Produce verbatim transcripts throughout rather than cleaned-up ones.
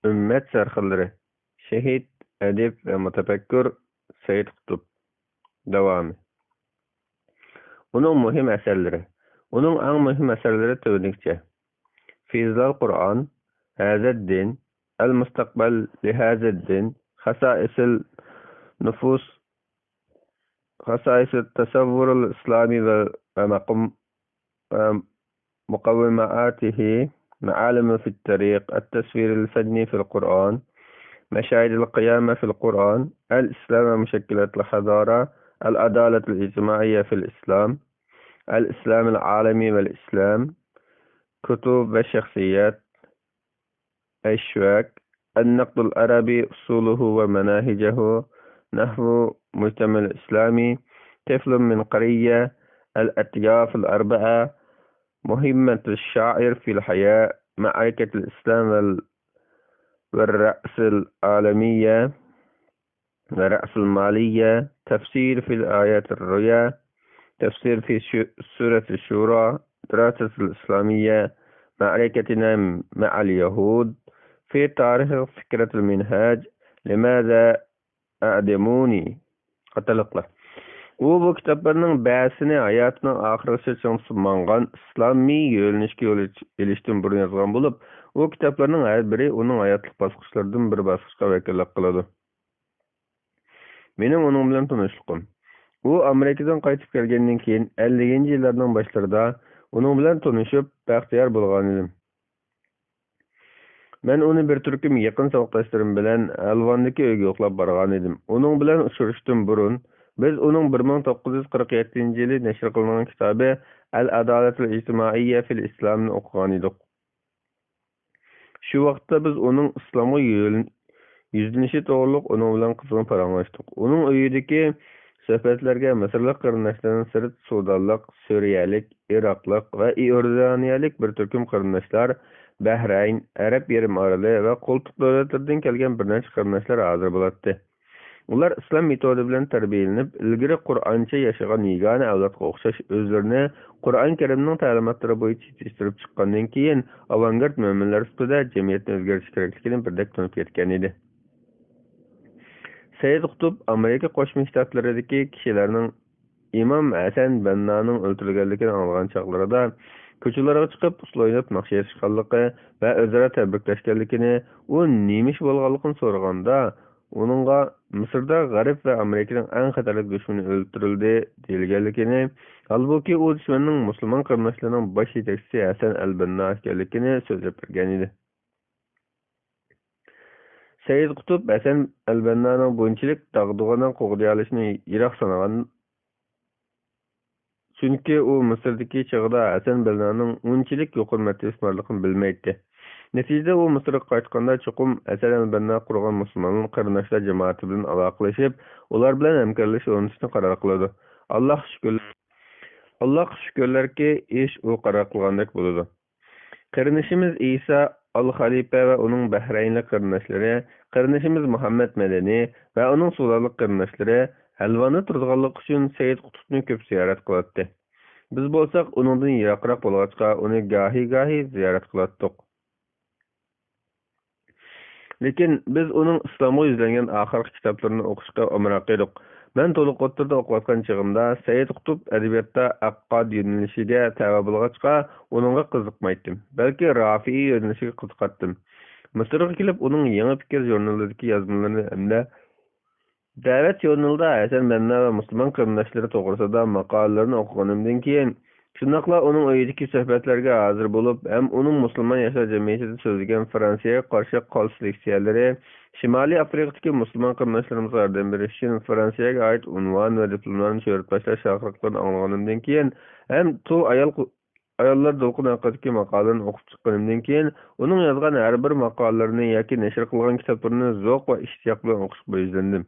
ئۈممەت سەرخىللىرى، شېھىت، ئەدىب ۋە مۇتەپەككۇر سەيىد قۇتۇپ. داۋامى. ئۇنىڭ مۇھىم ئەسەرلىرى. ئۇنىڭ ئەڭ مۇھىم ئەسەرلىرى تۆۋەندىكىچە: فى ظلال قۇرئان، ھازا دىن، ئەل مۇستەقبەل لى ھازا دىن، خاسائىسىل نۇفۇس، خاسائىسىت تەسەۋۋۇرۇل ئىسلامى ۋە، ۋە مەقام، ۋە مۇقەۋۋىماتىھى، مەئالىمۇ فىت تەرىق، ئەت تەسۋىرىل فەننى فىل قۇرئان، مەشاھىدىل قىيامە فىل قۇرئان، ئەل ئىسلام ۋە مۇشەككىلاتىل ھازارە، ئەل ئادالەتىل ئىجتىمائىيە فىل ئىسلام، ئەل ئىسلامىل ئالەمى ۋەل ئىسلام، كۇتۇب ۋە شەخسىيەت، ئەشۋەك، النقد العربي أصوله ومناهجه، نحو مجتمع الإسلامي، طفل من قرية، الأطياف الأربعة، مهمة الشاعر في الحياة، معركة الإسلام وال-، والرأس العالمية، ورأس المالية، تفسير في الآيات الرؤيا، تفسير في شو-، سورة الشورى، دراسة الإسلامية، معركتنا مع اليهود، في تاريخ فكرة المنهاج، لماذا أعدموني قاتارلىقلار. ئۇ بۇ كىتابلارنىڭ بەزىسىنى ھاياتىنىڭ ئاخىرغىچە چىڭ تۇتۇپ ماڭغان ئىسلامىي يۆنىلىشكە يول ئېچ-، ئېلىشتىن بۇرۇن يازغان بولۇپ، ئۇ كىتابلارنىڭ ھەر بىرى ئۇنىڭ ھاياتلىق باسقۇچلىرىدىن بىر باسقۇچقا ۋەكىللىك قىلىدۇ. مېنىڭ ئۇنىڭ بىلەن تونۇشلۇقۇم. ئۇ ئامېرىكىدىن قايتىپ كەلگەندىن كېيىن، ئەللىكىنچى يىللارنىڭ باشلىرىدا ئۇنىڭ بىلەن تونۇشۇپ، بەختىيار بولغانىدىم. مەن ئۇنى بىر تۈركۈم يېقىن ساۋاقداشلىرىم بىلەن ھەلۋاندىكى ئۆيگە يوقلاپ بارغانىدىم. ئۇنىڭ بىلەن ئۇچرىشىشتىن بۇرۇن، بىز ئۇنىڭ بىر مىڭ توققۇز يۈز قىرىق يەتتىنچى يىلى نەشر قىلىنغان كىتابى ئەل ئادالەتۇل ئىجتىمائىيە فىل ئىسلامنى ئوقۇغانىدۇق. شۇ ۋاقىتتا بىز ئۇنىڭ ئىسلامغا يۆل-، يۈزلىنىشى توغرۇلۇق ئۇنىڭ بىلەن قىزغىن پاراڭلاشتۇق. ئۇنىڭ ئۆيىدىكى سۆھبەتلەرگە مىسىرلىق قېرىنداشلاردىن سىرت سۇدانلىق، سۈرىيەلىك، ئىراقلىق ۋە ئىئوردانىيەلىك بىر تۈركۈم قېرىنداشلار، بەھرەين، ئەرەب يېرىم ئارىلى ۋە قولتۇق دۆلەتلىرىدىن كەلگەن بىر نەچچە قېرىنداشلار ھازىر بولاتتى. ئۇلار ئىسلام مېتودى بىلەن تەربىيەلىنىپ، ئىلگىرى قۇرئانچە ياشىغان يېگانە ئەۋلادقا ئوخشاش ئۆزلىرىنى قۇرئان كەرىمنىڭ تەلىماتلىرى بويىچە يېتىشتۈرۈپ چىققاندىن كېيىن، ئاۋانگارت مۆمىنلەر سۈپىتىدە جەمئىيەتنى ئۆزگەرتىش كېرەكلىكىنى بىردەك تونۇپ يەتكەن ئىدى. سەيىد قۇتۇپ ئامېرىكا قوشما شتاتلىرىدىكى كىشىلەرنىڭ ئىمام ھەسەن بەننانىڭ ئۆلتۈرۈلگەنلىكىنى ئاڭلىغان چاغلىرىدا، كوچىلارغا چىقىپ، ئۇسسۇل ئويناپ ناخشا ئېيتىشقانلىقى ۋە ئۆزئارا تەبرىكلەشكەنلىكىنى، ئۇ نېمە ئىش بولغانلىقىنى سورىغاندا، ئۇنىڭغا مىسىردا غەرب ۋە ئامېرىكىنىڭ ئەڭ خەتەرلىك دۈشمىنى ئۆلتۈرۈلدى دېيىلگەنلىكىنى، ھالبۇكى، ئۇ دۈشمەننىڭ مۇسۇلمان قېرىنداشلىرىنىڭ باش يېتەكچىسى ھەسەن ئەل بەننا ئىكەنلىكىنى سۆزلەپ بەرگەن ئىدى. سەيىد قۇتۇپ ھەسەن ئەلبەننانىڭ بۇنچىلىك داغدۇغىنى قوغدىيالىشىنى يىراق سانىغان، چۈنكى ئۇ مىسىردىكى چېغىدا ھەسەن بەننانىڭ ئۇنچىلىك يۇقىرى مەرتىۋىسى بارلىقىنى بىلمەيتتى. نەتىجىدە، ئۇ مىسىرغا قايتقاندا، چوقۇم ھەسەن ئەلبەننا قۇرغان مۇسۇلمان قېرىنداشلار جامائىتى بىلەن ئالاقىلىشىپ، ئۇلار بىلەن ھەمكارلىشىپ ئورنىتىشنى قارار قىلىدۇ. ئاللاھقا شۈكۈر، ئاللاھقا شۈكۈرلەركى، ئىش ئۇ قارار قىلغاندەك بولىدۇ. قېرىندىشىمىز ئىسا ئال خەلىپە ۋە ئۇنىڭ بەھرەينلىك قېرىنداشلىرى، قېرىندىشىمىز مۇھەممەد مەدەنى ۋە ئۇنىڭ سۇدانلىق قېرىنداشلىرى ھەلۋاندا تۇرىدىغانلىقى ئۈچۈن سەيىد قۇتۇپنى كۆپ زىيارەت قىلاتتى. بىز بولساق ئۇنىڭدىن يىراقراق بولغاچقا، ئۇنى گاھى-گاھى زىيارەت قىلاتتۇق. لېكىن بىز ئۇنىڭ ئىسلامغا يۈزلەنگەن ئاخىرقى كىتابلىرىنى ئوقۇشقا ئامراق ئىدۇق. مەن تولۇق ئوتتۇرىدا ئوقۇۋاتقان چېغىمدا سەيىد قۇتۇپ ئەدەبىياتتا ئەققاد يۆنىلىشىگە تەۋە بولغاچقا، ئۇنىڭغا قىزىقمايتتىم، بەلكى رافىئىي يۆنىلىشىگە قىزىقاتتىم. مىسىرغا كېلىپ، ئۇنىڭ يېڭى پىكىر ژۇرنىلىدىكى يازمىلىرىنى ھەمدە دەۋەت ژۇرنىلىدا ھەسەن بەننا ۋە مۇسۇلمان قېرىنداشلىرى توغرىسىدا ماقالىلىرىنى ئوقۇغىنىمدىن كېيىن، شۇنداقلا ئۇنىڭ ئۆيىدىكى سۆھبەتلەرگە ھازىر بولۇپ، ھەم ئۇنىڭ مۇسۇلمان ياشلار جەمئىيىتىدە سۆزلىگەن فرانسىيەگە قارشى قالىش لېكسىيەلىرى، شىمالىي ئافرىقىدىكى مۇسۇلمان قېرىنداشلىرىمىزغا ياردەم بېرىش ئۈچۈن فرانسىيەگە ئائىت ئۇنۋان ۋە دىپلوملارنى شۆھرەت باشلاش شاخلىقلىرىنى ئاڭلىغىنىمدىن كېيىن، ھەم تۇ ئايال قۇ-، ئاياللار دولقۇنى ھەققىدىكى ماقالىلىرىنى ئوقۇپ چىققىنىمدىن كېيىن، ئۇنىڭ يازغان ھەر بىر ماقالىلىرىنى ياكى نەشر قىلغان كىتابلىرىنى زوق ۋە ئىشتىياق بىلەن ئوقۇشقا يۈزلەندىم.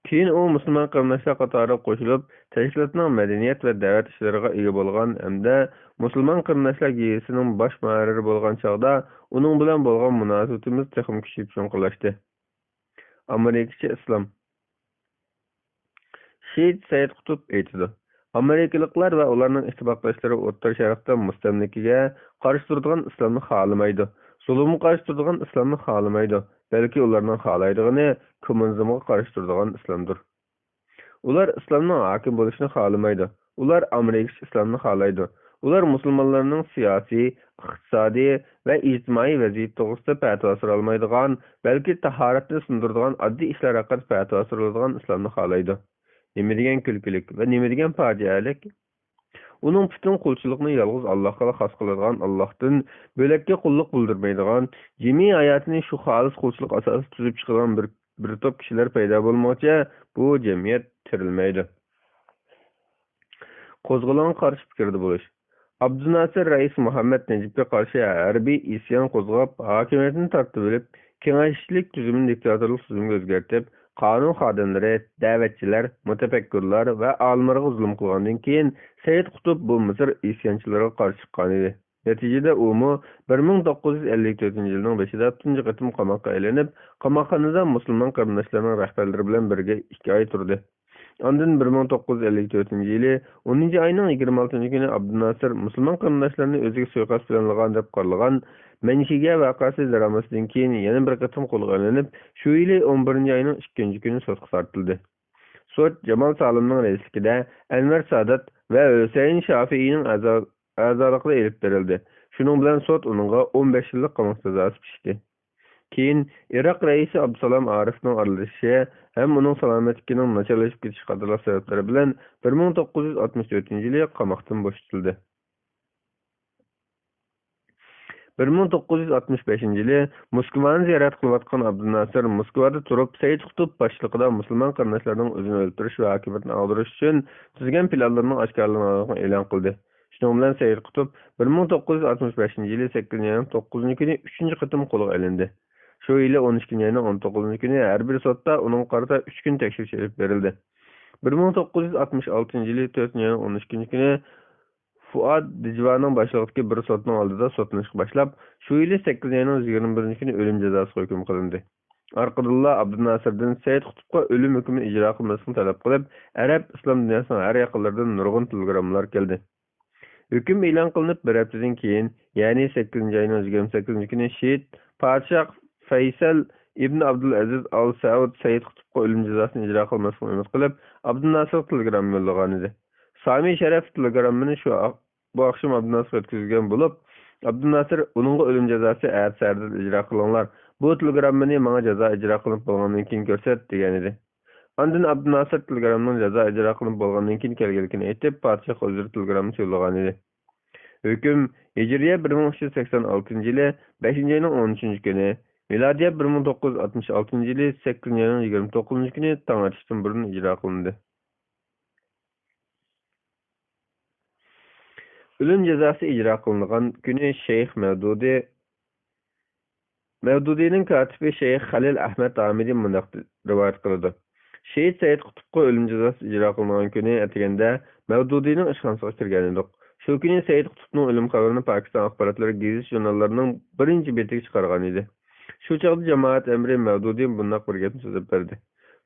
كېيىن ئۇ مۇسۇلمان قېرىنداشلار قاتارىغا قوشۇلۇپ، تەشكىلاتنىڭ مەدەنىيەت ۋە دەۋەت ئىشلىرىغا ئىگە بولغان ھەمدە مۇسۇلمان قېرىنداشلار گېزىتىنىڭ باش مۇھەررىرى بولغان چاغدا ئۇنىڭ بىلەن بولغان مۇناسىۋىتىمىز تېخىمۇ كۈچىيىپ چوڭقۇرلاشتى. ئامېرىكىچە ئىسلام. شېھىت سەيىد قۇتۇپ ئېيتىدۇ، ئامېرىكىلىقلار ۋە ئۇلارنىڭ ئىتتىپاقداشلىرى ئوتتۇرا شەرقتە مۇستەملىكىگە قارشى تۇرىدىغان ئىسلامنى خالىمايدۇ. زۇلۇمغا قارشى تۇرىدىغان ئىسلامنى خالىمايدۇ، بەلكى ئۇلارنىڭ خالايدىغىنى كوممۇنىزمغا قارشى تۇرىدىغان ئىسلامدۇر. ئۇلار ئىسلامنىڭ ھاكىم بولۇشىنى خالىمايدۇ. ئۇلار ئامېرىكىچە ئىسلامنى خالايدۇ. ئۇلار مۇسۇلمانلارنىڭ سىياسىي، ئىقتىسادىي ۋە ئىجتىمائىي ۋەزىيىتى توغرىسىدا پەتىۋا سورالمايدىغان، بەلكى تاھارەتنى سۇندۇرىدىغان ئاددىي ئىشلار ھەققىدە پەتىۋا سورىلىدىغان ئىسلامنى خالايدۇ. نېمە دېگەن كۈلكىلىك ۋە نېمە دېگەن پاجىئەلىك! ئۇنىڭ پۈتۈن قۇلچىلىقنى يالغۇز ئاللاھقىلا خاس قىلىدىغان، ئاللاھتىن بۆلەككە قۇللۇق بىلدۈرمەيدىغان، جىمىي ھاياتىنى شۇ خالىس قۇلچىلىق ئاساسىدا تۈزۈپ چىقىدىغان بىر، بىر توپ كىشىلەر پەيدا بولمىغۇچە، بۇ جەمئىيەت تىرىلمەيدۇ. قوزغىلىڭغا قارشى پىكىردە بولۇش. ئابدۇناسىر رەئىس مۇھەممەد نەجىپكە قارشى ھەربىي ئىسيان قوزغاپ، ھاكىمىيەتنى تارتىۋېلىپ، كېڭەشچىلىك تۈزۈمىنى دىكتاتورلۇق تۈزۈمىگە ئۆزگەرتىپ، قانۇن خادىملىرى، دەۋەتچىلەر، مۇتەپەككۇرلار ۋە ئالىملارغا زۇلۇم قىلغاندىن كېيىن، سەيىد قۇتۇپ بۇ مىسىر ئىسيانچىلىرىغا قارشى چىققانىدى. نەتىجىدە ئۇمۇ بىر مىڭ توققۇز يۈز ئەللىك تۆتىنچى يىلنىڭ بېشىدا تۇنجى قېتىم قاماققا ئېلىنىپ، قاماقخانىدا مۇسۇلمان قېرىنداشلىرىنىڭ رەھبەرلىرى بىلەن بىرگە ئىككى ئاي تۇردى. ئاندىن بىر مىڭ توققۇز يۈز ئەللىك تۆتىنچى يىلى ئونىنچى ئاينىڭ يىگىرمە ئالتىنچى كۈنى ئابدۇناسىر مۇسۇلمان قېرىنداشلىرىنى ئۆزىگە سۇيىقەست پىلانلىغان دەپ قارالغان مەنشىگيە ۋەقەسى دىرامىسىدىن كېيىن يەنە بىر قېتىم قولغا ئېلىنىپ، شۇ يىلى ئون بىرىنچى ئاينىڭ ئىككىنچى كۈنى سوتقا تارتىلدى. سوت جامال سالىمنىڭ رەئىسلىكىدە ئەنۋەر سادات ۋە ھۈسەيىن شافىئىنىڭ ئەزا-، ئەزالىقىدا ئېلىپ بېرىلدى. شۇنىڭ بىلەن سوت ئۇنىڭغا ئون بەش يىللىق قاماق جازاسى پىشتى. كېيىن ئىراق رەئىسى ئابدۇسالام ئارىفنىڭ ئارىلىشىشى ھەم ئۇنىڭ سالامەتلىكىنىڭ ناچارلىشىپ كېتىشى قاتارلىق سەۋەبلەر بىلەن بىر مىڭ توققۇز يۈز ئاتمىش تۆتىنچى يىلى قاماقتىن بوشىتىلدى. بىر مىڭ توققۇز يۈز ئاتمىش بەشىنچى يىلى موسكۋانى زىيارەت قىلىۋاتقان ئابدۇناسىر موسكۋادا تۇرۇپ، سەيىد قۇتۇپ باشچىلىقىدا مۇسۇلمان قېرىنداشلارنىڭ ئۆزىنى ئۆلتۈرۈش ۋە ھاكىمىيەتنى ئاغدۇرۇش ئۈچۈن تۈزگەن پىلانلىرىنىڭ ئاشكارىلانغانلىقىنى ئېلان قىلدى. شۇنىڭ بىلەن سەيىد قۇتۇپ بىر مىڭ توققۇز يۈز ئاتمىش بەشىنچى يىلى سەككىزىنچى ئاينىڭ توققۇزىنچى كۈنى ئۈچىنچى قېتىم قولغا ئېلىندى. شۇ يىلى ئون ئىككىنچى ئاينىڭ ئون توققۇزىنچى كۈنى ھەر بىر سوتتا ئۇنىڭغا قارىتا ئۈچ كۈن تەكشۈرۈش ئېلىپ بېرىلدى. بىر مىڭ توققۇز يۈز ئاتمىش ئالتىنچى يىلى تۆتىنچى ئاينىڭ ئون ئۈچىنچى كۈنى فۇئاد دىجۋانىڭ باشچىلىقىدىكى بىر سوتنىڭ ئالدىدا سوتلىنىشقا باشلاپ، شۇ يىلى سەككىزىنچى ئاينىڭ يىگىرمە بىرىنچى كۈنى ئۆلۈم جازاسىغا ھۆكۈم قىلىندى. ئارقىدىنلا ئابدۇناسىردىن سەيىد قۇتۇپقا ئۆلۈم ھۆكمىنى ئىجرا قىلماسلىقنى تەلەپ قىلىپ، ئەرەب ئىسلام دۇنياسىنىڭ ھەر ياقلىرىدىن نۇرغۇن تېلېگراممىلار كەلدى. ھۆكۈم ئېلان قىلىنىپ بىر ھەپتىدىن كېيىن، يەنى سەككىزىنچى ئاينىڭ يىگىرمە سەككىزىنچى كۈنى شېھىت پادىشاھ فەيسەل ئىبن ئابدۇلئەزىز ئال سەئۇد سەيىد قۇتۇپقا ئۆلۈم جازاسىنى ئىجرا قىلماسلىقنى ئۈمىد قىلىپ، ئابدۇناسىرغا تېلېگرامما يوللىغانىدى. سامى شەرەف تېلېگراممىنى شۇ ئا-، بۇ ئاخشام ئابدۇناسىرغا يەتكۈزگەن بولۇپ، ئابدۇناسىر، ئۇنىڭغا ئۆلۈم جازاسى ئەتە سەھەردىن ئىجرا قىلىڭلار. بۇ تېلېگراممىنى ماڭا جازا ئىجرا قىلىنىپ بولغاندىن كېيىن كۆرسەت، دېگەنىدى. ئاندىن ئابدۇناسىر تېلېگرامنىڭ جازا ئىجرا قىلىنىپ بولغاندىن كېيىن كەلگەنلىكىنى ئېيتىپ، پادىشاھقا ئۆزرە تېلېگراممىسى يوللىغانىدى. ھۆكۈم ھىجرىيە بىر مىڭ ئۈچ يۈز سەكسەن ئالتىنچى يىلى بەشىنچى ئاينىڭ ئون ئۈچىنچى كۈنى، مىلادىيە بىر مىڭ توققۇز يۈز ئاتمىش ئالتىنچى يىلى سەككىزىنچى ئاينىڭ يىگىرمە توققۇزىنچى كۈنى تاڭ ئېتىشتىن بۇرۇن ئىجرا قىلىندى. ئۆلۈم جازاسى ئىجرا قىلىنغان كۈنى شەيخ مەۋدۇدى، مەۋدۇدىنىڭ كاتىپى شەيخ خەلىل ئەھمەد ھامىدى مۇنداق رىۋايەت قىلىدۇ: شېھىت سەيىد قۇتۇپقا ئۆلۈم جازاسى ئىجرا قىلىنغان كۈنى ئەتىگەندە مەۋدۇدىنىڭ ئىشخانىسىغا كىرگەنىدۇق. شۇ كۈنى سەيىد قۇتۇپنىڭ ئۆلۈم خەۋىرىنى پاكىستان ئاخباراتلىرى، گېزىت-ژۇرناللىرىنىڭ بىرىنچى بېتىگە چىقارغانىدى. شۇ چاغدا جامائەت ئەمىرى مەۋدۇدى بۇنداق بىر گەپنى سۆزلەپ بەردى: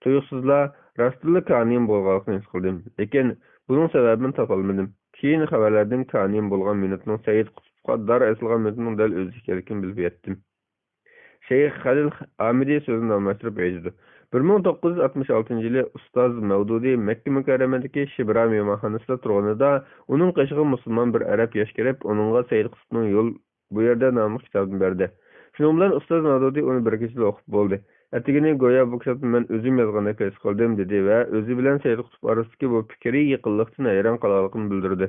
تۇيۇقسىزلا راستتىنلا كانىيىم بولغانلىقىنى ھېس قىلدىم، لېكىن بۇنىڭ سەۋەبىنى تاپالمىدىم. كېيىن خەۋەرلەردىن كانىيىم بولغان مىنۇتنىڭ سەيىد قۇتۇپقا دار ئېسىلغان مىنۇتنىڭ دەل ئۆزى ئىكەنلىكىنى بىلىپ يەتتىم. شەيخ خەلىل ھامىدى سۆزىنى داۋاملاشتۇرۇپ ئېيتىدۇ: بىر مىڭ توققۇز يۈز ئاتمىش ئالتىنچى يىلى ئۇستاز مەۋدۇدى مەككە مۇكەررەمىدىكى شىبرا مېھمانخانىسىدا تۇرغىنىدا، ئۇنىڭ قېشىغا مۇسۇلمان بىر ئەرەب ياش كىرىپ، ئۇنىڭغا سەيىد قۇتۇپنىڭ يول بۇ يەردە ناملىق كىتابىنى بەردى. شۇنىڭ بىلەن ئۇستاز مەۋدۇدى ئۇنى بىر كېچىدە ئوقۇپ بولدى. ئەتىگىنى گويا بۇ كىتابنى مەن ئۆزۈم يازغاندەك ھېس قىلدىم، دېدى ۋە ئۆزى بىلەن سەيىد قۇتۇپ ئارىسىدىكى بۇ پىكرىي يېقىنلىقتىن ھەيران قالغانلىقىنى بىلدۈردى.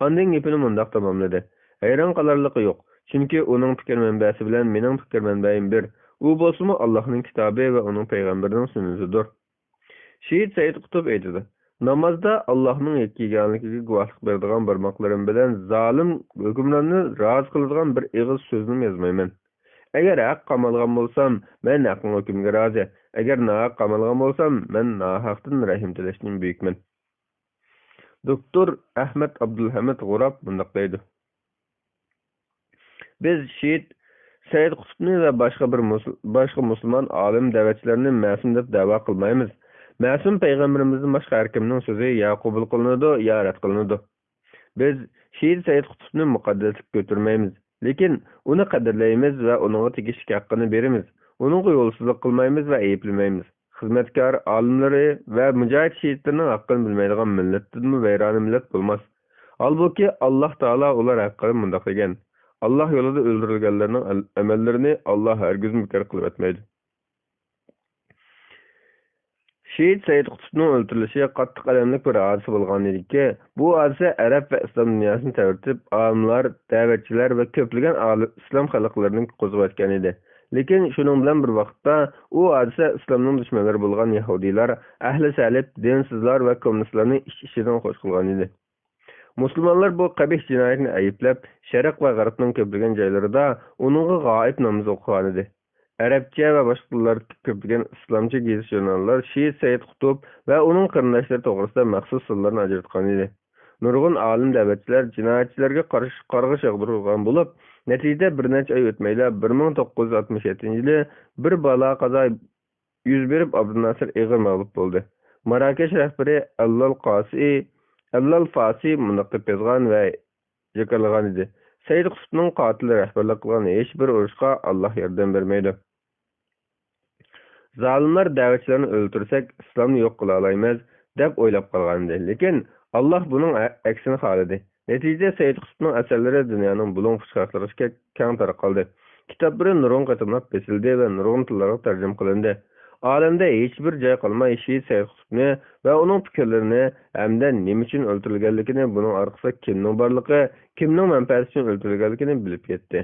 ئاندىن گېپىنى مۇنداق تاماملىدى: ھەيران قالارلىقى يوق، چۈنكى ئۇنىڭ پىكىر مەنبەسى بىلەن مېنىڭ پىكىر مەنبەيىم بىر. ئۇ بولسىمۇ ئاللاھنىڭ كىتابى ۋە ئۇنىڭ پەيغەمبىرىنىڭ سۈننىتىدۇر. شېھىت سەيىد قۇتۇپ ئېيتىدۇ: نامازدا ئاللاھنىڭ يەككە ئىكەنلىكىگە گۇۋاھلىق بېرىدىغان بارماقلىرىم بىلەن زالىم ھۆكۈمراننى رازى قىلىدىغان بىر ئېغىز سۆزنىمۇ يازمايمەن. ئەگەر ھەق قامالغان بولسام، مەن ھەقنىڭ ھۆكمىگە رازى. ئەگەر ناھەق قامالغان بولسام، مەن ناھەقتىن رەھىم تىلەشتىن بۈيۈكمەن. دوكتور ئەھمەد ئابدۇلھەمىد غۇراب مۇنداق دەيدۇ: بىز شېھىت سەيىد قۇتۇپنى ۋە باشقا بىر مۇسۇل-، باشقا مۇسۇلمان ئالىم دەۋەتچىلەرنى مەسۇم دەپ دەۋا قىلمايمىز. مەسۇم پەيغەمبىرىمىزدىن باشقا ھەركىمنىڭ سۆزى يا قوبۇل قىلىنىدۇ، يا رەت قىلىنىدۇ. بىز شېھىت سەيىد قۇتۇپنى مۇقەددەسلىككە كۆتۈرمەيمىز. لېكىن ئۇنى قەدىرلەيمىز ۋە ئۇنىڭغا تېگىشلىك ھەققىنى بېرىمىز. ئۇنىڭغا يولسىزلىق قىلمايمىز ۋە ئەيىبلىمەيمىز. خىزمەتكار ئالىملىرى ۋە مۇجاھىد شېھىتلىرىنىڭ ھەققىنى بىلمەيدىغان مىللەتتىنمۇ ۋەيرانە مىللەت بولماس. ھالبۇكى، ئاللاھ تائالا ئۇلار ھەققىدە مۇنداق دېگەن: «ئاللاھ يولىدا ئۆلتۈرۈلگەنلەرنىڭ ئەل-، ئەمەللىرىنى ئاللاھ ھەرگىزمۇ بىكار قىلىۋەتمەيدۇ.» شېھىت سەيىد قۇتۇپنىڭ ئۆلتۈرۈلۈشى قاتتىق ئەلەملىك بىر ھادىسە بولغان ئىدىكى، بۇ ھادىسە ئەرەب ۋە ئىسلام دۇنياسىنى تەۋرىتىپ، ئالىملار، دەۋەتچىلەر ۋە كۆپلىگەن ئالىم ئىسلام خەلقلىرىنى قوزغىۋەتكەن ئىدى. لېكىن شۇنىڭ بىلەن بىر ۋاقىتتا، ئۇ ھادىسە ئىسلامنىڭ دۈشمەنلىرى بولغان يەھۇدىيلار، ئەھلى سەلىپ، دىنسىزلار ۋە كوممۇنىستلارنى ئىچ-ئىچىدىن خوش قىلغان ئىدى. مۇسۇلمانلار بۇ قەبىھ جىنايەتنى ئەيىبلەپ، شەرق ۋە غەربنىڭ كۆپلىگەن جايلىرىدا ئۇنىڭغا غائىب نامىزى ئوقۇغانىدى. ئەرەبچە ۋە باشقا تىللاردىكى كۆپلىگەن ئىسلامچە گېزىت-ژۇرناللار شېھىت سەيىد قۇتۇپ ۋە ئۇنىڭ قېرىنداشلىرى توغرىسىدا مەخسۇس سانلارنى ئاجراتقانىدى. نۇرغۇن ئالىم دەۋەتچىلەر جىنايەتچىلەرگە قارشى قارغىش ياغدۇرغان بولۇپ، نەتىجىدە بىر نەچچە ئاي ئۆتمەيلا، بىر مىڭ توققۇز يۈز ئاتمىش يەتتىنچى يىلى بىر بالا قازا يۈز بېرىپ، ئابدۇناسىر ئېغىر مەغلۇپ بولدى. ماراكەش رەھبىرى ئەللال قاسى، ئەللال فاسى مۇنداق دەپ يازغان ۋە جاكارلىغان ئىدى: «سەيىد قۇتۇپنىڭ قاتىلى رەھبەرلىك قىلغان ھېچ بىر ئۇرۇشقا ئاللاھ ياردەم بەرمەيدۇ. زالىملار دەۋەتچىلەرنى ئۆلتۈرسەك، ئىسلامنى يوق قىلالايمىز» دەپ ئويلاپ قالغانىدى. لېكىن ئاللاھ بۇنىڭ ئە-، ئەكسىنى خالىدى. نەتىجىدە سەيىد قۇتۇپنىڭ ئەسەرلىرى دۇنيانىڭ بۇلۇڭ-پۇچ خەلقلىرىگىچە كەڭ تارقالدى. كىتابلىرى نۇرغۇن قېتىملاپ بېسىلدى ۋە نۇرغۇن تىللارغا تەرجىمە قىلىندى. ئالەمدە ھېچبىر جاي قالماي شېھىت سەيىد قۇتۇپنى ۋە ئۇنىڭ پىكىرلىرىنى ھەمدە نېمە ئۈچۈن ئۆلتۈرۈلگەنلىكىنى، بۇنىڭ ئارقىسىدا كىمنىڭ بارلىقى، كىمنىڭ مەنپەئەتى ئۈچۈن ئۆلتۈرۈلگەنلىكىنى بىلىپ يەتتى.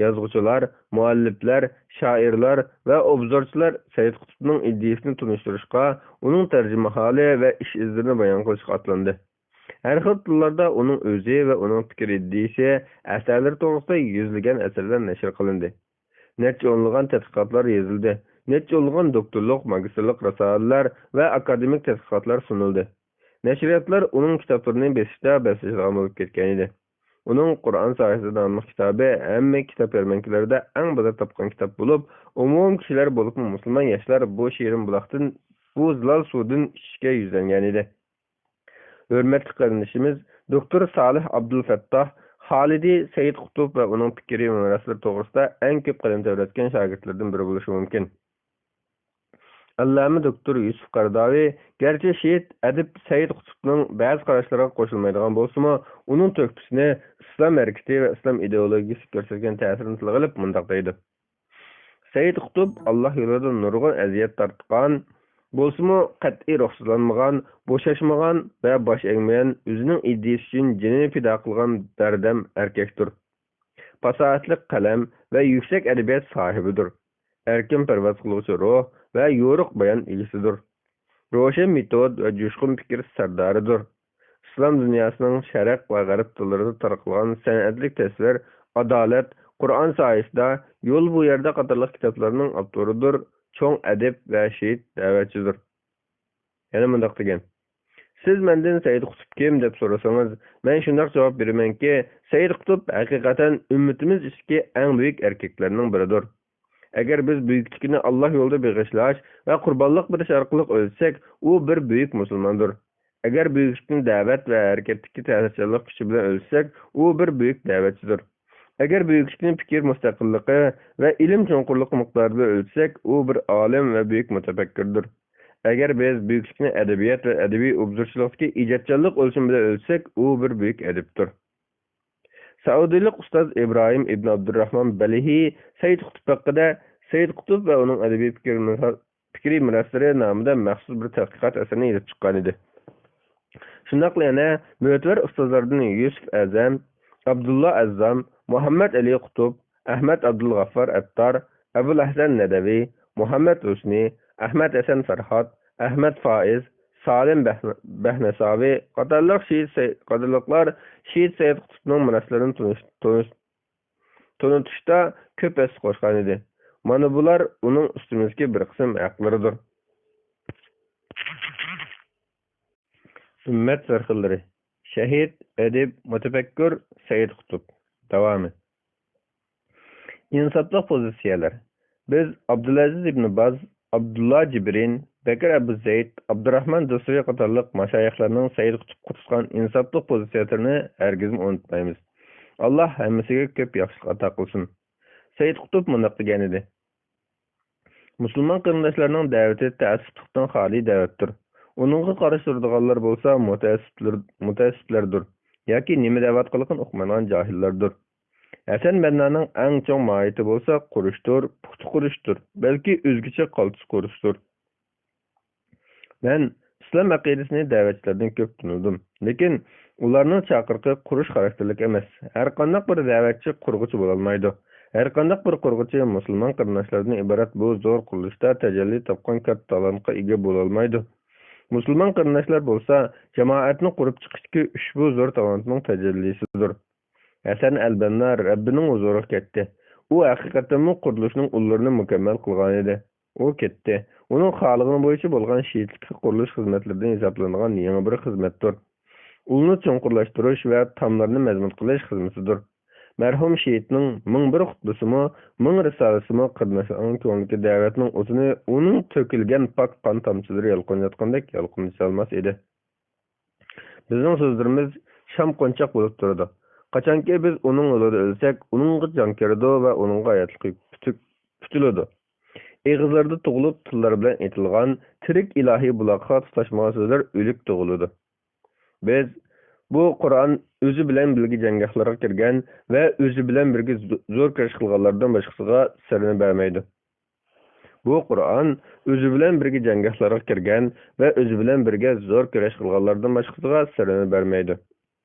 يازغۇچىلار، مۇئەللىپلەر، شائىرلار ۋە ئوبزورچىلار سەيىد قۇتۇپنىڭ ئىدىيىسىنى تونۇشتۇرۇشقا، ئۇنىڭ تەرجىمىھالى ۋە ئىش ئىزلىرىنى بايان قىلىشقا ئاتلاندى. ھەر خىل تىللاردا ئۇنىڭ ئۆزى ۋە ئۇنىڭ پىكىر ئىدىيىسى، ئەسەرلىرى توغرىسىدا يۈزلىگەن ئەسەرلەر نەشر قىلىندى. نەچچە ئونلىغان تەتقىقاتلار يېزىلدى. نەچچە ئونلىغان دوكتورلۇق، ماگىستىرلىق رىسالىلەر ۋە ئاكادېمىك تەتقىقاتلار سۇنۇلدى. نەشرىياتلار ئۇنىڭ كىتابلىرىنى بېسىشتا بەسلىشىدىغان بولۇپ كەتكەن ئىدى. ئۇنىڭ قۇرئان ساھىسىدە ناملىق كىتابى ھەممە كىتاب يەرمەنكىلىرىدە ئەڭ بازار تاپقان كىتاب بولۇپ، ئومۇمەن كىشىلەر، بولۇپمۇ مۇسۇلمان ياشلار بۇ شېرىن بۇلاقتىن، بۇ زىلال سۇدىن ئىچىشكە يۈزلەنگەن ئىدى. ھۆرمەتلىك قېرىندىشىمىز دوكتور سالىھ ئابدۇلفەتتاھ خالىدى سەيىد قۇتۇپ ۋە ئۇنىڭ پىكرىي مىراسلىرى توغرىسىدا ئەڭ كۆپ قەلەم تەۋرەتكەن شاگىرتلىرىدىن بىرى بولۇشى مۇمكىن. ئەللامە دوكتور يۈسۈپ قاراداۋى گەرچە شېھىت ئەدىب سەيىد قۇتۇپنىڭ بەزى قاراشلىرىغا قوشۇلمايدىغان بولسىمۇ، ئۇنىڭ تۆھپىسىنى، ئىسلام ھەرىكىتى ۋە ئىسلام ئىدېئولوگىيىسىگە كۆرسەتكەن تەسىرىنى تىلغا ئېلىپ مۇنداق دەيدۇ: سەيىد قۇتۇپ ئاللاھ يولىدا نۇرغۇن ئەزىيەت تارتقان، بولسىمۇ قەتئىي روھسىزلانمىغان، بوشاشمىغان ۋە باش ئەگمىگەن، ئۆزىنىڭ ئىدىيىسى ئۈچۈن جېنىنى پىدا قىلغان بەردەم ئەركەكتۇر. پاساھەتلىك قەلەم ۋە يۈكسەك ئەدەبىيات ساھىبىدۇر. ئەركىن پەرۋاز قىلغۇچى روھ ۋە يورۇق بايان ئىگىسىدۇر. روشەن مېتود ۋە جۇشقۇن پىكىر سەردارىدۇر. ئىسلام دۇنياسىنىڭ شەرق ۋە غەرب تىللىرىدا تارقالغان سەنئەتلىك تەسۋىر، ئادالەت، قۇرئان ساھىسىدا، يول بۇ يەردە قاتارلىق كىتابلارنىڭ ئاپتورىدۇر، چوڭ ئەدىب ۋە شېھىت دەۋەتچىدۇر. يەنە مۇنداق دېگەن: سىز مەندىن سەيىد قۇتۇپ كىم دەپ سورىسىڭىز، مەن شۇنداق جاۋاب بېرىمەنكى، سەيىد قۇتۇپ ھەقىقەتەن ئۈممىتىمىز ئىچىدىكى ئەڭ بۈيۈك ئەركەكلەرنىڭ بىرىدۇر. ئەگەر بىز بۈيۈكلۈكىنى ئاللاھ يولىدا بېغىشلاش ۋە قۇربانلىق بېرىش ئارقىلىق ئۆلسەك، ئۇ بىر بۈيۈك مۇسۇلماندۇر. ئەگەر بۈيۈكلۈكنى دەۋەت ۋە ھەرىكەتتىكى تەسىرچانلىق كۈچى بىلەن ئۆلسەك، ئۇ بىر بۈيۈك دەۋەتچىدۇر. ئەگەر بۈيۈكلۈكنى پىكىر مۇستەقىللىقى ۋە ئىلىم چوڭقۇرلۇقى مىقدارى بىلەن ئۆلچىسەك، ئۇ بىر ئالىم ۋە بۈيۈك مۇتەپەككۇردۇر. ئەگەر بىز بۈيۈكلۈكنى ئەدەبىيات ۋە ئەدەبىي ئوبزورچىلىقتىكى ئىجادچانلىق ئۆلچىمى بىلەن ئۆلچىسەك، ئۇ بىر بۈيۈك ئەدىبتۇر. سەئۇدىيلىق ئۇستاز ئىبراھىم ئىبن ئابدۇرراھمان بەلىھى سەيىد قۇتۇپ ھەققىدە سەيىد قۇتۇپ ۋە ئۇنىڭ ئەدەبىي پىكىر مىرا-، پىكرىي مىراسلىرى نامىدا مەخسۇس بىر تەتقىقات ئەسىرىنى يېزىپ چىققانىدى. شۇنداقلا يەنە مۆتىۋەر ئۇستازلاردىن يۈسۈپ ئەزەم، ئابدۇللا ئەززام، مۇھەممەد ئەلى قۇتۇپ، ئەھمەد ئابدۇلغەففار ئەتتار، ئەبۇل ھەسەن نەدەۋى، مۇھەممەد ھۈسنى، ئەھمەد ھەسەن فەرھاد، ئەھمەد فائىز، سالىم بەھ-، بەھنەساۋى قاتارلىق شېھىت سەي-، قاتارلىقلار شېھىت سەيىد قۇتۇپنىڭ مىراسلىرىنى تونۇش-، تونۇش-، تونۇتۇشتا كۆپ ھەسسە قوشقانىدى. مانا بۇلار ئۇنىڭ ئۈستىمىزدىكى بىر قىسىم ھەقلىرىدۇر. ئۈممەت سەرخىللىرى. شەھىت، ئەدىب، مۇتەپەككۇر سەيىد قۇتۇپ. داۋامى. ئىنساپلىق پوزىتسىيەلەر. بىز ئابدۇلئەزىز ئىبنى باز، ئابدۇللا جىبرىن، بەكرى ئەبۇ زەيد، ئابدۇراخمان دوسرى قاتارلىق ماشايىخلارنىڭ سەيىد قۇتۇپقا تۇتقان ئىنساپلىق پوزىتسىيەلىرىنى ھەرگىزمۇ ئۇنتۇمايمىز. ئاللاھ ھەممىسىگە كۆپ ياخشىلىق ئاتا قىلسۇن. سەيىد قۇتۇپ مۇنداق دېگەنىدى: مۇسۇلمان قېرىنداشلارنىڭ دەۋىتى تەئەسسۇپلۇقتىن خالىي دەۋەتتۇر. ئۇنىڭغا قارشى تۇرىدىغانلار بولسا مۇتەئەسسىپلەر-، مۇتەئەسسىپلەردۇر ياكى نېمە دەۋاتقانلىقىنى ئۇقمايدىغان جاھىللاردۇر. ھەسەن بەننانىڭ ئەڭ چوڭ ماھىيىتى بولسا قۇرۇشتۇر، پۇختا قۇرۇشتۇر، بەلكى ئۆزگىچە قالتىس قۇرۇشتۇر. مەن ئىسلام ئەقىدىسىنى دەۋەتچىلەردىن كۆپ تونۇدۇم، لېكىن ئۇلارنىڭ چاقىرىقى قۇرۇش خاراكتېرلىك ئەمەس. ھەرقانداق بىر دەۋەتچى قۇرغۇچى بولالمايدۇ. ھەرقانداق بىر قۇرغۇچى مۇسۇلمان قېرىنداشلاردىن ئىبارەت بۇ زور قۇرۇلۇشتا تەجەللى تاپقان كاتتا تالانتقا ئىگە بولالمايدۇ. مۇسۇلمان قېرىنداشلار بولسا جامائەتنى قۇرۇپ چىقىشتىكى ئۇشبۇ زور تالانتنىڭ تەجەللىسىدۇر. ھەسەن ئەلبەننا رەببىنىڭ ھۇزۇرىغا كەتتى. ئۇ ھەقىقەتەنمۇ قۇرۇلۇشنىڭ ئۇللىرىنى مۇكەممەل قىلغانىدى. ئۇ كەتتى. ئۇنىڭ خالىغىنى بويىچە بولغان شېھىتلىكى قۇرۇلۇش خىزمەتلىرىدىن ھېسابلىنىدىغان يېڭى بىر خىزمەتتۇر. ئۇلنى چوڭقۇرلاشتۇرۇش ۋە تاملارنى مەزمۇت قىلىش خىزمىتىدۇر. مەرھۇم شېھىتنىڭ مىڭ بىر خۇتبىسىمۇ، مىڭ رىسالىسىمۇ قېرىنداشلارنىڭ كۆڭلىدىكى دەۋەتنىڭ ئوتىنى ئۇنىڭ تۆكۈلگەن پاك قان تامچىلىرى يالقۇنلىتقاندەك يالقۇنلىتالماس ئىدى. بىزنىڭ سۆزلىرىمىز شام قونچاق بولۇپ تۇرىدۇ. قاچانكى بىز ئۇنىڭ يولىدا ئۆلسەك، ئۇنىڭغا جان كىرىدۇ ۋە ئۇنىڭغا ھاياتلىقى پۈتۈك-، پۈتۈلىدۇ. ئېغىزلىرىدا تۇغۇلۇپ، تىللار بىلەن ئېيتىلغان، تىرىك ئىلاھىي بۇلاققا تۇتاشمىغان سۆزلەر ئۆلۈك تۇغۇلىدۇ. بىز بۇ قۇرئان ئۆزى بىلەن بىرگە جەڭگاھلارغا كىرگەن ۋە ئۆزى بىلەن بىرگە زو-، زور كۈرەش قىلغانلاردىن باشقىسىغا سىرىنى بەرمەيدۇ. بۇ قۇرئان ئۆزى بىلەن بىرگە جەڭگاھلارغا كىرگەن ۋە ئۆزى بىلەن بىرگە زور كۈرەش قىلغانلاردىن باشقىسىغا سىرىنى بەرمەيدۇ.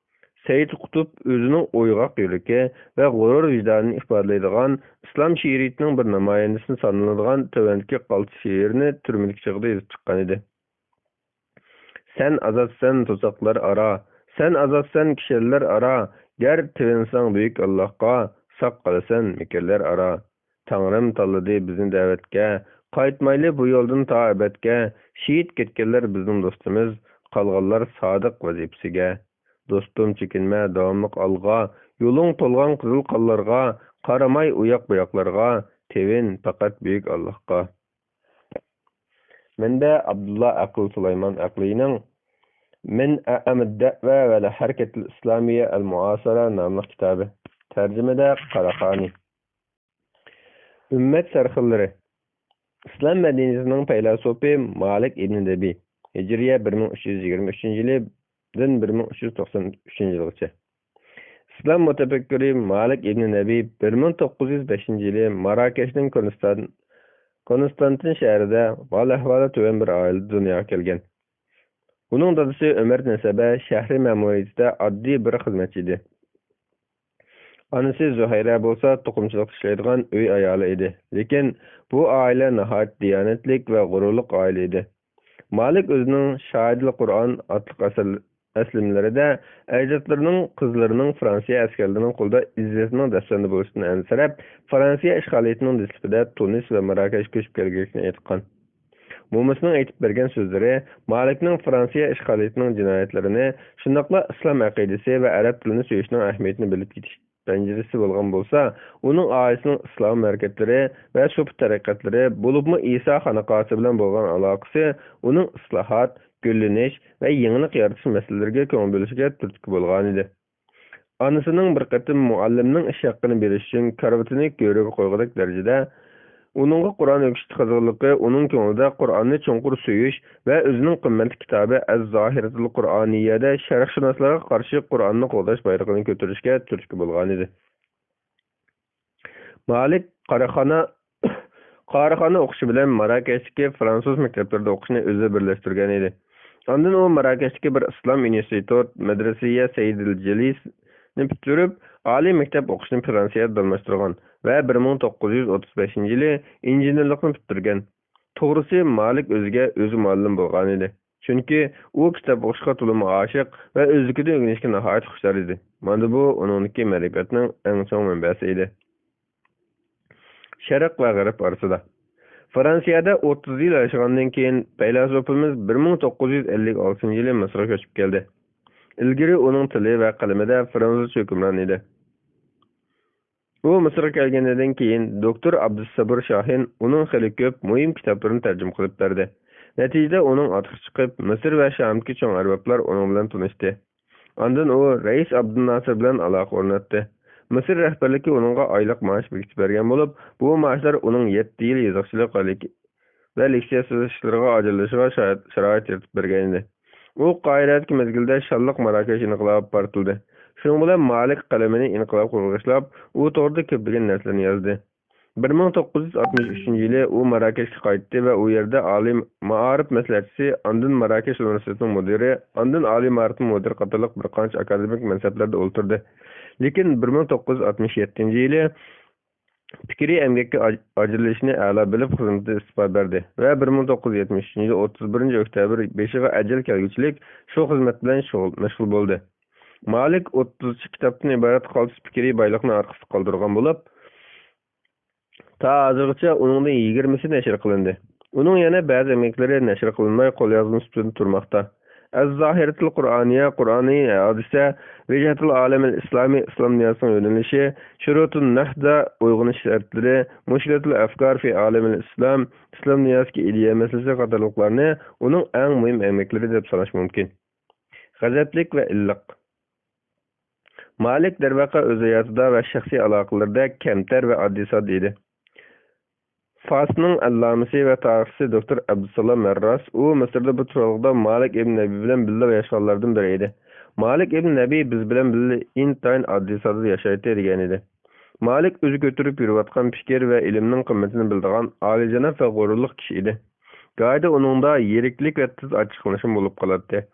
سەيىد قۇتۇپ ئۆزىنىڭ ئويغاق يۈرىكى ۋە غۇرۇر ۋىجدانىنى ئىپادىلەيدىغان، ئىسلام شېئىرىيىتىنىڭ بىر نامايەندىسى سانىلىدىغان تۆۋەندىكى قالتىس شېئىرىنى تۈرمىدىكى چېغىدا يېزىپ چىققان ئىدى. سەن ئازادسەن توساقلار ئارا، سەن ئازادسەن كىشەنلەر ئارا، گەر تېۋىنساڭ بۈيۈك ئاللاھقا، ساق قالىسەن مىكىرلەر ئارا. تەڭرىم تاللىدى بىزنى دەۋەتكە، قايتمايلى بۇ يولدىن تا ئەبەدكە. شېھىت كەتكەنلەر بىزنىڭ دوستىمىز، قالغانلار سادىق ۋەزىپىسىگە. دوستۇم، چېكىنمە، داۋاملىق ئالغا، يولۇڭ تولغان قىزىل قانلارغا، قارىماي ئۇياق-بۇياقلارغا، تېۋىن پەقەت بۈيۈك ئاللاھقا. مەنبە: ئابدۇللا ئەقىل سۇلايمان ئەقلىينىڭ مىن أعمق الدعوة والحركة الإسلامية المعاصرة ناملىق كىتابى. تەرجىمىدە قاراخانى. ئۈممەت سەرخىللىرى. ئىسلام مەدەنىيىتىنىڭ پەيلاسوپى مالىك ئىبنى نەبى، ھىجرىيە بىر مىڭ ئۈچ يۈز يىگىرمە ئۈچىنچى يىلى دىن بىر مىڭ ئۈچ يۈز توقسان ئۈچىنچى يىلغىچە. ئىسلام مۇتەپەككۇرى مالىك ئىبنى نەبى بىر مىڭ توققۇز يۈز بەشىنچى يىلى ماراكەشنىڭ كونستان-، كونستانتىن شەھىرىدە ھال-ئەھۋالى تۆۋەن بىر ئائىلىدە دۇنياغا كەلگەن. ئۇنىڭ دادىسى ئۆمەر نەسەبە شەھەر مەمۇرىيىتىدە ئاددىي بىر خىزمەتچى ئىدى. ئانىسى زۇھەيرە بولسا توقۇمىچىلىقتا ئىشلەيدىغان ئۆي ئايالى ئىدى. لېكىن بۇ ئائىلە ناھايىتى دىيانەتلىك ۋە غۇرۇرلۇق ئائىلە ئىدى. مالىك ئۆزىنىڭ شاھىدىل قۇرئان ئاتلىق ئەسەر-، ئەسلىمىلىرىدە ئەجدادلىرىنىڭ قىزلىرىنىڭ فرانسىيە ئەسكەرلىرىنىڭ قولىدا ئىززىتىنىڭ دەپسەندە بولۇشىدىن ئەنسىرەپ، فرانسىيە ئىشغالىيىتىنىڭ دەسلىپىدە تۇنىس ۋە ماراكەشكە كۆچۈپ كەلگەنلىكىنى ئېيتقان. مومىسىنىڭ ئېيتىپ بەرگەن سۆزلىرى مالىكنىڭ فرانسىيە ئىشغالىيىتىنىڭ جىنايەتلىرىنى، شۇنداقلا ئىسلام ئەقىدىسى ۋە ئەرەب تىلىنى سۆيۈشنىڭ ئەھمىيىتىنى بىلىپ يېتىش پەنجىرىسى بولغان بولسا، ئۇنىڭ ئائىلىسىنىڭ ئىسلام ھەرىكەتلىرى ۋە سوپى تەرىقەتلىرى، بولۇپمۇ ئىسا خانىقاسى بىلەن بولغان ئالاقىسى ئۇنىڭ ئىسلاھات، گۈللىنىش ۋە يېڭىلىق يارىتىش مەسىلىلىرىگە كۆڭۈل بۆلۈشىگە تۈرتكە بولغانىدى. ئانىسىنىڭ بىر قېتىم مۇئەللىمنىڭ ئىش ھەققىنى بېرىش ئۈچۈن كارىۋىتىنى گۆرۈگە قويغۇدەك دەرىجىدە ئۇنىڭغا قۇرئان ئۆگىتىش قىزغىنلىقى ئۇنىڭ كۆڭلىدە قۇرئاننى چوڭقۇر سۆيۈش ۋە ئۆزىنىڭ قىممەتلىك كىتابى ئەز-زاھىرەتۇل قۇرئانىيەدە شەرقشۇناسلارغا قارشى قۇرئاننى قوغداش بايرىقىنى كۆتۈرۈشكە تۈرتكە بولغانىدى. مالىك قاراخانا، قاراخانا ئوقۇشى بىلەن ماراكەشتىكى فرانسۇز مەكتەپلىرىدە ئوقۇشنى ئۆزىدە بىرلەشتۈرگەن ئىدى. ئاندىن ئۇ ماراكەشتىكى بىر ئىسلام ئىنستىتۇت، مەدرىسىيە سەيدىل جەلىسنى پۈتتۈرۈپ، ئالىي مەكتەپ ئوقۇشىنى فرانسىيەدە داۋاملاشتۇرغان ۋە بىر مىڭ توققۇز يۈز ئوتتۇز بەشىنچى يىلى ئىنژېنېرلىقنى پۈتتۈرگەن. توغرىسى، مالىك ئۆزىگە ئۆزى مۇئەللىم بولغانىدى. چۈنكى ئۇ كىتاب ئوقۇشقا تولىمۇ ئاشىق ۋە ئۆزلۈكىدىن ئۆگىنىشكە ناھايىتى خۇشتار ئىدى. مانا بۇ ئۇنىڭدىكى مەرىپەتنىڭ ئەڭ چوڭ مەنبەسى ئىدى. شەرق ۋە غەرب ئارىسىدا. فرانسىيەدە ئوتتۇز يىل ياشىغاندىن كېيىن، پەيلاسوپىمىز بىر مىڭ توققۇز يۈز ئەللىك ئالتىنچى يىلى مىسىرغا كۆچۈپ كەلدى. ئىلگىرى ئۇنىڭ تىلى ۋە قەلىمىدە فرانسۇزچە ھۆكۈمران ئىدى. ئۇ مىسىرغا كەلگىنىدىن كېيىن، دوكتور ئابدۇسەبۇر شاھىن ئۇنىڭ خېلى كۆپ مۇھىم كىتابلىرىنى تەرجىمە قىلىپ بەردى. نەتىجىدە ئۇنىڭ ئاتىقى چىقىپ، مىسىر ۋە شامدىكى چوڭ ئەربابلار ئۇنىڭ بىلەن تونۇشتى. ئاندىن ئۇ رەئىس ئابدۇناسىر بىلەن ئالاقە ئورناتتى. مىسىر رەھبەرلىكى ئۇنىڭغا ئايلىق مائاش بېكىتىپ بەرگەن بولۇپ، بۇ مائاشلار ئۇنىڭ يەتتە يىل يېزىقچىلىق ۋە لېكسىيە سۆزلىشىشلىرىغا ھاجەتلىشىشىغا شارائىت يارىتىپ بەرگەن ئىدى. ئۇ قاھىرەدىكى مەزگىلدە شانلىق ماراكەش ئىنقىلابى پارتلىدى. شۇنىڭ بىلەن مالىك قەلىمىنى ئىنقىلابقا ئۇرغۇشلاپ، ئۇ توغرىدا كۆپلىگەن نەرسىلەرنى يازدى. بىر مىڭ توققۇز يۈز ئاتمىش ئۈچىنچى يىلى ئۇ ماراكەشكە قايتتى ۋە ئۇ يەردە ئالىي مائارىپ مەسلىھەتچىسى، ئاندىن ماراكەش ئۇنىۋېرسىتېتىنىڭ مۇدىرى، ئاندىن ئالىي مائارىپنىڭ مۇدىرى قاتارلىق بىر قانچە ئاكادېمىك مەنسەپلەردە ئولتۇردى. لېكىن بىر مىڭ توققۇز يۈز ئاتمىش يەتتىنچى يىلى پىكرىي ئەمگەككە ئاج-، ئاجرىلىشنى ئەلا بىلىپ، خىزمىتىدە ئىستېپا بەردى ۋە بىر مىڭ توققۇز يۈز يەتمىش ئۈچىنچى يىل ئوتتۇز بىرىنچى ئۆكتەبىر بېشىغا ئەجەل كەلگۈچىلىك شۇ خىزمەت بىلەن شۇغۇل-، مەشغۇل بولدى. مالىك ئوتتۇزچە كىتابتىن ئىبارەت قالتىس پىكرىي بايلىقنى ئارقىسىدا قالدۇرغان بولۇپ، تا ھازىرغىچە ئۇنىڭدىن يىگىرمىسى نەشر قىلىندى. ئۇنىڭ يەنە بەزى ئەمگەكلىرى نەشر قىلىنماي، قوليازما سۈپىتىدە تۇرماقتا. ئەز-زاھىرەتۇل قۇرئانىيە، قۇرئانىي ھادىسە، ۋىجھەتۇل ئالەمىل ئىسلامىي، ئىسلام دۇنياسىنىڭ يۆنىلىشى، شۇرۇتۇن نەھدا، ئويغىنىش شەرتلىرى، مۇشكىلەتۇل ئەفكار فى ئالەمىل ئىسلام، ئىسلام دۇنياسىدىكى ئىدىيە مەسىلىسى قاتارلىقلارنى ئۇنىڭ ئەڭ مۇھىم ئەمگەكلىرى دەپ ساناش مۇمكىن. غەزەپلىك ۋە ئىللىق. مالىك، دەرۋەقە، ئۆز ھاياتىدا ۋە شەخسىي ئالاقىلىرىدە كەمتەر ۋە ئاددىي-ساددا ئىدى. فارسنىڭ ئەللامىسى ۋە تارىخچىسى دوكتور ئابدۇسالام ھەرراس، ئۇ مىسىردا بۇ تۇرالغۇدا مالىك ئىبن نەبى بىلەن بىللە ياشىغانلاردىن بىرى ئىدى. مالىك ئىبن نەبى بىز بىلەن بىللە ئىنتايىن ئاددىي-ساددا ياشايتتى، دېگەن ئىدى. مالىك ئۆزى كۆتۈرۈپ يۈرۈۋاتقان پىكىر ۋە ئىلىمنىڭ قىممىتىنى بىلىدىغان ئالىيجاناب ۋە غۇرۇرلۇق كىشى ئىدى. گاھىدا ئۇنىڭدا يىرىكلىك ۋە تېز ئاچچىقلىنىشمۇ بولۇپ قالاتتى.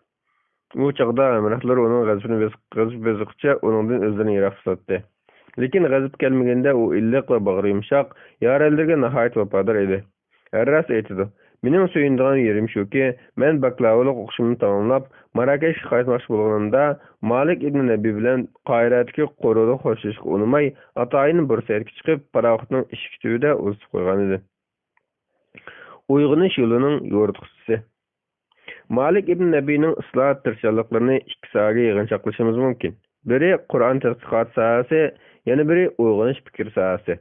ئۇ چاغدا ھەمراھلىرى ئۇنىڭ غەزىپىنى بېسىق-، غەزىپى بېسىققىچە ئۇنىڭدىن ئۆزلىرىنى يىراق تۇتاتتى. لېكىن غەزىپى كەلمىگەندە ئۇ ئىللىق ۋە باغرى يۇمشاق، يارەنلىرىگە ناھايىتى ۋاپادار ئىدى. ھەرراس ئېيتىدۇ، مېنىڭ سۆيۈنىدىغان يېرىم شۇكى، مەن باكلاۋۇلۇق ئوقۇشۇمنى تاماملاپ، ماراكەشكە قايتماقچى بولغىنىمدا، مالىك ئىبن نەبى بىلەن قاھىرەدىكى قورۇدا خوشلىشىشقا ئۇنىماي، ئاتايىن بۇرسەيدكە چىقىپ، پاراخوتنىڭ ئىشىك تۈۋىدە ئۇزىتىپ قويغانىدى. ئويغىنىش يولىنىڭ يورۇتقۇچىسى. مالىك ئىبن نەبىنىڭ ئىسلاھات تىرىشچانلىقلىرىنى ئىككى ساھەگە يىغىنچاقلىشىمىز مۇمكىن. بىرى قۇرئان تەتقىقاتى ساھەسى، يەنە بىرى ئويغىنىش پىكىر ساھەسى.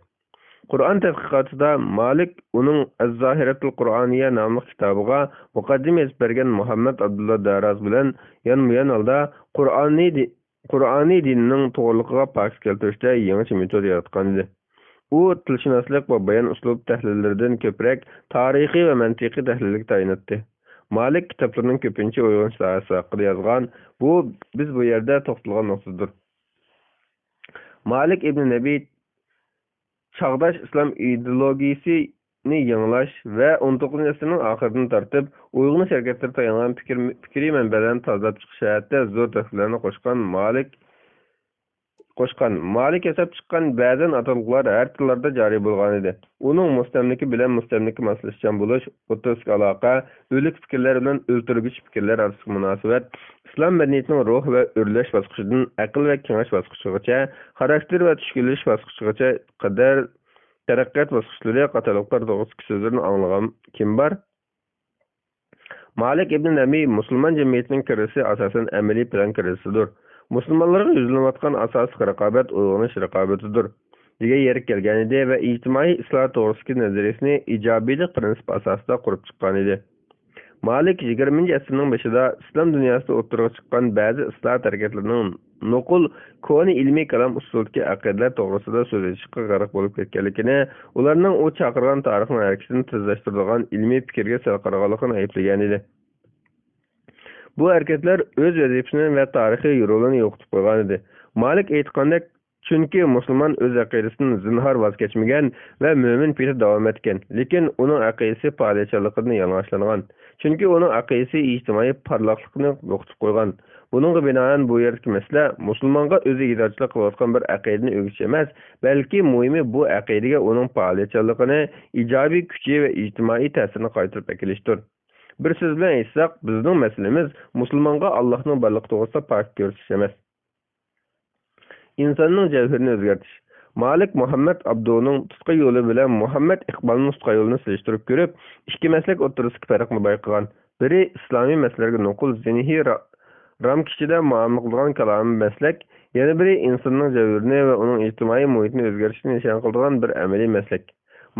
قۇرئان تەتقىقاتىدا مالىك ئۇنىڭ ئەز-زاھىرەتۇل قۇرئانىيە ناملىق كىتابىغا مۇقەددىمە يېزىپ بەرگەن مۇھەممەد ئابدۇللا داراز بىلەن يانمۇيان ھالدا قۇرئاننى دى-، قۇرئانىي دىننىڭ توغرىلىقىغا پاكىت كەلتۈرۈشتە يېڭىچە مېتود ياراتقانىدى. ئۇ تىلشۇناسلىق ۋە بايان ئۇسلۇب تەھلىللىرىدىن كۆپرەك تارىخىي ۋە مەنتىقىي تەھلىلگە تايىناتتى. مالىك كىتابلىرىنىڭ كۆپىنچە ئويغىنىش ساھەسى ھەققىدە يازغان، بۇ، بىز بۇ يەردە توختالغان نۇقتىدۇر. مالىك ئىبن نەبى چاغداش ئىسلام ئىدېئولوگىيىسىنى يېڭىلاش ۋە ئون توققۇزىنچى ئەسىرنىڭ ئاخىرىدىن تارتىپ ئويغىنىش ھەرىكەتلىرى تايانغان پىكىر، پىكرىي مەنبەلەرنى تازىلاپ چىقىش جەھەتتە زور تۆھپىلەرنى قوشقان مالىك، قوشقان. مالىك ياساپ چىققان بەزەن ئاتالغۇلار ھەر تىللاردا جارى بولغانىدى. ئۇنىڭ مۇستەملىكە بىلەن مۇستەملىكە ماسلىشىشچان بولۇش، ئوتتۇرىسىدىكى ئالاقە، ئۆلۈك پىكىرلەر بىلەن ئۆلتۈرگۈچى پىكىرلەر ئارىسىدىكى مۇناسىۋەت، ئىسلام مەدەنىيىتىنىڭ روھ ۋە ئۆرلەش باسقۇچىدىن ئەقىل ۋە كېڭەش باسقۇچىغىچە، خاراكتېر ۋە چۈشكۈنلىشىش باسقۇچىغىچە قەدەر تەرەققىيات باسقۇچلىرى قاتارلىقلار توغرىسىدىكى سۆزلىرىنى ئاڭلىغان كىم بار؟ مالىك ئىبن نەبى مۇسۇلمان جەمئىيىتىنىڭ كىرىزىسى ئاساسەن ئەمەلىي پىلان كىرىزىسىدۇر. مۇسۇلمانلارغا يۈزلىنىۋاتقان ئاساسلىق رىقابەت ئويغىنىش رىقابىتىدۇر، دېگەن يەرگە كەلگەنىدى ۋە ئىجتىمائىي ئىسلاھات توغرىسىدىكى نەزەرىيىسىنى ئىجابىيلىق پىرىنسىپى ئاساسىدا قۇرۇپ چىققانىدى. مالىك يىگىرمىنچى ئەسىرنىڭ بېشىدا ئىسلام دۇنياسىدا ئوتتۇرىغا چىققان بەزى ئىسلاھات ھەرىكەتلىرىنىڭ نوقۇل كونا ئىلمىي كالام ئۇسۇلىدىكى ئەقىدىلەر توغرىسىدا سۆزلىشىشقا غەرق بولۇپ كەتكەنلىكىنى، ئۇلارنىڭ ئۇ چاقىرغان تارىخنىڭ ھەرىكىتىنى تېزلەشتۈرىدىغان ئىلمىي پىكىرگە سەل قارىغانلىقىنى ئەيىبلىگەنىدى. بۇ ھەرىكەتلەر ئۆز ۋەزىپىسىنى ۋە تارىخىي رولىنى يوقىتىپ قويغانىدى. مالىك ئېيتقاندەك، چۈنكى مۇسۇلمان ئۆز ئەقىدىسىدىن زىنھار ۋاز كەچمىگەن ۋە مۆمىن پېتى داۋام ئەتكەن، لېكىن ئۇنىڭ ئەقىدىسى پائالىيەتچانلىقىدىن يالىڭاچلانغان. چۈنكى ئۇنىڭ ئەقىدىسى ئىجتىمائىي پارلاقلىقنى يوقىتىپ قويغان. بۇنىڭغا بىنائەن، بۇ يەردىكى مەسىلە مۇسۇلمانغا ئۆزى ئىگىدارچىلىق قىلىۋاتقان بىر ئەقىدىنى ئۆگىتىش ئەمەس، بەلكى مۇھىمى بۇ ئەقىدىگە ئۇنىڭ پائالىيەتچانلىقىنى، ئىجابىي كۈچى ۋە ئىجتىمائىي تەسىرىنى قايتۇرۇپ ئەكېلىشتۇر. بىر سۆز بىلەن ئېيتساق، بىزنىڭ مەسىلىمىز مۇسۇلمانغا ئاللاھنىڭ بارلىقى توغرىسىدا پاكىت كۆرسىتىش ئەمەس. ئىنساننىڭ جەۋھىرىنى ئۆزگەرتىش. مالىك مۇھەممەد ئابدۇنىڭ تۇتقا يولى بىلەن مۇھەممەد ئىقبالنىڭ تۇتقا يولىنى سېلىشتۇرۇپ كۆرۈپ، ئىككى مەسلەك ئوتتۇرىسىدىكى پەرقنى بايقىغان. بىرى ئىسلامىي مەسىلىلەرگە نوقۇل زىنھىي را-، رامكا ئىچىدە مۇئامىلە قىلىدىغان كالامىي مەسلەك، يەنە بىرى ئىنساننىڭ جەۋھىرىنى ۋە ئۇنىڭ ئىجتىمائىي مۇھىتىنى ئۆزگەرتىشنى نىشان قىلىدىغان بىر ئەمەلىي مەسلەك.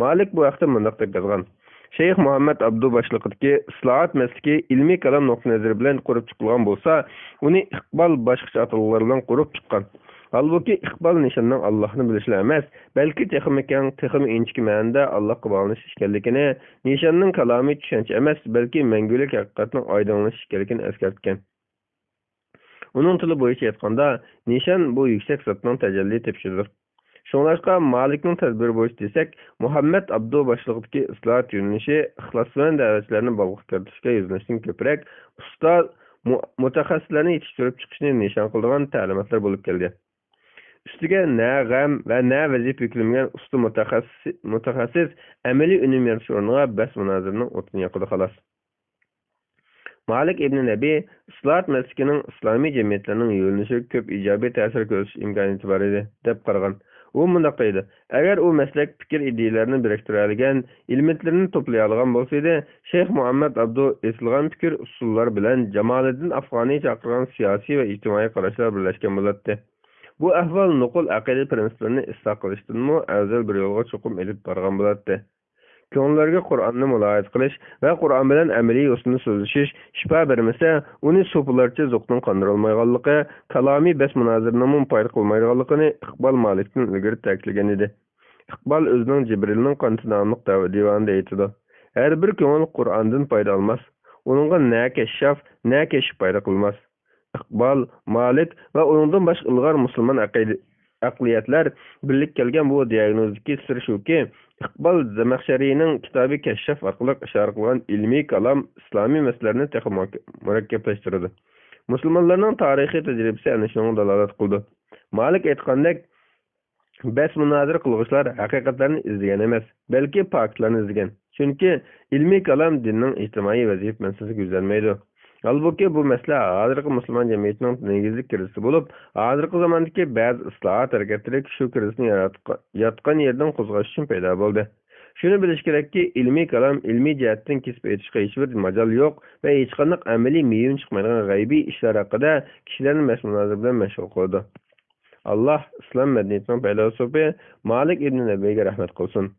مالىك بۇ ھەقتە مۇنداق دەپ يازغان: شەيخ مۇھەممەد ئابدۇ باشلىقىدىكى ئىسلاھات مەسلىكى ئىلمىي كالام نۇقتىئىنەزىرى بىلەن قۇرۇپ چىقىلغان بولسا، ئۇنى ئىقبال باشقىچە ئاتالغۇلار بىلەن قۇرۇپ چىققان. ھالبۇكى، ئىقبال نىشاننىڭ ئاللاھنى بىلىشلا ئەمەس، بەلكى تېخىمۇ كەڭ، تېخىمۇ ئىنچىكە مەنىدە ئاللاھقا باغلىنىش ئىكەنلىكىنى، نىشاننىڭ كالامىي چۈشەنچە ئەمەس، بەلكى مەڭگۈلۈك ھەقىقەتنىڭ ئايدىڭلىشىش ئىكەنلىكىنى ئەسكەرتكەن. ئۇنىڭ تىلى بويىچە ئېيتقاندا، نىشان بۇ يۈكسەك زاتنىڭ تەجەللى تېپىشىدۇر. شۇڭلاشقا، مالىكنىڭ تەدبىرى بويىچە دېسەك، مۇھەممەد ئابدۇ باشلىقىدىكى ئىسلاھات يۆنىلىشى ئىخلاسمەن دەۋەتچىلەرنى بالغا كىرىتىشكە يۈزلىنىشتىن كۆپرەك، ئۇستا مۇ-، مۇتەخەسسىسلەرنى يېتىشتۈرۈپ چىقىشنى نىشان قىلىدىغان تەلىماتلار بولۇپ كەلگەن. ئۈستىگە نە غەم ۋە نە ۋەزىپە يۈكلىمىگەن ئۇستا مۇتەخەسسىس، مۇتەخەسسىس ئەمەلىي ئۈنۈم يارىتىش ئورنىغا بەس مۇنازىرىنىڭ ئوتىنى ياقىدۇ، خالاس. مالىك ئىبنى نەبى ئىسلاھات مەسلىكىنىڭ ئىسلامىي جەمئىيەتلەرنىڭ يۆنىلىشىگە كۆپ ئىجابىي تەسىر كۆرسىتىش ئىمكانىيىتى بار ئىدى، دەپ قارىغان. ئۇ مۇنداق دەيدۇ، ئەگەر ئۇ مەسلەك پىكىر ئىدىيىلەرنى بىرىكتۈرەلىگەن، ئېلېمېنتلىرىنى توپلىيالىغان بولسىدى، شەيخ مۇھەممەد ئابدۇ ئېيتىلغان پىكىر ئۇسۇللار بىلەن جامالىدىن ئافغانى چاقىرغان سىياسىي ۋە ئىجتىمائىي قاراشلار بىرلەشكەن بولاتتى. بۇ ئەھۋال نوقۇل ئەقىدە پىرىنسىپلىرىنى ئىسلاھ قىلىشتىنمۇ ئەۋزەل بىر يولغا چوقۇم ئېلىپ بارغان بولاتتى. كۆڭۈللەرگە قۇرئاننى مۇلاھىزە قىلىش ۋە قۇرئان بىلەن ئەمەلىي يوسۇندا سۆزلىشىش شىپا بەرمىسە، ئۇنى سوپىلارچە زوقنىڭ قاندۇرالمايدىغانلىقى، كالامىي بەس مۇنازىرىنىڭمۇ پايدا قىلمايدىغانلىقىنى ئىقبال مالىكتىن ئىلگىرى تەكىتلىگەن ئىدى. ئىقبال ئۆزىنىڭ جىبرىلنىڭ قانىتى ناملىق دەۋا دىۋانىدا ئېيتىدۇ، ھەر بىر كۆڭۈل قۇرئاندىن پايدا ئالماس. ئۇنىڭغا نە كەششاف، نە كەشىپ پايدا قىلماس. ئىقبال، مالىك ۋە ئۇنىڭدىن باشقا ئىلغار مۇسۇلمان ئەقىدە-، ئەقلىيەتلەر بىرلىككە كەلگەن بۇ دىياگنوزدىكى سىر شۇكى، ئىقبال زەمەخشەرىنىڭ كىتابى كەششاف ئارقىلىق ئىشارە قىلغان ئىلمىي كالام ئىسلامىي مەسىلىلەرنى تېخىمۇ مۇرەككەپلەشتۈرىدۇ. مۇسۇلمانلارنىڭ تارىخىي تەجرىبىسى ئەنە شۇنىڭغا دالالەت قىلىدۇ. مالىك ئېيتقاندەك، بەس مۇنازىرە قىلغۇچىلار ھەقىقەتلەرنى ئىزدىگەن ئەمەس، بەلكى پاكىتلارنى ئىزدىگەن. چۈنكى ئىلمىي كالام دىننىڭ ئىجتىمائىي ۋەزىپە مەسىلىسىگە يۈزلەنمەيدۇ. ھالبۇكى، بۇ مەسىلە ھازىرقى مۇسۇلمان جەمئىيىتىنىڭ نېگىزلىك كىرىزىسى بولۇپ، ھازىرقى زاماندىكى بەزى ئىسلاھات ھەرىكەتلىرى شۇ كىرىزىسنى ياراتقا-، ياتقان يېرىدىن قوزغاش ئۈچۈن پەيدا بولدى. شۇنى بىلىش كېرەككى، ئىلمىي كالام ئىلمىي جەھەتتىن كېسىپ ئېيتىشقا ھېچبىر ماجال يوق ۋە ھېچقانداق ئەمەلىي مېۋىنى چىقمايدىغان غەيبىي ئىشلار ھەققىدە كىشىلەرنى بەس مۇنازىرە بىلەن مەشغۇل قىلىدۇ. ئاللاھ ئىسلام مەدەنىيىتىنىڭ پەيلاسوپى مالىك ئىبنى نەبىگە رەھمەت قىلسۇن.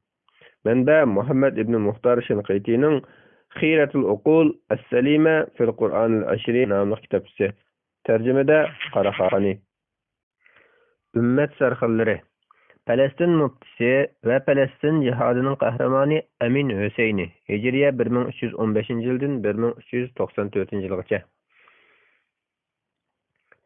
مەنبە: مۇھەممەد ئىبنى مۇختار شىنقىتىنىڭ خىرەتۇل ئۇقۇل ئەسسەلىمە فىل قۇرئانىل ئەشرى ناملىق كىتابچىسى. تەرجىمىدە قاراخانى. ئۈممەت سەرخىللىرى. پەلەستىن مۇپتىسى ۋە پەلەستىن جىھادىنىڭ قەھرىمانى ئەمىن ھۈسەينى، ھىجرىيە بىر مىڭ ئۈچ يۈز ئون بەشىنچى يىلدىن بىر مىڭ ئۈچ يۈز توقسان تۆتىنچى يىلغىچە.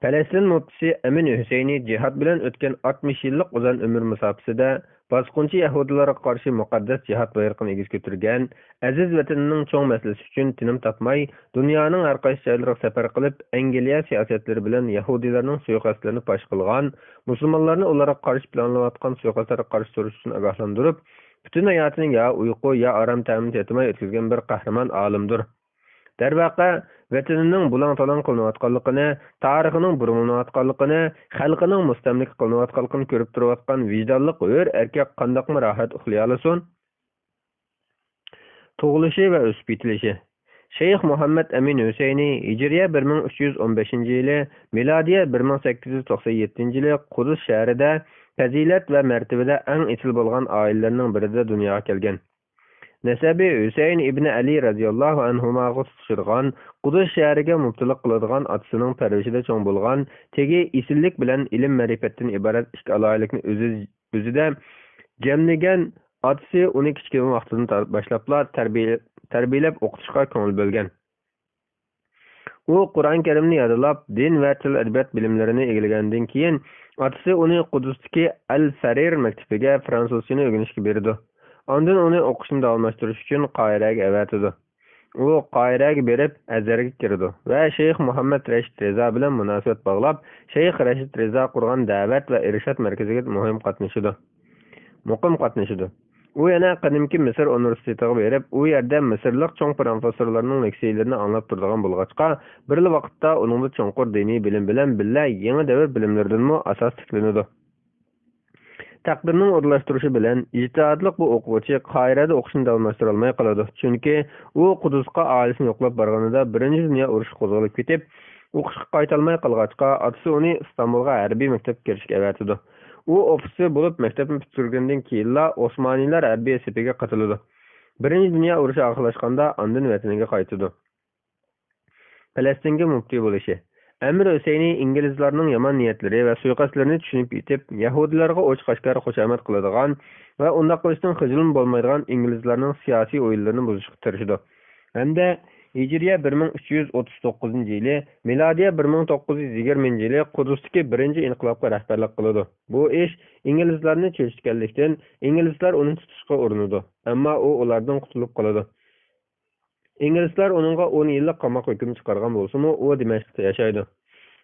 پەلەستىن مۇپتىسى ئەمىن ھۈسەينى جىھاد بىلەن ئۆتكەن ئاتمىش يىللىق ئۇزۇن ئۆمۈر مۇساپىسىدە باسقۇنچى يەھۇدىيلارغا قارشى مۇقەددەس جىھاد بايرىقىنى ئېگىز كۆتۈرگەن، ئەزىز ۋەتىنىنىڭ چوڭ مەسىلىسى ئۈچۈن تىنىم تاپماي، دۇنيانىڭ ھەر قايسى جايلىرىغا سەپەر قىلىپ، ئەنگلىيە سىياسەتلىرى بىلەن يەھۇدىيلارنىڭ سۇيىقەستلىرىنى پاش قىلغان، مۇسۇلمانلارنى ئۇلارغا قارشى پىلانلىنىۋاتقان سۇيىقەستلەرگە قارشى تۇرۇش ئۈچۈن ئاگاھلاندۇرۇپ، پۈتۈن ھاياتىنى يا ئۇيقۇ، يا ئارام تەمىنى تېتىماي ئۆتكۈزگەن بىر قەھرىمان ئالىمدۇر. دەرۋەقە، ۋەتىنىنىڭ بۇلاڭ-تالاڭ قىلىنىۋاتقانلىقىنى، تارىخىنىڭ بۇرمىلىنىۋاتقانلىقىنى، خەلقىنىڭ مۇستەملىكە قىلىنىۋاتقانلىقىنى كۆرۈپ تۇرۇۋاتقان ۋىجدانلىق ھۆر ئەركەك قانداقمۇ راھەت ئۇخلىيالىسۇن؟ تۇغۇلۇشى ۋە ئۆسۈپ يېتىلىشى. شەيخ مۇھەممەد ئەمىن ھۈسەينى ھىجرىيە بىر مىڭ ئۈچ يۈز ئون بەشىنچى يىلى، مىلادىيە بىر مىڭ سەككىز يۈز توقسان يەتتىنچى يىلى قۇدۇس شەھىرىدە پەزىلەت ۋە مەرتىۋىدە ئەڭ ئېسىل بولغان ئائىلىلەرنىڭ بىرىدە دۇنياغا كەلگەن. نەسەبى ھۈسەيىن ئىبنى ئەلى رەزىياللاھۇ ئەنھۇماغا تۇتىشىدىغان قۇدۇس شەھىرىگە مۇپتىلىق قىلىدىغان ئاتىسىنىڭ پەرۋىشىدە چوڭ بولغان، تېگى ئېسىللىك بىلەن ئىلىم-مەرىپەتتىن ئىبارەت ئىككى ئالاھىدىلىكنى ئۆزى، ئۆزىدە جەملىگەن ئاتىسى ئۇنى كىچىككىنە ۋاقتىدىن تارتىپ باشلاپلا تەربىيە-، تەربىيەلەپ ئوقۇتۇشقا كۆڭۈل بۆلگەن. ئۇ قۇرئان كەرىمنى يادلاپ، دىن ۋە تىل-ئەدەبىيات بىلىملىرىنى ئىگىلىگەندىن كېيىن، ئاتىسى ئۇنى قۇدۇستىكى ئەل فەرىر مەكتىپىگە فرانسۇزچىنى ئۆگىنىشكە بېرىدۇ. ئاندىن ئۇنى ئوقۇشنى داۋاملاشتۇرۇش ئۈچۈن قاھىرەگە ئەۋەتىدۇ. ئۇ قاھىرەگە بېرىپ، ئەزھەرگە كىرىدۇ ۋە شەيخ مۇھەممەد رەشىد رىزا بىلەن مۇناسىۋەت باغلاپ، شەيخ رەشىد رىزا قۇرغان دەۋەت ۋە ئىرشاد مەركىزىگە مۇھىم قاتنىشىدۇ. مۇقىم قاتنىشىدۇ. ئۇ يەنە قەدىمكى مىسىر ئۇنىۋېرسىتېتىغا بېرىپ، ئۇ يەردە مىسىرلىق چوڭ پروفېسسورلارنىڭ لېكسىيىلىرىنى ئاڭلاپ تۇرىدىغان بولغاچقا، بىرلا ۋاقىتتا ئۇنىڭدا چوڭقۇر دىنىي بىلىم بىلەن بىللە يېڭى دەۋر بىلىملىرىدىنمۇ ئاساس تىكلىنىدۇ. تەقدىرنىڭ ئورۇنلاشتۇرۇشى بىلەن ئىجتىھادلىق بۇ ئوقۇغۇچى قاھىرەدە ئوقۇشىنى داۋاملاشتۇرالماي قالىدۇ، چۈنكى ئۇ قۇدۇسقا ئائىلىسىنى يوقلاپ بارغىنىدا بىرىنچى دۇنيا ئۇرۇشى قوزغىلىپ كېتىپ، ئوقۇشقا قايتالماي قالغاچقا، ئاتىسى ئۇنى ئىستانبۇلغا ھەربىي مەكتەپكە كىرىشكە ئەۋەتىدۇ. ئۇ ئوفىتسېر بولۇپ مەكتەپنى پۈتتۈرگەندىن كېيىنلا ئوسمانىيلار ھەربىي سېپىگە قېتىلىدۇ. بىرىنچى دۇنيا ئۇرۇشى ئاخىرلاشقاندا ئاندىن ۋەتىنىگە قايتىدۇ. پەلەستىنگە مۇپتى بولۇشى. ئەمىر ھۈسەينى ئىنگلىزلارنىڭ يامان نىيەتلىرى ۋە سۇيىقەستلىرىنى چۈشىنىپ يېتىپ، يەھۇدىيلارغا ئوچۇق-ئاشكارا خۇشامەت قىلىدىغان ۋە ئۇنداق قىلىشتىن خىجىلمۇ بولمايدىغان ئىنگلىزلارنىڭ سىياسىي ئويۇنلىرىنى بۇزۇشقا تىرىشىدۇ ھەمدە ھىجرىيە بىر مىڭ ئۈچ يۈز ئوتتۇز توققۇزىنچى يىلى، مىلادىيە بىر مىڭ توققۇز يۈز يىگىرمىنچى يىلى قۇدۇستىكى بىرىنچى ئىنقىلابقا رەھبەرلىك قىلىدۇ. بۇ ئىش ئىنگلىزلارنى چۆچۈتكەنلىكتىن، ئىنگلىزلار ئۇنى تۇتۇشقا ئۇرۇنىدۇ، ئەمما ئۇ ئۇلاردىن قۇتۇلۇپ قالىدۇ. ئىنگلىزلار ئۇنىڭغا ئون يىللىق قاماق ھۆكمى چىقارغان بولسىمۇ، ئۇ دىمەشقتە ياشايدۇ.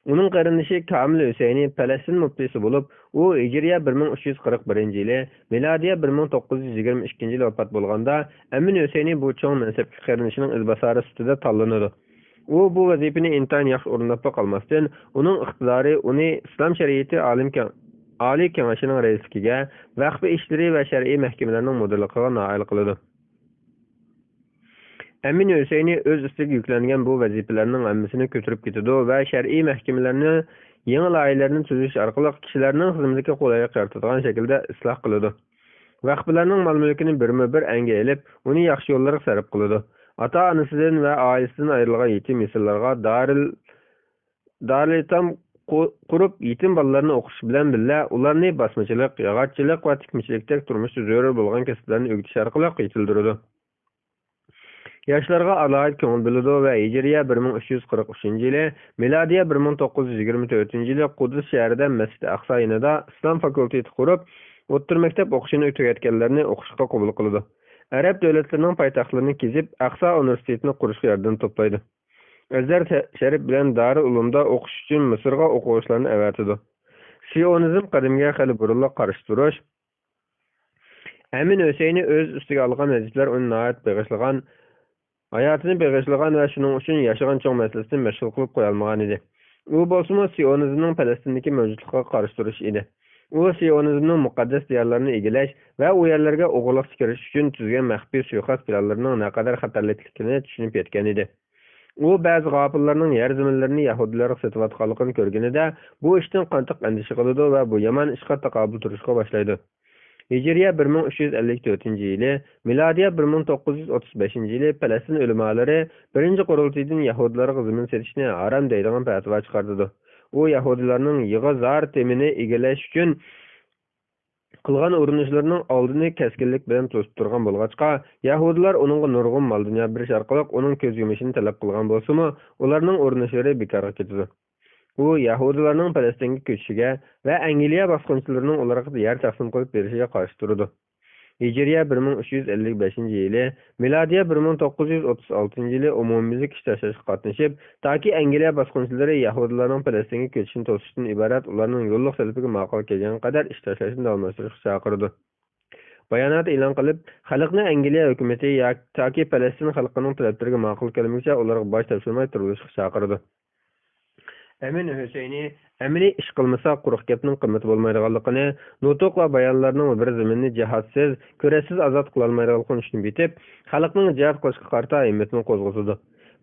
ئۇنىڭ قېرىندىشى كامىل ھۈسەينى پەلەستىن مۇپتىسى بولۇپ، ئۇ ھىجرىيە بىر مىڭ ئۈچ يۈز قىرىق بىرىنچى يىلى، مىلادىيە بىر مىڭ توققۇز يۈز يىگىرمە ئىككىنچى يىلى ۋاپات بولغاندا، ئەمىن ھۈسەينى بۇ چوڭ مەنسەپلىك قېرىندىشىنىڭ ئىزباسارى سۈپىتىدە تاللىنىدۇ. ئۇ بۇ ۋەزىپىنى ئىنتايىن ياخشى ئورۇنداپلا قالماستىن، ئۇنىڭ ئىقتىدارى ئۇنى ئىسلام شەرىئىتى ئالىم كېڭ-، ئالىي كېڭىشىنىڭ رەئىسلىكىگە، ۋەخپە ئىشلىرى ۋە شەرئىي مەھكىمىلەرنىڭ مۇدىرلىقىغا نائىل قىلىدۇ. ئەمىن ھۈسەينى ئۆز ئۈستىگە يۈكلەنگەن بۇ ۋەزىپىلەرنىڭ ھەممىسىنى كۆتۈرۈپ كېتىدۇ ۋە شەرئىي مەھكىمىلەرنى يېڭى لايىھەلەرنى تۈزۈش ئارقىلىق كىشىلەرنىڭ خىزمىتىگە قولايلىق يارىتىدىغان شەكىلدە ئىسلاھ قىلىدۇ. ۋەخپىلەرنىڭ مال-مۈلكىنى بىرمۇبىر ئەنگە ئېلىپ، ئۇنى ياخشى يوللارغا سەرپ قىلىدۇ. ئاتا-ئانىسىدىن ۋە ئائىلىسىدىن ئايرىلغان يېتىم-يېسىرلارغا دارىل-، دارىلئېتام قۇ-، قۇرۇپ، يېتىم بالىلارنى ئوقۇتۇش بىلەن بىللە، ئۇلارنى باسمىچىلىق، ياغاچچىلىق ۋە تىكمىچىلىكتەك تۇرمۇشتا زۆرۈر بولغان كەسىپلەرنى ئۆگىتىش ئارقىلىق يېتىلدۈرىدۇ. ياشلارغا ئالاھىدە كۆڭۈل بۆلىدۇ ۋە ھىجرىيە بىر مىڭ ئۈچ يۈز قىرىق ئۈچىنچى يىلى، مىلادىيە بىر مىڭ توققۇز يۈز يىگىرمە تۆتىنچى يىلى قۇددۇس شەھىرىدە مەسچىت ئەقسا يېنىدا ئىسلام فاكۇلتېتى قۇرۇپ، ئوتتۇرا مەكتەپ ئوقۇشىنى تۈگەتكەنلەرنى ئوقۇشقا قوبۇل قىلىدۇ. ئەرەب دۆلەتلىرىنىڭ پايتەختلىرىنى كېزىپ، ئەقسا ئۇنىۋېرسىتېتىنى قۇرۇشقا ياردەم توپلايدۇ. ئەزھەر تە-، شەرىپ بىلەن دارىل ئۇلۇمدا ئوقۇش ئۈچۈن مىسىرغا ئوقۇغۇچىلارنى ئەۋەتىدۇ. سىئونىزم قەدىمىگە خېلى بۇرۇنلا قارشى تۇرۇش، ئەمىن ھۈسەينى ئۆز ئۈستىگە ئالغان ۋەزىپىلەر ئۇنى ناھايىتى بېغىشلىغان، ھاياتىنى بېغىشلىغان ۋە شۇنىڭ ئۈچۈن ياشىغان چوڭ مەسىلىسىنى مەشغۇل قىلىپ قويالمىغان ئىدى. ئۇ بولسىمۇ سىئونىزمنىڭ پەلەستىندىكى مەۋجۇتلۇقىغا قارشى تۇرۇش ئىدى. ئۇ سىئونىزمنىڭ مۇقەددەس دىيارلارنى ئىگىلەش ۋە ئۇ يەرلەرگە ئوغرىلىقچە كىرىش ئۈچۈن تۈزگەن مەخپىي سۇيىقەست پىلانلىرىنىڭ نەقەدەر خەتەرلىكلىكىنى چۈشىنىپ يەتكەن ئىدى. ئۇ بەزى غاپىللارنىڭ يەر زېمىنلىرىنى يەھۇدىيلارغا سېتىۋاتقانلىقىنى كۆرگىنىدە، بۇ ئىشتىن قاتتىق ئەندىشە قىلىدۇ ۋە بۇ يامان ئىشقا تاقابىل تۇرۇشقا باشلايدۇ. ھىجرىيە بىر مىڭ ئۈچ يۈز ئەللىك تۆتىنچى يىلى، مىلادىيە بىر مىڭ توققۇز يۈز ئوتتۇز بەشىنچى يىلى پەلەستىن ئۆلىمالىرى بىرىنچى قۇرۇلتىيىدىن يەھۇدىيلارغا زېمىن سېتىشنى ھارام دەيدىغان پەتىۋا چىقارتىدۇ. ئۇ يەھۇدىيلارنىڭ يىغا زار تېمىنى ئىگىلەش ئۈچۈن قىلغان ئۇرۇنۇشلىرىنىڭ ئالدىنى كەسكىنلىك بىلەن توسۇپ تۇرغان بولغاچقا، يەھۇدىيلار ئۇنىڭغا نۇرغۇن مال-دۇنيا بېرىش ئارقىلىق ئۇنىڭ كۆز يۇمۇشىنى تەلەپ قىلغان بولسىمۇ، ئۇلارنىڭ ئۇرۇنۇشلىرى بىكارغا كېتىدۇ. ئۇ يەھۇدىيلارنىڭ پەلەستىنگە كۆچۈشىگە ۋە ئەنگلىيە باسقۇنچىلىرىنىڭ ئۇلارغا يەر تەقسىم قىلىپ بېرىشىگە قارشى تۇرىدۇ. ھىجرىيە بىر مىڭ ئۈچ يۈز ئەللىك بەشىنچى يىلى، مىلادىيە بىر مىڭ توققۇز يۈز ئوتتۇز ئالتىنچى يىلى ئومۇميۈزلۈك ئىش تاشلاشقا قاتنىشىپ، تاكى ئەنگلىيە باسقۇنچىلىرى يەھۇدىيلارنىڭ پەلەستىنگە كۆچۈشىنى توسۇشتىن ئىبارەت ئۇلارنىڭ يوللۇق تەلىپىگە ماقۇل كەلگەن قەدەر ئىش تاشلاشنى داۋاملاشتۇرۇشقا چاقىرىدۇ. بايانات ئېلان قىلىپ، خەلقنى ئەنگلىيە ھۆكۈمىتى ياكى تاكى پەلەستىن خەلقىنىڭ تەلەپلىرىگە ماقۇل كەلمىگۈچە ئۇلارغا باج تاپشۇرماي تۇرۇۋېلىشقا چاقىرىدۇ. ئەمىن ھۈسەينى ئەمەلىي ئىش قىلمىسا، قۇرۇق گەپنىڭ قىممىتى بولمايدىغانلىقىنى، نۇتۇق ۋە بايانلارنىڭ بىر زېمىننى جىھادسىز، كۈرەشسىز ئازاد قىلالمايدىغانلىقىنى چۈشىنىپ يېتىپ، خەلقنىڭ جىھاد قىلىشقا قارىتا ھىممىتىنى قوزغىتىدۇ.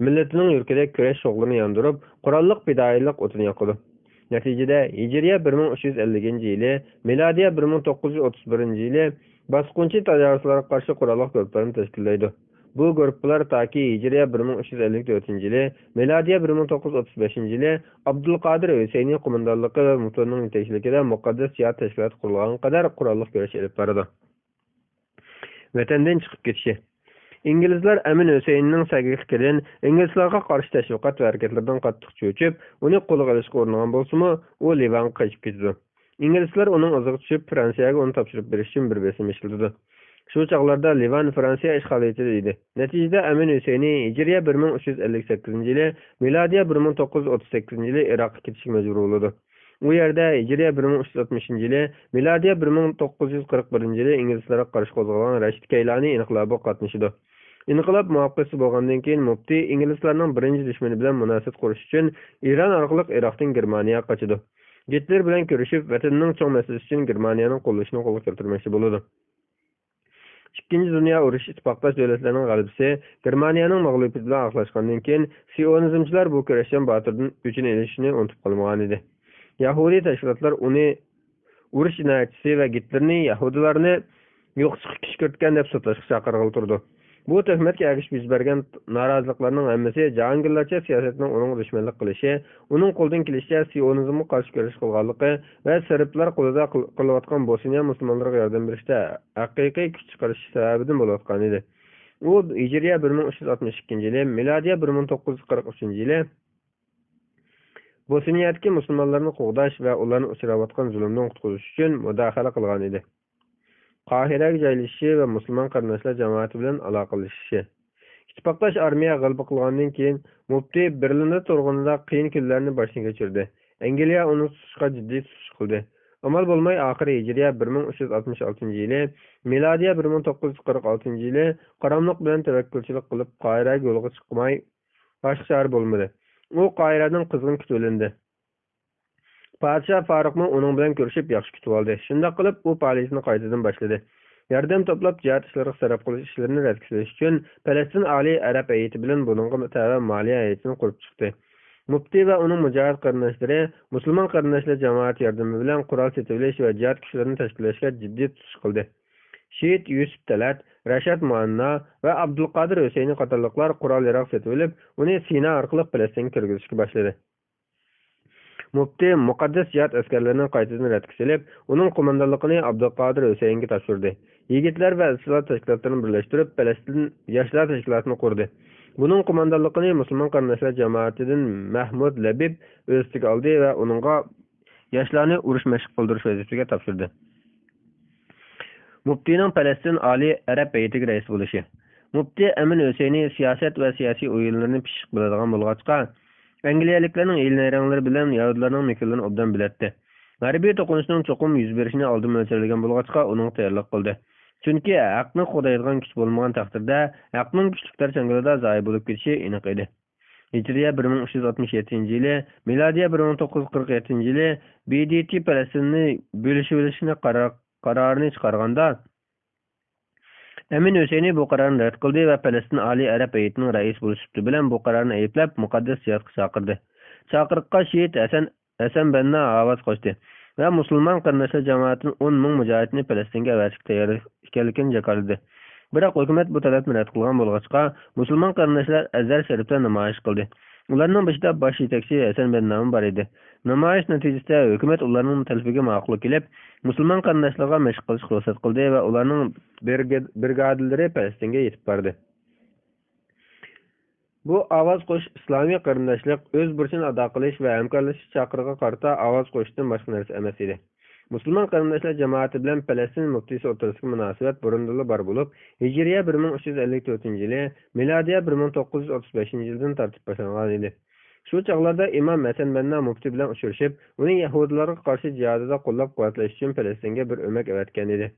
مىللىتىنىڭ يۈرىكىدە كۈرەش شوغلىرىنى ياندۇرۇپ، قوراللىق پىدائىيلىق ئوتىنى ياقىدۇ. نەتىجىدە، ھىجرىيە بىر مىڭ ئۈچ يۈز ئەللىكىنچى يىلى، مىلادىيە بىر مىڭ توققۇز يۈز ئوتتۇز بىرىنچى يىلى باسقۇنچى تاجاۋۇزچىلارغا قارشى قوراللىق گۇرۇپپىلارنى تەشكىللەيدۇ. بۇ گۇرۇپپىلار تاكى ھىجرىيە بىر مىڭ ئۈچ يۈز ئەللىك تۆتىنچى يىلى، مىلادىيە بىر مىڭ توققۇز يۈز ئوتتۇز بەشىنچى يىلى ئابدۇلقادىر ھۈسەينى قوماندانلىقى ۋە مۇتۇنىڭ يېتەكچىلىكىدە مۇقەددەس جىھاد تەشكىلاتى قۇرۇلغانغا قەدەر قوراللىق كۈرەش ئېلىپ بارىدۇ. ۋەتەندىن چىقىپ كېتىشى. ئىنگلىزلار ئەمىن ھۈسەيننىڭ سەگەكلىكىدىن، ئىنگلىزلارغا قارشى تەشۋىقات ۋە ھەرىكەتلىرىدىن قاتتىق چۆچۈپ، ئۇنى قولغا ئېلىشقا ئۇرۇنغان بولسىمۇ، ئۇ لىۋانغا قېچىپ كېتىدۇ. ئىنگلىزلار ئۇنىڭ ئىزىغا چۈشۈپ، فرانسىيەگە ئۇنى تاپشۇرۇپ بېرىش ئۈچۈن بىر بېسىم ئىشلىتىدۇ. شۇ چاغلاردا لىۋان فرانسىيە ئىشغالىيىتىدە ئىدى. نەتىجىدە ئەمىن ھۈسەينى ھىجرىيە بىر مىڭ ئۈچ يۈز ئەللىك سەككىزىنچى يىلى، مىلادىيە بىر مىڭ توققۇز يۈز ئوتتۇز سەككىزىنچى يىلى ئىراققا كېتىشكە مەجبۇر بولىدۇ. ئۇ يەردە ھىجرىيە بىر مىڭ ئۈچ يۈز ئاتمىشىنچى يىلى، مىلادىيە بىر مىڭ توققۇز يۈز قىرىق بىرىنچى يىلى ئىنگلىزلارغا قارشى قوزغالغان رەشىد كەيلانى ئىنقىلابىغا قاتنىشىدۇ. ئىنقىلاب مۇۋەپپەقىيەتسىز بولغاندىن كېيىن، مۇپتى ئىنگلىزلارنىڭ بىرىنچى دۈشمىنى بىلەن مۇناسىۋەت قۇرۇش ئۈچۈن ئىران ئارقىلىق ئىراقتىن گېرمانىيەگە قاچىدۇ. گىتلېر بىلەن كۆرۈشۈپ، ۋەتىنىنىڭ چوڭ مەسىلىسى ئۈچۈن گېرمانىيەنىڭ قوللىشىنى قولغا كەلتۈرمەكچى بولىدۇ. ئىككىنچى دۇنيا ئۇرۇشى ئىتتىپاقداش دۆلەتلەرنىڭ غەلىبىسى، گېرمانىيەنىڭ مەغلۇبىيىتى بىلەن ئاخىرلاشقاندىن كېيىن، سىئونىزمچىلار بۇ كۈرەشچان باتۇردىن ئۆچىنى ئېلىشنى ئۇنتۇپ قالمىغانىدى. يەھۇدىي تەشكىلاتلار ئۇنى ئۇرۇش جىنايەتچىسى ۋە گىتلېرنى يەھۇدىيلارنى يوقىتىشقا كۈشكۈرتكەن دەپ سوتلاشقا چاقىرغىلى تۇرىدۇ. بۇ تۆھمەتكە ئەگىشىپ يۈز بەرگەن نارازىلىقلارنىڭ ھەممىسى جاھانگىرلارچە سىياسەتنىڭ ئۇنىڭغا دۈشمەنلىك قىلىشى، ئۇنىڭ قولىدىن كېلىشىچە سىيونىزمغا قارشى كۈرەش قىلغانلىقى ۋە سېربلار قولىدا قىل-، قىلىۋاتقان بوسنىيە مۇسۇلمانلىرىغا ياردەم بېرىشتە ھەقىقىي كۈچ چىقىرىشى سەۋەبىدىن بولۇۋاتقان ئىدى. ئۇ ھىجرىيە بىر مىڭ ئۈچ يۈز ئاتمىش ئىككىنچى يىلى، مىلادىيە بىر مىڭ توققۇز يۈز قىرىق ئۈچىنچى يىلى بوسنىيەدىكى مۇسۇلمانلارنى قوغداش ۋە ئۇلارنى ئۇچراۋاتقان زۇلۇمدىن قۇتقۇزۇش ئۈچۈن مۇداخىلە قىلغان ئىدى. قاھىرەگە جايلىشىشى ۋە مۇسۇلمان قېرىنداشلار جامائىتى بىلەن ئالاقىلىشىشى. ئىتتىپاقداش ئارمىيە غەلىبە قىلغاندىن كېيىن، مۇپتى بېرلىندا تۇرغىنىدا قىيىن كۈنلەرنى باشتىن كەچۈردى. ئەنگلىيە ئۇنى تۇتۇشقا جىددىي تۇتۇش قىلدى. ئامال بولماي، ئاخىرى ھىجرىيە بىر مىڭ ئۈچ يۈز ئاتمىش ئالتىنچى يىلى، مىلادىيە بىر مىڭ توققۇز يۈز قىرىق ئالتىنچى يىلى قاراملىق بىلەن تەۋەككۈلچىلىك قىلىپ، قاھىرەگە يولغا چىقماي، باشقا چارە بولمىدى. ئۇ قاھىرەدىن قىزغىن كۈتۈۋېلىندى. پادىشاھ فاروقمۇ ئۇنىڭ بىلەن كۆرۈشۈپ، ياخشى كۈتۈۋالدى. شۇنداق قىلىپ، ئۇ پائالىيىتىنى قايتىدىن باشلىدى. ياردەم توپلاپ، جىھاد ئىشلىرىغا سەرپ قىلىش ئىشلىرىنى رەتكە سېلىش ئۈچۈن، پەلەستىن ئالىي ئەرەب ھەيئىتى بىلەن بۇنىڭغا تەۋە مالىيە ھەيئىتىنى قۇرۇپ چىقتى. مۇپتى ۋە ئۇنىڭ مۇجاھىد قېرىنداشلىرى مۇسۇلمان قېرىنداشلار جامائىتى ياردىمى بىلەن قورال سېتىۋېلىش ۋە جىھاد كۈچلىرىنى تەشكىللەشكە جىددىي تۇتۇش قىلدى. شېھىت يۈسۈپ تەلەت، رەشاد مۇئەننا ۋە ئابدۇلقادىر ھۈسەينى قاتارلىقلار قورال-ياراغ سېتىۋېلىپ، ئۇنى سىنا ئارقىلىق پەلەستىنگە كىرگۈزۈشكە باشلىدى. مۇپتى مۇقەددەس جىھاد ئەسكەرلىرىنى قايتىدىن رەتكە سېلىپ، ئۇنىڭ قوماندانلىقىنى ئابدۇلقادىر ھۈسەيىنگە تاپشۇردى. يىگىتلەر ۋە ئىسلاھات تەشكىلاتلىرىنى بىرلەشتۈرۈپ، پەلەستىن ياشلار تەشكىلاتىنى قۇردى. بۇنىڭ قوماندانلىقىنى مۇسۇلمان قېرىنداشلار جامائىتىدىن مەھمۇد لەبىب ئۆز ئۈستىگە ئالدى ۋە ئۇنىڭغا ياشلارنى ئۇرۇش مەشىق قىلدۇرۇش ۋەزىپىسىگە تاپشۇردى. مۇپتىنىڭ پەلەستىن ئالىي ئەرەب ھەيئىتىگە رەئىس بولۇشى. مۇپتى ئەمىن ھۈسەينى سىياسەت ۋە سىياسىي ئويۇنلىرىنى پىششىق بىلىدىغان بولغاچقا، ئەنگلىيەلىكلەرنىڭ ھىيلە-نەيرەڭلىرى بىلەن يەھۇدىيلارنىڭ مىكىرلىرىنى ئوبدان بىلەتتى. ھەربىي توقۇنۇشنىڭ چوقۇم يۈز بېرىشىنى ئالدىن مۆلچەرلىگەن بولغاچقا، ئۇنىڭغا تەييارلىق قىلدى. چۈنكى ھەقنى قوغدايدىغان كۈچ بولمىغان تەقدىردە، ھەقنىڭ كۈچلۈك تەرچەڭگىلىدا زايە بولۇپ كېتىشى ئېنىق ئىدى. ھىجرىيە بىر مىڭ ئۈچ يۈز ئاتمىش يەتتىنچى يىلى، مىلادىيە بىر مىڭ توققۇز يۈز قىرىق يەتتىنچى يىلى بى دى تى پەلەستىننى بۆلۈشۈۋېلىشنى قارار، قارارىنى چىقارغاندا، ئەمىن ھۈسەينى بۇ قارارنى رەت قىلدى ۋە پەلەستىن ئالىي ئەرەب ھەيئىتىنىڭ رەئىسى بولۇش سۈپىتى بىلەن بۇ قارارنى ئەيىبلەپ، مۇقەددەس جىھادقا چاقىردى. چاقىرىققا شېھىت ھەسەن، ھەسەن بەننا ئاۋاز قوشتى ۋە مۇسۇلمان قېرىنداشلار جامائىتىدىن ئون مىڭ مۇجاھىدنى پەلەستىنگە ئەۋەتىشكە تەييار ئىكەنلىكىنى جاكارلىدى. بىراق ھۆكۈمەت بۇ تەلەپنى رەت قىلغان بولغاچقا، مۇسۇلمان قېرىنداشلار ئەزھەر شەرىپتە نامايىش قىلدى. ئۇلارنىڭ بېشىدا باش يېتەكچى ھەسەن بەننامۇ بار ئىدى. نامايىش نەتىجىسىدە ھۆكۈمەت ئۇلارنىڭ تەلىپىگە ماقۇل كېلىپ، مۇسۇلمان قېرىنداشلارغا مەشىق قىلىشقا رۇخسەت قىلدى ۋە ئۇلارنىڭ بىرگە-، بىرگادىرلىرى پەلەستىنگە يېتىپ باردى. بۇ ئاۋاز قوشۇش ئىسلامىي قېرىنداشلىق ئۆز بۇرچىنى ئادا قىلىش ۋە ھەمكارلىشىش چاقىرىقىغا قارىتا ئاۋاز قوشۇشتىن باشقا نەرسە ئەمەس ئىدى. مۇسۇلمان قېرىنداشلار جامائىتى بىلەن پەلەستىن مۇپتىسى ئوتتۇرىسىدىكى مۇناسىۋەت بۇرۇندىنلا بار بولۇپ، ھىجرىيە بىر مىڭ ئۈچ يۈز ئەللىك تۆتىنچى يىلى، مىلادىيە بىر مىڭ توققۇز يۈز ئوتتۇز بەشىنچى يىلدىن تارتىپ باشلانغان ئىدى. شۇ چاغلاردا ئىمام ھەسەن بەننا مۇپتى بىلەن ئۇچرىشىپ، ئۇنى يەھۇدىيلارغا قارشى جىھادىدا قوللاپ-قۇۋۋەتلەش ئۈچۈن پەلەستىنگە بىر ئۆمەك ئەۋەتكەن ئىدى.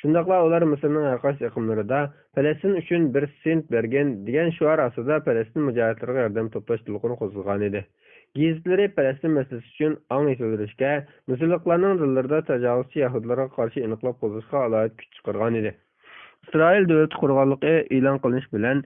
شۇنداقلا ئۇلار مىسىرنىڭ ھەر قايسى ئېقىملىرىدا «پەلەستىن ئۈچۈن بىر سېنت بەرگىن» دېگەن شوئار ئاستىدا پەلەستىن مۇجاھىدلىرىغا ياردەم توپلاش دولقۇنى قوزغىغانىدى. گېزىتلىرى پەلەستىن مەسىلىسى ئۈچۈن ئاڭ يېتىلدۈرۈشكە، مىسىرلىقلارنىڭ دىللىرىدا تاجاۋۇزچى يەھۇدىيلارغا قارشى ئىنقىلاب قوزغىشىغا ئالاھىدە كۈچ چىقارغانىدى. ئىسرائىل دۆلىتى قۇرغانلىقى ئېلان قىلىنىش بىلەن،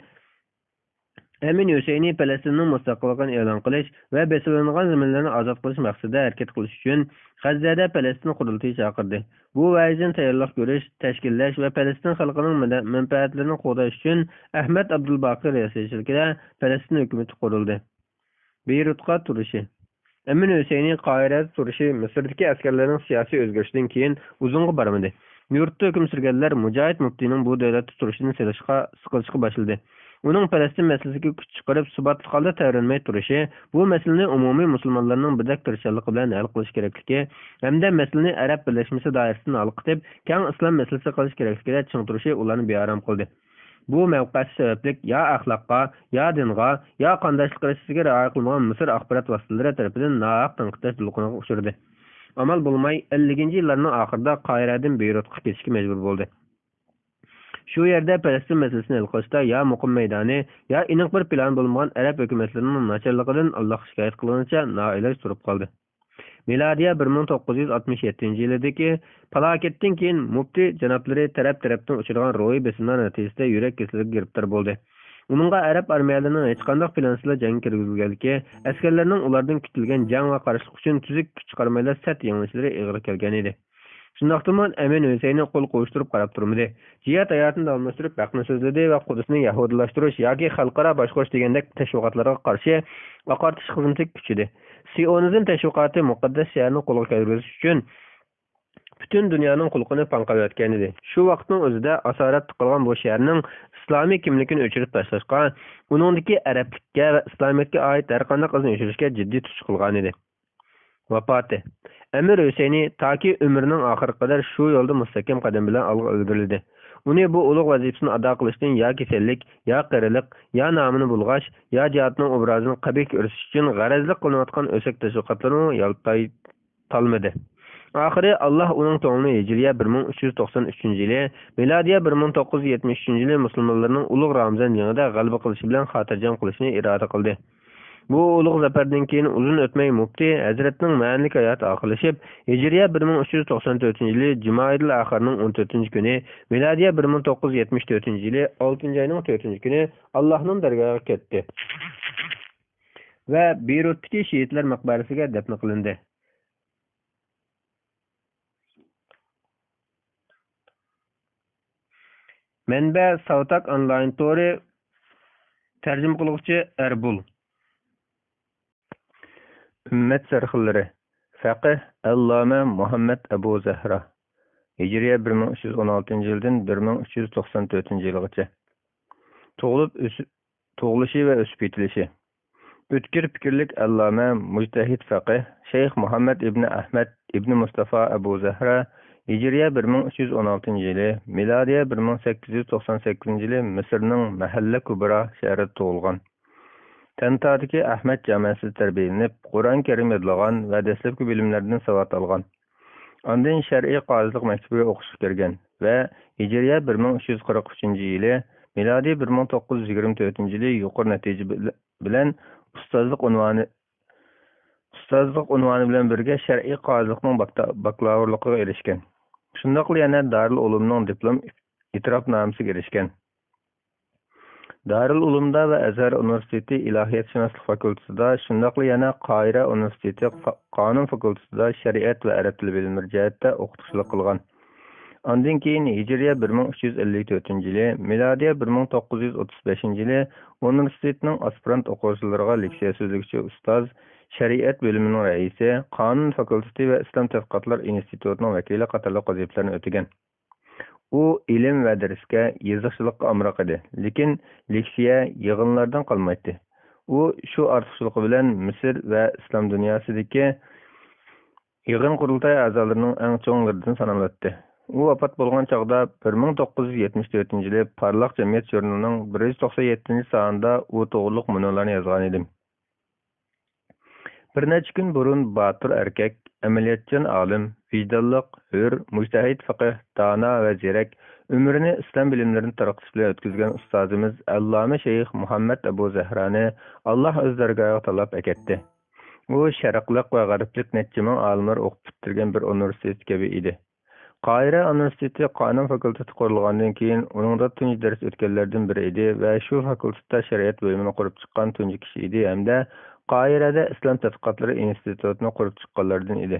ئەمىن ھۈسەينى پەلەستىننىڭ مۇستەقىللىقىنى ئېلان قىلىش ۋە بېسىۋېلىنغان زېمىنلىرىنى ئازاد قىلىش مەقسىتىدە ھەرىكەت قىلىش ئۈچۈن غەززەدە پەلەستىن قۇرۇلتىيى چاقىردى. بۇ ۋەزىيەتتىن تەييارلىق كۆرۈش، تەشكىللەش ۋە پەلەستىن خەلقىنىڭ مەدە-، مەنپەئەتلىرىنى قوغداش ئۈچۈن ئەھمەد ئابدۇلباقى رىياسەتچىلىكىدە پەلەستىن ھۆكۈمىتى قۇرۇلدى. بېيرۇتقا تۇرۇشى. ئەمىن ھۈسەينى قاھىرەدە تۇرۇشى مىسىردىكى ئەسكەرلەرنىڭ سىياسىي ئۆزگىرىشىدىن كېيىن ئۇزۇنغا بارمىدى. يۇرتتا ھۆكۈم سۈرگەنلەر مۇجاھىد مۇپتىنىڭ بۇ دۆلەتتە تۇرۇشىدىن سېلىشقا، سىقىلىشقا باشلىدى. ئۇنىڭ پەلەستىن مەسىلىسىگە كۈچ چىقىرىپ، سۇباتلىق ھالدا تەۋرەنمەي تۇرۇشى، بۇ مەسىلىنى ئومۇمىي مۇسۇلمانلارنىڭ بىردەك تىرىشچانلىقى بىلەن ھەل قىلىش كېرەكلىكى ھەمدە مەسىلىنى ئەرەب بىرلەشمىسى دائىرىسىدىن ھالقىتىپ، كەڭ ئىسلام مەسىلىسى قىلىش كېرەكلىكىدە چىڭ تۇرۇشى ئۇلارنى بىئارام قىلدى. بۇ مەۋقەسى سەۋەبلىك يا ئەخلاققا، يا دىنغا، يا قانداشلىق ئەرزىسىگە رىئايە قىلمىغان مىسىر ئاخبارات ۋاسىتىلىرى تەرىپىدىن ناھەق تەنقىدلەش دولقۇنىغا ئۇچرىدى. ئامال بولماي، ئەللىكىنچى يىللارنىڭ ئاخىرىدا قاھىرەدىن بېيرۇتقا كېتىشكە مەجبۇر بولدى. شۇ يەردە پەلەستىن مەسىلىسىنى ھەل قىلىشتا يا مۇقىم مەيدانى، يا ئېنىق بىر پىلانى بولمىغان ئەرەب ھۆكۈمەتلىرىنىڭ ناچارلىقىدىن ئاللاھقا شىكايەت قىلغىنىچە نائىلاج تۇرۇپ قالدى. مىلادىيە بىر مىڭ توققۇز يۈز ئاتمىش يەتتىنچى يىلىدىكى پالاكەتتىن كېيىن مۇپتى جانابلىرى تەرەپ-تەرەپتىن ئۇچرىغان روھىي بېسىملار نەتىجىسىدە يۈرەك كېسىلىگە گىرىپتار بولدى. ئۇنىڭغا ئەرەب ئارمىيەلىرىنىڭ ھېچقانداق پىلانسىزلا جەڭگە كىرگۈزۈلگەنلىكى، ئەسكەرلەرنىڭ ئۇلاردىن كۈتۈلگەن جەڭ ۋە قارشىلىق ئۈچۈن تۈزۈك كۈچ چىقارمايلا سەت يېڭىلىشلىرى ئېغىر كەلگەن ئىدى. شۇنداقتىمۇ ئەمىن ھۈسەيننى قول قوۋۇشتۇرۇپ قاراپ تۇرمىدى. جىھاد ھاياتىنى داۋاملاشتۇرۇپ، ھەقنى سۆزلىدى ۋە قۇدسنى يەھۇدىيلاشتۇرۇش ياكى خەلقئارا باشقۇرۇش دېگەندەك تەشۋىقاتلارغا قارشى ئاقارتىش خىزمىتىگە كۈچىدى. سىئونىزم تەشۋىقاتى مۇقەددەس شەھەرنى قولغا كەلتۈرۈش ئۈچۈن پۈتۈن دۇنيانىڭ قۇلىقىنى پاڭقاۋەتكەنىدى. شۇ ۋاقىتنىڭ ئۆزىدە ئاسارەتتە قالغان بۇ شەھەرنىڭ ئىسلامىي كىملىكىنى ئۆچۈرۈپ تاشلاشقا، ئۇنىڭدىكى ئەرەبلىككە ۋە ئىسلامىيەتكە ئائىت ھەرقانداق ئىزنى ئۆچۈرۈشكە جىددىي تۇتۇش قىلغانىدى. ۋاپاتى. ئەمىر ھۈسەينى تاكى ئۆمرىنىڭ ئاخىرىغا قەدەر شۇ يولدا مۇستەھكەم قەدەم بىلەن ئالغا ئىلگىرىلىدى. ئۇنى بۇ ئۇلۇغ ۋەزىپىسىنى ئادا قىلىشتىن يا كېسەللىك، يا قېرىلىق، يا نامىنى بۇلغاش، يا جىھادنىڭ ئوبرازىنى قەبىھ كۆرسىتىش ئۈچۈن غەرەزلىك قىلىنىۋاتقان ئۆسەك تەشۋىقاتلىرىمۇ يالتايتالمىدى. ئاخىرى ئاللاھ ئۇنىڭ كۆڭلىنى ھىجرىيە بىر مىڭ ئۈچ يۈز توقسان ئۈچىنچى يىلى، مىلادىيە بىر مىڭ توققۇز يۈز يەتمىش ئۈچىنچى يىلى مۇسۇلمانلارنىڭ ئۇلۇغ رامىزان جېڭىدە غەلىبە قىلىشى بىلەن خاتىرجەم قىلىشنى ئىرادە قىلدى. بۇ ئۇلۇغ زەپەردىن كېيىن ئۇزۇن ئۆتمەي مۇپتى ھەزرىتىنىڭ مەنىلىك ھاياتى ئاخىرلىشىپ، ھىجرىيە بىر مىڭ ئۈچ يۈز توقسان تۆتىنچى يىلى جۇمادىل ئاخىرنىڭ ئون تۆتىنچى كۈنى، مىلادىيە بىر مىڭ توققۇز يۈز يەتمىش تۆتىنچى يىلى ئالتىنچى ئاينىڭ تۆتىنچى كۈنى ئاللاھنىڭ دەرگاھىغا كەتتى ۋە بېيرۇتتىكى شېھىتلەر مەقبەرىسىگە دەپنە قىلىندى. مەنبە: ساۋتاك ئونلاين تورى. تەرجىمە قىلغۇچى: ئەربۇل. ئۈممەت سەرخىللىرى، فەقىھ، ئەللامە مۇھەممەد ئەبۇ زەھرا، ھىجرىيە بىر مىڭ ئۈچ يۈز ئون ئالتىنچى يىلدىن بىر مىڭ ئۈچ يۈز توقسان تۆتىنچى يىلغىچە. تۇغۇلۇپ ئۆسۈپ، تۇغۇلۇشى ۋە ئۆسۈپ يېتىلىشى. ئۆتكۈر پىكىرلىك ئەللامە، مۇجتەھىد فەقىھ شەيخ مۇھەممەد ئىبنى ئەھمەد ئىبنى مۇستافا ئەبۇ زەھرا، ھىجرىيە بىر مىڭ ئۈچ يۈز ئون ئالتىنچى يىلى، مىلادىيە بىر مىڭ سەككىز يۈز توقسان سەككىزىنچى يىلى مىسىرنىڭ مەھەللە كۇبرا شەھىرىدە تۇغۇلغان. تەنتادىكى ئەھمەد جامەسىدە تەربىيەلىنىپ، قۇرئان كەرىم يادلىغان ۋە دەسلەپكى بىلىملەردىن ساۋات ئالغان. ئاندىن شەرئىي قازىلىق مەكتىپىگە ئوقۇشقا كىرگەن ۋە ھىجرىيە بىر مىڭ ئۈچ يۈز قىرىق ئۈچىنچى يىلى، مىلادىي بىر مىڭ توققۇز يۈز يىگىرمە تۆتىنچى يىلى يۇقىرى نەتىجە بىل-، بىلەن ئۇستازلىق ئۇنۋانى، ئۇستازلىق ئۇنۋانى بىلەن بىرگە شەرئىي قازىلىقنىڭ باكتا-، باكلاۋۇرلۇقىغا ئېرىشكەن. شۇنداقلا يەنە دارىل ئۇلۇمنىڭ دىپلوم ئېتىراپنامىسىگە ئېرىشكەن. دارىل ئۇلۇمدا ۋە ئەزھەر ئۇنىۋېرسىتېتى ئىلاھىياتشۇناسلىق فاكۇلتېتىدا، شۇنداقلا يەنە قاھىرە ئۇنىۋېرسىتېتى فا-، قانۇن فاكۇلتېتىدا شەرىئەت ۋە ئەرەب تىلى بىلىملىرى جەھەتتە ئوقۇتقۇچىلىق قىلغان. ئاندىن كېيىن ھىجرىيە بىر مىڭ ئۈچ يۈز ئەللىك تۆتىنچى يىلى، مىلادىيە بىر مىڭ توققۇز يۈز ئوتتۇز بەشىنچى يىلى ئۇنىۋېرسىتېتنىڭ ئاسپىرانت ئوقۇغۇچىلىرىغا لېكسىيە سۆزلىگۈچى ئۇستاز، شەرىئەت بۆلۈمىنىڭ رەئىسى، قانۇن فاكۇلتېتى ۋە ئىسلام تەتقىقاتلار ئىنستىتۇتىنىڭ ۋەكىلى قاتارلىق ۋەزىپىلەرنى ئۆتىگەن. ئۇ ئىلىم ۋە دەرسكە، يېزىقچىلىققا ئامراق ئىدى، لېكىن لېكسىيە، يىغىنلاردىن قالمايتتى. ئۇ شۇ ئارتۇقچىلىقى بىلەن مىسىر ۋە ئىسلام دۇنياسىدىكى يىغىن قۇرۇلتاي ئەزالىرىنىڭ ئەڭ چوڭلىرىدىن سانىلاتتى. ئۇ ۋاپات بولغان چاغدا بىر مىڭ توققۇز يۈز يەتمىش تۆتىنچى يىلى پارلاق جەمئىيەت ژۇرنىلىنىڭ بىر يۈز توقسان يەتتىنچى سانىدا ئۇ توغرۇلۇق مۇنۇلارنى يازغانىدىم. بىر نەچچە كۈن بۇرۇن باتۇر ئەركەك، ئەمەلىيەتچان ئالىم، ۋىجدانلىق، ھۆر، مۇجتەھىد پەقىھ، دانا ۋە زېرەك، ئۆمرىنى ئىسلام بىلىملىرىنى تارقىتىش بىلەن ئۆتكۈزگەن ئۇستازىمىز ئەللامە شەيخ مۇھەممەد ئەبۇ زەھرانى ئاللا ئۆز دەرگاھىغا تاللاپ ئەكەتتى. ئۇ شەرقلىق ۋە غەربلىك نەچچە مىڭ ئالىملار ئوقۇپ پۈتتۈرگەن بىر ئۇنىۋېرسىتېت كەبى ئىدى. قاھىرە ئۇنىۋېرسىتېتى قانۇن فاكۇلتېتى قۇرۇلغاندىن كېيىن، ئۇنىڭدا تۇنجى دەرس ئۆتكەنلەردىن بىرى ئىدى ۋە شۇ فاكۇلتېتتا شەرىئەت بۆلۈمىنى قۇرۇپ چىققان تۇنجى كىشى ئىدى ھەمدە قاھىرەدە ئىسلام تەتقىقاتلىرى ئىنستىتۇتىنى قۇرۇپ چىققانلاردىن ئىدى.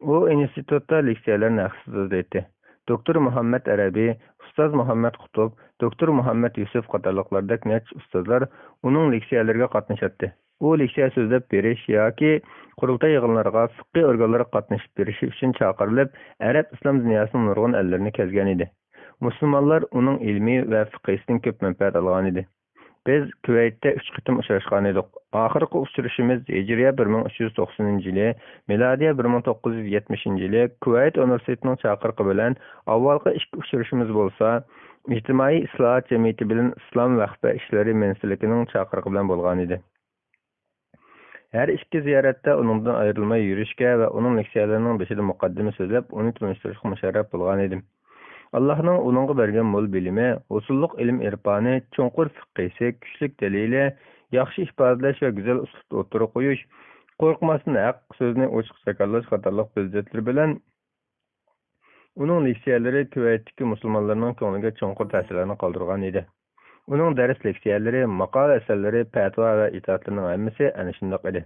ئۇ ئىنستىتۇتتا لېكسىيەلەرنى ھەقسىز سۆزلەيتتى. دوكتور مۇھەممەد ئەرەبىي، ئۇستاز مۇھەممەد قۇتۇپ، دوكتور مۇھەممەد يۈسۈپ قاتارلىقلاردەك نەچچە ئۇستازلار ئۇنىڭ لېكسىيەلىرىگە قاتنىشاتتى. ئۇ لېكسىيە سۆزلەپ بېرىش ياكى قۇرۇلتاي يىغىنلىرىغا، پىققىي ئورگانلارغا قاتنىشىپ بېرىشى ئۈچۈن چاقىرىلىپ، ئەرەب ئىسلام دۇنياسىنىڭ نۇرغۇن ئەللىرىنى كەزگەنىدى. مۇسۇلمانلار ئۇنىڭ ئىلمى ۋە فىقھىسىدىن كۆپ مەنپەئەت ئالغانىدى. بىز كۇۋەيتتە ئۈچ قېتىم ئۇچراشقانىدۇق. ئاخىرقى ئۇچرىشىمىز ھىجرىيە بىر مىڭ ئۈچ يۈز توقسىنىنچى يىلى، مىلادىيە بىر مىڭ توققۇز يۈز يەتمىشىنچى يىلى كۇۋەيت ئۇنىۋېرسىتېتىنىڭ چاقىرىقى بىلەن، ئاۋۋالقى ئىككى ئۇچرىشىمىز بولسا ئىجتىمائىي ئىسلاھات جەمئىيىتى بىلەن ئىسلام ۋەخپە ئىشلىرى مىنىستىرلىكىنىڭ چاقىرىقى بىلەن بولغانىدى. ھەر ئىككى زىيارەتتە ئۇنىڭدىن ئايرىلماي يۈرۈشكە ۋە ئۇنىڭ لېكسىيەلىرىنىڭ بېشىدا مۇقەددىمە سۆزلەپ، ئۇنى تونۇشتۇرۇشقا مۇشەررەپ بولغانىدىم. ئاللاھنىڭ ئۇنىڭغا بەرگەن مول بىلىمى، ئۇسۇللۇق ئىلىم-ئېرپانى، چوڭقۇر فىقھىسى، كۈچلۈك دەلىلى، ياخشى ئىپادىلەش ۋە گۈزەل ئۇسلۇبتا ئوتتۇرىغا قويۇش، قورقماستىن ھەق سۆزنى ئوچۇق جاكارلاش قاتارلىق پەزىلەتلىرى بىلەن ئۇنىڭ لېكسىيەلىرى كۇۋەيتتىكى مۇسۇلمانلارنىڭ كۆڭلىگە چوڭقۇر تەسىرلەرنى قالدۇرغان ئىدى. ئۇنىڭ دەرس لېكسىيەلىرى، ماقالە ئەسەرلىرى، پەتىۋا ۋە ئىتائەتلىرىنىڭ ھەممىسى ئەنە شۇنداق ئىدى.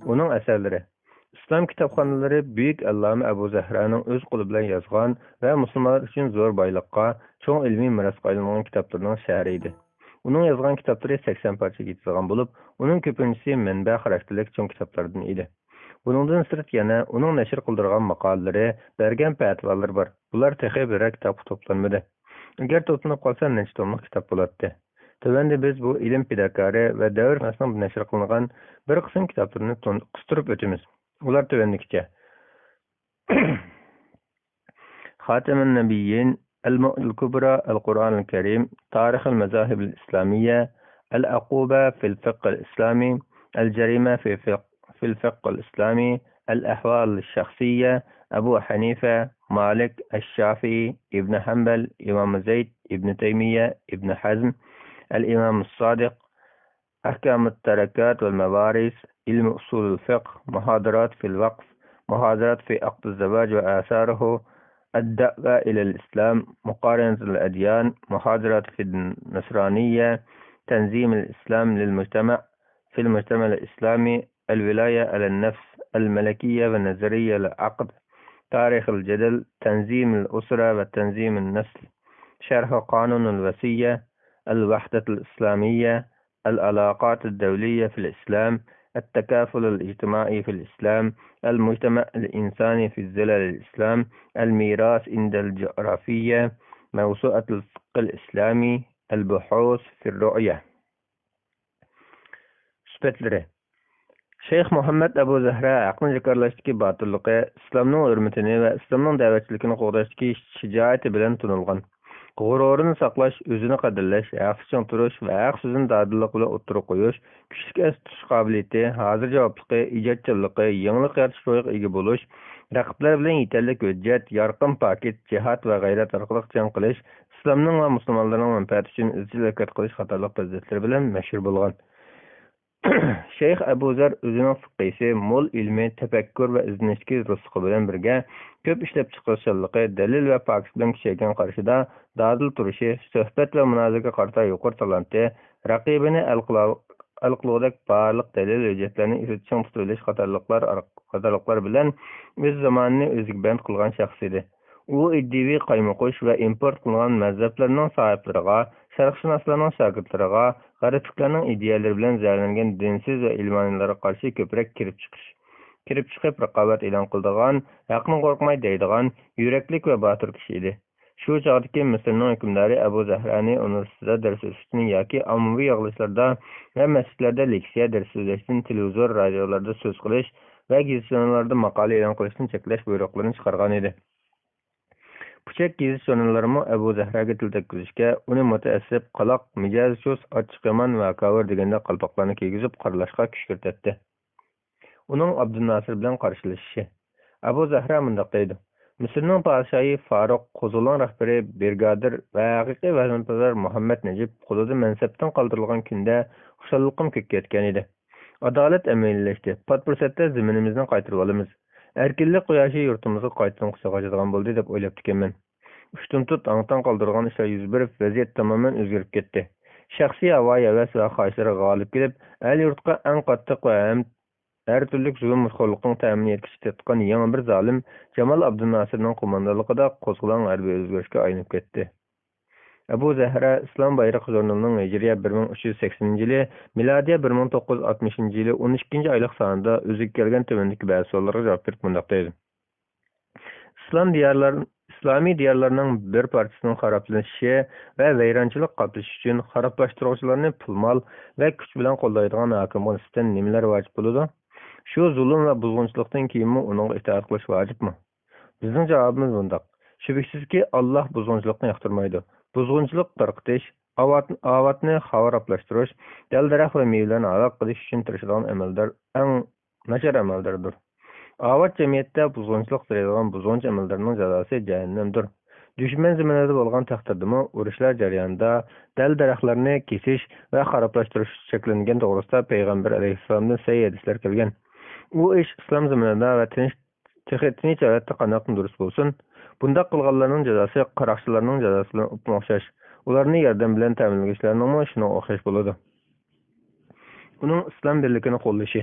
ئۇنىڭ ئەسەرلىرى. ئىسلام كىتابخانلىرى بۈيۈك ئەللامە ئەبۇ زەھرانىڭ ئۆز قولى بىلەن يازغان ۋە مۇسۇلمانلار ئۈچۈن زور بايلىققا، چوڭ ئىلمىي مىراسقا ئايلانغان كىتابلىرىنىڭ شەھىرى ئىدى. ئۇنىڭ يازغان كىتابلىرى سەكسەن پارچىغا يېتىدىغان بولۇپ، ئۇنىڭ كۆپىنچىسى مەنبە خاراكتېرلىك چوڭ كىتابلاردىن ئىدى. بۇنىڭدىن سىرت يەنە ئۇنىڭ نەشر قىلدۇرغان ماقالىلىرى، بەرگەن پەتىۋالىرى بار. بۇلار تېخى بىرەر كىتابقا توپلانمىدى. ئەگەر توپلىنىپ قالسا، نەچچە توملۇق كىتاب بولاتتى. تۆۋەندە بىز بۇ ئىلىم پىداكارى ۋە دەۋر نەشر قىلىنغان بىر قىسىم كىتابلىرىنى تون-، قىستۇرۇپ ئۆتىمىز. ئۇلار تۆۋەندىكىچە. خاتم النبيين، المؤن الكبرى، القرآن الكريم، تاريخ المذاهب الإسلامية، العقوبة في الفقه الإسلامي، الجريمة في فقه، في الفقه الإسلامي، الأحوال الشخصية، أبو حنيفة، مالك، الشافعي، ابن حنبل، إمام زيد، ابن تيمية، ابن حزم، الإمام الصادق، أحكام التركات والمواريث، علم أصول الفقه، محاضرات في الوقف، محاضرات في عقد الزواج وآثاره، الدعوة إلى الإسلام، مقارنة الأديان، محاضرات في النصرانية، تنظيم الإسلام للمجتمع، في المجتمع الإسلامي، الولاية على النفس، الملكية والنظرية العقد، تاريخ الجدل، تنظيم الأسرة وتنظيم النسل، شرح قانون الوصية، الوحدة الإسلامية، العلاقات الدولية في الإسلام، التكافل الاجتماعي في الإسلام، المجتمع الإنساني في ظلال الإسلام، الميراث عند الجغرافية، موسوعة الفقه الإسلامي، البحوث في الرؤية. سۈپەتلىرى. شەيخ مۇھەممەد ئەبۇ زەھرا ھەقنى جاكارلاشتىكى باتۇرلۇقى، ئىسلامنىڭ ھۆرمىتىنى ۋە ئىسلامنىڭ دەۋەتچىلىكىنى قوغداشتىكى شىجائىتى بىلەن تونۇلغان. غۇرۇرىنى ساقلاش، ئۆزىنى قەدىرلەش، ھەقتە چىڭ تۇرۇش ۋە ھەق سۆزىنى دادىللىق بىلەن ئوتتۇرىغا قويۇش، كۈچلۈك ئەستە تۇتۇش قابىلىيىتى، ھازىر جاۋابلىقى، ئىجادچانلىقى، يېڭىلىق يارىتىش روھىغا ئىگە بولۇش، رەقىبلەر بىلەن يېتەرلىك ھۆججەت، يارقىن پاكىت، جىھاد ۋە غەيرەت ئارقىلىق جەڭ قىلىش، ئىسلامنىڭ ۋە مۇسۇلمانلارنىڭ مەنپەئەتى ئۈچۈن ئىزچىل ھەرىكەت قىلىش قاتارلىق پەزىلەتلىرى بىلەن مەشھۇر بولغان. شەيخ ئەبۇ زەر ئۆزىنىڭ فىقھىسى، مول ئىلمى، تەپەككۇر ۋە ئىزدىنىشتىكى رۇسۇخى بىلەن بىرگە، كۆپ ئىشلەپچىقىرىشچانلىقى، دەلىل ۋە پاكىت بىلەن كۈچەيگەن قارىشىدا دادىل تۇرۇشى، سۆھبەت ۋە مۇنازىرىگە قارىتا يۇقىرى تالانتى، رەقىبىنى ئەل قىلا-، ئەل قىلغۇدەك بارلىق دەلىل ھۆججەتلەرنى ئېسىدە چىڭ تۇتۇۋېلىش قاتارلىقلار ئار-، قاتارلىقلار بىلەن ئۆز زامانىنى ئۆزىگە بەند قىلغان شەخس ئىدى. ئۇ ئىدىيىۋى قايمۇقۇش ۋە ئىمپورت قىلىنغان مەزھەپلەرنىڭ ساھىبلىرىغا، شەرقشۇناسلارنىڭ شاگىرتلىرىغا، غەربلىكلەرنىڭ ئىدىيەلىرى بىلەن زەھەرلەنگەن دىنسىز ۋە ئىلمانىيلارغا قارشى كۆپرەك كىرىپ چىقىش، كىرىپ چىقىپ رىقابەت ئېلان قىلىدىغان، ھەقنى قورقماي دەيدىغان، يۈرەكلىك ۋە باتۇر كىشى ئىدى. شۇ چاغدىكى مىسىرنىڭ ھۆكۈمدارى ئەبۇ زەھرانى ئۇنىۋېرسىتېتتا دەرس ئۆتۈشتىن ياكى ئاممىۋى يىغىلىشلاردا ۋە مەسچىتلەردە لېكسىيە، دەرس سۆزلەشتىن، تېلېۋىزور، رادىيولاردا سۆز قىلىش ۋە گېزىت-ژۇرناللاردا ماقالە ئېلان قىلىشتىن چەكلەش بۇيرۇقلىرىنى چىقارغانىدى. پۇچەك گېزىت-ژۇرناللىرىمۇ ئەبۇ زەھراگە تىل تەگكۈزۈشكە، ئۇنى مۇتەئەسسىپ، قالاق، مىجەزى چۇس، ئاچچىق يامان ۋە ھاكاۋۇر دېگەندەك قالپاقلارنى كىيگۈزۈپ قارىلاشقا كۈشكۈرتەتتى. ئۇنىڭ ئابدۇناسىر بىلەن قارشىلىشىشى. ئەبۇ زەھرا مۇنداق دەيدۇ: مىسىرنىڭ پادىشاھى فاروق، قوزغىلاڭ رەھبىرى برىگادىر ۋە ھەقىقىي ۋەتەنپەرۋەر مۇھەممەد نەجىپ قولىدا مەنسەپتىن قالدۇرۇلغان كۈندە خۇشاللىقىم كۆككە يەتكەن ئىدى. ئادالەت ئەمەلىيلەشتى. پات پۇرسەتتە زېمىنىمىزنى قايتۇرۇۋالىمىز. ئەركىنلىك قۇياشى يۇرتىمىزغا قايتىدىن قۇچاق ئاچىدىغان بولدى، دەپ ئويلاپتىكەنمەن. ئۇشتۇمتۇت ھاڭ-تاڭ قالدۇرغان ئىشلار يۈز بېرىپ، ۋەزىيەت تامامەن ئۆزگىرىپ كەتتى. شەخسىي ھاۋا-ھەۋەس ۋە خاھىشلىرىغا غالىب كېلىپ، ئەل-يۇرتقا ئەڭ قاتتىق ۋە ھەم ھەر تۈرلۈك زۇلۇمخورلۇقنىڭ تەمىنى يەتكۈچە تېتىققان يېڭى بىر زالىم جامال ئابدۇناسىرنىڭ قوماندانلىقىدا قوزغىلاڭ ھەربىي ئۆزگىرىشكە ئايلىنىپ كەتتى. ئەبۇ زەھرا ئىسلام بايرىقى ژۇرنىلىنىڭ ھىجرىيە بىر مىڭ ئۈچ يۈز سەكسىنىنچى يىلى، مىلادىيە بىر مىڭ توققۇز يۈز ئاتمىشىنچى يىلى ئون ئىككىنچى ئايلىق سانىدا ئۆزىگە كەلگەن تۆۋەندىكى بەزى سوئاللارغا جاۋاب بېرىپ مۇنداق دەيدۇ: ئىسلام دىيارلار-، ئىسلامىي دىيارلارنىڭ بىر پارچىسىنىڭ خارابلىشىشى ۋە ۋەيرانچىلىق قاپلىشى ئۈچۈن خارابلاشتۇرغۇچىلارنى پۇل-مال ۋە كۈچ بىلەن قوللايدىغان ھاكىمغا نىسبەتەن نېمىلەر ۋاجىپ بولىدۇ؟ شۇ زۇلۇم ۋە بۇزغۇنچىلىقتىن كېيىنمۇ ئۇنىڭغا ئىتائەت قىلىش ۋاجىپمۇ؟ بىزنىڭ جاۋابىمىز مۇنداق: شۈبھىسىزكى، ئاللاھ بۇزغۇنچىلىقنى ياقتۇرمايدۇ. بۇزغۇنچىلىق تارقىتىش، ئاۋات-، ئاۋاتنى خارابلاشتۇرۇش، دەل-دەرەخ ۋە مېۋىلەرنى ھالاك قىلىش ئۈچۈن تىرىشىدىغان ئەمەلدار ئەڭ ناچار ئەمەلداردۇر. ئاۋات جەمئىيەتتە بۇزغۇنچىلىق تېرەيدىغان بۇزغۇنچى ئەمەلدارنىڭ جازاسى جەھەننەمدۇر. دۈشمەن زېمىنىدا بولغان تەقدىردىمۇ ئۇرۇشلار جەريانىدا دەل-دەرەخلەرنى كېسىش ۋە خارابلاشتۇرۇش چەكلەنگەن توغرىسىدا پەيغەمبەر ئەلەيھىسسالامدىن سەھىھ ھەدىسلەر كەلگەن. ئۇ ئىش ئىسلام زېمىنىدا ۋە تىنچ تېخى تىنچ ھالەتتە قانداقتىن دۇرۇس بولسۇن؟ بۇنداق قىلغانلارنىڭ جازاسى قاراقچىلارنىڭ جازاسى بىلەن ئوپمۇ ئوخشاش. ئۇلارنى ياردەم بىلەن تەمىنلىگۈچىلەرنىڭمۇ شۇنىڭغا ئوخشاش بولىدۇ. ئۇنىڭ ئىسلام بىرلىكىنى قوللىشى.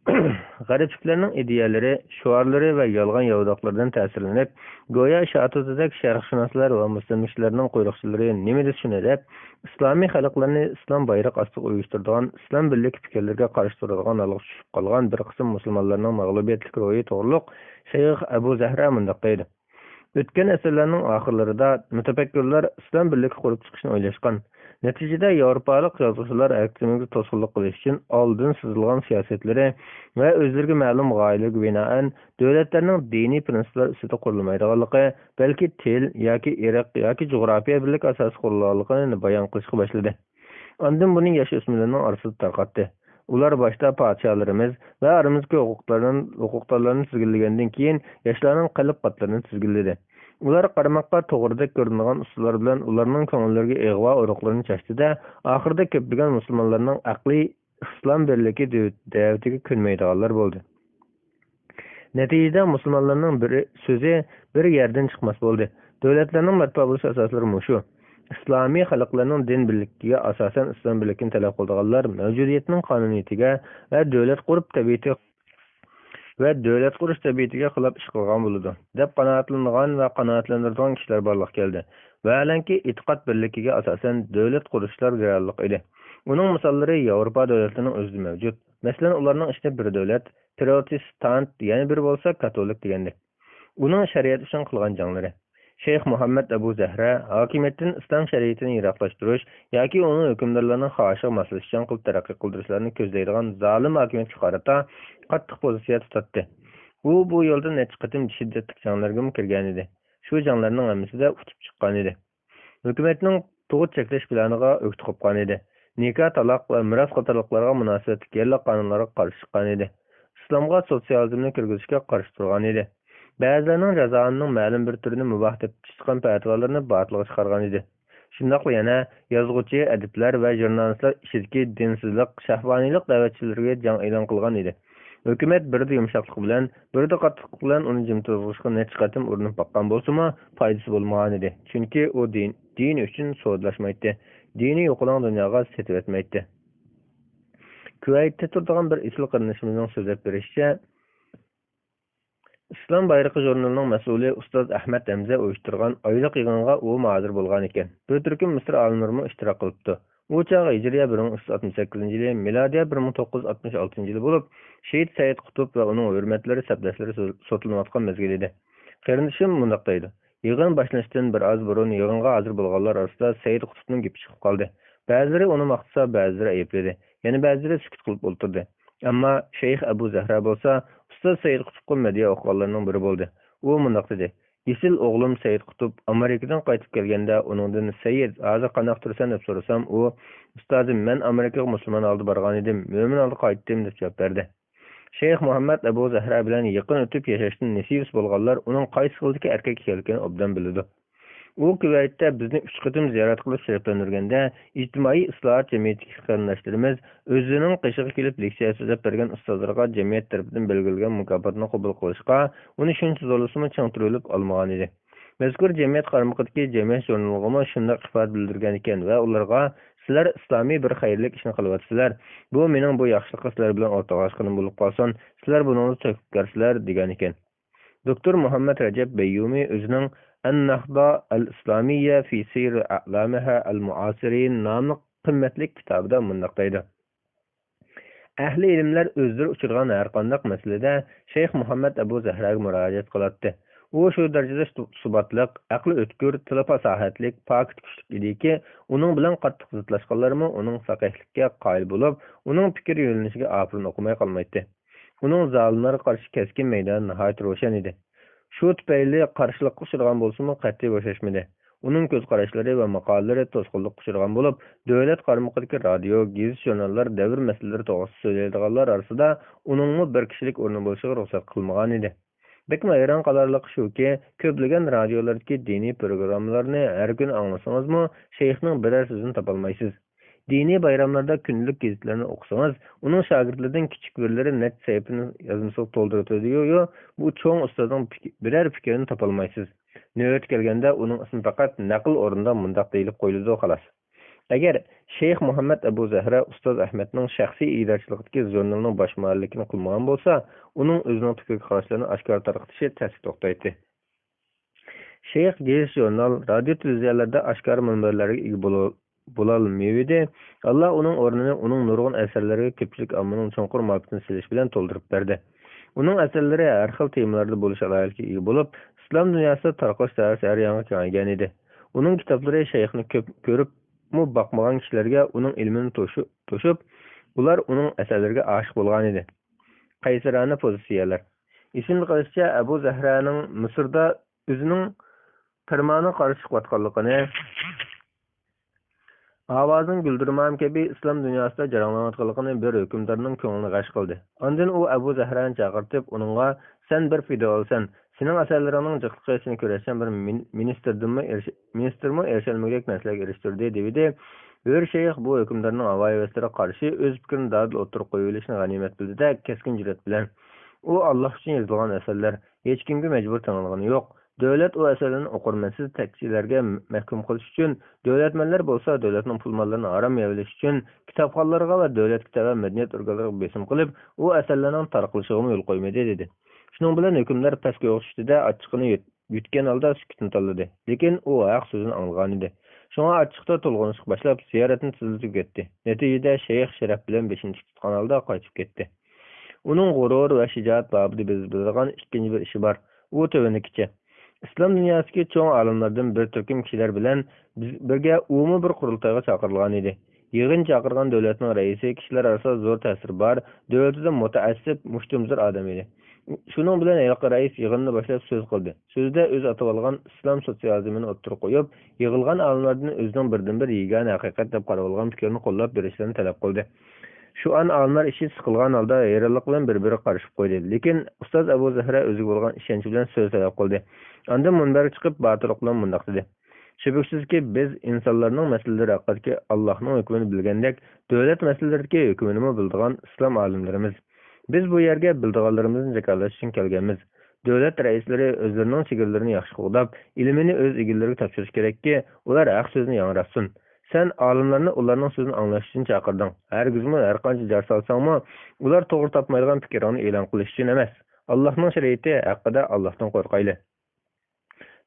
غەربلىكلەرنىڭ ئىدىيەلىرى، شوئارلىرى ۋە يالغان ياۋىداقلىرىدىن تەسىرلىنىپ، گويا شاتۇتىدەك شەرقشۇناسلار ۋە مۇسلىمچىلارنىڭ قۇيرۇقچىلىرى نېمە دېسە شۇنى دەپ، ئىسلامىي خەلقلەرنى ئىسلام بايرىقى ئاستىغا ئۇيۇشتۇرىدىغان، ئىسلام بىرلىكى پىكىرلىرىگە قارشى تۇرىدىغان ھالغا چۈشۈپ قالغان بىر قىسىم مۇسۇلمانلارنىڭ مەغلۇبىيەتلىك روھى توغرۇلۇق شەيخ ئەبۇ زەھرا مۇنداق دەيدۇ: ئۆتكەن ئەسىرلەرنىڭ ئاخىرلىرىدا مۇتەپەككۇرلار ئىسلام بىرلىكى قۇرۇپ چىقىشنى ئويلاشقان. نەتىجىدە ياۋروپالىق يازغۇچىلار ھەرىكىتىمىزگە توسقۇنلۇق قىلىش ئۈچۈن ئالدىن سىزىلغان سىياسەتلىرى ۋە ئۆزلىرىگە مەلۇم غايىلەرگە بىنائەن دۆلەتلەرنىڭ دىنىي پىرىنسىپلار ئۈستىدە قۇرۇلمايدىغانلىقى، بەلكى تىل ياكى ئىرق ياكى جۇغراپىيە بىرلىكى ئاساسىدا قۇرۇلغانلىقىنى بايان قىلىشقا باشلىدى. ئاندىن بۇنى ياش ئۆسمۈرلەرنىڭ ئارىسىدا تارقاتتى. ئۇلار باشتا پادىشاھلىرىمىز ۋە ئارىمىزدىكى ھوقۇقلارنى، ھوقۇقدارلارنى تىزگىنلىگەندىن كېيىن، ياشلارنىڭ قەلب قاتلىرىنى تىزگىنلىدى. ئۇلار قارىماققا توغرىدەك كۆرۈنىدىغان ئۇسۇللار بىلەن ئۇلارنىڭ كۆڭۈللىرىگە ئىغۋا ئۇرۇقلىرىنى چاچتى-دە، ئاخىرىدا كۆپلىگەن مۇسۇلمانلارنىڭ ئەقلى ئىسلام بىرلىكى دۆ-، دەۋىتىگە كۆنمەيدىغانلار بولدى. نەتىجىدە مۇسۇلمانلارنىڭ بىر سۆزى بىر يەردىن چىقماس بولدى. دۆلەتلەرنىڭ بەرپا بولۇش ئاساسلىرى مۇشۇ. ئىسلامىي خەلقلەرنىڭ دىن بىرلىكىگە ئاساسەن ئىسلام بىرلىكىنى تەلەپ قىلىدىغانلار مەۋجۇدىيەتنىڭ قانۇنىيىتىگە ۋە دۆلەت قۇرۇپ تەبىئىتى ۋە دۆلەت قۇرۇش تەبىئىتىگە خىلاپ ئىش قىلغان بولىدۇ، دەپ قانائەتلىنىدىغان ۋە قانائەتلەندۈرىدىغان كىشىلەر بارلىققا كەلدى. ۋەھالەنكى، ئېتىقاد بىرلىكىگە ئاساسەن دۆلەت قۇرۇشلار رېئاللىق ئىدى. ئۇنىڭ مىساللىرى ياۋروپا دۆلەتلىرىنىڭ ئۆزىدە مەۋجۇت. مەسىلەن، ئۇلارنىڭ ئىچىدە بىرى دۆلەت، پروتېستانت، يەنە بىرى بولسا كاتولىك دېگەندەك. ئۇنىڭ شەرىئەت ئۈچۈن قىلغان جەڭلىرى. شەيخ مۇھەممەد ئەبۇ زەھرا ھاكىمىيەتتىن ئىسلام شەرىئىتىنى يىراقلاشتۇرۇش ياكى ئۇنىڭ ھۆكۈمدارلارنىڭ خاھىشىغا ماسلىشىشچان قىلىپ تەرەققىي قىلدۇرۇشلارنى كۆزلەيدىغان زالىم ھاكىمىيەتكە قارىتا قاتتىق پوزىتسىيە تۇتاتتى. ئۇ بۇ يولدا نەچچە قېتىم شىددەتلىك جەڭلەرگىمۇ كىرگەنىدى. شۇ جەڭلەرنىڭ ھەممىسىدە ئۇتۇپ چىققانىدى. ھۆكۈمەتنىڭ تۇغۇت چەكلەش پىلانىغا ئۆكتە قوپقانىدى. نىكاھ، تالاق ۋە مىراس قاتارلىقلارغا مۇناسىۋەتلىك يەرلىك قانۇنلارغا قارشى چىققانىدى. ئىسلامغا سوتسىيالىزمنى كىرگۈزۈشكە قارشى تۇرغانىدى. بەزىلەرنىڭ جازانىنىڭ مەلۇم بىر تۈرىنى مۇباھ دەپ چىققان پەتىۋالىرىنى باتىلغا چىقارغانىدى. شۇنداقلا يەنە يازغۇچى، ئەدىبلەر ۋە ژۇرنالىستلار ئىچىدىكى دىنسىزلىق، شەھۋانىيلىق دەۋەتچىلىرىگە جەڭ ئېلان قىلغان ئىدى. ھۆكۈمەت بىردە يۇمشاقلىق بىلەن، بىردە قاتتىقلىق بىلەن ئۇنى جىم تۇرغۇزۇشقا نەچچە قېتىم ئۇرۇنۇپ باققان بولسىمۇ، پايدىسى بولمىغانىدى. چۈنكى ئۇ دىن، دىنى ئۈچۈن سودىلاشمايتتى. دىنىي يوقىلاڭ دۇنياغا سېتىۋەتمەيتتى. كۇۋەيتتە تۇرىدىغان بىر ئېسىل قېرىندىشىمىزنىڭ سۆزلەپ بېرىشىچە، ئىسلام بايرىقى ژۇرنىلىنىڭ مەسئۇلى ئۇستاز ئەھمەد ھەمزە ئۇيۇشتۇرغان ئايلىق يىغىنغا ئۇمۇ ھازىر بولغانىكەن. بىر تۈركۈم مىسىر ئالىملىرىمۇ ئىشتىراك قىلىپتۇ. ئۇ چاغ ھىجرىيە بىر مىڭ ئۈچ يۈز ئاتمىش سەككىزىنچى يىلى، مىلادىيە بىر مىڭ توققۇز يۈز ئاتمىش ئالتىنچى يىلى بولۇپ، شېھىت سەئىد قۇتۇپ ۋە ئۇنىڭ ھۆرمەتلىرى سەپداشلىرى سو-، سوتلىنىۋاتقان مەزگىل ئىدى. قېرىندىشىم مۇنداق دەيدۇ: يىغىن باشلىنىشتىن بىر ئاز بۇرۇن يىغىنغا ھازىر بولغانلار ئارىسىدا سەئىد قۇتۇپنىڭ گېپى چىقىپ قالدى. بەزىلىرى ئۇنى ماختىسا، بەزىلىرى ئەيىبلىدى. يەنە بەزىلىرى سۈكۈت قىلىپ ئولتۇردى. ئەمما شەيخ ئەبۇ زەھرا بولسا ئۇستاز سەئىد قۇتۇپقا مەدھىيە ئوقۇغانلارنىڭ بىرى بولدى. ئۇ مۇنداق دېدى: ئېسىل ئوغلۇم سەئىد قۇتۇپ ئامېرىكىدىن قايتىپ كەلگەندە ئۇنىڭدىن، «سەئىد، ھازىر قانداق تۇرىسەن؟» دەپ سورىسام، ئۇ، «ئۇستازىم، مەن ئامېرىكىغا مۇسۇلمان ھالدا بارغانىدىم، مۆمىن ھالدا قايتتىم» دەپ جاۋاب بەردى. شەيخ مۇھەممەد ئەبۇ زەھرا بىلەن يېقىن ئۆتۈپ ياشاشتىن نېسىۋىسى بولغانلار ئۇنىڭ قايسى خىلدىكى ئەركەك ئىكەنلىكىنى ئوبدان بىلىدۇ. ئۇ كۇۋەيتتە بىزنى ئۈچ قېتىم زىيارەت قىلىپ شەرەپلەندۈرگەندە، ئىجتىمائىي ئىسلاھات جەمئىيىتىدىكى قېرىنداشلىرىمىز ئۆزىنىڭ قېشىغا كېلىپ لېكسىيە سۆزلەپ بەرگەن ئۇستازلىرىغا جەمئىيەت تەرىپىدىن بەلگىلىگەن مۇكاپاتنى قوبۇل قىلىشقا ئۇنى شۇنچە زورلىسىمۇ چىڭ تۇرۇۋېلىپ ئالمىغانىدى. مەزكۇر جەمئىيەت قارمىقىدىكى جەمئىيەت ژۇرنىلىغىمۇ شۇنداق ئىپادە بىلدۈرگەنىكەن ۋە ئۇلارغا، «سىلەر ئىسلامىي بىر خەيرلىك ئىشنى قىلىۋاتىسىلەر. بۇ مېنىڭ بۇ ياخشىلىققا سىلەر بىلەن ئورتاقلاشقىنىم بولۇپ قالسۇن، سىلەر بۇنىڭدا تۆھپىكارسىلەر» دېگەنىكەن. دوكتور مۇھەممەد رەجەپ بەييۇمى ئۆزىنىڭ «ئەن-نەھدە ئەل-ئىسلامىييە فى سەير ئەئلامىھا ئەل-مۇئاسىرىن» ناملىق قىممەتلىك كىتابىدا مۇنداق دەيدۇ: ئەھلى ئىلىملەر ئۆزلىرى ئۇچرىغان ھەرقانداق مەسىلىدە شەيخ مۇھەممەد ئەبۇ زەھراگە مۇراجىئەت قىلاتتى. ئۇ شۇ دەرىجىدە سۇ-، سۇباتلىق، ئەقلى ئۆتكۈر، تىلى پاساھەتلىك، پاكىتى كۈچلۈك ئىدىكى، ئۇنىڭ بىلەن قاتتىق زىتلاشقانلارمۇ ئۇنىڭ پەقىھلىككە قايىل بولۇپ، ئۇنىڭ پىكىر يۆنىلىشىگە ئاپىرىن ئوقۇماي قالمايتتى. ئۇنىڭ زالىملارغا قارشى كەسكىن مەيدانى ناھايىتى روشەن ئىدى. شۇ تۈپەيلى قارشىلىققا ئۇچرىغان بولسىمۇ، قەتئىي بوشاشمىدى. ئۇنىڭ كۆز قاراشلىرى ۋە ماقالىلىرى توسقۇنلۇققا ئۇچرىغان بولۇپ، دۆلەت قارمىقىدىكى رادىيو، گېزىت-ژۇرناللار دەۋر مەسىلىلىرى توغرىسىدا سۆزلەيدىغانلار ئارىسىدا ئۇنىڭمۇ بىر كىشىلىك ئورنى بولۇشىغا رۇخسەت قىلمىغانىدى. بەكمۇ ھەيران قالارلىقى شۇكى، كۆپلىگەن رادىيولاردا دىنىي پروگراممىلارنى ھەر كۈنى ئاڭلىسىڭىزمۇ، شەيخنىڭ بىرەر سۆزىنى تاپالمايسىز. دىنىي بايراملاردا كۈندىلىك گېزىتلەرنى ئوقۇسىڭىز، ئۇنىڭ شاگىرتلىرىدىن كىچىك بىرلىرى نەچچە سەھىپىنى يازمىسىغا تولدۇرۇۋېتىدۇ-يۇ، بۇ چوڭ ئۇستازنىڭ پىك-، بىرەر پىكرىنى تاپالمايسىز. نۆۋەتى كەلگەندە ئۇنىڭ ئىسمى پەقەت نەقىل ئورنىدا مۇنداق دېيىلىپ قويۇلىدۇ، خالاس. ئەگەر شەيخ مۇھەممەد ئەبۇ زەھرا ئۇستاز ئەھمەدنىڭ شەخسىي ئىدارىچىلىقىدىكى ژۇرنىلىنىڭ باش مۇئەللىپلىكىنى قىلمىغان بولسا، ئۇنىڭ ئۆزىنىڭ تۈكۈرۈك قاراشلىرىنى ئاشكارا تارقىتىشى تەستە توختايتتى. شەيخ گېزىت-ژۇرنال، رادىيو-تېلېۋىزىيەلەردە ئاشكارا مۇنبەرلەرگە ئىگە بولۇ-، بولالمىيىۋىدى. ئاللا ئۇنىڭ ئورنىنى ئۇنىڭ نۇرغۇن ئەسەرلىرىگە كۆپچىلىك ئاممىنىڭ چوڭقۇر مۇھەببىتىنى سېلىش بىلەن تولدۇرۇپ بەردى. ئۇنىڭ ئەسەرلىرى ھەر خىل تېمىلاردا بولۇش ئالاھىدىلىكىگە ئىگە بولۇپ، ئىسلام دۇنياسىدا تارقىلىش دائىرىسى ھەر يانغا كېڭەيگەنىدى. ئۇنىڭ كىتابلىرى شەيخنى كۆپ كۆرۈپمۇ باقمىغان كىشىلەرگە ئۇنىڭ ئىلمىنى توشۇ-، توشۇپ، ئۇلار ئۇنىڭ ئەسەرلىرىگە ئاشىق بولغانىدى. قەيسەرانە پوزىتسىيەلەر. ئېسىمدە قېلىشىچە، ئەبۇ زەھرانىڭ مىسىردا ئۆزىنىڭ پەرمانىغا قارشى چىقىۋاتقانلىقىنى، ئاۋازىنىڭ گۈلدۈرمام كەبى ئىسلام دۇنياسىدا جاراڭلىنىۋاتقانلىقىنى بىر ھۆكۈمدارنىڭ كۆڭلىنى غەش قىلدى. ئاندىن ئۇ ئەبۇ زەھرانى چاقىرتىپ، ئۇنىڭغا، سەن بىر پىدائىيسەن، سېنىڭ ئەسەرلىرىڭنىڭ جىقلىقى سېنى كۈرەشچان بىر مىن-، مىنىستىردىنمۇ ئېرىش-، مىنىستىرمۇ ئېرىشەلمىگۈدەك نەرسىلەرگە ئېرىشتۈردى، دېۋىدى. ھۆر شەيخ بۇ ھۆكۈمدارنىڭ ھاۋايىۋەسلىرىگە قارشى ئۆز پىكرىنى دادىل ئوتتۇرىغا قويۇۋېلىشنى غەنىيمەت بىلدى-دە، كەسكىن جۈرئەت بىلەن، ئۇ ئاللا ئۈچۈن يېزىلغان ئەسەرلەر، ھېچكىمگە مەجبۇر تېڭىلغىنى يوق. دۆلەت ئۇ ئەسەرلەرنى ئوقۇرمەنسىز تەكچىلەرگە مەھكۇم قىلىش ئۈچۈن، دۆلەتمەنلەر بولسا دۆلەتنىڭ پۇل-ماللىرىنى ھارام يەۋېلىش ئۈچۈن، كىتابخانىلارغا ۋە دۆلەت كىتاب ۋە مەدەنىيەت ئورگانلىرىغا بېسىم قىلىپ، ئۇ ئەسەرلەرنىڭ تارقىلىشىغىمۇ يول قويمىدى، دېدى. شۇنىڭ بىلەن ھۆكۈمدار پەس كويغا چۈشتى-دە، ئاچچىقىنى يۇت-، يۈتكەن ھالدا سۈكۈتنى تاللىدى. لېكىن ئۇ ھەق سۆزىنى ئاڭلىغانىدى. شۇڭا ئاچچىقتا تولغىنىشقا باشلاپ، زىيارەتنى تېزلىتىپ كەتتى. نەتىجىدە شەيخ شەرەپ بىلەن بېشىنى تىك تۇتقان ھالدا قايتىپ كەتتى. ئۇنىڭ غۇرۇر ۋە شىجائەت بابىدا بىز بىلىدىغان ئىككىنچى بىر ئىشى بار. ئۇ تۆۋەندىكىچە. ئىسلام دۇنياسىدىكى چوڭ ئالىملاردىن بىر تۈركۈم كىشىلەر بىلەن بىز بىرگە ئۇمۇ بىر قۇرۇلتايغا چاقىرىلغان ئىدى. يىغىن چاقىرغان دۆلەتنىڭ رەئىسى كىشىلەر ئارىسىدا زور تەسىرى بار، دۆلىتىدە مۇتەئەسسىپ، مۇشتۇمزور ئادەم ئىدى. شۇنىڭ بىلەن ھېلىقى رەئىس يىغىننى باشلاپ سۆز قىلدى. سۆزىدە ئۆزى ئاتىۋالغان ئىسلام سوتسىيالىزمىنى ئوتتۇرىغا قويۇپ، يىغىلغان ئالىملاردىن ئۆزىنىڭ بىردىنبىر يېگانە ھەقىقەت دەپ قاراۋالغان پىكرىنى قوللاپ بېرىشلىرىنى تەلەپ قىلدى. شۇ ئان ئالىملار ئىچى سىقىلغان ھالدا ھەيرانلىق بىلەن بىر-بىرىگە قارىشىپ قويدى. لېكىن ئۇستاز ئەبۇ زەھرا ئۆزىگە بولغان ئىشەنچى بىلەن سۆز تەلەپ قىلدى. ئاندىن مۇنبەرگە چىقىپ باتۇرلۇق بىلەن مۇنداق دېدى. شۈبھىسىزكى، بىز ئىنسانلارنىڭ مەسىلىلىرى ھەققىدىكى ئاللاھنىڭ ھۆكمىنى بىلگەندەك، دۆلەت مەسىلىلىرىدىكى ھۆكمىنىمۇ بىلىدىغان ئىسلام ئالىملىرىمىز. بىز بۇ يەرگە بىلىدىغانلىرىمىزنى جاكارلاش ئۈچۈن كەلگەنمىز. دۆلەت رەئىسلىرى ئۆزلىرىنىڭ چېگرىلىرىنى ياخشى قوغداپ، ئىلمىنى ئۆز ئىگىلىرىگە تاپشۇرۇشى كېرەككى، ئۇلار ھەق سۆزنى ياڭراتسۇن. سەن ئالىملارنى ئۇلارنىڭ سۆزىنى ئاڭلاش ئۈچۈن چاقىردىڭ. ھەرگىزمۇ ھەرقانچە جار سالساڭمۇ، ئۇلار توغرا تاپمايدىغان پىكرىڭنى ئېلان قىلىش ئۈچۈن ئەمەس. ئاللاھنىڭ شەرىئىتى ھەققىدە ئاللاھتىن قورقايلى.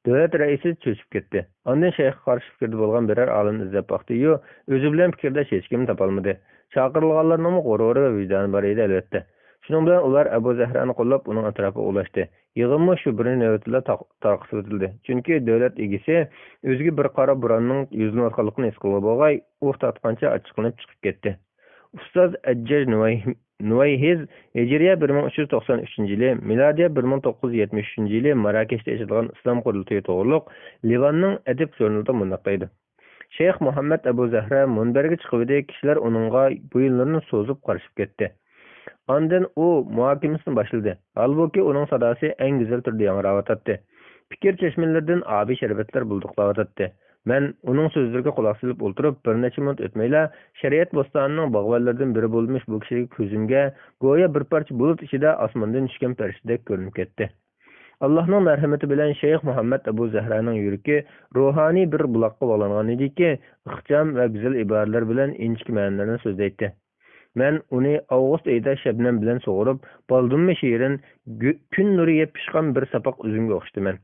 دۆلەت رەئىسى چۆچۈپ كەتتى. ئاندىن شەيخقە قارشى پىكىردە بولغان بىرەر ئالىمنى ئىزدەپ باقتى-يۇ، ئۆزى بىلەن پىكىرداش ھېچكىمنى تاپالمىدى. چاقىرىلغانلارنىڭمۇ غۇرۇرى ۋە ۋىجدانى بار ئىدى، ئەلۋەتتە. شۇنىڭ بىلەن ئۇلار ئەبۇ زەھرانى قوللاپ ئۇنىڭ ئەتراپىغا ئۇلاشتى. يىغىنمۇ شۇ بىرىنچى نۆۋەتتىلا تاق-، تارقىتىۋېتىلدى. چۈنكى دۆلەت ئىگىسى ئۆزىگە بىر قارا بوراننىڭ يۈزلىنىۋاتقانلىقىنى ھېس قىلغىلى بولغاي، ئۇ تارتقانچە ئاچچىقلىنىپ چىقىپ كەتتى. ئۇستاز ئەججەج نۇۋەي-، نۇۋەيھىز ھىجرىيە بىر مىڭ ئۈچ يۈز توقسان ئۈچىنچى يىلى، مىلادىيە بىر مىڭ توققۇز يۈز يەتمىش ئۈچىنچى يىلى ماراكەشتە ئېچىلغان ئىسلام قۇرۇلتىيى توغرۇلۇق لىۋاننىڭ ئەدىب ژۇرنىلىدا مۇنداق دەيدۇ. شەيخ مۇھەممەد ئەبۇ زەھرا مۇنبەرگە چىقىۋىدى، كىشىلەر ئۇنىڭغا بويۇنلىرىنى سوزۇپ قارىشىپ كەتتى. ئاندىن ئۇ مۇھاكىمىسىنى باشلىدى. ھالبۇكى، ئۇنىڭ ساداسى ئەڭ گۈزەل تۈردە ياڭراۋاتاتتى. پىكىر چەشمىلىرىدىن ئابىي شەربەتلەر بۇلدۇقلاۋاتاتتى. مەن ئۇنىڭ سۆزلىرىگە قۇلاق سېلىپ ئولتۇرۇپ، بىر نەچچە مىنۇت ئۆتمەيلا، شەرىئەت بوستانىنىڭ باغۋەنلىرىدىن بىرى بولمىش بۇ كىشىلىك كۆزۈمگە گويا بىر پارچە بۇلۇت ئىچىدە ئاسماندىن چۈشكەن پەرىشتىدەك كۆرۈنۈپ كەتتى. ئاللاھنىڭ مەرھىمىتى بىلەن شەيخ مۇھەممەد ئەبۇ زەھرانىڭ يۈرىكى روھانىي بىر بۇلاققا باغلانغان ئىدىكى، ئىخچام ۋە گۈزەل ئىبارىلەر بىلەن ئىنچىكە مەنىلەرنى سۆزلەيتتى. مەن ئۇنى ئاۋغۇست ئېيىدا شەبنەم بىلەن سۇغۇرۇپ، بالدۇرمۇ شېرىن، گۈ-، كۈن نۇرى يەپ پىشقان بىر ساپاق ئۈزۈمگە ئوخشىدى مەن.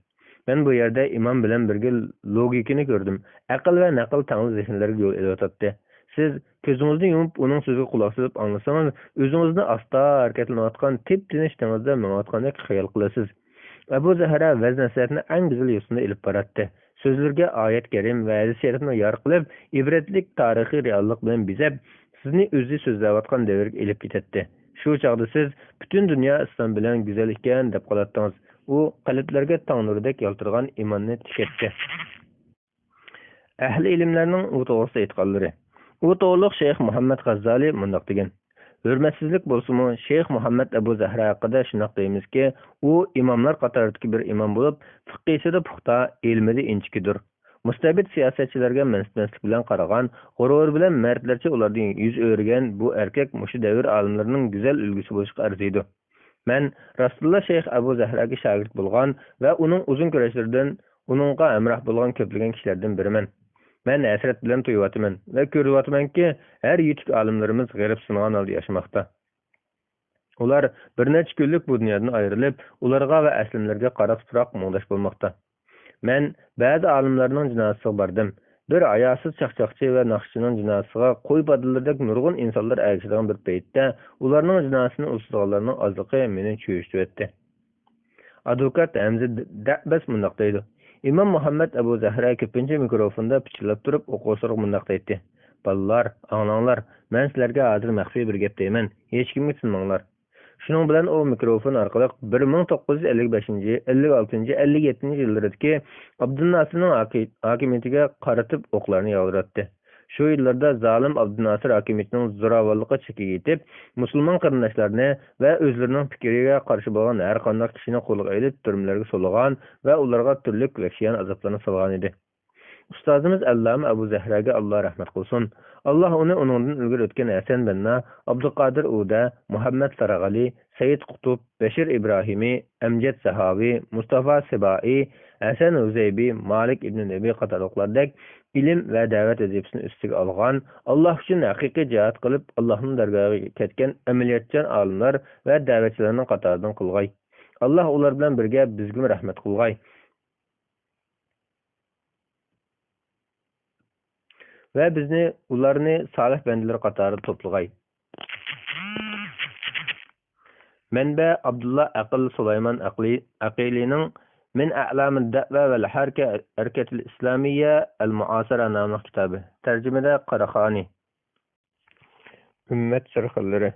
مەن بۇ يەردە ئىمام بىلەن بىرگە لوگىكىنى كۆردۈم. ئەقىل ۋە نەقىل تەڭلا زېھىنلەرگە يول ئېلىۋاتاتتى. سىز كۆزىڭىزنى يۇمۇپ ئۇنىڭ سۆزىگە قۇلاق سېلىپ ئاڭلىسىڭىز، ئۆزىڭىزنى ئاستا ھەرىكەتلىنىۋاتقان تىپ-تىنچ دېڭىزدا مېڭىۋاتقاندەك خىيال قىلىسىز. ئەبۇ زەھرا ۋەز-نەسىھەتنى ئەڭ گۈزەل يوسۇندا ئېلىپ باراتتى. سۆزلىرىگە ئايەت كەرىم ۋە ھەدىس شەرىپنى يار قىلىپ، ئىبرەتلىك تارىخىي رېئاللىق بىلەن بېزەپ، سىزنى ئۆزى سۆزلەۋاتقان دەۋرگە ئېلىپ كېتەتتى. شۇ چاغدا سىز پۈتۈن دۇنيا ئىسلام بىلەن گۈزەل ئىكەن دەپ قالاتتىڭىز. ئۇ قەلبلەرگە تاڭ نۇرىدەك يالتىرىغان ئىماننى تىكەتتى. ئەھلى ئىلىملەرنىڭ ئۇ توغرىسىدا ئېيتقانلىرى. ئۇ توغرۇلۇق شەيخ مۇھەممەد غەززالى مۇنداق دېگەن: ھۆرمەتسىزلىك بولسىمۇ، شەيخ مۇھەممەد ئەبۇ زەھرا ھەققىدە شۇنداق دەيمىزكى، ئۇ ئىماملار قاتارىدىكى بىر ئىمام بولۇپ، فىقھىسىدا پۇختا، ئىلمىدا ئىنچىكىدۇر. مۇستەبىت سىياسەتچىلەرگە مەنسىتمەسلىك بىلەن قارىغان، غۇرۇر بىلەن مەردلەرچە ئۇلاردىن يۈز ئۆرۈگەن بۇ ئەركەك مۇشۇ دەۋر ئالىملىرىنىڭ گۈزەل ئۈلگىسى بولۇشقا ئەرزىيدۇ. مەن راستتىنلا شەيخ ئەبۇ زەھراگە شاگىرت بولغان ۋە ئۇنىڭ ئۇزۇن كۈرەشلىرىدىن ئۇنىڭغا ھەمراھ بولغان كۆپلىگەن كىشىلەردىن بىرىمەن. مەن ھەسرەت بىلەن تۇيۇۋاتىمەن ۋە كۆرۈۋاتىمەنكى، ھەر يېتىك ئالىملىرىمىز غېرىبسىنغان ھالدا ياشىماقتا. ئۇلار بىر نەچچە كۈنلۈك بۇ دۇنيادىن ئايرىلىپ، ئۇلارغا ۋە ئەسلىمىلەرگە قارا تۇپراق مۇڭداش بولماقتا. مەن بەزى ئالىملارنىڭ جىنازىسىغا باردىم. بىر ھاياسىز چاقچاقچى ۋە ناخشىچىنىڭ جىنازىسىغا قوي پادىلىرىدەك نۇرغۇن ئىنسانلار ئەگىشىدىغان بىر پەيتتە، ئۇلارنىڭ جىنازىسىنى ئۇزىتىدىغانلارنىڭ ئازلىقى مېنى چۆچۈتۈۋەتتى. ئادۋوكات ھەمزە دەبەس مۇنداق دەيدۇ: ئىمام مۇھەممەد ئەبۇ زەھرا كۆپىنچە مىكروفوندا پىچىرلاپ تۇرۇپ ئوقۇغۇچىلارغا مۇنداق دەيتتى: «بالىلار، ئاڭلاڭلار، مەن سىلەرگە ھازىر مەخپىي بىر گەپ دەيمەن، ھېچكىمگە تىنماڭلار.» شۇنىڭ بىلەن ئۇ مىكروفون ئارقىلىق بىر مىڭ توققۇز يۈز ئەللىك بەشىنچى، ئەللىك ئالتىنچى، ئەللىك يەتتىنچى يىللىرىدىكى ئابدۇلناسىرنىڭ ھاكى-، ھاكىمىيىتىگە قارىتىپ ئوقلارنى ياغدۇراتتى. شۇ يىللاردا زالىم ئابدۇناسىر ھاكىمىيىتىنىڭ زوراۋانلىقى چېكىگە يېتىپ، مۇسۇلمان قېرىنداشلارنى ۋە ئۆزلىرىنىڭ پىكرىگە قارشى بولغان ھەر قانداق كىشىنى قولغا ئېلىپ، تۈرمىلەرگە سولىغان ۋە ئۇلارغا تۈرلۈك ۋەھشىيانە ئازابلارنى سالغانىدى. ئۇستازىمىز ئەللامە ئەبۇ زەھراگە ئاللا رەھمەت قىلسۇن. ئاللا ئۇنى ئۇنىڭدىن ئىلگىرى ئۆتكەن ھەسەن بەننا، ئابدۇقادىر ئۇدە، مۇھەممەد سارىغالى، سەيىت قۇتۇپ، بەشىر ئىبراھىمى، ئەمجەد سەھاۋى، مۇستافا سىبائى، ھەسەن ھۇزەيبى، مالىك ئىبنى نەبى قاتارلىقلاردەك ئىلىم ۋە دەۋەت ۋەزىپىسىنى ئۈستىگە ئالغان، ئاللا ئۈچۈن ھەقىقىي جىھاد قىلىپ، ئاللانىڭ دەرگاھىغا كەتكەن ئەمەلىيەتچان ئالىملار ۋە دەۋەتچىلەرنىڭ قاتارىدىن قىلغاي. ئاللا ئۇلار بىلەن بىرگە بىزگىمۇ رەھمەت قىلغاي. ۋە بىزنى ئۇلارنى سالىھ بەندىلىرى قاتارىدا توپلىغاي. مەنبە: ئابدۇللا ئەقىل سۇلايمان ئەقلى-، ئەقىلىنىڭ «من أعلام الدعوة والحركة، حركة الإسلامية المعاصرة» ناملىق كىتابى. تەرجىمىدە قاراخانى. ئۈممەت سىرخىللىرى.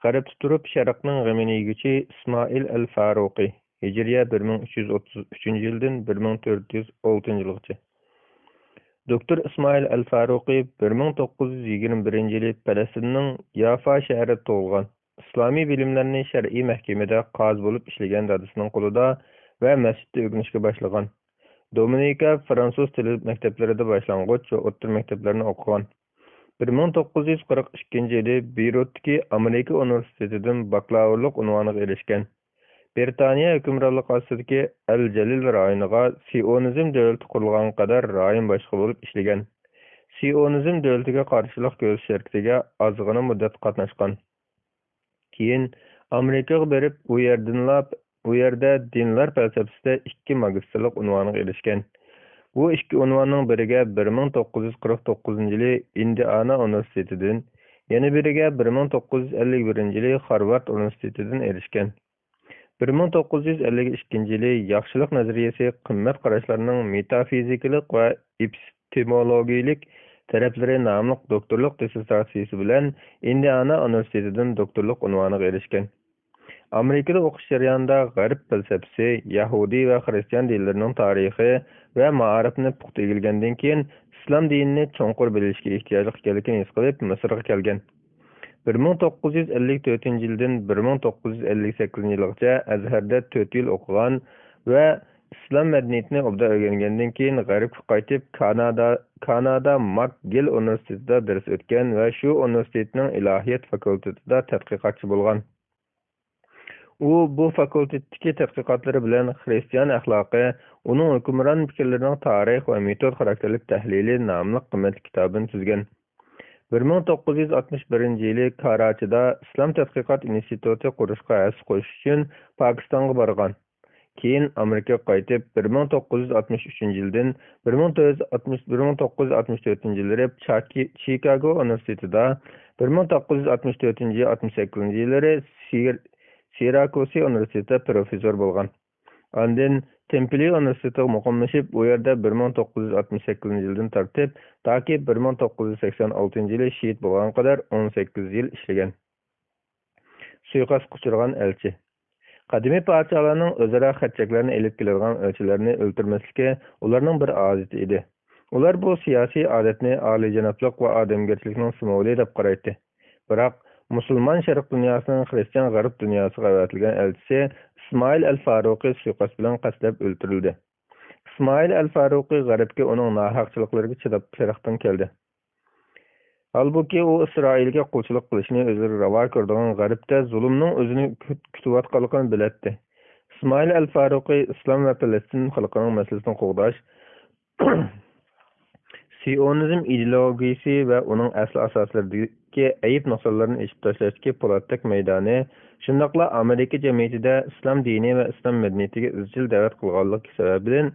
غەربتە تۇرۇپ شەرقنىڭ غېمىنى يېگۈچى ئىسمائىل ئەل فارۇقى، ھىجرىيە بىر مىڭ ئۈچ يۈز ئوتتۇز ئۈچىنچى يىلدىن بىر مىڭ تۆت يۈز ئالتىنچى يىلغىچە. دوكتور ئىسمائىل ئەل فارۇقى بىر مىڭ توققۇز يۈز يىگىرمە بىرىنچى يىلى پەلەستىننىڭ يافا شەھىرىدە تۇغۇلغان. ئىسلامىي بىلىملەرنى شەرئىي مەھكىمىدە قازى بولۇپ ئىشلىگەن دادىسىنىڭ قولىدا ۋە مەسچىتتە ئۆگىنىشكە باشلىغان. دومىنىكا، فرانسۇز تىلى مەكتەپلىرىدە باشلانغۇچ ۋە ئوتتۇرا مەكتەپلەرنى ئوقۇغان. بىر مىڭ توققۇز يۈز قىرىق ئىككىنچى يىلى بېيرۇتتىكى ئامېرىكا ئۇنىۋېرسىتېتىدىن باكلاۋۇرلۇق ئۇنۋانىغا ئېرىشكەن. بىرىتانىيە ھۆكۈمرانلىقى ئاستىدىكى ئەل جەلىل رايونىغا سىئونىزم دۆلىتى قۇرۇلغانغا قەدەر رايون باشلىقى بولۇپ ئىشلىگەن. سىئونىزم دۆلىتىگە قارشىلىق كۆرسىتىش ھەرىكىتىگە ئازغىنە مۇددەت قاتناشقان. كېيىن ئامېرىكىغا بېرىپ، ئۇ يەردىنلا، ئۇ يەردە دىنلار پەلسەپىسىدە ئىككى ماگىستىرلىق ئۇنۋانىغا ئېرىشكەن. بۇ ئىككى ئۇنۋاننىڭ بىرىگە بىر مىڭ توققۇز يۈز قىرىق توققۇزىنچى يىلى ئىندىئانا ئۇنىۋېرسىتېتىدىن، يەنە بىرىگە بىر مىڭ توققۇز يۈز ئەللىك بىرىنچى يىلى خارۋارد ئۇنىۋېرسىتېتىدىن ئېرىشكەن. بىر مىڭ توققۇز يۈز ئەللىك ئىككىنچى يىلى ياخشىلىق نەزەرىيەسى، قىممەت قاراشلارنىڭ مېتافىزىكىلىق ۋە ئېپىستېمولوگىيەلىك تەرەپلىرى ناملىق دوكتورلۇق دىسسېرتاتسىيىسى بىلەن ئىندىئانا ئۇنىۋېرسىتېتىدىن دوكتورلۇق ئۇنۋانىغا ئېرىشكەن. ئامېرىكىدا ئوقۇش جەريانىدا غەرب پەلسەپىسى، يەھۇدىي ۋە خىرىستىيان دىنلىرىنىڭ تارىخى ۋە مائارىپىنى پۇختا ئىگىلىگەندىن كېيىن، ئىسلام دىنىنى چوڭقۇر بىلىشكە ئېھتىياجلىق ئىكەنلىكىنى ھېس قىلىپ، مىسىرغا كەلگەن. بىر مىڭ توققۇز يۈز ئەللىك تۆتىنچى يىلدىن بىر مىڭ توققۇز يۈز ئەللىك سەككىزىنچى يىلغىچە ئەزھەردە تۆت يىل ئوقۇغان ۋە ئىسلام مەدەنىيىتىنى ئوبدان ئۆگەنگەندىن كېيىن، غەربكە قايتىپ، كانادا، كانادا ماك گىل ئۇنىۋېرسىتېتىدا دەرس ئۆتكەن ۋە شۇ ئۇنىۋېرسىتېتنىڭ ئىلاھىيات فاكۇلتېتىدا تەتقىقاتچى بولغان. ئۇ بۇ فاكۇلتېتتىكى تەتقىقاتلىرى بىلەن خىرىستىيان ئەخلاقى، ئۇنىڭ ھۆكۈمران پىكىرلىرىنىڭ تارىخ ۋە مېتود خاراكتېرلىك تەھلىلى ناملىق قىممەتلىك كىتابىنى تۈزگەن. بىر مىڭ توققۇز يۈز ئاتمىش بىرىنچى يىلى كاراچىدا ئىسلام تەتقىقات ئىنستىتۇتى قۇرۇشقا ھەسسە قوشۇش ئۈچۈن پاكىستانغا بارغان. كېيىن ئامېرىكىغا قايتىپ، بىر مىڭ توققۇز يۈز ئاتمىش ئۈچىنچى يىلدىن بىر مىڭ تۆت يۈز ئاتمىش، بىر مىڭ توققۇز يۈز ئاتمىش تۆتىنچى يىللىرى چاكى-، چىكاگو ئۇنىۋېرسىتېتىدا، بىر مىڭ توققۇز يۈز ئاتمىش تۆتىنچى، ئاتمىش سەككىزىنچى يىللىرى سىر-، سىراكۇسى ئۇنىۋېرسىتېتىدا پروفېسسور بولغان. ئاندىن تېمپلى ئۇنىۋېرسىتېتىغا مۇقىملىشىپ، ئۇ يەردە بىر مىڭ توققۇز يۈز ئاتمىش سەككىزىنچى يىلدىن تارتىپ، تاكى بىر مىڭ توققۇز يۈز سەكسەن ئالتىنچى يىلى شېھىت بولغانغا قەدەر ئون سەككىز يىل ئىشلىگەن. سۇيىقەستكە ئۇچرىغان ئەلچى. قەدىمىي پادىشاھلارنىڭ ئۆزئارا خەت-چەكلەرنى ئېلىپ كېلىدىغان ئەلچىلەرنى ئۆلتۈرمەسلىكى ئۇلارنىڭ بىر ئادىتى ئىدى. ئۇلار بۇ سىياسىي ئادەتنى ئالىيجانابلىق ۋە ئادەمگەرچىلىكنىڭ سىمۋولى دەپ قارايتتى. بىراق، مۇسۇلمان شەرق دۇنياسىنىڭ خىرىستىيان غەرب دۇنياسىغا ئەۋەتىلگەن ئەلچىسى ئىسمائىل ئەل فارۇقى سۇيىقەست بىلەن قەستلەپ ئۆلتۈرۈلدى. ئىسمائىل ئەل فارۇقى غەربكە ئۇنىڭ ناھەقچىلىقلىرىغا چىداپ شەرقتىن كەلدى. ھالبۇكى، ئۇ ئىسرائىلگە قۇلچىلىق قىلىشنى ئۆزىگە راۋا كۆرىدىغان غەربتە زۇلۇمنىڭ ئۆزىنى كۈت-، كۈتۈۋاتقانلىقىنى بىلەتتى. ئىسمائىل ئەل فارۇقى ئىسلام ۋە پەلەستىن خەلقىنىڭ مەسىلىسىنى قوغداش، سىئونىزم ئىدېئولوگىيىسى ۋە ئۇنىڭ ئەسلى ئاساسلىرىدىكى ئەيىب نۇقسانلىرىنى ئېچىپ تاشلاشتىكى پولاتتەك مەيدانى، شۇنداقلا ئامېرىكا جەمئىيىتىدە ئىسلام دىنى ۋە ئىسلام مەدەنىيىتىگە ئىزچىل دەۋەت قىلغانلىقى سەۋەبىدىن،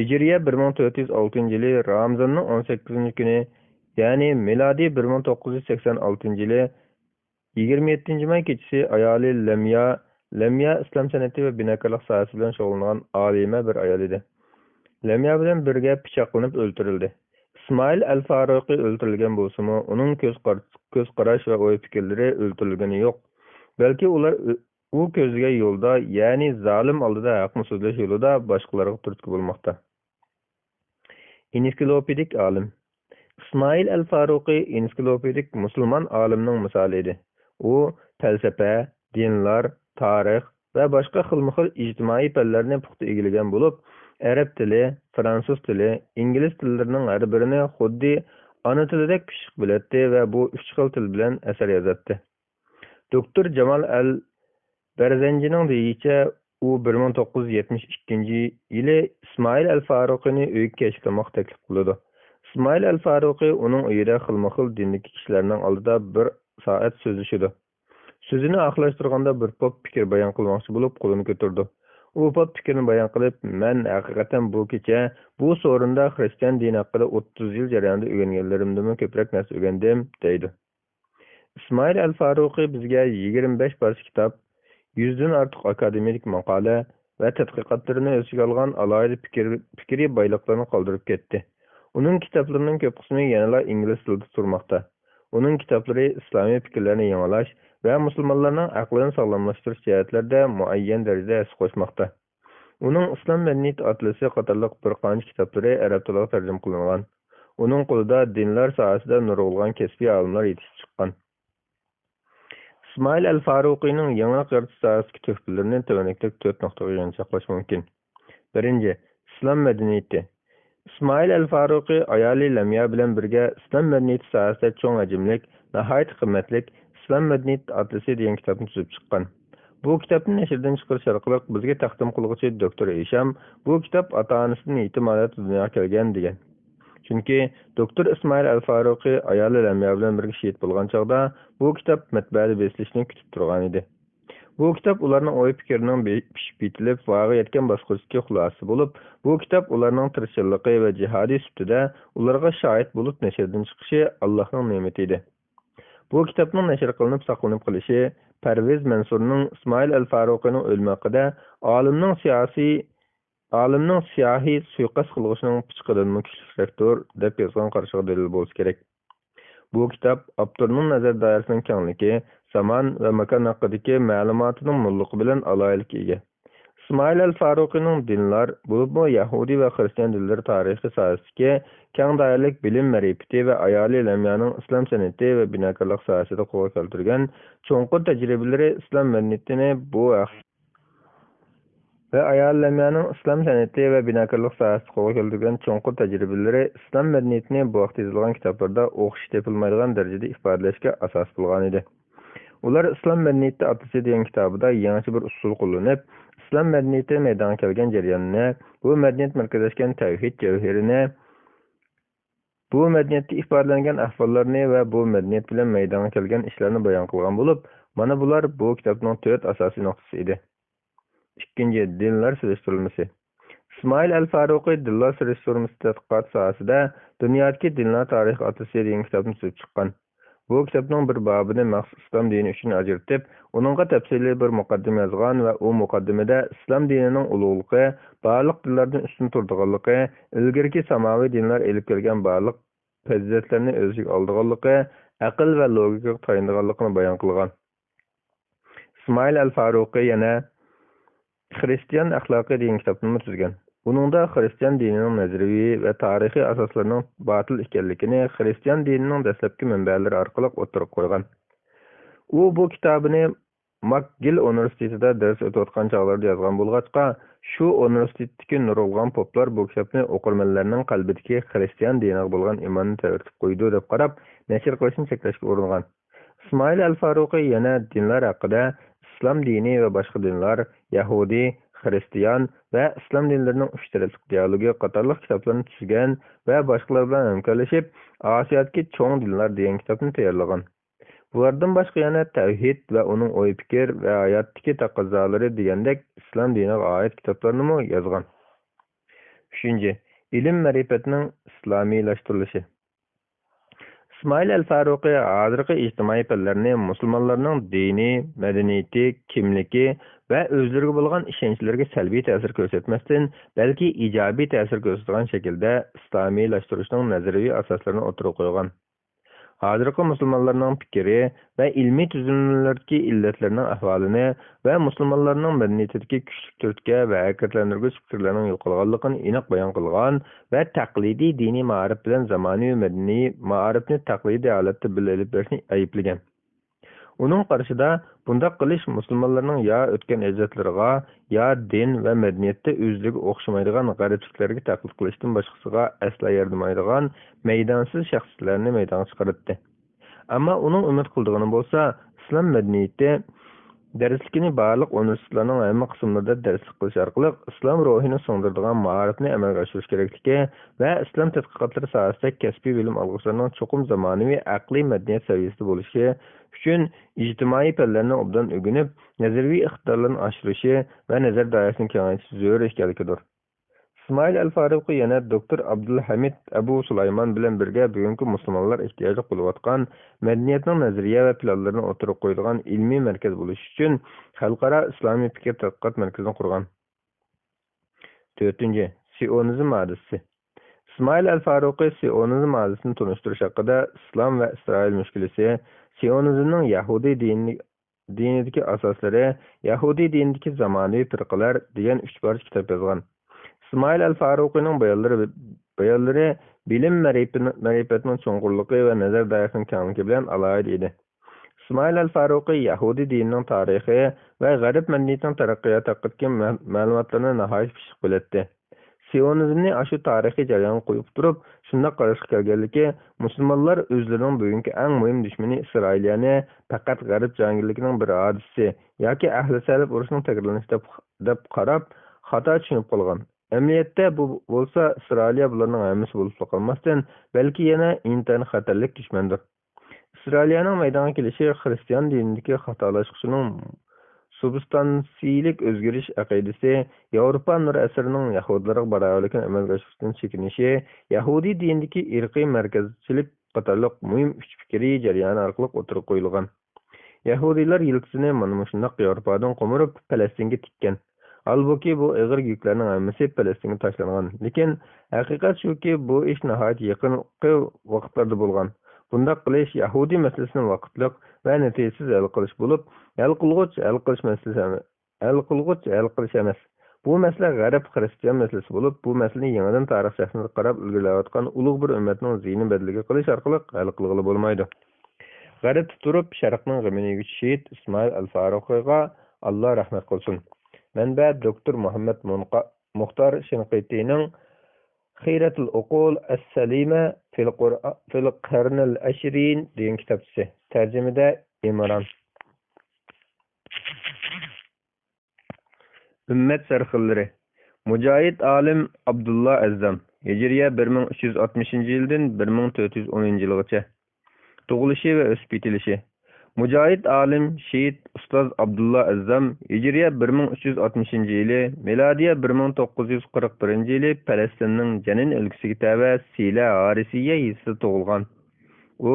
ھىجرىيە بىر مىڭ تۆت يۈز ئالتىنچى يىلى رامىزاننىڭ ئون سەككىزىنچى كۈنى، يەنى مىلادىي بىر مىڭ توققۇز يۈز سەكسەن ئالتىنچى يىلى يىگىرمە يەتتىنچى ماي كېچىسى ئايالى لەميا، لەميا ئىسلام سەنئىتى ۋە بىناكارلىق ساھەسى بىلەن شۇغۇللىنىدىغان ئالىمە بىر ئايال ئىدى. لەميا بىلەن بىرگە پىچاقلىنىپ ئۆلتۈرۈلدى. ئىسمائىل ئەل فارۇقى ئۆلتۈرۈلگەن بولسىمۇ، ئۇنىڭ كۆز قار-، كۆز قاراش ۋە ئوي پىكىرلىرى ئۆلتۈرۈلگىنى يوق. بەلكى ئۇلار ئۆ-، ئۇ كۆزلىگەن يولدا، يەنى زالىم ئالدىدا ھەقنى سۆزلەش يولىدا باشقىلارغا تۈرتكە بولماقتا. ئېنسىكلوپېدىك ئالىم. ئىسمائىل ئەل فارۇقى ئېنسىكلوپېدىك مۇسۇلمان ئالىمنىڭ مىسالى ئىدى. ئۇ پەلسەپە، دىنلار، تارىخ ۋە باشقا خىلمۇخىل ئىجتىمائىي پەنلەرنى پۇختا ئىگىلىگەن بولۇپ، ئەرەب تىلى، فرانسۇز تىلى، ئىنگلىز تىللىرىنىڭ ھەر بىرىنى خۇددى ئانا تىلىدەك پىششىق بىلەتتى ۋە بۇ ئۈچ خىل تىل بىلەن ئەسەر يازاتتى. دوكتور جامال ئەل بەرزەنجىنىڭ دېيىشىچە، ئۇ بىر مىڭ توققۇز يۈز يەتمىش ئىككىنچى يىلى ئىسمائىل ئەل فارۇقىنى ئۆيىگە كەچلىك تاماققا تەكلىپ قىلىدۇ. ئىسمائىل ئەل فارۇقى ئۇنىڭ ئۆيىدە خىلمۇخىل دىندىكى كىشىلەرنىڭ ئالدىدا بىر سائەت سۆزلىشىدۇ. سۆزىنى ئاخىرلاشتۇرغاندا بىر پوپ پىكىر بايان قىلماقچى بولۇپ قولىنى كۆتۈرىدۇ. ئۇ پوپ پىكىرنى بايان قىلىپ، مەن ھەقىقەتەن بۇ كېچە بۇ سورۇندا خىرىستىيان دىنى ھەققىدە ئوتتۇز يىل جەريانىدا ئۆگەنگەنلىرىمدىنمۇ كۆپرەك نەرسە ئۆگەندىم، دەيدۇ. ئىسمائىل ئەل فارۇقى بىزگە يىگىرمە بەش پارچە كىتاب، يۈزدىن ئارتۇق ئاكادېمىك ماقالە ۋە تەتقىقاتلىرىنى ئۆز ئىچىگە ئالغان ئالاھىدە پىكىر، پىكرىي بايلىقلارنى قالدۇرۇپ كەتتى. ئۇنىڭ كىتابلىرىنىڭ كۆپ قىسمى يەنىلا ئىنگلىز تىلىدا تۇرماقتا. ئۇنىڭ كىتابلىرى ئىسلامىي پىكىرلەرنى يېڭىلاش ۋە مۇسۇلمانلارنىڭ ئەقلىنى ساغلاملاشتۇرۇش جەھەتلىرىدە مۇئەييەن دەرىجىدە ھەسسە قوشماقتا. ئۇنىڭ ئىسلام مەدەنىيىتى ئاتلىسى قاتارلىق بىر قانچە كىتابلىرى ئەرەب تىلىغا تەرجىمە قىلىنغان. ئۇنىڭ قولىدا دىنلار ساھەسىدە نۇرغۇنلىغان كەسپىي ئالىملار يېتىشىپ چىققان. ئىسمائىل ئەل فارۇقىينىڭ يېڭىلىق يارىتىش ساھەسىدىكى تۆھپىلىرىنى تۆۋەندىكىدەك تۆت نۇقتىغا يىغىنچاقلاش مۇمكىن. بىرىنچى، ئىسلام مەدەنىيىتى. ئىسمائىل ئەل فارۇقى ئايالى لەميا بىلەن بىرگە ئىسلام مەدەنىيىتى ساھەسىدە چوڭ ھەجىملىك، ناھايىتى قىممەتلىك ئىسلام مەدەنىيىتى ئاتلىسى دېگەن كىتابنى تۈزۈپ چىققان. بۇ كىتابنى نەشردىن چىقىرىش ئارقىلىق بىزگە تەقدىم قىلغۇچى دوكتور ھىشام بۇ كىتاب ئاتا-ئانىسىدىن يېتىم ھالەتتە دۇنياغا كەلگەن دېگەن. چۈنكى دوكتور ئىسمائىل ئەل فارۇقى ئايالى لەميا بىلەن بىرگە شېھىت بولغان چاغدا بۇ كىتاب مەتبەئەدە بېسىلىشنى كۈتۈپ تۇرغانىدى. بۇ كىتاب ئۇلارنىڭ ئوي پىكرىنىڭ بى-، پىشىپ يېتىلىپ، ۋايىغا يەتكەن باسقۇچتىكى خۇلاسىسى بولۇپ، بۇ كىتاب ئۇلارنىڭ تىرىشچانلىقى ۋە جىھادىي سۈپىتىدە ئۇلارغا شاھىت بولۇپ نەشردىن چىقىشى ئاللاھنىڭ نېمىتى ئىدى. بۇ كىتابنىڭ نەشر قىلىنىپ ساقلىنىپ قېلىشى پەرۋىز مەنسۇرنىڭ ئىسمائىل ئەل فارۇقىنىڭ ئۆلۈمى ھەققىدە ئالىمنىڭ سىياسىي، ئالىمنىڭ سىياھى سۇيىقەست قىلغۇچىنىڭ پىچىقىدىنمۇ كۈچلۈكرەكتۇر دەپ يازغان قارىشىغا دەلىل بولسا كېرەك. بۇ كىتاب ئاپتورنىڭ نەزەر دائىرىسىنىڭ كەڭلىكى، زامان ۋە ماكان ھەققىدىكى مەلۇماتىنىڭ موللۇقى بىلەن ئالاھىدىلىككە ئىگە. ئىسمائىل ئەل فارۇقىنىڭ دىنلار، بولۇپمۇ يەھۇدىي ۋە خىرىستىيان دىنلىرى تارىخى ساھەسىدىكى كەڭ دائىرىلىك بىلىم مەرىپىتى ۋە ئايالى لەميانىڭ ئىسلام سەنئىتى ۋە بىناكارلىق ساھەسىدە قولغا كەلتۈرگەن چوڭقۇر تەجرىبىلىرى ئىسلام مەدەنىيىتىنى بۇ ھەق-، ۋە ئايالى لەميانىڭ ئىسلام سەنئىتى ۋە بىناكارلىق ساھەسىدە قولغا كەلتۈرگەن چوڭقۇر تەجرىبىلىرى ئىسلام مەدەنىيىتىنى بۇ ھەقتە يېزىلغان كىتابلاردا ئوخشىشى تېپىلمايدىغان دەرىجىدە ئىپادىلەشكە ئاساس بولغانىدى. ئۇلار ئىسلام مەدەنىيىتى ئاتلىسى دېگەن كىتابىدا يېڭىچە بىر ئۇسۇل قوللىنىپ، ئىسلام مەدەنىيىتى مەيدانغا كەلگەن جەريانىنى، بۇ مەدەنىيەت مەركەزلەشكەن تەۋھىد جەۋھىرىنى، بۇ مەدەنىيەتتە ئىپادىلەنگەن ئەھۋاللارنى ۋە بۇ مەدەنىيەت بىلەن مەيدانغا كەلگەن ئىشلارنى بايان قىلغان بولۇپ، مانا بۇلار بۇ كىتابنىڭ تۆت ئاساسىي نۇقتىسى ئىدى. ئىككىنچى، دىنلار سېلىشتۇرمىسى. ئىسمائىل ئەل فارۇقى دىنلار سېلىشتۇرمىسى تەتقىقاتى ساھەسىدە دۇنيادىكى دىنلار تارىخى ئاتلىسى دېگەن كىتابنى تۈزۈپ چىققان. بۇ كىتابنىڭ بىر بابىنى مەخسۇس ئىسلام دىنى ئۈچۈن ئاجرىتىپ، ئۇنىڭغا تەپسىلىي بىر مۇقەددىمە يازغان ۋە ئۇ مۇقەددىمىدە ئىسلام دىنىنىڭ ئۇلۇغلۇقى، بارلىق دىنلاردىن ئۈستۈن تۇرىدىغانلىقى، ئىلگىرىكى ساماۋى دىنلار ئېلىپ كەلگەن بارلىق پەزىلەتلەرنى ئۆز ئىچىگە ئالىدىغانلىقى، ئەقىل ۋە لوگىكىغا تايىنىدىغانلىقىنى بايان قىلغان. ئىسمائىل ئەل فارۇقى يەنە خىرىستىيان ئەخلاقى دېگەن كىتابنىمۇ تۈزگەن. بۇنىڭدا خىرىستىيان دىنىنىڭ نەزەرىيىۋى ۋە تارىخىي ئاساسلىرىنىڭ باتىل ئىكەنلىكىنى خىرىستىيان دىنىنىڭ دەسلەپكى مەنبەلىرى ئارقىلىق ئوتتۇرىغا قويغان. ئۇ بۇ كىتابىنى ماكگىل ئۇنىۋېرسىتېتىدا دەرس ئۆتۈۋاتقان چاغلىرىدا يازغان بولغاچقا، شۇ ئۇنىۋېرسىتېتتىكى نۇرغۇنلىغان پوپلار بۇ كىتابنى ئوقۇرمەنلەرنىڭ قەلبىدىكى خىرىستىيان دىنىغا بولغان ئىماننى تەۋرىتىپ قويىدۇ دەپ قاراپ، نەشر قىلىشنى چەكلەشكە ئۇرۇنغان. ئىسمائىل ئەل فارۇقى يەنە دىنلار ھەققىدە، ئىسلام دىنى ۋە باشقا دىنلار، يەھۇدىي، خىرىستىيان ۋە ئىسلام دىنلىرىنىڭ ئۈچ تەرەپلىك دىئالوگى قاتارلىق كىتابلارنى تۈزگەن ۋە باشقىلار بىلەن ھەمكارلىشىپ، ئاسىيادىكى چوڭ دىنلار دېگەن كىتابنى تەييارلىغان. بۇلاردىن باشقا يەنە تەۋھىد ۋە ئۇنىڭ ئوي-پىكىر ۋە ھاياتتىكى تەقەززالىرى دېگەندەك ئىسلام دىنىغا ئائىت كىتابلارنىمۇ يازغان. ئۈچىنچى، ئىلىم-مەرىپەتنىڭ ئىسلامىيلاشتۇرۇلۇشى. ئىسمائىل ئەل فارۇقى ھازىرقى ئىجتىمائىي پەنلەرنى مۇسۇلمانلارنىڭ دىنى، مەدەنىيىتى، كىملىكى ۋە ئۆزلىرىگە بولغان ئىشەنچلىرىگە سەلبىي تەسىر كۆرسەتمەستىن، بەلكى ئىجابىي تەسىر كۆرسىتىدىغان شەكىلدە ئىسلامىيلاشتۇرۇشنىڭ نەزەرىيىۋى ئاساسلىرىنى ئوتتۇرىغا قويغان. ھازىرقى مۇسۇلمانلارنىڭ پىكرى ۋە ئىلمىي تۈزۈملىرىدىكى ئىللەتلەرنىڭ ئەھۋالىنى ۋە مۇسۇلمانلارنىڭ مەدەنىيىتىدىكى كۈچلۈك تۈرتكە ۋە ھەرىكەتلەندۈرگۈچ پىكىرلەرنىڭ يوقالغانلىقىنى ئېنىق بايان قىلغان ۋە تەقلىدىي دىنىي مائارىپ بىلەن زامانىۋى مەدەنىي مائارىپنى تەقلىدىي ھالەتتە بىللە ئېلىپ بېرىشنى ئەيىبلىگەن. ئۇنىڭ قارىشىدا، بۇنداق قىلىش مۇسۇلمانلارنىڭ يا ئۆتكەن ئەجدادلىرىغا، يا دىن ۋە مەدەنىيەتتە ئۆزلىرىگە ئوخشىمايدىغان غەربلىكلەرگە تەقلىد قىلىشتىن باشقىسىغا ئەسلا يارىمايدىغان مەيدانسىز شەخسلەرنى مەيدانغا چىقىراتتى. ئەمما ئۇنىڭ ئۈمىد قىلىدىغىنى بولسا، ئىسلام مەدەنىيىتى دەرسلىكىنى بارلىق ئۇنىۋېرسىتېتلارنىڭ ھەممە قىسىملىرىدا دەرسلىك قىلىش ئارقىلىق ئىسلام روھىنى سىڭدۈرىدىغان مائارىپنى ئەمەلگە ئاشۇرۇش كېرەكلىكى ۋە ئىسلام تەتقىقاتلىرى ساھەسىدە كەسپىي بىلىم ئالغۇچىلارنىڭ چوقۇم زامانىۋى ئەقلىي مەدەنىيەت سەۋىيەسىدە بولۇشى ئۈچۈن ئىجتىمائىي پەنلەرنى ئوبدان ئۆگىنىپ، نەزەرىيەۋى ئىقتىدارلىرىنى ئاشۇرۇشى ۋە نەزەر دائىرىسىنى كېڭەيتىش زۆرۈر ئىكەنلىكىدۇر. ئىسمائىل ئەل فارۇقى يەنە دوكتور ئابدۇلھەمىد ئەبۇ سۇلايمان بىلەن بىرگە بۈگۈنكى مۇسۇلمانلار ئېھتىياجلىق بولۇۋاتقان مەدەنىيەتنىڭ نەزەرىيە ۋە پىلانلىرىنى ئوتتۇرىغا قويىدىغان ئىلمىي مەركەز بولۇش ئۈچۈن خەلقئارا ئىسلامىي پىكىر تەتقىقات مەركىزىنى قۇرغان. تۆتىنچى، سىئونىزم ھادىسىسى. ئىسمائىل ئەل فارۇقى سىئونىزم ھادىسىسىنى تونۇشتۇرۇش ھەققىدە ئىسلام ۋە ئىسرائىل مۈشكۈلىسى، سىئونىزمنىڭ يەھۇدىي دىنى دىنىدىكى ئاساسلىرى، يەھۇدىي دىنىدىكى زامانىۋى پىرقىلەر دېگەن ئۈچ پارچە كىتاب يازغان. ئىسمائىل ئەل فارۇقىنىڭ بايانلىرى، بايانلىرى بىلىم مەرىپىتىنىڭ چوڭقۇرلۇقى ۋە نەزەر دائىرىسىنىڭ كەڭلىكى بىلەن ئالاھىدە ئىدى. ئىسمائىل ئەل فارۇقى يەھۇدىي دىنىنىڭ تارىخى ۋە غەرب مەدەنىيىتىنىڭ تەرەققىياتى ھەققىدىكى مە-، مەلۇماتلارنى ناھايىتى پىششىق بىلەتتى. سىئونىزمنى ئاشۇ تارىخىي جەريانغا قويۇپ تۇرۇپ، شۇنداق قاراشقا كەلگەنلىكى، مۇسۇلمانلار ئۆزلىرىنىڭ بۈگۈنكى ئەڭ مۇھىم دۈشمىنى ئىسرائىلىيەنى پەقەت غەرب جاھانگىرلىكىنىڭ بىر ھادىسىسى ياكى ئەھلى سەلەپ ئۇرۇشىنىڭ تەكرارلىنىشى دەپ، دەپ قاراپ، خاتا چۈشىنىپ قالغان. ئەمەلىيەتتە، بۇ بولسا ئىسرائىلىيە بۇلارنىڭ ھەممىسى بولۇپلا قالماستىن، بەلكى يەنە ئىنتايىن خەتەرلىك دۈشمەندۇر. ئىسرائىلىيەنىڭ مەيدانغا كېلىشى خىرىستىيان دىنىدىكى خاتالاشقۇچىنىڭ سۇبستانسىيىلىك ئۆزگىرىش ئەقىدىسى، ياۋروپا نۇر ئەسىرىنىڭ يەھۇدىيلارغا باراۋەرلىكنى ئەمەلگە ئاشۇرۇشتىن چېكىنىشى، يەھۇدىي دىنىدىكى ئىرقىي مەركەزچىلىك قاتارلىق مۇھىم ئۈچ پىكرىي جەريانى ئارقىلىق ئوتتۇرىغا قويۇلغان. يەھۇدىيلار يىلتىزىنى مانا مۇشۇنداق ياۋروپادىن قومۇرۇپ، پەلەستىنگە تىككەن. ھالبۇكى، بۇ ئېغىر يۈكلەرنىڭ ھەممىسى پەلەستىنگە تاشلانغان. لېكىن، ھەقىقەت شۇكى، بۇ ئىش ناھايىتى يېقىنقى ۋاقىتلاردا بولغان. بۇنداق قىلىش يەھۇدىي مەسىلىسىنى ۋاقىتلىق ۋە نەتىجىسىز ھەل قىلىش بولۇپ، ھەل قىلغۇچ ھەل قىلىش مەسىلىسى ئەمەس. ھەل قىلغۇچ ھەل قىلىش ئەمەس. بۇ مەسىلە غەرب خىرىستىيان مەسىلىسى بولۇپ، بۇ مەسىلىنى يېڭىدىن تارىخ سەھنىسىگە قاراپ ئىلگىرىلەۋاتقان ئۇلۇغ بىر ئۈممەتنىڭ زىيىنى بەدىلىگە قىلىش ئارقىلىق ھەل قىلغىلى بولمايدۇ. غەربتە تۇرۇپ شەرقنىڭ غېمىنى يېگۈچى شېھىت ئىسمائىل ئەل فارۇقىغا ئاللا رەھمەت قىلسۇن. مەنبە: دوكتور مۇھەممەد مۇنقا-، مۇختار شىنقىتىنىڭ خىرەتۇل ئۇقۇل ئەس-سەلىمە فىل قۇر-، فىل قەرنىل ئەشرىن دېگەن كىتابچىسى. تەرجىمىدە ئىمران. ئۈممەت سەرخىللىرى. مۇجاھىد ئالىم ئابدۇللا ئەززام، ھىجرىيە بىر مىڭ ئۈچ يۈز ئاتمىشىنچى يىلدىن بىر مىڭ تۆت يۈز ئونىنچى يىلغىچە. تۇغۇلۇشى ۋە ئۆسۈپ يېتىلىشى. مۇجاھىد ئالىم، شېھىت، ئۇستاز ئابدۇللا ئەززام ھىجرىيە بىر مىڭ ئۈچ يۈز ئاتمىشىنچى يىلى، مىلادىيە بىر مىڭ توققۇز يۈز قىرىق بىرىنچى يىلى پەلەستىننىڭ جەنىن ئۆلكىسىگە تەۋە سىلە ھارىسىيە يېزىسىدا تۇغۇلغان. ئۇ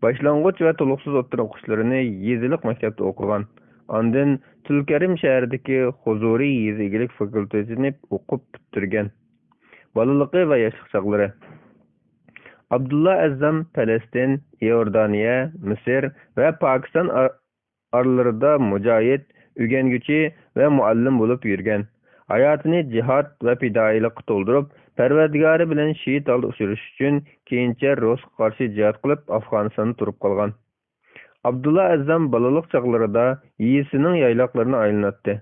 باشلانغۇچ ۋە تولۇقسىز ئوتتۇرا ئوقۇشلىرىنى يېزىلىق مەكتەپتە ئوقۇغان. ئاندىن تۈلكەرىم شەھىرىدىكى خۇزۇرى يېزا ئىگىلىك فاكۇلتېتىنى ئوقۇپ پۈتتۈرگەن. بالىلىقى ۋە ياشلىق چاغلىرى. ئابدۇللا ئەززام پەلەستىن، ئىئوردانىيە، مىسىر ۋە پاكىستان ئار-، ئارىلىرىدا مۇجاھىد، ئۆگەنگۈچى ۋە مۇئەللىم بولۇپ يۈرگەن. ھاياتىنى جىھاد ۋە پىدائىيلىققا تولدۇرۇپ، پەرۋەردىگارى بىلەن شېھىت ھالدا ئۇچرىشىش ئۈچۈن كېيىنچە رۇسقا قارشى جىھاد قىلىپ، ئافغانىستاندا تۇرۇپ قالغان. ئابدۇللا ئەززام بالىلىق چاغلىرىدا يېزىسىنىڭ يايلاقلىرىنى ئايلىناتتى.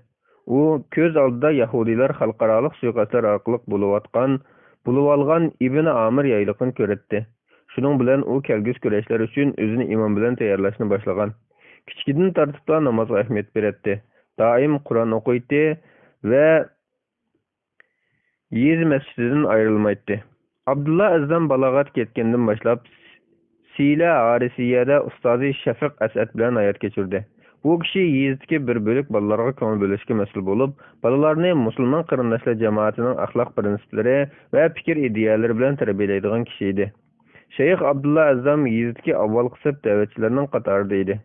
ئۇ كۆز ئالدىدا يەھۇدىيلار خەلقئارالىق سۇيىقەستلەر ئارقىلىق بولۇۋاتقان، بولۇۋالغان ئىبن ئامىر يايلىقىنى كۆرەتتى. شۇنىڭ بىلەن ئۇ كەلگۈسى كۈرەشلەر ئۈچۈن ئۆزىنى ئىمان بىلەن تەييارلاشنى باشلىغان. كىچىكىدىن تارتىپلا نامازغا ئەھمىيەت بېرەتتى. دائىم قۇرئان ئوقۇيتتى. ۋە يېزا مەسچىتىدىن ئايرىلمايتتى. ئابدۇللا ئەززام بالاغەتكە يەتكەندىن باشلاپ، سىلە ھارىسىيەدە ئۇستازى شەفىق ئەسئەت بىلەن ھايات كەچۈردى. بۇ كىشى يېزىدىكى بىر بۆلەك بالىلارغا كۆڭۈل بۆلۈشكە مەسئۇل بولۇپ، بالىلارنى مۇسۇلمان قېرىنداشلار جامائىتىنىڭ ئەخلاق پىرىنسىپلىرى ۋە پىكىر ئىدىيەلىرى بىلەن تەربىيەلەيدىغان كىشى ئىدى. شەيخ ئابدۇللا ئەززام يېزىدىكى ئاۋۋالقى سەپ دەۋەتچىلەرنىڭ قاتارىدا ئىدى.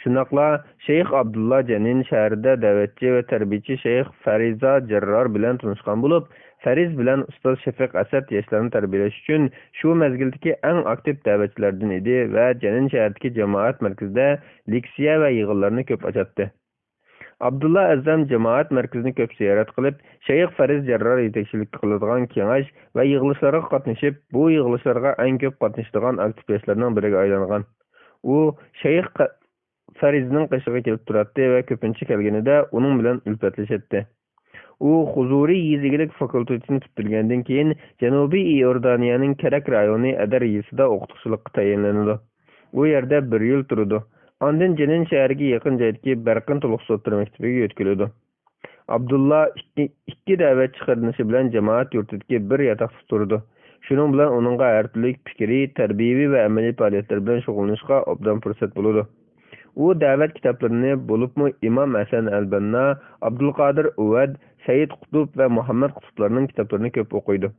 شۇنداقلا شەيخ ئابدۇللا جەنىن شەھىرىدە دەۋەتچى ۋە تەربىيىچى شەيخ فەرىزا جەررار بىلەن تونۇشقان بولۇپ، فەرىز بىلەن ئۇستاز شەفىق ئەسەد ياشلارنى تەربىيەلەش ئۈچۈن شۇ مەزگىلدىكى ئەڭ ئاكتىپ دەۋەتچىلەردىن ئىدى ۋە جەنىن شەھىرىدىكى جامائەت مەركىزىدە لېكسىيە ۋە يىغىنلارنى كۆپ ئاچاتتى. ئابدۇللا ئەززام جامائەت مەركىزىنى كۆپ زىيارەت قىلىپ، شەيخ فەرىز جەررار يېتەكچىلىك قىلىدىغان كېڭەش ۋە يىغىلىشلارغا قاتنىشىپ، بۇ يىغىلىشلارغا ئەڭ كۆپ قاتنىشىدىغان ئاكتىپ ياشلارنىڭ بىرىگە ئايلانغان. ئۇ شەيخ قە-، فەرىزنىڭ قېشىغا كېلىپ تۇراتتى ۋە كۆپىنچە كەلگىنىدە ئۇنىڭ بىلەن ئۈلپەتلىشەتتى. ئۇ خۇزۇرى يېزا ئىگىلىك فاكۇلتېتىنى پۈتتۈرگەندىن كېيىن، جەنۇبىي ئىئوردانىيەنىڭ كەرەك رايونى ئەدەر يېزىسىدا ئوقۇتقۇچىلىققا تەيىنلىنىدۇ. ئۇ يەردە بىر يىل تۇرىدۇ. ئاندىن جېنىن شەھىرىگە يېقىن جايدىكى بەرقىن تولۇقسىز ئوتتۇرا مەكتىپىگە يۆتكىلىدۇ. ئابدۇللا ئىككى، ئىككى دەۋەتچى قېرىندىشى بىلەن جامائەت يۇرتىدىكى بىر ياتاقتا تۇرىدۇ. شۇنىڭ بىلەن ئۇنىڭغا ھەر تۈرلۈك پىكرىي، تەربىيەۋى ۋە ئەمەلىي پائالىيەتلەر بىلەن شۇغۇللىنىشقا ئوبدان پۇرسەت بولىدۇ. ئۇ دەۋەت كىتابلىرىنى، بولۇپمۇ ئىمام ھەسەن ئەلبەننا، ئابدۇلقادىر ئۇۋەد، سەيىد قۇتۇپ ۋە مۇھەممەد قۇتۇپلارنىڭ كىتابلىرىنى كۆپ ئوقۇيدۇ.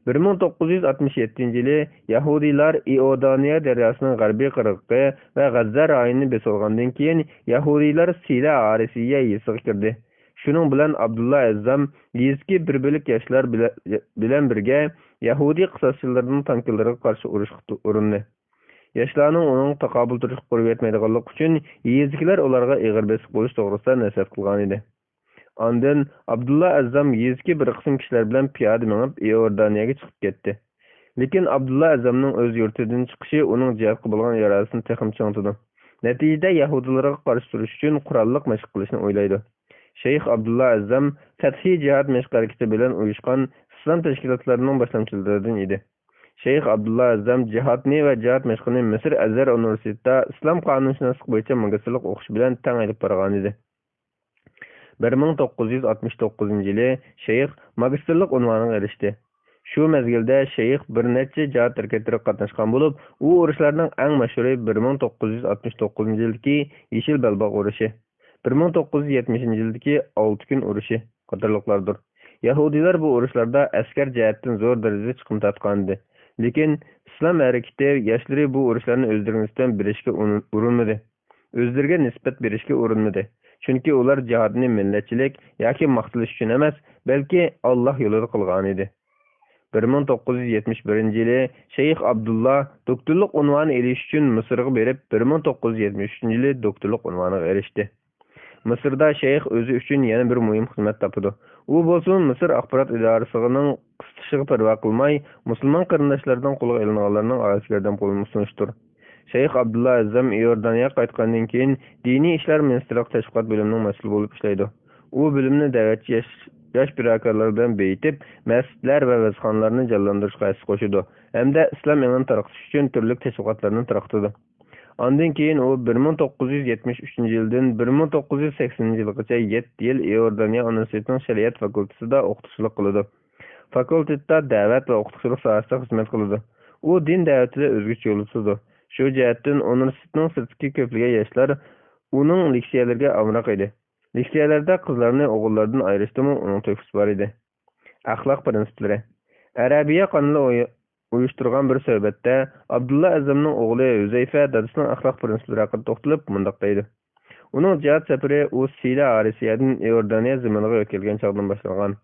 بىر مىڭ توققۇز يۈز ئاتمىش يەتتىنچى يىلى يەھۇدىيلار ئىئودانىيە دەرياسىنىڭ غەربىي قىرغىقى ۋە غەززە رايونىنى بېسىۋالغاندىن كېيىن، يەھۇدىيلار سىلە ھارىسىيە يېزىسىغا كىردى. شۇنىڭ بىلەن ئابدۇللا ئەززام يېزىدىكى بىر بۆلەك ياشلار بىلە-، بىلەن بىرگە يەھۇدىي قىساسچىلىرىنىڭ تانكىلىرىغا قارشى ئۇرۇشقا تۇ-، ئۇرۇندى. ياشلارنىڭ ئۇنىڭغا تاقابىل تۇرۇشقا قۇۋۋىتى يەتمەيدىغانلىقى ئۈچۈن، يېزىدىكىلەر ئۇلارغا ئېغىر بېسىق بولۇش توغرىسىدا نەسىھەت قىلغانىدى. ئاندىن ئابدۇللا ئەززام يېزىدىكى بىر قىسىم كىشىلەر بىلەن پىيادە مېڭىپ، ئىئوردانىيەگە چىقىپ كەتتى. لېكىن ئابدۇللا ئەززامنىڭ ئۆز يۇرتىدىن چىقىشى ئۇنىڭ جىھادقا بولغان ئىرادىسىنى تېخىمۇ چىڭىتىدۇ. نەتىجىدە، يەھۇدىيلارغا قارشى تۇرۇش ئۈچۈن قوراللىق مەشىق قىلىشنى ئويلايدۇ. شەيخ ئابدۇللا ئەززام فەتھىي جىھاد مەشىق ھەرىكىتى بىلەن ئۇيۇشقان ئىسلام تەشكىلاتلىرىنىڭ باشلامچىلىرىدىن ئىدى. شەيخ ئابدۇللا ئەززام جىھادنى ۋە جىھاد مەشقىنى مىسىر ئەزھەر ئۇنىۋېرسىتېتىدا ئىسلام قانۇنشۇناسلىقى بويىچە ماگىستىرلىق ئوقۇشى بىلەن تەڭ ئېلىپ بارغانىدى. بىر مىڭ توققۇز يۈز ئاتمىش توققۇزىنچى يىلى شەيخ ماگىستىرلىق ئۇنۋانىغا ئېرىشتى. شۇ مەزگىلدە شەيخ بىر نەچچە جىھاد ھەرىكەتلىرىگە قاتناشقان بولۇپ، ئۇ ئۇرۇشلارنىڭ ئەڭ مەشھۇرى بىر مىڭ توققۇز يۈز ئاتمىش توققۇزىنچى يىلدىكى يېشىل بەلباغ ئۇرۇشى، بىر مىڭ توققۇز يۈز يەتمىشىنچى يىلدىكى ئالتە كۈن ئۇرۇشى قاتارلىقلاردۇر. يەھۇدىيلار بۇ ئۇرۇشلاردا ئەسكەر جەھەتتىن زور دەرىجىدە چىقىم تارتقانىدى. لېكىن ئىسلام ھەرىكىتى ياشلىرى بۇ ئۇرۇشلارنى ئۆزلىرىگە نىسبەتەن بېرىشكە ئۇنى-، ئۇرۇنمىدى. ئۆزلىرىگە نىسبەت بېرىشكە ئۇرۇنمىدى. چۈنكى ئۇلار جىھادنى مىللەتچىلىك ياكى ماختىلىش ئۈچۈن ئەمەس، بەلكى ئاللاھ يولىدا قىلغانىدى. بىر مىڭ توققۇز يۈز يەتمىش بىرىنچى يىلى شەيخ ئابدۇللا دوكتورلۇق ئۇنۋانى ئېلىش ئۈچۈن مىسىرغا بېرىپ، بىر مىڭ توققۇز يۈز يەتمىش ئۈچىنچى يىلى دوكتورلۇق ئۇنۋانىغا ئېرىشتى. مىسىردا شەيخ ئۆزى ئۈچۈن يەنە بىر مۇھىم خىزمەت تاپىدۇ. ئۇ بولسىمۇ مىسىر ئاخبارات ئىدارىسىنىڭ قىستىشىغا پەرۋا قىلماي، مۇسۇلمان قېرىنداشلىرىنىڭ قولغا ئېلىنغانلارنىڭ ئارىسىدا ياردەم قولىنى سۇنۇشتۇر. شەيخ ئابدۇللا ئەززام ئىئوردانىيەگە قايتقاندىن كېيىن، دىنىي ئىشلار مىنىستىرلىقى تەشۋىقات بۆلۈمىنىڭ مەسئۇلى بولۇپ ئىشلەيدۇ. ئۇ بۆلۈمنى دەۋەتچى ياش، ياش پىداكارلار بىلەن بېيىتىپ، مەسچىتلەر ۋە ۋەزخانىلارنى جانلاندۇرۇشقا ھەسسە قوشىدۇ ھەمدە ئىسلام ئېڭىنى تارقىتىش ئۈچۈن تۈرلۈك تەشۋىقاتلارنى تارقىتىدۇ. ئاندىن كېيىن ئۇ بىر مىڭ توققۇز يۈز يەتمىش ئۈچىنچى يىلدىن بىر مىڭ توققۇز يۈز سەكسىنىنچى يىلغىچە يەتتە يىل ئىئوردانىيە ئۇنىۋېرسىتېتىنىڭ شەرىئەت فاكۇلتېتىدا ئوقۇتقۇچىلىق قىلىدۇ. فاكۇلتېتتا دەۋەت ۋە ئوقۇتقۇچىلىق ساھەسىدە خىزمەت قىلىدۇ. ئۇ دىن دەۋىتىدە ئۆزگىچە يول تۇتىدۇ. شۇ جەھەتتىن ئۇنىۋېرسىتېتنىڭ سىرتىدىكى كۆپلىگەن ياشلار ئۇنىڭ لېكسىيەلىرىگە ئامراق ئىدى. لېكسىيەلەردە قىزلارنى ئوغۇللاردىن ئايرىشتىمۇ ئۇنىڭ تۆھپىسى بار ئىدى. ئەخلاق پىرىنسىپلىرى. ئەرەبىيە قانىلى ئۇيۇشتۇرغان بىر سۆھبەتتە ئابدۇللا ئەزەمنىڭ ئوغلى ھۈزەيفە دادىسىنىڭ ئەخلاق پىرىنسىپلىرى ھەققىدە توختىلىپ مۇنداق دەيدۇ: ئۇنىڭ جىھاد سەپىرى ئۇ سىلە ھارىسىيەدىن ئىئوردانىيە زېمىنىغا يۆتكەلگەن چاغدىن باشلانغان.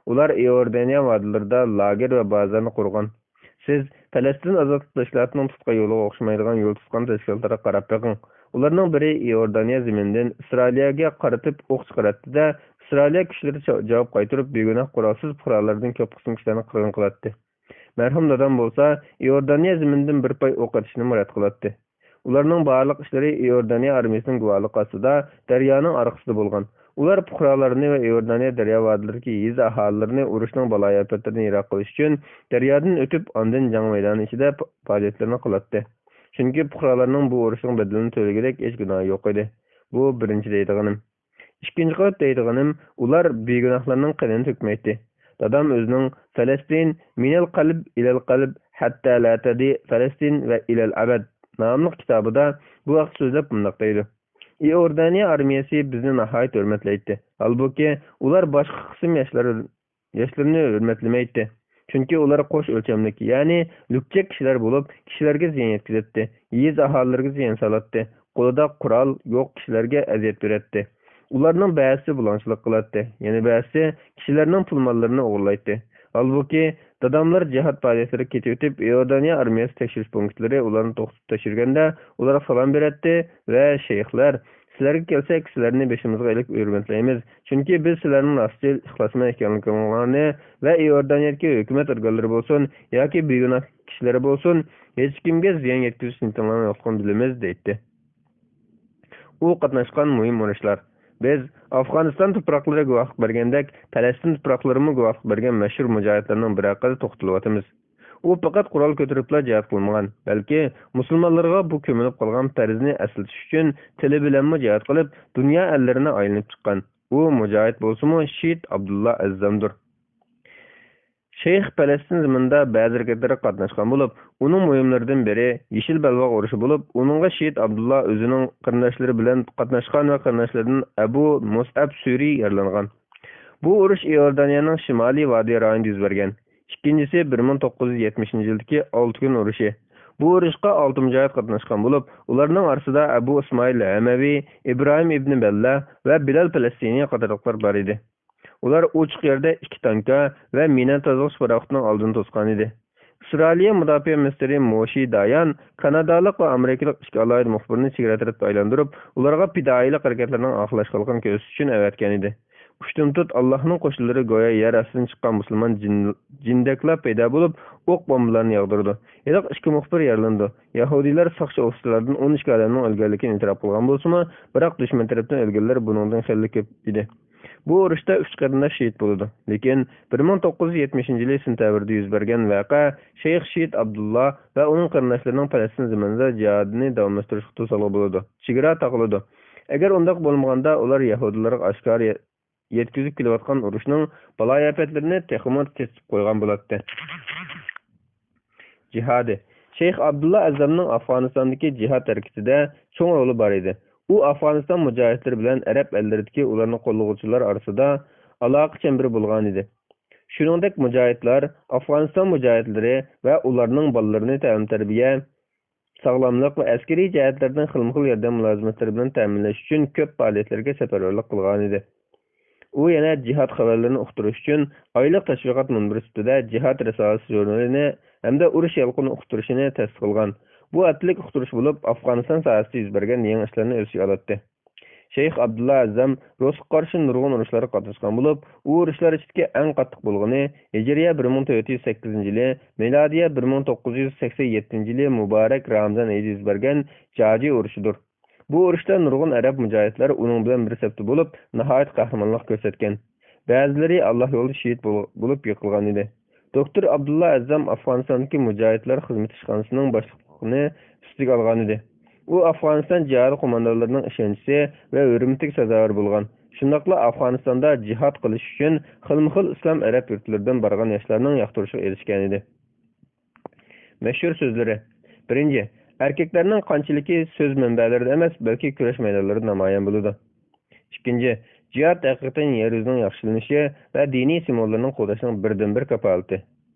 ئۇلار ئىئوردانىيە ۋادىلىرىدا لاگېر ۋە بازارنى قۇرغان. سىز پەلەستىن ئازادلىق تەشكىلاتىنىڭ تۇتقان يولىغا ئوخشىمايدىغان يول تۇتقان تەشكىلاتلارغا قاراپ بېقىڭ. ئۇلارنىڭ بىرى ئىئوردانىيە زېمىنىدىن ئىسرائىلىيەگە قارىتىپ ئوق چىقىراتتى-دە، ئىسرائىلىيە كۈچلىرى چا-، جاۋاب قايتۇرۇپ، بىگۇناھ قورالسىز پۇقرالىرىدىن كۆپ قىسىم كىشىلەرنى قىرغىن قىلاتتى. مەرھۇم دادام بولسا ئىئوردانىيە زېمىنىدىن بىر پاي ئوق ئېتىشنىمۇ رەت قىلاتتى. ئۇلارنىڭ بارلىق ئىشلىرى ئىئوردانىيە ئارمىيىسىنىڭ گۇۋاھلىقى ئاستىدا دەريانىڭ ئارقىسىدا بولغان. ئۇلار پۇقرالارنى ۋە ئىئوردانىيە دەريا ۋادىلىرىدىكى يېزا ئاھالىلىرىنى ئۇرۇشنىڭ بالايىئاپەتلىرىدىن يىراق قىلىش ئۈچۈن دەريادىن ئۆتۈپ، ئاندىن جەڭ مەيدانى ئىچىدە پا-، پائالىيەتلىرىنى قىلاتتى. چۈنكى پۇقرالارنىڭ بۇ ئۇرۇشنىڭ بەدىلىنى تۆلىگۈدەك ھېچ گۇناھى يوق ئىدى. بۇ بىرىنچى دەيدىغىنىم. ئىككىنچى قېتىپ دەيدىغىنىم، ئۇلار بىگۇناھلارنىڭ قېنىنى تۆكمەيتتى. دادام ئۆزىنىڭ «فەلەستىن، مىنەل قەلب ئىلەل قەلب، ھەتتا لا تەدى فەلەستىن ۋە ئىلەل ئەبەد» ناملىق كىتابىدا بۇ ھەقتە سۆزلەپ مۇنداق دەيدۇ: «ئىئوردانىيە ئارمىيەسى بىزنى ناھايىتى ھۆرمەتلەيتتى. ھالبۇكى، ئۇلار باشقا قىسىم ياشلار، ياشلىرىنى ھۆرمەتلىمەيتتى. چۈنكى ئۇلار قوش ئۆلچەملىك، يەنى لۈكچەك كىشىلەر بولۇپ، كىشىلەرگە زىيان يەتكۈزەتتى، يېزا ئاھالىلىرىگە زىيان سالاتتى، قولىدا قورال يوق كىشىلەرگە ئەزىيەت بېرەتتى. ئۇلارنىڭ بەزىسى بۇلاڭچىلىق قىلاتتى، يەنە بەزىسى كىشىلەرنىڭ پۇل-ماللىرىنى ئوغرىلايتتى. ھالبۇكى، داداملار جىھاد پائالىيەتلىرىگە كېتىۋېتىپ، ئىئوردانىيە ئارمىيەسى تەكشۈرۈش پونكىتلىرى ئۇلارنى توختىتىپ تەكشۈرگەندە، ئۇلارغا سالام بېرەتتى ۋە: شەيخلەر، سىلەرگە كەلسەك، سىلەرنى بېشىمىزغا ئېلىپ ھۆرمەتلەيمىز. چۈنكى بىز سىلەرنىڭ راستچىل، ئىخلاسمەن ئىكەنلىكىڭلارنى ۋە ئىئوردانىيەدىكى ھۆكۈمەت ئورگانلىرى بولسۇن ياكى بىگۇناھ كىشىلىرى بولسۇن، ھېچكىمگە زىيان يەتكۈزۈش نىيىتىڭلارنى يوقلۇقىنى بىلىمىز» دەيتتى. ئۇ قاتناشقان مۇھىم ئۇرۇشلار. بىز ئافغانىستان تۇپراقلىرى گۇۋاھلىق بەرگەندەك، پەلەستىن تۇپراقلىرىمۇ گۇۋاھلىق بەرگەن مەشھۇر مۇجاھىدلارنىڭ بىرى ھەققىدە توختىلىۋاتىمىز. ئۇ پەقەت قورال كۆتۈرۈپلا جىھاد قىلمىغان، بەلكى مۇسۇلمانلارغا بۇ كۆمۈلۈپ قالغان پەرزنى ئەسلىتىش ئۈچۈن تىلى بىلەنمۇ جىھاد قىلىپ، دۇنيا ئەللىرىنى ئايلىنىپ چىققان. ئۇ مۇجاھىد بولسىمۇ، شېھىت ئابدۇللا ئەززامدۇر. شەيخ پەلەستىن زېمىنىدا بەزى ھەرىكەتلەرگە قاتناشقان بولۇپ، ئۇنىڭ مۇھىملىرىدىن بىرى يېشىل بەلباغ ئۇرۇشى بولۇپ، ئۇنىڭغا شېھىت ئابدۇللا ئۆزىنىڭ قېرىنداشلىرى بىلەن قاتناشقان ۋە قېرىنداشلىرىدىن ئەبۇ مۇسئەب سۈرى يارىلانغان. بۇ ئۇرۇش ئىئوردانىيەنىڭ شىمالىي ۋادى رايونىدا يۈز بەرگەن. ئىككىنچىسى بىر مىڭ توققۇز يۈز يەتمىشىنچى يىلدىكى ئالتە كۈن ئۇرۇشى. بۇ ئۇرۇشقا ئالتە مۇجاھىد قاتناشقان بولۇپ، ئۇلارنىڭ ئارىسىدا ئەبۇ ئىسمائىل ھەمەۋى، ئىبراھىم ئىبنى بەللا ۋە بىلال پەلەستىنى قاتارلىقلار بار ئىدى. ئۇلار ئوچۇق يەردە ئىككى تانكا ۋە مىنا تازىلاش پاراخوتىنىڭ ئالدىنى توسقانىدى. ئىسرائىلىيە مۇداپىئە مىنىستىرى موشى دايان كانادالىق ۋە ئامېرىكىلىق ئىككى ئالاھىدە مۇخبىرنى چېگرا تەرەپكە ئايلاندۇرۇپ، ئۇلارغا پىدائىيلىق ھەرىكەتلىرىنىڭ ئاخىرلاشقانلىقىنى كۆرسىتىش ئۈچۈن ئەۋەتكەنىدى. ئۇشتۇمتۇت ئاللاھنىڭ قوشۇنلىرى گويا يەر ئاستىدىن چىققان مۇسۇلمان جىن، جىندەكلا پەيدا بولۇپ، ئوق بومبىلارنى ياغدۇرىدۇ. ھېلىقى ئىككى مۇخبىر يارىلىنىدۇ. يەھۇدىيلار ساقچى ئوفىتسېرلاردىن ئون ئىككى ئادەمنىڭ ئۆلگەنلىكىنى ئېتىراپ قىلغان بولسىمۇ، بىراق دۈشمەن تەرەپتىن ئۆلگەنلەر بۇنىڭدىن خېلى كۆپ ئىدى. بۇ ئۇرۇشتا ئۈچ قېرىنداش شېھىت بولىدۇ. لېكىن بىر مىڭ توققۇز يۈز يەتمىشىنچى يىلى سېنتەبىردە يۈز بەرگەن ۋەقە شەيخ شېھىت ئابدۇللا ۋە ئۇنىڭ قېرىنداشلىرىنىڭ پەلەستىن زېمىنىدا جىھادىنى داۋاملاشتۇرۇشقا توسالغۇ بولىدۇ. چېگرا تاقىلىدۇ. ئەگەر ئۇنداق بولمىغاندا، ئۇلار يەھۇدىيلارغا ئاشكارا يەتكۈزۈپ كېلىۋاتقان ئۇرۇشنىڭ بالايىئاپەتلىرىنى تېخىمۇ تېتىتىپ قويغان بولاتتى. جىھادى. شەيخ ئابدۇللا ئەززامنىڭ ئافغانىستاندىكى جىھاد ھەرىكىتىدە چوڭ رولى بار ئىدى. ئۇ ئافغانىستان مۇجاھىدلىرى بىلەن ئەرەب ئەللىرىدىكى ئۇلارنى قوللىغۇچىلار ئارىسىدا ئالاقە چەمبىرى بولغان ئىدى. شۇنىڭدەك مۇجاھىدلار ئافغانىستان مۇجاھىدلىرى ۋە ئۇلارنىڭ بالىلىرىنى تەلىم-تەربىيە، ساغلاملىق ۋە ئەسكىرىي جەھەتلەردىن خىلمۇخىل ياردەم مۇلازىمەتلىرى بىلەن تەمىنلەش ئۈچۈن كۆپ پائالىيەتلەرگە سەپەرۋەرلىك قىلغانىدى. ئۇ يەنە جىھاد خەۋەرلىرىنى ئۇقتۇرۇش ئۈچۈن ئايلىق تەشۋىقات مۇنبىرى سۈپىتىدە جىھاد رىسالىسى ژۇرنىلىنى ھەمدە ئۇرۇش يالقۇنى ئۇقتۇرۇشىنى تەسىس قىلغان. بۇ ھەپتىلىك ئۇقتۇرۇش بولۇپ، ئافغانىستان ساھەسىدە يۈز بەرگەن يېڭى ئىشلارنى ئۆز ئىچىگە ئالاتتى. شەيخ ئابدۇللا ئەززام رۇسقا قارشى نۇرغۇن ئۇرۇشلارغا قاتناشقان بولۇپ، ئۇ ئۇرۇشلار ئىچىدىكى ئەڭ قاتتىق بولغىنى ھىجرىيە بىر مىڭ تۆت يۈز سەككىزىنچى يىلى، مىلادىيە بىر مىڭ توققۇز يۈز سەكسەن يەتتىنچى يىلى مۇبارەك رامىزان ئېيىدا يۈز بەرگەن جاجى ئۇرۇشىدۇر. بۇ ئۇرۇشتا نۇرغۇن ئەرەب مۇجاھىدلار ئۇنىڭ بىلەن بىر سەپتە بولۇپ، ناھايىتى قەھرىمانلىق كۆرسەتكەن. بەزىلىرى ئاللا يولىدا شېھىت بول-، بولۇپ يىقىلغان ئىدى. دوكتور ئابدۇللا ئەززام ئافغانىستاندىكى مۇجاھىدلار خىزمىتى ئىشخانىسىنىڭ باشلىقلىقىنى ئۈستىگە ئالغانىدى. ئۇ ئافغانىستان جىھادى قوماندانلىرىنىڭ ئىشەنچىسى ۋە ھۆرمىتىگە سازاۋەر بولغان. شۇنداقلا ئافغانىستاندا جىھاد قىلىش ئۈچۈن خىلمۇخىل ئىسلام ئەرەب يۇرتلىرىدىن بارغان ياشلارنىڭ ياقتۇرۇشىغا ئېرىشكەنىدى. مەشھۇر سۆزلىرى. بىرىنچى، ئەركەكلەرنىڭ قانچىلىكى سۆز مەنبەلىرىدە ئەمەس، بەلكى كۈرەش مەيدانلىرىدا نامايان بولىدۇ. ئىككىنچى، جىھاد ھەقىقەتەن يەر يۈزىنىڭ ياخشىلىنىشى ۋە دىنىي سىمۋوللىرىنىڭ قوغداشنىڭ بىردىنبىر كاپالىتى.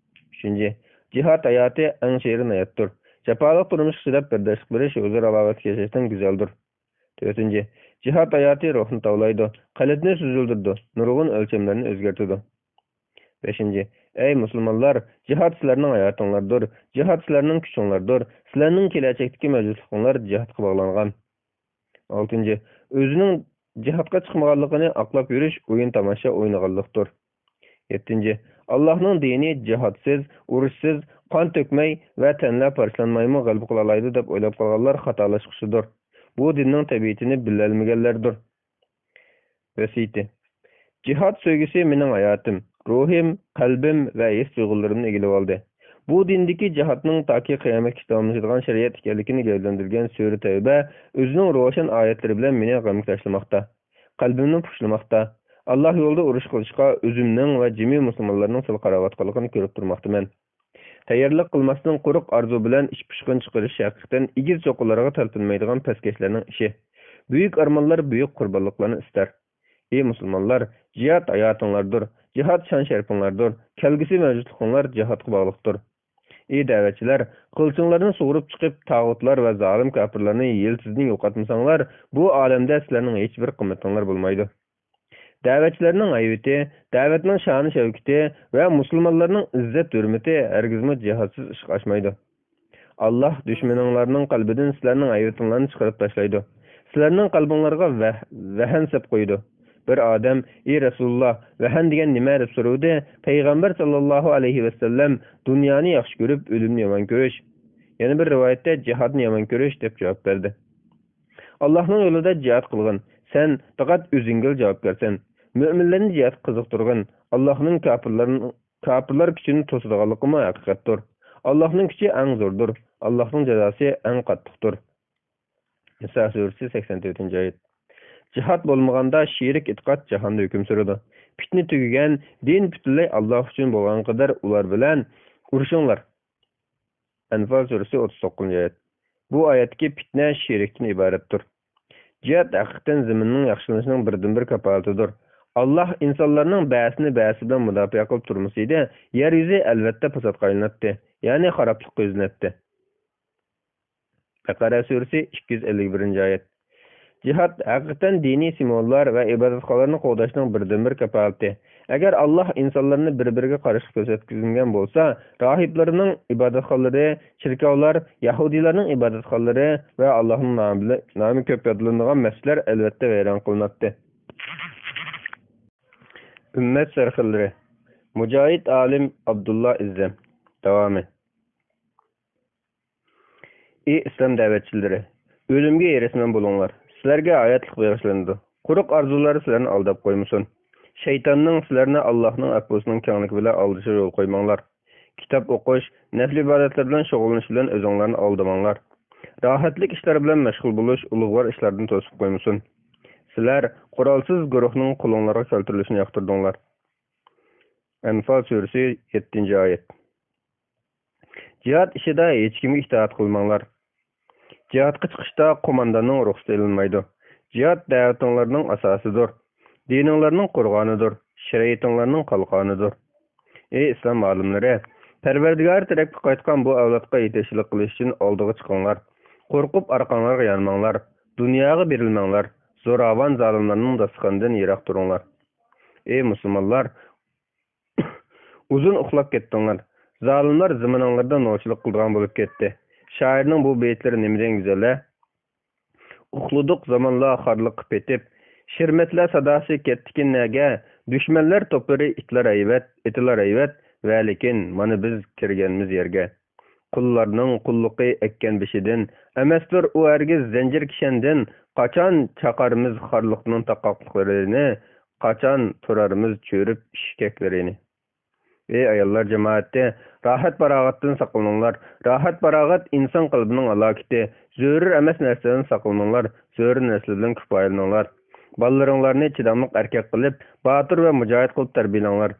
ئۈچىنچى، جىھاد ھاياتى ئەڭ شېرىن ھاياتتۇر. جاپالىق تۇرمۇشقا چىداپ بەرداشلىق بېرىش ھۇزۇر-ھالاۋەتلىك ياشاشتىن گۈزەلدۇر. تۆتىنچى، جىھاد ھاياتى روھنى تاۋلايدۇ، قەلبنى سۈزۈلدۈرىدۇ، نۇرغۇن ئۆلچەملەرنى ئۆزگەرتىدۇ. بەشىنچى، ئەي مۇسۇلمانلار، جىھاد سىلەرنىڭ ھاياتىڭلاردۇر، جىھاد سىلەرنىڭ كۈچۈڭلاردۇر، سىلەرنىڭ كېلەچەكتىكى مەۋجۇتلۇقۇڭلار جىھادقا باغلانغان. ئالتىنچى، ئۆزىنىڭ جىھادقا چىقمىغانلىقىنى ئاقلاپ يۈرۈش ئويۇن-تاماشا ئوينىغانلىقتۇر. يەتتىنچى، ئاللاھنىڭ دىنى جىھادسىز، ئۇرۇشسىز، قان تۆكمەي ۋە تەنلەر پارچىلانمايمۇ غەلىبە قىلالايدۇ دەپ ئويلاپ قالغانلار خاتالاشقۇچىدۇر. بۇ دىننىڭ تەبىئىتىنى بىلەلمىگەنلەردۇر. ۋەسىيىتى. جىھاد سۆيگۈسى مېنىڭ ھاياتىم، روھىم، قەلبىم ۋە ھېس-تۇيغۇلىرىمنى ئىگىلىۋالدى. بۇ دىندىكى جىھادنىڭ تاكى قىيامەتكىچە داۋاملىشىدىغان شەرىئەت ئىكەنلىكىنى گەۋدىلەندۈرگەن سۈرە تەۋبە ئۆزىنىڭ روشەن ئايەتلىرى بىلەن مېنى غەمگە تاشلىماقتا. قەلبىمنى پۇشلىماقتا. ئاللا يولىدا ئۇرۇش قىلىشقا ئۆزۈمنىڭ ۋە جىمى مۇسۇلمانلارنىڭ سەل قاراۋاتقانلىقىنى كۆرۈپ تۇرماقتىمەن. تەييارلىق قىلماستىن، قۇرۇق ئارزۇ بىلەن ئىچ پۇشقىنى چىقىرىش ھەقىقەتەن ئېگىز چوققىلارغا تەلپۈنمەيدىغان پەسكەشلەرنىڭ ئىشى. بۈيۈك ئارمانلار بۈيۈك قۇربانلىقلارنى ئىستەر. ئى مۇسۇلمانلار، جىھاد ھاياتىڭلاردۇر، جىھاد شان-شەرىپىڭلاردۇر، كەلگۈسى مەۋجۇتلۇقۇڭلار جىھادقا باغلىقتۇر. ئى دەۋەتچىلەر، قىلىچىڭلارنى سۇغۇرۇپ چىقىپ، تاغۇتلار ۋە زالىم كاپىرلارنى يىلتىزىدىن يوقاتمىساڭلار، بۇ ئالەمدە سىلەرنىڭ ھېچبىر قىممىتىڭلار بولمايدۇ. دەۋەتچىلەرنىڭ ھەيۋىتى، دەۋەتنىڭ شانى-شەۋكىتى ۋە مۇسۇلمانلارنىڭ ئىززەت-ھۆرمىتى ھەرگىزمۇ جىھادسىز ئىشقا ئاشمايدۇ. ئاللا دۈشمىنىڭلارنىڭ قەلبىدىن سىلەرنىڭ ھەيۋىتىڭلارنى چىقىرىپ تاشلايدۇ. سىلەرنىڭ قەلبىڭلارغا ۋەھ-، ۋەھەن سېلىپ قويىدۇ. بىر ئادەم، ئى رەسۇلۇللا، ۋەھەن دېگەن نېمە؟ دەپ سورىۋىدى. پەيغەمبەر ساللاللاھۇ ئەلەيھى ۋەسەللەم، دۇنيانى ياخشى كۆرۈپ، ئۆلۈمنى يامان كۆرۈش، يەنە بىر رىۋايەتتە، جىھادنى يامان كۆرۈش، دەپ جاۋاب بەردى. ئاللاھنىڭ يولىدا جىھاد قىلغىن. سەن پەقەت ئۆزۈڭگىلا جاۋابكارسەن. مۆمىنلەرنى جىھادقا قىزىقتۇرغىن. ئاللاھنىڭ كاپىرلارنىڭ، كاپىرلار كۈچىنى توسىدىغانلىقىمۇ ھەقىقەتتۇر. ئاللاھنىڭ كۈچى ئەڭ زوردۇر. ئاللاھنىڭ جازاسى ئەڭ قاتتىقتۇر. نىسا سۈرىسى، سەكسەن تۆتىنچى ئايەت. جىھاد بولمىغاندا شېرىك ئېتىقاد جاھاندا ھۆكۈم سۈرىدۇ. پىتنە تۈگىگەن، دىن پۈتۈنلەي ئاللاھ ئۈچۈن بولغان قەدەر ئۇلار بىلەن ئۇرۇشۇڭلار. ئەنفال سۈرىسى، ئوتتۇز توققۇزىنچى ئايەت. بۇ ئايەتتىكى پىتنە شېرىكتىن ئىبارەتتۇر. جىھاد ھەقىقەتەن زېمىننىڭ ياخشىلىنىشىنىڭ بىردىنبىر كاپالىتىدۇر. ئاللاھ ئىنسانلارنىڭ بەزىسىنى بەزىسى بىلەن مۇداپىئە قىلىپ تۇرمىسىدى، يەر يۈزى ئەلۋەتتە پاساتقا ئايلىناتتى، يەنى خارابلىققا يۈزلىنەتتى. بەقەرە سۈرىسى، ئىككى يۈز ئەللىك بىرىنچى ئايەت. جىھاد ھەقىقەتەن دىنىي سىمۋوللار ۋە ئىبادەتخانىلارنى قوغداشنىڭ بىردىنبىر كاپالىتى. ئەگەر ئاللاھ ئىنسانلارنى بىر-بىرىگە قارشى كۆرسەتكۈزگەن بولسا، راھىبلىرىنىڭ ئىبادەتخانىلىرى، چېركاۋلار، يەھۇدىيلارنىڭ ئىبادەتخانىلىرى ۋە ئاللاھنىڭ نامى بىلەن، نامى كۆپ يادلىنىدىغان مەسچىتلەر ئەلۋەتتە ۋەيران قىلىناتتى. ئۈممەت سەرخىللىرى. مۇجاھىد ئالىم ئابدۇللا ئىززەم. داۋامى. ئى ئىسلام دەۋەتچىلىرى! ئۆلۈمگە ھېرىسمەن بولۇڭلار. سىلەرگە ھاياتلىق بېغىشلىنىدۇ. قۇرۇق ئارزۇلار سىلەرنى ئالداپ قويمىسۇن. شەيتاننىڭ سىلەرنى ئاللاھنىڭ ئەپۇسىنىڭ كەڭلىكى بىلەن ئالدىشىغا يول قويماڭلار. كىتاب ئوقۇش، نەپلى ئىبادەتلەر بىلەن شۇغۇللىنىش بىلەن ئۆزۈڭلارنى ئالدىماڭلار. راھەتلىك ئىشلار بىلەن مەشغۇل بولۇش ئۇلۇغۋار ئىشلاردىن توسۇپ قويمىسۇن. سىلەر قورالسىز گۇرۇھنىڭ قولۇڭلارغا كەلتۈرۈلۈشىنى ياقتۇردۇڭلار. ئەنفال سۈرىسى، يەتتىنچى ئايەت. جىھاد ئىشىدا ھېچكىمگە ئىتائەت قىلماڭلار. جىھادقا چىقىشتا قومانداننىڭ رۇخسىتى ئېلىنمايدۇ. جىھاد دەۋىتىڭلارنىڭ ئاساسىدۇر. دىنىڭلارنىڭ قورغانىدۇر. شەرىئىتىڭلارنىڭ قالقانىدۇر. ئى ئىسلام ئالىملىرى! پەرۋەردىگارى تەرەپكە قايتقان بۇ ئەۋلادقا يېتەكچىلىك قىلىش ئۈچۈن ئالدىغا چىقىڭلار. قورقۇپ ئارقاڭلارغا يانماڭلار. دۇنياغا بېرىلمەڭلار. زوراۋان زالىملارنىڭ داستىخانىدىن يىراق تۇرۇڭلار. ئى مۇسۇلمانلار! ئۇزۇن ئۇخلاپ كەتتىڭلار. زالىملار زېمىنىڭلاردا نوچىلىق قىلىدىغان بولۇپ كەتتى. شائىرنىڭ بۇ بېيىتلىرى نېمىدېگەن گۈزەل-ھە! ئۇخلىدۇق زامانلار خارلىققا پېتىپ، شىرمەتلەر ساداسى كەتتىكىن نەگە؟ دۈشمەنلەر توپلىرى ئېتىلار ھەيۋەت، ئېتىلار ھەيۋەت، ۋەلىكىن مانا بىز كىرگەنمىز يەرگە. قۇللارنىڭ قۇللۇقى ئەككەن بېشىدىن، ئەمەستۇر ئۇ ھەرگىز زەنجىر كىشەندىن. قاچان چاقارمىز خارلىقنىڭ تاقاقلىرىنى؟ قاچان تۇرارمىز چۆرۈپ ئىشكەكلىرىنى؟ ئەي ئاياللار جامائىتى، راھەت-پاراغەتتىن ساقلىنىڭلار. راھەت-پاراغەت ئىنسان قەلبىنىڭ ھالاكىتى. زۆرۈر ئەمەس نەرسىلەردىن ساقلىنىڭلار. زۆرۈر نەرسىلەر بىلەن كۇپايىلىنىڭلار. بالىلىرىڭلارنى چىداملىق ئەركەك قىلىپ، باتۇر ۋە مۇجاھىد قىلىپ تەربىيەلەڭلار.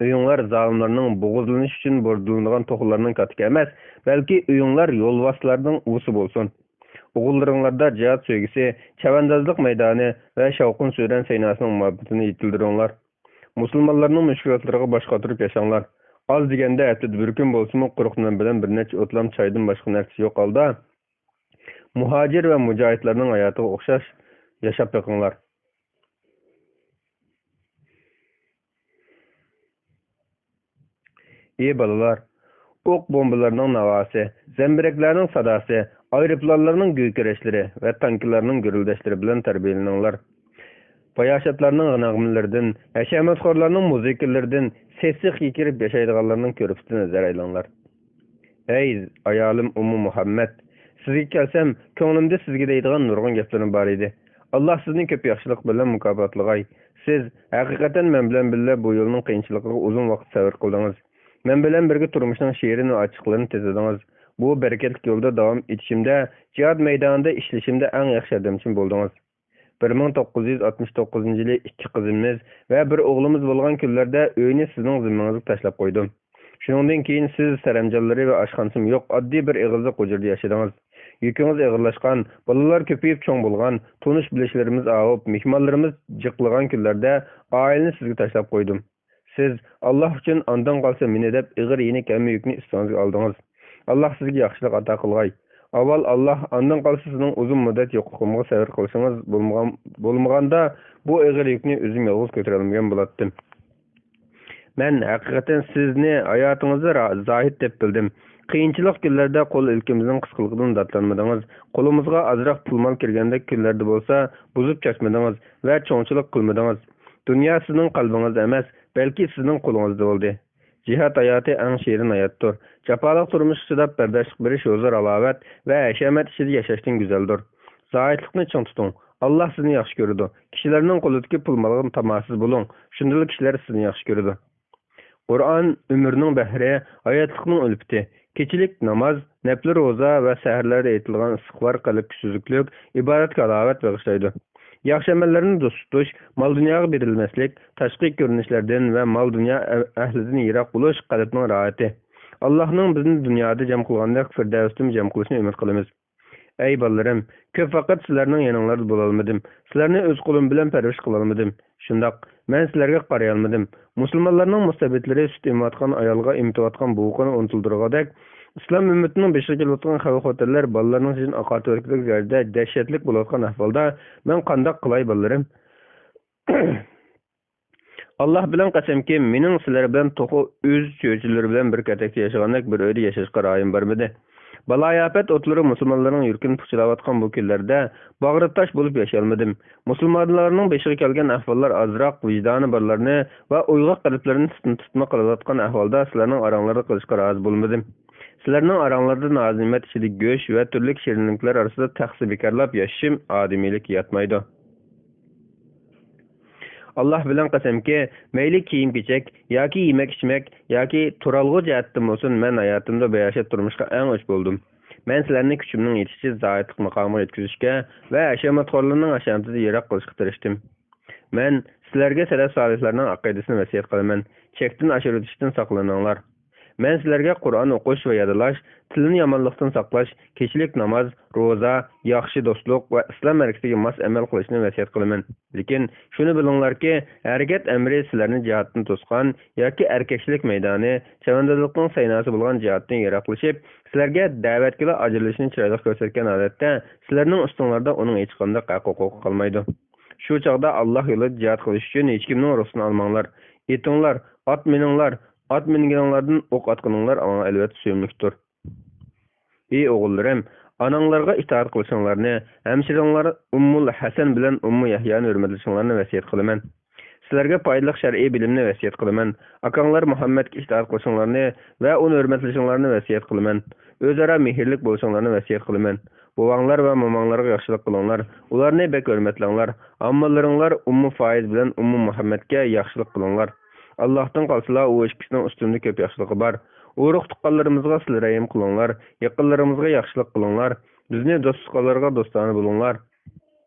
ئۆيۈڭلار زالىملارنىڭ بوغۇزلىنىشى ئۈچۈن بوردىلىنىدىغان توخۇلارنىڭ كاتىكى ئەمەس، بەلكى ئۆيۈڭلار يولۋاسلارنىڭ ئۇۋىسى بولسۇن. ئوغۇللىرىڭلاردا جىھاد سۆيگۈسى، چەۋەندازلىق مەيدانى ۋە شاۋقۇن-سۈرەن سەيناسىنىڭ مۇھەببىتىنى يېتىلدۈرۈڭلار. مۇسۇلمانلارنىڭ مۈشكۈلاتلىرىغا باش قاتۇرۇپ ياشاڭلار. ئاز دېگەندە ھەپتىدە بىر كۈن بولسىمۇ، قۇرۇق نان بىلەن بىر نەچچە ئوتلام چايدىن باشقا نەرسە يوق ھالدا، مۇھاجىر ۋە مۇجاھىدلارنىڭ ھاياتىغا ئوخشاش ياشاپ بېقىڭلار. ئى بالىلار! ئوق بومبىلارنىڭ ناۋاسى، زەمبىرەكلەرنىڭ ساداسى، ئايروپىلانلارنىڭ گۈركىرەشلىرى ۋە تانكىلارنىڭ گۈرۈلدەشلىرى بىلەن تەربىيەلىنىڭلار. باياشاتلارنىڭ نەغمىلىرىدىن، ھەشەمەتخورلارنىڭ مۇزىكىلىرىدىن، سېسىق كېكىرىپ ياشايدىغانلارنىڭ كۆرپىسىدىن ھەزەر ئەيلەڭلار. ئەي ئايالىم ئۇممۇ مۇھەممەد! سىزگە كەلسەم، كۆڭلۈمدە سىزگە دەيدىغان نۇرغۇن گەپلىرىم بار ئىدى. ئاللا سىزنى كۆپ ياخشىلىق بىلەن مۇكاپاتلىغاي. سىز ھەقىقەتەن مەن بىلەن بىللە بۇ يولنىڭ قىيىنچىلىقىغا ئۇزۇن ۋاقىت سەۋر قىلدىڭىز. مەن بىلەن بىرگە تۇرمۇشنىڭ شېرىن ۋە ئاچچىقلىرىنى تېتىدىڭىز. بۇ بەرىكەتلىك يولدا داۋام ئېتىشىمدە، جىھاد مەيدانىدا ئىشلىشىمدە ئەڭ ياخشى ياردەمچىم بولدىڭىز. بىر مىڭ توققۇز يۈز ئاتمىش توققۇزىنچى يىلى ئىككى قىزىمىز ۋە بىر ئوغلىمىز بولغان كۈنلەردە ئۆينى سىزنىڭ زىممىڭىزگە تاشلاپ قويدۇم. شۇنىڭدىن كېيىن سىز سەرەمجانلىرى ۋە ئاشخانىسىمۇ يوق ئاددىي بىر ئېغىزلىق ھۇجرىدا ياشىدىڭىز. يۈكىڭىز ئېغىرلاشقان، بالىلار كۆپىيىپ چوڭ بولغان، تونۇش-بىلىشلىرىمىز ئاۋۇپ، مېھمانلىرىمىز جىقلىغان كۈنلەردە ئائىلىنى سىزگە تاشلاپ قويدۇم. سىز «ئاللاھ ئۈچۈن، ئاندىن قالسا مېنى» دەپ ئېغىر يېنىك ھەممە يۈكنى ئۈستىڭىزگە ئالدىڭىز. ئاللاھ سىزگە ياخشىلىق ئاتا قىلغاي. ئاۋۋال ئاللاھ، ئاندىن قالسا سىزنىڭ ئۇزۇن مۇددەت يوقلۇقۇمغا سەۋر قىلىشىڭىز، بولمىغان، بولمىغاندا بۇ ئېغىر يۈكنى ئۆزۈم يالغۇز كۆتۈرەلمىگەن بولاتتىم. مەن ھەقىقەتەن سىزنى ھاياتىڭىزدا را-، زاھىد دەپ بىلدىم. قىيىنچىلىق كۈنلەردە قول ئىلكىمىزنىڭ قىسقىلىقىدىن داتلانمىدىڭىز. قولىمىزغا ئازراق پۇل-مال كىرگەندەك كۈنلەردە بولسا بۇزۇپ چاچمىدىڭىز ۋە چوڭچىلىق قىلمىدىڭىز. دۇنيا سىزنىڭ قەلبىڭىزدە ئەمەس، بەلكى سىزنىڭ قولىڭىزدا بولدى. جىھاد ھاياتى ئەڭ شېرىن ھاياتتۇر. جاپالىق تۇرمۇشقا چىداپ بەرداشلىق بېرىش ھۇزۇر-ھالاۋەت ۋە ھەشەمەت ئىچىدە ياشاشتىن گۈزەلدۇر. زاھىدلىقنى چىڭ تۇتۇڭ. ئاللاھ سىزنى ياخشى كۆرىدۇ. كىشىلەرنىڭ قولىدىكى پۇل-مالغا تاماسىز بولۇڭ. شۇندىلا كىشىلەر سىزنى ياخشى كۆرىدۇ. قۇرئان ئۆمۈرنىڭ بەھرى، ھاياتلىقنىڭ ئۈلپىتى. كېچىلىك ناماز، نەپلى روزا ۋە سەھەرلەردە ئېيتىلغان ئىستىغپار قەلبكە سۈزۈكلۈك، ئىبادەتكە ھالاۋەت بېغىشلايدۇ. ياخشى ئەمەللەرنى دوست تۇتۇش، مال-دۇنياغا بېرىلمەسلىك، تاشقى كۆرۈنۈشلەردىن ۋە مال-دۇنيا ئە-، ئەھلىدىن يىراق بولۇش قەلبنىڭ راھىتى. ئاللاھنىڭ بىزنى دۇنيادا جەم قىلغاندەك، فىردەۋستىمۇ جەم قىلىشىنى ئۈمىد قىلىمىز. ئەي بالىلىرىم، كۆپ ۋاقىت سىلەرنىڭ يېنىڭلاردا بولالمىدىم. سىلەرنى ئۆز قولۇم بىلەن پەرۋىش قىلالمىدىم. شۇنداق، مەن سىلەرگە قارايالمىدىم. مۇسۇلمانلارنىڭ مۇستەبىتلىرى سۈت ئېمىۋاتقان ئايالغا ئېمىتىۋاتقان بوۋىقىنى ئۇنتۇلدۇرغۇدەك، ئىسلام ئۈممىتىنىڭ بېشىغا كېلىۋاتقان خەۋپ-خەتەرلەر بالىلارنىڭ تېشىدىن ئاقارتىۋەتكۈدەك دەرىجىدە دەھشەتلىك بولۇۋاتقان ئەھۋالدا، مەن قانداق قىلاي، بالىلىرىم؟ ئاللاھ بىلەن قەسەمكى، مېنىڭ سىلەر بىلەن توخۇ ئۆز چۆچىلىرى بىلەن بىر كەتەكتە ياشىغاندەك بىر ئۆيدە ياشاشقا رايىم بارمىدى. بالايىئاپەت ئوتلىرى مۇسۇلمانلارنىڭ يۈرىكىنى پۇچىلاۋاتقان بۇ كۈنلەردە باغرى تاش بولۇپ ياشىيالمىدىم. مۇسۇلمانلارنىڭ بېشىغا كەلگەن ئەھۋاللار ئازراق ۋىجدانى بارلارنى ۋە ئويغاق قەلبلەرنى تىتما-تىتما قىلىۋاتقان ئەھۋالدا سىلەرنىڭ ئاراڭلاردا قىلىشقا رازى بولمىدىم. سىلەرنىڭ ئاراڭلاردا نازۇنېمەت ئىچىدە گۆش ۋە تۈرلۈك شېرىنلىكلەر ئارىسىدا تەخسە بىكارلاپ ياشىشىم ئادىمىيلىككە ياتمايدۇ. ئاللاھ بىلەن قەسەمكى، مەيلى كىيىم-كېچەك ياكى يېمەك-ئىچمەك ياكى تۇرالغۇ جەھەتتىن بولسۇن، مەن ھاياتىمدا بىئاشەت تۇرمۇشقا ئەڭ ئۆچ بولدۇم. مەن سىلەرنى كۈچۈمنىڭ يېتىشىچە زاھىدلىق ماقامىغا يەتكۈزۈشكە ۋە ھەشەمەتخورلارنىڭ ھەشەمىتىدىن يىراق قىلىشقا تىرىشتىم. مەن سىلەرگە سەلەف سالىھلارنىڭ ئەقىدىسىنى ۋەسىيەت قىلىمەن، چەكتىن ئاشۇرۇۋېتىشتىن ساقلىنىڭلار. مەن سىلەرگە قۇرئان ئوقۇش ۋە يادلاش، تىلنى يامانلىقتىن ساقلاش، كېچىلىك ناماز، روزا، ياخشى دوستلۇق ۋە ئىسلام ھەرىكىتىگە ماس ئەمەل قىلىشنى ۋەسىيەت قىلىمەن. لېكىن شۇنى بىلىڭلاركى، ھەرىكەت ئەمرى سىلەرنى جىھادتىن توسقان ياكى ئەركەكچىلىك مەيدانى، چەۋەندازلىقنىڭ سەيناسى بولغان جىھادتىن يىراقلىشىپ، سىلەرگە دەۋەتكىلا ئاجرىلىشنى چىرايلىق كۆرسەتكەن ھالەتتە، سىلەرنىڭ ئۈستۈڭلاردا ئۇنىڭ ھېچقانداق ھەق-ھوقۇقى قالمايدۇ. شۇ چاغدا ئاللاھ يولىدا جىھاد قىلىش ئۈچۈن ھېچكىمنىڭ رۇخسىتىنى ئالماڭلار. ئېتىڭلار، ئات مىنىڭلار، ئات مىنگىنىڭلاردىن ئوق ئاتقىنىڭلار ماڭا ئەلۋەتتە سۆيۈملۈكتۇر. ئى ئوغۇللىرىم، ئاناڭلارغا ئىتائەت قىلىشىڭلارنى، ھەمشىرىڭلار ئۇممۇل ھەسەن بىلەن ئۇممۇ يەھيانى ھۆرمەتلىشىڭلارنى ۋەسىيەت قىلىمەن. سىلەرگە پايدىلىق شەرئىي بىلىمنى ۋەسىيەت قىلىمەن. ئاكاڭلار مۇھەممەدكە ئىتائەت قىلىشىڭلارنى ۋە ئۇنى ھۆرمەتلىشىڭلارنى ۋەسىيەت قىلىمەن. ئۆزئارا مېھىرلىك بولۇشۇڭلارنى ۋەسىيەت قىلىمەن. بوۋاڭلار ۋە موماڭلارغا ياخشىلىق قىلىڭلار، ئۇلارنى بەك ھۆرمەتلەڭلار. ئاممىلىرىڭلار ئۇممۇ فايىز بىلەن ئۇممۇ مۇھەممەدكە ياخشىلىق قىلىڭلار. ئاللاھتىن قالسىلا، ئۇ ئىككىسىنىڭ ئۈستۈندە كۆپ ياخشىلىقى بار. ئۇرۇق-تۇغقانلىرىمىزغا سىلە رەھىم قىلىڭلار، يېقىنلىرىمىزغا ياخشىلىق قىلىڭلار، بىزنى دوست-تۇغقانلارغا دوستانە بولۇڭلار.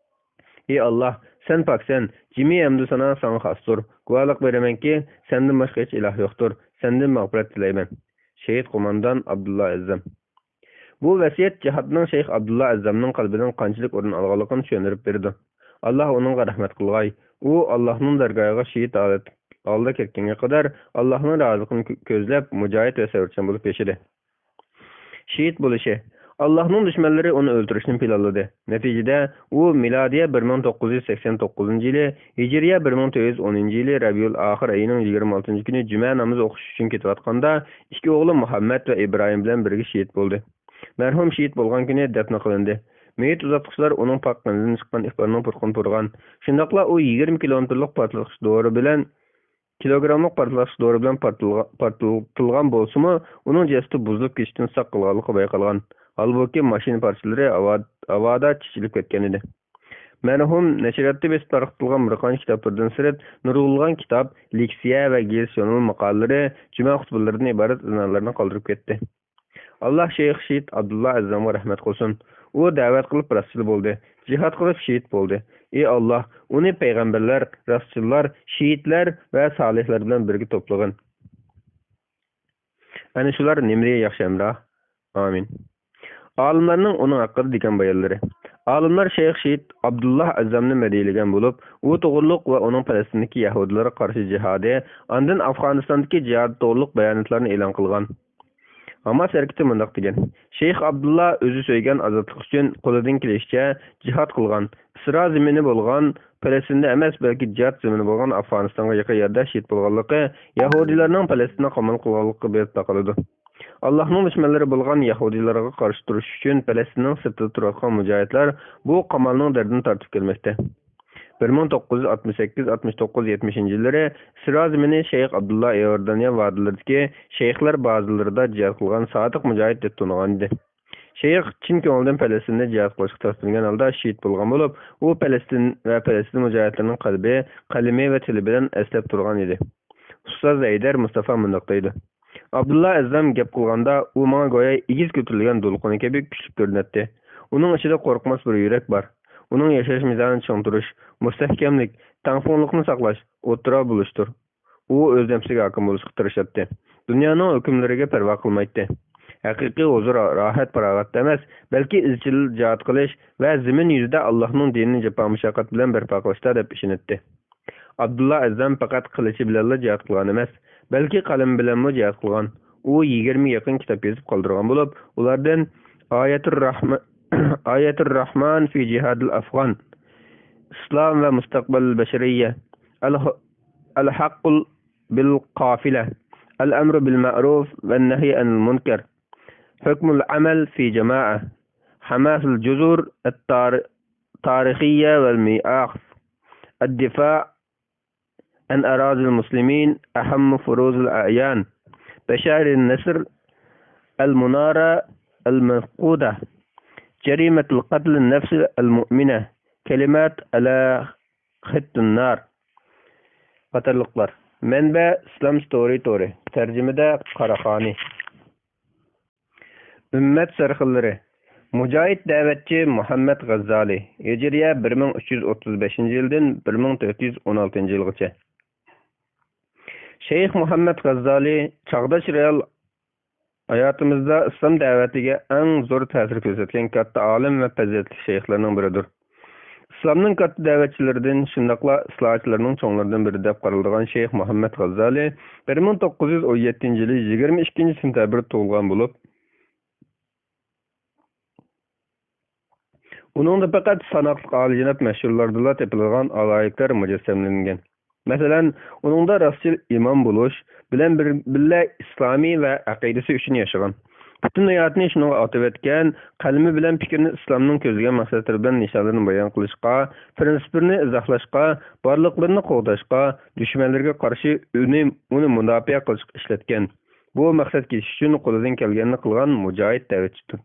ئى ئاللاھ، سەن پاكسەن، جىمى ھەمدۇ سانا ساڭا خاستۇر. گۇۋاھلىق بېرىمەنكى، سەندىن باشقا ھېچ ئىلاھ يوقتۇر. سەندىن مەغپىرەت تىلەيمەن. شېھىت قوماندان ئابدۇللا ئەزەم. بۇ ۋەسىيەت جىھادنىڭ شەيخ ئابدۇللا ئەزەمنىڭ قەلبىدىن قانچىلىك ئورۇن ئالغانلىقىنى چۈشەندۈرۈپ بېرىدۇ. ئاللاھ ئۇنىڭغا رەھمەت قىلغاي. ئۇ ئاللاھنىڭ دەرگاھىغا شېھىت ھالەت-، ھالدا كەتكەنگە قەدەر ئاللاھنىڭ رازىلىقىنى كۆ-، كۆزلەپ، مۇجاھىد ۋە سەۋرچان بولۇپ ياشىدى. شېھىت بولۇشى. ئاللاھنىڭ دۈشمەنلىرى ئۇنى ئۆلتۈرۈشنى پىلانلىدى. نەتىجىدە، ئۇ مىلادىيە بىر مىڭ توققۇز يۈز سەكسەن توققۇزىنچى يىلى، ھىجرىيە بىر مىڭ تۆت يۈز ئونىنچى يىلى رەبىئۇل ئاخىر ئېيىنىڭ يىگىرمە ئالتىنچى كۈنى جۈمە نامىزى ئوقۇش ئۈچۈن كېتىۋاتقاندا، ئىككى ئوغلى مۇھەممەد ۋە ئىبراھىم بىلەن بىرگە شېھىت بولدى. مەرھۇم شېھىت بولغان كۈنى دەپنە قىلىندى. مېيىت ئۇزاتقۇچىلار ئۇنىڭ پاك قېنىدىن چىققان ئىپارنىڭ پۇرىقىنى پۇرىغان. شۇنداقلا ئۇ يىگىرمە كىلومېتىرلىق پارتلىتقۇچ دورا بىلەن، كىلوگراملىق پارتلاتقۇچ دورا بىلەن پارتلىغا-، پارتلىتىلغان بولسىمۇ، ئۇنىڭ جەسىتى بۇزۇلۇپ كېتىشتىن ساق قالغانلىقى بايقالغان. ھالبۇكى، ماشىنا پارچىلىرى ھاۋا-، ھاۋادا چېچىلىپ كەتكەنىدى. مەرھۇم نەشرىياتتا بېسىپ تارقىتىلغان بىر قانچە كىتابلىرىدىن سىرت، نۇرغۇنلىغان كىتاب، لېكسىيە ۋە گېزىت-ژۇرنال ماقالىلىرى، جۈمە خۇتبىلىرىدىن ئىبارەت ئىزنالارنى قالدۇرۇپ كەتتى. ئاللاھ شەيخ شېھىت ئابدۇللا ئەزەمغا رەھمەت قىلسۇن. ئۇ دەۋەت قىلىپ راستچىل بولدى. جىھاد قىلىپ شېھىت بولدى. ئى ئاللاھ، ئۇنى پەيغەمبەرلەر، راستچىللار، شېھىتلەر ۋە سالىھلار بىلەن بىرگە توپلىغىن. ئەنە شۇلار نېمىدېگەن ياخشى ھەمراھ. ئامىن. ئالىملارنىڭ ئۇنىڭ ھەققىدە دېگەن بايانلىرى. ئالىملار شەيخ شېھىت ئابدۇللا ئەززامنى مەدھىيلىگەن بولۇپ، ئۇ توغرىلىق ۋە ئۇنىڭ پەلەستىندىكى يەھۇدىيلارغا قارشى جىھادى، ئاندىن ئافغانىستاندىكى جىھادى توغرۇلۇق باياناتلارنى ئېلان قىلغان. ھاماس ھەرىكىتى مۇنداق دېگەن: شەيخ ئابدۇللا ئۆزى سۆيگەن ئازادلىق ئۈچۈن قولىدىن كېلىشىچە جىھاد قىلغان، ئىسرا زېمىنى بولغان پەلەستىندە ئەمەس، بەلكى جىھاد زېمىنى بولغان ئافغانىستانغا يېقىن يەردە شېھىت بولغانلىقى يەھۇدىيلارنىڭ پەلەستىننى قامال قىلغانلىقىغا بېرىپ تاقىلىدۇ. ئاللاھنىڭ دۈشمەنلىرى بولغان يەھۇدىيلارغا قارشى تۇرۇش ئۈچۈن پەلەستىننىڭ سىرتىدا تۇرۇۋاتقان مۇجاھىدلار بۇ قامالنىڭ دەردىنى تارتىپ كەلمەكتە. بىر مىڭ توققۇز يۈز ئاتمىش سەككىز، ئاتمىش توققۇز، يەتمىشىنچى يىللىرى ئىسرا زېمىنى شەيخ ئابدۇللا ئىئوردانىيە ۋادىلىرىدىكى شەيخلەر بازىلىرىدا جىھاد قىلغان سادىق مۇجاھىد دەپ تونۇلغانىدى. شەيخ چىن كۆڭلىدىن پەلەستىندە جىھاد قىلىشقا تەسلىمگەن ھالدا شېھىت بولغان بولۇپ، ئۇ پەلەستىن ۋە پەلەستىن مۇجاھىدلىرىنىڭ قەلبى، قەلىمى ۋە تىلى بىلەن ئەسلەپ تۇرغان ئىدى. ئۇستاز ھەيدەر مۇستافا مۇنداق دەيدۇ: ئابدۇللا ئەززام گەپ قىلغاندا، ئۇ ماڭا گويا ئېگىز كۆتۈرۈلگەن دولقۇن كەبى كۈچلۈك كۆرۈنەتتى. ئۇنىڭ ئىچىدە قورقماس بىر يۈرەك بار. ئۇنىڭ ياشاش مىزانى چىڭ تۇرۇش، مۇستەھكەملىك، تەڭپۇڭلۇقنى ساقلاش، ئوتتۇرا بولۇشتۇر. ئۇ ئۆز نەپسىگە ھاكىم بولۇشقا تىرىشاتتى. دۇنيانىڭ ھۆكۈملىرىگە پەرۋا قىلمايتتى. ھەقىقىي ھۇزۇر راھەت-پاراغەتتە ئەمەس، بەلكى ئىزچىل جىھاد قىلىش ۋە زېمىن يۈزىدە ئاللاھنىڭ دىنىنى جاپا-مۇشەققەت بىلەن بەرپا قىلىشتا دەپ ئىشىنەتتى. ئابدۇللا ئەززام پەقەت قىلىچى بىلەنلا جىھاد قىلغان ئەمەس، بەلكى قەلىمى بىلەنمۇ جىھاد قىلغان. ئۇ يىگىرمىگە يېقىن كىتاب يېزىپ قالدۇرغان بولۇپ، ئۇلاردىن ئايەتۇر راھما-، ئايەتۇر راھمان في جهاد الأفغان، ئىسلام ۋە مۇستەقبەل بەشەرىيە، ئەل-، الحق بالقافلة، الأمر بالمعروف والنهي عن المنكر، حكم العمل في جماعة، حماس الجزر التار-، التاريخية والميثاق، الدفاع عن أراضي المسلمين، أهم فروض الأعيان، بشائر النصر، المنارة المفقودة، جريمة القتل النفس المؤمنة، كلمات على خط النار قاتارلىقلار. مەنبە: ئىسلام ستورى تورى. تەرجىمىدە: قاراخانى. ئۈممەت سەرخىللىرى. مۇجاھىد دەۋەتچى مۇھەممەد غەززالى، ھىجرىيە بىر مىڭ ئۈچ يۈز ئوتتۇز بەشىنچى يىلدىن بىر مىڭ تۆت يۈز ئون ئالتىنچى يىلغىچە. شەيخ مۇھەممەد غەززالى چاغداش رېئال ھاياتىمىزدا ئىسلام دەۋەتىگە ئەڭ زور تەسىر كۆرسەتكەن كاتتا ئالىم ۋە پەزىلەتلىك شەيخلەرنىڭ بىرىدۇر. ئىسلامنىڭ كاتتا دەۋەتچىلىرىدىن، شۇنداقلا ئىسلاھاتچىلىرىنىڭ چوڭلىرىدىن بىرى دەپ قارىلىدىغان شەيخ مۇھەممەد غەززالى بىر مىڭ توققۇز يۈز ئون يەتتىنچى يىلى يىگىرمە ئىككىنچى سېنتەبىردە تۇغۇلغان بولۇپ، ئۇنىڭدا پەقەت ساناقلىق ئالىيجاناب مەشھۇرلاردىلا تېپىلىدىغان ئالاھىدىلىكلەر مۇجەسسەملەنگەن. مەسىلەن، ئۇنىڭدا راستچىل ئىمام بولۇش بىلەن بىر، بىللە ئىسلامى ۋە ئەقىدىسى ئۈچۈن ياشىغان. پۈتۈن ھاياتىنى شۇنىڭغا ئاتىۋەتكەن، قەلىمى بىلەن پىكرىنى ئىسلامنىڭ كۆزلىگەن مەقسەتلىرى بىلەن نىشانلىرىنى بايان قىلىشقا، پىرىنسىپلىرىنى ئىزاھلاشقا، بارلىقلىرىنى قوغداشقا، دۈشمەنلىرىگە قارشى ئۇنى، ئۇنى مۇداپىئە قىلىشقا ئىشلەتكەن. بۇ مەقسەتكە يېتىش ئۈچۈن قولىدىن كەلگەننى قىلغان مۇجاھىد دەۋەتچىدۇر.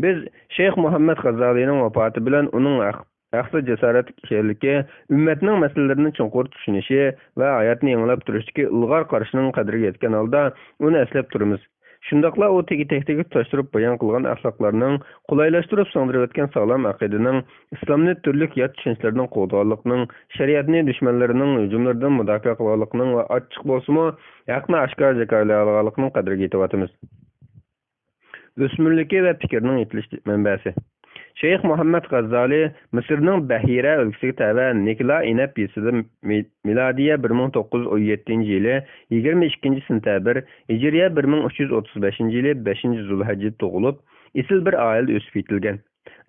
بىز شەيخ مۇھەممەد غەززالىنىڭ ۋاپاتى بىلەن ئۇنىڭ ھەق-، ھەقسىز جاسارەتلىك كىشىلىكى، ئۈممەتنىڭ مەسىلىلىرىنى چوڭقۇر چۈشىنىشى ۋە ھاياتنى يېڭىلاپ تۇرۇشتىكى ئىلغار قارىشىنىڭ قەدرىگە يەتكەن ھالدا ئۇنى ئەسلەپ تۇرىمىز. شۇنداقلا ئۇ تېگى-تەكتىگە تۇتاشتۇرۇپ بايان قىلغان ئەخلاقلارنىڭ، قولايلاشتۇرۇپ سىڭدۈرۈۋەتكەن ساغلام ئەقىدىنىڭ، ئىسلامنى تۈرلۈك يات چۈشەنچىلەردىن قوغدىغانلىقنىڭ، شەرىئەتنى دۈشمەنلىرىنىڭ ھۇجۇملىرىدىن مۇداپىئە قىلغانلىقنىڭ ۋە ئاچچىق بولسىمۇ ھەقنى ئاشكارا جاكارلايالىغانلىقنىڭ قەدرىگە يېتىۋاتىمىز. ئۆسمۈرلۈكى ۋە پىكرىنىڭ يېتىلىش مەنبەسى. شەيخ مۇھەممەد غەززالى مىسىرنىڭ بەھىرە ئۆلكىسىگە تەۋە نىكلا ئىنەپ يېزىسىدا مى-، مىلادىيە بىر مىڭ توققۇز يۈز ئون يەتتىنچى يىلى يىگىرمە ئىككىنچى سېنتەبىر، ھىجرىيە بىر مىڭ ئۈچ يۈز ئوتتۇز بەشىنچى يىلى بەشىنچى زۇلھەججىدە تۇغۇلۇپ، ئېسىل بىر ئائىلىدە ئۆسۈپ يېتىلگەن.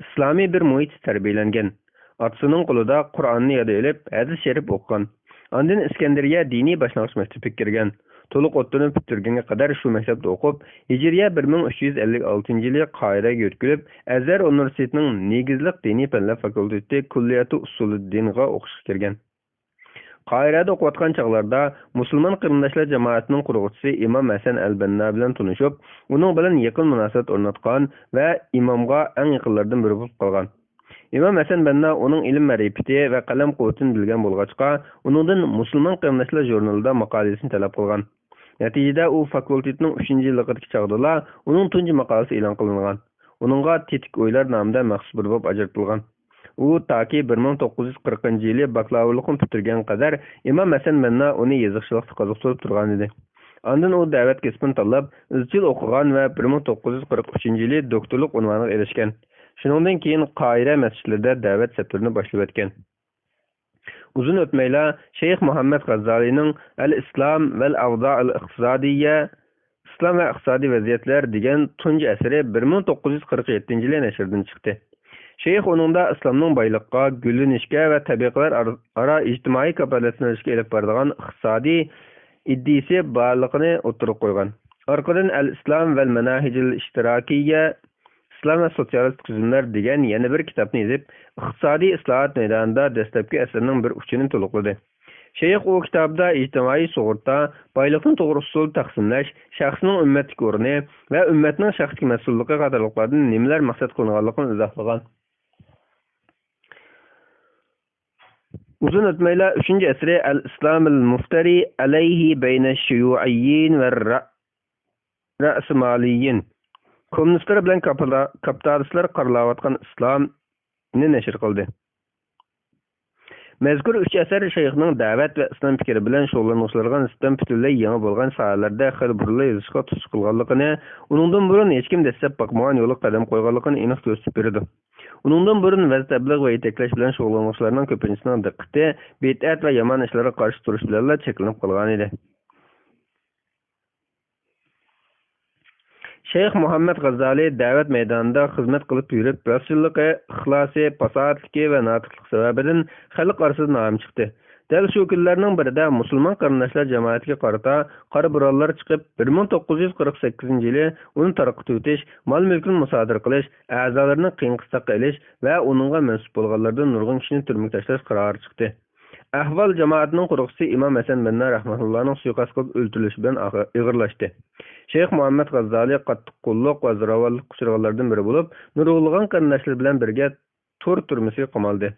ئىسلامىي بىر مۇھىتتا تەربىيەلەنگەن. ئاتىسىنىڭ قولىدا قۇرئاننى ياد ئېلىپ، ھەدىس شەرىپ ئوقۇغان. ئاندىن ئىسكەندەرىيە دىنىي باشلانغۇچ مەكتىپىگە كىرگەن. تولۇق ئوتتۇرىنى پۈتتۈرگەنگە قەدەر شۇ مەكتەپتە ئوقۇپ، ھىجرىيە بىر مىڭ ئۈچ يۈز ئەللىك ئالتىنچى يىلى قاھىرەگە يۆتكىلىپ، ئەزھەر ئۇنىۋېرسىتېتىنىڭ نېگىزلىق دىنىي پەنلەر فاكۇلتېتى كۇللىيەتۇ ئۇسۇلىددىنغا ئوقۇشقا كىرگەن. قاھىرەدە ئوقۇۋاتقان چاغلاردا مۇسۇلمان قېرىنداشلار جامائىتىنىڭ قۇرغۇچىسى ئىمام ھەسەن ئەل بەننا بىلەن تونۇشۇپ، ئۇنىڭ بىلەن يېقىن مۇناسىۋەت ئورناتقان ۋە ئىمامغا ئەڭ يېقىنلاردىن بىرى بولۇپ قالغان. ئىمام ھەسەن بەننا ئۇنىڭ ئىلىم مەرىپىتى ۋە قەلەم قۇۋۋىتىنى بىلگەن بولغاچقا، ئۇنىڭدىن مۇسۇلمان قېرىنداشلار ژۇرنىلىدا ماقالىسىنى تەلەپ قىلغان. نەتىجىدە ئۇ فاكۇلتېتنىڭ ئۈچىنچى يىللىقىدىكى چاغدىلا ئۇنىڭ تۇنجى ماقالىسى ئېلان قىلىنغان. ئۇنىڭغا تېتىك ئويلار نامىدا مەخسۇس بىر باب ئاجرىتىلغان. ئۇ تاكى بىر مىڭ توققۇز يۈز قىرىقىنچى يىلى باكلاۋۇرلۇقنى پۈتتۈرگەن قەدەر ئىمام ھەسەن بەننا ئۇنى يېزىقچىلىقتا قىزىقتۇرۇپ تۇرغانىدى. ئاندىن ئۇ دەۋەت كەسپىنى تاللاپ، ئىزچىل ئوقۇغان ۋە بىر مىڭ توققۇز يۈز قىرىق ئۈچىنچى يىلى دوكتورلۇق ئۇنۋانىغا ئېرىشكەن. شۇنىڭدىن كېيىن قاھىرە مەسچىتلىرىدە دەۋەت سەپلىرىنى باشلىۋەتكەن. ئۇزۇن ئۆتمەيلا شەيخ مۇھەممەد غەززالىنىڭ ئەل ئىسلام ۋەل ئەۋزائىل ئىقتىسادىيە، ئىسلام ۋە ئىقتىسادىي ۋەزىيەتلەر دېگەن تۇنجى ئەسىرى بىر مىڭ توققۇز يۈز قىرىق يەتتىنچى يىلى نەشردىن چىقتى. شەيخ ئۇنىڭدا ئىسلامنىڭ بايلىققا، گۈللىنىشكە ۋە تەبىقىلەر ئار-، ئارا ئىجتىمائىي كاپالەتلەندۈرۈشكە ئېلىپ بارىدىغان ئىقتىسادىي ئىدىيىسى بارلىقىنى ئوتتۇرىغا قويغان. ئارقىدىن ئەل ئىسلام ۋەل مەناھىجىل ئىشتىراكىيە، ئىسلام ۋە سوتسىيالىست تۈزۈملەر دېگەن يەنە بىر كىتابنى يېزىپ، ئىقتىسادىي ئىسلاھات مەيدانىدا دەسلەپكى ئەسىرىنىڭ بىر ئۇچىنى تولۇقلىدى. شەيخ ئۇ كىتابىدا ئىجتىمائىي سۇغۇرتا، بايلىقنى توغرا ئۇسۇلدا تەقسىملەش، شەخسنىڭ ئۈممەتتىكى ئورنى ۋە ئۈممەتنىڭ شەخسلىك مەسئۇللۇقى قاتارلىقلاردىن نېمىلەر مەقسەت قىلىنغانلىقىنى ئىزاھلىغان. ئۇزۇن ئۆتمەيلا ئۈچىنچى ئەسىرى ئەل ئىسلامىل مۇفتەرى ئەلەيھى بەينە شىيۇئىيين ۋە رە-، رەسمالىيين، كوممۇنىستلار بىلەن كاپىتا-، كاپىتالىستلار قارىلاۋاتقان ئىسلامنى نەشر قىلدى. مەزكۇر ئۈچ ئەسەر شەيخنىڭ دەۋەت ۋە ئىسلام پىكرى بىلەن شۇغۇللانغۇچىلارغا نىسبەتەن پۈتۈنلەي يېڭى بولغان ساھەلەردە خېلى بۇرۇنلا يېزىشقا تۇتۇش قىلغانلىقىنى، ئۇنىڭدىن بۇرۇن ھېچكىم دەسسەپ باقمىغان يولغا قەدەم قويغانلىقىنى ئېنىق كۆرسىتىپ بېرىدۇ. ئۇنىڭدىن بۇرۇن ۋەز تەبلىغ ۋە يېتەكلەش بىلەن شۇغۇللانغۇچىلارنىڭ كۆپىنچىسىنىڭ دىققىتى بىدئەت ۋە يامان ئىشلارغا قارشى تۇرۇش بىلەنلا چەكلىنىپ قالغانىدى. شەيخ مۇھەممەد غەززالى دەۋەت مەيدانىدا خىزمەت قىلىپ يۈرۈپ، راستچىللىقى، ئىخلاسى، پاساھەتلىكى ۋە ناتىقلىقى سەۋەبىدىن خەلق ئارىسىدا نامى چىقتى. دەل شۇ كۈنلەرنىڭ بىرىدە مۇسۇلمان قېرىنداشلار جامائىتىگە قارىتا قارا بورانلار چىقىپ، بىر مىڭ توققۇز يۈز قىرىق سەككىزىنچى يىلى ئۇنى تارقىتىۋېتىش، مال-مۈلكىنى مۇسادىرە قىلىش، ئەزالىرىنى قىيىن-قىستاققا ئېلىش ۋە ئۇنىڭغا مەنسۇپ بولغانلاردىن نۇرغۇن كىشىنى تۈرمىگە تاشلاش قارارى چىقتى. ئەھۋال جامائەتنىڭ قورۇقچىسى ئىمام ھەسەن بەننا رەھمەتۇللانىڭ سۇيىقەست قىلىپ ئۆلتۈرۈلۈشى بىلەن ئاخىر ئېغىرلاشتى. شەيخ مۇھەممەد غەززالى قاتتىق قۇللۇق ۋە زوراۋانلىققا ئۇچرىغانلاردىن بىرى بولۇپ، نۇرغۇنلىغان قېرىنداشلىرى بىلەن بىرگە تور تۈرمىسىگە قامالدى.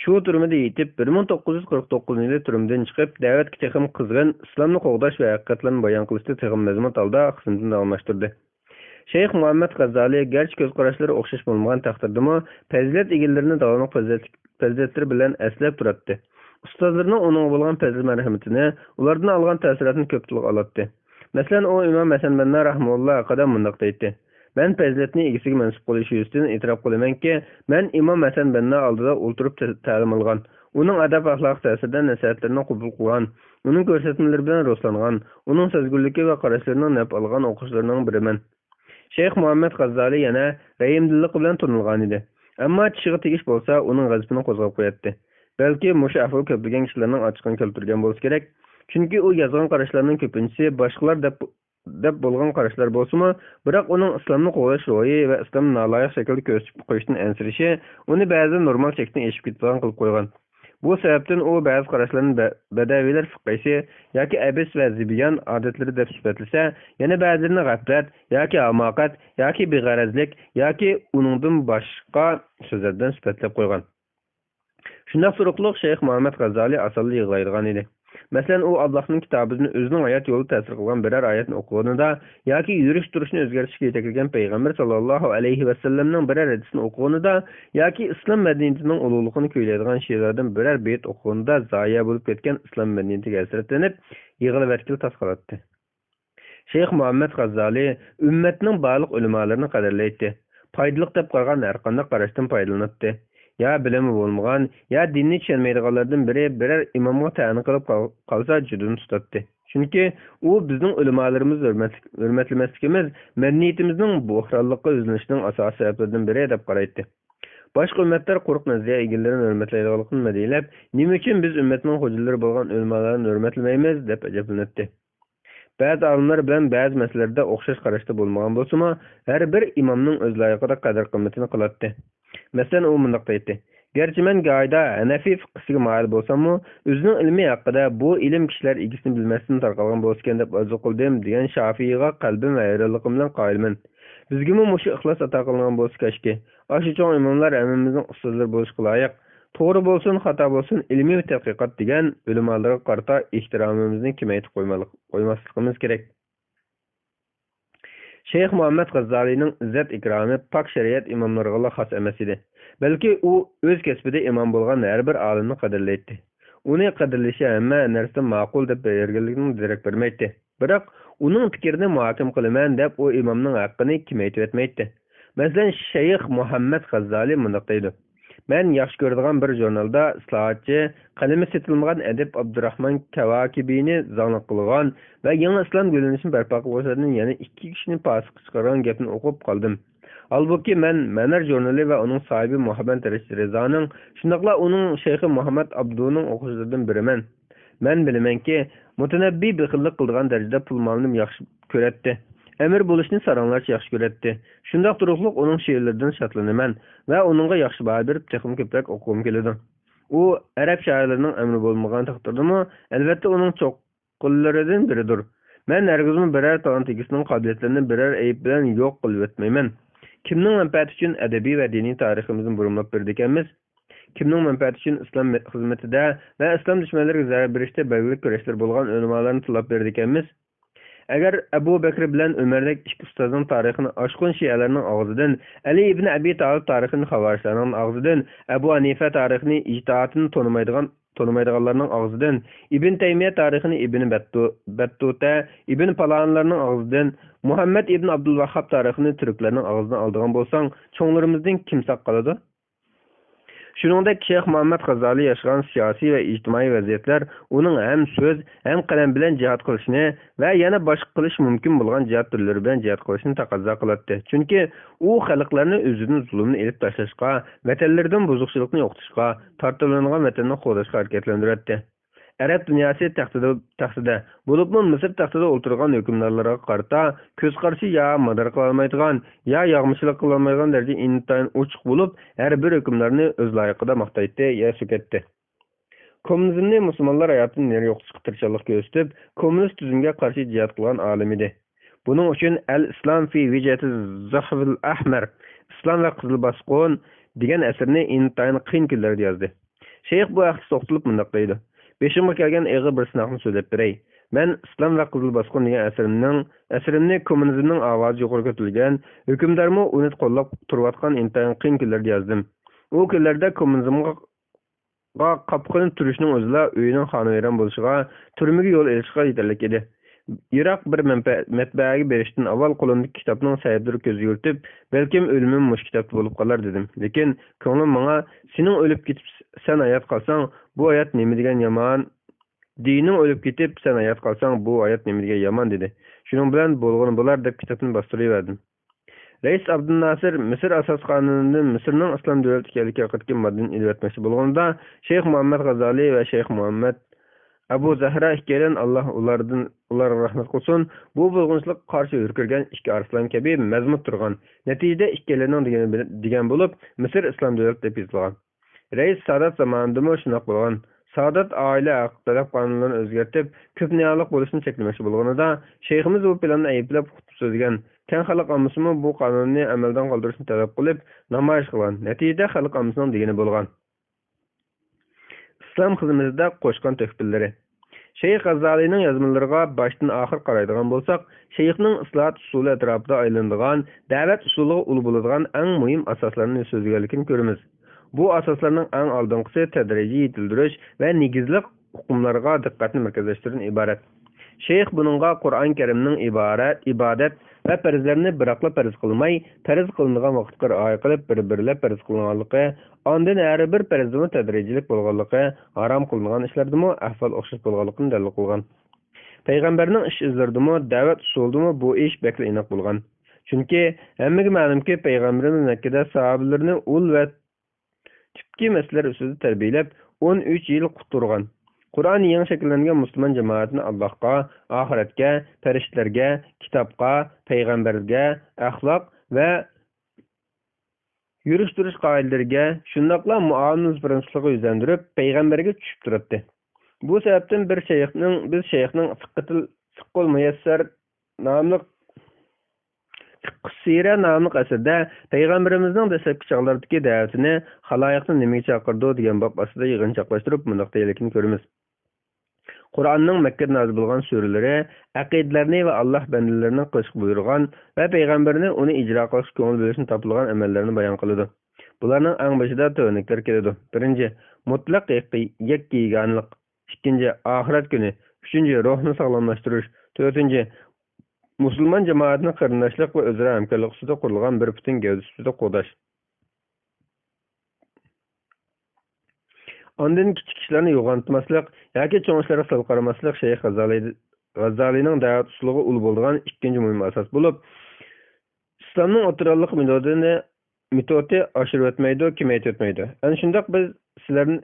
شۇ تۈرمىدە يېتىپ، بىر مىڭ توققۇز يۈز قىرىق توققۇزىنچى يىلى تۈرمىدىن چىقىپ، دەۋەتكە تېخىمۇ قىزغىن، ئىسلامنى قوغداش ۋە ھەقىقەتلەرنى بايان قىلىشتا تېخىمۇ مەزمۇت ھالدا خىزمىتىنى داۋاملاشتۇردى. شەيخ مۇھەممەد غەززالى گەرچە كۆز قاراشلىرى ئوخشاش بولمىغان تەقدىردىمۇ، پەزىلەت ئىگىلىرىنى داۋاملىق پەزىلەتلىك-، پەزىلەتلىرى بىلەن ئەسلەپ تۇراتتى. ئۇستازلىرىنىڭ ئۇنىڭغا بولغان پەزىل-مەرھىمىتىنى، ئۇلاردىن ئالغان تەسىراتنى كۆپ تىلغا ئالاتتى. مەسىلەن، ئۇ ئىمام ھەسەن بەننا رەھىمەھۇللا ھەققىدە مۇنداق دەيتتى: مەن پەزىلەتنى ئىگىسىگە مەنسۇپ قىلىش يۈزىسىدىن ئېتىراپ قىلىمەنكى، مەن ئىمام ھەسەن بەننا ئالدىدا ئولتۇرۇپ تە-، تەلىم ئالغان، ئۇنىڭ ئەدەپ-ئەخلاقى تەسىرىدە نەسىھەتلىرىنى قوبۇل قىلغان، ئۇنىڭ كۆرسەتمىلىرى بىلەن روھلانغان، ئۇنىڭ سەزگۈرلۈكى ۋە قاراشلىرىنىڭ نەپ ئالغان ئوقۇغۇچىلىرىنىڭ بىرىمەن. شەيخ مۇھەممەد غەززالى يەنە رەھىمدىللىقى بىلەن تونۇلغانىدى. ئەمما چىشىغا تېگىش بولسا ئۇنىڭ غەزىپىنى قوزغاپ قوياتتى. بەلكى مۇشۇ ئەھۋال كۆپلىگەن كىشىلەرنىڭ ئاچچىقىنى كەلتۈرگەن بولسا كېرەك. چۈنكى ئۇ يازغان قاراشلارنىڭ كۆپىنچىسى باشقىلار دەپ، دەپ بولغان قاراشلار بولسىمۇ، بىراق ئۇنىڭ ئىسلامنى قوغداش روھى ۋە ئىسلامنى نالايىق شەكىلدە كۆرسىتىپ قويۇشتىن ئەنسىرىشى ئۇنى بەزىدە نورمال چەكتىن ئېشىپ كېتىدىغان قىلىپ قويغان. بۇ سەۋەبتىن ئۇ بەزى قاراشلارنى بە-، بەدەۋىيلەر فىققەيسى ياكى ئەبىس ۋە زىبىيان ئادەتلىرى دەپ سۈپەتلىسە، يەنە بەزىلىرىنى غەپلەت ياكى ھاماقەت ياكى بىغەرەزلىك ياكى ئۇنىڭدىن باشقا سۆزلەر بىلەن سۈپەتلەپ قويغان. شۇنداق تۇرۇقلۇق شەيخ مۇھەممەد غەززالى ئاسانلا يىغلايدىغان ئىدى. مەسىلەن، ئۇ ئاللاھنىڭ كىتابىدىن ئۆزىنىڭ ھايات يولىدا تەسىر قىلغان بىرەر ئايەتنى ئوقۇغىنىدا ياكى يۈرۈش-تۇرۇشنى ئۆزگەرتىشكە يېتەكلىگەن پەيغەمبەر ساللاللاھۇ ئەلەيھى ۋەسەللەمنىڭ بىرەر ھەدىسىنى ئوقۇغىنىدا ياكى ئىسلام مەدەنىيىتىنىڭ ئۇلۇغلۇقىنى كۈيلەيدىغان شېئىرلاردىن بىرەر بېيىت ئوقۇغىنىدا زايە بولۇپ كەتكەن ئىسلام مەدەنىيىتىگە ھەسرەتلىنىپ، يىغلىۋەتكىلى تاس قالاتتى. شەيخ مۇھەممەد غەززالى ئۈممەتنىڭ بارلىق ئۆلىمالىرىنى قەدىرلەيتتى. پايدىلىق دەپ قارىغان ھەرقانداق قاراشتىن پايدىلىناتتى. يا بىلىمى بولمىغان، يا دىننى چۈشەنمەيدىغانلاردىن بىرى بىرەر ئىمامغا تەئەن قىلىپ قال-، قالسا جۇدۇن تۇتاتتى. چۈنكى ئۇ بىزنىڭ ئۆلىمالىرىمىزنى ھۆرمەتلىك-، ھۆرمەتلىمەسلىكىمىز، مەدەنىيىتىمىزنىڭ بۆھرانلىققا يۈزلىنىشىنىڭ ئاساسىي سەۋەبلىرىدىن بىرى دەپ قارايتتى. باشقا ئۈممەتلەر قۇرۇق نەزەرىيە ئىگىلىرىنى ھۆرمەتلەيدىغانلىقىنى مەدھىيەلەپ، نېمە ئۈچۈن بىز ئۈممەتنىڭ خوجىلىرى بولغان ئۆلىمالارنى ھۆرمەتلىمەيمىز؟ دەپ ئەجەبلىنەتتى. بەزى ئالىملار بىلەن بەزى مەسىلىلەردە ئوخشاش قاراشتا بولمىغان بولسىمۇ، ھەر بىر ئىمامنىڭ ئۆز لايىقىدا قەدىر-قىممىتىنى قىلاتتى. مەسىلەن، ئۇ مۇنداق دەيتتى: گەرچە مەن گاھىدا ھەنەفىي فىقھىسىگە مايىل بولساممۇ، ئۆزىنىڭ ئىلمى ھەققىدە بۇ ئىلىم كىشىلەر ئىگىسىنى بىلمەستىن تارقالغان بولسىكەن دەپ ئارزۇ قىلدىم، دېگەن شافىئىيغا قەلبىم ۋە ھەيرانلىقىم بىلەن قايىلمەن. بىزگىمۇ مۇشۇ ئىخلاس ئاتا قىلىنغان بولسا كاشكى. ئاشۇ چوڭ ئىماملار ھەممىمىزنىڭ ئۇستازلىرى بولۇشقا لايىق. توغرا بولسۇن، خاتا بولسۇن، ئىلمىي تەتقىقات دېگەن ئۆلىمالارغا قارىتا ئېھتىرامىمىزنى كېمەيتىپ قويمالىق-، قويماسلىقىمىز كېرەك. شەيخ مۇھەممەد غەززالىنىڭ ئىززەت-ئىكرامى پاك شەرىئەت ئىماملىرىغىلا خاس ئەمەس ئىدى، بەلكى ئۇ ئۆز كەسپىدە ئىمام بولغان ھەر بىر ئالىمنى قەدىرلەيتتى. ئۇنى قەدىرلىشى ھەممە نەرسىدىن ماقۇل دەپ بەرگەنلىكىنىڭ دېرەك بەرمەيتتى. بىراق، ئۇنىڭ پىكرىنى مۇھاكىمە قىلىمەن دەپ ئۇ ئىمامنىڭ ھەققىنى كېمەيتىۋەتمەيتتى. مەسىلەن، شەيخ مۇھەممەد غەززالى مۇنداق دەيدۇ: مەن ياخشى كۆرىدىغان بىر ژۇرنالدا ئىسلاھاتچى، قەلىمى سېتىلمىغان ئەدىب ئابدۇراخمان كاۋاكىبىنى زاڭلىق قىلغان ۋە يېڭى ئىسلام گۈللىنىشىنى بەرپا قىلغۇچىلاردىن يەنە ئىككى كىشىنى پاسىققا چىقارغان گەپنى ئوقۇپ قالدىم. ھالبۇكى، مەن مەنار ژۇرنىلى ۋە ئۇنىڭ ساھىبى مۇھەممەد رەشىت رىزانىڭ، شۇنداقلا ئۇنىڭ شەيخى مۇھەممەد ئابدۇنىڭ ئوقۇغۇچىلىرىدىن بىرىمەن. مەن بىلىمەنكى، مۇتەنەببى بېخىللىق قىلىدىغان دەرىجىدە پۇل مالنى ياخشى كۆرەتتى. ئەمىر بولۇشنى ساراڭلارچە ياخشى كۆرەتتى. شۇنداق تۇرۇقلۇق ئۇنىڭ شېئىرلىرىدىن شادلىنىمەن ۋە ئۇنىڭغا ياخشى باھا بېرىپ، تېخىمۇ كۆپرەك ئوقۇغۇم كېلىدۇ. ئۇ ئەرەب شائىرلىرىنىڭ ئەمىرى بولمىغان تەقدىردىمۇ، ئەلۋەتتە، ئۇنىڭ چوققىلىرىدىن بىرىدۇر. مەن ھەرگىزمۇ بىرەر تالانت ئىگىسىنىڭ قابىلىيەتلىرىنى بىرەر ئەيىب بىلەن يوق قىلىۋەتمەيمەن. كىمنىڭ مەنپەئەتى ئۈچۈن ئەدەبىي ۋە دىنىي تارىخىمىزنى بۇرمىلاپ بېرىدىكەنمىز؟ كىمنىڭ مەنپەئەتى ئۈچۈن ئىسلام خىزمىتىدە ۋە ئىسلام دۈشمەنلىرىگە زەربە بېرىشتە بەلگىلىك كۈرەشلىرى بولغان ئۆلىمالارنى تىللاپ بېرىدىكەنمىز؟ ئەگەر ئەبۇ بەكرى بىلەن ئۆمەردەك ئىككى ئۇستازنىڭ تارىخىنى ئاشقۇن شىئەلەرنىڭ ئاغزىدىن، ئەلى ئىبنى ئەبى تالىپ تارىخىنى خاۋارىجلارنىڭ ئاغزىدىن، ئەبۇ ھەنىفە تارىخىنى ئىجتىھاتىنى تونۇمايدىغان، تونۇمايدىغانلارنىڭ ئاغزىدىن، ئىبن تەيمىيە تارىخىنى ئىبن بەتتۇ-، بەتتۇتە، ئىبن پالانىلارنىڭ ئاغزىدىن، مۇھەممەد ئىبن ئابدۇلۋاھھاب تارىخىنى تۈركلەرنىڭ ئاغزىدىن ئالىدىغان بولساڭ، چوڭلىرىمىزدىن كىم ساق قالىدۇ؟ شۇنىڭدەك شەيخ مۇھەممەد غازالى ياشىغان سىياسىي ۋە ئىجتىمائىي ۋەزىيەتلەر ئۇنىڭ ھەم سۆز، ھەم قەلەم بىلەن جىھاد قىلىشىنى ۋە يەنە باشقا قىلىش مۇمكىن بولغان جىھاد تۈرلىرى بىلەن جىھاد قىلىشىنى تەقەززا قىلاتتى. چۈنكى ئۇ خەلقلەرنى ئۆزىدىن زۇلۇمنى ئېلىپ تاشلاشقا، ۋەتەنلىرىدىن بۇزۇقچىلىقنى يوقىتىشقا، تارتىۋېلىنغان ۋەتەننى قوغداشقا ھەرىكەتلەندۈرەتتى. ئەرەب دۇنياسى تەختىدە، تەختىدە، بولۇپمۇ مىسىر تەختىدە ئولتۇرغان ھۆكۈمدارلارغا قارىتا كۆز قارىشى يا مادار قىلالمايدىغان، يا ياغمىچىلىق قىلالمايدىغان دەرىجىدە ئىنتايىن ئوچۇق بولۇپ، ھەر بىر ھۆكۈمدارنى ئۆز لايىقىدا ماختايتتى يا سۆكەتتى. كوممۇنىزمنى مۇسۇلمانلار ھاياتىدىن نېرى يوقىتىشقا تىرىشچانلىق كۆرسىتىپ، كوممۇنىست تۈزۈمگە قارشى جىھاد قىلغان ئالىم ئىدى. بۇنىڭ ئۈچۈن ئەل ئىسلام فى ۋىجھەتى زەھۋىل ئەھمەر، ئىسلام ۋە قىزىل باسقۇن دېگەن ئەسىرىنى ئىنتايىن قىيىن كۈنلەردە يازدى. شەيخ بۇ ھەقتە توختىلىپ مۇنداق دەيدۇ: بېشىمغا كەلگەن ئېغىر بىر سىناقنى سۆزلەپ بېرەي. مەن ئىسلام ۋە قىزىل باسقۇن دېگەن ئەسىرىمنىڭ، ئەسىرىمنى كوممۇنىزمنىڭ ئاۋازى يۇقىرى كۆتۈرۈلگەن، ھۆكۈمدارمۇ ئۇنى قوللاپ تۇرۇۋاتقان ئىنتايىن قىيىن كۈنلەردە يازدىم. ئۇ كۈنلەردە كوممۇنىزمغا قاپقىنىپ تۇرۇشنىڭ ئۆزىلا ئۆيىنىڭ خانىۋەيران بولۇشىغا، تۈرمىگە يول ئېلىشقا يېتەرلىك ئىدى. يىراق بىر مەنبە-، مەتبەئەگە بېرىشتىن ئاۋۋال قولۇمدىكى كىتابنىڭ سەھىپىلىرىگە كۆز يۈگۈرتۈپ، بەلكىم ئۆلۈمۈم مۇشۇ كىتابتا بولۇپ قالار دېدىم. لېكىن كۆڭلۈم ماڭا، سېنىڭ ئۆلۈپ كېتىپ سەن ھايات قالساڭ، بۇ ھايات نېمە دېگەن يامان؟ دىنىڭ ئۆلۈپ كېتىپ سەن ھايات قالساڭ، بۇ ھايات نېمە دېگەن يامان؟ دېدى. شۇنىڭ بىلەن بولغىنى بولار دەپ كىتابنى باستۇرۇۋەردىم. رەئىس ئابدۇلناسىر مىسىر ئاساس قانۇنىدىن مىسىرنىڭ ئىسلام دۆلىتى ئىكەنلىكى ھەققىدىكى ماددىنى ئېلىۋەتمەكچى بولغىنىدا، شەيخ مۇھەممەد غازالى ۋە شەيخ مۇھەممەد ئەبۇ زەھرا ئىككىيلەن، ئاللا ئۇلاردىن، ئۇلارغا رەھمەت قىلسۇن، بۇ بۇلغىنىچىلىققا قارشى ھۆركىرىگەن ئىككى ئارسلان كەبى مەزمۇت تۇرغان. نەتىجىدە ئىككىيلەننىڭ دېگىنى بىل-، دېگەن بولۇپ، مىسىر ئىسلام دۆلىتى دەپ يېزىلغان. رەئىس سادات زامانىدىمۇ شۇنداق بولغان. سادات ئائىلە ھەق تەلەپ قانۇنلىرىنى ئۆزگەرتىپ، كۆپ نىيالىق بولۇشنى چەكلىمەكچى بولغىنىدا، شەيخىمىز بۇ پىلاننى ئەيىبلەپ خۇتبە سۆزلىگەن، كەڭ خەلق ئاممىسىمۇ بۇ قانۇننى ئەمەلدىن قالدۇرۇشنى تەلەپ قىلىپ، نامايىش قىلغان. نەتىجىدە خەلق ئاممىسىنىڭ دېگىنى بولغان. ئىسلام خىزمىتىدە قوشقان تۆھپىلىرى. شەيخ غازالىنىڭ يازمىلىرىغا باشتىن ئاخىر قارايدىغان بولساق، شەيخنىڭ ئىسلاھات ئۇسۇلى ئەتراپىدا ئايلىنىدىغان، دەۋەت ئۇسۇلىغا ئۇل بولىدىغان ئەڭ مۇھىم ئاساسلارنى سۆزلىگەنلىكىنى كۆرىمىز. بۇ ئاساسلارنىڭ ئەڭ ئالدىنقىسى تەدرىجىي يېتىلدۈرۈش ۋە نېگىزلىك ئۇقۇملارغا دىققەتنى مەركەزلەشتۈرۈشتىن ئىبارەت. شەيخ بۇنىڭغا قۇرئان كەرىمنىڭ ئىبارەت، ئىبادەت ۋە پەرزلەرنى بىراقلا پەرز قىلماي، پەرز قىلىنغان ۋاقىتقا رىئايە قىلىپ، بىر-بىرلەپ پەرز قىلىنغانلىقى، ئاندىن ھەر بىر پەرزدىمۇ تەدرىجىيلىك بولغانلىقى، ھارام قىلىنغان ئىشلاردىمۇ ئەھۋال ئوخشاش بولغانلىقىنى دەلىل قىلغان. پەيغەمبەرنىڭ ئىش ئىزلىرىدىمۇ، دەۋەت ئۇسۇلىدىمۇ بۇ ئىش بەكلا ئېنىق بولغان. چۈنكى ھەممىگە مەلۇمكى، پەيغەمبىرىمىز مەككىدە ساھابىلىرىنى ئۇل ۋە تۈپكى مەسىلىلەر ئۈستىدە تەربىيەلەپ، ئون ئۈچ يىل قۇتۇرغان. قۇرئان يېڭى شەكىللەنگەن مۇسۇلمان جامائىتىنى ئاللاھقا، ئاخىرەتكە، پەرىشتىلەرگە، كىتابقا، پەيغەمبەرگە، ئەخلاق ۋە يۈرۈش-تۇرۇش قائىدىلىرىگە، شۇنداقلا مۇئامىلە پىرىنسىپلىرىغا يۈزلەندۈرۈپ، پەيغەمبەرگە چۈشۈپ تۇراتتى. بۇ سەۋەبتىن بىر شەيخنىڭ، بىز شەيخنىڭ فىققىتىل، فىققۇل مۇيەسسەر ناملىق، فىققۇس سىرە ناملىق ئەسىرىدە پەيغەمبىرىمىزنىڭ دەسلەپكى چاغلاردىكى دەۋىتىنى خالايىقنى نېمىگە چاقىرىدۇ دېگەن باب ئاستىدا يىغىنچاقلاشتۇرۇپ مۇنداق دېگەنلىكىنى كۆرىمىز. قۇرئاننىڭ مەككىدە نازىل بولغان سۈرىلىرى ئەقىدىلەرنى ۋە ئاللاھ بەندىلىرىنىڭ قىلىشقا بۇيرۇغان ۋە پەيغەمبىرىنى ئۇنى ئىجرا قىلىشقا كۆڭۈل بۆلۈشنى تاپىلىغان ئەمەللەرنى بايان قىلىدۇ. بۇلارنىڭ ئەڭ بېشىدا تۆۋەندىكىلەر كېلىدۇ. بىرىنچى، مۇتلەق يەككە-، يەككە يېگانىلىق. ئىككىنچى، ئاخىرەت كۈنى. ئۈچىنچى، روھنى ساغلاملاشتۇرۇش. تۆتىنچى، مۇسۇلمان جامائەتنى قېرىنداشلىق ۋە ئۆزئارا ھەمكارلىق ئۈستىدە قۇرۇلغان بىر پۈتۈن گەۋدە سۈپىتىدە قوغداش. ئاندىن كىچىك ئىشلارنى يوغانتماسلىق ياكى چوڭ ئىشلارغا سەل قارىماسلىق شەيخ غازالى، غازالىنىڭ دەۋەت ئۇسۇلىغا ئۇل بولىدىغان ئىككىنچى مۇھىم ئاساس بولۇپ، ئىسلامنىڭ ئوتتۇرالىلىق مېتودىنى، مېتودى ئاشۇرۇۋەتمەيدۇ، كېمەيتىۋەتمەيدۇ. ئەنە شۇنداق بىز سىلەرنى،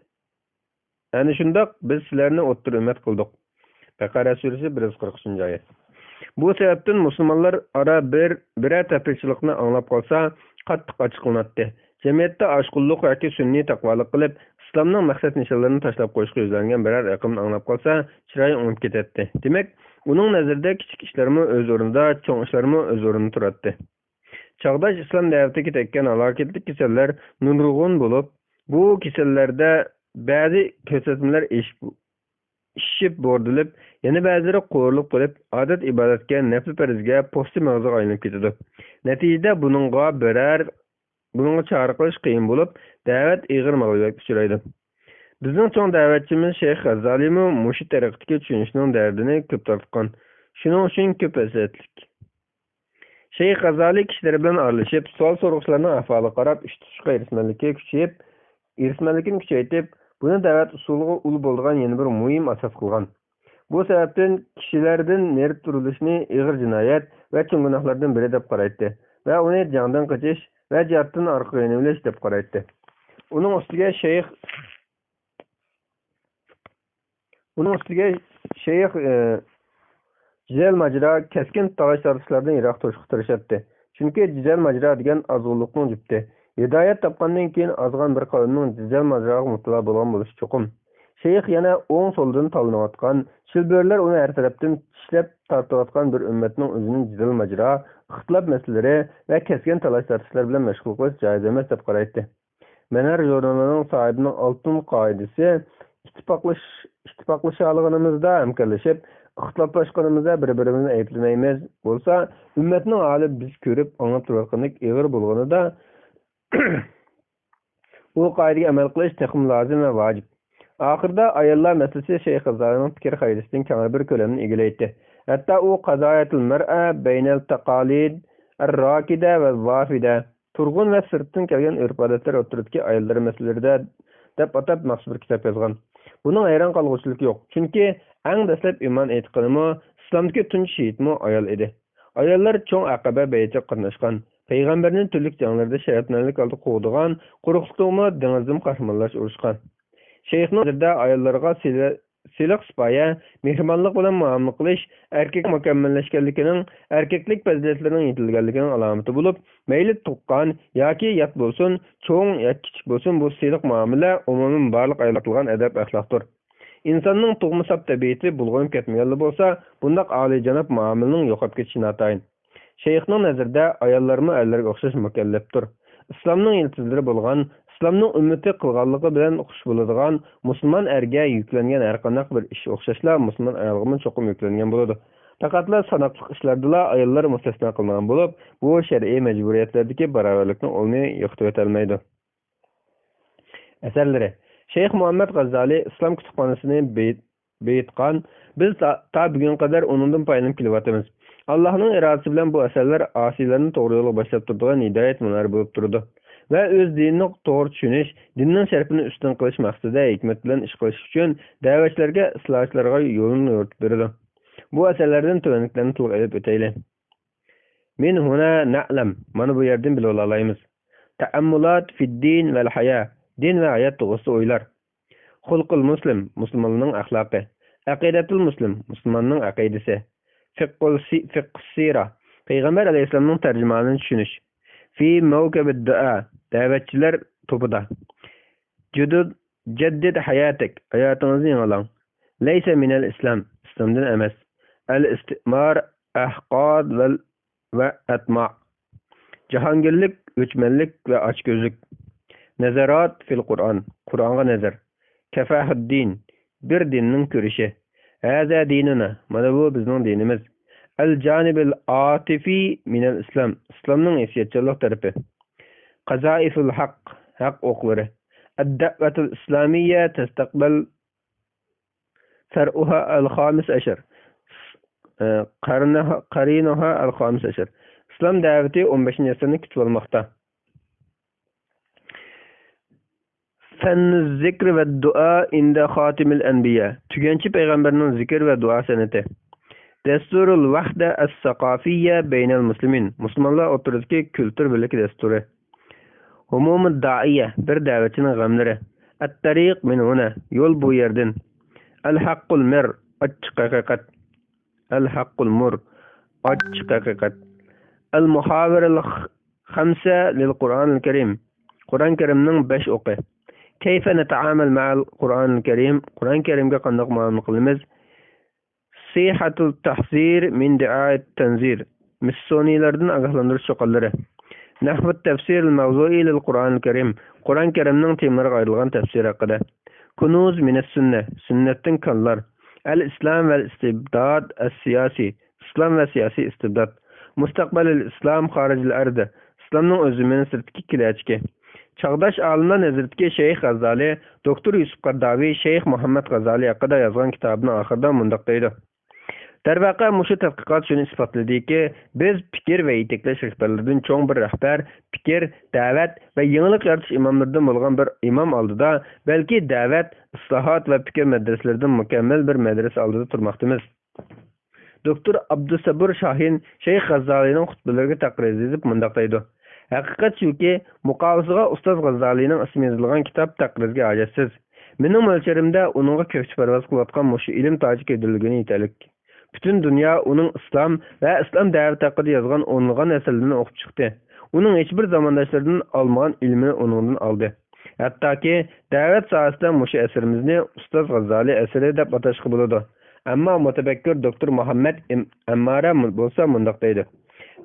ئەنە شۇنداق بىز سىلەرنى ئوتتۇرا ئۈممەت قىلدۇق. بەقەرە سۈرىسى، بىر يۈز قىرىق ئۈچىنچى ئايەت. بۇ سەۋەبتىن مۇسۇلمانلار ئارا بىر، بىرەر تەپرىقىچىلىقنى ئاڭلاپ قالسا، قاتتىق ئاچچىقلىناتتى. جەمئىيەتتە ئاشقۇنلۇق ياكى سۈنئىي تاقۋالىق قىلىپ، ئىسلامنىڭ مەقسەت نىشانلىرىنى تاشلاپ قويۇشقا يۈزلەنگەن بىرەر ئېقىمنى ئاڭلاپ قالسا، چىرايى ئوڭۇپ كېتەتتى. دېمەك، ئۇنىڭ نەزىرىدە كىچىك ئىشلارمۇ ئۆز ئورنىدا، چوڭ ئىشلارمۇ ئۆز ئورنىدا تۇراتتى. چاغداش ئىسلام دەۋىتىگە تەگكەن ھالاكەتلىك كېسەللەر نۇرغۇن بولۇپ، بۇ كېسەللەردە بەزى كۆرسەتمىلەر ئېشىپ، ئىششىپ بوردىلىپ، يەنە بەزىلىرى قورۇلۇپ قېلىپ، ئادەت ئىبادەتكە، نەپلى پەرزگە، پوستى مېغىزىغا ئايلىنىپ كېتىدۇ. نەتىجىدە بۇنىڭغا بىرەر، بۇنىڭغا چارە قىلىش قىيىن بولۇپ، دەۋەت ئېغىر مەغلۇبىيەتكە ئۇچرايدۇ. بىزنىڭ چوڭ دەۋەتچىمىز شەيخ غازالىمۇ مۇشۇ تەرىقىدىكى چۈشىنىشنىڭ دەردىنى كۆپ تارتقان. شۇنىڭ ئۈچۈن كۆپ ھەسرەتلىك. شەيخ غازالى كىشىلەر بىلەن ئارىلىشىپ، سوئال سورىغۇچىلارنىڭ ئەھۋالىغا قاراپ، ئىش تۇتۇشقا ھېرىسمەنلىكى كۈچىيىپ، ھېرىسمەنلىكىنى كۈچەيتىپ، بۇنى دەۋەت ئۇسۇلىغا ئۇل بولىدىغان يەنە بىر مۇھىم ئاساس قىلغان. بۇ سەۋەبتىن كىشىلەردىن نېرى تۇرۇلۇشنى ئېغىر جىنايەت ۋە چوڭ گۇناھلاردىن بىرى دەپ قارايتتى ۋە ئۇنى جەڭدىن قېچىش ۋە جىھادتىن ئارقىغا يېنىۋېلىش دەپ قارايتتى. ئۇنىڭ ئۈستىگە شەيخ ئۇنىڭ ئۈستىگە شەيخ، ئى، جېدەل ماجىرا، كەسكىن تالاش-تارتىشلاردىن يىراق تۇرۇشقا تىرىشاتتى. چۈنكى جېدەل ماجىرا دېگەن ئازغۇنلۇقنىڭ جۈپتى. ھىدايەت تاپقاندىن كېيىن ئازغان بىر قەۋمنىڭ جېدەل ماجىراغا مۇپتىلا بولغان بولۇشى چوقۇم. شەيخ يەنە ئوڭ-سولدىن تاللىنىۋاتقان، چىلبۆرىلەر ئۇنى ھەر تەرەپتىن چىشلەپ تارتىۋاتقان بىر ئۈممەتنىڭ ئۆزىنى جېدەل ماجىرا، ئىختىلاپ مەسىلىلىرى ۋە كەسكىن تالاش-تارتىشلار بىلەن مەشغۇل قىلىش جايىز ئەمەس دەپ قارايتتى. مەنار ژۇرنىلىنىڭ ساھىبىنىڭ ئالتۇن قائىدىسى، ئىتتىپاقلىش-، ئىتتىپاقلىشالىغىنىمىزدا ھەمكارلىشىپ، ئىختىلاپلاشقىنىمىزدا بىر-بىرىمىزنى ئەيىبلىمەيمىز بولسا، ئۈممەتنىڭ ھالى بىز كۆرۈپ، ئاڭلاپ تۇرۇۋاتقاندەك ئېغىر بولغىنىدا، بۇ قائىدىگە ئەمەل قىلىش تېخىمۇ لازىم ۋە ۋاجىپ. ئاخىرىدا ئاياللار مەسىلىسى شەيخ غازالىنىڭ پىكىر خەيرىسىدىن كەڭرى بىر كۆلەمنى ئىگىلەيتتى. ھەتتا ئۇ قازايەتىل مەرئە بەينەل تاقالىد ئەر راكىدە ۋە ۋافىدە، تۇرغۇن ۋە سىرتتىن كەلگەن ئۆرپ-ئادەتلەر ئوتتۇرىدىكى ئاياللار مەسىلىلىرىدە دەپ ئاتاپ مەخسۇس بىر كىتاب يازغان. بۇنىڭ ھەيران قالغۇچىلىكى يوق، چۈنكى ئەڭ دەسلەپ ئىمان ئېيتقىنىمۇ، ئىسلامدىكى تۇنجى شېھىتمۇ ئايال ئىدى. ئاياللار چوڭ ئەقەبە بەيئىتىگە قاتناشقان، پەيغەمبەرنى تۈرلۈك جەڭلەردە شەرەپلىنەرلىك ھالدا قوغدىغان، قۇرۇقلۇقتىمۇ دېڭىزدىمۇ قەھرىمانلارچە ئۇرۇشقان. شەيخنىڭ نەزىرىدە ئاياللارغا سىلە-، سىلىق-سىپايە، مېھرىبانلىق بىلەن مۇئامىلە قىلىش ئەركەك مۇكەممەللەشكەنلىكىنىڭ، ئەركەكلىك پەزىلەتلىرىنىڭ يېتىلگەنلىكىنىڭ ئالامىتى بولۇپ، مەيلى تۇغقان ياكى يات بولسۇن، چوڭ ياكى كىچىك بولسۇن، بۇ سىلىق مۇئامىلە ئومۇمەن بارلىق ئاياللارغا قىلغان ئەدەپ-ئەخلاقتۇر. ئىنساننىڭ تۇغما ساپ تەبىئىتى بۇلغىنىپ كەتمىگەنلا بولسا، بۇنداق ئالىيجاناب مۇئامىلىنىڭ يوقاپ كېتىشى ناتايىن. شەيخنىڭ نەزىرىدە ئاياللارمۇ ئەرلەرگە ئوخشاش مۇكەللەپتۇر. ئىسلامنىڭ يىلتىزلىرى بولغان، ئىسلامنىڭ ئۈممىتى قىلغانلىقى بىلەن خۇش بولىدىغان مۇسۇلمان ئەرگە يۈكلەنگەن ھەرقانداق بىر ئىش ئوخشاشلا مۇسۇلمان ئايالغىمۇ چوقۇم يۈكلەنگەن بولىدۇ. پەقەتلا ساناقلىق ئىشلاردىلا ئاياللار مۇستەسنا قىلىنغان بولۇپ، بۇ شەرئىي مەجبۇرىيەتلەردىكى باراۋەرلىكنىڭ ئۇلىنى يوقىتىۋېتەلمەيدۇ. ئەسەرلىرى. شەيخ مۇھەممەد غاززالى ئىسلام كۇتۇپخانىسىنى بېيىت-، بېيىتقان، بىز تا، تا بۈگۈنگە قەدەر ئۇنىڭدىن پايدىلىنىپ كېلىۋاتىمىز. ئاللاھنىڭ ئىرادىسى بىلەن بۇ ئەسەرلەر ئاسىيلارنى توغرا يولغا باشلاپ تۇرىدىغان ھىدايەت مۇنارى بولۇپ تۇرىدۇ ۋە ئۆز دىنىنى توغرا چۈشىنىش، دىننىڭ شەرىپىنى ئۈستۈن قىلىش مەقسىتىدە ھېكمەت بىلەن ئىش قىلىش ئۈچۈن دەۋەتچىلەرگە، ئىسلاھاتچىلارغا يولنى يورۇتۇپ بېرىدۇ. بۇ ئەسەرلەردىن تۆۋەندىكىلەرنى تىلغا ئېلىپ ئۆتەيلى. من هنا نعلم، مانا بۇ يەردىن بىلىۋالالايمىز. تەئەممۇلات فىددىن ۋەل ھايا، دىن ۋە ھايات توغرىسىدا ئويلار. خۇلقۇل مۇسلىم، مۇسۇلمانلارنىڭ ئەخلاقى. ئەقىدەتۇل مۇسلىم، مۇسۇلماننىڭ ئەقىدىسى. فىققۇل سى-، فىققۇس سىرا، پەيغەمبەر ئەلەيھىسسالامنىڭ تەرجىمانىنى چۈشىنىش. في موكب الدعاء، دەۋەتچىلەر توپىدا. جدد، جدد حياتك، ھاياتىڭىزنى يېڭىلاڭ. ليس من الإسلام، ئىسلامدىن ئەمەس. الاستعمار، أحقاد ۋە، ۋە أطماع. جاھانگىرلىك، ئۆچمەنلىك ۋە ئاچكۆزلۈك. نظرات في القرآن، قۇرئانغا نەزەر. كفاح الدين، بىر دىننىڭ كۈرىشى. ھازا دىنۇنا، مانا بۇ بىزنىڭ دىنىمىز. ئەل جانىبىل ئاتىفى مىنەل ئىسلام، ئىسلامنىڭ ھېسسىياتچانلىق تەرىپى. قازائىفۇل ھەق، ھەق ئوقلىرى. ئەددەۋەتۇل ئىسلامىيە تەستەقبەل فەرئۇھا ئەل خامىس ئەشەر. قەرنىھا-، قەرىنۇھا ئەل خامىس ئەشەر. ئىسلام دەۋىتى ئون بەشىنچى ئەسىرنى كۈتۈۋالماقتا. فەننۇز زىكر ۋە دۇئا ئىندە خاتىمىل ئەنبىيا. تۈگەنچى پەيغەمبەرنىڭ زىكىر ۋە دۇئا سەنئىتى. دەستۇرۇل ۋەھدە ئەس ساقافىيە بەينەل مۇسلىمىن. مۇسۇلمانلار ئوتتۇرىسىدىكى كۈلتۈر بىرلىكى دەستۇرى. ھۇمۇمۇد دائىيە، بىر دەۋەتچىنىڭ غەملىرى. ئەتتەرىق مىن ھۇنا، يول بۇ يەردىن. ئەل ھەققۇل مىر، ئاچچىق ھەقىقەت. ئەل ھەققۇل مۇر، ئاچچىق ھەقىقەت. ئەل مۇھاۋىرىل خەمسە لىل قۇرئانىل كەرىم، قۇرئان كەرىمنىڭ بەش ئوقى. كەيفە نەتەئامەل مەئەل قۇرئانىل كەرىم، قۇرئان كەرىمگە قانداق مۇئامىلە قىلىمىز؟ سىيھەتۇل تەھزىر مىن دىئايەت تەنزىر، مىسسونىيلەردىن ئاگاھلاندۇرۇش چوقانلىرى. نەھۋۇت تەفسىرىل مەۋزۇئى لىل قۇرئانىل كەرىم، قۇرئان كەرىمنىڭ تېمىلىرىغا ئايرىلغان تەپسىرى ھەققىدە. كۇنۇز مىنەس سۈننە، سۈننەتتىن كانلار. ئەل ئىسلام ۋەل ئىستىبداد ئەس سىياسىي، ئىسلام ۋە سىياسىي ئىستىبداد. مۇستەقبەلىل ئىسلام خارىجىل ئەرز، ئىسلامنىڭ ئۆز زېمىنى سىرتىدىكى كېلەچىكى. چاغداش ئالىملار نەزىرىدىكى شەيخ غاززالى، دوكتور يۈسۈپ قەرداۋى شەيخ مۇھەممەد غاززالى ھەققىدە يازغان كىتابىنىڭ ئاخىرىدا مۇنداق دەيدۇ: دەرۋەقە، مۇشۇ تەتقىقات شۇنى ئىسپاتلىدىكى، بىز پىكىر ۋە يېتەكلەش رەھبەرلىرىدىن چوڭ بىر رەھبەر، پىكىر، دەۋەت ۋە يېڭىلىق يارىتىش ئىماملىرىدىن بولغان بىر ئىمام ئالدىدا، بەلكى دەۋەت، ئىسلاھات ۋە پىكىر مەدرىسىلىرىدىن مۇكەممەل بىر مەدرىسە ئالدىدا تۇرماقتىمىز. دوكتور ئابدۇسەبۇر شاھىن شەيخ غاززالىنىڭ خۇتبىلىرىگە تەقرىز يېزىپ مۇنداق دەيدۇ: ھەقىقەت شۇكى، مۇقاۋىسىغا ئۇستاز غاززالىنىڭ ئىسمى يېزىلغان كىتاب تەقرىزگە ھاجەتسىز. مېنىڭ مۆلچىرىمدە ئۇنىڭغا كۆكتە پەرۋاز قىلىۋاتقان مۇشۇ ئىلىم تاجى كۆيدۈرۈلگىنى يېتەرلىك. پۈتۈن دۇنيا ئۇنىڭ ئىسلام ۋە ئىسلام دەۋىتى ھەققىدە يازغان ئونلىغان ئەسەرلىرىنى ئوقۇپ چىقتى. ئۇنىڭ ھېچبىر زامانداشلىرىدىن ئالمىغان ئىلمىنى ئۇنىڭدىن ئالدى. ھەتتاكى دەۋەت ساھەسىدە مۇشۇ ئەسىرىمىزنى ئۇستاز غاززالى ئەسىرى دەپ ئاتاشقا بولىدۇ. ئەمما مۇتەپەككۇر دوكتور مۇھەممەد ئىم-، ئەممارە مۇ-، بولسا مۇنداق دەيدۇ: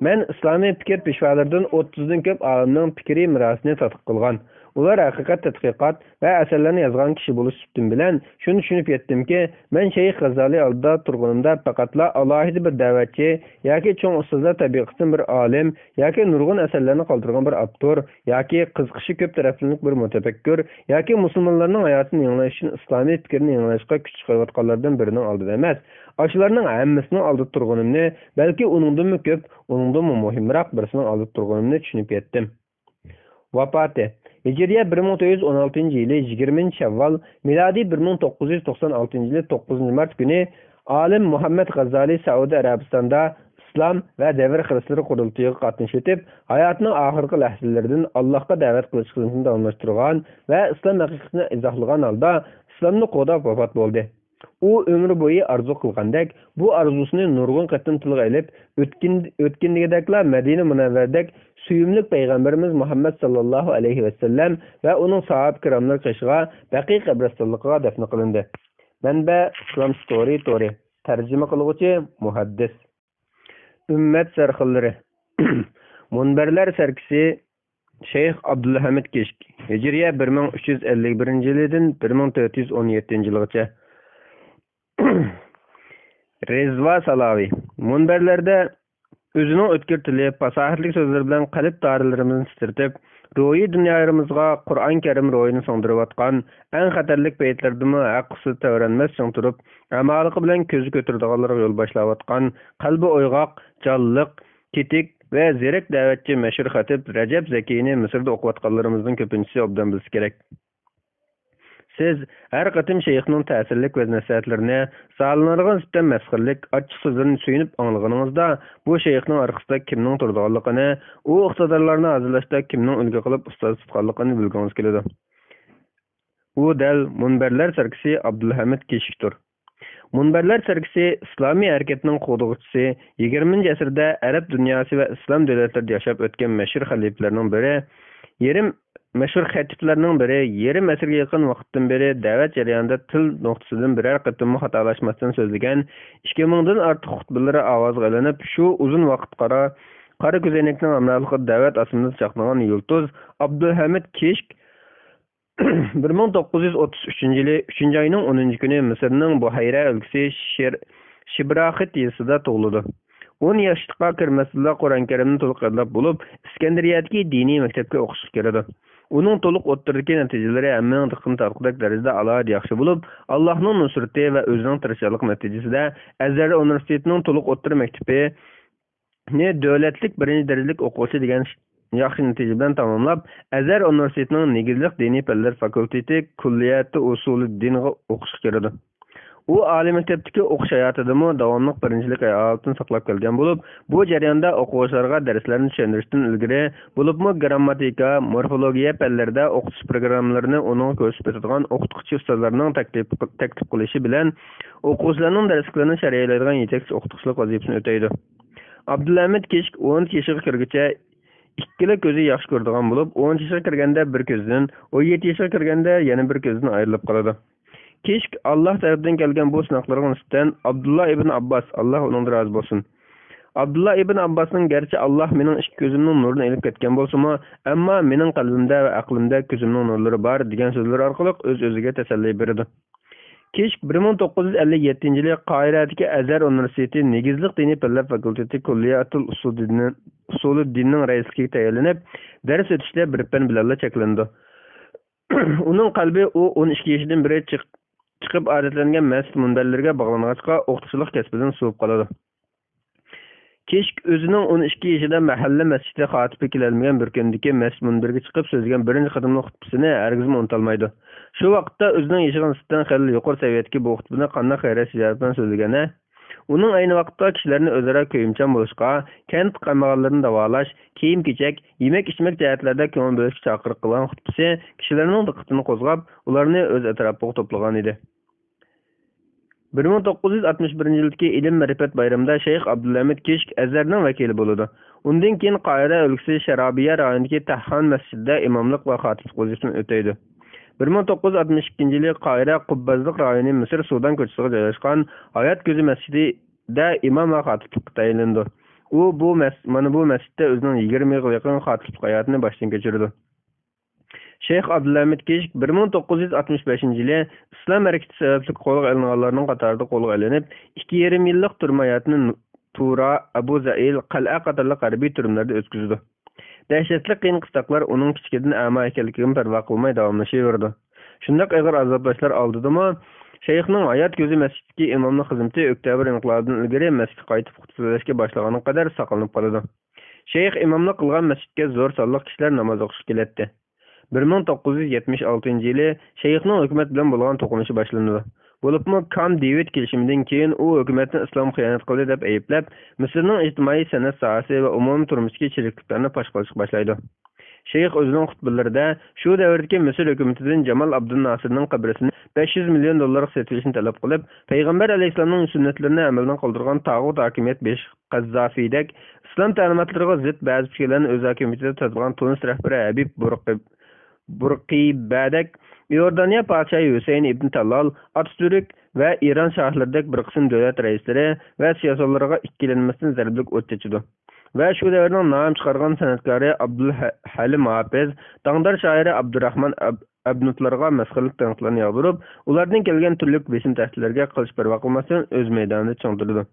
مەن ئىسلامىي پىكىر پېشۋالىرىدىن ئوتتۇزدىن كۆپ ئالىمنىڭ پىكرىي مىراسىنى تەتقىق قىلغان، ئۇلار ھەقىقەت تەتقىقات ۋە ئەسەرلەرنى يازغان كىشى بولۇش سۈپىتىم بىلەن شۇنى چۈشىنىپ يەتتىمكى، مەن شەيخ غاززالى ئالدىدا تۇرغىنىمدا پەقەتلا ئالاھىدە بىر دەۋەتچى ياكى چوڭ ئۇستازلار تەبىقىسىدىن بىر ئالىم ياكى نۇرغۇن ئەسەرلەرنى قالدۇرغان بىر ئاپتور ياكى قىزىقىشى كۆپ تەرەپلىمىلىك بىر مۇتەپەككۇر ياكى مۇسۇلمانلارنىڭ ھاياتىنى يېڭىلاش ئۈچۈن ئىسلامىي پىكىرنى يېڭىلاشقا كۈچ چىقىرىۋاتقانلاردىن بىرىنىڭ ئالدىدا ئەمەس، ئاشۇلارنىڭ ھەممىسىنىڭ ئالدىدا تۇرغىنىمنى، بەلكى ئۇنىڭدىنمۇ كۆپ، ئۇنىڭدىنمۇ مۇھىمراق بىرسىنىڭ ئالدىدا تۇرغىنىمنى چۈشىنىپ يەتتىم. ۋاپاتى. ھىجرىيە بىر مىڭ تۆت يۈز ئون ئالتىنچى يىلى يىگىرمىنچى شەۋۋال، مىلادىي بىر مىڭ توققۇز يۈز توقسان ئالتىنچى يىلى توققۇزىنچى مارت كۈنى ئالىم مۇھەممەد غاززالى سەئۇدى ئەرەبىستاندا ئىسلام ۋە دەۋر خىرىسلىرى قۇرۇلتىيىغا قاتنىشىۋېتىپ، ھاياتىنىڭ ئاخىرقى لەھزىلىرىدىن ئاللاھقا دەۋەت قىلىش خىزمىتىنى داۋاملاشتۇرغان ۋە ئىسلام ھەقىقىتىنى ئىزاھلىغان ھالدا ئىسلامنى قوغداپ ۋاپات بولدى. ئۇ ئۆمرى بويى ئارزۇ قىلغاندەك، بۇ ئارزۇسىنى نۇرغۇن قېتىم تىلغا ئېلىپ، ئۆتكىن-، ئۆتكىنىدەكلا مەدىنە مۇنەۋۋەردەك سۆيۈملۈك پەيغەمبىرىمىز مۇھەممەد ساللاللاھۇ ئەلەيھى ۋەسەللەم ۋە ئۇنىڭ ساھابە كىراملىرى قېشىغا بەقىي قەبرىستانلىقىغا دەپنە قىلىندى. مەنبە: ئىسلام ستورى تورى. تەرجىمە قىلغۇچى: مۇھەددىس. ئۈممەت سەرخىللىرى. مۇنبەرلەر سەركىسى شەيخ ئابدۇلھەمىد كىشك، ھىجرىيە بىر مىڭ ئۈچ يۈز ئەللىك بىرىنچى يىلىدىن بىر مىڭ تۆت يۈز ئون يەتتىنچى يىلغىچە. رىزۋا سالاۋى. مۇنبەرلەردە ئۆزىنىڭ ئۆتكۈر تىلى، پاساھەتلىك سۆزلىرى بىلەن قەلب تارلىرىمىزنى تىترىتىپ، روھىي دۇنيالىرىمىزغا قۇرئان كەرىم روھىنى سىڭدۈرۈۋاتقان، ئەڭ خەتەرلىك پەيتلەردىمۇ ھەق ئۈستىدە تەۋرەنمەس چىڭ تۇرۇپ، ئەما ھالقا بىلەن كۆزى كۆتۈرىدىغانلارغا يول باشلاۋاتقان، قەلبى ئويغاق، جانلىق، تېتىك ۋە زېرەك دەۋەتچى مەشھۇر خەتىپ رەجەپ زەكىينى مىسىردا ئوقۇۋاتقانلىرىمىزنىڭ كۆپىنچىسى ئوبدان بىلسە كېرەك. سىز ھەر قېتىم شەيخنىڭ تەسىرلىك ۋەز-نەسىھەتلىرىنى، زالىملارغا نىسبەتەن مەسخىرىلىك، ئاچچىق سۆزلىرىنى سۆيۈنۈپ ئاڭلىغىنىڭىزدا، بۇ شەيخنىڭ ئارقىسىدا كىمنىڭ تۇرىدىغانلىقىنى، ئۇ ئىقتىدارلارنى ھازىرلاشتا كىمنىڭ ئۈلگە قىلىپ ئۇستاز تۇتقانلىقىنى بىلگۈڭىز كېلىدۇ. ئۇ دەل مۇنبەرلەر سەركىسى ئابدۇلھەمىد كېشىكتۇر. مۇنبەرلەر سەركىسى ئىسلامىي ھەرىكەتنىڭ قوغدىغۇچىسى، يىگىرمىنچى ئەسىردە ئەرەب دۇنياسى ۋە ئىسلام دۆلەتلىرىدە ياشاپ ئۆتكەن مەشھۇر خەلىپىلەرنىڭ بىرى، يېرىم، مەشھۇر خەتىپلەرنىڭ بىرى، يېرىم ئەسىرگە يېقىن ۋاقىتتىن بېرى دەۋەت جەريانىدا تىل نۇقتىسىدىن بىرەر قېتىممۇ خاتالاشماستىن سۆزلىگەن، ئىككى مىڭدىن ئارتۇق خۇتبىلىرى ئاۋازغا ئېلىنىپ، شۇ ئۇزۇن ۋاقىت قارا، قارا كۆزەينەكنىڭ ھەمراھلىقىدا دەۋەت ئاسمىنىدا چاقنىغان يۇلتۇز ئابدۇلھەمىد كېشك بىر مىڭ توققۇز يۈز ئوتتۇز ئۈچىنچى يىلى ئۈچىنچى ئاينىڭ ئونىنچى كۈنى مىسىرنىڭ بۇھەيرە ئۆلكىسى شىر-، شىبراخىت يېزىسىدا تۇغۇلىدۇ. ئون ياشلىققا كىرمەستىنلا قۇرئان كەرىمنى تولۇق يادلاپ بولۇپ، ئىسكەندىرىيەدىكى دىنىي مەكتەپكە ئوقۇشقا كىرىدۇ. ئۇنىڭ تولۇق ئوتتۇرىدىكى نەتىجىلىرى ھەممىنىڭ دىققىتىنى تارتقۇدەك دەرىجىدە ئالاھىدە ياخشى بولۇپ، ئاللاھنىڭ نۇسرىتى ۋە ئۆزىنىڭ تىرىشچانلىقى نەتىجىسىدە ئەزھەر ئۇنىۋېرسىتېتىنىڭ تولۇق ئوتتۇرا مەكتىپى نى دۆلەتلىك بىرىنچى دەرىجىلىك ئوقۇغۇچى دېگەن ش-، ياخشى نەتىجە بىلەن تاماملاپ، ئەزھەر ئۇنىۋېرسىتېتىنىڭ نېگىزلىق دىنىي پەنلەر فاكۇلتېتى كۇللىيەتى ئۇسۇلىددىنغا ئوقۇشقا كىرىدۇ. ئۇ ئالىي مەكتەپتىكى ئوقۇش ھاياتىدىمۇ داۋاملىق بىرىنچىلىك ھالىتىنى ساقلاپ كەلگەن بولۇپ، بۇ جەرياندا ئوقۇغۇچىلارغا دەرسلەرنى چۈشەندۈرۈشتىن ئىلگىرى، بولۇپمۇ گىرامماتىكا، مورفولوگىيە پەنلىرىدە ئوقۇتۇش پىروگراممىلىرىنى ئۇنىڭغا كۆرسىتىپ بېرىدىغان ئوقۇتقۇچى ئۇستازلارنىڭ تەكلىپ، تەكلىپ قىلىشى بىلەن، ئوقۇغۇچىلارنىڭ دەرسلىكلىرىنى شەرھلەيدىغان يېتەكچى ئوقۇتقۇچىلىق ۋەزىپىسىنى ئۆتەيدۇ. ئابدۇلھەمىد كىشك ئون ياشىغا كىرگۈچە ئىككىلا كۆزى ياخشى كۆرىدىغان بولۇپ، ئون ياشىغا كىرگەندە بىر كۆزىدىن، ئون يەتتە ياشىغا كىرگەندە يەنە بىر كۆزىدىن ئايرىلىپ قالىدۇ. كىشك ئاللاھ تەرىپىدىن كەلگەن بۇ سىناقلىرىغا نىسبەتەن ئابدۇللا ئىبن ئابباس، ئاللاھ ئۇنىڭدىن رازى بولسۇن، ئابدۇللا ئىبن ئابباسنىڭ، گەرچە ئاللاھ مېنىڭ ئىككى كۆزۈمنىڭ نۇرىنى ئېلىپ كەتكەن بولسىمۇ، ئەمما مېنىڭ قەلبىمدە ۋە ئەقلىمدە كۆزۈمنىڭ نۇرلىرى بار، دېگەن سۆزلىرى ئارقىلىق ئۆز-ئۆزىگە تەسەللى بېرىدۇ. كىشك بىر مىڭ توققۇز يۈز ئەللىك يەتتىنچى يىلى قاھىرەدىكى ئەزھەر ئۇنىۋېرسىتېتى نېگىزلىق دىنىي پەنلەر فاكۇلتېتى كۇللىيەتۇل ئۇسۇلىددىننىڭ رەئىسلىكىگە تەيىنلىنىپ، دەرس ئۆتۈشتە بىر پەن بىلەنلا چەكلىنىدۇ. ئۇنىڭ قەلبى ئۇ ئون ئىككى يېشىدىن بېرى چىق-، چىقىپ ئادەتلەنگەن مەسچىت مۇنبەرلىرىگە باغلانغاچقا، ئوقۇتقۇچىلىق كەسپىدىن سوۋۇپ قالىدۇ. كىشك ئۆزىنىڭ ئون ئىككى يېشىدا مەھەللە مەسچىتى خاتىپى كېلەلمىگەن بىر كۈندىكى مەسچىت مۇنبىرىگە چىقىپ سۆزلىگەن بىرىنچى قېتىملىق خۇتبىسىنى ھەرگىزمۇ ئۇنتالمايدۇ. شۇ ۋاقىتتا ئۆزىنىڭ يېشىغا نىسبەتەن خېلى يۇقىرى سەۋىيەدىكى بۇ خۇتبىنى قانداق غەيرەت شىجائەت بىلەن سۆزلىگەنە، ئۇنىڭ ئەينى ۋاقىتتا كىشىلەرنى ئۆزئارا كۆيۈمچان بولۇشقا، كەنت قامىغانلىرىنى داۋالاش، كىيىم-كېچەك، يېمەك-ئىچمەك جەھەتلەردە كۆڭۈل بۆلۈشكە چاقىرىق قىلغان خۇتبىسى كىشىلەرنىڭ دىققىتىنى قوزغاپ، ئۇلارنى ئۆز ئەتراپىغا توپلىغانىدى. بىر مىڭ توققۇز يۈز ئەللىك بىرىنچى يىلدىكى ئىلىم-مەرىپەت بايرىمىدا شەيخ ئابدۇلھەمىد كىشك ئەزھەرنىڭ ۋەكىلى بولىدۇ. ئۇندىن كېيىن قاھىرە ئۆلكىسى شەرابىيە رايونىدىكى تەھھان مەسچىتىدە ئىماملىق ۋە خاتىپلىق ۋەزىپىسىنى ئۆتەيدۇ. بىر مىڭ توققۇز يۈز ئاتمىش ئىككىنچى يىلى قاھىرە قۇببازلىق رايونى مىسىر سۇدان كوچىسىغا جايلاشقان ھايات كۆزى مەسچىتىدە ئىمام ۋە خاتىپلىققا تەيىنلىنىدۇ. ئۇ بۇ مەس-، مانا بۇ مەسچىتتە ئۆزىنىڭ يىگىرمە يىلغا يېقىن خاتىپلىق ھاياتىنى باشتىن كەچۈرىدۇ. شەيخ ئابدۇلھەمىد كىشك بىر مىڭ توققۇز يۈز ئاتمىش بەشىنچى يىلى ئىسلام ھەرىكىتى سەۋەبلىك قولغا ئېلىنغانلارنىڭ قاتارىدا قولغا ئېلىنىپ، ئىككى يېرىم يىللىق تۈرمە ھاياتىنى نۇ-، تۇرا، ئەبۇ زەئىل، قەلئە قاتارلىق ھەربىي تۈرمىلەردە ئۆتكۈزىدۇ. دەھشەتلىك قىيىن قىستاقلار ئۇنىڭ كىچىكىدىن ئەما ئىكەنلىكىگىمۇ پەرۋا قىلماي داۋاملىشىۋېرىدۇ. شۇنداق ئېغىر ئازابلاشلار ئالدىدىمۇ شەيخنىڭ ھايات كۆزى مەسچىتتىكى ئىماملىق خىزمىتى ئۆكتەبىر ئىنقىلابىدىن ئىلگىرى مەسچىتكە قايتىپ خۇتبە سۆزلەشكە باشلىغانغا قەدەر ساقلىنىپ قالىدۇ. شەيخ ئىماملىق قىلغان مەسچىتكە زور سانلىق كىشىلەر ناماز ئوقۇشقا كېلەتتى. بىر مىڭ توققۇز يۈز يەتمىش ئالتىنچى يىلى شەيخنىڭ ھۆكۈمەت بىلەن بولغان توقۇنۇشى باشلىنىدۇ. بولۇپمۇ كامپ دېۋىد كېلىشىمىدىن كېيىن ئۇ ھۆكۈمەتنى ئىسلامغا خىيانەت قىلدى دەپ ئەيىبلەپ، مىسىرنىڭ ئىجتىمائىي سەنئەت ساھەسى ۋە ئومۇمىي تۇرمۇشتىكى چىرىكلىكلەرنى پاش قىلىشقا باشلايدۇ. شەيخ ئۆزىنىڭ خۇتبىلىرىدە شۇ دەۋردىكى مىسىر ھۆكۈمىتىدىن جامال ئابدۇل ناسىرنىڭ قەبرىسىنى بەش يۈز مىليون دوللارغا سېتىۋېلىشنى تەلەپ قىلىپ، پەيغەمبەر ئەلەيھىسسالامنىڭ سۈننەتلىرىنى ئەمەلدىن قالدۇرغان تاغۇت ھاكىمىيەت بېشى قەززافىدەك، ئىسلام تەلىماتلىرىغا زىت بەزى پىكىرلەرنى ئۆز ھاكىمىيىتىدە تۇتىدىغان تۇنىس رەھبىرى ھەبىب بۇرقى-، بۇرقىبەدەك، ئىئوردانىيە پادىشاھى ھۈسەيىن ئىبن تالال، ئاتاتۈرك ۋە ئىران شاھلىرىدەك بىر قىسىم دۆلەت رەئىسلىرى ۋە سىياسىيونلىرىغا ئىككىلەنمەستىن زەربىلىك ئوت چېچىدۇ ۋە شۇ دەۋرنىڭ نام چىقارغان سەنئەتكارى ئابدۇل ھە-، ھەلىم ھاپىز، داڭدار شائىرى ئابدۇراخمان ئەب-، ئەبنۇتلارغا مەسخىرىلىك تەنقىدلەرنى ياغدۇرۇپ، ئۇلاردىن كەلگەن تۈرلۈك بېسىم تەھدىتلەرگە قىلىچ پەرۋا قىلماستىن ئۆز مەيدانىدا چىڭ تۇرىدۇ.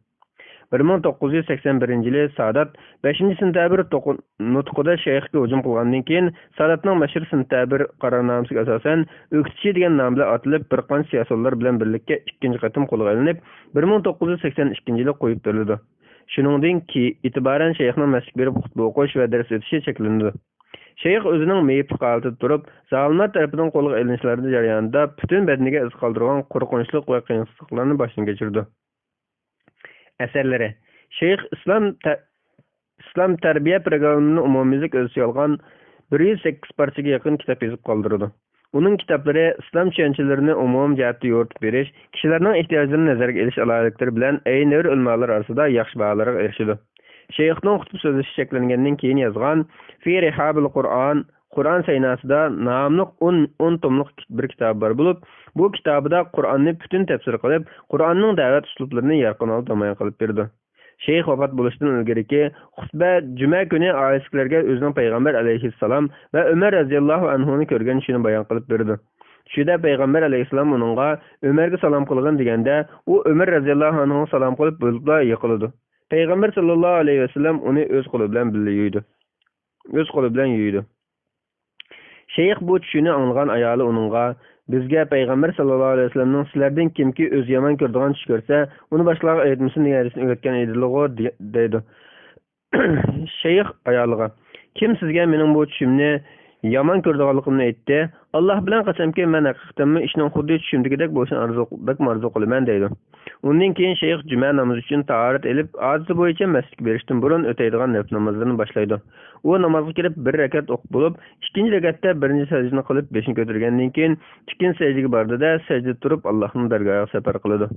بىر مىڭ توققۇز يۈز سەكسەن بىرىنچى يىلى سادات بەشىنچى سېنتەبىر توقۇ-، نۇتقىدا شەيخكە ھۇجۇم قىلغاندىن كېيىن، ساداتنىڭ مەشرىق سېنتەبىر قارارنامىسىگە ئاساسەن ئۆكتىچى دېگەن نام بىلەن ئاتىلىپ، بىر قانچە سىياسىيونلار بىلەن بىرلىككە ئىككىنچى قېتىم قولغا ئېلىنىپ، بىر مىڭ توققۇز يۈز سەكسەن ئىككىنچى يىلى قويۇپ بېرىلىدۇ. شۇنىڭدىن كېيىن ئېتىبارەن شەيخنىڭ مەسچىتكە بېرىپ خۇتبە ئوقۇش ۋە دەرس ئۆتۈشى چەكلىنىدۇ. شەيخ ئۆزىنىڭ مېيىپلىق ھالىتىدە تۇرۇپ، زالىملار تەرىپىدىن قولغا ئېلىنىشلار جەريانىدا پۈتۈن بەدىنىگە ئىز قالدۇرغان قورقۇنچلۇق ۋە قىيىنچىلىقلارنى باشتىن كەچۈرىدۇ. ئەسەرلىرى. شەيخ ئىسلام تە-، ئىسلام تەربىيە پىروگراممىنى ئومۇميۈزلۈك ئۆز ئىچىگە ئالغان بىر يۈز سەككىز پارچىگە يېقىن كىتاب يېزىپ قالدۇرىدۇ. ئۇنىڭ كىتابلىرى ئىسلام چۈشەنچىلىرىنى ئومۇمىي جەھەتتە يورۇتۇپ بېرىش، كىشىلەرنىڭ ئېھتىياجلىرىنى نەزەرگە ئېلىش ئالاھىدىلىكلىرى بىلەن ئەينى دەۋر ئۆلىمالىرى ئارىسىدا ياخشى باھالارغا ئېرىشىدۇ. شەيخنىڭ خۇتبە سۆزلىشى چەكلەنگەندىن كېيىن يازغان في رحاب القرآن، قۇرئان سەيناسىدا ناملىق ئون، ئون توملۇق بىر كىتابى بار بولۇپ، بۇ كىتابىدا قۇرئاننى پۈتۈن تەپسىر قىلىپ، قۇرئاننىڭ دەۋەت ئۇسلۇبلىرىنى يارقىن ھالدا نامايان قىلىپ بېرىدۇ. شەيخ ۋاپات بولۇشتىن ئىلگىرىكى خۇتبە جۈمە كۈنى ئائىلىسىدىكىلەرگە ئۆزىنىڭ پەيغەمبەر ئەلەيھىسسالام ۋە ئۆمەر رەزىياللاھۇ ئەنھۇنى كۆرگەن چۈشىنى بايان قىلىپ بېرىدۇ. چۈشىدە پەيغەمبەر ئەلەيھىسسالام ئۇنىڭغا، «ئۆمەرگە سالام قىلغىن» دېگەندە، ئۇ ئۆمەر رەزىياللاھۇ ئەنھۇغا سالام قىلىپ بولۇپلا يىقىلىدۇ. پەيغەمبەر ساللاللاھۇ ئەلەيھى ۋەسەللەم ئۇنى ئۆز قولى بىلەن بىللە يۇيىدۇ. ئۆز قولى بىلەن يۇيىدۇ. شەيخ بۇ چۈشىنى ئاڭلىغان ئايالى ئۇنىڭغا، «بىزگە پەيغەمبەر ساللاللاھۇ ئەلەيھى ۋەسەللەمنىڭ سىلەردىن كىمكى ئۆزى يامان كۆرىدىغان چۈش كۆرسە، ئۇنى باشقىلارغا ئېيتمىسۇن دېگەن ھەدىسىنى ئۆگەتكەن ئىدىلىغۇ» دېگە-، دەيدۇ. شەيخ ئايالىغا، «كىم سىزگە مېنىڭ بۇ چۈشۈمنى يامان كۆرىدىغانلىقىمنى ئېيتتى؟ ئاللاھ بىلەن قەسەمكى، مەن ھەقىقەتەنمۇ ئىشنىڭ خۇددى چۈشۈمدىكىدەك بولۇشىنى ئارزۇ، بەكمۇ ئارزۇ قىلىمەن» دەيدۇ. ئۇندىن كېيىن شەيخ جۈمە نامىزى ئۈچۈن تاھارەت ئېلىپ، ئادىتى بويىچە مەسچىتكە بېرىشتىن بۇرۇن ئۆتەيدىغان نەپلى نامازلىرىنى باشلايدۇ. ئۇ نامازغا كىرىپ بىر رەكەت ئوقۇپ بولۇپ، ئىككىنچى رەكەتتە بىرىنچى سەجدىنى قىلىپ بېشىنى كۆتۈرگەندىن كېيىن، ئىككىنچى سەجدىگە بارىدۇ-دە، سەجدىدە تۇرۇپ ئاللاھنىڭ دەرگاھىغا سەپەر قىلىدۇ.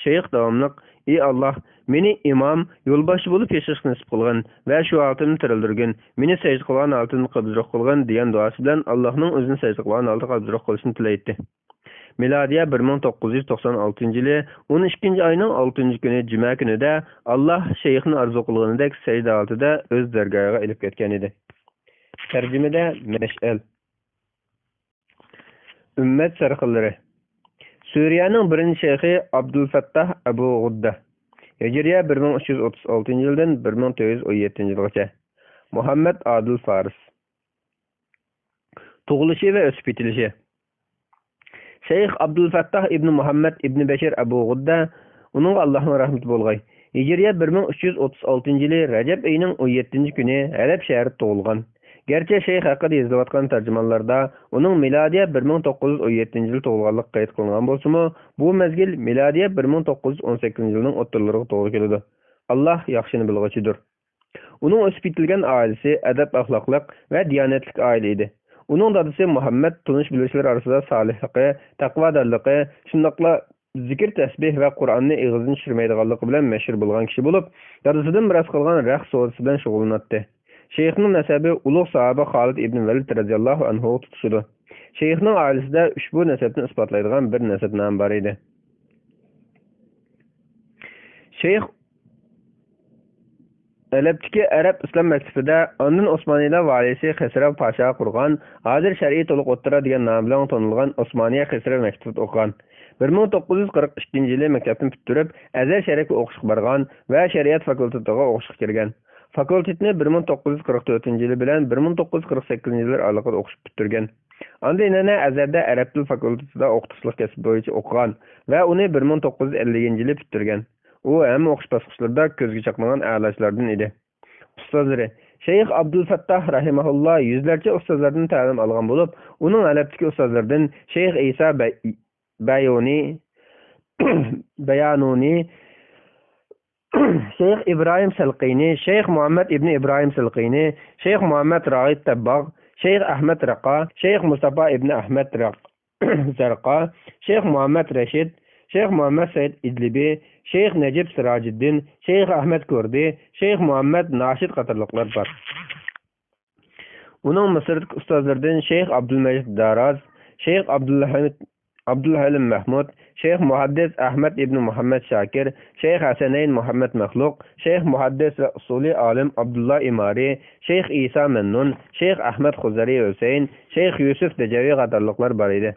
شەيخ داۋاملىق، «ئى ئاللاھ، مېنى ئىمام، يولباشچى بولۇپ ياشاشقا نېسىپ قىلغىن ۋە شۇ ھالىتىمنى تىرىلدۈرگىن، مېنى سەجدە قىلغان ھالىتىمدە قەبزىروھ قىلغىن» دېگەن دۇئاسى بىلەن ئاللاھنىڭ ئۆزىنى سەجدە قىلغان ھالدا قەبزىروھ قىلىشنى تىلەيتتى. مىلادىيە بىر مىڭ توققۇز يۈز توقسان ئالتىنچى يىلى ئون ئىككىنچى ئاينىڭ ئالتىنچى كۈنى جۈمە كۈنىدە ئاللاھ شەيخنى ئارزۇ قىلغىنىدەك سەجدە ھالىتىدە ئۆز دەرگاھىغا ئېلىپ كەتكەن ئىدى. تەرجىمىدە مەشئەل. ئۈممەت سەرخىللىرى. سۈرىيەنىڭ بىرىنچى شەيخى ئابدۇلفەتتاھ ئەبۇ غۇددە. ھىجرىيە بىر مىڭ ئۈچ يۈز ئوتتۇز ئالتىنچى يىلدىن بىر مىڭ تۆت يۈز ئون يەتتىنچى يىلغىچە. مۇھەممەد ئادىل فارىس. تۇغۇلۇشى ۋە ئۆسۈپ يېتىلىشى. شەيخ ئابدۇلفەتتاھ ئىبنى مۇھەممەد ئىبنى بەشىر ئەبۇ غۇددە، ئۇنىڭغا ئاللاھنىڭ رەھمىتى بولغاي، ھىجرىيە بىر مىڭ ئۈچ يۈز ئوتتۇز ئالتىنچى يىلى رەجەب ئېيىنىڭ ئون يەتتىنچى كۈنى ھەلەب شەھىرىدە تۇغۇلغان. گەرچە شەيخ ھەققىدە يېزىلىۋاتقان تەرجىمانلاردا ئۇنىڭ مىلادىيە بىر مىڭ توققۇز يۈز ئون يەتتىنچى يىلى تۇغۇلغانلىقى قەيت قىلىنغان بولسىمۇ، بۇ مەزگىل مىلادىيە بىر مىڭ توققۇز يۈز ئون سەككىزىنچى يىلنىڭ ئوتتۇرىلىرىغا توغرا كېلىدۇ. ئاللاھ ياخشىنى بىلغۇچىدۇر. ئۇنىڭ ئۆسۈپ يېتىلگەن ئائىلىسى ئەدەپ-ئەخلاقلىق ۋە دىيانەتلىك ئائىلە ئىدى. ئۇنىڭ دادىسى مۇھەممەد تونۇش-بىلىشلەر ئارىسىدا سالىھلىقى، تەقۋادارلىقى، شۇنداقلا زىكىر-تەسبىھ ۋە قۇرئاننى ئېغىزدىن چۈشۈرمەيدىغانلىقى بىلەن مەشھۇر بولغان كىشى بولۇپ، دادىسىدىن مىراس قالغان رەخت سودىسى بىلەن شۇغۇللىناتتى. شەيخنىڭ نەسەبى ئۇلۇغ ساھابە خالىد ئىبن ۋەلىد رەزىياللاھۇ ئەنھۇغا تۇتىشىدۇ. شەيخنىڭ ئائىلىسىدە ئۇشبۇ نەسەبنى ئىسپاتلايدىغان بىر نەسەبنامە بار ئىدى. شەيخ ھەلەبتىكى ئەرەب ئىسلام مەكتىپىدە، ئاندىن ئوسمانىيلار ۋالىيسى خەسرەۋ پاشا قۇرغان، ھازىر شەرقىي تولۇق ئوتتۇرا دېگەن نام بىلەن تونۇلغان ئوسمانىيە خەسرەۋ مەكتىپىدە ئوقۇغان. بىر مىڭ توققۇز يۈز قىرىق ئىككىنچى يىلى مەكتەپنى پۈتتۈرۈپ، ئەزھەر شەرىپكە ئوقۇشقا بارغان ۋە شەرىئەت فاكۇلتېتىغا ئوقۇشقا كىرگەن. فاكۇلتېتنى بىر مىڭ توققۇز يۈز قىرىق تۆتىنچى يىلى بىلەن بىر مىڭ توققۇز يۈز قىرىق سەككىزىنچى يىللار ئارىلىقىدا ئوقۇشۇپ پۈتتۈرگەن. ئاندىن يەنە ئەزھەردە ئەرەب تىل فاكۇلتېتىدا ئوقۇتقۇچىلىق كەسپى بويىچە ئوقۇغان ۋە ئۇنى بىر مىڭ توققۇز يۈز ئەللىكىنچى يىلى پۈتتۈرگەن. ئۇ ھەممە ئوقۇش باسقۇچلىرىدا كۆزگە چاقنىغان ئەلاچىلاردىن ئىدى. ئۇستازلىرى. شەيخ ئابدۇلفەتتاھ رەھىمەھۇللا يۈزلەرچە ئۇستازلاردىن تەلىم ئالغان بولۇپ، ئۇنىڭ ھەلەبتىكى ئۇستازلىرىدىن شەيخ ئىسا بەي-، بەيۇنى، بەيانۇنى، شەيخ ئىبراھىم سەلقىنى، شەيخ مۇھەممەد ئىبنى ئىبراھىم سەلقىنى، شەيخ مۇھەممەد راغىب تەبباغ، شەيخ ئەھمەد رەقا، شەيخ مۇستافا ئىبنى ئەھمەد رەق-، زەرقا، شەيخ مۇھەممەد رەشىد، شەيخ مۇھەممەد سەئىد ئىدلىبى، شەيخ نەجىب سىراجىددىن، شەيخ ئەھمەد كۇردى، شەيخ مۇھەممەد ناشىد قاتارلىقلار بار. ئۇنىڭ مىسىردىكى ئۇستازلىرىدىن شەيخ ئابدۇلمەجىد داراز، شەيخ ئابدۇلھەمىد، ئابدۇلھەلىم مەھمۇد، شەيخ مۇھەددىس ئەھمەد ئىبنى مۇھەممەد شاكىر، شەيخ ھەسەنەين مۇھەممەد مەخلۇق، شەيخ مۇھەددىس ۋە ئۇسۇلىي ئالىم ئابدۇللا ئىمارى، شەيخ ئىسا مەمنۇن، شەيخ ئەھمەد خۇزەرى ھۈسەيىن، شەيخ يۈسۈف دەجەۋى قاتارلىقلار بار ئىدى.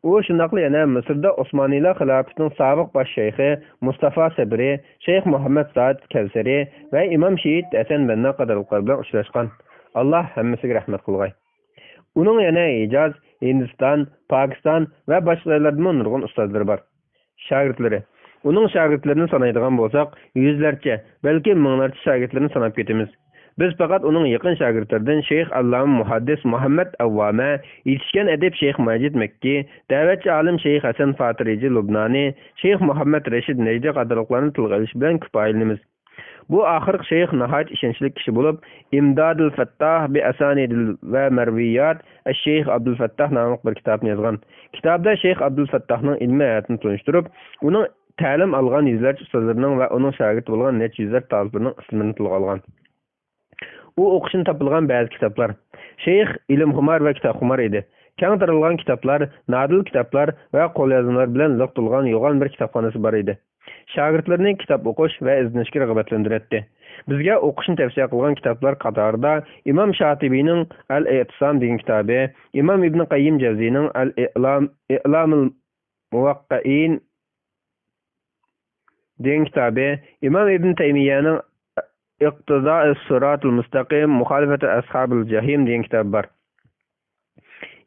ئۇ شۇنداقلا يەنە مىسىردا ئوسمانىيلار خىلاپىتىنىڭ سابىق باش شەيخى مۇستافا سەبرى، شەيخ مۇھەممەد سائىد كەۋسەرى ۋە ئىمام شېھىت ھەسەن بەننا قاتارلىقلار بىلەن ئۇچراشقان. ئاللاھ ھەممىسىگە رەھمەت قىلغاي. ئۇنىڭ يەنە ھىجاز، ھىندىستان، پاكىستان ۋە باشقا جايلاردىمۇ نۇرغۇن ئۇستازلىرى بار. شاگىرتلىرى. ئۇنىڭ شاگىرتلىرىنى سانايدىغان بولساق، يۈزلەرچە، بەلكى مىڭلارچە شاگىرتلىرىنى ساناپ كېتىمىز. بىز پەقەت ئۇنىڭ يېقىن شاگىرتلىرىدىن شەيخ ئاللامە مۇھەددىس مۇھەممەد ئەۋۋامە، يېتىشكەن ئەدىب شەيخ ماجىد مەككى، دەۋەتچى ئالىم شەيخ ھەسەن فاتىرىجى لۇبنانى، شەيخ مۇھەممەد رەشىد نەجدى قاتارلىقلارنى تىلغا ئېلىش بىلەن كۇپايىلىنىمىز. بۇ ئاخىرقى شەيخ ناھايىتى ئىشەنچلىك كىشى بولۇپ، ئىمدادىل فەتتاھ بى ئاسانىدىل ۋە مەرۋىيات ئەش شەيخ ئابدۇلفەتتاھ ناملىق بىر كىتابنى يازغان. كىتابىدا شەيخ ئابدۇلفەتتاھنىڭ ئىلمىي ھاياتىنى تونۇشتۇرۇپ، ئۇنىڭ تەلىم ئالغان يۈزلەرچە ئۇستازلىرىنىڭ ۋە ئۇنىڭ شاگىرتى بولغان نەچچە يۈزلەر تالىپلىرىنىڭ ئىسىملىرىنى تىلغا ئالغان. ئۇ ئوقۇشىنى تاپىلغان بەزى كىتابلار. شەيخ ئىلىمخۇمار ۋە كىتابخۇمار ئىدى. كەڭ تارالغان كىتابلار، نادىر كىتابلار ۋە قوليازمىلار بىلەن لىق تولغان يوغان بىر كىتابخانىسى بار ئىدى. شاگىرتلىرىنى كىتاب ئوقۇش ۋە ئىزدىنىشكە رىغبەتلەندۈرەتتى. بىزگە ئوقۇشنى تەۋسىيە قىلغان كىتابلار قاتارىدا ئىمام شاتىبىنىڭ ئەل ئېتىسام دېگەن كىتابى، ئىمام ئىبن قەييىم جەۋزىنىڭ ئەل ئىلام، ئىلامىل مۇۋەققەئىن دېگەن كىتابى، ئىمام ئىبن تەيمىيەنىڭ ئىقتىدا سىراتىل مۇستەقىم، مۇخالىفەتى ئەسھابىل جەھىم دېگەن كىتابى بار.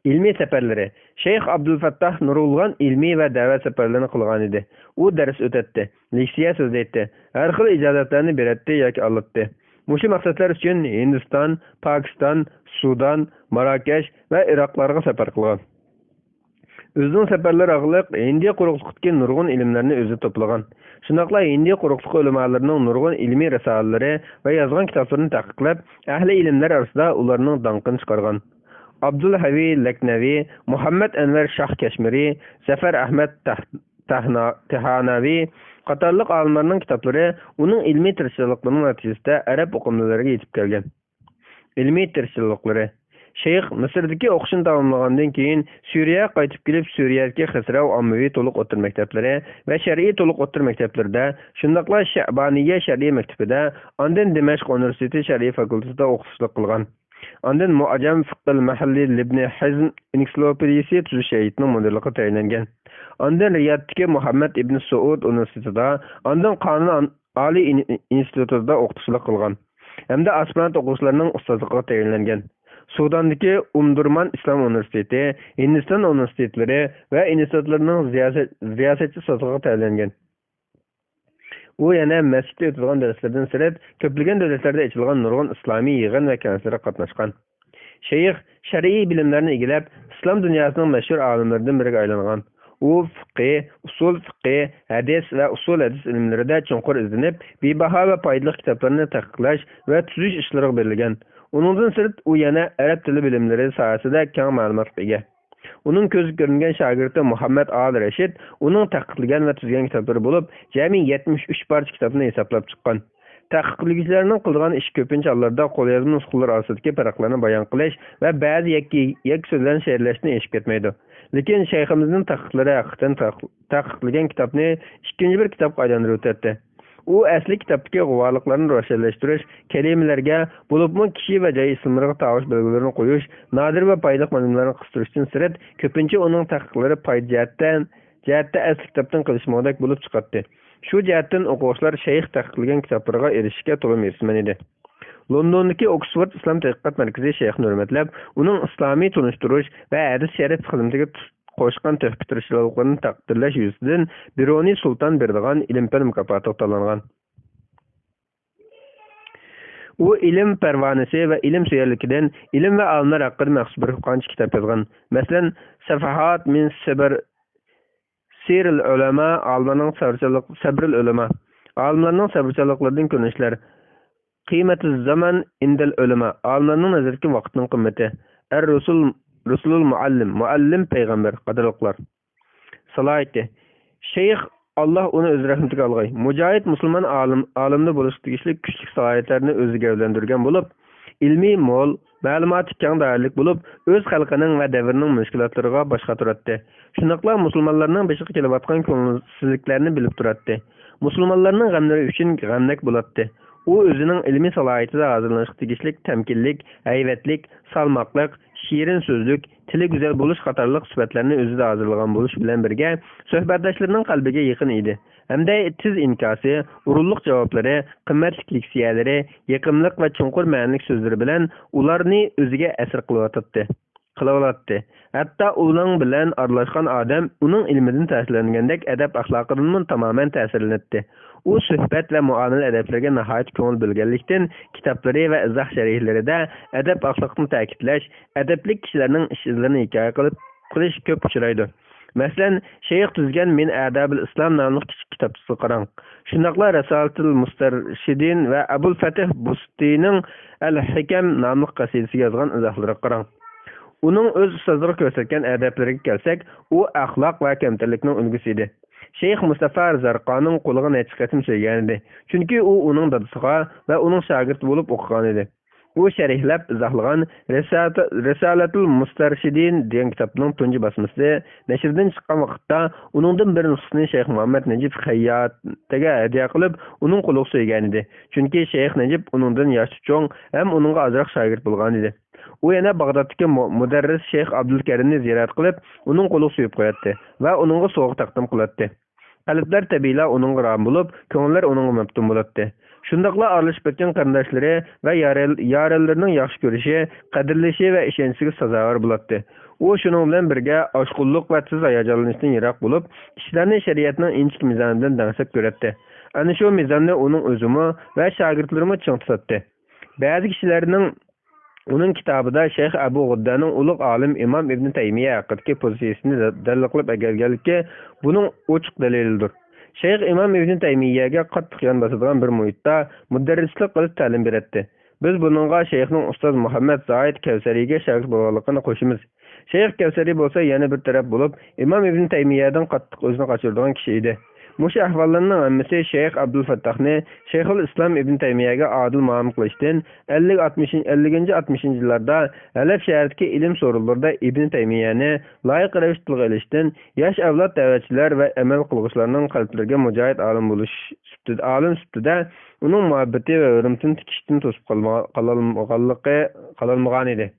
ئىلمىي سەپەرلىرى. شەيخ ئابدۇلفەتتاھ نۇرغۇنلىغان ئىلمىي ۋە دەۋەت سەپەرلىرىنى قىلغانىدى. ئۇ دەرس ئۆتەتتى، لېكسىيە سۆزلەيتتى، ھەر خىل ئىجازەتلەرنى بېرەتتى ياكى ئالاتتى. مۇشۇ مەقسەتلەر ئۈچۈن ھىندىستان، پاكىستان، سۇدان، ماراكەش ۋە ئىراقلارغا سەپەر قىلغان. ئۆزىنىڭ سەپەرلىرى ئارقىلىق ھىندىيە قۇرۇقلۇقىدىكى نۇرغۇن ئىلىملەرنى ئۆزىدە توپلىغان. شۇنداقلا ھىندىيە قۇرۇقلۇقى ئۆلىمالىرىنىڭ نۇرغۇن ئىلمىي رىسالىلىرى ۋە يازغان كىتابلىرىنى تەتقىقلەپ، ئەھلى ئىلىملەر ئارىسىدا ئۇلارنىڭ داڭقىنى چىقارغان. ئابدۇلھەۋى لەكنەۋى، مۇھەممەد ئەنۋەر شاھ كەشمىرى، زەفەر ئەھمەد تەھ-، تەھنا-، تەھانەۋى قاتارلىق ئالىملارنىڭ كىتابلىرى ئۇنىڭ ئىلمىي تىرىشچانلىقلىرىنىڭ نەتىجىسىدە ئەرەب ئوقۇرمەنلىرىگە يېتىپ كەلگەن. ئىلمىي تىرىشچانلىقلىرى. شەيخ مىسىردىكى ئوقۇشىنى تاماملىغاندىن كېيىن، سۈرىيەگە قايتىپ كېلىپ، سۈرىيەدىكى خىسرەۋ ئاممىۋى تولۇق ئوتتۇرا مەكتەپلىرى ۋە شەرئىي تولۇق ئوتتۇرا مەكتەپلىرىدە، شۇنداقلا شەئبانىيە شەرئىي مەكتىپىدە، ئاندىن دىمەشق ئۇنىۋېرسىتېتى شەرئىي فاكۇلتېتىدا ئوقۇتقۇچىلىق قىلغان. ئاندىن مۇئجەم فىقھىل مەھەللى لىبنى ھەزم ئېنسىكلوپېدىيىسى تۈزۈش ھەيئىتىنىڭ مۇدىرلىقىغا تەيىنلەنگەن. ئاندىن رىيادتىكى مۇھەممەد ئىبن سۇئۇد ئۇنىۋېرسىتېتىدا، ئاندىن قانۇن ئان-، ئالىي ئىن-، ئىنستىتۇتىدا ئوقۇتقۇچىلىق قىلغان ھەمدە ئاسپىرانت ئوقۇغۇچىلارنىڭ ئۇستازلىقىغا تەيىنلەنگەن. سۇداندىكى ئومدۇرمان ئىسلام ئۇنىۋېرسىتېتى، ھىندىستان ئۇنىۋېرسىتېتلىرى ۋە ئىنستىتۇتلىرىنىڭ رىياسەت-، رىياسەتچى ئۇستازلىقىغا تەيىنلەنگەن. ئۇ يەنە مەسچىتتە ئۆتىدىغان دەرسلەردىن سىرت، كۆپلىگەن دۆلەتلەردە ئېچىلغان نۇرغۇن ئىسلامىي يىغىن ۋە كەڭەشلەرگە قاتناشقان. شەيخ شەرئىي بىلىملەرنى ئىگىلەپ، ئىسلام دۇنياسىنىڭ مەشھۇر ئالىملىرىدىن بىرىگە ئايلانغان. ئۇ فىقھى، ئۇسۇل فىقھى، ھەدىس ۋە ئۇسۇل ھەدىس ئىلىملىرىدە چوڭقۇر ئىزدىنىپ، بىباھا ۋە پايدىلىق كىتابلارنى تەتقىقلەش ۋە تۈزۈش ئىشلىرىغا بېرىلگەن. ئۇنىڭدىن سىرت، ئۇ يەنە ئەرەب تىلى بىلىملىرى ساھەسىدە كەڭ مەلۇماتقا ئىگە. ئۇنىڭ كۆزگە كۆرۈنگەن شاگىرتى مۇھەممەد ئال رەشىد ئۇنىڭ تەتقىقلىگەن ۋە تۈزگەن كىتابلىرى بولۇپ، جەمئىي يەتمىش ئۈچ پارچە كىتابنى ھېسابلاپ چىققان. تەتقىقلىگۈچىلەرنىڭ قىلىدىغان ئىشى كۆپىنچە ھاللاردا قوليازما نۇسخىلار ئارىسىدىكى پەرقلەرنى بايان قىلىش ۋە بەزى يەككە، يەككە سۆزلەرنى شەرھلەشتىن ئېشىپ كەتمەيدۇ. لېكىن شەيخىمىزنىڭ تەتقىقلىرى ھەقىقەتەن تەتقىق-، تەتقىقلىگەن كىتابنى ئىككىنچى بىر كىتابقا ئايلاندۇرۇۋېتەتتى. ئۇ ئەسلى كىتابتىكى غۇۋالىقلارنى روشەنلەشتۈرۈش، كەلىمىلەرگە، بولۇپمۇ كىشى ۋە جاي ئىسىملىرىغا تاۋۇش بەلگىلىرىنى قويۇش، نادىر ۋە پايدىلىق مەلۇملارنى قىستۇرۇشتىن سىرت، كۆپىنچە ئۇنىڭ تەتقىقلىرى پايدا جەھەتتە، جەھەتتە ئەسلى كىتابتىن قېلىشمىغۇدەك بولۇپ چىقاتتى. شۇ جەھەتتىن ئوقۇغۇچىلار شەيخ تەتقىقلىگەن كىتابلىرىغا ئېرىشىشكە تولىمۇ ھېرىسمەن ئىدى. لوندوندىكى ئوكسفورد ئىسلام تەتقىقات مەركىزى شەيخنى ھۆرمەتلەپ، ئۇنىڭ ئىسلامىي تونۇشتۇرۇش ۋە ھەدىس شەرىف خىزمىتىگە قوشقان تۆھپە تىرىشچانلىقلىرىنى تەقدىرلەش يۈزىسىدىن بىرۇنى سۇلتان بېرىدىغان ئىلىم-پەن مۇكاپاتىغا تاللانغان. ئۇ ئىلىم پەرۋانىسى ۋە ئىلىم سۆيەرلىكىدىن ئىلىم ۋە ئالىملار ھەققىدە مەخسۇس بىر قانچە كىتاب يازغان. مەسىلەن، سەفەھات مىن سەبر، سىرىل ئۆلەما، ئالىملارنىڭ سەۋرچانلىق، سەبرىل ئۆلەما، ئالىملارنىڭ سەۋرچانلىقلىرىدىن كۆرۈنۈشلەر، قىمەتىز زامان ئىندەل ئۆلەما، ئالىملارنىڭ نەزىرىدىكى ۋاقىتنىڭ قىممىتى، ئەر رۇسۇل، رۇسۇلۇل مۇئەللىم، مۇئەللىم پەيغەمبەر قاتارلىقلار. سالاھىيىتى. شەيخ، ئاللا ئۇنى ئۆز رەھمىتىگە ئالغاي، مۇجاھىد مۇسۇلمان ئالىم، ئالىمدا بولۇشقا تېگىشلىك كۈچلۈك سالاھىيەتلەرنى ئۆزى گەۋدىلەندۈرگەن بولۇپ، ئىلمى مول، مەلۇماتى كەڭ دائىرىلىك بولۇپ، ئۆز خەلقىنىڭ ۋە دەۋرىنىڭ مۈشكۈلاتلىرىغا باش قاتۇراتتى. شۇنداقلا مۇسۇلمانلارنىڭ بېشىغا كېلىۋاتقان كۆڭۈلسىزلىكلەرنى بىلىپ تۇراتتى. مۇسۇلمانلارنىڭ غەملىرى ئۈچۈن غەمناك بولاتتى. ئۇ ئۆزىنىڭ ئىلمىي سالاھىيىتىدە ھازىرلىنىشقا تېگىشلىك تەمكىنلىك، ھەيۋەتلىك، سالماقلىق، شېرىن سۆزلۈك، تىلى گۈزەل بولۇش قاتارلىق سۈپەتلەرنى ئۆزىدە ھازىرلىغان بولۇش بىلەن بىرگە، سۆھبەتداشلىرىنىڭ قەلبىگە يېقىن ئىدى ھەمدە تېز ئىنكاسى، ئورۇنلۇق جاۋابلىرى، قىممەتلىك لېكسىيەلىرى، يېقىملىق ۋە چوڭقۇر مەنىلىك سۆزلىرى بىلەن ئۇلارنى ئۆزىگە ئەسىر قىلىۋاتاتتى. قىلىۋالاتتى. ھەتتا ئۇنىڭ بىلەن ئارىلاشقان ئادەم ئۇنىڭ ئىلمىدىن تەسىرلەنگەندەك ئەدەپ-ئەخلاقىدىنمۇ تامامەن تەسىرلىنەتتى. ئۇ سۆھبەت ۋە مۇئامىلە ئەدەپلىرىگە ناھايىتى كۆڭۈل بۆلگەنلىكتىن، كىتابلىرى ۋە ئىزاھ شەرھلىرىدە ئەدەپ-ئەخلاقنى تەكىتلەش، ئەدەپلىك كىشىلەرنىڭ ئىش-ئىزلىرىنى ھېكايە قىلىپ، قىلىش كۆپ ئۇچرايدۇ. مەسىلەن، شەيخ تۈزگەن مىن ئادابىل ئىسلام ناملىق كىچىك كىتابچىسىغا قاراڭ. شۇنداقلا رىسالىتىل مۇستەرشىدىن ۋە ئەبۇل فەتىھ بۇستىنىڭ ئەل ھىكەم ناملىق قەسىدىسىگە يازغان ئىزاھلىرىغا قاراڭ. ئۇنىڭ ئۆز ئۇستازلىرىغا كۆرسەتكەن ئەدەپلىرىگە كەلسەك، ئۇ ئەخلاق ۋە كەمتەرلىكنىڭ ئۈلگىسى ئىدى. شەيخ مۇستەفا زەرقانىڭ قولىغا نەچچە قېتىم سۆيگەنىدى، چۈنكى ئۇ ئۇنىڭ دادىسىغا ۋە ئۇنىڭ شاگىرتى بولۇپ ئوقۇغانىدى. ئۇ شەرھلەپ ئىزاھلىغان رىسالە-، رىسالەتۇل مۇستەرشىدىن دېگەن كىتابنىڭ تۇنجى باسمىسى نەشردىن چىققان ۋاقىتتا، ئۇنىڭدىن بىر نۇسخىسىنى شەيخ مۇھەممەد نەجىپ خەيياتىگە ھەدىيە قىلىپ، ئۇنىڭ قولىغا سۆيگەنىدى. چۈنكى شەيخ نەجىپ ئۇنىڭدىن ياشى چوڭ ھەم ئۇنىڭغا ئازراق شاگىرت بولغانىدى. ئۇ يەنە باغدادتىكى مۇ-، مۇدەررىس شەيخ ئابدۇلكەرىمنى زىيارەت قىلىپ، ئۇنىڭ قولىغا سۆيۈپ قوياتتى ۋە ئۇنىڭغا سوۋغا تەقدىم قىلاتتى. قەلبلەر تەبىئىيلا ئۇنىڭغا رام بولۇپ، كۆڭۈللەر ئۇنىڭغا مەپتۇن بولاتتى. شۇنداقلا ئارىلىشىپ ئۆتكەن قېرىنداشلىرى ۋە يارەن-، يارەنلىرىنىڭ ياخشى كۆرۈشى، قەدىرلىشى ۋە ئىشەنچىسىگە سازاۋەر بولاتتى. ئۇ شۇنىڭ بىلەن بىرگە ئاشقۇنلۇق ۋە تېز ھاياجانلىنىشتىن يىراق بولۇپ، ئىشلارنى شەرىئەتنىڭ ئىنچىكە مىزانى بىلەن دەڭسەپ كۆرەتتى. ئەنە شۇ مىزاننى ئۇنىڭ ئۆزىمۇ ۋە شاگىرتلىرىمۇ چىڭ تۇتاتتى. بەزى كىشىلەرنىڭ ئۇنىڭ كىتابىدا شەيخ ئەبۇ غۇددەنىڭ ئۇلۇغ ئالىم ئىمام ئىبنى تەيمىيە ھەققىدىكى پوزىتسىيىسىنى دە-، دەلىللەپ ئەكەلگەنلىكى بۇنىڭ ئوچۇق دەلىلىدۇر. شەيخ ئىمام ئىبنى تەيمىيەگە قاتتىق يان باسىدىغان بىر مۇھىتتا مۇدەررىسلىك قىلىپ تەلىم بېرەتتى. بىز بۇنىڭغا شەيخنىڭ ئۇستاز مۇھەممەد زاھىد كەۋسەرىگە شاگىرت بولغانلىقىنى قوشىمىز. شەيخ كەۋسەرى بولسا يەنە بىر تەرەپ بولۇپ، ئىمام ئىبنى تەيمىيەدىن قاتتىق ئۆزىنى قاچۇرىدىغان كىشى ئىدى. مۇشۇ ئەھۋاللارنىڭ ھەممىسى شەيخ ئابدۇلفەتتاھنى شەيخۇل ئىسلام ئىبنى تەيمىيەگە ئادىل مۇئامىلە قىلىشتىن، ئەللىك، ئاتمىشىنچى، ئەللىكىنچى، ئاتمىشىنچى يىللاردا ھەلەپ شەھىرىدىكى ئىلىم سورۇنلىرىدا ئىبنى تەيمىيەنى لايىق رەۋىشتە تىلغا ئېلىشتىن، ياش ئەۋلاد دەۋەتچىلەر ۋە ئەمەل قىلغۇچىلارنىڭ قەلبلىرىگە مۇجاھىد ئالىم بولۇش سۈپىتىدە، ئالىم سۈپىتىدە ئۇنىڭ مۇھەببىتى ۋە ھۆرمىتىنى تىكىشتىن توسۇپ قالما-، قالالمىغانلىقى، قالالمىغانىدى.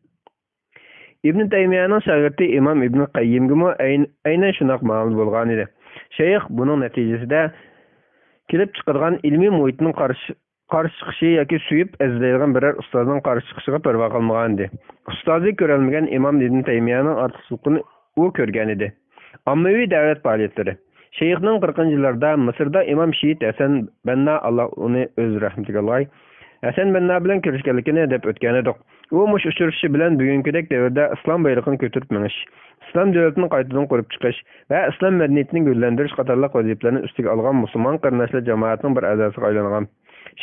ئىبنى تەيمىيەنىڭ شاگىرتى ئىمام ئىبنى قەييىمگىمۇ ئەين-، ئەينەن شۇنداق مۇئامىلە بولغانىدى. شەيخ بۇنىڭ نەتىجىسىدە كېلىپ چىقىدىغان ئىلمىي مۇھىتنىڭ قارشى، قارشى چىقىشى ياكى سۆيۈپ ئەزىزلەيدىغان بىرەر ئۇستازنىڭ قارشى چىقىشىغا پەرۋا قىلمىغانىدى. ئۇستازى كۆرەلمىگەن ئىمام ئىبنى تەيمىيەنىڭ ئارتۇقچىلىقىنى ئۇ كۆرگەنىدى. ئاممىۋى دەۋەت پائالىيەتلىرى. شەيخنىڭ قىرىقىنچى يىللاردا مىسىردا ئىمام شېھىت ھەسەن بەننا، ئاللا ئۇنى ئۆز رەھمىتىگە ئالغاي، ھەسەن بەننا بىلەن كۆرۈشكەنلىكىنى دەپ ئۆتكەنىدۇق. ئۇ مۇشۇ ئۇچرىشىشى بىلەن بۈگۈنكىدەك دەۋردە ئىسلام بايرىقىنى كۆتۈرۈپ مېڭىش، ئىسلام دۆلىتىنى قايتىدىن قۇرۇپ چىقىش ۋە ئىسلام مەدەنىيىتىنى گۈللەندۈرۈش قاتارلىق ۋەزىپىلەرنى ئۈستىگە ئالغان مۇسۇلمان قېرىنداشلار جامائەتنىڭ بىر ئەزاسىغا ئايلانغان.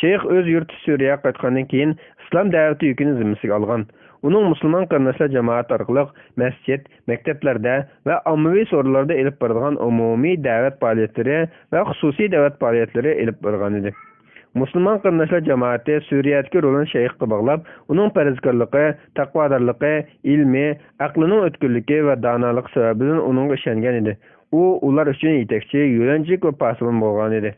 شەيخ ئۆز يۇرتى سۈرىيەگە قايتقاندىن كېيىن، ئىسلام دەۋىتى يۈكىنى زىممىسىگە ئالغان. ئۇنىڭ مۇسۇلمان قېرىنداشلار جامائەت ئارقىلىق مەسچىت، مەكتەپلەردە ۋە ئاممىۋى سورۇنلاردا ئېلىپ بارىدىغان ئومۇمىي دەۋەت پائالىيەتلىرى ۋە خۇسۇسىي دەۋەت پائالىيەتلىرى ئېلىپ بارغانىدى. مۇسۇلمان قېرىنداشلار جامائىتى سۈرىيەدىكى رولىنى شەيخقە باغلاپ، ئۇنىڭ پەرھىزكارلىقى، تەقۋادارلىقى، ئىلمى، ئەقلىنىڭ ئۆتكۈرلۈكى ۋە دانالىقى سەۋەبىدىن ئۇنىڭغا ئىشەنگەن ئىدى. ئۇ ئۇلار ئۈچۈن يېتەكچى، يۆلەنچۈك ۋە پاسىبان بولغان ئىدى.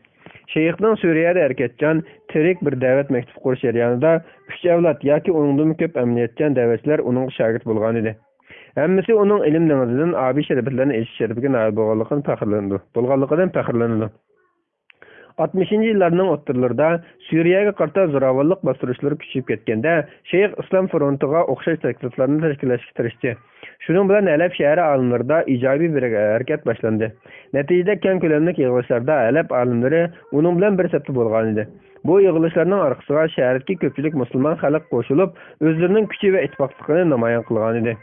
شەيخنىڭ سۈرىيەدە ھەرىكەتچان، تىرىك بىر دەۋەت مەكتىپى قۇرۇش جەريانىدا ئۈچ ئەۋلاد ياكى ئۇنىڭدىنمۇ كۆپ ئەمەلىيەتچان دەۋەتچىلەر ئۇنىڭغا شاگىرت بولغانىدى. ھەممىسى ئۇنىڭ ئىلىم دېڭىزىدىن ئابىي شەربەتلەرنى ئېچىش شەرىپىگە نائىل بولغانلىقىدىن پەخىرلىنىدۇ، بولغانلىقىدىن پەخىرلىنىدۇ. ئاتمىشىنچى يىللارنىڭ ئوتتۇرىلىرىدا سۈرىيەگە قارىتا زوراۋانلىق باستۇرۇشلىرى كۈچىيىپ كەتكەندە، شەيخ ئىسلام فرونتىغا ئوخشاش تەشكىلاتلارنى تەشكىللەشكە تىرىشتى. شۇنىڭ بىلەن ھەلەپ شەھىرى ئالىملىرىدا ئىجابىي بىر ھەرىكەت باشلاندى. نەتىجىدە كەڭ كۆلەملىك يىغىلىشلاردا ھەلەپ ئالىملىرى ئۇنىڭ بىلەن بىر سەپتە بولغانىدى. بۇ يىغىلىشلارنىڭ ئارقىسىغا شەھەردىكى كۆپچىلىك مۇسۇلمان خەلق قوشۇلۇپ، ئۆزلىرىنىڭ كۈچى ۋە ئىتتىپاقلىقىنى نامايان قىلغانىدى.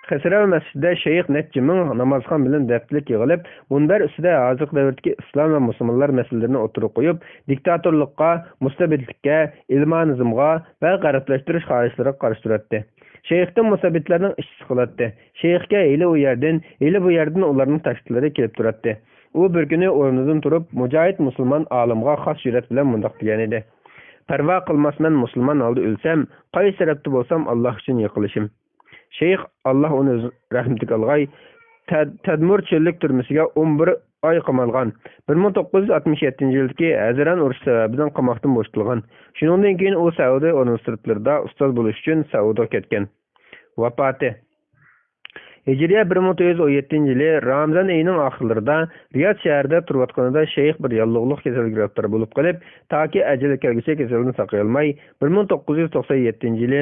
خېسرەۋ مەسچىتىدە شەيخ نەچچە مىڭ نامازخان بىلەن دەپتىلىك يىغىلىپ، مۇنبەر ئۈستىدە ھازىرقى دەۋردىكى ئىسلام ۋە مۇسۇلمانلار مەسىلىلىرىنى ئوتتۇرىغا قويۇپ، دىكتاتورلۇققا، مۇستەبىتلىككە، ئىلمانىزمغا ۋە غەربلەشتۈرۈش خاھىشلىرىغا قارشى تۇراتتى. شەيختىن مۇستەبىتلەرنىڭ ئىشچىسى قىلاتتى. شەيخكە ھېلى ئۇ يەردىن، ھېلى بۇ يەردىن ئۇلارنىڭ تەكلىپلىرى كېلىپ تۇراتتى. ئۇ بىر كۈنى ئورنىدىن تۇرۇپ، مۇجاھىد مۇسۇلمان ئالىمغا خاس جۈرئەت بىلەن مۇنداق دېگەنىدى: «پەرۋا قىلماسمەن مۇسۇلمان ھالدا ئۆلسەم، قايسى تەرەپتە بولسام ئاللا ئۈچۈن يىقىلىشىم.» شەيخ، ئاللا ئۇنى ئۆز رەھمىتىگە ئالغاي، تەد-، تەدمۇر چۆللۈك تۈرمىسىگە ئون بىر ئاي قامالغان. بىر مىڭ توققۇز يۈز ئاتمىش يەتتىنچى يىلدىكى ھەزىران ئۇرۇشى سەۋەبىدىن قاماقتىن بوشىتىلغان. شۇنىڭدىن كېيىن ئۇ سەئۇدى ئۇنىۋېرسىتېتلىرىدا ئۇستاز بولۇش ئۈچۈن سەئۇدىغا كەتكەن. ۋاپاتى. ھىجرىيە بىر مىڭ تۆت يۈز ئون يەتتىنچى يىلى رامىزان ئېيىنىڭ ئاخىرلىرىدا رىياد شەھىرىدە تۇرۇۋاتقىنىدا شەيخ بىر ياللۇغلۇق كېسەلگە گىرىپتار بولۇپ قېلىپ، تاكى ئەجىلى كەلگۈچە كېسىلىدىن ساقىيالماي، بىر مىڭ توققۇز يۈز توقسەن يەتتىنچى يىلى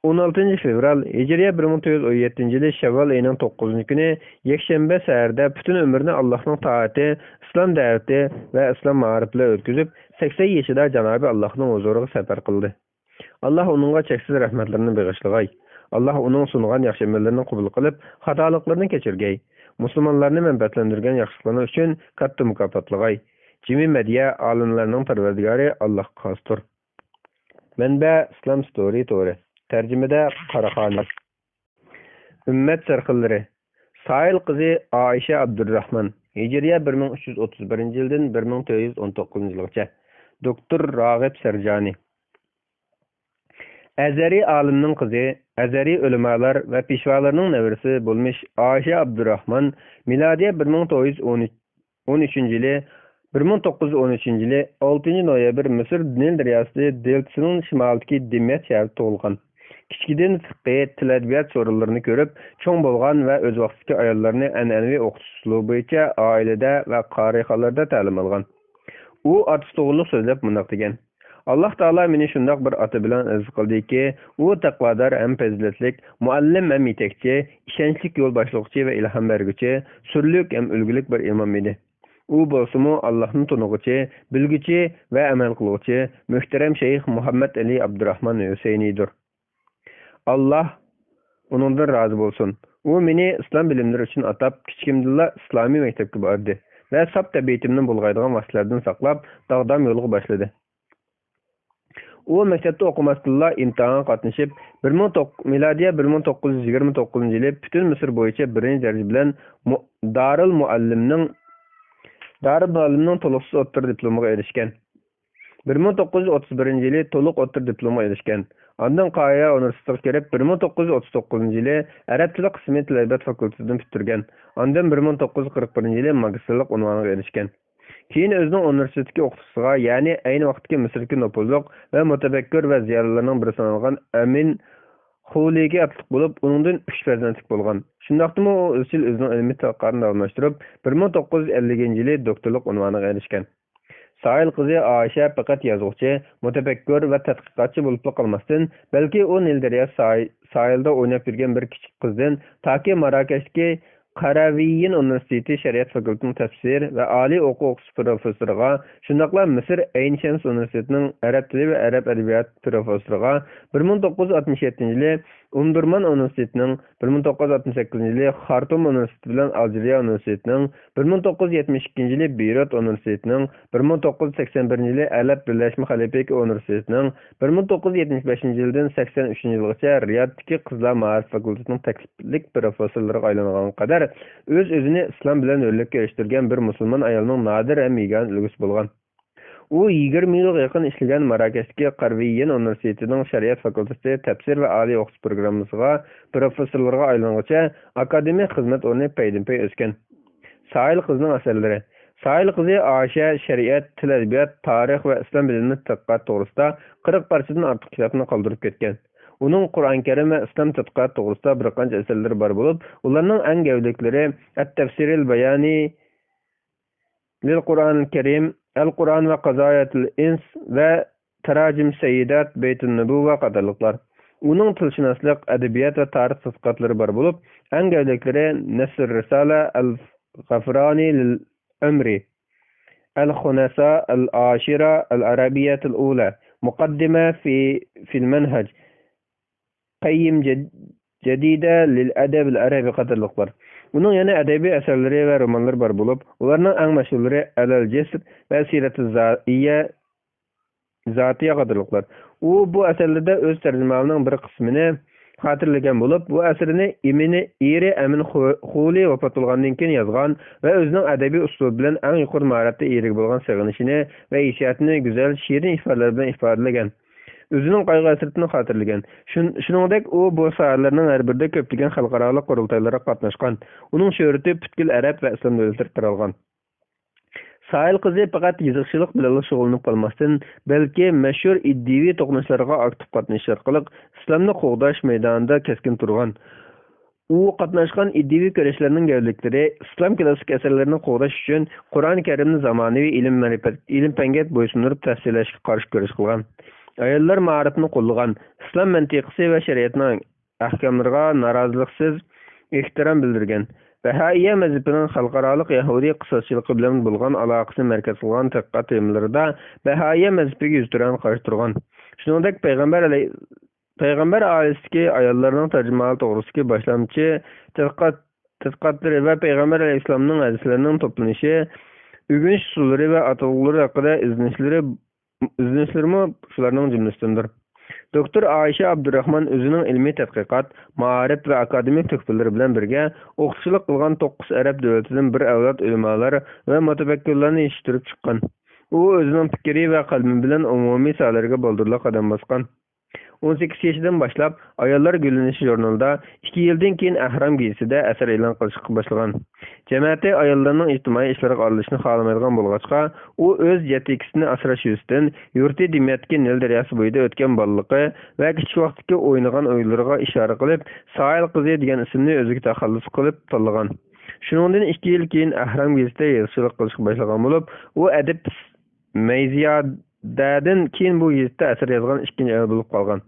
ئون ئالتىنچى فېۋرال، ھىجرىيە بىر مىڭ تۆت يۈز ئون يەتتىنچى يىلى شەۋۋال ئېيىنىڭ توققۇزىنچى كۈنى يەكشەنبە سەھەردە پۈتۈن ئۆمرىنى ئاللاھنىڭ تائىتى، ئىسلام دەۋىتى ۋە ئىسلام مائارىپى بىلەن ئۆتكۈزۈپ، سەكسەن يېشىدا جانابى ئاللاھنىڭ ھۇزۇرىغا سەپەر قىلدى. ئاللاھ ئۇنىڭغا چەكسىز رەھمەتلىرىنى بېغىشلىغاي. ئاللاھ ئۇنىڭ سۇنغان ياخشى ئەمەللىرىنى قوبۇل قىلىپ، خاتالىقلىرىنى كەچۈرگەي. مۇسۇلمانلارنى مەنپەئەتلەندۈرگەن ياخشىلىقلىرىنىڭ ئۈچۈن كاتتا مۇكاپاتلىغاي. جىمى مەدھىيە، ئالىملارنىڭ پەرۋەردىگارى ئاللاھقا خاستۇر. مەنبە: ئىسلام ستورى تورى. تەرجىمىدە: قاراخانىي. ئۈممەت سەرخىللىرى. سائىل قىزى ئائىشە ئابدۇرراھمان. ھىجرىيە بىر مىڭ ئۈچ يۈز ئوتتۇز بىرىنچى يىلدىن بىر مىڭ تۆت يۈز ئون توققۇزىنچى يىلغىچە. دوكتور راغىب سەرجانى. ئەزھەرىي ئالىمنىڭ قىزى، ئەزھەرىي ئۆلىمالار ۋە پېشۋالارنىڭ نەۋرىسى بولمىش ئائىشە ئابدۇراخمان مىلادىيە بىر مىڭ توققۇز يۈز ئون ئۈچىنچى يىلى، بىر مىڭ توققۇز يۈز ئون ئۈچىنچى يىلى ئالتىنچى نويابىر مىسىر نىل دەرياسى دېلتىسىنىڭ شىمالىدىكى دىميەت شەھىرىدە تۇغۇلغان. كىچىكىدىن فىقھى، تىل-ئەدەبىيات سورۇنلىرىنى كۆرۈپ چوڭ بولغان ۋە ئۆز ۋاقتىدىكى ئاياللارنى ئەنئەنىۋى ئوقۇتۇش ئۇسلۇبى بويىچە ئائىلىدە ۋە قارىخانىلاردا تەلىم ئالغان. ئۇ ئاتىسى توغرۇلۇق سۆزلەپ مۇنداق دېگەن: «ئاللاھ تائالا مېنى شۇنداق بىر ئاتا بىلەن ئەزىز قىلدىكى، ئۇ تەقۋادار ھەم پەزىلەتلىك، مۇئەللىم ھەم يېتەكچى، ئىشەنچلىك يول باشلىغۇچى ۋە ئىلھام بەرگۈچى، سۈرلۈك ھەم ئۈلگىلىك بىر ئىمام ئىدى. ئۇ بولسىمۇ ئاللاھنى تونۇغۇچى، بىلگۈچى ۋە ئەمەل قىلغۇچى، مۆھتەرەم شەيخ مۇھەممەد ئەلى ئابدۇراخمان ھۈسەينىدۇر. ئاللاھ ئۇنىڭدىن رازى بولسۇن. ئۇ مېنى ئىسلام بىلىملىرى ئۈچۈن ئاتاپ، كىچىكىمدىنلا ئىسلامىي مەكتەپكە باردى ۋە ساپ تەبىئىتىمنى بۇلغايدىغان ۋاسىتىلەردىن ساقلاپ، داغدام يولغا باشلىدى. ئۇ مەكتەپتە ئوقۇماستىنلا ئىمتىھانغا قاتنىشىپ، بىر مىڭ توققۇز، مىلادىيە بىر مىڭ توققۇز يۈز يىگىرمە توققۇزىنچى يىلى پۈتۈن مىسىر بويىچە بىرىنچى دەرىجە بىلەن مۇ-، دارىل مۇئەللىمنىڭ، دارىل مۇئەللىمنىڭ تولۇقسىز ئوتتۇرا دىپلومىغا ئېرىشكەن. بىر مىڭ توققۇز يۈز ئوتتۇز بىرىنچى يىلى تولۇق ئوتتۇرا دىپلومغا ئېرىشكەن. ئاندىن قاھىرە ئۇنىۋېرسىتېتىغا كىرىپ، بىر مىڭ توققۇز يۈز ئوتتۇز توققۇزىنچى يىلى ئەرەب تىلى قىسمى تىل-ئەدەبىيات فاكۇلتېتىنى پۈتتۈرگەن. ئاندىن بىر مىڭ توققۇز يۈز قىرىق بىرىنچى يىلى ماگىستىرلىق ئۇنۋانىغا ئېرىشكەن. كېيىن ئۆزىنىڭ ئۇنىۋېرسىتېتتىكى ئوقۇتقۇچىسىغا، يەنى ئەينى ۋاقىتتىكى مىسىردىكى نوپۇزلۇق ۋە مۇتەپەككۇر ۋە زىيالىيلارنىڭ بىرى سانالغان ئەمىن خۇلىگى ئاتلىق بولۇپ، ئۇنىڭدىن ئۈچ پەرزەنتلىك بولغان. شۇنداقتىمۇ ئۇ ئىزچىل ئۆزىنىڭ ئىلمىي تەتقىقاتىنى داۋاملاشتۇرۇپ، بىر مىڭ توققۇز يۈز ئەللىكىنچى يىلى دوكتورلۇق ئۇنۋانىغا ئېرىشكەن. ساھىل قىزى ئائىشە پەقەت يازغۇچى، مۇتەپەككۇر ۋە تەتقىقاتچى بولۇپلا قالماستىن، بەلكى ئۇ نىل دەرياسى ساھىل-، ساھىلىدا ئويناپ يۈرگەن بىر كىچىك قىزدىن تاكى ماراكەشتىكى قەرەۋىيىن ئۇنىۋېرسىتېتى شەرىئەت فاكۇلتېتىنىڭ تەپسىر ۋە ئالىي ئوقۇش پروفېسسورىغا، شۇنداقلا مىسىر ئەين شەمس ئۇنىۋېرسىتېتىنىڭ ئەرەب تىلى ۋە ئەرەب ئەدەبىياتى پروفېسسورىغا، بىر مىڭ توققۇز يۈز ئاتمىش يەتتىنچى يىلى ئۇمدۇرمان ئۇنىۋېرسىتېتىنىڭ، بىر مىڭ توققۇز يۈز ئاتمىش سەككىزىنچى يىلى خارتۇم ئۇنىۋېرسىتېتى بىلەن ئالجىرىيە ئۇنىۋېرسىتېتىنىڭ، بىر مىڭ توققۇز يۈز يەتمىش ئىككىنچى يىلى بېيرۇت ئۇنىۋېرسىتېتىنىڭ، بىر مىڭ توققۇز يۈز سەكسەن بىرىنچى يىلى ئەلەپ بىرلەشمە خەلىپىلىكى ئۇنىۋېرسىتېتىنىڭ، بىر مىڭ توققۇز يۈز يەتمىش بەشىنچى يىلدىن سەكسەن ئۈچىنچى يىلغىچە رىيادتىكى قىزلار مائارىپ فاكۇلتېتىنىڭ تەكلىپلىك پروفېسسورلىرىغا ئايلانغانغا قەدەر ئۆز-ئۆزىنى ئىسلام بىلەن ھۆرلۈككە ئېرىشتۈرگەن بىر مۇسۇلمان ئايالنىڭ نادىر ھەم يېگانە ئۈلگىسى بولغان. ئۇ يىگىرمە يىلغا يېقىن ئىشلىگەن ماراكەشتىكى قەرۋىيىن ئۇنىۋېرسىتېتىنىڭ شەرىئەت فاكۇلتېتى تەپسىر ۋە ئالىي ئوقۇش پروگراممىسىغا پروفېسسورلىرىغا ئايلانغۇچە ئاكادېمىك خىزمەت ئورنى پەيدىنپەي ئۆسكەن. ساھىل قىزنىڭ ئەسەرلىرى. ساھىل قىزى ئائىشە شەرىئەت، تىل-ئەدەبىيات، تارىخ ۋە ئىسلام بىلىمى تەتقىقاتى توغرىسىدا قىرىق پارچىدىن ئارتۇق كىتابنى قالدۇرۇپ كەتكەن. ئۇنىڭ قۇرئان كەرىم ۋە ئىسلام تەتقىقاتى توغرىسىدا بىر قانچە ئەسەرلىرى بار بولۇپ، ئۇلارنىڭ ئەڭ گەۋدىلىكلىرى ئەت-تەفسىرىل بايانى لىل قۇرئانىل كەرىم، ئەل قۇرئان ۋە قازاياتىل ئىنس ۋە تاراجىم سەييىدات بەيتۇن نۇبۇۋۋە قاتارلىقلار. ئۇنىڭ تىلشۇناسلىق، ئەدەبىيات ۋە تارىخ تەتقىقاتلىرى بار بولۇپ، ئەڭ گەۋدىلىكلىرى نەسر رىسالە ئەل غەفرانى لىل ئەمرى، ئەل خۇنەسا ئەل ئاشىرە ئەل ئەرەبىيەتىل ئۇلە، مۇقەددىمە في، في المنهج، قيم جد-، جديدة للأدب العربي قاتارلىقلار. ئۇنىڭ يەنە ئەدەبىي ئەسەرلىرى ۋە رومانلىرى بار بولۇپ، ئۇلارنىڭ ئەڭ مەشھۇرلىرى ئەلەل جىسر ۋە سىرەتىز زائىيە، زاتىيە قاتارلىقلار. ئۇ بۇ ئەسەرلىرىدە ئۆز تەرجىمىھالىنىڭ بىر قىسمىنى خاتىرىلىگەن بولۇپ، بۇ ئەسىرىنى ئىمىنى، ئېرى ئەمىن خۇ-، خۇلى ۋاپات بولغاندىن كېيىن يازغان ۋە ئۆزىنىڭ ئەدەبىي ئۇسلۇبى بىلەن ئەڭ يۇقىرى ماھارەتكە ئېرىگە بولغان سېغىنىشىنى ۋە ھېسسىياتىنى گۈزەل، شېرىن ئىپادىلەر بىلەن ئىپادىلىگەن. ئۆزىنىڭ قايغۇ-ھەسرىتىنى خاتىرىلىگەن. شۇن-، شۇنىڭدەك ئۇ بۇ ساھەلەرنىڭ ھەر بىرىدە كۆپلىگەن خەلقئارالىق قۇرۇلتايلارغا قاتناشقان. ئۇنىڭ شۆھرىتى پۈتكۈل ئەرەب ۋە ئىسلام دۆلەتلىرىگە تارالغان. ساھىل قىزى پەقەت يېزىقچىلىق بىلەنلا شۇغۇللىنىپ قالماستىن، بەلكى مەشھۇر ئىدىيىۋى توقۇنۇشلارغا ئاكتىپ قاتنىشىش ئارقىلىق ئىسلامنى قوغداش مەيدانىدا كەسكىن تۇرغان. ئۇ قاتناشقان ئىدىيىۋى كۈرەشلەرنىڭ گەۋدىلىكلىرى ئىسلام كىلاسسىك ئەسەرلىرىنى قوغداش ئۈچۈن قۇرئان كەرىمنى زامانىۋى ئىلىم مەرىپەت، ئىلىم پەنگە بويسۇندۇرۇپ تەسىرلەشكە قارشى كۈرەش قىلغان. ئاياللار مائارىپىنى قوللىغان، ئىسلام مەنتىقىسى ۋە شەرىئەتنىڭ ئەھكاملىرىغا نارازىلىقسىز ئېھتىرام بىلدۈرگەن. بەھائىيە مەزھىپىنىڭ خەلقئارالىق يەھۇدىي قىساسچىلىقى بىلەن بولغان ئالاقىسىنى مەركەز قىلغان تەتقىقات تېمىلىرىدا بەھائىيە مەزھىپىگە يۈزتۇرا قارشى تۇرغان. شۇنىڭدەك پەيغەمبەر ئەلەي-، پەيغەمبەر ئائىلىسىدىكى ئاياللارنىڭ تەرجىمىھالى توغرىسىدىكى باشلامچى تەتقىقات، تەتقىقاتلىرى ۋە پەيغەمبەر ئەلەيھىسسالامنىڭ ھەدىسلىرىنىڭ توپلىنىشى، ئۆگىنىش ئۇسۇللىرى ۋە ئاتالغۇلىرى ھەققىدە ئىزدىنىشلىرى، ئىزدىنىشلىرىمۇ شۇلارنىڭ جۈملىسىدىندۇر. دوكتور ئائىشە ئابدۇراخمان ئۆزىنىڭ ئىلمىي تەتقىقات، مائارىپ ۋە ئاكادېمىك تۆھپىلىرى بىلەن بىرگە ئوقۇتقۇچىلىق قىلغان توققۇز ئەرەب دۆلىتىدىن بىر ئەۋلاد ئۆلىمالار ۋە مۇتەپەككۇرلارنى يېتىشتۈرۈپ چىققان. ئۇ ئۆزىنىڭ پىكرى ۋە قەلىمى بىلەن ئومۇمىي ساھەلەرگە بالدۇرلا قەدەم باسقان. ئون سەككىز يېشىدىن باشلاپ ئاياللار گۈللىنىشى ژۇرنىلىدا، ئىككى يىلدىن كېيىن ئەھرام گېزىتىدە ئەسەر ئېلان قىلىشقا باشلىغان. جەمەتى ئاياللارنىڭ ئىجتىمائىي ئىشلارغا ئارىلىشىشنى خالىمايدىغان بولغاچقا، ئۇ ئۆز يەتىكىسىنى ئاسراش يۈزىسىدىن يۇرتى دىميەتتىكى نىل دەرياسى بويىدا ئۆتكەن بالىلىقى ۋە كىچىك ۋاقتىدىكى ئوينىغان ئويۇنلىرىغا ئىشارە قىلىپ، ساھىل قىزى دېگەن ئىسىمنى ئۆزىگە تەخەللۇس قىلىپ تاللىغان. شۇنىڭدىن ئىككى يىل كېيىن ئەھرام گېزىتىدە يېزىقچىلىق قىلىشقا باشلىغان بولۇپ، ئۇ ئەدىب مەيزىيادەدىن كېيىن بۇ گېزىتتە ئەسەر يازغان ئىككىنچى ئايال بولۇپ قالغان.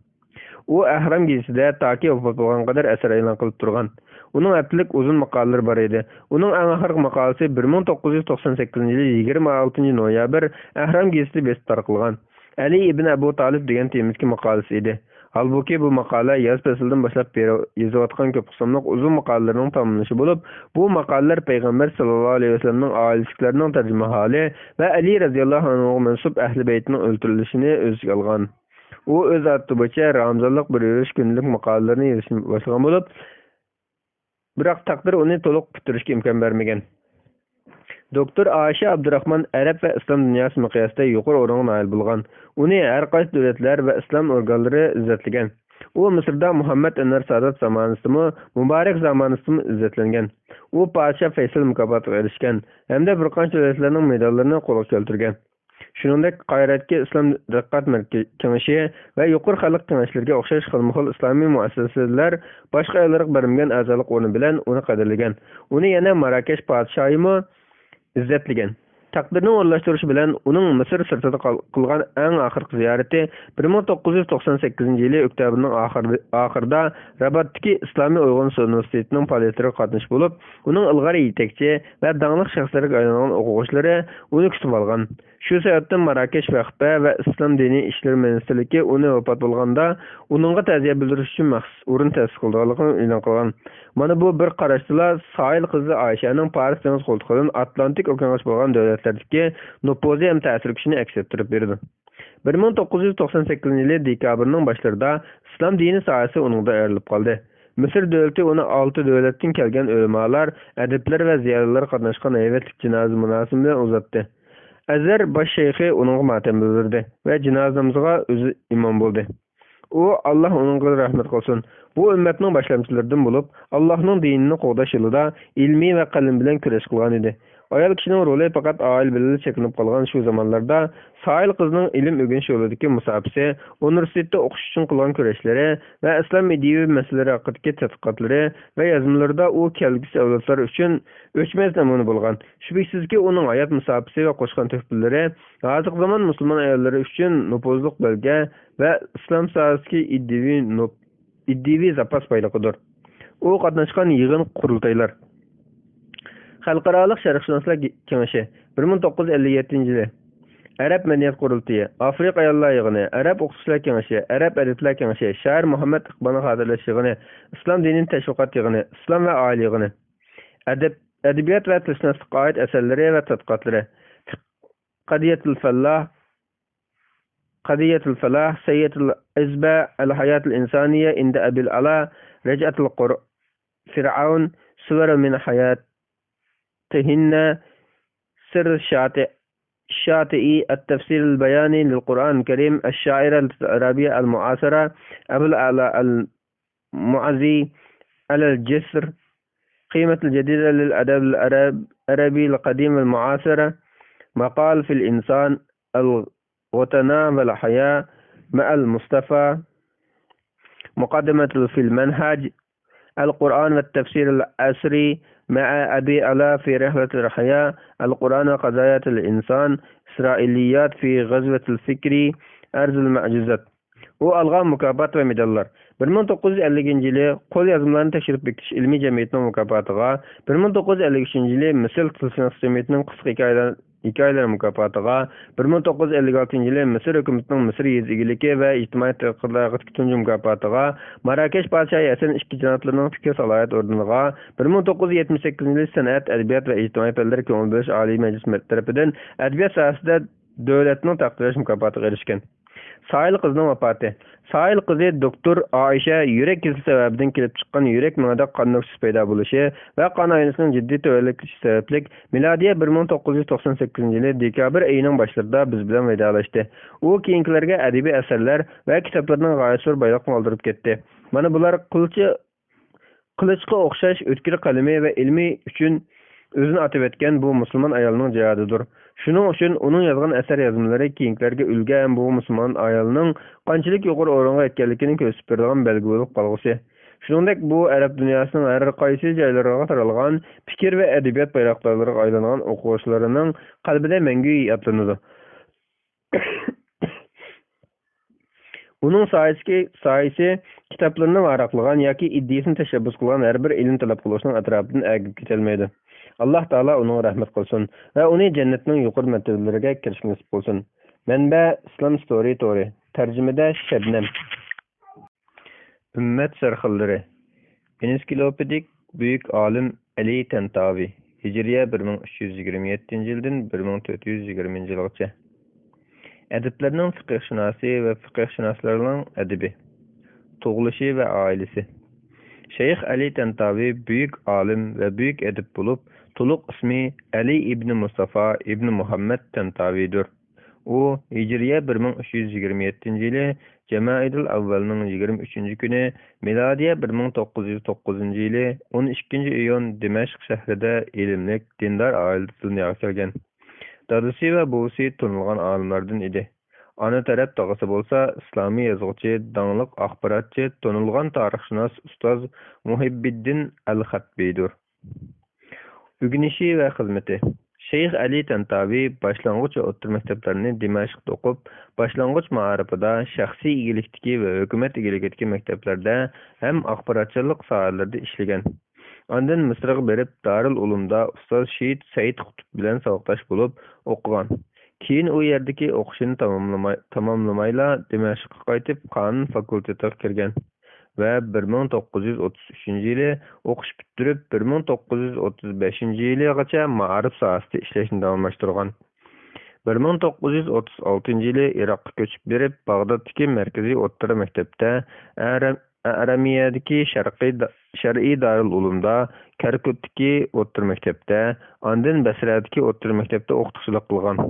ئۇ ئەھرام گېزىتىدە تاكى ۋاپات بولغانغا قەدەر ئەسەر ئېلان قىلىپ تۇرغان. ئۇنىڭ ھەپتىلىك ئۇزۇن ماقالىلىرى بار ئىدى. ئۇنىڭ ئەڭ ئاخىرقى ماقالىسى بىر مىڭ توققۇز يۈز توقسان سەككىزىنچى يىلى يىگىرمە ئالتىنچى نويابىر ئەھرام گېزىتى بېسىپ تارقىلغان ئەلى ئىبن ئەبۇ تالىپ دېگەن تېمىدىكى ماقالىسى ئىدى. ھالبۇكى، بۇ ماقالە ياز پەسلىدىن باشلاپ بېرى يېزىۋاتقان كۆپ قىسىملىق ئۇزۇن ماقالىلىرىنىڭ تاماملىنىشى بولۇپ، بۇ ماقالىلەر پەيغەمبەر ساللاللاھۇ ئەلەيھى ۋەسەللەمنىڭ ئائىلىسىدىكىلەرنىڭ تەرجىمىھالى ۋە ئەلى رەزىياللاھۇ ئەنھۇغا مەنسۇپ ئەھلى بەيتىنىڭ ئۆلتۈرۈلۈشىنى ئۆز ئىچىگە ئالغان. ئۇ ئۆز ئادىتى بويىچە رامىزانلىق بىر يۈرۈش كۈندىلىك ماقالىلىرىنى يېزىشنى باشلىغان بولۇپ، بىراق تەقدىر ئۇنى تولۇق پۈتتۈرۈشكە ئىمكان بەرمىگەن. دوكتور ئائىشە ئابدۇراخمان ئەرەب ۋە ئىسلام دۇنياسى مىقياسىدا يۇقىرى ئورۇنغا نائىل بولغان. ئۇنى ھەر قايسى دۆلەتلەر ۋە ئىسلام ئورگانلىرى ئىززەتلىگەن. ئۇ مىسىردا مۇھەممەد ئەنۋەر سادات زامانىسىدىمۇ، مۇبارەك زامانىسىدىمۇ ئىززەتلەنگەن. ئۇ پادىشاھ فەيسەل مۇكاپاتىغا ئېرىشكەن ھەمدە بىر قانچە دۆلەتلەرنىڭ مېداللىرىنى قولغا كەلتۈرگەن. شۇنىڭدەك، قاھىرەدىكى ئىسلام دىققەت مەركە-، كېڭىشى ۋە يۇقىرى خەلق كېڭەشلىرىگە ئوخشاش خىلمۇخىل ئىسلامىي مۇئەسسەسىلەر باشقا ئاياللارغا بەرمىگەن ئەزالىق ئورنى بىلەن ئۇنى قەدىرلىگەن. ئۇنى يەنە ماراكەش پادىشاھىمۇ ئىززەتلىگەن. تەقدىرنىڭ ئورۇنلاشتۇرۇشى بىلەن ئۇنىڭ مىسىر سىرتىدا قال-، قىلغان ئەڭ ئاخىرقى زىيارىتى بىر مىڭ توققۇز يۈز توقسان سەككىزىنچى يىلى ئۆكتەبىرنىڭ ئاخىرى-، ئاخىرىدا راباتتىكى ئىسلامىي ئۇيغۇرلىشىش ئۇنىۋېرسىتېتىنىڭ پائالىيەتلىرىگە قاتنىشىش بولۇپ، ئۇنىڭ ئىلغار يېتەكچى ۋە داڭلىق شەخسلەرگە ئايلانغان ئوقۇغۇچىلىرى ئۇنى كۈتۈپ ئالغان. شۇ سەۋەبتىن ماراكەش ۋەخپە ۋە ئىسلام دىنىي ئىشلىرى مىنىستىرلىكى ئۇنى ۋاپات بولغاندا ئۇنىڭغا تەزىيە بىلدۈرۈش ئۈچۈن مەخسۇس ئورۇن تەسىس قىلىدىغانلىقىنى ئېلان قىلغان. مانا بۇ بىر قاراشتىلا ساھىل قىزى ئايشەنىڭ پارس دېڭىز قولتۇقىدىن ئاتلانتىك ئوكيانغىچە بولغان دۆلەتلەردىكى نوپۇزى ھەم تەسىر كۈچىنى ئەكس ئەتتۈرۈپ بېرىدۇ. بىر مىڭ توققۇز يۈز توقسان سەككىزىنچى يىلى دېكابىرنىڭ باشلىرىدا ئىسلام دىنى ساھەسى ئۇنىڭدا ئايرىلىپ قالدى. مىسىر دۆلىتى ئۇنى ئالتە دۆلەتتىن كەلگەن ئۆلىمالار، ئەدىبلەر ۋە زىيالىيلار قاتناشقان ھەيۋەتلىك جىنازا مۇراسىمى بىلەن ئۇزاتتى. ئەزھەر باش شەيخى ئۇنىڭغا ماتەم بىلدۈردى ۋە جىنازا نامىزىغا ئۆزى ئىمام بولدى. ئۇ، ئاللاھ ئۇنىڭغا رەھمەت قىلسۇن، بۇ ئۈممەتنىڭ باشلامچىلىرىدىن بولۇپ، ئاللاھنىڭ دىنىنى قوغداش يولىدا ئىلمى ۋە قەلىمى بىلەن كۈرەش قىلغان ئىدى. ئايال كىشىنىڭ رولى پەقەت ئائىلە بىلەنلا چەكلىنىپ قالغان شۇ زامانلاردا ساھىل قىزنىڭ ئىلىم ئۆگىنىش يولىدىكى مۇساپىسى، ئۇنىۋېرسىتېتتا ئوقۇش ئۈچۈن قىلغان كۈرەشلىرى ۋە ئىسلام ئىدىيىۋى مەسىلىلىرى ھەققىدىكى تەتقىقاتلىرى ۋە يازمىلىرىدا ئۇ كەلگۈسى ئەۋلادلار ئۈچۈن ئۆچمەس نەمۇنە بولغان. شۈبھىسىزكى، ئۇنىڭ ھايات مۇساپىسى ۋە قوشقان تۆھپىلىرى ھازىرقى زامان مۇسۇلمان ئاياللىرى ئۈچۈن نوپۇزلۇق بەلگە ۋە ئىسلام ساھەسىدىكى ئىدىيىۋى نوپ-، ئىدىيىۋى زاپاس بايلىقىدۇر. ئۇ قاتناشقان يىغىن، قۇرۇلتايلار. خەلقئارالىق شەرقشۇناسلار گې-، كېڭىشى، بىر مىڭ توققۇز يۈز ئەللىك يەتتىنچى يىلى. ئەرەب مەدەنىيەت قۇرۇلتىيى، ئافرىقا ئاياللار يىغىنى، ئەرەب ئوقۇتقۇچىلار كېڭىشى، ئەرەب ئەدىبلەر كېڭىشى، شائىر مۇھەممەد ئىقبالنى خاتىرىلەش يىغىنى، ئىسلام دىنىنى تەشۋىقات يىغىنى، ئىسلام ۋە ئائىلە يىغىنى. ئەدەب-، ئەدەبىيات ۋە تىلشۇناسلىققا ئائىت ئەسەرلىرى ۋە تەتقىقاتلىرى. قەدىيەتۇل فەللاھ، قەدىيەتۇل فەلاھ، سەييىدۇل ئىزبە، ئەل ھاياتۇل ئىنسانىيە ئىندە ئەبىل ئەلا، رەجئەتۇل قۇر-، فىرئەۋن، سۇۋەر مىن ھاياتىھىننە، سىر شاتى-، شاتىئى، ئەت تەفسىرۇل بەيانى لىل قۇرئان كەرىم، ئەش شائىرەتۇل ئەرەبىيە ئەل مۇئاسىرە، ئەبۇل ئەلا ئەل مؤذي على الجسر، قيمة الجديدة للأدب العرب-، العربي القديم والمعاصر، مقال في الإنسان، الغتنا والحياة مع المصطفى، مقدمة في المنهج، القرآن والتفسير العصري مع أبي علا في رحلة الحياة، القرآن وقضايا الإنسان، إسرائيليات في غزوة الفكر، أرض المعجزات. ئۇ ئالغان مۇكاپات ۋە مېداللار: بىر مىڭ توققۇز يۈز ئەللىكىنچى يىلى قول يازمىلارنى تەكشۈرۈپ بېكىتىش ئىلمىي جەمئىيىتىنىڭ مۇكاپاتىغا، بىر مىڭ توققۇز يۈز ئەللىك ئۈچىنچى يىلى مىسىر تىلشۇناسلىق جەمئىيىتىنىڭ قىسقا ھېكايىلەر، ھېكايىلەر مۇكاپاتىغا، بىر مىڭ توققۇز يۈز ئەللىك ئالتىنچى يىلى مىسىر ھۆكۈمىتىنىڭ مىسىر يېزا ئىگىلىكى ۋە ئىجتىمائىي تەتقىقاتلارغا تۇنجى مۇكاپاتىغا، ماراكەش پادىشاھى ھەسەن ئىككى جانابلىرىنىڭ پىكىر سالاھىيەت ئورنىغا، بىر مىڭ توققۇز يۈز يەتمىش سەككىزىنچى يىلى سەنئەت، ئەدەبىيات ۋە ئىجتىمائىي پەنلەرگە كۆڭۈل بۆلۈش ئالىي مەجلىسى تەرىپىدىن ئەدەبىيات ساھەسىدە دۆلەتنىڭ تەقدىرلەش مۇكاپاتىغا ئېرىشكەن. ساھىل قىزنىڭ ۋاپاتى. ساھىل قىزى دوكتور ئائىشە يۈرەك كېسىلى سەۋەبىدىن كېلىپ چىققان يۈرەك مېڭىدە قان نۆكچىسى پەيدا بولۇشى ۋە قان ئايلىنىشىنىڭ جىددىي تۆۋەنلىشى سەۋەبلىك، مىلادىيە بىر مىڭ توققۇز يۈز توقسان سەككىزىنچى يىلى دېكابىر ئېيىنىڭ باشلىرىدا بىز بىلەن ۋىدالاشتى. ئۇ كېيىنكىلەرگە ئەدەبىي ئەسەرلەر ۋە كىتابلىرىنىڭ غايەت زور بايلىقىنى قالدۇرۇپ كەتتى. مانا بۇلار قىلچە قىلىچقا ئوخشاش ئۆتكۈر قەلىمى ۋە ئىلمى ئۈچۈن ئۆزىنى ئاتىۋەتكەن بۇ مۇسۇلمان ئايالنىڭ جىھادىدۇر. شۇنىڭ ئۈچۈن ئۇنىڭ يازغان ئەسەر يازمىلىرى كېيىنكىلەرگە ئۈلگە ھەم بۇ مۇسۇلمان ئايالنىڭ قانچىلىك يۇقىرى ئورۇنغا يەتكەنلىكىنى كۆرسىتىپ بېرىدىغان بەلگە بولۇپ قالغۇسى. شۇنىڭدەك بۇ ئەرەب دۇنياسىنىڭ ھەر قايسى جايلىرىغا تارالغان پىكىر ۋە ئەدەبىيات بايراقدارلىرىغا ئايلانغان ئوقۇغۇچىلىرىنىڭ قەلبىدە مەڭگۈ يادلىنىدۇ. ئۇنىڭ سايىسى، سايىسى كىتابلىرىنى ۋاراقلىغان ياكى ئىدىيىسىنى تەشەببۇس قىلغان ھەر بىر ئىلىم تەلەپ قىلغۇچىنىڭ ئەتراپىدىن ئەگىپ كېتەلمەيدۇ. ئاللاھ تائالا ئۇنىڭغا رەھمەت قىلسۇن ۋە ئۇنى جەننەتنىڭ يۇقىرى مەرتىۋىلىرىگە كىرىشكە نېسىپ قىلسۇن. مەنبە: ئىسلام ستورى تورى. تەرجىمىدە شەبنەم. ئۈممەت سەرخىللىرى. ئېنسىكلوپېدىك بۈيۈك ئالىم ئەلى تەنتاۋى، ھىجرىيە بىر مىڭ ئۈچ يۈز يىگىرمە يەتتىنچى يىلدىن بىر مىڭ تۆت يۈز يىگىرمىنچى يىلغىچە. ئەدىبلەرنىڭ فىقىھشۇناسى ۋە فىقىھشۇناسلارنىڭ ئەدىبى. تۇغۇلۇشى ۋە ئائىلىسى. شەيخ ئەلى تەنتاۋى بۈيۈك ئالىم ۋە بۈيۈك ئەدىب بولۇپ، تولۇق ئىسمى ئەلى ئىبنى مۇستافا ئىبنى مۇھەممەد تەنتاۋىدۇر. ئۇ ھىجرىيە بىر مىڭ ئۈچ يۈز يىگىرمە يەتتىنچى يىلى جەمائىدىل ئەۋۋەلنىڭ يىگىرمە ئۈچىنچى كۈنى، مىلادىيە بىر مىڭ توققۇز يۈز توققۇزىنچى يىلى ئون ئىككىنچى ئىيۇن دىمەشق شەھىرىدە ئىلىملىك، دىندار ئائىلىدە دۇنياغا كەلگەن. دادىسى ۋە بوۋىسى تونۇلغان ئالىملاردىن ئىدى. ئانا تەرەپ تاغىسى بولسا ئىسلامىي يازغۇچى، داڭلىق ئاخباراتچى، تونۇلغان تارىخشۇناس ئۇستاز مۇھىببىددىن ئەل خەتبىدۇر. ئۆگىنىشى ۋە خىزمىتى. شەيخ ئەلى تەنتاۋى باشلانغۇچ ۋە ئوتتۇرا مەكتەپلەرنى دىمەشقتا ئوقۇپ، باشلانغۇچ مائارىپىدا شەخسىي ئىگىلىكتىكى ۋە ھۆكۈمەت ئىگىلىكىدىكى مەكتەپلەردە ھەم ئاخباراتچىلىق ساھەلىرىدە ئىشلىگەن. ئاندىن مىسىرغا بېرىپ، دارىل ئۇلۇمدا ئۇستاز شېھىت سەئىد قۇتۇپ بىلەن ساۋاقداش بولۇپ ئوقۇغان. كېيىن ئۇ يەردىكى ئوقۇشىنى تاماملىماي-، تاماملىمايلا، دىمەشققە قايتىپ، قانۇن فاكۇلتېتىغا كىرگەن ۋە بىر مىڭ توققۇز يۈز ئوتتۇز ئۈچىنچى يىلى ئوقۇش پۈتتۈرۈپ، بىر مىڭ توققۇز يۈز ئوتتۇز بەشىنچى يىلىغىچە مائارىپ ساھەسىدە ئىشلەشنى داۋاملاشتۇرغان. بىر مىڭ توققۇز يۈز ئوتتۇز ئالتىنچى يىلى ئىراققا كۆچۈپ بېرىپ، باغدادتىكى مەركىزىي ئوتتۇرا مەكتەپتە، ئەرەم-، ئەرەمىيەدىكى شەرقىي دا-، شەرئىي دارىل ئۇلۇمدا، كەركۇكتىكى ئوتتۇرا مەكتەپتە، ئاندىن بەسرەدىكى ئوتتۇرا مەكتەپتە ئوقۇتقۇچىلىق قىلغان.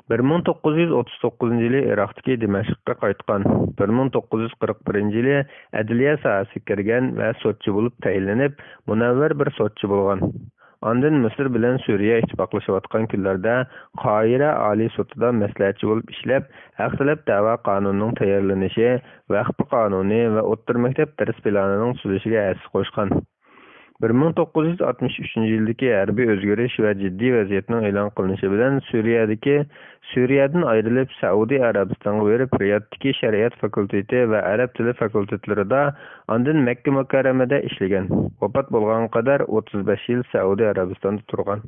بىر مىڭ توققۇز يۈز ئوتتۇز توققۇزىنچى يىلى ئىراقتىكى دىمەشققە قايتقان. بىر مىڭ توققۇز يۈز قىرىق بىرىنچى يىلى ئەدلىيە ساھەسىگە كىرگەن ۋە سوتچى بولۇپ تەيىنلىنىپ، مۇنەۋۋەر بىر سوتچى بولغان. ئاندىن مىسىر بىلەن سۈرىيە ئىتتىپاقلىشىۋاتقان كۈنلەردە قاھىرە ئالىي سوتىدا مەسلىھەتچى بولۇپ ئىشلەپ، ھەق تەلەپ دەۋا قانۇنىنىڭ تەييارلىنىشى، ۋەخپە قانۇنى ۋە ئوتتۇرا مەكتەپ دەرس پىلانىنىڭ تۈزۈلۈشىگە ھەسسە قوشقان. بىر مىڭ توققۇز يۈز ئاتمىش ئۈچىنچى يىلدىكى ھەربىي ئۆزگىرىش ۋە جىددىي ۋەزىيەتنىڭ ئېلان قىلىنىشى بىلەن سۈرىيەدىكى، سۈرىيەدىن ئايرىلىپ، سەئۇدى ئەرەبىستانغا بېرىپ، رىيادتىكى شەرىئەت فاكۇلتېتى ۋە ئەرەب تىلى فاكۇلتېتلىرىدا، ئاندىن مەككە مۇكەررەمىدە ئىشلىگەن. ۋاپات بولغانغا قەدەر ئوتتۇز بەش يىل سەئۇدى ئەرەبىستاندا تۇرغان.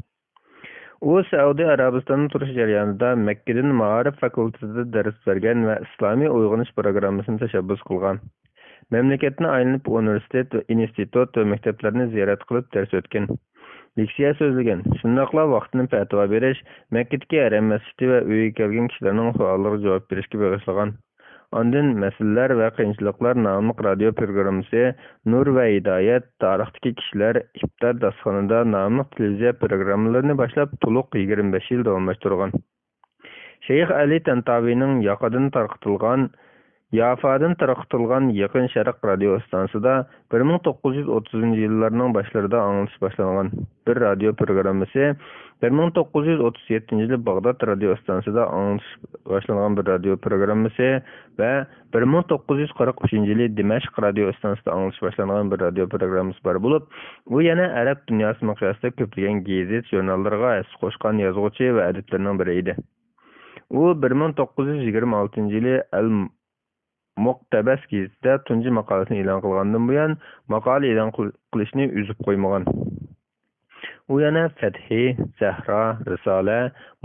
ئۇ سەئۇدى ئەرەبىستاندا تۇرۇش جەريانىدا مەككىدىن مائارىپ فاكۇلتېتىدا دەرس بەرگەن ۋە ئىسلامىي ئويغىنىش پىروگراممىسىنى تەشەببۇس قىلغان. مەملىكەتنى ئايلىنىپ، ئۇنىۋېرسىتېت ۋە ئىنستىتۇت ۋە مەكتەپلەرنى زىيارەت قىلىپ دەرس ئۆتكەن. لېكسىيە سۆزلىگەن، شۇنداقلا ۋاقتىنى پەتىۋا بېرىش، مەككىدىكى ھەرەم مەسچىتى ۋە ئۆيىگە كەلگەن كىشىلەرنىڭ سوئاللىرىغا جاۋاب بېرىشكە بېغىشلىغان. ئاندىن مەسىلىلەر ۋە قىيىنچىلىقلار ناملىق رادىيو پروگراممىسى، نۇر ۋە ھىدايەت، تارىختىكى كىشىلەر، ئىپتار داستىخىنىدا ناملىق تېلېۋىزىيە پروگراممىلىرىنى باشلاپ، تولۇق يىگىرمە بەش يىل داۋاملاشتۇرغان. شەيخ ئەلى تەنتاۋىنىڭ ياقىدىن تارقىتىلغان، يافادىن تارقىتىلغان يېقىن شەرق رادىيو ئىستانسىسىدا بىر مىڭ توققۇز يۈز ئوتتۇزىنچى يىللارنىڭ باشلىرىدا ئاڭلىتىش باشلانغان بىر رادىيو پروگراممىسى، بىر مىڭ توققۇز يۈز ئوتتۇز يەتتىنچى يىلى باغداد رادىيو ئىستانسىسىدا ئاڭلىتىش باشلانغان بىر رادىيو پروگراممىسى ۋە بىر مىڭ توققۇز يۈز قىرىق ئۈچىنچى يىلى دىمەشق رادىيو ئىستانسىسىدا ئاڭلىتىش باشلانغان بىر رادىيو پروگراممىسى بار بولۇپ، ئۇ يەنە ئەرەب دۇنياسى مىقياسىدا كۆپلىگەن گېزىت، ژۇرناللارغا ھەسسە قوشقان يازغۇچى ۋە ئەدىبلەرنىڭ بىرى ئىدى. ئۇ بىر مىڭ توققۇز يۈز يىگىرمە ئالتىنچى يىلى ئەل مۇقتەبەس گېزىتىدە تۇنجى ماقالىسىنى ئېلان قىلغاندىن بۇيان، ماقالە ئېلان قىل-، قىلىشنى ئۈزۈپ قويمىغان. ئۇ يەنە فەتھى، زەھرا، رىسالە،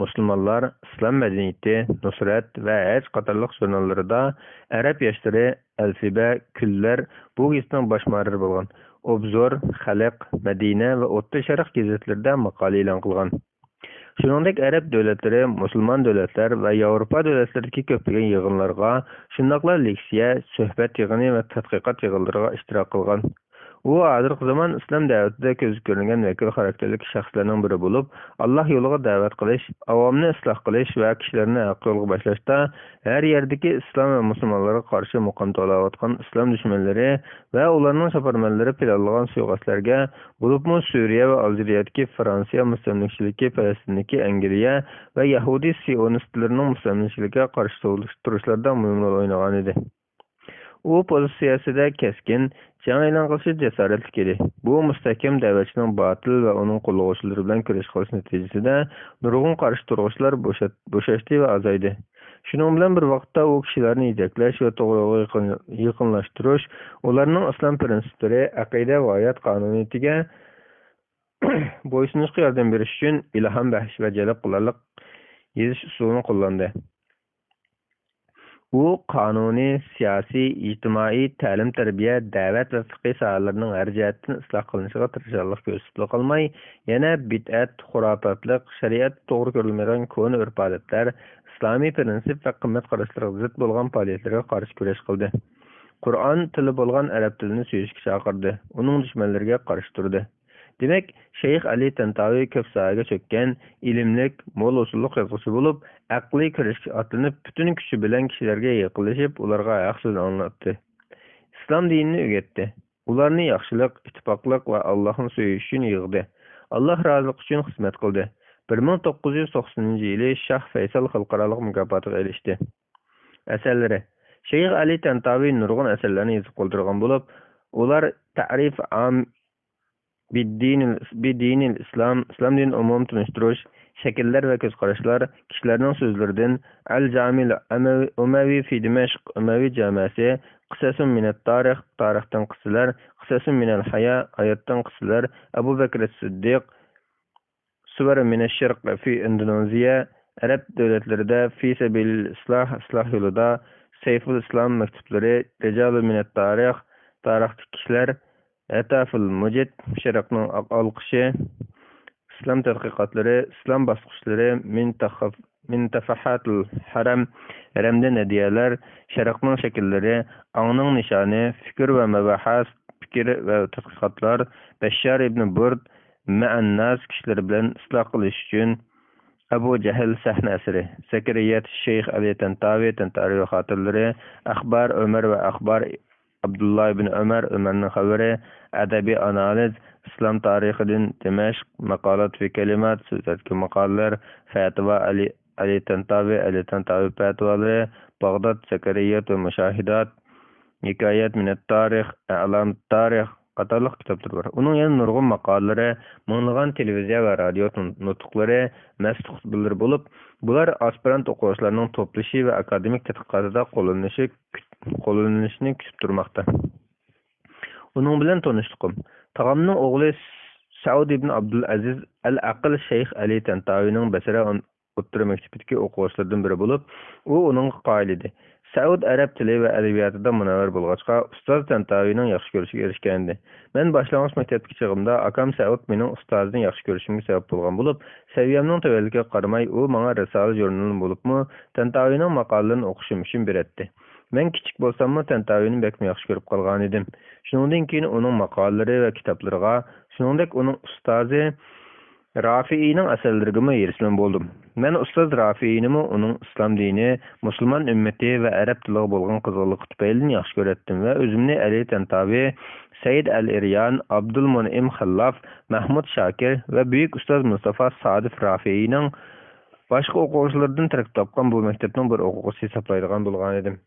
مۇسۇلمانلار، ئىسلام مەدەنىيىتى، نۇسرەت ۋە ھەج قاتارلىق ژۇرناللىرىدا، ئەرەب ياشلىرى، ئەلفىبە، كۈنلەر، بۇ گېزىتنىڭ باش مۇھەررىرى بولغان، ئوبزور، خەلق، مەدىنە ۋە ئوتتۇرا شەرق گېزىتلىرىدە ماقالە ئېلان قىلغان. شۇنىڭدەك ئەرەب دۆلەتلىرى، مۇسۇلمان دۆلەتلەر ۋە ياۋروپا دۆلەتلىرىدىكى كۆپلىگەن يىغىنلارغا، شۇنداقلا لېكسىيە، سۆھبەت يىغىنى ۋە تەتقىقات يىغىنلىرىغا ئىشتىراك قىلغان. ئۇ ھازىرقى زامان ئىسلام دەۋىتىدە كۆزگە كۆرۈنگەن ۋەكىل خاراكتېرلىك شەخسلەرنىڭ بىرى بولۇپ، ئاللاھ يولىغا دەۋەت قىلىش، ئاۋامنى ئىسلاھ قىلىش ۋە كىشىلەرنى ھەق يولغا باشلاشتا ھەر يەردىكى ئىسلام ۋە مۇسۇلمانلارغا قارشى مۇقام توۋلاۋاتقان ئىسلام دۈشمەنلىرى ۋە ئۇلارنىڭ چاپارمەنلىرى پىلانلىغان سۇيىقەستلەرگە، بولۇپمۇ سۈرىيە ۋە ئالجىرىيەدىكى فرانسىيە مۇستەملىكىچىلىكى، پەلەستىندىكى ئەنگلىيە ۋە يەھۇدىي سىيونىستلىرىنىڭ مۇستەملىكىچىلىكىگە قارشى تۇرۇشلاردا مۇھىم رول ئوينىغانىدى. ئۇ پوزىتسىيەسىدە كەسكىن، جەڭ ئېلان قىلىشى جاسارەتلىك ئىدى. بۇ مۇستەھكەم دەۋەتچىنىڭ باتىل ۋە ئۇنىڭ قوللىغۇچىلىرى بىلەن كۈرەش قىلىش نەتىجىسىدە نۇرغۇن قارشى تۇرغۇچىلار بوشات-، بوشاشتى ۋە ئازايدى. شۇنىڭ بىلەن بىر ۋاقىتتا ئۇ كىشىلەرنى يېتەكلەش ۋە توغرا يولغا يېقىن-، يېقىنلاشتۇرۇش، ئۇلارنىڭ ئىسلام پىرىنسىپلىرى، ئەقىدە ۋە ھايات قانۇنىيىتىگە بويسۇنۇشقا ياردەم بېرىش ئۈچۈن ئىلھام بەخش ۋە جەلپ قىلارلىق يېزىش ئۇسۇلىنى قوللاندى. ئۇ قانۇنىي، سىياسىي، ئىجتىمائىي، تەلىم-تەربىيە، دەۋەت ۋە پىقھىي ساھەلىرىنىڭ ھەر جەھەتتىن ئىسلاھ قىلىنىشىغا تىرىشچانلىق كۆرسىتىپلا قالماي، يەنە بىدئەت، خۇراپاتلىق، شەرىئەتتە توغرا كۆرۈلمەيدىغان كونا ئۆرپ-ئادەتلەر، ئىسلامىي پىرىنسىپ ۋە قىممەت قاراشلىرىغا زىت بولغان پائالىيەتلىرىگە قارشى كۈرەش قىلدى. قۇرئان تىلى بولغان ئەرەب تىلىنى سۆيۈشكە چاقىردى، ئۇنىڭ دۈشمەنلىرىگە قارشى تۇردى. دېمەك، شەيخ ئەلى تەنتاۋى كۆپ ساھەگە چۆككەن، ئىلىملىك، مول ئۇسۇللۇق يازغۇچى بولۇپ، ئەقلىي كۈرەشكە ئاتلىنىپ، پۈتۈن كۈچى بىلەن كىشىلەرگە يېقىنلىشىپ، ئۇلارغا ھەق سۆزنى ئاڭلاتتى. ئىسلام دىنىنى ئۆگەتتى. ئۇلارنى ياخشىلىق، ئىتتىپاقلىق ۋە ئاللاھنى سۆيۈش ئۈچۈن يىغدى. ئاللاھ رازىلىقى ئۈچۈن خىزمەت قىلدى. بىر مىڭ توققۇز يۈز توقسىنىنچى يىلى شاھ فەيسەل خەلقئارالىق مۇكاپاتىغا ئېرىشتى. ئەسەرلىرى. شەيخ ئەلى تەنتاۋى نۇرغۇن ئەسەرلەرنى يېزىپ قالدۇرغان بولۇپ، ئۇلار تەرىف ئام بىددىنىل، بىدىنىل ئىسلام، ئىسلام دىنىنى ئومۇمىي تونۇشتۇرۇش، شەكىللەر ۋە كۆز قاراشلار، كىشىلەرنىڭ سۆزلىرىدىن، ئەل جامىل ئەمەۋى، ئۇمەۋى في دىمەشق، ئۇمەۋى جامەسى، قىسەسۇن مىنەت تارىخ، تارىختىن قىسسىلەر، قىسەسۇن مىنەل ھايا، ھاياتتىن قىسسىلەر، ئەبۇ بەكرى سىددىق، سۇۋەر مىنەششەرق في ئىندونېزىيە، ئەرەب دۆلەتلىرىدە في سەبىلىل ئىسلاھ، ئىسلاھ يولىدا، سەيفۇل ئىسلام مەكتۇپلىرى، رىجالۇ مىنەت تارىخ، تارىختىكى كىشىلەر، ھەتافۇل مۇجىد، شەرقنىڭ ئالقىشى، ئىسلام تەتقىقاتلىرى، ئىسلام باسقۇچلىرى، من تەخەف-، من تەفەھاتىل ھەرەم، ھەرەمدىن ھەدىيەلەر، شەرقنىڭ شەكىللىرى، ئاڭنىڭ نىشانى، فىكىر ۋە مەبەھەس، پىكىر ۋە تەتقىقاتلار، بەششار ئىبنى بۇرد، مەئەنناس كىشىلىرى بىلەن ئىسلاھ قىلىش ئۈچۈن، ئەبۇ جەھىل سەھنە ئەسىرى، زەكىرىيەت شەيخ ئەلى تەنتاۋى، تەنتاۋى خاتىرىلىرى، ئەخبار ئۆمەر ۋە ئەخبار ئابدۇللا ئىبن ئۆمەر، ئۆمەرنىڭ خەۋىرى، ئەدەبىي ئانالىز، ئىسلام تارىخىدىن دىمەشق، ماقالات في كلمات، سۆزلەردىكى ماقالىلەر، فەتىۋا ئەلى، ئەلى تەنتاۋى، ئەلى تەنتاۋى پەتىۋالىرى، باغداد، زەكىرىيەت ۋە مۇشاھىدات، ھېكايەت مىنەت تارىخ، ئەلام تارىخ قاتارلىق كىتابلىرى بار. ئۇنىڭ يەنە نۇرغۇن ماقالىلىرى، مىڭلىغان تېلېۋىزىيە ۋە رادىيو نۇتۇقلىرى، مەستۇق خۇتبىلىرى بولۇپ، بۇلار ئاسپىرانت ئوقۇغۇچىلارنىڭ توپلىشى ۋە ئاكادېمىك تەتقىقاتىدا قوللىنىشى، قوللىنىلىشىنى كۈتۈپ تۇرماقتا. ئۇنىڭ بىلەن تونۇشلۇقۇم. تاغامنىڭ ئوغلى سەئۇد ئىبن ئابدۇلئەزىز ئەل ئەقىل شەيخ ئەلى تەنتاۋىنىڭ بەسرە ئون-، ئوتتۇرا مەكتىپىدىكى ئوقۇغۇچىلىرىدىن بىرى بولۇپ، ئۇ ئۇنىڭغا قايىل ئىدى. سەئۇد ئەرەب تىلى ۋە ئەدەبىياتىدا مۇنەۋۋەر بولغاچقا، ئۇستاز تەنتاۋىنىڭ ياخشى كۆرۈشىگە ئېرىشكەنىدى. مەن باشلانغۇچ مەكتەپتىكى چېغىمدا ئاكام سەئۇد مېنىڭ ئۇستازىنى ياخشى كۆرۈشۈمگە سەۋەب بولغان بولۇپ، سەۋىيەمنىڭ تۆۋەنلىكىگە قارىماي، ئۇ ماڭا رىسالە ژۇرنىلىنى بولۇپمۇ تەنتاۋىنىڭ ماقالىلىرىنى ئوقۇشۇم ئۈچۈن بېرەتتى. مەن كىچىك بولساممۇ تەنتاۋىنى بەكمۇ ياخشى كۆرۈپ قالغانىدىم. شۇنىڭدىن كېيىن ئۇنىڭ ماقالىلىرى ۋە كىتابلىرىغا، شۇنىڭدەك ئۇنىڭ ئۇستازى رافىئىنىڭ ئەسەرلىرىگىمۇ ھېرىسمەن بولدۇم. مەن ئۇستاز رافىئىنىمۇ ئۇنىڭ ئىسلام دىنى، مۇسۇلمان ئۈممىتى ۋە ئەرەب تىلىغا بولغان قىزغىنلىقى تۈپەيلىدىن ياخشى كۆرەتتىم ۋە ئۆزۈمنى ئەلى تەنتاۋى، سەيد ئەل ئىريان، ئابدۇلمۇنئىم خەللاف، مەھمۇد شاكىر ۋە بۈيۈك ئۇستاز مۇستافا سادىف رافىئىنىڭ باشقا ئوقۇغۇچىلىرىدىن تەركىب تاپقان بۇ مەكتەپنىڭ بىر ئوقۇغۇچىسى ھېسابلايدىغان بولغانىدىم.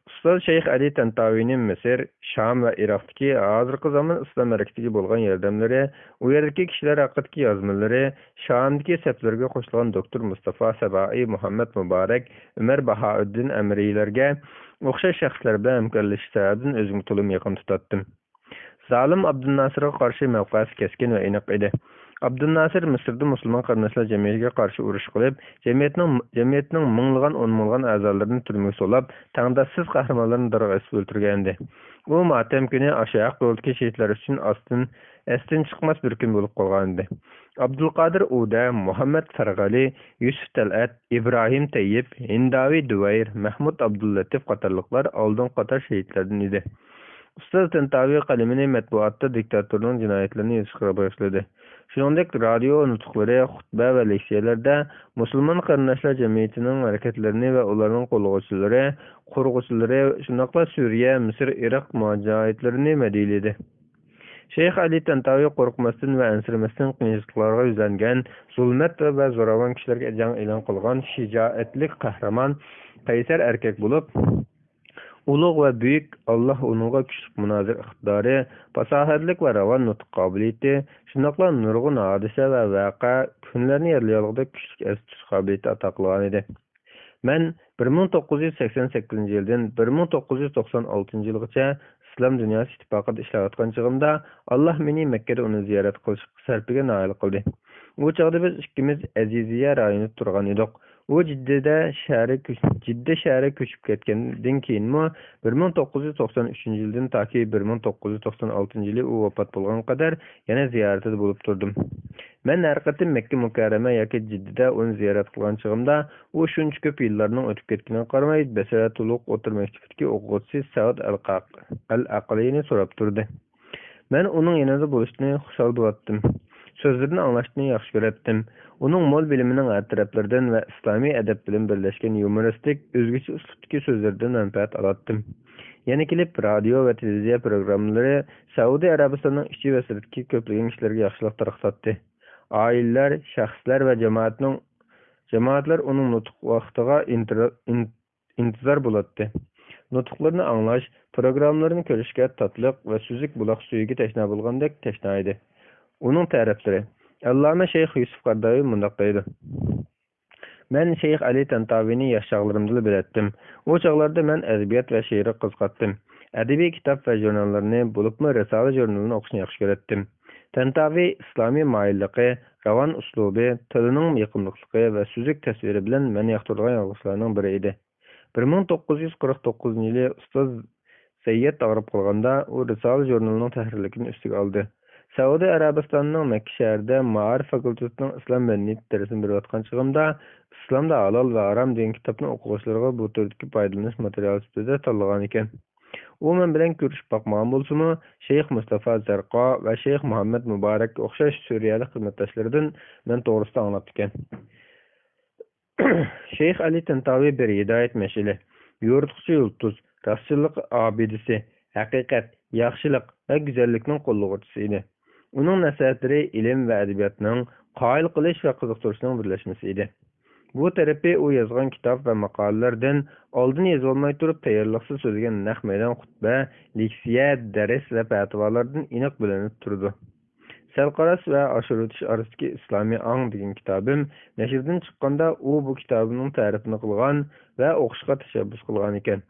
ئۇستاز شەيخ ئەلى تەنتاۋىنى مىسىر، شام ۋە ئىراقتىكى ھازىرقى زامان ئىسلام ھەرىكىتىگە بولغان ياردەملىرى، ئۇ يەردىكى كىشىلەر ھەققىدىكى يازمىلىرى، شامدىكى سەپلىرىگە قوشۇلغان دوكتور مۇستافا سەبائىي، مۇھەممەد مۇبارەك، ئۆمەر باھائىددىن ئەمىرىلەرگە ئوخشاش شەخسلەر بىلەن ھەمكارلىشىش سەۋەبىدىن ئۆزۈمگە تولىمۇ يېقىن تۇتاتتىم. زالىم ئابدۇلناسىرغا قارشى مەۋقەسى كەسكىن ۋە ئېنىق ئىدى. ئابدۇلناسىر مىسىردا مۇسۇلمان قېرىنداشلار جەمئىيىتىگە قارشى ئۇرۇش قىلىپ، جەمئىيەتنىڭ، جەمئىيەتنىڭ مىڭلىغان، ئون مىڭلىغان ئەزالىرىنى تۈرمىگە سولاپ، تەڭداشسىز قەھرىمانلىرىنى دارغا ئېسىپ ئۆلتۈرگەنىدى. ئۇ ماتەم كۈنى ئاشۇ ھەق يولىدىكى شېھىتلەر ئۈچۈن ئاستىن ئەستىن چىقماس بىر كۈن بولۇپ قالغانىدى. ئابدۇلقادىر ئۇدە، مۇھەممەد فەرغەلى، يۈسۈپ تەلئەت، ئىبراھىم تەييىپ، ھىنداۋى دۇۋەير، مەھمۇد ئابدۇللەتىپ قاتارلىقلار ئالدىنقى قاتار شېھىتلەردىن ئىدى. ئۇستاز تەنتاۋى قەلىمىنى مەتبۇئاتتا دىكتاتورنىڭ جىنايەتلىرىنى يېزىشقا باشلىدى. شۇنىڭدەك رادىيو نۇتۇقلىرى، خۇتبە ۋە لېكسىيەلەردە مۇسۇلمان قېرىنداشلار جەمئىيىتىنىڭ ھەرىكەتلىرىنى ۋە ئۇلارنىڭ قوللىغۇچىلىرى، قۇرغۇچىلىرى، شۇنداقلا سۈرىيە، مىسىر، ئىراق مۇجاھىدلىرىنى مەدھىيلىدى. شەيخ ئەلى تەنتاۋى قورقماستىن ۋە ئەنسىرىمەستىن قىيىنچىلىقلارغا يۈزلەنگەن، زۇلمەت ۋە زوراۋان كىشىلەرگە جەڭ ئېلان قىلغان شىجائەتلىك قەھرىمان، قەيسەر ئەركەك بولۇپ، ئۇلۇغ ۋە بۈيۈك، ئاللاھ ئۇنىڭغا كۈچلۈك مۇنازىرە ئىقتىدارى، پاساھەتلىك ۋە راۋان نۇتۇق قابىلىيىتى، شۇنداقلا نۇرغۇن ھادىسە ۋە ۋەقە، كۈنلەرنى يادلىيالىغۇدەك كۈچلۈك ئەستە تۇتۇش قابىلىيىتى ئاتا قىلغانىدى. مەن بىر مىڭ توققۇز يۈز سەكسەن سەككىزىنچى يىلدىن بىر مىڭ توققۇز يۈز توقسان ئالتىنچى يىلغىچە ئىسلام دۇنياسى ئىتتىپاقىدا ئىشلەۋاتقان چېغىمدا، ئاللاھ مېنى مەككىدە ئۇنى زىيارەت قىلىشقا سەرپىگە نائىل قىلدى. ئۇ چاغدا بىز ئىككىمىز ئەزىزىيە رايونىدا تۇرغان ئىدۇق. ئۇ جىددىدە شەھەرگە كۆچ-، جىددە شەھەرگە كۆچۈپ كەتكەندىن كېيىنمۇ، بىر مىڭ توققۇز يۈز توقسان ئۈچىنچى يىلدىن تاكى بىر مىڭ توققۇز يۈز توقسان ئالتىنچى يىلى ئۇ ۋاپات بولغانغا قەدەر يەنە زىيارىتىدە بولۇپ تۇردۇم. مەن ھەر قېتىم مەككە مۇكەررەمە ياكى جىددىدە ئۇنى زىيارەت قىلغان چېغىمدا، ئۇ شۇنچە كۆپ يىللارنىڭ ئۆتۈپ كەتكىنىگە قارىماي، بەسرە تولۇق ئوتتۇرا مەكتىپىدىكى ئوقۇغۇچىسى سەئۇد ئەل-قاق-، ئەل-ئەقلىنى سوراپ تۇردى. مەن ئۇنىڭ يېنىدا بولۇشنى خۇشال بولاتتىم. سۆزلىرىنى ئاڭلاشنى ياخشى كۆرەتتىم. ئۇنىڭ مول بىلىمىنىڭ ھەر تەرەپلىرىدىن ۋە ئىسلامىي ئەدەپ بىلەن بىرلەشكەن يۇمۇرىستىك، ئۆزگىچە ئۇسلۇبتىكى سۆزلىرىدىن مەنپەئەت ئالاتتىم. يەنە كېلىپ، رادىيو ۋە تېلېۋىزىيە پروگراممىلىرى سەئۇدى ئەرەبىستاننىڭ ئىچى ۋە سىرتىدىكى كۆپلىگەن كىشىلەرگە ياخشىلىق تارقىتاتتى. ئائىلىلەر، شەخسلەر ۋە جامائەتنىڭ، جامائەتلەر ئۇنىڭ نۇتۇق ۋاقتىغا ئىنتىرا-، ئىن-، ئىنتىزار بولاتتى. نۇتۇقلىرىنى ئاڭلاش، پروگراممىلىرىنى كۆرۈشكە تاتلىق ۋە سۈزۈك بۇلاق سۈيىگە تەشنا بولغاندەك تەشنا ئىدى. ئۇنىڭ تەرەپلىرى. ئاللامە شەيخ يۈسۈپ قەرداۋى مۇنداق دەيدۇ: مەن شەيخ ئەلى تەنتاۋىنى ياش چاغلىرىمدىلا بىلەتتىم. ئۇ چاغلاردا مەن ئەدەبىيات ۋە شېئىرغا قىزىقاتتىم. ئەدەبىي كىتاب ۋە ژۇرناللارنى، بولۇپمۇ رىسالە ژۇرنىلىنى ئوقۇشنى ياخشى كۆرەتتىم. تەنتاۋى ئىسلامىي مايىللىقى، راۋان ئۇسلۇبى، تىلىنىڭ يېقىملىقلىقى ۋە سۈزۈك تەسۋىرى بىلەن مەن ياقتۇرىدىغان يازغۇچىلارنىڭ بىرى ئىدى. بىر مىڭ توققۇز يۈز قىرىق توققۇزىنچى يىلى ئۇستاز سەييەت ئاغرىپ قالغاندا، ئۇ رىسالە ژۇرنىلىنىڭ تەھرىرلىكىنى ئۈستىگە ئالدى. سەئۇدى ئەرەبىستانىنىڭ مەككە شەھىرىدە مائارىپ فاكۇلتېتىنىڭ ئىسلام مەدەنىيىتى دەرسىنى بېرىۋاتقان چېغىمدا، ئىسلامدا ھالال ۋە ھارام دېگەن كىتابنى ئوقۇغۇچىلىرىغا بۇ تۈردىكى پايدىلىنىش ماتېرىيالى سۈپىتىدە تاللىغانىكەن. ئۇ مەن بىلەن كۆرۈشۈپ باقمىغان بولسىمۇ، شەيخ مۇستافا زەرقا ۋە شەيخ مۇھەممەد مۇبارەككە ئوخشاش سۈرىيەلىك خىزمەتداشلىرىدىن مەن توغرىسىدا ئاڭلاپتىكەن. شەيخ ئەلى تەنتاۋى بىر ھىدايەت مەشئىلى، يورۇتقۇچى يۇلتۇز، راستچىللىق ئابىدىسى، ھەقىقەت، ياخشىلىق ۋە گۈزەللىكنىڭ قوللىغۇچىسى ئىدى. ئۇنىڭ نەسىھەتلىرى ئىلىم ۋە ئەدەبىياتنىڭ، قايىل قىلىش ۋە قىزىقتۇرۇشنىڭ بىرلەشمىسى ئىدى. بۇ تەرىپى ئۇ يازغان كىتاب ۋە ماقالىلەردىن ئالدىن يېزىۋالماي تۇرۇپ تەييارلىقسىز سۆزلىگەن نەق مەيدان خۇتبە، لېكسىيە، دەرس ۋە پەتىۋالاردىن ئېنىق بىلىنىپ تۇرىدۇ. سەل قاراش ۋە ئاشۇرۇۋېتىش ئارىسىدىكى ئىسلامىي ئاڭ دېگەن كىتابىم نەشردىن چىققاندا، ئۇ بۇ كىتابىمنىڭ تەرىپىنى قىلغان ۋە ئوقۇشقا تەشەببۇس قىلغانىكەن.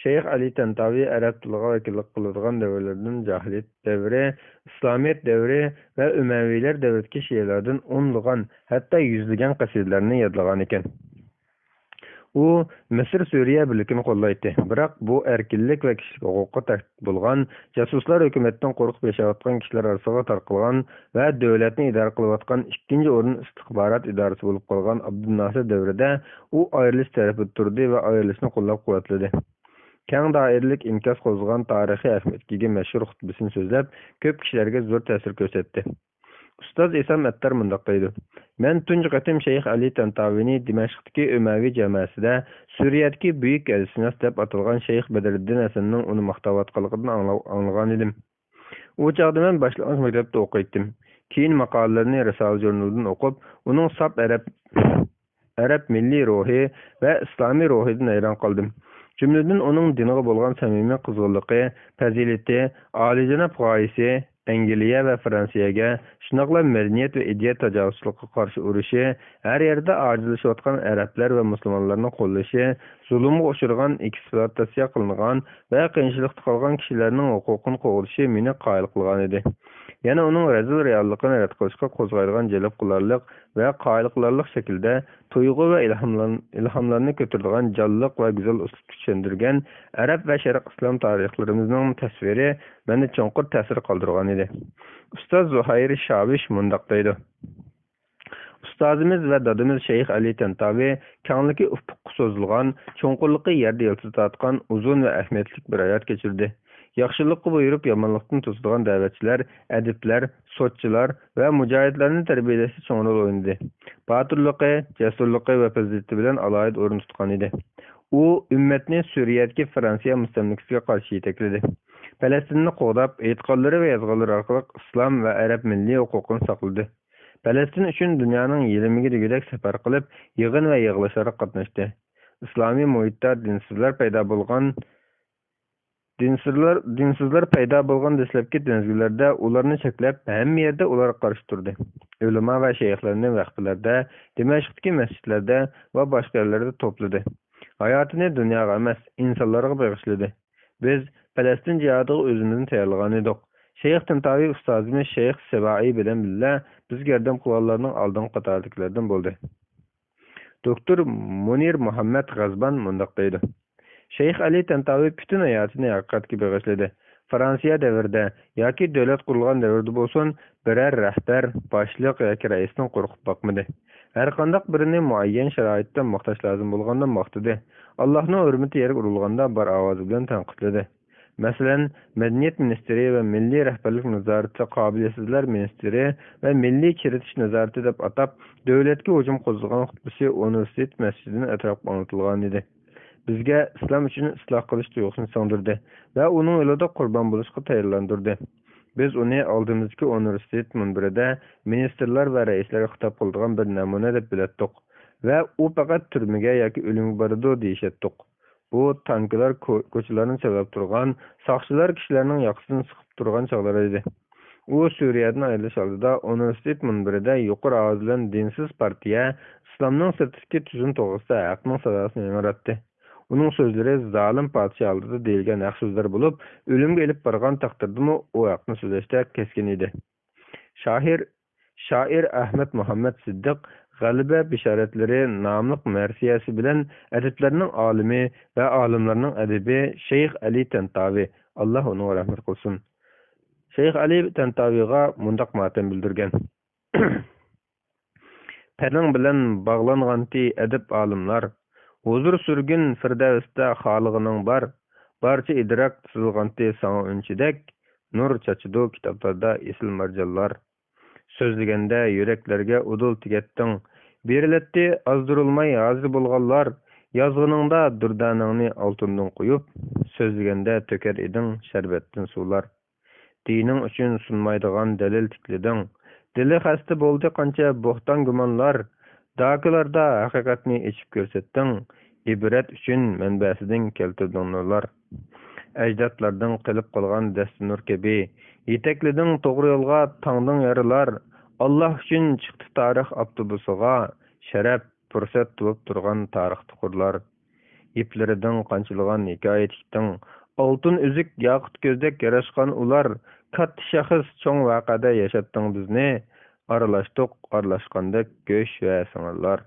شەيخ ئەلى تەنتاۋى ئەرەب تىلىغا ۋەكىللىك قىلىدىغان دەۋرلەردىن جاھىلىيەت دەۋرى، ئىسلامىيەت دەۋرى ۋە ئۈمەۋىيلەر دەۋرىدىكى شېئىرلاردىن ئونلىغان، ھەتتا يۈزلىگەن قەسىدىلەرنى يادلىغانىكەن. ئۇ مىسىر سۈرىيە بىرلىكىنى قوللايتتى، بىراق بۇ ئەركىنلىك ۋە كىشىلىك ھوقۇققا تەھدىت بولغان، جاسۇسلار ھۆكۈمەتتىن قورقۇپ ياشاۋاتقان كىشىلەر ئارىسىغا تارقالغان ۋە دۆلەتنى ئىدارە قىلىۋاتقان ئىككىنچى ئورۇن ئىستىخبارات ئىدارىسى بولۇپ قالغان ئابدۇناسىر دەۋرىدە ئۇ ئايرىلىش تەرىپىدە تۇردى ۋە ئايرىلىشنى قوللاپ-قۇۋۋەتلىدى. كەڭ دائىرىلىك ئىنكاس قوزغىغان تارىخىي ئەھمىيەتكە ئىگە مەشھۇر خۇتبىسىنى سۆزلەپ، كۆپ كىشىلەرگە زور تەسىر كۆرسەتتى. ئۇستاز ئېسام ئەتتار مۇنداق دەيدۇ: مەن تۇنجى قېتىم شەيخ ئەلى تەنتاۋىنى دىمەشقتىكى ئۆمەۋى جامەسىدە سۈرىيەدىكى بۈيۈك ئەدىبشۇناس دەپ ئاتالغان شەيخ بەدرىددىن ھەسەننىڭ ئۇنى ماختاۋاتقانلىقىدىن ئاڭلا-، ئاڭلىغانىدىم. ئۇ چاغدا مەن باشلانغۇچ مەكتەپتە ئوقۇيتتىم. كېيىن ماقالىلىرىنى رىسالە ژۇرنىلىدىن ئوقۇپ، ئۇنىڭ ساپ ئەرەب، ئەرەب مىللىي روھى ۋە ئىسلامىي روھىدىن ھەيران قالدىم. جۈملىدىن ئۇنىڭ دىنغا بولغان سەمىمىي قىزغىنلىقى، پەزىلىتى، ئالىيجاناب غايىسى، ئەنگلىيە ۋە فرانسىيەگە، شۇنداقلا مەدەنىيەت ۋە ئىدىيە تاجاۋۇزچىلىقىغا قارشى ئۇرۇشى، ھەر يەردە ئاجىزلىشىۋاتقان ئەرەبلەر ۋە مۇسۇلمانلارنى قوللىشى، زۇلۇمغا ئۇچرىغان، ئېكسپلۇئاتاتسىيە قىلىنغان ۋە قىيىنچىلىقتا قالغان كىشىلەرنىڭ ھوقۇقىنى قوغدىشى مېنى قايىل قىلغانىدى. يەنە ئۇنىڭ رەزىل رېئاللىقىنى رەت قىلىشقا قوزغايدىغان جەلپ قىلارلىق ۋە قايىل قىلارلىق شەكىلدە تۇيغۇ ۋە ئىلھاملان-، ئىلھاملارنى كۆتۈرىدىغان جانلىق ۋە گۈزەل ئۇسلۇبتا چۈشەندۈرگەن ئەرەب ۋە شەرق ئىسلام تارىخلىرىمىزنىڭ تەسۋىرى مەندە چوڭقۇر تەسىر قالدۇرغانىدى. ئۇستاز زۇھايرى شاۋىش مۇنداق دەيدۇ. ئۇستازىمىز ۋە دادىمىز شەيخ ئەلى تەنتاۋى كەڭلىكى ئۇپۇققا سوزۇلغان، چوڭقۇرلۇقى يەردە يىلتىز تارتقان ئۇزۇن ۋە ئەھمىيەتلىك بىر ھايات كەچۈردى. ياخشىلىققا بۇيرۇپ، يامانلىقتىن توسىدىغان دەۋەتچىلەر، ئەدىبلەر، سوتچىلار ۋە مۇجاھىدلارنى تەربىيەلەشتە چوڭ رول ئوينىدى. باتۇرلۇقى، جەسۇرلۇقى ۋە پەزىلىتى بىلەن ئالاھىدە ئورۇن تۇتقان ئىدى. ئۇ ئۈممەتنى سۈرىيەدىكى فرانسىيە مۇستەملىكىسىگە قارشى يېتەكلىدى. پەلەستىننى قوغداپ، ئېيتقانلىرى ۋە يازغانلىرى ئارقىلىق ئىسلام ۋە ئەرەب مىللىي ھوقۇقىنى ساقلىدى. پەلەستىن ئۈچۈن دۇنيانىڭ يېلىمىگى دېگۈدەك سەپەر قىلىپ، يىغىن ۋە يىغىلىشلارغا قاتناشتى. ئىسلامىي مۇھىتتا دىنسىزلار پەيدا بولغان، دىنسىزلار، دىنسىزلار پەيدا بولغان دەسلەپكى مەزگىللەردە ئۇلارنى چەكلەپ، ھەممە يەردە ئۇلارغا قارشى تۇردى. ئۆلىما ۋە شەيخلەرنى ۋەخپىلەردە، دىمەشقتىكى مەسچىتلەردە ۋە باشقا يەرلەردە توپلىدى. ھاياتىنى دۇنياغا ئەمەس، ئىنسانلارغا بېغىشلىدى. بىز پەلەستىن جىھادىغا ئۆزىمىزنى تەييارلىغان ئىدۇق. شەيخ تەنتاۋى ئۇستازىمىز شەيخ سىۋائى بىلەن بىللە بىزگە ياردەم قىلغانلارنىڭ ئالدىنقى قاتارىدىكىلەردىن بولدى. دوكتور مۇنىر مۇھەممەد غەزبان مۇنداق دەيدۇ: شەيخ ئەلى تەنتاۋى پۈتۈن ھاياتىنى ھەقىقەتكە بېغىشلىدى. فرانسىيە دەۋرىدە ياكى دۆلەت قۇرۇلغان دەۋردە بولسۇن، بىرەر رەھبەر، باشلىق ياكى رەئىستىن قورقۇپ باقمىدى. ھەرقانداق بىرىنى مۇئەييەن شارائىتتا ماختاش لازىم بولغاندا ماختىدى. ئاللاھنىڭ ھۆرمىتى يەرگە ئۇرۇلغاندا بار ئاۋازى بىلەن تەنقىدلىدى. مەسىلەن، مەدەنىيەت مىنىستىرى ۋە مىللىي رەھبەرلىك نازارىتى قابىلىيەتسىزلەر مىنىستىرى ۋە مىللىي چىرىتىش نازارىتى دەپ ئاتاپ، دۆلەتكە ھۇجۇم قوزغىغان خۇتبىسى ئۇنىۋېرسىتېت مەسچىتىدىن ئەتراپقا ئاڭلىتىلغانىدى. بىزگە ئىسلام ئۈچۈن ئىسلاھ قىلىش تۇيغۇسىنى سىڭدۈردى ۋە ئۇنىڭ يولىدا قۇربان بولۇشقا تەييارلاندۇردى. بىز ئۇنى ئالدىمىزدىكى ئۇنىۋېرسىتېت مۇنبىرىدە مىنىستىرلار ۋە رەئىسلەرگە خىتاب قىلىدىغان بىر نەمۇنە دەپ بىلەتتۇق ۋە ئۇ پەقەت تۈرمىگە ياكى ئۆلۈمگە بارىدۇ دېيىشەتتۇق. بۇ تانكىلار كو-، كوچىلارنى چايلاپ تۇرغان، ساقچىلار كىشىلەرنىڭ ياقىسىدىن سىقىپ تۇرغان چاغلىرى ئىدى. ئۇ سۈرىيەدىن ئايرىلىش ئالدىدا ئۇنىۋېرسىتېت مۇنبىرىدە يۇقىرى ئاۋاز بىلەن دىنسىز پارتىيە ئىسلامنىڭ سىرتىدىكى تۈزۈم توغرىسىدا ھەقنىڭ ساداسىنى ياڭراتتى. ئۇنىڭ سۆزلىرى زالىم پادىشاھ ئالدىدا دېيىلگەن ھەق سۆزلەر بولۇپ، ئۆلۈمگە ئېلىپ بارغان تەقدىردىمۇ ئۇ ھەقنى سۆزلەشتە كەسكىن ئىدى. شائىر، شائىر ئەھمەد مۇھەممەد سىددىق غەلىبە بېشارەتلىرى ناملىق مەرسىيەسى بىلەن ئەدىبلەرنىڭ ئالىمى ۋە ئالىملارنىڭ ئەدىبى شەيخ ئەلى تەنتاۋى، ئاللا ئۇنىڭغا رەھمەت قىلسۇن، شەيخ ئەلى تەنتاۋىغا مۇنداق ماتەم بىلدۈرگەن: پەزلىڭ بىلەن باغلانغانتى ئەدىب ئالىملار، ھۇزۇر سۈرگىن فىردەۋستە خالىغىنىڭ بار، بارچە ئىدراك سىزىلغانتى ساڭا ئۈنچىدەك، نۇر چاچىدۇ كىتابلاردا ئېسىل مارجانلار. سۆزلىگەندە يۈرەكلەرگە ئۇدۇل تېگەتتىڭ، بېرىلەتتى ئازدۇرۇلماي ھازىر بولغانلار، يازغىنىڭدا دۇردانەڭنى ئالتۇندىن قۇيۇپ، سۆزلىگەندە تۆكەر ئىدىڭ شەربەتتىن سۇلار. دىنىڭ ئۈچۈن سۇنمايدىغان دەلىل تىكلىدىڭ. دىلى خەستە بولدى قانچە بوھتان گۇمانلار. داكىلاردا ھەقىقەتنى ئېچىپ كۆرسەتتىڭ. ئىبرەت ئۈچۈن مەنبەسىدىن كەلتۈردۈڭ نۇرلار. ئەجدادلاردىن قېلىپ قالغان دەستە نۇر كەبى، يېتەكلىدىڭ توغرا يولغا، تاڭدىڭ يارىلار. ئاللا ئۈچۈن چىقتى تارىخ ئاپتوبۇسىغا، شەرەپ، پۇرسەت تۇرۇپ تۇرغان تارىختا قۇرلار. يىپلىرىدىن قانچىلىغان ھېكايە تىكتىڭ، ئالتۇن ئۈزۈك، ياقۇت كۆزدەك ياراشقان ئۇلار. كاتتا شەخس، چوڭ ۋەقەدە ياشاتتىڭ بىزنى، ئارىلاشتۇق ئارىلاشقاندەك گۆش ۋە سىڭىرلار.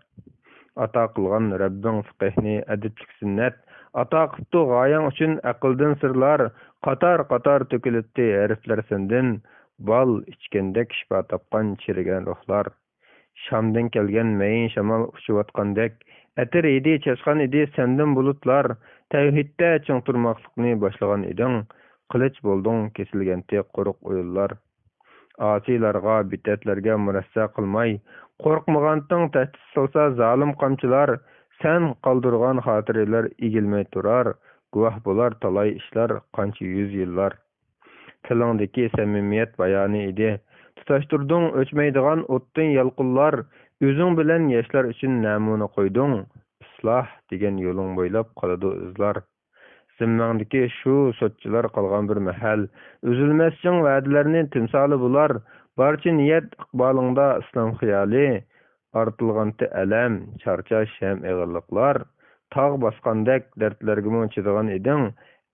ئاتا قىلغان رەببىڭ فىقىھنى، ئەدىبلىك سۈننەت، ئاتا قىپتۇ غايەڭ ئۈچۈن ئەقىلدىن سىرلار. قاتار-قاتار تۆكۈلەتتى ھەرپلەر سەندىن، بال ئىچكەندەك شىپا تاپقان چىرىگەن روھلار. شامدىن كەلگەن مەيىن شامال ئۇچۇۋاتقاندەك، ئەتىر ھىدى چاچقان ئىدى سەندىن بۇلۇتلار. تەۋھىدتە چىڭ تۇرماقلىقنى باشلىغان ئىدىڭ، قىلىچ بولدۇڭ كېسىلگەنتى قۇرۇق ئويۇنلار. ئاسىيلارغا، بىدئەتلەرگە مۇرەسسە قىلماي، قورقمىغانتىڭ تەھدىت سالسا زالىم قامچىلار. سەن قالدۇرغان خاتىرىلەر ئېگىلمەي تۇرار، گۇۋاھ بولار تالاي ئىشلار قانچە يۈز يىللار. تىلىڭدىكى سەمىمىيەت بايانى ئىدى. تۇتاشتۇردۇڭ ئۆچمەيدىغان ئوتتىن يالقۇنلار. ئۆزۈڭ بىلەن ياشلار ئۈچۈن نەمۇنە قويدۇڭ. ئىسلاھ دېگەن يولۇڭ بويلاپ قالىدۇ ئىزلار. زىممەڭدىكى شۇ سوتچىلار قالغان بىر مەھەل. ئۈزۈلمەس چىڭ ۋەدىلەرنى تىمسالى بۇلار. بارچە نىيەت ئىقبالىڭدا ئىسلام خىيالى. ئارتىلغانتى ئەلەم، چارچاش ھەم ئېغىرلىقلار. تاغ باسقاندەك دەردلەرگىمۇ چىدىغان ئىدىڭ.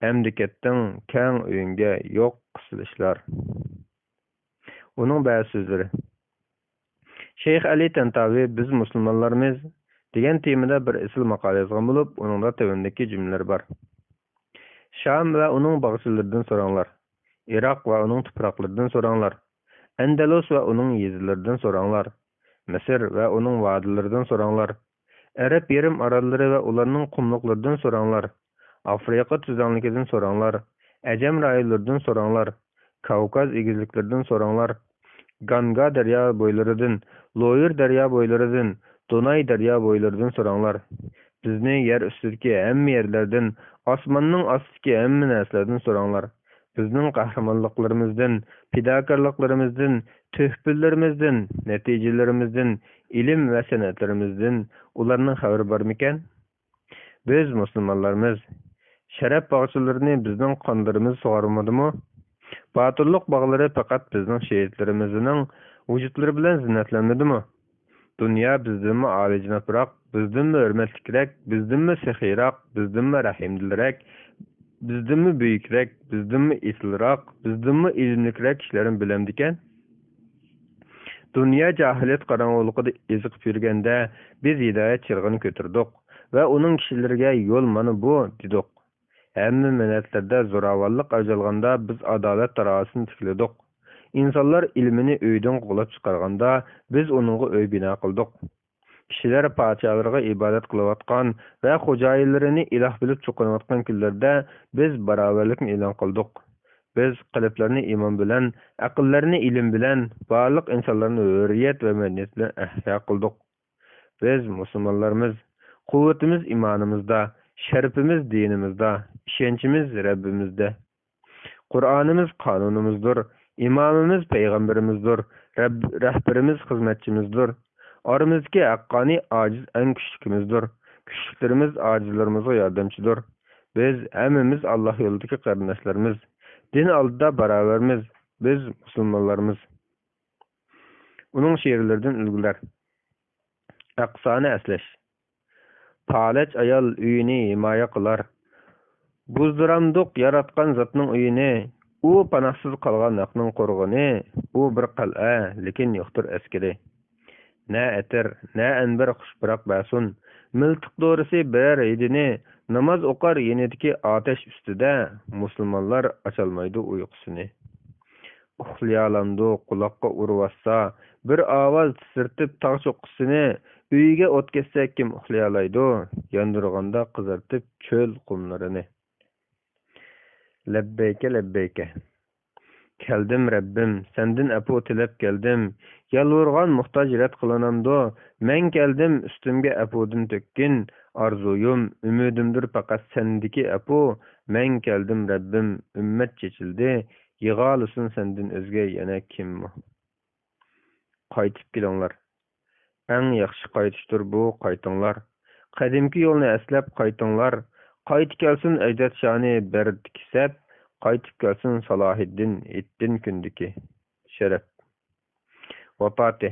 ئەمدى كەتتىڭ كەڭ ئۆيۈڭگە، يوق قىسىلىشلار. ئۇنىڭ بەزى سۆزلىرى. شەيخ ئەلى تەنتاۋى «بىز مۇسۇلمانلارمىز» دېگەن تېمىدا بىر ئېسىل ماقالە يازغان بولۇپ، ئۇنىڭدا تۆۋەندىكى جۈملىلەر بار: «شام ۋە ئۇنىڭ باغچىلىرىدىن سوراڭلار، ئىراق ۋە ئۇنىڭ تۇپراقلىرىدىن سوراڭلار، ئەندەلۇس ۋە ئۇنىڭ يېزىلىرىدىن سوراڭلار، مىسىر ۋە ئۇنىڭ ۋادىلىرىدىن سوراڭلار، ئەرەب يېرىم ئاراللىرى ۋە ئۇلارنىڭ قۇملۇقلىرىدىن سوراڭلار، ئافرىقا تۈزلەڭلىكىدىن سوراڭلار، ئەجەم رايونلىرىدىن سوراڭلار، كاۋكاز ئېگىزلىكلىرىدىن سوراڭلار، گانگا دەريا بويلىرىدىن، لويۇر دەريا بويلىرىدىن، دوناي دەريا بويلىرىدىن سوراڭلار. بىزنى يەر ئۈستىدىكى ھەممە يەرلەردىن، ئاسماننىڭ ئاستىدىكى ھەممە نەرسىلەردىن سوراڭلار. بىزنىڭ قەھرىمانلىقلىرىمىزدىن، پىداكارلىقلىرىمىزدىن، تۆھپىلىرىمىزدىن، نەتىجىلىرىمىزدىن، ئىلىم ۋە سەنئەتلىرىمىزدىن ئۇلارنىڭ خەۋىرى بارمىكەن؟» بىز مۇسۇلمانلارمىز. شەرەپ باغچىلىرىنى بىزنىڭ قانلىرىمىز سۇغارمىدىمۇ؟ باتۇرلۇق باغلىرى پەقەت بىزنىڭ شېھىتلىرىمىزنىڭ ۋۇجۇدلىرى بىلەن زىننەتلەنمىدىمۇ؟ دۇنيا بىزدىنمۇ ئالىيجانابراق، بىزدىنمۇ ھۆرمەتلىكرەك، بىزدىنمۇ سېخىيراق، بىزدىنمۇ رەھىمدىلرەك، بىزدىنمۇ بۈيۈكرەك، بىزدىنمۇ ئېسىلراق، بىزدىنمۇ ئىلىملىكرەك كىشىلەرمۇ بىلەمدىكەن؟ دۇنيا جاھىلىيەت قاراڭغۇلۇقىدا ئېزىقىپ يۈرگەندە، بىز ھىدايەت چىرىغىنى كۆتۈردۇق ۋە ئۇنىڭ كىشىلىرىگە «يول مانا بۇ» دېدۇق. ھەممە مىللەتلەردە زوراۋانلىق ئەۋج ئالغاندا، بىز ئادالەت تارازىسىنى تىكلىدۇق. ئىنسانلار ئىلمىنى ئۆيدىن قوغلاپ چىقارغاندا، بىز ئۇنىڭغا ئۆي بىنا قىلدۇق. كىشىلەر پادىشاھلىرىغا ئىبادەت قىلىۋاتقان ۋە خوجايىنلىرىنى ئىلاھ بىلىپ چوقۇنۇۋاتقان كۈنلەردە، بىز باراۋەرلىكنى ئېلان قىلدۇق. بىز قەلبلەرنى ئىمان بىلەن، ئەقىللەرنى ئىلىم بىلەن، بارلىق ئىنسانلارنى ھۆرىيەت ۋە مەدەنىيەت بىلەن ئەھيا قىلدۇق. بىز مۇسۇلمانلارمىز. قۇۋۋىتىمىز ئىمانىمىزدا، شەرىپىمىز دىنىمىزدا، ئىشەنچىمىز رەببىمىزدە. قۇرئانىمىز قانۇنىمىزدۇر، ئىمامىمىز پەيغەمبىرىمىزدۇر، رەب-، رەھبىرىمىز خىزمەتچىمىزدۇر. ئارىمىزدىكى ھەققانىي ئاجىز ئەڭ كۈچلۈكىمىزدۇر. كۈچلۈكلىرىمىز ئاجىزلىرىمىزغا ياردەمچىدۇر. بىز ھەممىمىز ئاللاھ يولىدىكى قېرىنداشلىرىمىز. دىن ئالدىدا باراۋەرمىز. بىز مۇسۇلمانلارمىز. ئۇنىڭ شېئىرلىرىدىن ئۈلگىلەر. ئەقسانى ئەسلەش. پالەچ ئايال ئۆيىنى ھىمايە قىلار. بۇزدۇرامدۇق ياراتقان زاتنىڭ ئۆيىنى؟ ئۇ پاناھسىز قالغان ھەقنىڭ قورغىنى، ئۇ بىر قەلئە، لېكىن يوقتۇر ئەسكىرى. نە ئەتىر، نە ئەنبەر خۇش پۇراق بەرسۇن، مىلتىق دورىسى بېرەر ھىدىنى، ناماز ئوقار يېنىدىكى ئاتەش ئۈستىدە، مۇسۇلمانلار ئاچالمايدۇ ئۇيقۇسىنى. ئۇخلىيالامدۇ قۇلاققا ئۇرۇۋاتسا، بىر ئاۋاز تىترىتىپ تاغ چوققىسىنى، ئۆيىگە ئوت كەتسە كىم ئۇخلىيالايدۇ، ياندۇرغاندا قىزارتىپ چۆل قۇملىرىنى. لەببەيكە، لەببەيكە. كەلدىم رەببىم، سەندىن ئەپۇ تىلەپ كەلدىم. يالۋۇرغان موھتاج رەت قىلىنامدۇ؟ مەن كەلدىم ئۈستۈمگە ئەپۇدىن تۆككىن. ئارزۇيۇم، ئۈمىدىمدۇر پەقەت سەندىكى ئەپۇ. مەن كەلدىم رەببىم، ئۈممەت چېچىلدى. يىغالىسۇن سەندىن ئۆزگە يەنە كىممۇ؟ قايتىپ كېلىڭلار. ئەڭ ياخشى قايتىشتۇر بۇ، قايتىڭلار. قەدىمكى يولنى ئەسلەپ قايتىڭلار. قايتا كەلسۇن ئەجداد شانى بەردىكى سەپ، قايتىپ كەلسۇن سالاھىددىن ھېيتدىن كۈندىكى شەرەپ. ۋاپاتى.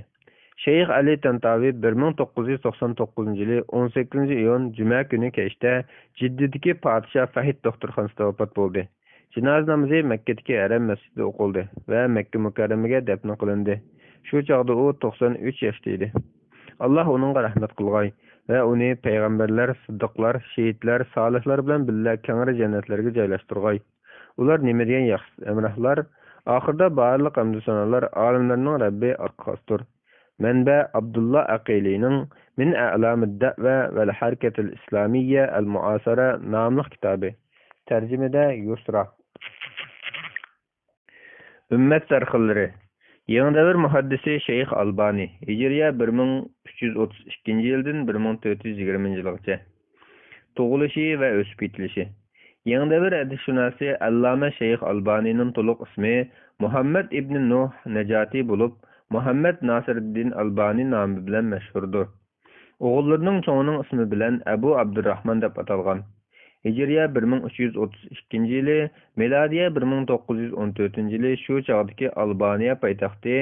شەيخ ئەلى تەنتاۋى بىر مىڭ توققۇز يۈز توقسان توققۇزىنچى يىلى ئون سەككىزىنچى ئىيۇن جۈمە كۈنى كەچتە جىددىدىكى پادىشاھ فەھد دوختۇرخانىسىدا ۋاپات بولدى. جىنازا نامىزى مەككىدىكى ھەرەم مەسچىتىدە ئوقۇلدى ۋە مەككە مۇكەررەمىگە دەپنە قىلىندى. شۇ چاغدا ئۇ توقسان ئۈچ ياشتا ئىدى. ئاللاھ ئۇنىڭغا رەھمەت قىلغاي ۋە ئۇنى پەيغەمبەرلەر، سىددىقلار، شېھىتلەر، سالىھلار بىلەن بىللە كەڭرى جەننەتلەرگە جايلاشتۇرغاي. ئۇلار نېمە دېگەن ياخشى ھەمراھلار! ئاخىرىدا بارلىق ھەمدۇ سانالار ئالەملەرنىڭ رەببى ئاللاھقا خاستۇر. مەنبە: ئابدۇللا ئەقىلىنىڭ مىن ئەلامىد دەۋە ۋەل ھەرىكەتىل ئىسلامىيە ئەل مۇئاسىرە ناملىق كىتابى. تەرجىمىدە يۇسرا. ئۈممەت سەرخىللىرى. يېڭى دەۋر مۇھەددىسى شەيخ ئالبانى، ھىجرىيە بىر مىڭ ئۈچ يۈز ئوتتۇز ئىككىنچى يىلدىن بىر مىڭ تۆت يۈز يىگىرمىنچى يىلغىچە. تۇغۇلۇشى ۋە ئۆسۈپ يېتىلىشى. يېڭى دەۋر ھەدىسشۇناسى ئەللامە شەيخ ئالبانىنىڭ تولۇق ئىسمى مۇھەممەد ئىبنى نۇھ نەجاتى بولۇپ، مۇھەممەد ناسىرىددىن ئالبانى نامى بىلەن مەشھۇردۇر. ئوغۇللىرىنىڭ چوڭىنىڭ ئىسمى بىلەن ئەبۇ ئابدۇرراھمان دەپ ئاتالغان. ھىجرىيە بىر مىڭ ئۈچ يۈز ئوتتۇز ئىككىنچى يىلى، مىلادىيە بىر مىڭ توققۇز يۈز ئون تۆتىنچى يىلى شۇ چاغدىكى ئالبانىيە پايتەختى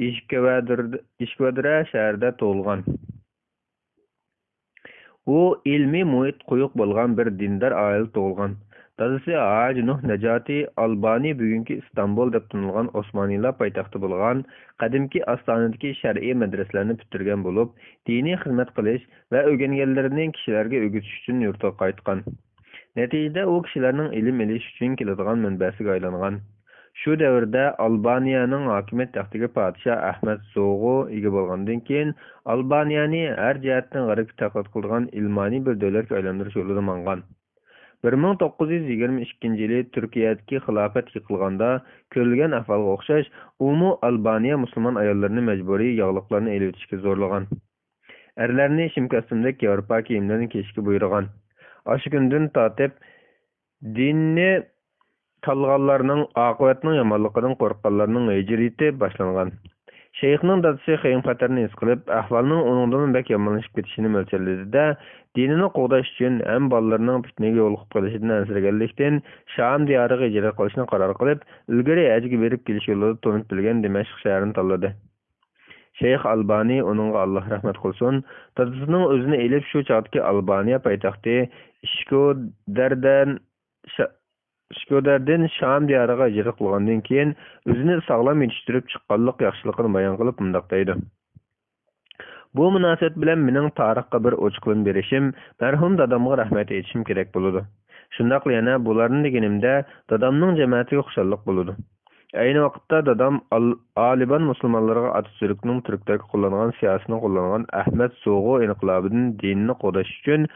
ئىشكەۋەدىر-، ئىشكەۋەدرە شەھىرىدە تۇغۇلغان. ئۇ ئىلمىي مۇھىت قويۇق بولغان بىر دىندار ئائىلىدە تۇغۇلغان. دادىسى ھاجى نۇھ نەجاتى ئالبانى بۈگۈنكى ئىستانبۇل دەپ تونۇلغان ئوسمانىيلار پايتەختى بولغان قەدىمكى ئاستانىدىكى شەرئىي مەدرىسىلەرنى پۈتتۈرگەن بولۇپ، دىنىي خىزمەت قىلىش ۋە ئۆگەنگەنلىرىنى كىشىلەرگە ئۆگىتىش ئۈچۈن يۇرتىغا قايتقان. نەتىجىدە ئۇ كىشىلەرنىڭ ئىلىم ئېلىش ئۈچۈن كېلىدىغان مەنبەسىگە ئايلانغان. شۇ دەۋردە ئالبانىيەنىڭ ھاكىمىيەت تەختىگە پادىشاھ ئەھمەد زوغۇ ئىگە بولغاندىن كېيىن، ئالبانىيەنى ھەر جەھەتتىن غەربكە تەرەققىي قىلىدىغان ئىلمانىي بىر دۆلەتكە ئايلاندۇرۇش يولىدا ماڭغان. بىر مىڭ توققۇز يۈز يىگىرمە ئىككىنچى يىلى تۈركىيەدىكى خىلاپەت يىقىلغاندا كۆرۈلگەن ئەھۋالغا ئوخشاش، ئۇمۇ ئالبانىيە مۇسۇلمان ئاياللىرىنى مەجبۇرىي ياغلىقلارنى ئېلىۋېتىشكە زورلىغان. ئەرلەرنى شىمكەستىمدەك ياۋروپا كىيىملىرىنى كىيىشكە بۇيرۇغان. ئاشۇ كۈندىن تارتىپ دىننى تاللىغانلارنىڭ، ئاقىۋەتنىڭ يامانلىقىدىن قورققانلارنىڭ ھىجرىيىتى باشلانغان. شەيخنىڭ دادىسى خېيىم-خەتەرنى ھېس قىلىپ، ئەھۋالنىڭ ئۇنىڭدىنمۇ بەك يامانلىشىپ كېتىشىنى مۆلچەرلىدى-دە، دىنىنى قوغداش ئۈچۈن ھەم بالىلىرىنىڭ پىتنىگە يولۇقۇپ قېلىشىدىن ئەنسىرىگەنلىكتىن، شام دىيارىغا ھىجرەت قىلىشنى قارار قىلىپ، ئىلگىرى ھەجگە بېرىپ كېلىش يولىدا تونۇپ بىلگەن دىمەشق شەھىرىنى تاللىدى. شەيخ ئالبانى، ئۇنىڭغا ئاللاھ رەھمەت قىلسۇن، دادىسىنىڭ ئۆزىنى ئېلىپ، شۇ چاغدىكى ئالبانىيە پايتەختى ئىشكودەردەن شا-، ئىشكودەردىن شام دىيارىغا ھىجرەت قىلغاندىن كېيىن، ئۆزىنى ساغلام يېتىشتۈرۈپ چىققانلىق ياخشىلىقىنى بايان قىلىپ مۇنداق دەيدۇ: بۇ مۇناسىۋەت بىلەن مېنىڭ تارىخقا بىر ئوچۇقلىما بېرىشىم، مەرھۇم دادامغا رەھمەت ئېيتىشىم كېرەك بولىدۇ. شۇنداقلا يەنە بۇلارنى دېگىنىمدە، دادامنىڭ جەمەتىگە خۇشاللىق بولىدۇ. ئەينى ۋاقىتتا دادام ئال-، ئالىبان مۇسۇلمانلىرىغا ئاتاتۈركنىڭ تۈركلەرگە قوللانغان سىياسىتىنى قوللانغان ئەھمەد زوغۇ ئىنقىلابىدىن دىنىنى قوغداش ئۈچۈن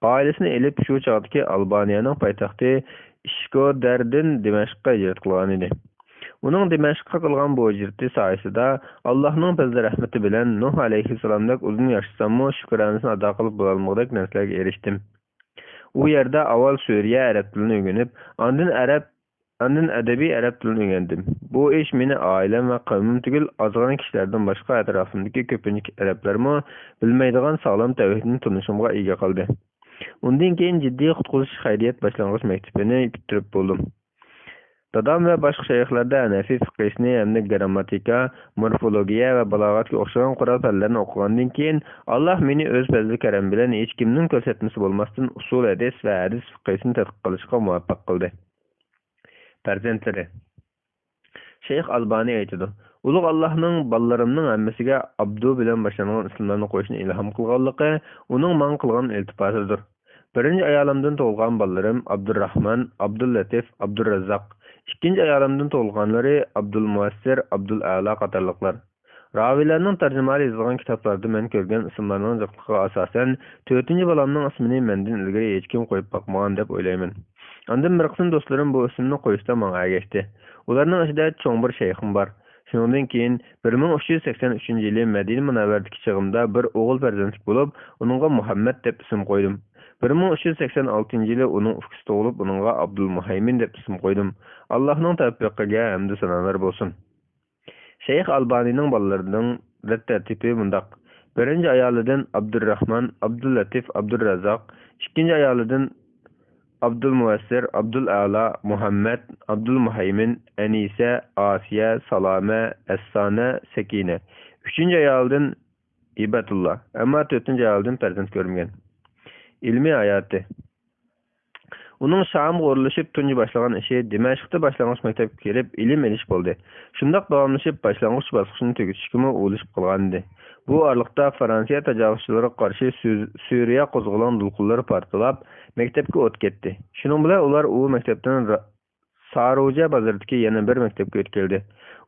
ئائىلىسىنى ئېلىپ، شۇ چاغدىكى ئالبانىيەنىڭ پايتەختى ئىشكودەردىن دىمەشققە ھىجرەت قىلغانىدى. ئۇنىڭ دىمەشققە قىلغان بۇ ھىجرىتى سايىسىدا، ئاللاھنىڭ پەزلى رەھمىتى بىلەن نۇھ ئەلەيھىسسالامدەك ئۇزۇن ياشىساممۇ، شۈكرانىسىنى ئادا قىلىپ بولالمىغۇدەك نەرسىلەرگە ئېرىشتىم. ئۇ يەردە ئاۋۋال سۈرىيە ئەرەب تىلىنى ئۆگىنىپ، ئاندىن ئەرەب ئاندىن ئەدەبىي ئەرەب تىلىنى ئۆگەندىم. بۇ ئىش مېنى ئائىلەم ۋە قەۋمىم تۈگۈل، ئازغىنە كىشىلەردىن باشقا ئەتراپىمدىكى كۆپىنچە ئەرەبلەرمۇ بىلمەيدىغان ساغلام تەۋھىدنى تونۇشۇمغا ئىگە قىلدى. ئۇندىن كېيىن جىددىي قۇتقۇزۇش خەيرىيەت باشلانغۇچ مەكتىپىنى پۈتتۈرۈپ بولدۇم. دادام ۋە باشقا شەيخلەردە ھەنەفىي فىقھىسىنى ھەمدە گىرامماتىكا، مورفولوگىيە ۋە بالاغەتكە ئوخشىغان قورال پەنلەرنى ئوقۇغاندىن كېيىن، ئاللاھ مېنى ئۆز پەزلى كەرەم بىلەن ھېچكىمنىڭ كۆرسەتمىسى بولماستىن ئۇسۇل ھەدىس ۋە ھەدىس فىقھىسىنى تەتقىق قىلىشقا مۇۋەپپەق قىلدى. پەرزەنتلىرى. شەيخ ئالبانى ئېيتىدۇ: ئۇلۇغ ئاللاھنىڭ بالىلىرىمنىڭ ھەممىسىگە ئابدۇ بىلەن باشلانغان ئىسىملارنى قويۇشنى ئىلھام قىلغانلىقى ئۇنىڭ ماڭا قىلغان ئىلتىپاتىدۇر. بىرىنچى ئايالىمدىن تۇغۇلغان بالىلىرىم ئابدۇرراھمان، ئابدۇللەتىف، ئابدۇرراززاق. ئىككىنچى ئايالىمدىن تۇغۇلغانلىرى ئابدۇلمۇئەسسىر، ئابدۇلئەلا قاتارلىقلار. راۋىيلارنىڭ تەرجىمىھالى يېزىلغان كىتابلاردا مەن كۆرگەن ئىسىملارنىڭ جىقلىقىغا ئاساسەن، تۆتىنچى بالامنىڭ ئىسمىنى مەندىن ئىلگىرى ھېچكىم قويۇپ باقمىغان دەپ ئويلايمەن. ئاندىن بىر قىسىم دوستلىرىم بۇ ئىسىمنى قويۇشتا ماڭا ئەگەشتى. ئۇلارنىڭ ئىچىدە چوڭ بىر شەيخىم بار. شۇنىڭدىن كېيىن بىر مىڭ ئۈچ يۈز سەكسەن ئۈچىنچى يىلى مەدىنە مۇنەۋۋەرىدىكى چېغىمدا بىر ئوغۇل پەرزەنتلىك بولۇپ، ئۇنىڭغا مۇھەممەد دەپ ئىسىم قويدۇم. بىر مىڭ ئۈچ يۈز سەكسەن ئالتىنچى يىلى ئۇنىڭ ئۇكىسى تۇغۇلۇپ، ئۇنىڭغا ئابدۇلمۇھەيمىن دەپ ئىسىم قويدۇم. ئاللاھنىڭ تەۋپىقىگە ھەمدۇ سانالار بولسۇن. شەيخ ئالبانىنىڭ بالىلىرىنىڭ رەت تەرتىپى مۇنداق: بىرىنچى ئايالىدىن ئابدۇرراھمان، ئابدۇللەتىف، ئابدۇررازاق، ئىككىنچى ئايالىدىن ئابدۇلمۇئەسسىر، ئابدۇلئەلا، مۇھەممەد، ئابدۇلمۇھەيمىن، ئەنىسە، ئاسىيە، سالامە، ئەسسانە، سەكىنە. ئۈچىنچى ئايالىدىن ھىبەتۇللا، ئەمما تۆتىنچى ئايالىدىن پەرزەنت كۆرمىگەن. ئىلمىي ھاياتى. ئۇنىڭ شامغا ئورۇنلىشىپ تۇنجى باشلىغان ئىشى دىمەشقتا باشلانغۇچ مەكتەپكە كىرىپ ئىلىم ئېلىش بولدى. شۇنداق داۋاملىشىپ باشلانغۇچ باسقۇچنى تۈگىتىشكىمۇ ئۇلىشىپ قالغانىدى. بۇ ئارىلىقتا فرانسىيە تاجاۋۇزچىلىرىغا قارشى سۈ-، سۈرىيە قوزغىلاڭ دولقۇنلىرى پارتلاپ، مەكتەپكە ئوت كەتتى. شۇنىڭ بىلەن ئۇلار ئۇ مەكتەپتىن را-، ساروجا بازىرىدىكى يەنە بىر مەكتەپكە ئۆتكەلدى.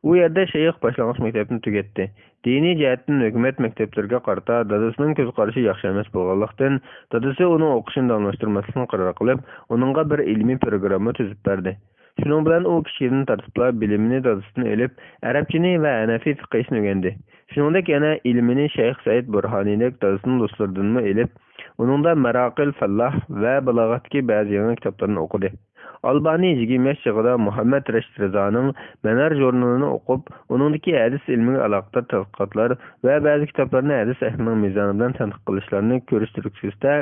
ئۇ يەردە شەيخ باشلانغۇچ مەكتەپنى تۈگەتتى. دىنىي جەھەتتىن ھۆكۈمەت مەكتەپلىرىگە قارىتا دادىسىنىڭ كۆز قارىشى ياخشى ئەمەس بولغانلىقتىن، دادىسى ئۇنىڭ ئوقۇشىنى داۋاملاشتۇرماسلىقنى قارار قىلىپ، ئۇنىڭغا بىر ئىلمىي پروگرامما تۈزۈپ بەردى. شۇنىڭ بىلەن ئۇ كىچىكىدىن تارتىپلا بىلىمىنى دادىسىدىن ئېلىپ، ئەرەبچىنى ۋە ھەنەفىي فىقھىسىنى ئۆگەندى. شۇنىڭدەك يەنە ئىلمىنى شەيخ سەئىد بۇرھانىدەك دادىسىنىڭ دوستلىرىدىنمۇ ئېلىپ، ئۇنىڭدا مەراقىل فەللاھ ۋە بالاغەتتىكى بەزى يېڭى كىتابلارنى ئوقۇدى. ئالبانى يىگىرمە ياش چېغىدا مۇھەممەد رەشىد رىزانىڭ مەنار ژۇرنىلىنى ئوقۇپ، ئۇنىڭدىكى ھەدىس ئىلمىگە ئالاقىدار تەتقىقاتلار ۋە بەزى كىتابلارنى ھەدىس ئەھلىنىڭ مىزانى بىلەن تەتقىق قىلىشلارنى كۆرۈش تۈرتكىسىدە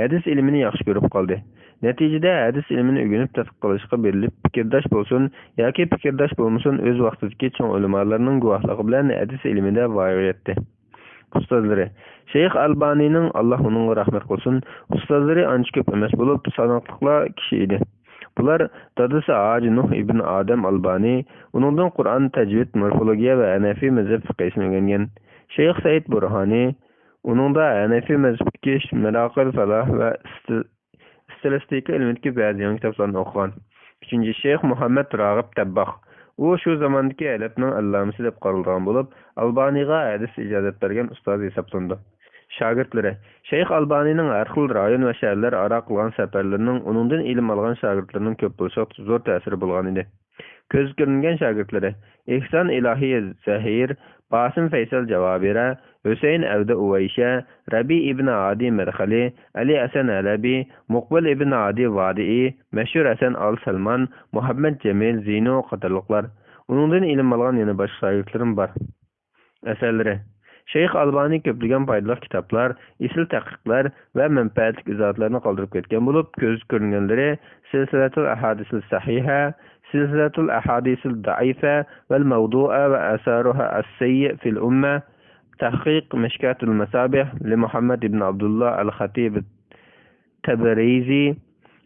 ھەدىس ئىلمىنى ياخشى كۆرۈپ قالدى. نەتىجىدە ھەدىس ئىلمىنى ئۆگىنىپ تەتقىق قىلىشقا بېرىلىپ، پىكىرداش بولسۇن ياكى پىكىرداش بولمىسۇن، ئۆز ۋاقتىدىكى چوڭ ئۆلىمالارنىڭ گۇۋاھلىقى بىلەن ھەدىس ئىلمىدە ۋايىغا يەتتى. ئۇستازلىرى. شەيخ ئەلبانىنىڭ، ئاللا ئۇنىڭغا رەھمەت قىلسۇن، ئۇستازلىرى ئانچە كۆپ ئەمەس بولۇپ، ساناقلىقلا كىشى ئىدى. بۇلار دادىسى ھاجى نۇھ ئىبن ئادەم ئالبانى، ئۇنىڭدىن قۇرئان، تەجۋىد، مورفولوگىيە ۋە ھەنەفىي مەزھەپ فىقھىسىنى ئۆگەنگەن. شەيخ سەئىد بۇرھانى، ئۇنىڭدا ھەنەفىي مەزھىپتىكى مەراقىل فەلاھ ۋە ئىستىلىستىكا ئىلمىدىكى بەزى يېڭى كىتابلارنى ئوقۇغان. ئۈچىنچى، شەيخ مۇھەممەد راغىب تەبباغ. ئۇ شۇ زاماندىكى ئەرەبنىڭ ئەللامىسى دەپ قارىلىدىغان بولۇپ، ئالبانىغا ھەدىس ئىجازەت بەرگەن ئۇستازى ھېسابلىنىدۇ. شاگىرتلىرى. شەيخ ئالبانىنىڭ ھەر خىل رايون ۋە شەھەرلەر ئارا قىلغان سەپەرلىرىنىڭ، ئۇنىڭدىن ئىلىم ئالغان شاگىرتلىرىنىڭ كۆپ بولۇشىغا زور تەسىرى بولغان ئىدى. كۆزگە كۆرۈنگەن شاگىرتلىرى: ئېھسان ئىلاھى زەھىر، باسىم فەيسەل جاۋابىرە، ھۈسەيىن ئەۋدە ئۇۋەيشە، رەبىي ئىبن ھادى مەدخەلى، ئەلى ھەسەن ھەلەبى، مۇقبىل ئىبن ھادى ۋادىئى، مەشھۇر ھەسەن ئال سەلمان، مۇھەممەد جەمىل زىنۇ قاتارلىقلار. ئۇنىڭدىن ئىلىم ئالغان يەنە باشقا شاگىرتلىرىم بار. ئەسەرلىرى. شەيخ ئالبانى كۆپلىگەن پايدىلىق كىتابلار، ئېسىل تەھقىقلەر ۋە مەنپەئەتلىك ئىزاھاتلارنى قالدۇرۇپ كەتكەن بولۇپ، كۆزگە كۆرۈنگەنلىرى سىلسىلەتۇل ئەھادىسىل سەھىھە، سىلسىلەتۇل ئەھادىسىل دەئىفە ۋەل مەۋدۇئە ۋە ئەسەرۇھا ئەسسەييىئ فىل ئۇممە، تەھقىق مىشكاتۇل مەسابىھ لىمۇھەممەد ئىبن ئابدۇللا ئەل خەتىب تەبرىزى،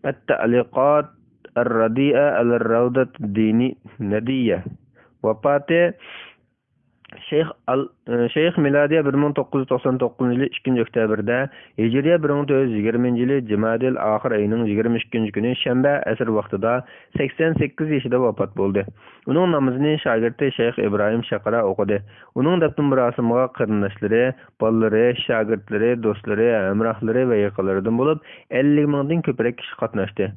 ئەت-تەئلىقات ئەر-رەدىئە ئەلەر رەۋدەت دىنى نەدىيە. ۋاپاتى شەيخ ئال-، شەيخ مىلادىيە بىر مىڭ توققۇز يۈز توقسان توققۇزىنچى يىلى ئىككىنچى ئۆكتەبىردە، ھىجرىيە بىر مىڭ تۆت يۈز يىگىرمىنچى يىلى جىمادىل ئاخىر ئېيىنىڭ يىگىرمە ئىككىنچى كۈنى شەنبە ئەسىر ۋاقتىدا سەكسەن سەككىز يېشىدا ۋاپات بولدى. ئۇنىڭ نامىزىنى شاگىرتى شەيخ ئىبراھىم شەقرە ئوقۇدى. ئۇنىڭ دەپنە مۇراسىمىغا قېرىنداشلىرى، بالىلىرى، شاگىرتلىرى، دوستلىرى، ھەمراھلىرى ۋە يېقىنلىرىدىن بولۇپ ئەللىك مىڭدىن كۆپرەك كىشى قاتناشتى.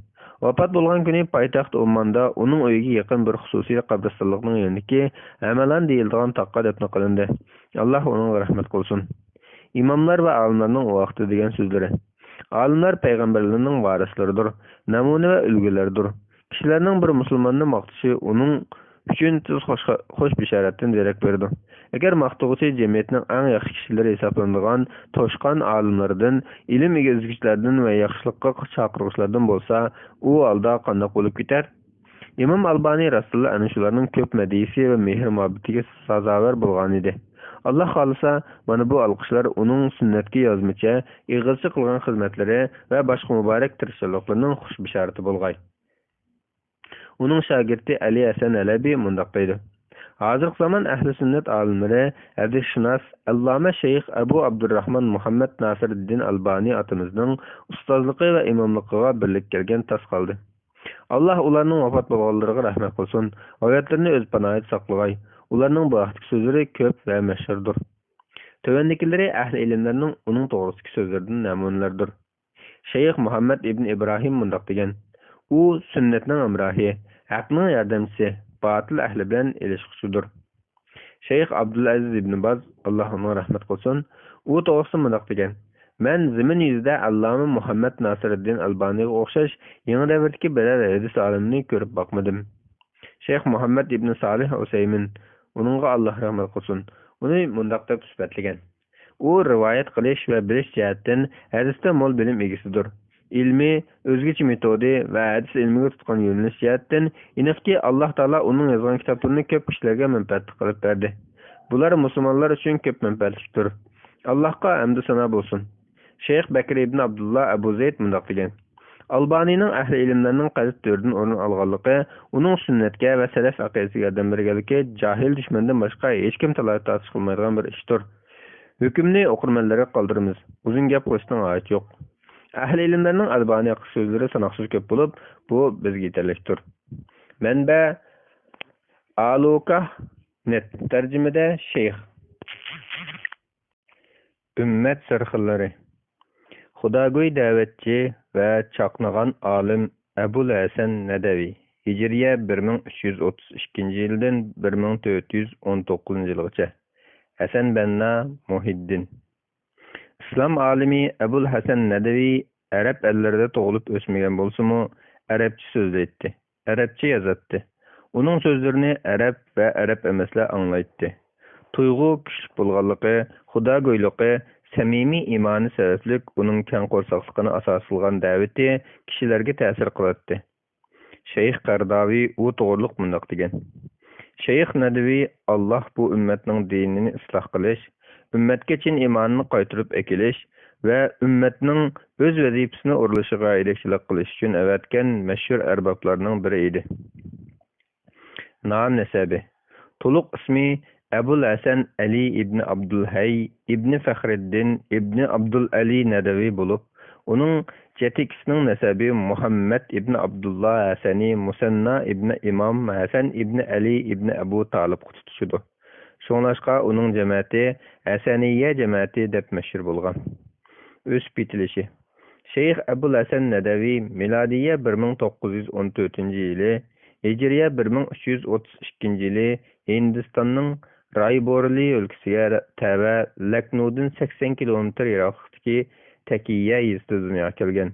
ۋاپات بولغان كۈنى پايتەخت ئومماندا ئۇنىڭ ئۆيىگە يېقىن بىر خۇسۇسىي قەبرىستانلىقنىڭ يېنىدىكى ھەمەلان دېيىلىدىغان تاغقا دەپنە قىلىندى. ئاللاھ ئۇنىڭغا رەھمەت قىلسۇن. ئىماملار ۋە ئالىملارنىڭ ئۇ ھەقتە دېگەن سۆزلىرى. ئالىملار پەيغەمبەرلەرنىڭ ۋارىسلىرىدۇر، نەمۇنە ۋە ئۈلگىلەردۇر. كىشىلەرنىڭ بىر مۇسۇلماننى ماختىشى ئۇنىڭ ئۈچۈن تېز خوش، خوش بېشارەتتىن دېرەك بېرىدۇ. ئەگەر ماختىغۇچى جەمئىيەتنىڭ ئەڭ ياخشى كىشىلىرى ھېسابلىنىدىغان توشقان ئالىملىرىدىن، ئىلىم ئېگىزگۈچىلەردىن ۋە ياخشىلىققا چاقىرغۇچىلاردىن بولسا، ئۇ ھالدا قانداق بولۇپ كېتەر؟ ئىمام ئالبانى راستتىنلا ئەنە شۇلارنىڭ كۆپ مەدھىيىسى ۋە مېھىر-مۇھەببىتىگە سازاۋەر بولغانىدى. ئاللاھ خالىسا، مانا بۇ ئالقىشلار ئۇنىڭ سۈننەتكە يازمىچە، ئېغىزچە قىلغان خىزمەتلىرى ۋە باشقا مۇبارەك تىرىشچانلىقلىرىنىڭ خۇش بېشارىتى بولغاي. ئۇنىڭ شاگىرتى ئەلى ھەسەن ھەلەبى مۇنداق دەيدۇ: ھازىرقى زامان ئەھلى سۈننەت ئالىملىرى، ھەدىسشۇناس، ئەللامە شەيخ ئەبۇ ئابدۇرراھمان مۇھەممەد ناسىرىددىن ئەلبانى ئاتىمىزنىڭ ئۇستازلىقى ۋە ئىماملىقىغا بىرلىككە كەلگەن تاس قالدى. ئاللاھ ئۇلارنىڭ ۋاپات بولغانلىرىغا رەھمەت قىلسۇن، ھاياتلىرىنى ئۆز پاناھىدا ساقلىغاي، ئۇلارنىڭ بۇ ھەقتىكى سۆزلىرى كۆپ ۋە مەشھۇردۇر. تۆۋەندىكىلىرى ئەھلى ئىلىملەرنىڭ ئۇنىڭ توغرىسىدىكى سۆزلىرىدىن نەمۇنىلەردۇر. شەيخ مۇھەممەد ئىبن ئىبراھىم مۇنداق دېگەن: ئۇ سۈننەتنىڭ ھەمراھى، ھەقنىڭ ياردەمچىسى، باتىل ئەھلى بىلەن ئېلىشقۇچىدۇر. شەيخ ئابدۇلئەزىز ئىبن باز، ئاللاھ ئۇنىڭغا رەھمەت قىلسۇن، ئۇ توغرىسىدا مۇنداق دېگەن: مەن زېمىن يۈزىدە ئەللامە مۇھەممەد ناسىرىددىن ئەلبانىغا ئوخشاش يېڭى دەۋردىكى بىرەر ھەدىس ئالىمىنى كۆرۈپ باقمىدىم. شەيخ مۇھەممەد ئىبن سالىھ ئۇسەيمىن، ئۇنىڭغا ئاللاھ رەھمەت قىلسۇن، ئۇنى مۇنداق دەپ سۈپەتلىگەن: ئۇ رىۋايەت قىلىش ۋە بىلىش جەھەتتىن ھەدىستە مول بىلىم ئىگىسىدۇر. ئىلمى، ئۆزگىچە مېتودى ۋە ھەدىس ئىلمىگە تۇتقان يۆنىلىش جەھەتتىن ئېنىقكى، ئاللاھ تائالا ئۇنىڭ يازغان كىتابلىرىنى كۆپ كىشىلەرگە مەنپەئەتلىك قىلىپ بەردى. بۇلار مۇسۇلمانلار ئۈچۈن كۆپ مەنپەئەتلىكتۇر. ئاللاھقا ھەمدۇ سانا بولسۇن. شەيخ بەكرى ئىبن ئابدۇللا ئەبۇ زەيد مۇنداق دېگەن: ئالبانىنىڭ ئەھلى ئىلىملەرنىڭ قەلب تۆرىدىن ئورۇن ئالغانلىقى، ئۇنىڭ سۈننەتكە ۋە سەلەف ئەقىدىسىگە ياردەم بەرگەنلىكى جاھىل دۈشمەندىن باشقا ھېچكىم تالاي تارتىش قىلمايدىغان بىر ئىشتۇر. ھۆكۈمنى ئوقۇرمەنلەرگە قالدۇرىمىز. ئۇزۇن گەپ قىلىشنىڭ ھاجىتى يوق. ئەھلى ئىلىملەرنىڭ ئەلبانى ھەققىدە سۆزلىرى ساناقسىز كۆپ بولۇپ، بۇ بىزگە يېتەرلىكتۇر. مەنبە: ئالۇكاھ نېت. تەرجىمىدە شەيخ. ئۈممەت سىرخىللىرى. خۇداگوي دەۋەتچى ۋە چاقنىغان ئالىم ئەبۇل ھەسەن نەدەۋى، ھىجرىيە بىر مىڭ ئۈچ يۈز ئوتتۇز ئىككىنچى يىلدىن بىر مىڭ تۆت يۈز ئون توققۇزىنچى يىلغىچە. ھەسەن بەننا مۇھىددىن. ئىسلام ئالىمى ئەبۇل ھەسەن نەدەۋى ئەرەب ئەللىرىدە تۇغۇلۇپ ئۆسمىگەن بولسىمۇ، ئەرەبچە سۆزلەيتتى، ئەرەبچە يازاتتى. ئۇنىڭ سۆزلىرىنى ئەرەب ۋە ئەرەب ئەمەسلەر ئاڭلايتتى. تۇيغۇ كۈچلۈك بولغانلىقى، خۇداگويلۇقى، سەمىمىي ئىمانى سەۋەبلىك ئۇنىڭ كەڭ قورساقلىقىنى ئاساس قىلغان دەۋىتى كىشىلەرگە تەسىر قىلاتتى. شەيخ قەرداۋى ئۇ توغرۇلۇق مۇنداق دېگەن: شەيخ نەدۋى، ئاللاھ بۇ ئۈممەتنىڭ دىنىنى ئىسلاھ قىلىش، ئۈممەتكە چىن ئىماننى قايتۇرۇپ ئەكېلىش، ۋە ئۈممەتنىڭ ئۆز ۋەزىپىسىنى ئورۇنلىشىغا يېتەكچىلىك قىلىش ئۈچۈن ئەۋەتكەن مەشھۇر ئەربابلارنىڭ بىرى ئىدى. نام نەسەبى: تولۇق ئىسمى ئەبۇل ھەسەن ئەلى ئىبنى ئابدۇلھەي ئىبنى فەخرىددىن ئىبنى ئابدۇلئەلى نەدەۋى بولۇپ، ئۇنىڭ جەتىكىسىنىڭ نەسەبى مۇھەممەد ئىبنى ئابدۇللا ھەسەنى مۇسەننا ئىبنى ئىمام ھەسەن ئىبنى ئەلى ئىبنى ئەبۇ تالىپقا تۇتىشىدۇ. شۇڭلاشقا ئۇنىڭ جەمەتى ھەسەنىيە جەمەتى دەپ مەشھۇر بولغان. ئۆسۈپ يېتىلىشى: شەيخ ئەبۇل ھەسەن نەدەۋى مىلادىيە بىر مىڭ توققۇز يۈز ئون تۆتىنچى يىلى، ھىجرىيە بىر مىڭ ئۈچ يۈز ئوتتۇز ئىككىنچى يىلى ھىندىستاننىڭ رايبورېلى ئۆلكىسىگە تەۋە لەكنودىن سەكسەن كىلومېتىر يىراقلىقتىكى تەكىيە يېزىسىدا دۇنياغا كەلگەن.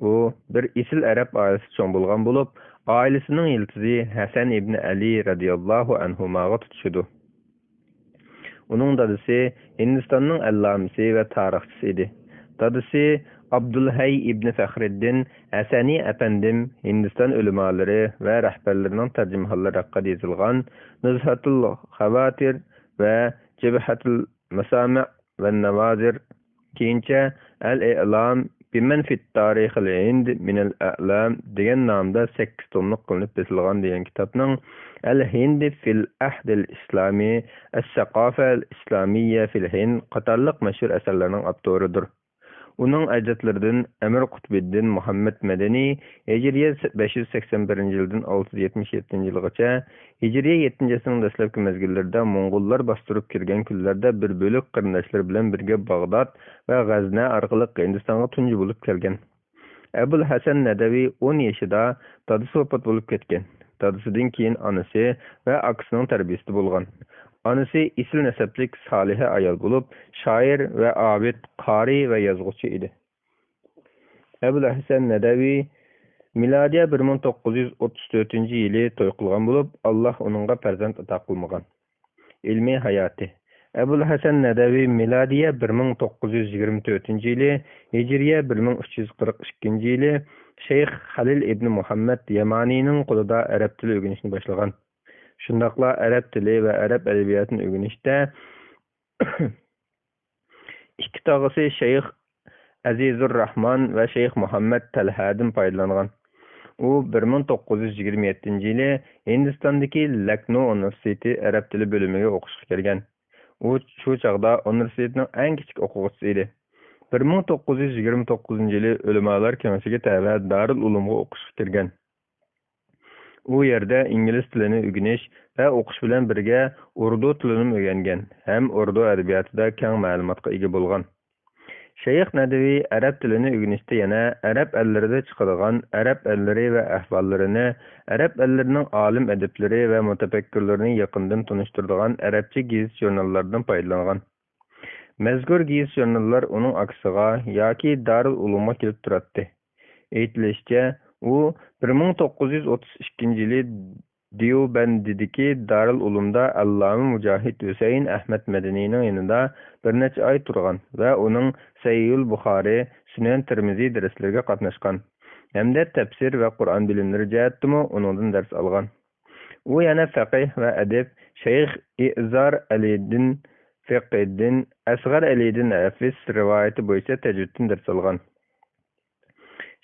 ئۇ بىر ئېسىل ئەرەب ئائىلىسىدە چوڭ بولغان بولۇپ، ئائىلىسىنىڭ يىلتىزى ھەسەن ئىبنى ئەلى رەزىياللاھۇ ئەنھۇماغا تۇتىشىدۇ. ئۇنىڭ دادىسى ھىندىستاننىڭ ئەللامىسى ۋە تارىخچىسى ئىدى. دادىسى ئابدۇلھەي ئىبنى فەخرىددىن ھەسەنى ئەپەندىم ھىندىستان ئۆلىمالىرى ۋە رەھبەرلىرىنىڭ تەرجىمىھاللىرى ھەققىدە يېزىلغان نۇزھەتۇل خاۋاتىر ۋە جەبھەتۇل مەسامىئ ۋە ناۋازىر، كېيىنچە ئەل ئېلام بىمەن فىت تارىخىل ھىند مىنەل ئەلام دېگەن نامدا سەككىز توملۇق قىلىنىپ بېسىلغان دېگەن كىتابنىڭ، ئەل ھىند فىل ئەھدىل ئىسلامى، ئەس سەقافە ئەل ئىسلامىيە فىل ھىند قاتارلىق مەشھۇر ئەسەرلەرنىڭ ئاپتورىدۇر. ئۇنىڭ ئەجدادلىرىدىن ئەمىر قۇتبىددىن مۇھەممەد مەدەنى ھىجرىيە بەش يۈز سەكسەن بىرىنچى يىلدىن ئالتە يۈز يەتمىش يەتتىنچى يىلغىچە، ھىجرىيە يەتتىنچى ئەسىرنىڭ دەسلەپكى مەزگىللىرىدە موڭغۇللار باستۇرۇپ كىرگەن كۈنلەردە بىر بۆلەك قېرىنداشلىرى بىلەن بىرگە باغداد ۋە غەزنە ئارقىلىق ھىندىستانغا تۇنجى بولۇپ كەلگەن. ئەبۇل ھەسەن نەدەۋى ئون يېشىدا دادىسى ۋاپات بولۇپ كەتكەن. دادىسىدىن كېيىن ئانىسى ۋە ئاكىسىنىڭ تەربىيىسىدە بولغان. ئانىسى ئېسىل نەسەبلىك سالىھە ئايال بولۇپ، شائىر ۋە ئابىد، قارىي ۋە يازغۇچى ئىدى. ئەبۇل ھەسەن نەدەۋى مىلادىيە بىر مىڭ توققۇز يۈز ئوتتۇز تۆتىنچى يىلى توي قىلغان بولۇپ، ئاللاھ ئۇنىڭغا پەرزەنت ئاتا قىلمىغان. ئىلمىي ھاياتى: ئەبۇل ھەسەن نەدەۋى مىلادىيە بىر مىڭ توققۇز يۈز يىگىرمە تۆتىنچى يىلى، ھىجرىيە بىر مىڭ ئۈچ يۈز قىرىق ئىككىنچى يىلى شەيخ خەلىل ئىبنى مۇھەممەد يەمانىنىڭ قولىدا ئەرەب تىلى ئۆگىنىشنى باشلىغان. شۇنداقلا ئەرەب تىلى ۋە ئەرەب ئەدەبىياتىنى ئۆگىنىشتە ئىككى تاغىسى شەيخ ئەزىزۇر راھمان ۋە شەيخ مۇھەممەد تەلھەدىن پايدىلانغان. ئۇ بىر مىڭ توققۇز يۈز يىگىرمە يەتتىنچى يىلى ھىندىستاندىكى لەكنو ئۇنىۋېرسىتېتى ئەرەب تىلى بۆلۈمىگە ئوقۇشقا كىرگەن. ئۇ شۇ چاغدا ئۇنىۋېرسىتېتنىڭ ئەڭ كىچىك ئوقۇغۇچىسى ئىدى. بىر مىڭ توققۇز يۈز يىگىرمە توققۇزىنچى يىلى ئۆلىمالار كېڭىشىگە تەۋە دارۇل ئۇلۇمغا ئوقۇشقا كىرگەن. ئۇ يەردە ئىنگلىز تىلىنى ئۆگىنىش ۋە ئوقۇش بىلەن بىرگە ئۇردۇ تىلىنىمۇ ئۆگەنگەن ھەم ئۇردۇ ئەدەبىياتىدا كەڭ مەلۇماتقا ئىگە بولغان. شەيخ نەدىۋى ئەرەب تىلىنى ئۆگىنىشتە يەنە ئەرەب ئەللىرىدە چىقىدىغان ئەرەب ئەللىرى ۋە ئەھۋاللىرىنى، ئەرەب ئەللىرىنىڭ ئالىم ئەدىبلىرى ۋە مۇتەپەككۇرلىرىنى يېقىندىن تونۇشتۇرىدىغان ئەرەبچە گېزىت-ژۇرناللاردىن پايدىلانغان. مەزكۇر گېزىت-ژۇرناللار ئۇنىڭ ئاكىسىغا ياكى دارۇل ئۇلۇمغا كېلىپ تۇراتتى. ئېيتىلىشىچە، ئۇ بىر مىڭ توققۇز يۈز ئوتتۇز ئىككىنچى يىلى دىيۇبەندىدىكى دارۇل ئۇلۇمدا ئەللامە مۇجاھىد ھۈسەيىن ئەھمەد مەدەنىنىڭ يېنىدا بىر نەچچە ئاي تۇرغان ۋە ئۇنىڭ سەھىھۇل بۇخارى، سۈنەن تىرمىزى دەرسلىرىگە قاتناشقان ھەمدە تەپسىر ۋە قۇرئان بىلىملىرى جەھەتتىمۇ ئۇنىڭدىن دەرس ئالغان. ئۇ يەنە فەقىھ ۋە ئەدىب شەيخ ئىزار ئەلىدىن فىقھىدىن، ئەسغەر ئەلىدىن ھەفىز رىۋايىتى بويىچە تەجۋىدتىن دەرس ئالغان.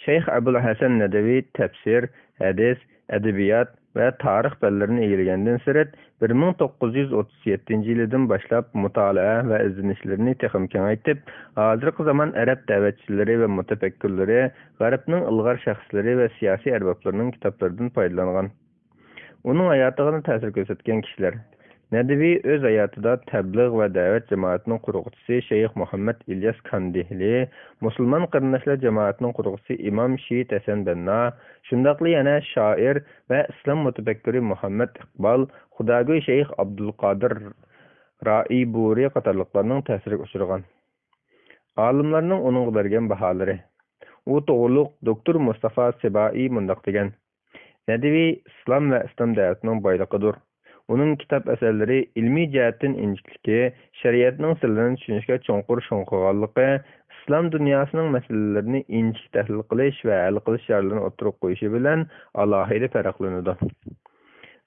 شەيخ ئەبۇل ھەسەن نەدەۋى تەپسىر، ھەدىس، ئەدەبىيات ۋە تارىخ پەنلىرىنى ئىگىلىگەندىن سىرت، بىر مىڭ توققۇز يۈز ئوتتۇز يەتتىنچى يىلىدىن باشلاپ مۇتالىئە ۋە ئىزدىنىشلىرىنى تېخىمۇ كېڭەيتىپ، ھازىرقى زامان ئەرەب دەۋەتچىلىرى ۋە مۇتەپەككۇرلىرى، غەربنىڭ ئىلغار شەخسلىرى ۋە سىياسىي ئەربابلىرىنىڭ كىتابلىرىدىن پايدىلانغان. ئۇنىڭ ھاياتىغا تەسىر كۆرسەتكەن كىشىلەر. نەدىۋى ئۆز ھاياتىدا تەبلىغ ۋە دەۋەت جامائىتىنىڭ قۇرغۇچىسى شەيخ مۇھەممەد ئىلياس كاندىھلى، مۇسۇلمان قېرىنداشلار جامائىتىنىڭ قۇرغۇچىسى ئىمام شېھىت ھەسەن بەننا، شۇنداقلا يەنە شائىر ۋە ئىسلام مۇتەپەككۇرى مۇھەممەد ئىقبال، خۇداگۆي شەيخ ئابدۇلقادىر رائىبۇرى قاتارلىقلارنىڭ تەسىرىگە ئۇچرىغان. ئالىملارنىڭ ئۇنىڭغا بەرگەن باھالىرى. ئۇ توغرۇلۇق دوكتور مۇستافا سىبائىي مۇنداق دېگەن: نەدىۋى ئىسلام ۋە ئىسلام دەۋەتىنىڭ بايلىقىدۇر. ئۇنىڭ كىتاب ئەسەرلىرى ئىلمىي جەھەتتىن ئىنچىكىلىكى، شەرىئەتنىڭ سىرلىرىنى چۈشىنىشكە چوڭقۇر شۇڭغۇغانلىقى، ئىسلام دۇنياسىنىڭ مەسىلىلىرىنى ئىنچىكە تەھلىل قىلىش ۋە ھەل قىلىش چارىلىرىنى ئوتتۇرىغا قويۇشى بىلەن ئالاھىدە پەرقلىنىدۇ.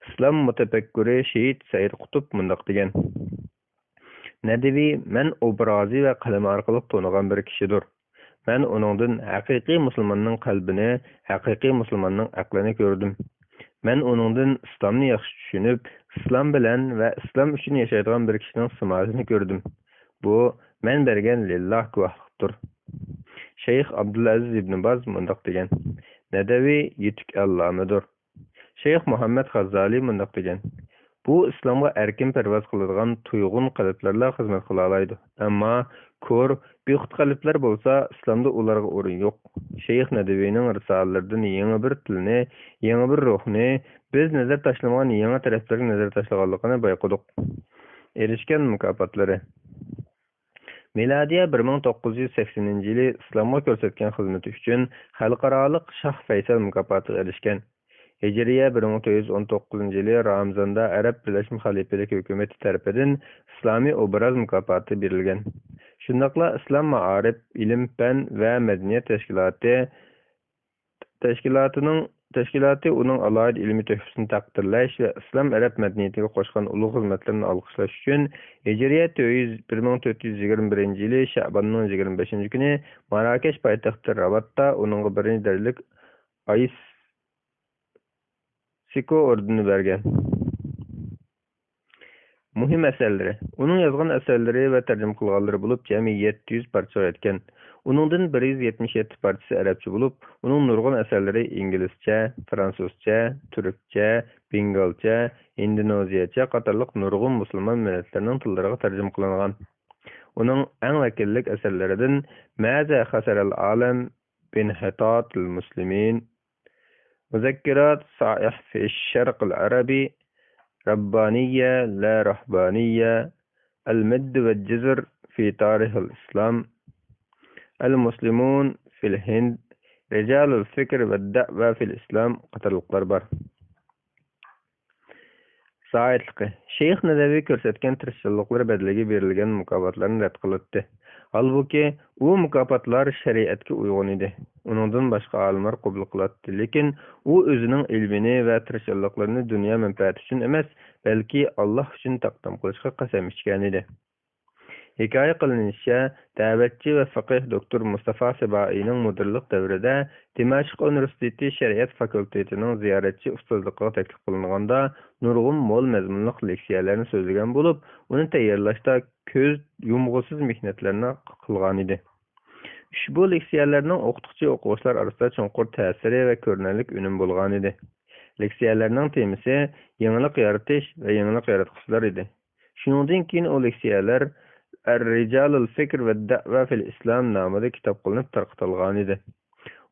ئىسلام مۇتەپەككۇرى شېھىت سەئىد قۇتۇپ مۇنداق دېگەن: نەدىۋى مەن ئوبرازى ۋە قەلىمى ئارقىلىق تونۇغان بىر كىشىدۇر. مەن ئۇنىڭدىن ھەقىقىي مۇسۇلماننىڭ قەلبىنى، ھەقىقىي مۇسۇلماننىڭ ئەقلىنى كۆردۈم. مەن ئۇنىڭدىن ئىسلامنى ياخشى چۈشىنىپ، ئىسلام بىلەن ۋە ئىسلام ئۈچۈن ياشايدىغان بىر كىشىنىڭ سىماسىنى كۆردۈم. بۇ مەن بەرگەن لىللا گۇۋاھلىقتۇر. شەيخ ئابدۇلئەزىز ئىبنى باز مۇنداق دېگەن: نەدەۋى يېتۈك ئەللامىدۇر. شەيخ مۇھەممەد غاززالى مۇنداق دېگەن: بۇ ئىسلامغا ئەركىن پەرۋاز قىلىدىغان تۇيغۇن قەلبلەرلا خىزمەت قىلالايدۇ. ئەمما كور، بىخۇد قەلبلەر بولسا، ئىسلامدا ئۇلارغا ئورۇن يوق. شەيخ نەدىۋىنىڭ رىسالىلىرىدىن يېڭى بىر تىلنى، يېڭى بىر روھنى، بىز نەزەر تاشلىمىغان يېڭى تەرەپلەرگە نەزەر تاشلىغانلىقىنى بايقىدۇق. ئېرىشكەن مۇكاپاتلىرى. مىلادىيە بىر مىڭ توققۇز يۈز سەكسىنىنچى يىلى ئىسلامغا كۆرسەتكەن خىزمىتى ئۈچۈن خەلقئارالىق شاھ فەيسەل مۇكاپاتىغا ئېرىشكەن. ھىجرىيە بىر مىڭ تۆت يۈز ئون توققۇزىنچى يىلى رامىزاندا ئەرەب بىرلەشمە خەلىپىلىكى ھۆكۈمىتى تەرىپىدىن ئىسلامىي ئوبراز مۇكاپاتى بېرىلگەن. شۇنداقلا ئىسلام مائارىپ، ئىلىم، پەن ۋە مەدەنىيەت تەشكىلاتى تەشكىلاتىنىڭ، تەشكىلاتى ئۇنىڭ ئالاھىدە ئىلمىي تۆھپىسىنى تەقدىرلەش ۋە ئىسلام ئەرەب مەدەنىيىتىگە قوشقان ئۇلۇغ خىزمەتلىرىنى ئالقىشلاش ئۈچۈن، ھىجرىيە تۆت يۈز، بىر مىڭ تۆت يۈز يىگىرمە بىرىنچى يىلى شەئباننىڭ يىگىرمە بەشىنچى كۈنى ماراكەش پايتەختى راباتتا ئۇنىڭغا بىرىنچى دەرىجىلىك ئايسىكو ئوردېنى بەرگەن. مۇھىم ئەسەرلىرى. ئۇنىڭ يازغان ئەسەرلىرى ۋە تەرجىمە قىلغانلىرى بولۇپ جەمئىي يەتتە يۈز پارچىغا يەتكەن. ئۇنىڭدىن بىر يۈز يەتمىش يەتتە پارچىسى ئەرەبچە بولۇپ، ئۇنىڭ نۇرغۇن ئەسەرلىرى ئىنگلىزچە، فرانسۇزچە، تۈركچە، بېنگالچە، ھىندونېزىيەچە قاتارلىق نۇرغۇن مۇسۇلمان مىللەتلىرىنىڭ تىللىرىغا تەرجىمە قىلىنغان. ئۇنىڭ ئەڭ ۋەكىللىك ئەسەرلىرىدىن ماذا خسر العالم بانحطاط المسلمين، مذكرات سائح في الشرق العربي، ربانية لا رهبانية، المد والجزر في تاريخ الإسلام، المسلمون في الهند، رجال الفكر والدعوة في الإسلام قاتارلىقلار بار. زاھىدلىقى. شەيخ نەدەۋى كۆرسەتكەن تىرىشچانلىقلىرى بەدىلىگە بېرىلگەن مۇكاپاتلارنى رەت قىلاتتى. ھالبۇكى، ئۇ مۇكاپاتلار شەرىئەتكە ئۇيغۇن ئىدى. ئۇنىڭدىن باشقا ئالىملار قوبۇل قىلاتتى، لېكىن ئۇ ئۆزىنىڭ ئىلمىنى ۋە تىرىشچانلىقلىرىنى دۇنيا مەنپەئەتى ئۈچۈن ئەمەس، بەلكى ئاللاھ ئۈچۈن تەقدىم قىلىشقا قەسەم ئىچكەنىدى. ھېكايە قىلىنىشىچە، دەۋەتچى ۋە فەقىھ دوكتور مۇستافا سىبائىينىڭ مۇدىرلىق دەۋرىدە دىمەشق ئۇنىۋېرسىتېتى شەرىئەت فاكۇلتېتىنىڭ زىيارەتچى ئۇستازلىقىغا تەكلىپ قىلىنغاندا، نۇرغۇن مول مەزمۇنلۇق لېكسىيەلەرنى سۆزلىگەن بولۇپ، ئۇنى تەييارلاشتا كۆز يۇمغۇسىز مېھنەتلەرنى قىلغانىدى. ئۇشبۇ لېكسىيەلەرنىڭ ئوقۇتقۇچى ئوقۇغۇچىلار ئارىسىدا چوڭقۇر تەسىرى ۋە كۆرۈنەرلىك ئۈنۈم بولغانىدى. لېكسىيەلەرنىڭ تېمىسى يېڭىلىق يارىتىش ۋە يېڭىلىق ياراتقۇچىلار ئىدى. شۇنىڭدىن كېيىن ئۇ لېكسىيەلەر رىجالۇل فىكر ۋە دەۋا فىل ئىسلام نامىدا كىتاب قىلىنىپ تارقىتىلغانىدى.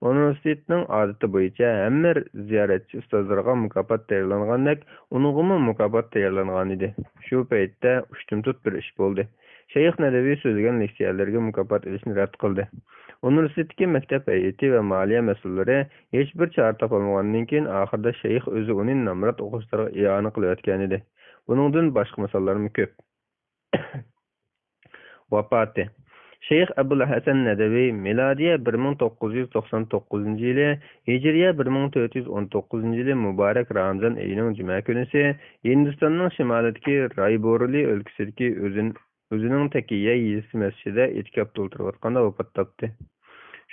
ئۇنىۋېرسىتېتنىڭ ئادىتى بويىچە ھەممە زىيارەتچى ئۇستازلىرىغا مۇكاپات تەييارلانغاندەك، ئۇنىڭغىمۇ مۇكاپات تەييارلانغانىدى. شۇ پەيتتە ئۇشتۇمتۇت بىر ئىش بولدى. شەيخ نەدەۋى سۆزلىگەن لېكسىيەلەرگە مۇكاپات ئېلىشنى رەت قىلدى. ئۇنىۋېرسىتېتتىكى مەكتەپ ھەيئىتى ۋە مالىيە مەسئۇللىرى ھېچبىر چارە تاپالمىغاندىن كېيىن، ئاخىرىدا شەيخ ئۆزى ئۇنى نامرات ئوقۇغۇچىلارغا ئىئانە قىلىۋەتكەنىدى. بۇنىڭدىن باشقا مىساللارمۇ كۆپ. ۋاپاتى. شەيخ ئەبۇل ھەسەن نەدەۋى مىلادىيە بىر مىڭ توققۇز يۈز توقسان توققۇزىنچى يىلى، ھىجرىيە بىر مىڭ تۆت يۈز ئون توققۇزىنچى يىلى مۇبارەك رامىزان ئېيىنىڭ جۈمە كۈنىسى ھىندىستاننىڭ شىمالىدىكى رايبورېلى ئۆلكىسىدىكى ئۆزىن-، ئۆزىنىڭ تەكىيە يېزىسى مەسچىتىدە ئېتىكاپتا ئولتۇرۇۋاتقاندا ۋاپات تاپتى.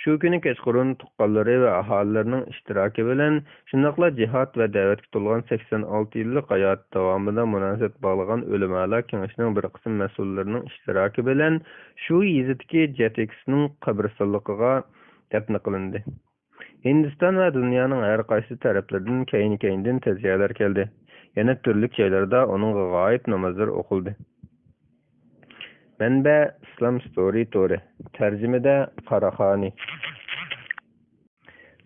شۇ كۈنى كەچقۇرۇن تۇغقانلىرى ۋە ئاھالىلىرىنىڭ ئىشتىراكى بىلەن، شۇنداقلا جىھاد ۋە دەۋەتكە تولغان سەكسەن ئالتە يىللىق ھاياتى داۋامىدا مۇناسىۋەت باغلىغان ئۆلىمالار كېڭىشىنىڭ بىر قىسىم مەسئۇللىرىنىڭ ئىشتىراكى بىلەن شۇ يېزىدىكى جەتىكىسنىڭ قەبرىستانلىقىغا دەپنە قىلىندى. ھىندىستان ۋە دۇنيانىڭ ھەر قايسى تەرەپلىرىدىن كەينى-كەينىدىن تەزىيەلەر كەلدى. يەنە تۈرلۈك جايلاردا ئۇنىڭغا غايىب نامازلىرى ئوقۇلدى. مەنبە: ئىسلام ستورى تورى. تەرجىمىدە: قاراخانى.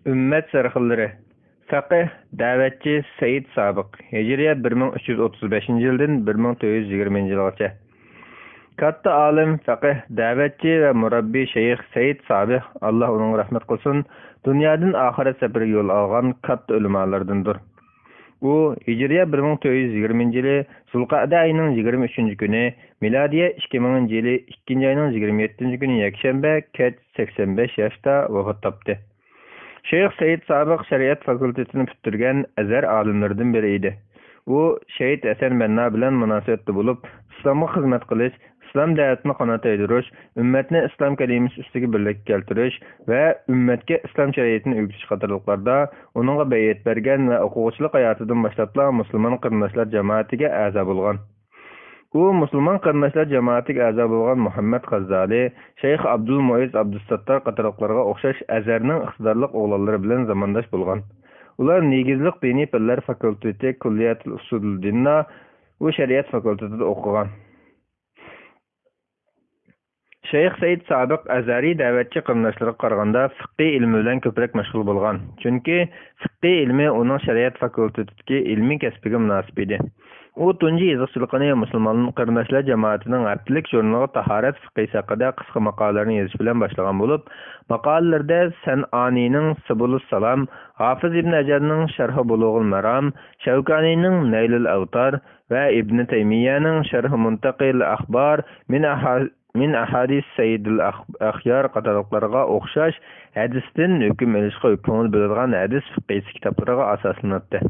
ئۈممەت سەرخىللىرى. فەقىھ، دەۋەتچى سەيىد سابىق، ھىجرىيە بىر مىڭ ئۈچ يۈز ئوتتۇز بەشىنچى يىلدىن بىر مىڭ تۆت يۈز يىگىرمىنچى يىلغىچە. كاتتا ئالىم، فەقىھ، دەۋەتچى ۋە مۇرەببى شەيخ سەيىد سابىق، ئاللا ئۇنىڭغا رەھمەت قىلسۇن، دۇنيادىن ئاخىرەت سەپىرىگە يول ئالغان كاتتا ئۆلىمالاردىندۇر. ئۇ ھىجرىيە بىر مىڭ تۆت يۈز يىگىرمىنچى يىلى زۇلقەئدە ئايىنىڭ يىگىرمە ئۈچىنچى كۈنى، مىلادىيە ئىككى مىڭىنچى يىلى ئىككىنچى ئاينىڭ يىگىرمە يەتتىنچى كۈنى يەكشەنبە كەچ سەكسەن بەش ياشتا ۋاپات تاپتى. شەيخ سەيىد سابىق شەرىئەت فاكۇلتېتىنى پۈتتۈرگەن ئەزھەر ئالىملىرىدىن بىرى ئىدى. ئۇ شېھىت ھەسەن بەننا بىلەن مۇناسىۋەتتە بولۇپ، ئىسلامغا خىزمەت قىلىش، ئىسلام دەۋەتىنى قانات يايدۇرۇش، ئۈممەتنى ئىسلام كەلىمىسى ئۈستىگە بىرلىككە كەلتۈرۈش ۋە ئۈممەتكە ئىسلام شەرىئىتىنى ئۆگىتىش قاتارلىقلاردا ئۇنىڭغا بەيئەت بەرگەن ۋە ئوقۇغۇچىلىق ھاياتىدىن باشلاپلا مۇسۇلمان قېرىنداشلار جامائىتىگە ئەزا بولغان. ئۇ مۇسۇلمان قېرىنداشلار جامائىتىگە ئەزا بولغان مۇھەممەد غاززالى، شەيخ ئابدۇلمۇئىز ئابدۇساتتار قاتارلىقلارغا ئوخشاش ئەزھەرنىڭ ئىقتىدارلىق ئوغلانلىرى بىلەن زامانداش بولغان. ئۇلار نېگىزلىق دىنىي پەنلەر فاكۇلتېتى كۇللىيەتۇل ئۇسۇلۇددىندا، ئۇ شەرىئەت فاكۇلتېتىدا ئوقۇغان. شەيخ سەئىد سابىق ئەزھەرىي دەۋەتچى قېرىنداشلىرىغا قارىغاندا فىقھىي ئىلمى بىلەن كۆپرەك مەشغۇل بولغان. چۈنكى فىقھىي ئىلمى ئۇنىڭ شەرىئەت فاكۇلتېتىدىكى ئىلمىي كەسپىگە مۇناسىپ ئىدى. ئۇ تۇنجى يېزىقچىلىقىنى مۇسۇلمان قېرىنداشلار جامائىتىنىڭ ھەپتىلىك ژۇرنىلىغا تاھارەت فىقھىسى ھەققىدە قىسقا ماقالىلەرنى يېزىش بىلەن باشلىغان بولۇپ، ماقالىلىرىدە سەنئانىنىڭ سۇبۇلۇسسالام، ھافىز ئىبن ھەجەرنىڭ شەرھى بۇلۇغۇل مەرام، شەۋكانىنىڭ نەيلۇل ئەۋتار، ۋە ئىبنى تەيمىيەنىڭ شەرھى مۇنتەقىل ئەخبار مىن ئەھا-، مىن ئەھادىس سەييىدىل ئەخ-، ئەخيار قاتارلىقلارغا ئوخشاش ھەدىستىن ھۆكۈم ئېلىشقا كۆڭۈل بۆلىدىغان ھەدىس فىقھىسى كىتابلىرىغا ئاساسلىناتتى.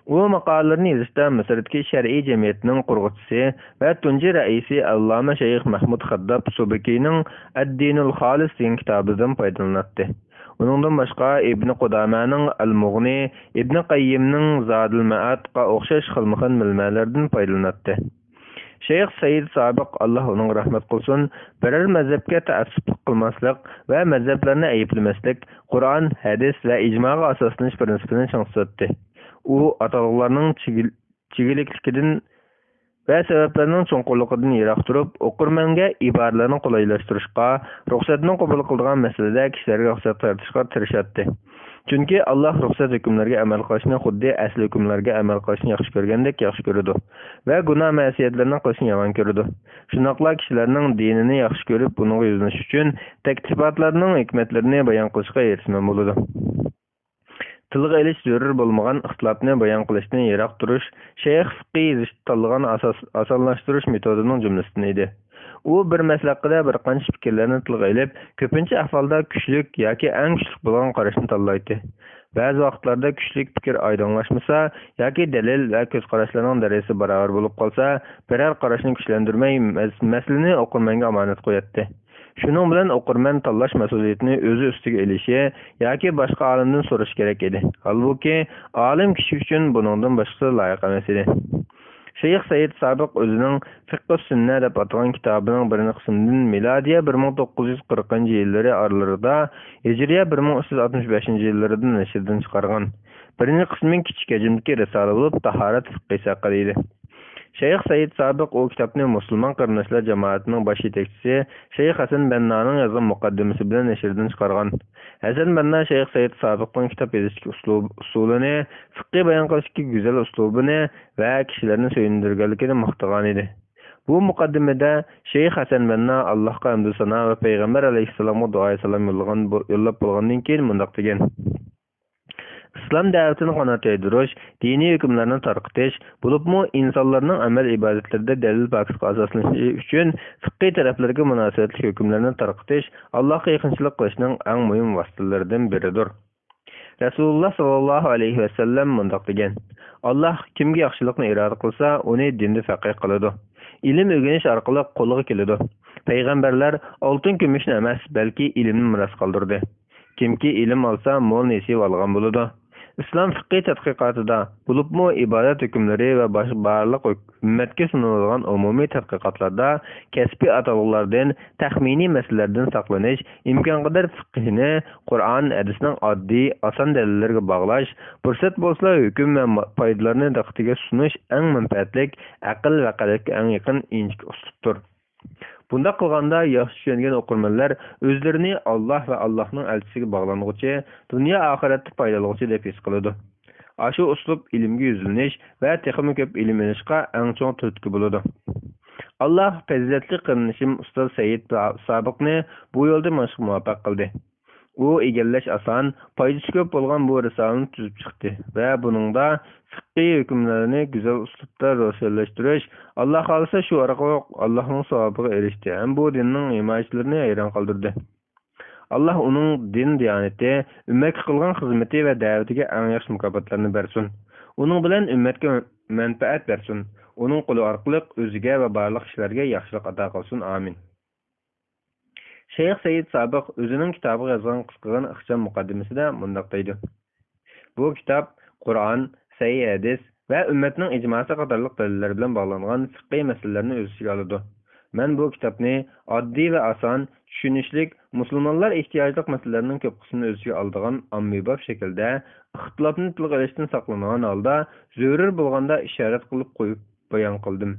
ئۇ ماقالىلىرىنى يېزىشتا مىسىردىكى شەرئىي جەمئىيەتنىڭ قۇرغۇچىسى ۋە تۇنجى رەئىسى ئاللامە شەيخ مەھمۇد خەدداب سۇبكىنىڭ ئەددىنۇل خالىس دېگەن كىتابىدىن پايدىلىناتتى. ئۇنىڭدىن باشقا ئىبنى قۇدامەنىڭ ئەل مۇغنى، ئىبنى قەييىمنىڭ زادىل مەئادقا ئوخشاش خىلمۇخىل مەنبەلەردىن پايدىلىناتتى. شەيخ سەيىد سابىق، ئاللا ئۇنىڭغا رەھمەت قىلسۇن، بىرەر مەزھەپكە تەئەسسۇپلۇق قىلماسلىق ۋە مەزھەپلەرنى ئەيىبلىمەسلىك، قۇرئان، ھەدىس ۋە ئىجماغا ئاساسلىنىش پىرىنسىپىنى چىڭ تۇتاتتى. ئۇ ئاتالغۇلارنىڭ چىگىل-، چىگىلىكلىكىدىن ۋە سەۋەبلەرنىڭ چوڭقۇرلۇقىدىن يىراق تۇرۇپ، ئوقۇرمەنگە ئىبارىلەرنى قولايلاشتۇرۇشقا، رۇخسەتنى قوبۇل قىلىدىغان مەسىلىدە كىشىلەرگە رۇخسەت تارتىشقا تىرىشاتتى. چۈنكى ئاللا رۇخسەت ھۆكۈملەرگە ئەمەل قىلىشنى خۇددى ئەسلى ھۆكۈملەرگە ئەمەل قىلىشنى ياخشى كۆرگەندەك ياخشى كۆرىدۇ ۋە گۇناھ مەسىيەتلەرنى قىلىشنى يامان كۆرىدۇ. شۇنداقلا كىشىلەرنىڭ دىنىنى ياخشى كۆرۈپ، ئۇنىڭغا يۈزلىنىش ئۈچۈن تەكلىپاتلارنىڭ ھېكمەتلىرىنى بايان قىلىشقا ھېرىسمەن بولىدۇ. تىلغا ئېلىش زۆرۈر بولمىغان ئىختىلاپنى بايان قىلىشتىن يىراق تۇرۇش شەيخ فىقھى يېزىشتا تاللىغان ئاساس-، ئاسانلاشتۇرۇش مېتودىنىڭ جۈملىسىدىن ئىدى. ئۇ بىر مەسىلە ھەققىدە بىر قانچە پىكىرلەرنى تىلغا ئېلىپ، كۆپىنچە ئەھۋالدا كۈچلۈك ياكى ئەڭ كۈچلۈك بولغان قاراشنى تاللايتتى. بەزى ۋاقىتلاردا كۈچلۈك پىكىر ئايدىڭلاشمىسا ياكى دەلىل ۋە كۆز قاراشلارنىڭ دەرىجىسى باراۋەر بولۇپ قالسا، بىرەر قاراشنى كۈچلەندۈرمەي، مەس-، مەسىلىنى ئوقۇرمەنگە ئامانەت قوياتتى. شۇنىڭ بىلەن ئوقۇرمەن تاللاش مەسئۇلىيىتىنى ئۆزى ئۈستىگە ئېلىشى ياكى باشقا ئالىمدىن سورىشى كېرەك ئىدى. ھالبۇكى، ئالىم كىشى ئۈچۈن بۇنىڭدىن باشقىسى لايىق ئەمەس ئىدى. شەيخ سەيىد سابىق ئۆزىنىڭ فىقھۇس سۈننە دەپ ئاتىغان كىتابىنىڭ بىرىنچى قىسمىدىن مىلادىيە بىر مىڭ توققۇز يۈز قىرىقىنچى يىللىرى ئارىلىرىدا، ھىجرىيە بىر مىڭ ئۈچ يۈز ئاتمىش بەشىنچى يىللىرىدىن نەشردىن چىقارغان. بىرىنچى قىسمى كىچىك ھەجىمدىكى رىسالە بولۇپ، تاھارەت فىقھىسى ھەققىدە ئىدى. شەيخ سەيىد سابىق ئۇ كىتابنى مۇسۇلمان قېرىنداشلار جامائىتىنىڭ باش يېتەكچىسى شەيخ ھەسەن بەننانىڭ يازغان مۇقەددىمىسى بىلەن نەشردىن چىقارغان. ھەسەن بەننا شەيخ سەيىد سابىقنىڭ كىتاب يېزىشتىكى ئۇسلۇب-، ئۇسۇلىنى، فىقھى بايان قىلىشتىكى گۈزەل ئۇسلۇبىنى ۋە كىشىلەرنى سۆيۈندۈرگەنلىكىنى ماختىغانىدى. بۇ مۇقەددىمىدە شەيخ ھەسەن بەننا ئاللاھقا ھەمدۇ سانا ۋە پەيغەمبەر ئەلەيھىسسالامغا دۇئايى سالام يوللىغان بو-، يوللاپ بولغاندىن كېيىن مۇنداق دېگەن. ئىسلام دەۋىتىنى قانات يايدۇرۇش، دىنىي ھۆكۈملەرنى تارقىتىش، بولۇپمۇ ئىنسانلارنىڭ ئەمەل ئىبادەتلىرىدە دەلىل پاكىتقا ئاساسلىنىشى ئۈچۈن فىقھىي تەرەپلىرىگە مۇناسىۋەتلىك ھۆكۈملەرنى تارقىتىش ئاللاھقا يېقىنچىلىق قىلىشنىڭ ئەڭ مۇھىم ۋاسىتىلىرىدىن بىرىدۇر. رەسۇلۇللا ساللاللاھۇ ئەلەيھى ۋەسەللەم مۇنداق دېگەن، ئاللاھ كىمگە ياخشىلىقنى ئىرادە قىلسا، ئۇنى دىندا پەقىھ قىلىدۇ. ئىلىم ئۆگىنىش ئارقىلىق قولغا كېلىدۇ. پەيغەمبەرلەر ئالتۇن كۈمۈشنى ئەمەس، بەلكى ئىلىمنى مىراس قالدۇردى. كىمكى ئىلىم ئالسا، مول نېسىۋە ئالغان بولىدۇ. ئىسلام فىقھى تەتقىقاتىدا، بولۇپمۇ ئىبادەت ھۆكۈملىرى ۋە باش-، بارلىق ھۆك-، ئۈممەتكە سۇنۇلىدىغان ئومۇمىي تەتقىقاتلاردا كەسپىي ئاتالغۇلاردىن، تەخمىنىي مەسىلىلەردىن ساقلىنىش، ئىمكانقەدەر فىقھىنى قۇرئان، ھەدىسنىڭ ئاددىي، ئاسان دەلىللىرىگە باغلاش، پۇرسەت بولسا ھۆكۈم ۋە ما-، پايدىلارنى دىققىتىگە سۇنۇش ئەڭ مەنپەئەتلىك، ئەقىل ۋە قەلبكە ئەڭ يېقىن ئىنچىكە ئۇسلۇبتۇر. بۇنداق قىلغاندا ياخشى چۈشەنگەن ئوقۇرمەنلەر ئۆزلىرىنى ئاللاھ ۋە ئاللاھنىڭ ئەلچىسىگە باغلانغۇچى، دۇنيا ئاخىرەتتە پايدا ئالغۇچى دەپ ھېس قىلىدۇ. ئاشۇ ئۇسلۇب ئىلىمگە يۈزلىنىش ۋە تېخىمۇ كۆپ ئىلىم ئېلىشقا ئەڭ چوڭ تۈرتكە بولىدۇ. ئاللاھ پەزىلەتلىك قېرىندىشىم ئۇستاز سەيىد سابىقنى بۇ يولدا مېڭىشقا مۇۋەپپەق قىلدى. ئۇ ئىگىلەش ئاسان، پايدىسى كۆپ بولغان بۇ رىسالىنى تۈزۈپ چىقتى ۋە بۇنىڭدا فىقھىي ھۆكۈملەرنى گۈزەل ئۇسلۇبتا روشەنلەشتۈرۈش، ئاللا خالىسا شۇ ئارقىلىق ئاللاھنىڭ ساۋابىغا ئېرىشتى ھەم بۇ دىننىڭ ھىمايىچىلىرىنى ھەيران قالدۇردى. ئاللا ئۇنىڭ دىن دىيانىتى، ئۈممەتكە قىلغان خىزمىتى ۋە دەۋىتىگە ئەڭ ياخشى مۇكاپاتلارنى بەرسۇن. ئۇنىڭ بىلەن ئۈممەتكە مەنپەئەت بەرسۇن. ئۇنىڭ قولى ئارقىلىق ئۆزىگە ۋە بارلىق كىشىلەرگە ياخشىلىق ئاتا قىلسۇن. ئامىن. شەيخ سەيىد سابىق ئۆزىنىڭ كىتابىغا يازغان قىسقىغىنە ئىخچام مۇقەددىمىسىدە مۇنداق دەيدۇ: بۇ كىتاب قۇرئان، سەھىھ ھەدىس ۋە ئۈممەتنىڭ ئىجماسى قاتارلىق دەلىللەر بىلەن باغلانغان فىقھىي مەسىلىلەرنى ئۆز ئىچىگە ئالىدۇ. مەن بۇ كىتابنى ئاددىي ۋە ئاسان، چۈشىنىشلىك، مۇسۇلمانلار ئېھتىياجلىق مەسىلىلەرنىڭ كۆپ قىسمىنى ئۆز ئىچىگە ئالىدىغان ئاممىباب شەكىلدە، ئىختىلاپنى تىلغا ئېلىشتىن ساقلىنىدىغان ھالدا، زۆرۈر بولغاندا ئىشارەت قىلىپ قويۇپ بايان قىلدىم.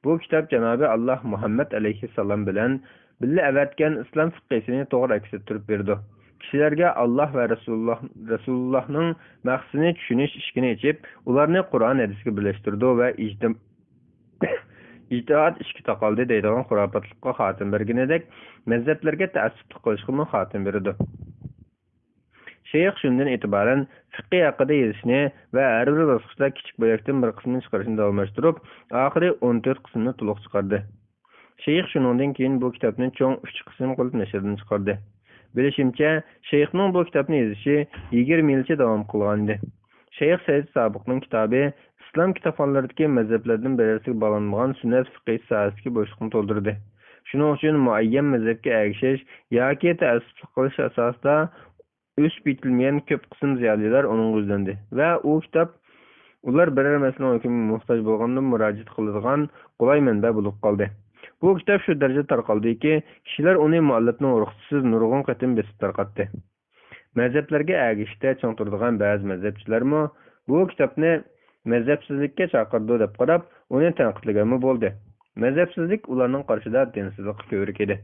بۇ كىتاب جانابى ئاللاھ مۇھەممەد ئەلەيھىسسالام بىلەن بىللە ئەۋەتكەن ئىسلام فىقھىسىنى توغرا ئەكس ئەتتۈرۈپ بېرىدۇ. كىشىلەرگە ئاللاھ ۋە رەسۇلۇللاھ، رەسۇلۇللاھنىڭ مەقسىتىنى چۈشىنىش ئىشىكىنى ئېچىپ، ئۇلارنى قۇرئان ھەدىسكە بىرلەشتۈرىدۇ ۋە ئىجتىم-، ئىجتىھاد ئىشىكى تاقالدى دەيدىغان خۇراپاتلىققا خاتىمە بەرگىنىدەك، مەزھەپلەرگە تەئەسسۇپلۇق قىلىشقىمۇ خاتىمە بېرىدۇ. شەيخ شۇندىن ئېتىبارەن فىقھى ھەققىدە يېزىشنى ۋە ھەر بىر باسقۇچتا كىچىك بۆلەكتىن بىر قىسمىنى چىقىرىشنى داۋاملاشتۇرۇپ، ئاخىرى ئون تۆت قىسىمنى تولۇق چىقاردى. شەيخ شۇنىڭدىن كېيىن بۇ كىتابنى چوڭ ئۈچ قىسىم قىلىپ نەشردىن چىقاردى. بىلىشىمچە، شەيخنىڭ بۇ كىتابنى يېزىشى يىگىرمە يىلچە داۋام قىلغانىدى. شەيخ سەيىد سابىقنىڭ كىتابى ئىسلام كىتابخانلىرىدىكى مەزھەپلەردىن بىرەرسىگە باغلانمىغان سۈننەت فىقھى ساھەسىدىكى بوشلۇقنى تولدۇردى. شۇنىڭ ئۈچۈن مۇئەييەن مەزھەپكە ئەگىشىش ياكى تەئەسسۇپلۇق قىلىش ئاساسىدا ئۆسۈپ يېتىلمىگەن كۆپ قىسىم زىيالىيلار ئۇنىڭغا يۈزلەندى ۋە ئۇ كىتاب ئۇلار بىرەر مەسىلىنىڭ ھۆكمىگە موھتاج بولغاندا مۇراجىئەت قىلىدىغان قولاي مەنبە بولۇپ قالدى. بۇ كىتاب شۇ دەرىجىدە تارقالدىكى، كىشىلەر ئۇنى مۇئەللىپنىڭ رۇخسىتىسىز نۇرغۇن قېتىم بېسىپ تارقاتتى. مەزھەپلەرگە ئەگىشىشتە چىڭ تۇرىدىغان بەزى مەزھەپچىلەرمۇ بۇ كىتابنى مەزھەپسىزلىككە چاقىرىدۇ دەپ قاراپ، ئۇنى تەنقىدلىگەنمۇ بولدى. مەزھەپسىزلىك ئۇلارنىڭ قارىشىدا دىنسىزلىققا كۆۋرۈك ئىدى.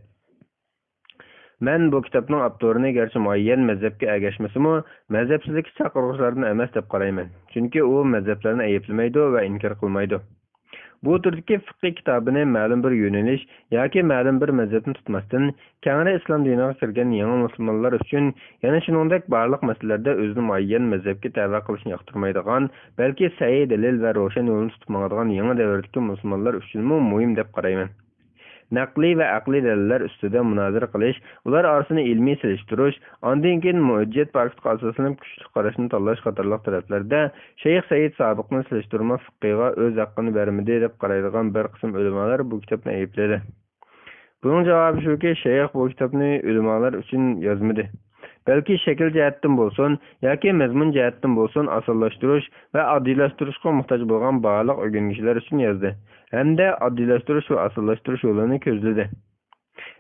مەن بۇ كىتابنىڭ ئاپتورىنى گەرچە مۇئەييەن مەزھەپكە ئەگەشمىسىمۇ، مەزھەپسىزلىككە چاقىرغۇچىلاردىن ئەمەس دەپ قارايمەن. چۈنكى ئۇ مەزھەپلەرنى ئەيىبلىمەيدۇ ۋە ئىنكار قىلمايدۇ. بۇ تۈردىكى فىقھىي كىتابىنى مەلۇم بىر يۆنىلىش ياكى مەلۇم بىر مەزھەپنى تۇتماستىن، كەڭرى ئىسلام دىنىغا كىرگەن يېڭى مۇسۇلمانلار ئۈچۈن، يەنە شۇنىڭدەك بارلىق مەسىلىلەردە ئۆزىنى مۇئەييەن مەزھەپكە تەۋە قىلىشنى ياقتۇرمايدىغان، بەلكى سەھىھ دەلىل ۋە روشەن يولنى تۇتۇپ ماڭىدىغان يېڭى دەۋردىكى مۇسۇلمانلار ئۈچۈنمۇ مۇھىم دەپ قارايمەن. نەقلىي ۋە ئەقلىي دەلىللەر ئۈستىدە مۇنازىرە قىلىش، ئۇلار ئارىسىنى ئىلمىي سېلىشتۇرۇش، ئاندىن كېيىن ھۆججەت پاكىتقا ئاساسلىنىپ كۈچلۈك قاراشنى تاللاش قاتارلىق تەرەپلەردە شەيخ سەيىد سابىقنى سېلىشتۇرما فىقھىغا ئۆز ھەققىنى بەرمىدى دەپ قارايدىغان بىر قىسىم ئۆلىمالار بۇ كىتابنى ئەيىبلىدى. بۇنىڭ جاۋابى شۇكى، شەيخ بۇ كىتابنى ئۆلىمالار ئۈچۈن يازمىدى. بەلكى شەكىل جەھەتتىن بولسۇن ياكى مەزمۇن جەھەتتىن بولسۇن ئاسانلاشتۇرۇش ۋە ئاددىيلاشتۇرۇشقا موھتاج بولغان بارلىق ئۆگەنگۈچىلەر ئۈچۈن يازدى ھەمدە ئاددىيلاشتۇرۇش ۋە ئاسانلاشتۇرۇش يولىنى كۆزلىدى.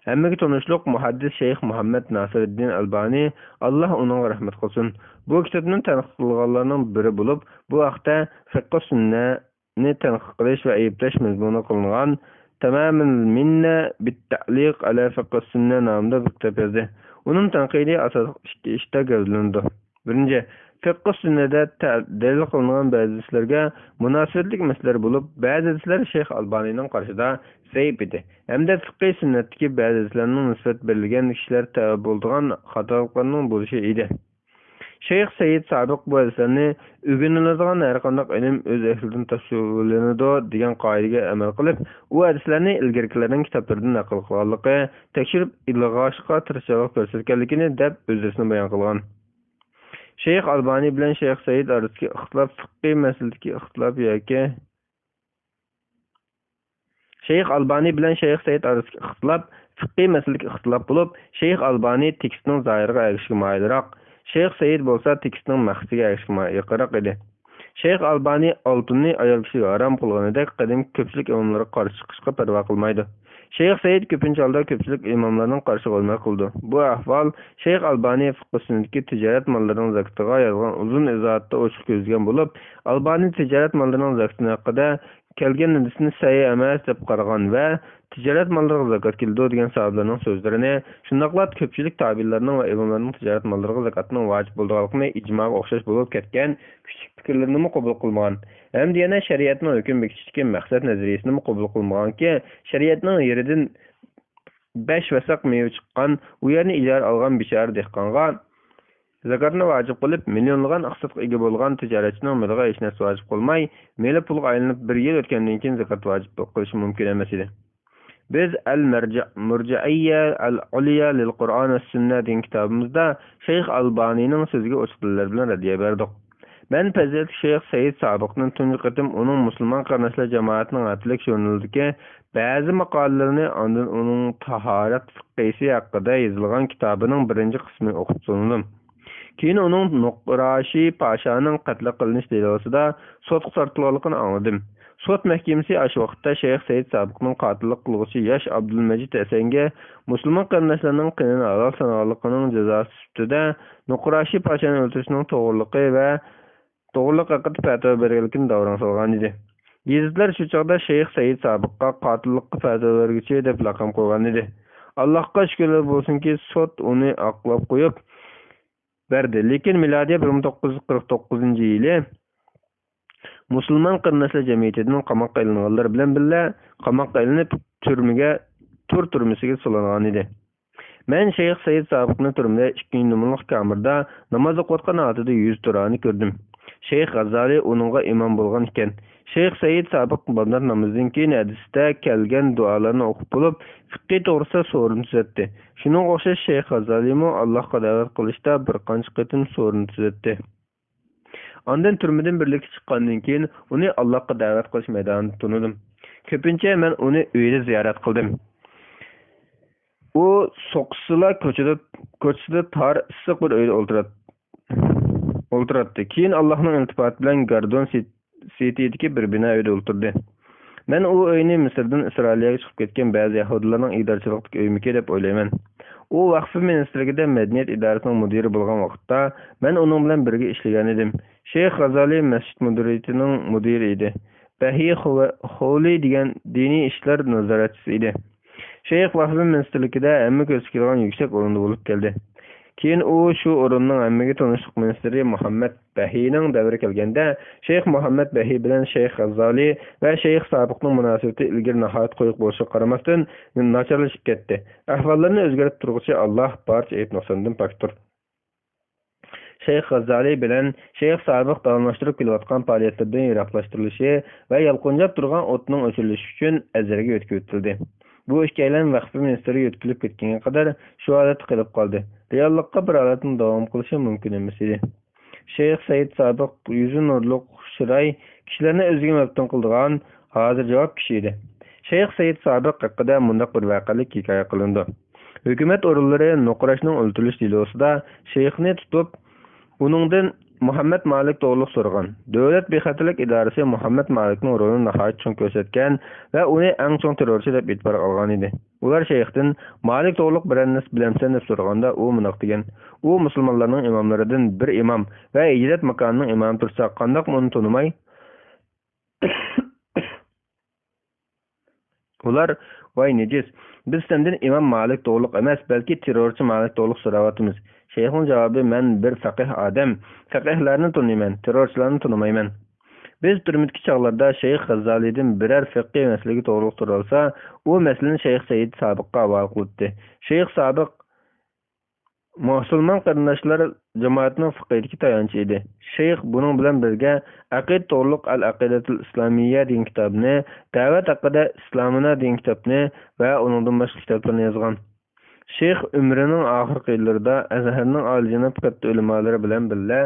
ھەممىگە تونۇشلۇق مۇھەددىس شەيخ مۇھەممەد ناسىرىددىن ئەلبانى، ئاللا ئۇنىڭغا رەھمەت قىلسۇن، بۇ كىتابنى تەنقىد قىلغانلارنىڭ بىرى بولۇپ، بۇ ھەقتە فىقھۇ سۈننەنى تەنقىد قىلىش ۋە ئەيىبلەش مەزمۇنىغا قىلىنغان تەمامۇل مىننە بىت تەئلىق ئەلە فىقھۇ سۈننە نامىدا بىر كىتاب يازدى. ئۇنىڭ تەنقىدى ئاساسلىق ئىككى ئىشتا گەۋدىلىنىدۇ. بىرىنچى، فىقھۇ سۈننەدە تە-، دەلىل قىلىنغان بەزى ھەدىسلەرگە مۇناسىۋەتلىك مەسىلىلەر بولۇپ، بەزى ھەدىسلەر شەيخ ئالبانىنىڭ قارىشىدا زەئىپ ئىدى ھەمدە فىقھىي سۈننەتتىكى بەزى ھەدىسلەرنىڭ نىسبەت بېرىلگەن كىشىلەر تەۋە بولىدىغان خاتالىقلارنىڭ بولۇشى ئىدى. شەيخ سەيىد سابىق بۇ ھەدىسلەرنى ئۆگىنىلىدىغان ھەرقانداق ئىلىم ئۆز ئەھلىدىن تاشلىۋېلىنىدۇ دېگەن قائىدىگە ئەمەل قىلىپ، ئۇ ھەدىسلەرنى ئىلگىرىكىلەرنىڭ كىتابلىرىدىن نەقىل قىلغانلىقى، تەكشۈرۈپ ئىلغاشقا تىرىشچانلىق كۆرسەتكەنلىكىنى دەپ ئۆز رەسمىدە بايان قىلغان. شەيخ ئالبانى بىلەن شەيخ سەيىد ئارىسىدىكى ئىختىلاپ فىقھىي مەسىلىدىكى ئىختىلاپ ياكى شەيخ ئالبانى بىلەن شەيخ سەيىد ئارىسىدىكى ئىختىلاپ فىقھىي مەسىلىدىكى ئىختىلاپ بولۇپ، شەيخ ئالبانى تېكىستنىڭ زاھىرىغا ئەگىشىشكە مايىلراق، شەيخ سەيىد بولسا تېكىستنىڭ مەقسىتىگە ئەگىشىشكە ما-، يېقىنراق ئىدى. شەيخ ئالبانى ئالتۇننى ئايال كىشىگە ھارام قىلغىنىدەك قەدىمكى كۆپچىلىك ئىماملارغا قارشى چىقىشقا پەرۋا قىلمايدۇ. شەيخ سەيىد كۆپىنچە ھالدا كۆپچىلىك ئىماملارنىڭ قارشىغا ھۆرمەت قىلىدۇ. بۇ ئەھۋال شەيخ ئالبانى فىقھۇ سۈننىدىكى تىجارەت ماللىرىنىڭ زاكىتىغا يازغان ئۇزۇن ئىزاھاتتا ئوچۇق كۆرسىتىلگەن بولۇپ، ئالبانى تىجارەت ماللىرىنىڭ زاكىتىنىڭ ھەققىدە كەلگەن ھەدىسنى سەھىھ ئەمەس دەپ قارىغان ۋە تىجارەت ماللىرىغا زاكات كېلىدۇ دېگەن ساھابىلەرنىڭ سۆزلىرىنى، شۇنداقلا كۆپچىلىك تابىئىنلارنىڭ ۋە ئىماملارنىڭ تىجارەت ماللىرىغا زاكاتنىڭ ۋاجىپ بولىدىغانلىقىنى ئىجماغا ئوخشاش بولۇپ كەتكەن كۈچلۈك پىكىرلىرىنىمۇ قوبۇل قىلمىغان ھەمدە يەنە شەرىئەتنىڭ ھۆكۈم بېكىتىشتىكى مەقسەت نەزەرىيىسىنىمۇ قوبۇل قىلمىغانكى، شەرىئەتنىڭ يېرىدىن بەش ۋەسەق مېۋە چىققان، ئۇ يەرنى ئىجارە ئالغان بىچارە دېھقانغا زاكاتنى ۋاجىپ قىلىپ، مىليونلىغان ئىقتىسادقا ئىگە بولغان تىجارەتچىنىڭ مېلىغا ھېچ نەرسە ۋاجىپ قىلماي، مېلى پۇلغا ئايلىنىپ، بىر يىل ئۆتكەندىن كېيىن زاكات ۋاجىپ قىلىشى مۇمكىن ئەمەس ئىدى. بىز ئەل مەرجە-، مۇرجىئىيە ئەل ئۇليا لىل قۇرئان ۋەس سۈننە دېگەن كىتابىمىزدا شەيخ ئالبانىنىڭ سۆزىگە ئوچۇق دەلىللەر بىلەن رەددىيە بەردۇق. مەن پەزىلەتلىك شەيخ سەئىد سابىقنى تۇنجى قېتىم ئۇنىڭ مۇسۇلمان قېرىنداشلار جامائىتىنىڭ ھەپتىلىك ژۇرنىلىدىكى بەزى ماقالىلىرىنى، ئاندىن ئۇنىڭ تاھارەت فىقھىسى ھەققىدە يېزىلغان كىتابىنىڭ بىرىنچى قىسمىنى ئوقۇپ تونۇدۇم. كېيىن ئۇنىڭ نۇقراشى پاشانىڭ قەتل قىلىنىش دېلوسىدا سوتقا تارتىلغانلىقىنى ئاڭلىدىم. سوت مەھكىمىسى ئاشۇ ۋاقىتتا شەيخ سەئىد سابىقنىڭ قاتىللىق قىلغۇچى ياش ئابدۇلمەجىت ھەسەنگە مۇسۇلمان قېرىنداشلىرىنىڭ قېنىنى ھالال سانىغانلىقىنىڭ جازاسى سۈپىتىدە نۇقراشى پاشانى ئۆلتۈرۈشنىڭ توغرىلىقى ۋە توغرىلىق ھەققىدە پەتىۋا بەرگەنلىكىنى داۋراڭ سالغانىدى. گېزىتلەر شۇ چاغدا شەيخ سەئىد سابىققا قاتىللىققا پەتىۋا بەرگۈچى دەپ لەقەم قويغانىدى. ئاللاھقا شۈكۈرلەر بولسۇنكى، سوت ئۇنى ئاقلاپ قويۇپ بەردى. لېكىن مىلادىيە بىر مىڭ توققۇز يۈز قىرىق توققۇزىنچى يىلى مۇسۇلمان قېرىنداشلار جەمئىيىتىدىن قاماققا ئېلىنغانلار بىلەن بىللە قاماققا ئېلىنىپ، تۈرمىگە، تۇر تۈرمىسىگە سولانغانىدى. مەن شەيخ سەئىد سابىقنى تۈرمىدە ئىككىنچى نومۇرلۇق كامېردا ناماز ئوقۇۋاتقان ھالىتىدە يۈزى تۆۋەن كۆردۈم. شەيخ غازالى ئۇنىڭغا ئىمام بولغان ئىكەن. شەيخ سەئىد سابىق بامدات نامىزىدىن كېيىن ھەدىستە كەلگەن دۇئالارنى ئوقۇپ بولۇپ، فىقھى توغرىسىدا سورۇن تۈزەتتى. شۇنىڭغا ئوخشاش شەيخ غازالىمۇ ئاللاھقا دەۋەت قىلىشتا بىر قانچە قېتىم سورۇن تۈزەتتى. ئاندىن تۈرمىدىن بىرلىكتە چىققاندىن كېيىن ئۇنى ئاللاھقا دەۋەت قىلىش مەيدانىدا تونۇدۇم. كۆپىنچە مەن ئۇنى ئۆيىدە زىيارەت قىلدىم. ئۇ سوقۇشسىلا كوچىدا، كوچىسىدا تار، ئىسسىق بىر ئۆيدە ئولتۇرات-، ئولتۇراتتى. كېيىن ئاللاھنىڭ ئىلتىپاتى بىلەن گاردون سىت-، سىتىدىكى بىر بىنا ئۆيدە ئولتۇردى. مەن ئۇ ئۆينى مىسىردىن ئىسرائىلىيەگە چىقىپ كەتكەن بەزى يەھۇدىيلارنىڭ ئىگىدارچىلىقىدىكى ئۆيمىكى دەپ ئويلايمەن. ئۇ ۋەقىف مىنىستىرلىكىدە مەدەنىيەت ئىدارىسىنىڭ مۇدىرى بولغان ۋاقىتتا مەن ئۇنىڭ بىلەن بىرگە ئىشلىگەنىدىم. شەيخ غازالى مەسچىت مۇدىرىيىتىنىڭ مۇدىرى ئىدى. بەھىي خو-، خولى دېگەن دىنىي ئىشلار نازارەتچىسى ئىدى. شەيخ ۋەقىف مىنىستىرلىكىدە ھەممە كۆزگە كېلىدىغان يۈكسەك ئورۇندا بولۇپ كەلدى. كېيىن ئۇ شۇ ئورۇننىڭ ھەممىگە تونۇشلۇق مىنىستىرى مۇھەممەد بەھىينىڭ دەۋرى كەلگەندە، شەيخ مۇھەممەد بەھىي بىلەن شەيخ غازالى ۋە شەيخ سابىقنىڭ مۇناسىۋىتى ئىلگىرى ناھايىتى قويۇق بولۇشىغا قارىماستىن، ناچارلىشىپ كەتتى. ئەھۋاللارنى ئۆزگەرتىپ تۇرغۇچى ئاللاھ بارچە ئەيىب-نۇقساندىن پاكتۇر. شەيخ غازالى بىلەن شەيخ سابىق داۋاملاشتۇرۇپ كېلىۋاتقان پائالىيەتلىرىدىن يىراقلاشتۇرۇلۇشى ۋە يالقۇنجاپ تۇرغان ئوتنىڭ ئۆچۈرۈلۈشى ئۈچۈن ئەزەلگە يۆتكىۋېتىلدى. بۇ ئىككىيلەن ۋەقىف مىنىستىرى يۆتكىلىپ كەتكەنگە قەدەر شۇ ھالەتتە قېلىپ قالدى. رېئاللىققا بىر ھالەتنىڭ داۋام قىلىشى مۇمكىن ئەمەس ئىدى. شەيخ سەئىد سابىق يۈزى نۇرلۇق، خۇش چىراي، كىشىلەرنى ئۆزىگە مەپتۇن قىلىدىغان، ھازىر جاۋاب كىشى ئىدى. شەيخ سەئىد سابىق ھەققىدە مۇنداق بىر ۋەقەلىك ھېكايە قىلىنىدۇ. ھۆكۈمەت ئورۇنلىرى نوقۇراشنىڭ ئۆلتۈرۈلۈش دېلوسىدا شەيخنى تۇتۇپ، ئۇنىڭدىن مۇھەممەد مالىك توغرۇلۇق سورىغان. دۆلەت بىخەتەرلىك ئىدارىسى مۇھەممەد مالىكنىڭ رولىنى ناھايىتى چوڭ كۆرسەتكەن ۋە ئۇنى ئەڭ چوڭ تېررورچى دەپ ئېتىبارغا ئالغان ئىدى. ئۇلار شەيختىن، «مالىك توغرۇلۇق بىرەر نەرسە بىلەمسەن؟» دەپ سورىغاندا، ئۇ مۇنداق دېگەن، «ئۇ مۇسۇلمانلارنىڭ ئىماملىرىدىن بىر ئىمام ۋە ھىجرەت ماكانىنىڭ ئىمامى تۇرسا، قانداقمۇ ئۇنى تونۇماي؟» ئۇلار، «ۋاي نىجىس، بىز سەندىن ئىمام مالىك توغرۇلۇق ئەمەس، بەلكى تېررورچى مالىك توغرۇلۇق سوراۋاتىمىز.» شەيخنىڭ جاۋابى، «مەن بىر فەقىھ ئادەم، فەقىھلەرنى تونۇيمەن، تېررورچىلارنى تونۇمايمەن.» بىز تۈرمىدىكى چاغلاردا شەيخ غازالىدىن بىرەر فىقھىي مەسىلىگە توغرۇلۇق سورالسا، ئۇ مەسىلىنى شەيخ سەئىد سابىققا ھاۋالە قىلاتتى. شەيخ سابىق مۇسۇلمان قېرىنداشلار جامائىتىنىڭ فىقھىدىكى تايانچى ئىدى. شەيخ بۇنىڭ بىلەن بىرگە ئەقىدە توغرۇلۇق ئەل ئەقىدەتۇل ئىسلامىيە دېگەن كىتابىنى، دەۋەت ھەققىدە ئىسلامىنا دېگەن كىتابنى ۋە ئۇنىڭدىن باشقا كىتابلارنى يازغان. شەيخ ئۆمرىنىڭ ئاخىرقى يىللىرىدا ئەزھەرنىڭ ئالىيجاناب كاتتا ئۆلىمالىرى بىلەن بىللە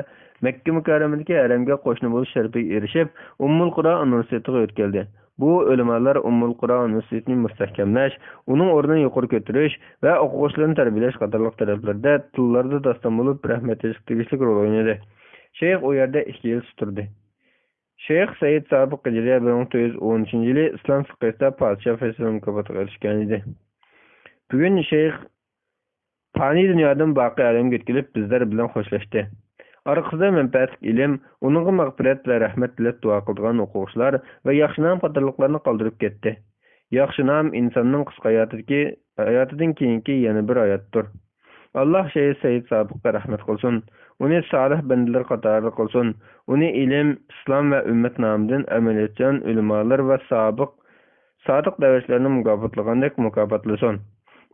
مەككە مۇكەررەمىدىكى ھەرەمگە قوشنا بولۇش شەرىپىگە ئېرىشىپ، ئۇممۇل قۇرا ئۇنىۋېرسىتېتىغا ئۆتكەلدى. بۇ ئۆلىمالار ئۇممۇل قۇرا ئۇنىۋېرسىتېتىنى مۇستەھكەملەش، ئۇنىڭ ئورنىنى يۇقىرى كۆتۈرۈش ۋە ئوقۇغۇچىلارنى تەربىيەلەش قاتارلىق تەرەپلەردە تىللاردا داستان بولۇپ، رەھمەت ئېيتىشقا تېگىشلىك رول ئوينىدى. شەيخ ئۇ يەردە ئىككى يىل تۇردى. شەيخ سەئىد سابىق ھىجرىيە بىر مىڭ تۆت يۈز ئون ئۈچىنچى يىلى ئىسلام فىقھىسىدا پادىشاھ فەيسەل مۇكاپاتىغا ئېرىشكەنىدى. بۈگۈن شەيخ پانىي دۇنيادىن باقىي ئالەمگە يۆتكىلىپ، بىزلەر بىلەن خوشلاشتى. ئارقىسىدا مەنپەئەتلىك ئىلىم، ئۇنىڭغا مەغپىرەت ۋە رەھمەت تىلەپ دۇئا قىلىدىغان ئوقۇغۇچىلار ۋە ياخشى نام قاتارلىقلارنى قالدۇرۇپ كەتتى. ياخشى نام ئىنساننىڭ قىسقا ھاياتىدىكى، ھاياتىدىن كېيىنكى يەنە بىر ھاياتتۇر. ئاللاھ شەيخ سەئىد سابىققا رەھمەت قىلسۇن، ئۇنى سالىھ بەندىلەر قاتارىدا قىلسۇن، ئۇنى ئىلىم، ئىسلام ۋە ئۈممەت نامىدىن ئەمەلىيەتچان ئۆلىمالار ۋە سابىق سادىق دەۋەتچىلەرنى مۇكاپاتلىغاندەك مۇكاپاتلىسۇن.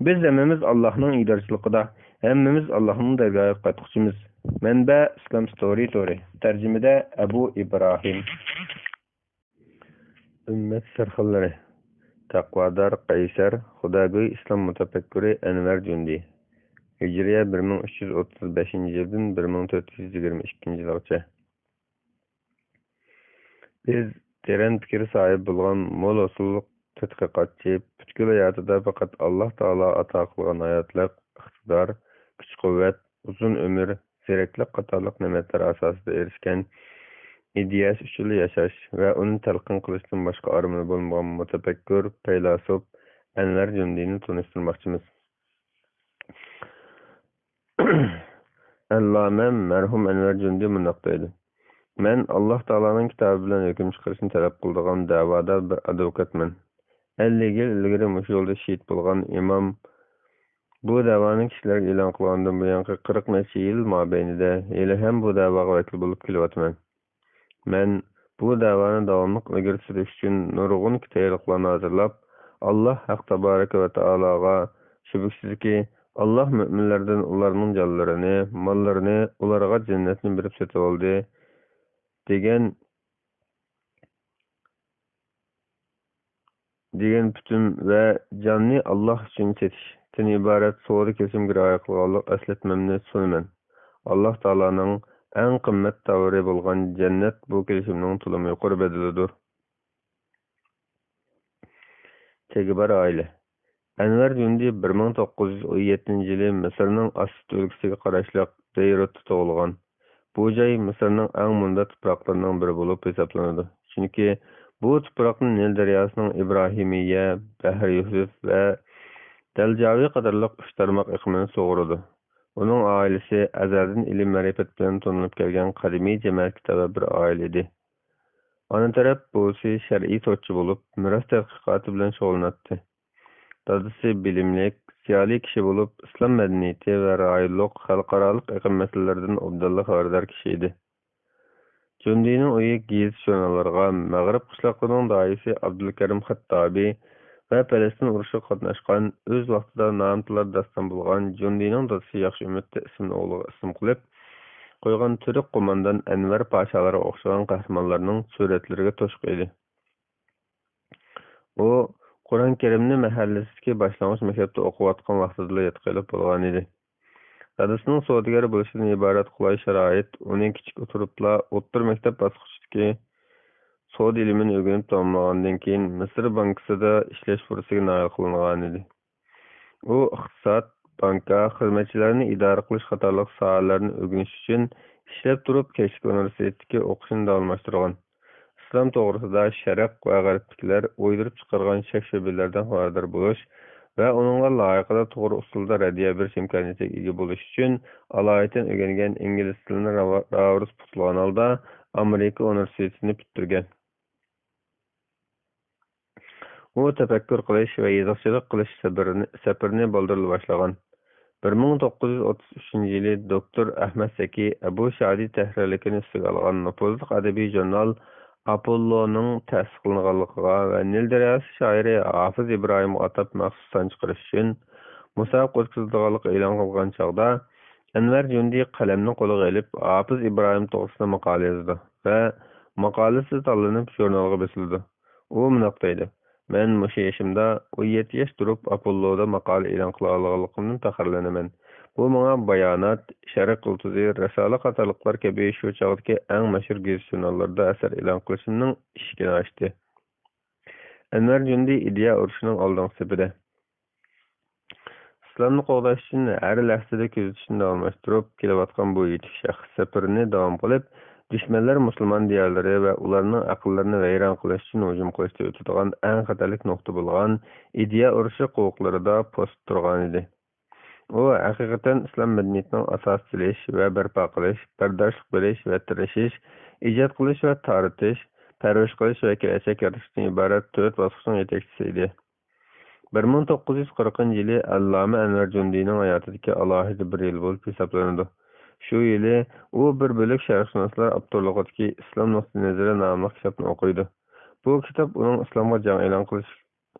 بىز ھەممىمىز ئاللاھنىڭ ئىگىدارچىلىقىدا، ھەممىمىز ئاللاھنىڭ دەرگاھىغا قايتقۇچىمىز. مەنبە: ئىسلام ستورى تورى. تەرجىمىدە: ئەبۇ ئىبراھىم. ئۈممەت سەرخىللىرى. تەقۋادار قەيسەر، خۇداگۆي ئىسلام مۇتەپەككۇرى ئەنۋەر جۇندى. ھىجرىيە بىر مىڭ ئۈچ يۈز ئوتتۇز بەشىنچى يىلدىن بىر مىڭ تۆت يۈز يىگىرمە ئىككىنچى يىلغىچە. بىز تېرەن پىكىر ساھىبى بولغان مول ھوسۇللۇق تەتقىقاتچى، پۈتكۈل ھاياتىدا پەقەت ئاللاھ تائالا ئاتا قىلغان ھاياتلىق، ئىقتىدار، كۈچ-قۇۋۋەت، ئۇزۇن ئۆمۈر، زېرەكلىك قاتارلىق نېمەتلەر ئاساسىدا ئېرىشكەن ئىدىيەسى ئۈچۈنلا ياشاش ۋە ئۇنى تەلقىن قىلىشتىن باشقا ئارمىنى بولمىغان مۇتەپەككۇر، پەيلاسوپ ئەنۋەر جۇندىنى تونۇشتۇرماقچىمىز. ئەللامە مەرھۇم ئەنۋەر جۇندى مۇنداق دەيدۇ: مەن ئاللاھ تائالانىڭ كىتابى بىلەن ھۆكۈم چىقىرىشنى تەلەپ قىلىدىغان دەۋادا بىر ئادۋوكاتمەن. ئەللىك يىل ئىلگىرى مۇشۇ يولدا شېھىت بولغان ئىمام بۇ دەۋانى كىشىلەرگە ئېلان قىلغاندىن بۇيانقى قىرىق نەچچە يىل مابەينىدە ھېلىھەم بۇ دەۋاغا ۋەكىل بولۇپ كېلىۋاتىمەن. مەن بۇ دەۋانى داۋاملىق ئىلگىرى سۈرۈش ئۈچۈن نۇرغۇن تەييارلىقلارنى ھازىرلاپ، ئاللاھ ھەق تابارەكە ۋە تائالاغا شۈبھىسىزكى، ئاللاھ مۆمىنلەردىن ئۇلارنىڭ جانلىرىنى، ماللىرىنى ئۇلارغا جەننەتنى بېرىپ سېتىۋالدى، دېگەن، دېگەن پۈتۈن ۋە جاننى ئاللاھ ئۈچۈن سېتىشتىن ئىبارەت سودا كېلىشىمگە رىئايە قىلغانلىق ئەسلەتمەمنى سۇنىمەن. ئاللاھ تائالانىڭ ئەڭ قىممەت تاۋىرى بولغان جەننەت بۇ كېلىشىمنىڭ تولىمۇ يۇقىرى بەدىلىدۇر. تېگىبار ئائىلە. ئەنۋەر جۇندى بىر مىڭ توققۇز يۈز ئون يەتتىنچى يىلى مىسىرنىڭ ئاسسۇت ئۆلكىسىگە قاراشلىق بېيرۇتتا تۇغۇلغان. بۇ جاي مىسىرنىڭ ئەڭ مۇنبەت تۇپراقلىرىنىڭ بىرى بولۇپ ھېسابلىنىدۇ، چۈنكى بۇ تۇپراقنى نىل دەرياسىنىڭ ئىبراھىمىيە، بەھرى يۈسۈف ۋە دەلجاۋى قاتارلىق ئۈچ تارماق ئېقىمىنى سۇغۇرىدۇ. ئۇنىڭ ئائىلىسى ئەزەلدىن ئىلىم-مەرىپەت بىلەن تونۇلۇپ كەلگەن قەدىمىي جەمەتكە تەۋە بىر ئائىلە ئىدى. ئانا تەرەپ بوۋىسى شەرئىي سوتچى بولۇپ، مىراس تەتقىقاتى بىلەن شۇغۇللىناتتى. دادىسى بىلىملىك، زىيالىي كىشى بولۇپ، ئىسلام مەدەنىيىتى ۋە رايونلۇق، خەلقئارالىق ئېقىم مەسىلىلىرىدىن ئوبدانلا خەۋەردار كىشى ئىدى. جۇندىنىڭ ئۆيى گېزىت-ژۇرناللارغا، مەغرىب قىشلاقلىرىنىڭ داھىيسى ئابدۇلكەرىم خەتتابى ۋە پەلەستىن ئۇرۇشىغا قاتناشقان، ئۆز ۋاقتىدا نامى تالا داستان بولغان جۇندىنىڭ دادىسى ياخشى ئۈمىدتى ئىسىملىق ئوغلىغا ئىسىم قىلىپ قويغان تۈرك قوماندان ئەنۋەر پاشالارغا ئوخشىغان قەھرىمانلارنىڭ سۈرەتلىرىگە توشقان ئىدى. ئۇ قۇرئان كەرىمنى مەھەللىسىدىكى باشلانغۇچ مەكتەپتە ئوقۇۋاتقان ۋاقتىدىلا يادقا ئېلىپ بولغان ئىدى. دادىسىنىڭ سودىگەر بولۇشىدىن ئىبارەت قولاي شارائىت ئۇنى كىچىك تۇرۇپلا ئوتتۇرا مەكتەپ باسقۇچىدىكى سودا ئىلمىنى ئۆگىنىپ تاماملىغاندىن كېيىن، مىسىر بانكىسىدا ئىشلەش پۇرسىتىگە نائىل قىلىنغانىدى. ئۇ ئىقتىساد، بانكا، خىزمەتچىلەرنى ئىدارە قىلىش قاتارلىق ساھەلەرنى ئۆگىنىش ئۈچۈن ئىشلەپ تۇرۇپ، كەچلىك ئۇنىۋېرسىتېتتىكى ئوقۇشىنى داۋاملاشتۇرغان. ئىسلام توغرىسىدا شەرق ۋە غەربتىكىلەر ئويدۇرۇپ چىقارغان شەك-شۈبھىلەردىن خەۋەردار بولۇش ۋە ئۇنىڭغا لايىقىدا توغرا ئۇسۇلدا رەددىيە بېرىش ئىمكانىيىتىگە ئىگە بولۇش ئۈچۈن ئالايىتەن ئۆگەنگەن ئىنگلىز تىلىنى راۋا-، راۋۇرۇس پۇتلىغان ھالدا ئامېرىكا ئۇنىۋېرسىتېتىنى پۈتتۈرگەن. ئۇ تەپەككۇر قىلىش ۋە يېزىقچىلىق قىلىش سەپىرىنى، سەپىرىنى بالدۇرلا باشلىغان. بىر مىڭ توققۇز يۈز ئوتتۇز ئۈچىنچى يىلى دوكتور ئەھمەد زەكى ئەبۇ شادى تەھرىرلىكىنى ئۈستىگە ئالغان نوپۇزلۇق ئەدەبىي ژۇرنال ئاپوللونىڭ تەسىس قىلىنغانلىقىغا ۋە نىل دەرياسى شائىرى ھافىز ئىبراھىمغا ئاتاپ مەخسۇس سان چىقىرىش ئۈچۈن مۇسابىقە ئۆتكۈزۈلىدىغانلىقى ئېلان قىلغان چاغدا، ئەنۋەر جۇندى قەلەمنى قولىغا ئېلىپ، ھافىز ئىبراھىم توغرىسىدا ماقالە يازىدۇ ۋە ماقالىسى تاللىنىپ ژۇرنالغا بېسىلىدۇ. ئۇ مۇنداق دەيدۇ: مەن مۇشۇ يېشىمدا ئون يەتتە ياش تۇرۇپ ئاپوللودا ماقالە ئېلان قىلالىغانلىقىمدىن پەخىرلىنىمەن. بۇ ماڭا بايانات، شەرق يۇلتۇزى، رىسالە قاتارلىقلار كەبى شۇ چاغدىكى ئەڭ مەشھۇر گېزىت-ژۇرناللاردا ئەسەر ئېلان قىلىشىمنىڭ ئىشىكىنى ئاچتى. ئەنۋەر جۇندى ئىدىيە ئۇرۇشىنىڭ ئالدىنقى سېپىدە. ئىسلامنى قوغداش ئۈچۈن ھەر لەھزىدە كۆزىتىشنى داۋاملاشتۇرۇپ كېلىۋاتقان بۇ يېتىك شەخس سەپىرىنى داۋام قىلىپ، دۈشمەنلەر مۇسۇلمان دىيارلىرى ۋە ئۇلارنىڭ ئەقىللىرىنى ۋەيران قىلىش ئۈچۈن ھۇجۇم قىلىشتا ئۆتىدىغان ئەڭ خەتەرلىك نۇقتا بولغان ئىدىيە ئۇرۇشى قوۋۇقلىرىدا پوستتا تۇرغانىدى. ئۇ ھەقىقەتەن ئىسلام مەدەنىيىتىنىڭ ئاساس سېلىش ۋە بەرپا قىلىش، بەرداشلىق بېرىش ۋە تىرىشىش، ئىجاد قىلىش ۋە تارىتىش، پەرۋىش قىلىش ۋە كېلەچەك يارىتىشتىن ئىبارەت تۆت باسقۇچنىڭ يېتەكچىسى ئىدى. بىر مىڭ توققۇز يۈز قىرىقىنچى يىلى ئەللامە ئەنۋەر جۇندىنىڭ ھاياتىدىكى ئالاھىدە بىر يىل بولۇپ ھېسابلىنىدۇ. شۇ يىلى ئۇ بىر بۆلەك شەرقشۇناسلار ئاپتورلۇقىدىكى ئىسلام نۇقتىئى نەزىرى ناملىق كىتابنى ئوقۇيدۇ. بۇ كىتاب ئۇنىڭ ئىسلامغا جەڭ ئېلان قىلىش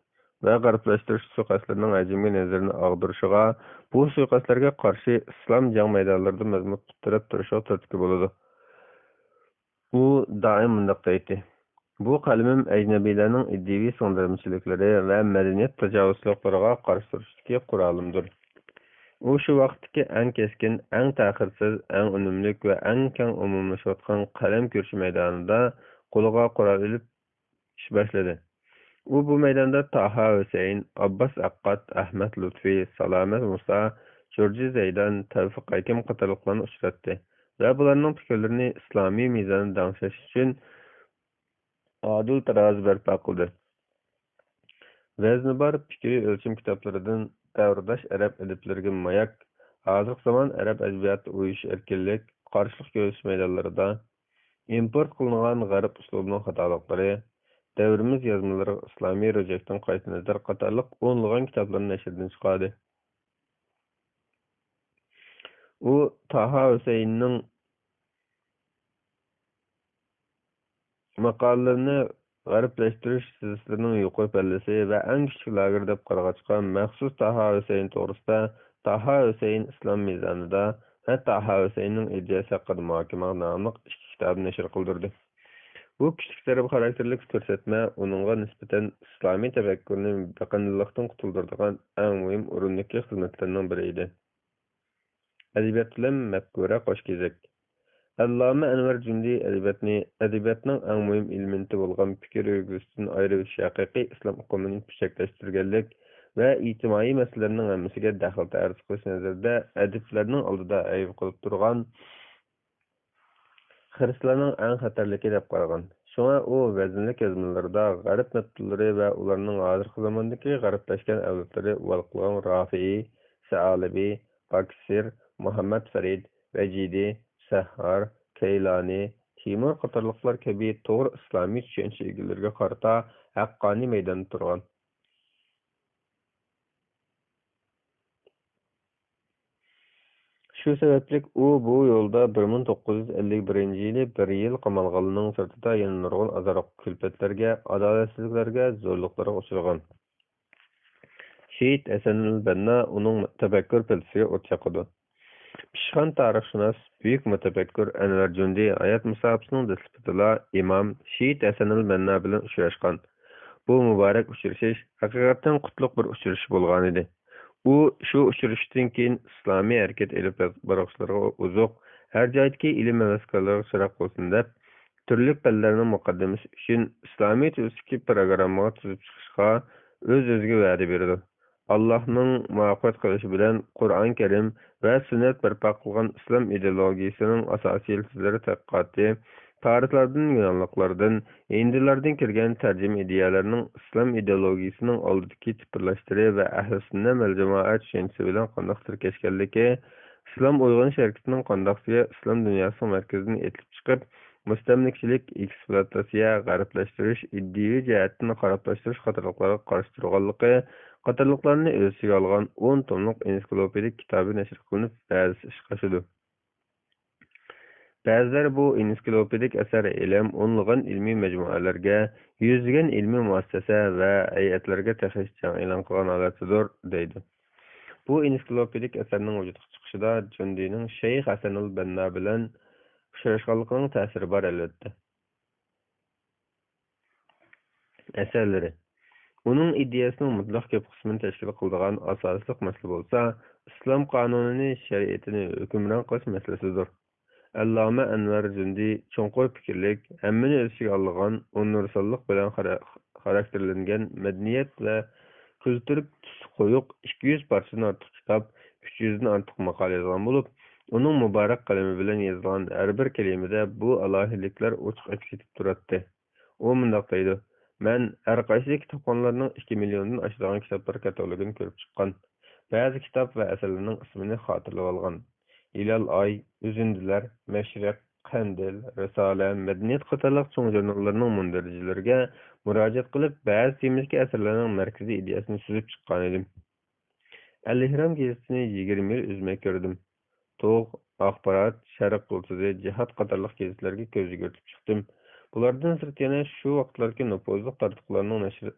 ۋە غەربلەشتۈرۈش سۇيىقەستلىرىنىڭ ھەجىمگە نەزىرىنى ئاغدۇرۇشىغا، بۇ سۇيىقەستلەرگە قارشى ئىسلام جەڭ مەيدانلىرىدا مەزمۇت پۇت تىرەپ تۇرۇشىغا تۈرتكە بولىدۇ. ئۇ دائىم مۇنداق دەيتتى: بۇ قەلىمىم ئەجنەبىيلەرنىڭ ئىدىيىۋى سىڭدۈرمىچىلىكلىرى ۋە مەدەنىيەت تاجاۋۇزچىلىقلىرىغا قارشى تۇرۇشتىكى قورالىمدۇر. ئۇ شۇ ۋاقىتتىكى ئەڭ كەسكىن، ئەڭ تەخىرسىز، ئەڭ ئۈنۈملۈك ۋە ئەڭ كەڭ ئومۇملىشىۋاتقان قەلەم كۈرىشى مەيدانىدا قولىغا قورال ئېلىپ ئىش باشلىدى. ئۇ بۇ مەيداندا تاھا ھۈسەيىن، ئابباس ئاققات، ئەھمەد لۇتپى، سالامەت مۇسا، جۇرجى زەيدان، تەۋپىق ھەكىم قاتارلىقلارنى ئۇچراتتى ۋە بۇلارنىڭ پىكىرلىرىنى ئىسلامىي مىزاندا دەڭسەش ئۈچۈن ئادىل تارازا بەرپا قىلدى. ۋەزنى بار پىكرىي ئۆلچەم كىتابلىرىدىن دەۋرداش ئەرەب ئەدىبلىرىگە ماياك، ھازىرقى زامان ئەرەب ئەدەبىياتى ئۇيۇشۇش ئەركىنلىك، قارشىلىق كۆرسىتىش مەيدانلىرىدا، ئىمپورت قىلىنغان غەرب ئۇسلۇبىنىڭ خاتالىقلىرى، دەۋرىمىز يازمىلىرىغا ئىسلامىي رۆجەكتىن قايتا نەزەر قاتارلىق ئونلىغان كىتابلارنى نەشردىن چىقاردى. ئۇ تاھا ھۈسەيىننىڭ ماقالىلىرىنى غەربلەشتۈرۈش سىلسىلىسىنىڭ يۇقىرى پەللىسى ۋە ئەڭ كۈچلۈك لاگېرى دەپ قارىغاچقا، مەخسۇس تاھا ھۈسەيىن توغرىسىدا تاھا ھۈسەيىن ئىسلام مىزانىدا ۋە تاھا ھۈسەيىننىڭ ئىدىيەسى ھەققىدە مۇھاكىمە ناملىق ئىككى كىتابىنى نەشر قىلدۇردى. بۇ كۈچلۈك زەربە خاراكتېرلىك كۆرسەتمە ئۇنىڭغا نىسبەتەن ئىسلامىي تەپەككۇرنى بېقىندىلىقتىن قۇتۇلدۇرىدىغان ئەڭ مۇھىم ئورۇندىكى خىزمەتلەرنىڭ بىرى ئىدى. ئەدەبىيات بىلەن مەپكۇرە قوش كېزەك. ئەللامە ئەنۋەر جۇندى ئەدەبىياتنى ئەدەبىياتنىڭ ئەڭ مۇھىم ئېلېمېنتى بولغان پىكىر يۈرگۈزۈشتىن ئايرىۋېتىش ھەقىقىي ئىسلام ئۇقۇمىنى پۈچەكلەشتۈرگەنلىك ۋە ئىجتىمائىي مەسىلىلەرنىڭ ھەممىسىگە دەخلى تەرۇز قىلىش نەزىرىدە ئەدىبلەرنىڭ ئالدىدا ئەيىب قىلىپ تۇرغان خىرىسلارنىڭ ئەڭ خەتەرلىكى دەپ قارىغان. شۇڭا ئۇ ۋەزىنلىك يازمىلىرىدا غەرب مەپتۇنلىرى ۋە ئۇلارنىڭ ھازىرقى زاماندىكى غەربلەشكەن ئەۋلادلىرى ئۇۋال قىلغان رافىئى، سەئالىبى، باكىسىر، مۇھەممەد فەرىد، ۋەجىدى، سەھھار، كەيلانى، تەيمۇر قاتارلىقلار كەبى توغرا ئىسلامىي چۈشەنچە ئىگىلىرىگە قارىتا ھەققانىي مەيداندا تۇرغان. شۇ سەۋەبلىك ئۇ بۇ يولدا بىر مىڭ توققۇز يۈز ئەللىك بىرىنچى يىلى بىر يىل قامالغانلىقنىڭ سىرتىدا يەنە نۇرغۇن ئازار-كۈلپەتلەرگە، ئادالەتسىزلىكلەرگە، زورلۇقلارغا ئۇچرىغان. شېھىت ھەسەنۇل بەننا ئۇنىڭ تەپەككۇر پەلسەپىسىگە ئوت چاقىدۇ. پىشقان تارىخشۇناس، بۈيۈك مۇتەپەككۇر ئەنۋەر جۇندى ھايات مۇساپىسىنىڭ دەسلىپىدىلا ئىمام، شېھىت ھەسەنۇل بەننا بىلەن ئۇچراشقان. بۇ مۇبارەك ئۇچرىشىش ھەقىقەتەن قۇتلۇق بىر ئۇچرىشىش بولغانىدى. ئۇ شۇ ئۇچرىشىشتىن كېيىن ئىسلامىي ھەرىكەت ئېلىپ بارغۇچىلارغا ئوزۇق، ھەر جايدىكى ئىلىم ھەۋەسكارلارغا چىراغ بولسۇن دەپ، تۈرلۈك پەنلەرنىڭ مۇقەددىمىسى ئۈچۈن ئىسلامىيەت ئۈستىدىكى پىروگراممىغا تۈزۈپ چىقىشقا ئۆز-ئۆزىگە ۋەدە بېرىدۇ. ئاللاھنىڭ مۇۋەپپەق قىلىشى بىلەن قۇرئان كەرىم ۋە سۈننەت بەرپا قىلغان ئىسلام ئىدېئولوگىيىسىنىڭ ئاساسىي يىلتىزلىرى تەتقىقاتى، پارسلاردىن، يۇنانلىقلاردىن، ھىندىلاردىن كىرگەن تەرجىمە ئىدىيەلەرنىڭ ئىسلام ئىدېئولوگىيىسىنىڭ ئالدىدىكى تىپىرلاشلىرى ۋە ئەھلى سۈننە ۋەل جامائە چۈشەنچىسى بىلەن قانداق تىركەشكەنلىكى، ئىسلام ئويغىنىش ھەرىكىتىنىڭ قانداقسىگە ئىسلام دۇنياسىنىڭ مەركىزىدىن ئېتىلىپ چىقىپ، مۇستەملىكىچىلىك، ئېكسپلۇئاتاتسىيە، غەربلەشتۈرۈش، ئىدىيىۋى جەھەتتىن خارابلاشتۇرۇش قاتارلىقلارغا قارشى تۇرغانلىقى قاتارلىقلارنى ئۆز ئىچىگە ئالغان ئون توملۇق ئېنسىكلوپېدىك كىتابى نەشر قىلىنىپ، بەزىسى ئىشقا ئاشىدۇ. بەزىلەر بۇ ئېنسىكلوپېدىك ئەسەر ھېلىھەم ئونلىغان ئىلمىي مەجمۇئەلەرگە، يۈزلىگەن ئىلمىي مۇئەسسەسە ۋە ھەيئەتلەرگە تېخىچە جەڭ ئېلان قىلغان ھالەتتىدۇر، دەيدۇ. بۇ ئېنسىكلوپېدىك ئەسەرنىڭ ۋۇجۇدقا چىقىشىدا جۇندىنىڭ شەيخ ھەسەنۇل بەننا بىلەن ئۇچراشقانلىقىنىڭ تەسىرى بار، ئەلۋەتتە. ئەسەرلىرى. ئۇنىڭ ئىدىيەسىنىڭ مۇتلەق كۆپ قىسمىنى تەشكىل قىلىدىغان ئاساسلىق مەسىلە بولسا، ئىسلام قانۇنىنى، شەرىئىتىنى ھۆكۈمران قىلىش مەسىلىسىدۇر. ئەللامە ئەنۋەر جۇندى چوڭقۇر پىكىرلىك، ھەممىنى ئۆز ئىچىگە ئالىدىغان، ئۇنىۋېرساللىق بىلەن خارا-، خاراكتېرلەنگەن مەدەنىيەت ۋە كۈلتۈر تۈسى قويۇق ئىككى يۈز پارچىدىن ئارتۇق كىتاب، ئۈچ يۈزدىن ئارتۇق ماقالە يازغان بولۇپ، ئۇنىڭ مۇبارەك قەلىمى بىلەن يېزىلغان ھەر بىر كەلىمىدە بۇ ئالاھىدىلىكلەر ئوچۇق ئەكس ئېتىپ تۇراتتى. ئۇ مۇنداق دەيدۇ: مەن ھەر قايسى كىتابخانىلارنىڭ ئىككى مىليوندىن ئاشىدىغان كىتابلار كاتالوگىنى كۆرۈپ چىققان. بەزى كىتاب ۋە ئەسەرلەرنىڭ ئىسمىنى خاتىرىلىۋالغان. ھىلال ئاي، ئۈزۈندىلەر، مەشرىق، قەندىل، رىسالە، مەدەنىيەت قاتارلىق چوڭ ژۇرناللارنىڭ مۇندەرىجىلىرىگە مۇراجىئەت قىلىپ، بەزى تېمىدىكى ئەسەرلەرنىڭ مەركىزىي ئىدىيەسىنى سۈزۈپ چىققانىدىم. ئەلئېھرام گېزىتىنى يىگىرمە يىل ئۈزمەي كۆردۈم. تۇغ، ئاخبارات، شەرق يۇلتۇزى، جىھاد قاتارلىق گېزىتلەرگە كۆز يۈگۈرتۈپ چىقتىم. بۇلاردىن سىرت يەنە شۇ ۋاقىتلاردىكى نوپۇزلۇق تاراتقۇلارنىڭ نەشر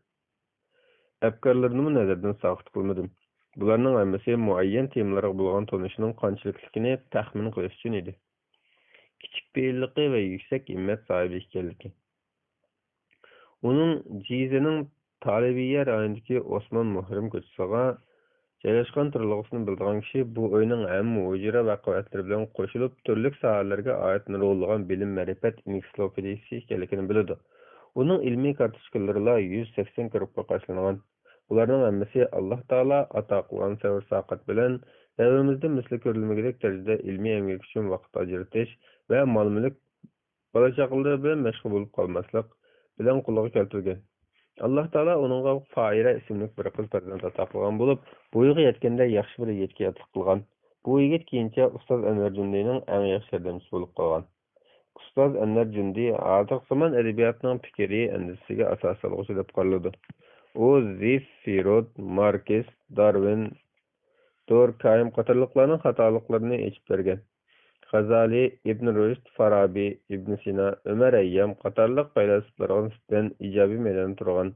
ئەپكارلىرىنىمۇ نەزەردىن ساقىت قىلمىدىم. بۇلارنىڭ ھەممىسى مۇئەييەن تېمىلارغا بولغان تونۇشنىڭ قانچىلىكلىكىنى تەخمىن قىلىش ئۈچۈن ئىدى. كىچىك پېئىللىقى ۋە يۈكسەك ھىممەت ساھىبى ئىكەنلىكى. ئۇنىڭ جىزىنىڭ تالىبىيە رايونىدىكى ئوسمان مۇھرىم كوچىسىغا جايلاشقان تۇرالغۇسىنى بىلىدىغان كىشى بۇ ئۆينىڭ ھەممە ھۇجرا ۋە قەۋەتلىرى بىلەن قوشۇلۇپ، تۈرلۈك ساھەلەرگە ئائىت نۇرغۇنلىغان بىلىم-مەرىپەت ئېنسىكلوپېدىيىسى ئىكەنلىكىنى بىلىدۇ. ئۇنىڭ ئىلمىي كارتوچكىلىرىلا يۈز سەكسەن كۇنۇپكىغا قاچىلانغان. بۇلارنىڭ ھەممىسى ئاللاھ تائالا ئاتا قىلغان سەۋر-ساقەت بىلەن دەۋرىمىزدە مىسلى كۆرۈلمىگۈدەك دەرىجىدە ئىلمىي ئەمگەك ئۈچۈن ۋاقىت ئاجرىتىش ۋە مال-مۈلۈك، بالا-چاقىلىرى بىلەن مەشغۇل بولۇپ قالماسلىق بىلەن قولغا كەلتۈرگەن. ئاللاھ تائالا ئۇنىڭغا فائىرە ئىسىملىك بىر قىز پەرزەنت ئاتا قىلغان بولۇپ، بويىغا يەتكەندە ياخشى بىر يىگىتكە ئاتىلىق قىلغان. بۇ يىگىت كېيىنچە ئۇستاز ئەنۋەر جۇندىنىڭ ئەڭ ياخشى ياردەمچىسى بولۇپ قالغان. ئۇستاز ئەنۋەر جۇندى ھازىرقى زامان ئەدەبىياتىنىڭ پىكرىي ئەندىزىسىگە ئاساس سالغۇچى دەپ قارىلىدۇ. ئۇ زىف فىرود، ماركس، دارۋىن، دۇركھايم قاتارلىقلارنىڭ خاتالىقلىرىنى ئېچىپ بەرگەن. غازالى، ئىبن رۇشد، فارابى، ئىبن سىنا، ئۆمەر ھەييام قاتارلىق پەيلاسوپلارغا نىسبەتەن ئىجابىي مەيداندا تۇرغان.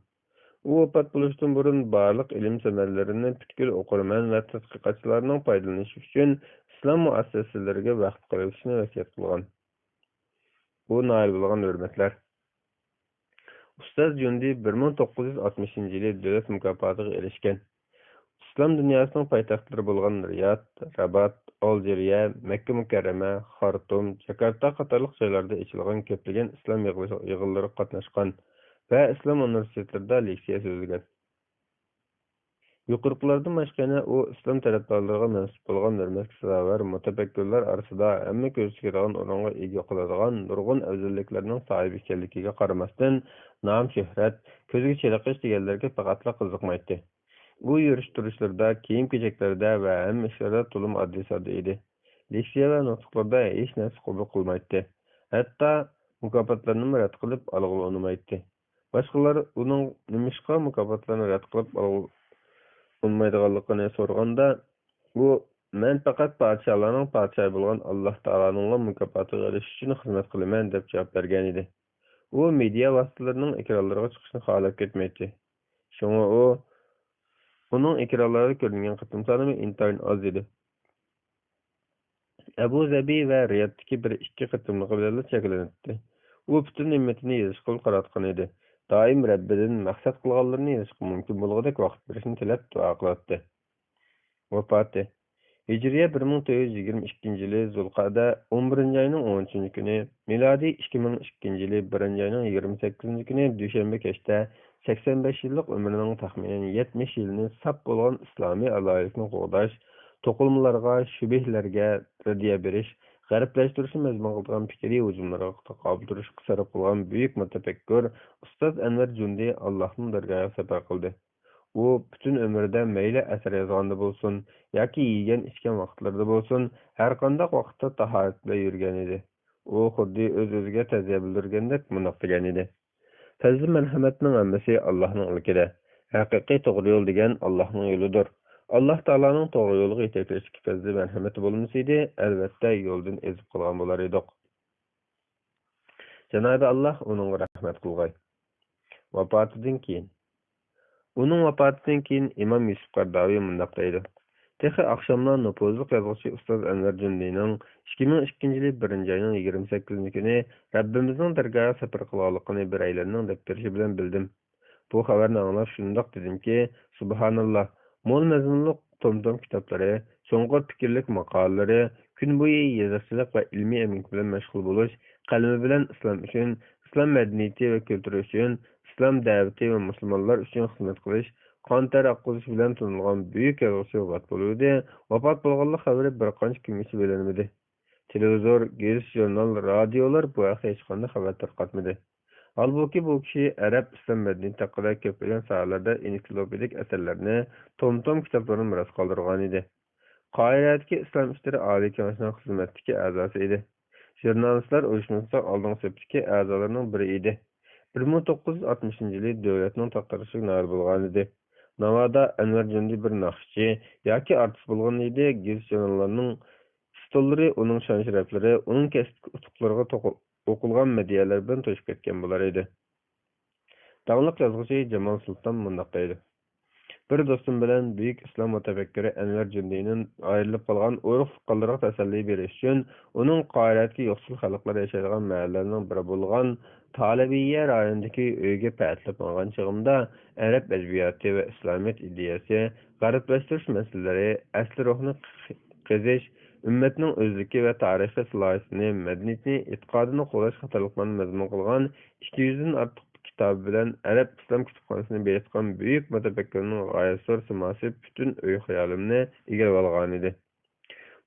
ئۇ ۋاپات بولۇشتىن بۇرۇن بارلىق ئىلىم سەمەرىلىرىنى پۈتكۈل ئوقۇرمەن ۋە تەتقىقاتچىلارنىڭ پايدىلىنىشى ئۈچۈن ئىسلام مۇئەسسەسىلىرىگە ۋەقىپ قىلىۋېتىشنى ۋەسىيەت قىلغان. بۇ نائىل بولغان ھۆرمەتلەر. ئۇستاز جۇندى بىر مىڭ توققۇز يۈز ئاتمىشىنچى يىلى دۆلەت مۇكاپاتىغا ئېرىشكەن. ئىسلام دۇنياسىنىڭ پايتەختلىرى بولغان رىياد، رابات، ئالجىرىيە، مەككە مۇكەررەمە، خارتۇم، جاكارتا قاتارلىق جايلاردا ئېچىلغان كۆپلىگەن ئىسلام يىغىلىش-، يىغىنلىرىغا قاتناشقان ۋە ئىسلام ئۇنىۋېرسىتېتلىرىدا لېكسىيە سۆزلىگەن. يۇقىرىقىلاردىن باشقا يەنە ئۇ ئىسلام تەرەپدارلىرىغا مەنسۇپ بولغان ھۆرمەتكە سازاۋەر مۇتەپەككۇرلار ئارىسىدا ھەممە كۆز چېكىدىغان ئورۇنغا ئىگە قىلىدىغان نۇرغۇن ئەۋزەللىكلەرنىڭ ساھىبى ئىكەنلىكىگە قارىماستىن، نام-شۆھرەت، كۆزگە چېلىقىش دېگەنلەرگە پەقەتلا قىزىقمايتتى. ئۇ يۈرۈش-تۇرۇشلىرىدا، كىيىم-كېچەكلىرىدە ۋە ھەممە ئىشلىرىدا تولىمۇ ئاددىي-ساددا ئىدى. لېكسىيە ۋە نۇتۇقلىرىدا ھېچ نەرسە قوبۇل قىلمايتتى. ھەتتا مۇكاپاتلارنىمۇ رەت قىلىپ ئالغىلى ئۇنىمايتتى. باشقىلار ئۇنىڭ نېمىشقا مۇكاپاتلارنى رەت قىلىپ ئالغىلى ئۇنىمايدىغانلىقىنى سورىغاندا، ئۇ، مەن پەقەت پادىشاھلارنىڭ پادىشاھى بولغان ئاللاھ تائالانىڭلا مۇكاپاتىغا ئېرىشىش ئۈچۈن خىزمەت قىلىمەن، دەپ جاۋاب بەرگەنىدى. ئۇ مېدىيا ۋاسىتىلىرىنىڭ ئېكرانلىرىغا چىقىشنى خالاپ كەتمەيتتى. شۇڭا ئۇ، ئۇنىڭ ئېكرانلاردا كۆرۈنگەن قېتىم سانىمۇ ئىنتايىن ئاز ئىدى. ئەبۇ زەبى ۋە رىيادتىكى بىر ئىككى قېتىملىقى بىلەنلا چەكلىنەتتى. ئۇ پۈتۈن ھىممىتىنى يېزىشقىلا قاراتقان ئىدى. دائىم رەببىدىن مەقسەت قىلغانلىرىنى يېزىشقا مۇمكىن بولغۇدەك ۋاقىت بېرىشنى تىلەپ دۇئا قىلاتتى. ۋاپاتى. ھىجرىيە بىر مىڭ تۆت يۈز يىگىرمە ئىككىنچى يىلى زۇلقەدە ئون بىرىنچى ئاينىڭ ئون ئۈچىنچى كۈنى، مىلادىي ئىككى مىڭ ئىككىنچى يىلى بىرىنچى ئاينىڭ يىگىرمە سەككىزىنچى كۈنى دۈشەنبە كەچتە سەكسەن بەش يىللىق ئۆمرىنىڭ تەخمىنەن يەتمىش يىلىنى ساپ بولغان ئىسلامىي ئالاھىدىلىكنى قوغداش، توقۇلمىلارغا، شۈبھىلەرگە رەددىيە بېرىش، غەربلەشتۈرۈشنى مەزمۇن قىلىدىغان پىكرىي ھۇجۇملارغا تاقابىل تۇرۇشقا سەرپ قىلغان بۈيۈك مۇتەپەككۇر ئۇستاز ئەنۋەر جۇندى ئاللاھنىڭ دەرگاھىغا سەپەر قىلدى. ئۇ پۈتۈن ئۆمرىدە مەيلى ئەسەر يازغاندا بولسۇن ياكى يېگەن-ئىچكەن ۋاقىتلىرىدا بولسۇن، ھەرقانداق ۋاقىتتا تاھارەت بىلەن يۈرگەنىدى. ئۇ خۇددى ئۆز-ئۆزىگە تەزىيە بىلدۈرگەندەك مۇنداق دېگەنىدى: پەزلى مەرھەمەتنىڭ ھەممىسى ئاللاھنىڭ ئىلكىدە. ھەقىقىي توغرا يول دېگەن ئاللاھنىڭ يولىدۇر. ئاللاھ تائالانىڭ توغرا يولغا يېتەكلەشتىكى پەزلى مەرھەمىتى بولمىسىدى، ئەلۋەتتە يولدىن ئېزىپ قالغان بولار ئىدۇق. جانابى ئاللاھ ئۇنىڭغا رەھمەت قىلغاي. ۋاپاتىدىن كېيىن. ئۇنىڭ ۋاپاتىدىن كېيىن ئىمام يۈسۈپ قەرداۋى مۇنداق دەيدۇ: تېخى ئاخشاملا نوپۇزلۇق يازغۇچى ئۇستاز ئەنۋەر جۇندىنىڭ ئىككى مىڭ ئىككىنچى يىلى بىرىنچى ئاينىڭ يىگىرمە سەككىزىنچى كۈنى رەببىمىزنىڭ دەرگاھىغا سەپەر قىلغانلىقىنى بىرەيلەننىڭ دەپ بېرىشى بىلەن بىلدىم. بۇ خەۋەرنى ئاڭلاپ شۇنداق دېدىمكى، سۇبھاناللا، مول مەزمۇنلۇق توم-توم كىتابلىرى، چوڭقۇر پىكىرلىك ماقالىلىرى، كۈن بويى يېزىقچىلىق ۋە ئىلمىي ئەمگىكى بىلەن مەشغۇل بولۇش، قەلىمى بىلەن ئىسلام ئۈچۈن، ئىسلام مەدەنىيىتى ۋە كۈلتۈرى ئۈچۈن، ئىسلام دەۋىتى ۋە مۇسۇلمانلار ئۈچۈن خىزمەت قىلىش، قان تەر ئاققۇزۇش بىلەن تونۇلغان بۈيۈك يازغۇچى ۋاپات بولۇۋىدى. ۋاپات بولغانلىق خەۋىرى بىر قانچە كۈنگىچە بىلىنمىدى. تېلېۋىزور، گېزىت-ژۇرنال، رادىيولار بۇ ھەقتە ھېچقانداق خەۋەر تارقاتمىدى. ھالبۇكى، بۇ كىشى ئەرەب ئىسلام مەدەنىيىتى ھەققىدە كۆپلىگەن ساھەلەردە ئېنسىكلوپېدىك ئەسەرلەرنى، توم-توم كىتابلارنى مىراس قالدۇرغانىدى. قاھىرەدىكى ئىسلام ئىشلىرى ئالىي كېڭىشىنىڭ خىزمەتتىكى ئەزاسى ئىدى. ژۇرنالىستلار ئۇيۇشمىسىدا ئالدىنقى سەپتىكى ئەزالارنىڭ بىرى ئىدى. بىر مىڭ توققۇز يۈز ئاتمىشىنچى يىلى دۆلەتنىڭ تارقىتىشىغا نائىل بولغانىدى. ناۋادا ئەنۋەر جۇندى بىر ناخشىچى ياكى ئارتىس بولغان ئىدى، گېزىت-ژۇرناللارنىڭ ستوللىرى ئۇنىڭ شان-شەرەپلىرى، ئۇنىڭ كەسىپتىكى ئۇتۇقلىرىغا توقۇ-، ئوقۇلغان مەدھىيەلەر بىلەن توشۇپ كەتكەن بولار ئىدى. داڭلىق يازغۇچى جامال سۇلتان مۇنداق دەيدۇ: بىر دوستۇم بىلەن بۈيۈك ئىسلام مۇتەپەككىرى ئەنۋەر جۇندىنىڭ ئايرىلىپ قالغان ئۇرۇق-تۇغقانلىرىغا تەسەللى بېرىش ئۈچۈن ئۇنىڭ قاھىرەدىكى يوقسۇل خەلقلەر ياشايدىغان مەھەللىلەرنىڭ بىرى بولغان تالىبىيە رايونىدىكى ئۆيىگە پەتىلەپ ماڭغان چېغىمدا، ئەرەب ئەدەبىياتى ۋە ئىسلامىيەت ئىدىيەسى غەربلەشتۈرۈش مەسىلىلىرى، ئەسلى روھنى قېزىش، ئۈممەتنىڭ ئۆزلۈكى ۋە تارىخىي سالاھىيىتىنى، مەدەنىيىتىنى، ئېتىقادىنى قوغداش قاتارلىقلارنى مەزمۇن قىلغان ئىككى يۈزدىن ئارتۇق كىتابى بىلەن ئەرەب ئىسلام كۇتۇبخانىسىنى بېيىتقان بۈيۈك مۇتەپەككۇرنىڭ غايەت زور سىماسى پۈتۈن ئوي-خىيالىمنى ئىگىلىۋالغانىدى.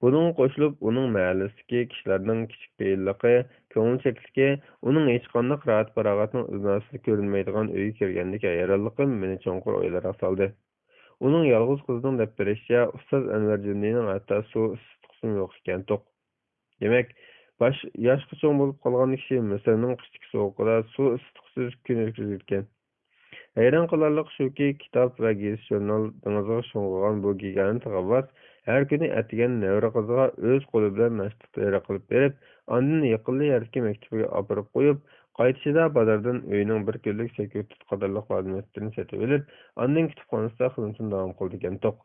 بۇنىڭغا قوشۇلۇپ، ئۇنىڭ مەھەللىسىدىكى كىشىلەرنىڭ كىچىك پېئىللىقى، كۆڭۈلچەكلىكى، ئۇنىڭ ھېچقانداق راھەت-پاراغەتنىڭ ئىزناسىدا كۆرۈنمەيدىغان ئۆيگە كىرگەندىكى ھەيرانلىقى مېنى چوڭقۇر ئويلارغا سالدى. ئۇنىڭ يالغۇز قىزىنىڭ دەپ بېرىشىچە، ئۇستاز ئەنۋەر جۇندىنىڭ ھەتتا سۇ ئىسسىتقۇسىمۇ يوق ئىكەنتۇق. دېمەك، باش-، ياشقا چوڭ بولۇپ قالغان كىشى مىسىرنىڭ قىشتىكى سوغۇقىدا سۇ ئىسسىتقۇسىز كۈن ئۆتكۈزىدىكەن. ھەيران قالارلىقى شۇكى، كىتاب ۋە گېزىت-ژۇرنال دېڭىزغا شۇڭغۇغان بۇ گىگانت غەۋۋاس ھەر كۈنى ئەتىگەن نەۋرە قىزىغا ئۆز قولى بىلەن ناشتا تەييار قىلىپ بېرىپ، ئاندىن يېقىنلا يەردىكى مەكتىپىگە ئاپىرىپ قويۇپ، قايتىشىدا بازاردىن ئۆيىنىڭ بىر كۈنلۈك سەكرىتىت قاتارلىق لازىمىيەتلىرىنى سېتىۋېلىپ، ئاندىن كۇتۇپخانىسىدا خىزمىتىنى داۋام قىلىدىكەنتۇق.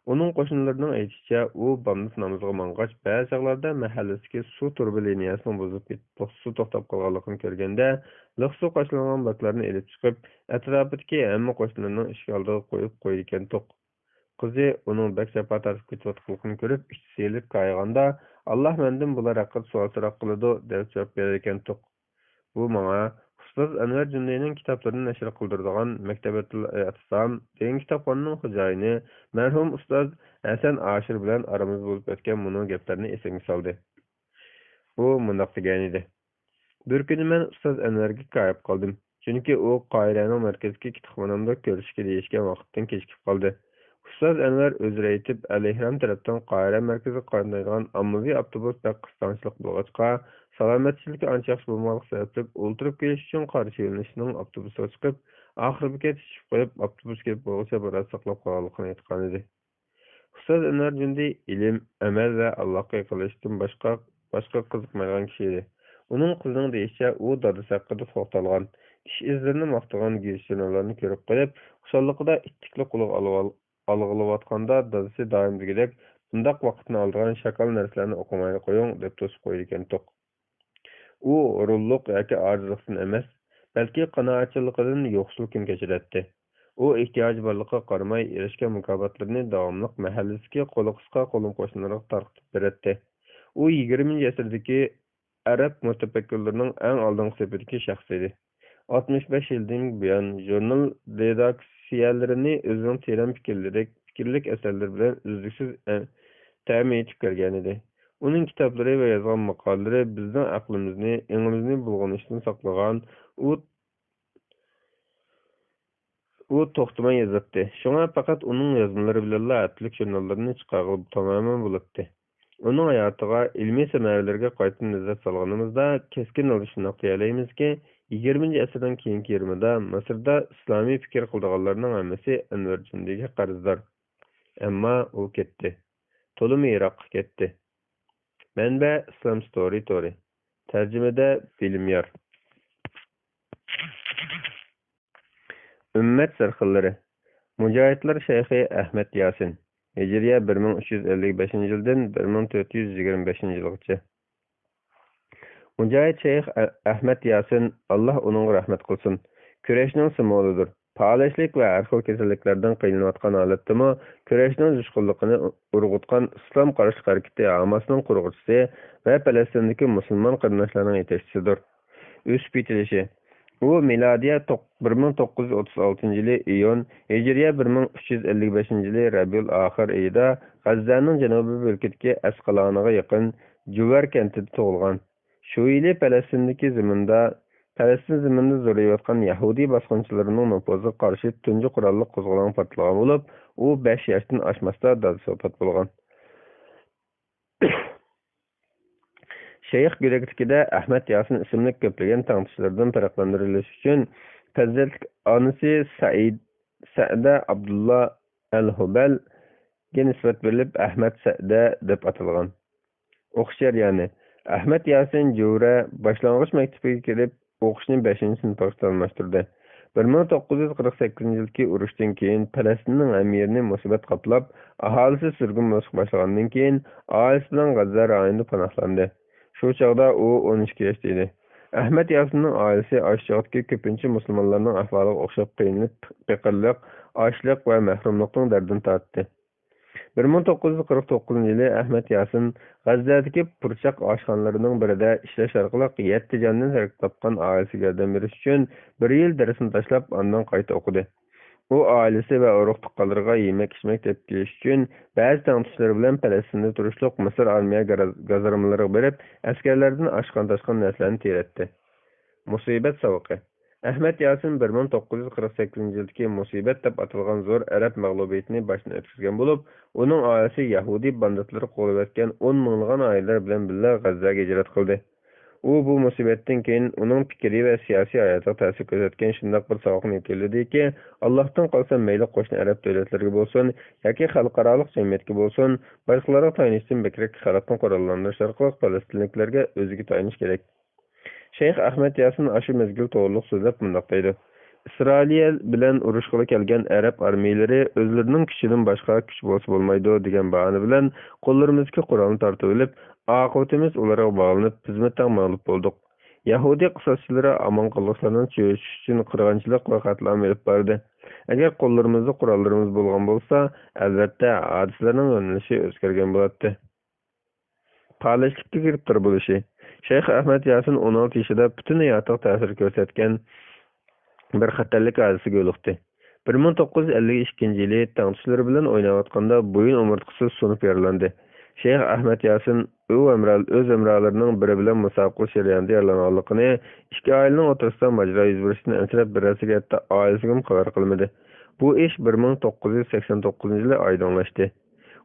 ئۇنىڭ قوشنىلىرىنىڭ ئېيتىشىچە، ئۇ بامدات نامىزىغا ماڭغاچ، بەزى چاغلاردا مەھەللىسىدىكى سۇ تۇرۇبا لىنىيەسىنىڭ بۇزۇلۇپ كېتىپ، سۇ توختاپ قالغانلىقىنى كۆرگەندە، لىق سۇ قاچىلانغان باكلارنى ئېلىپ چىقىپ، ئەتراپىدىكى ھەممە قوشنىلىرىنىڭ ئىشىك ئالدىغا قويۇپ قويىدىكەنتۇق. قىزى ئۇنىڭ بەك جاپا تارتىپ كېتىۋاتقانلىقىنى كۆرۈپ، ئىچى سىيرىلىپ كايىغاندا، «ئاللا مەندىن بۇلار ھەققىدە سوئال سوراق قىلىدۇ» دەپ جاۋاب بېرىدىكەنتۇق. بۇ ماڭا ئۇستاز ئەنۋەر جۇندىنىڭ كىتابلىرىنى نەشر قىلدۇرىدىغان مەكتەبەتۇل ئەتىسام دېگەن كىتابخانىنىڭ خوجايىنى مەرھۇم ئۇستاز ھەسەن ئاشىر بىلەن ئارىمىزدا بولۇپ ئۆتكەن مۇنۇ گەپلەرنى ئېسىمگە سالدى. ئۇ مۇنداق دېگەنىدى: «بىر كۈنى مەن ئۇستاز ئەنۋەرگە كايىپ قالدىم، چۈنكى ئۇ قاھىرەنىڭ مەركىزىدىكى كۇتۇپخانامدا كۆرۈشكە دېيىشكەن ۋاقىتتىن كېچىكىپ قالدى. ئۇستاز ئەنۋەر ئۆزرە ئېيتىپ، ئەلئېھرام تەرەپتىن قاھىرە مەركىزىگە قاتنايدىغان ئاممىۋى ئاپتوبۇس بەك قىستاڭچىلىق بولغاچقا، سالامەتچىلىكى ئانچە ياخشى بولمىغانلىقى سەۋەبلىك، ئولتۇرۇپ كېلىش ئۈچۈن قارشى يۆنىلىشنىڭ ئاپتوبۇسىغا چىقىپ، ئاخىرى بېكەتتە چۈشۈپ قېلىپ، ئاپتوبۇس كېلىپ بولغۇچە بىر ئاز ساقلاپ قالغانلىقىنى ئېيتقانىدى.» ئۇستاز ئەنۋەر جۇندى ئىلىم، ئەمەل ۋە ئاللاھقا يېقىنلىشىشتىن باشقا، باشقا قىزىقمايدىغان كىشى ئىدى. ئۇنىڭ قىزىنىڭ دېيىشىچە، ئۇ دادىسى ھەققىدە توختالغان، ئىش-ئىزلىرىنى ماختىغان گېزىت-ژۇرناللارنى كۆرۈپ قېلىپ، خۇشاللىقىدا ئىتتىكلا قولىغا ئالىۋال-، ئالغىلىۋاتقاندا، دادىسى دائىمدىكىدەك، «بۇنداق ۋاقىتنى ئالىدىغان شاكال نەرسىلەرنى ئوقۇمايلى قويۇڭ» دەپ توسۇپ قويىدىكەنتۇق. ئۇ ھۇرۇنلۇق ياكى ئاجىزلىقتىن ئەمەس، بەلكى قانائەتچانلىقىدىن يوقسۇل كۈن كەچۈرەتتى. ئۇ ئېھتىياجى بارلىقىغا قارىماي، ئېرىشكەن مۇكاپاتلىرىنى داۋاملىق مەھەللىسىدىكى قولى قىسقا قولۇم-قوشنىلىرىغا تارقىتىپ بېرەتتى. ئۇ يىگىرمىنچى ئەسىردىكى ئەرەب مۇتەپەككۇرلىرىنىڭ ئەڭ ئالدىنقى سېپىدىكى شەخسى ئىدى. ئاتمىش بەش يىلدىن بۇيان ژۇرنال رېداكسىيەلىرىنى ئۆزىنىڭ تېرەن پىكىرلىرى، پىكىرلىك ئەسەرلىرى بىلەن ئۈزلۈكسىز ئە-، تەمىن ئېيتىپ كەلگەنىدى. ئۇنىڭ كىتابلىرى ۋە يازغان ماقالىلىرى بىزنىڭ ئەقلىمىزنى، ئېڭىمىزنى بۇلغىنىشتىن ساقلىغان. ئۇ ئۇ توختىماي يازاتتى. شۇڭا پەقەت ئۇنىڭ يازمىلىرى بىلەنلا ھەپتىلىك ژۇرناللىرىنى چىقارغىلى تامامەن بولاتتى. ئۇنىڭ ھاياتىغا، ئىلمىي سەمەرىلىرىگە قايتىدىن نەزەر سالغىنىمىزدا، كەسكىن ھالدا شۇنداق دېيەلەيمىزكى، يىگىرمىنچى ئەسىرنىڭ كېيىنكى يېرىمىدا مىسىردا ئىسلامىي پىكىر قىلىدىغانلارنىڭ ھەممىسى ئەنۋەر جۇندىگە قەرزدار. ئەمما ئۇ كەتتى. تولىمۇ يىراققا كەتتى. مەنبە: ئىسلام ستورى تورى. تەرجىمىدە: بىلىميار. ئۈممەت سەرخىللىرى. مۇجاھىدلار شەيخى ئەھمەد ياسىن. ھىجرىيە بىر مىڭ ئۈچ يۈز ئەللىك بەشىنچى يىلدىن بىر مىڭ تۆت يۈز يىگىرمە بەشىنچى يىلغىچە. مۇجاھىد شەيخ ئە-، ئەھمەد ياسىن، ئاللا ئۇنىڭغا رەھمەت قىلسۇن، كۈرەشنىڭ سىمۋولىدۇر. پالەچلىك ۋە ھەر خىل كېسەللىكلەردىن قىينىلىۋاتقان ھالەتتىمۇ كۈرەشنىڭ جۇشقۇنلۇقىنى ئۇرغۇتقان ئىسلام قارشىلىق ھەرىكىتى ھاماسنىڭ قۇرغۇچىسى ۋە پەلەستىندىكى مۇسۇلمان قېرىنداشلارنىڭ يېتەكچىسىدۇر. ئۆسۈپ يېتىلىشى. ئۇ مىلادىيە توق-، بىر مىڭ توققۇز يۈز ئوتتۇز ئالتىنچى يىلى ئىيۇن، ھىجرىيە بىر مىڭ ئۈچ يۈز ئەللىك بەشىنچى يىلى رەبىئۇل ئاخىر ئېيىدا غەززەنىڭ جەنۇبىي بۆلىكىدىكى ئەسقالانىغا يېقىن جۇۋەر كەنتىدە تۇغۇلغان. شۇ يىلى پەلەستىندىكى زېمىندا، پەلەستىن زېمىنىدا زورىيىۋاتقان يەھۇدىي باسقۇنچىلىرىنىڭ نوپۇزىغا قارشى تۇنجى قوراللىق قوزغىلاڭ پارتلىغان بولۇپ، ئۇ بەش ياشتىن ئاشماستا دادىسى ۋاپات بولغان. شەيخ يۈرەكلىكىدە ئەھمەد ياسىن ئىسىملىك كۆپلىگەن تەڭتۇشلىرىدىن پەرقلەندۈرۈلۈش ئۈچۈن پەزىلەتلىك ئانىسى سەئىد، سەئدە ئابدۇللا ئەل ھۇبەلگە نىسبەت بېرىلىپ، ئەھمەد سەئدە دەپ ئاتالغان. ئوقۇش جەريانى. ئەھمەد ياسىن جۇۋرە باشلانغۇچ مەكتىپىگە كىرىپ، ئوقۇشنى بەشىنچى سىنىپقا ئالماشتۇردى. بىر مىڭ توققۇز يۈز قىرىق سەككىزىنچى يىلدىكى ئۇرۇشتىن كېيىن پەلەستىننىڭ ھەممە يېرىنى مۇسىبەت قاپلاپ، ئاھالىسى سۈرگۈن بولۇشقا باشلىغاندىن كېيىن، ئائىلىسى بىلەن غەززە رايونىدا پاناھلاندى. شۇ چاغدا ئۇ ئون ئىككى ياشتا ئىدى. ئەھمەد ياسىننىڭ ئائىلىسى ئاشۇ چاغدىكى كۆپىنچە مۇسۇلمانلارنىڭ ئەھۋالىغا ئوخشاپ قىينىلىپ، پېقىرلىق، ئاچلىق ۋە مەھرۇملۇقنىڭ دەردىنى تارتتى. بىر مىڭ توققۇز يۈز قىرىق توققۇزىنچى يىلى ئەھمەد ياسىن غەززەدىكى پۇرچاق ئاشخانىلىرىنىڭ بىرىدە ئىشلەش ئارقىلىق يەتتە جاندىن تەركىب تاپقان ئائىلىسىگە ياردەم بېرىش ئۈچۈن بىر يىل دەرسنى تاشلاپ، ئاندىن قايتا ئوقۇدى. ئۇ ئائىلىسى ۋە ئۇرۇق-تۇغقانلىرىغا يېمەك-ئىچمەك تېپىپ كېلىش ئۈچۈن بەزى تەڭتۇشلىرى بىلەن پەلەستىندە تۇرۇشلۇق مىسىر ئارمىيە گاز-، گازارمىلىرىغا بېرىپ، ئەسكەرلەردىن ئاشقان-تاشقان نەرسىلەرنى تېرەتتى. مۇسىبەت ساۋىقى. ئەھمەد ياسىن بىر مىڭ توققۇز يۈز قىرىق سەككىزىنچى يىلدىكى مۇسىبەت دەپ ئاتالغان زور ئەرەب مەغلۇبىيىتىنى باشتىن ئۆتكۈزگەن بولۇپ، ئۇنىڭ ئائىلىسى يەھۇدىي باندىتلىرى قوغلىۋەتكەن ئون مىڭلىغان ئائىلىلەر بىلەن بىللە غەززەگە ھىجرەت قىلدى. ئۇ بۇ مۇسىبەتتىن كېيىن ئۇنىڭ پىكرىي ۋە سىياسىي ھاياتىغا تەسىر كۆرسەتكەن شۇنداق بىر ساۋاقنى يېتىلدىكى، ئاللاھتىن قالسا مەيلى قوشنا ئەرەب دۆلەتلىرىگە بولسۇن ياكى خەلقئارالىق جەمئىيەتكە بولسۇن، باشقىلارغا تايىنىشتىن بەكرەك خەلقنى قوراللاندۇرۇش ئارقىلىق پەلەستىنلىكلەرگە ئۆزىگە تايىنىش كېرەك. شەيخ ئەھمەد ياسىن ئاشۇ مەزگىل توغرۇلۇق سۆزلەپ مۇنداق دەيدۇ: «ئىسرائىلىيە بىلەن ئۇرۇشقىلى كەلگەن ئەرەب ئارمىيىلىرى ئۆزلىرىنىڭ كۈچىدىن باشقا كۈچ بولسا بولمايدۇ دېگەن باھانە بىلەن قوللىرىمىزدىكى قورالنى تارتىۋېلىپ، ئاقىۋىتىمىز ئۇلارغا باغلىنىپ، بىزمۇ تەڭ مەغلۇپ بولدۇق. يەھۇدىي قىساسچىلىرى ئامان قالغۇچىلارنى چۆچۈتۈش ئۈچۈن قىرغىنچىلىق ۋە قەتلىئام ئېلىپ باردى. ئەگەر قوللىرىمىزدا قوراللىرىمىز بولغان بولسا، ئەلۋەتتە، ھادىسىلەرنىڭ يۆنىلىشى ئۆزگەرگەن بولاتتى.» پالەچلىككە گىرىپتار بولۇشى. شەيخ ئەھمەد ياسىن ئون ئالتە يېشىدا پۈتۈن ھاياتىغا تەسىر كۆرسەتكەن بىر خەتەرلىك ھادىسىگە يولۇقتى. بىر مىڭ توققۇز يۈز ئەللىك ئىككىنچى يىلى تەڭتۇشلىرى بىلەن ئويناۋاتقاندا بويۇن ئومۇرتقىسى سۇنۇپ يارىلاندى. شەيخ ئەھمەد ياسىن ئۇ ھەمرا-، ئۆز ھەمراھلىرىنىڭ بىرى بىلەن مۇسابىقە جەريانىدا يارىلانغانلىقىنى، ئىككى ئائىلىنىڭ ئوتتۇرىسىدا ماجىرا يۈز بېرىشىدىن ئەنسىرەپ، بىرەرسىگە ھەتتا ئائىلىسىگىمۇ خەۋەر قىلمىدى. بۇ ئىش بىر مىڭ توققۇز يۈز سەكسەن توققۇزىنچى يىلى ئايدىڭلاشتى.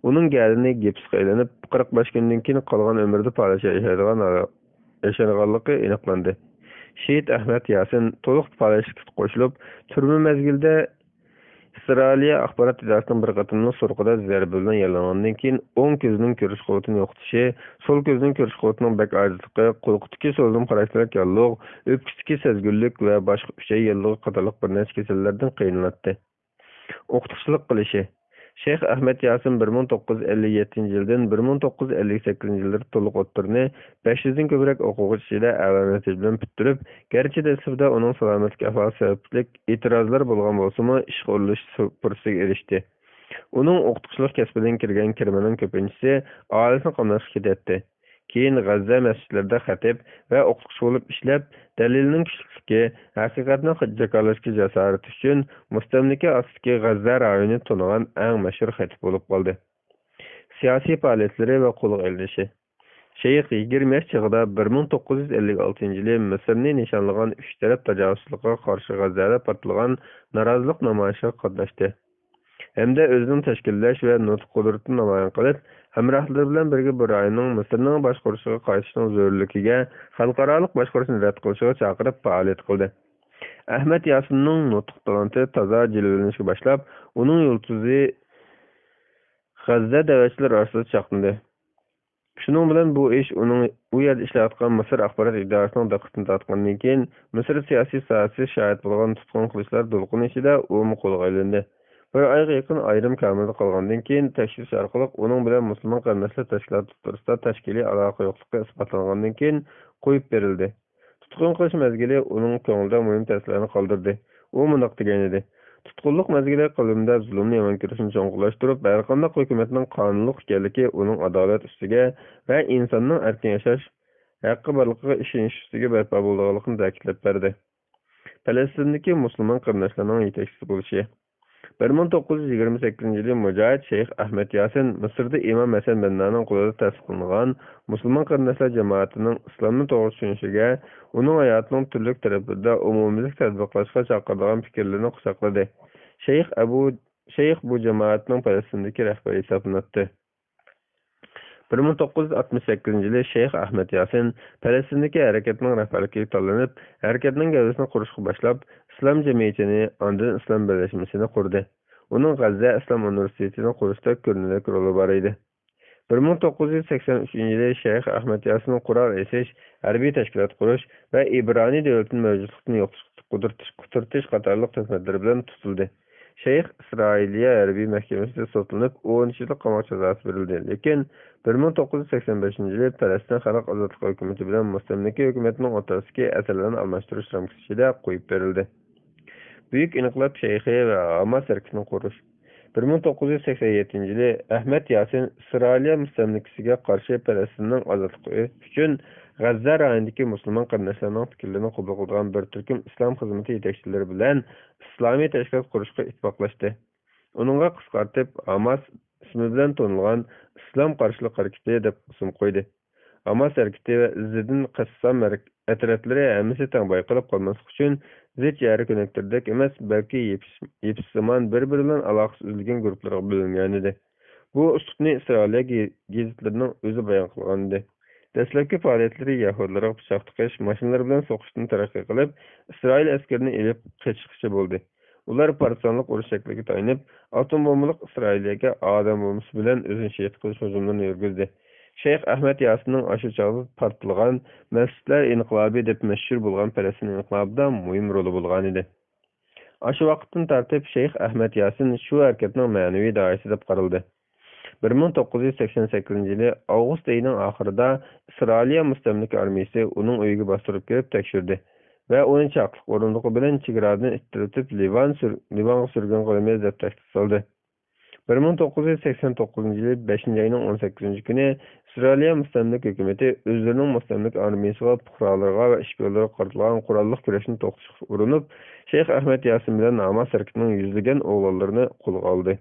ئۇنىڭ گەدىنى گىپسقا ئېلىنىپ، قىرىق بەش كۈندىن كېيىن قالغان ئۆمرىدە پالەچ ياشايدىغان، ياشانغانلىقى ئېنىقلاندى. شېھىت ئەھمەد ياسىن تولۇق پالەچلىككە قوشۇلۇپ، تۈرمە مەزگىلىدە ئىسرائىلىيە ئاخبارات ئىدارىسىنىڭ بىر قېتىملىق سورىقىدا زەربە بىلەن يارىلانغاندىن كېيىن، ئوڭ كۆزىنىڭ كۆرۈش قۇۋۋىتىنى يوقىتىشى، سول كۆزىنىڭ كۆرۈش قۇۋۋىتىنىڭ بەك ئاجىزلىقى، قۇلىقىدىكى سوزۇلما خاراكتېرلىك ياللۇغ، ئۆپكىسىدىكى سەزگۈرلۈك ۋە باشقا ئۈچەي ياللۇغى قاتارلىق بىر نەچچە كېسەللەردىن قىينىلاتتى. ئوقۇتقۇچىلىق قىلىشى. شەيخ ئەھمەد ياسىن بىر مىڭ توققۇز يۈز ئەللىك يەتتىنچى يىلدىن بىر مىڭ توققۇز يۈز ئەللىك سەككىزىنچى يىللىرى تولۇق ئوتتۇرىنى بەش يۈزدىن كۆپرەك ئوقۇغۇچى ئىچىدە ئەلا نەتىجە بىلەن پۈتتۈرۈپ، گەرچە دەسلىپىدە ئۇنىڭ سالامەتلىك ئەھۋالى سەۋەبلىك ئېتىرازلار بولغان بولسىمۇ، ئىشقا ئورۇنلىشىش سۇ-، پۇرسىتىگە ئېرىشتى. ئۇنىڭ ئوقۇتقۇچىلىق كەسپىدىن كىرگەن كىرىمىنىڭ كۆپىنچىسى ئائىلىسىنى قامداشقا كېتەتتى. كېيىن غەززە مەسچىتلىرىدە خەتىپ ۋە ئوقۇتقۇچى بولۇپ ئىشلەپ، دەلىلنىڭ كۈچلۈكلۈكى، ھەقىقەتنى جاكارلاشقا جاسارىتى ئۈچۈن مۇستەملىكە ئاستىدىكى غەززە رايونىنى تونۇغان ئەڭ مەشھۇر خەتىپ بولۇپ قالدى. سىياسىي پائالىيەتلىرى ۋە قولغا ئېلىنىشى. شەيخ يىگىرمە يەتتە يېشىدا بىر مىڭ توققۇز يۈز ئەللىك ئالتىنچى يىلى مىسىرنى نىشانلىغان ئۈچ تەرەپ تاجاۋۇزچىلىقىغا قارشى غەززەدە پارتلىغان نارازىلىق نامايىشىغا قاتناشتى. ھەمدە ئۆزىنىڭ تەشكىللەش ۋە نۇتۇق قۇدرىتىنى نامايان قىلىپ، ھەمراھلىرى بىلەن بىرگە بۇ رايوننىڭ مىسىرنىڭ باشقۇرۇشىغا قايتىشنىڭ زۆرۈرلۈكىگە، خەلقئارالىق باشقۇرۇشنى رەت قىلىشىغا چاقىرىپ پائالىيەت قىلدى. ئەھمەد ياسىننىڭ نۇتۇق تالانتى تازا جىلۋىلىنىشكە باشلاپ، ئۇنىڭ يۇلتۇزى غەززە دەۋەتچىلەر ئارىسىدا چاقنىدى. شۇنىڭ بىلەن بۇ ئىش ئۇنىڭ ئۇ يەردە ئىشلەۋاتقان مىسىر ئاخبارات ئىدارىسىنىڭ دىققىتىنى تارتقاندىن كېيىن، مىسىر سىياسىي ساھەسى شاھىت بولغان تۇتقۇن قىلىشلار دولقۇنى ئىچىدە ئۇمۇ قولغا ئېلىندى. بىر ئايغا يېقىن ئايرىم كامېردا قالغاندىن كېيىن، تەكشۈرۈش ئارقىلىق ئۇنىڭ بىلەن مۇسۇلمان قېرىنداشلار تەشكىلاتى ئوتتۇرىسىدا تەشكىلىي ئالاقە يوقلۇقى ئىسپاتلانغاندىن كېيىن قويۇپ بېرىلدى. تۇتقۇن قىلىش مەزگىلى ئۇنىڭ كۆڭلىدە مۇھىم تەسىرلەرنى قالدۇردى. ئۇ مۇنداق دېگەنىدى: «تۇتقۇنلۇق مەزگىلى قەلبىمدە زۇلۇمنى يامان كۆرۈشنى چوڭقۇرلاشتۇرۇپ، ھەرقانداق ھۆكۈمەتنىڭ قانۇنلۇق ئىكەنلىكى، ئۇنىڭ ئادالەت ئۈستىگە ۋە ئىنساننىڭ ئەركىن ياشاش ھەققى بارلىقىغا ئىشىنىش ئۈستىگە بەرپا بولىدىغانلىقىنى تەكىتلەپ بەردى.» پەلەستىندىكى مۇسۇلمان قېرىنداشلارنىڭ يېتەكچىسى بولۇشى. بىر مىڭ توققۇز يۈز يىگىرمە سەككىزىنچى يىلى مۇجاھىد شەيخ ئەھمەد ياسىن مىسىردا ئىمام ھەسەن بەننانىڭ قولىدا تەسىس قىلىنغان مۇسۇلمان قېرىنداشلار جامائىتىنىڭ ئىسلامنى توغرا چۈشىنىشىگە، ئۇنىڭ ھاياتىنىڭ تۈرلۈك تەرەپلىرىدە ئومۇميۈزلۈك تەتبىقلاشقا چاقىرىدىغان پىكىرلىرىنى قۇچاقلىدى. شەيخ ئەبۇ، شەيخ بۇ جامائەتنىڭ پەلەستىندىكى رەھبىرى ھېسابلىناتتى. بىر مىڭ توققۇز يۈز ئاتمىش سەككىزىنچى يىلى شەيخ ئەھمەد ياسىن پەلەستىندىكى ھەرىكەتنىڭ رەھبەرلىكىگە تاللىنىپ، ھەرىكەتنىڭ گەۋدىسىنى قۇرۇشقا باشلاپ، ئىسلام جەمئىيىتىنى، ئاندىن ئىسلام بىرلەشمىسىنى قۇردى. ئۇنىڭ غەززە ئىسلام ئۇنىۋېرسىتېتىنى قۇرۇشتا كۆرۈنەرلىك رولى بار ئىدى. بىر مىڭ توققۇز يۈز سەكسەن ئۈچىنچى يىلى شەيخ ئەھمەد ياسىن قورال ئېسىش، ھەربىي تەشكىلات قۇرۇش ۋە ئىبرانىي دۆلىتىنى مەۋجۇتلۇقتىن يوقىتىشقا قۇتۇرتۇش، قۇتۇرتۇش قاتارلىق تۆھمەتلىرى بىلەن تۇتۇلدى. شەيخ ئىسرائىلىيە ھەربىي مەھكىمىسىدە سوتلىنىپ، ئون ئۈچ يىللىق قاماق جازاسى بېرىلدى. لېكىن بىر مىڭ توققۇز يۈز سەكسەن بەشىنچى يىلى پەلەستىن خەلق ئازادلىقى ھۆكۈمىتى بىلەن مۇستەملىكە ھۆكۈمەتنىڭ ئوتتۇرىسىدىكى ئەسىرلەرنى ئالماشتۇرۇش رامكىسى ئىچىدە قويۇپ بېرىلدى. بۈيۈك ئىنقىلاب شەيخى ۋە ھاماس ھەرىكىتىنى قۇرۇش. بىر مىڭ توققۇز يۈز سەكسەن يەتتىنچى يىلى ئەھمەد ياسىن ئىسرائىلىيە مۇستەملىكىسىگە قارشى پەلەستىننىڭ ئازادلىقى ئۈچۈن غەززە رايونىدىكى مۇسۇلمان قېرىنداشلارنىڭ پىكىرلىرىنى قوبۇل قىلىدىغان بىر تۈركۈم ئىسلام خىزمىتى يېتەكچىلىرى بىلەن ئىسلامىي تەشكىلات قۇرۇشقا ئىتتىپاقلاشتى. ئۇنىڭغا قىسقارتىپ ھاماس ئىسمى بىلەن تونۇلغان ئىسلام قارشىلىق ھەرىكىتى دەپ ئىسىم قويدى. ھاماس ھەرىكىتى ۋە ئىززىدىن قەسسام ھەرىك-، ئەترەتلىرى ھەممىسى تەڭ بايقىلىپ قالماسلىق ئۈچۈن زىچ يەرە كۆنەكتىردەك ئەمەس، بەلكى يېپىش-، يېپىشسىمان بىر-بىرى بىلەن ئالاقىسى ئۈزۈلگەن گۇرۇپپىلارغا بۆلۈنگەنىدى. بۇ ئۇسلۇبنى ئىسرائىلىيە گې-، گېزىتلىرىنىڭ ئۆزى بايان قىلغانىدى. دەسلەپكى پائالىيەتلىرى يەھۇدىيلارغا پىچاق تىقىش، ماشىنىلار بىلەن سوقۇشتىن تەرەققىي قىلىپ، ئىسرائىل ئەسكىرىنى ئېلىپ قېچىشقىچە بولدى. ئۇلار پارتىزانلىق ئۇرۇش شەكلىگە تايىنىپ، ئاتوم بومبىلىق ئىسرائىلىيەگە ئادەم بومبىسى بىلەن ئۆزىنى شېھىت قىلىش ھۇجۇملىرىنى يۈرگۈزدى. شەيخ ئەھمەد ياسىننىڭ ئاشۇ چاغدا پارتلىغان مەسچىتلەر ئىنقىلابى دەپ مەشھۇر بولغان پەلەستىن ئىنقىلابىدا مۇھىم رولى بولغانىدى. ئاشۇ ۋاقىتتىن تارتىپ شەيخ ئەھمەد ياسىن شۇ ھەرىكەتنىڭ مەنىۋى داھىيسى دەپ قارىلدى. بىر مىڭ توققۇز يۈز سەكسەن سەككىزىنچى يىلى ئاۋغۇست ئېيىنىڭ ئاخىرىدا ئىسرائىلىيە مۇستەملىكە ئارمىيىسى ئۇنىڭ ئۆيىگە باستۇرۇپ كىرىپ تەكشۈردى ۋە ئۇنى چاقلىق ئورۇندۇقى بىلەن چېگرادىن ئىتتىرىتىپ لىۋان سۈر-، لىۋانغا سۈرگۈن قىلىمىز دەپ تەھدىت سالدى. بىر مىڭ توققۇز يۈز سەكسەن توققۇزىنچى يىلى بەشىنچى ئاينىڭ ئون سەككىزىنچى كۈنى ئىسرائىلىيە مۇستەملىكە ھۆكۈمىتى ئۆزلىرىنىڭ مۇستەملىكە ئارمىيىسىغا، پۇقرالىرىغا ۋە ئىشپىيونلىرىغا قارىتىلغان قوراللىق كۈرەشنى توختىتىشقا ئۇرۇنۇپ، شەيخ ئەھمەد ياسىن بىلەن ھاماس ھەرىكىتىنىڭ يۈزلىگەن ئوغلانلىرىنى قولغا ئالدى.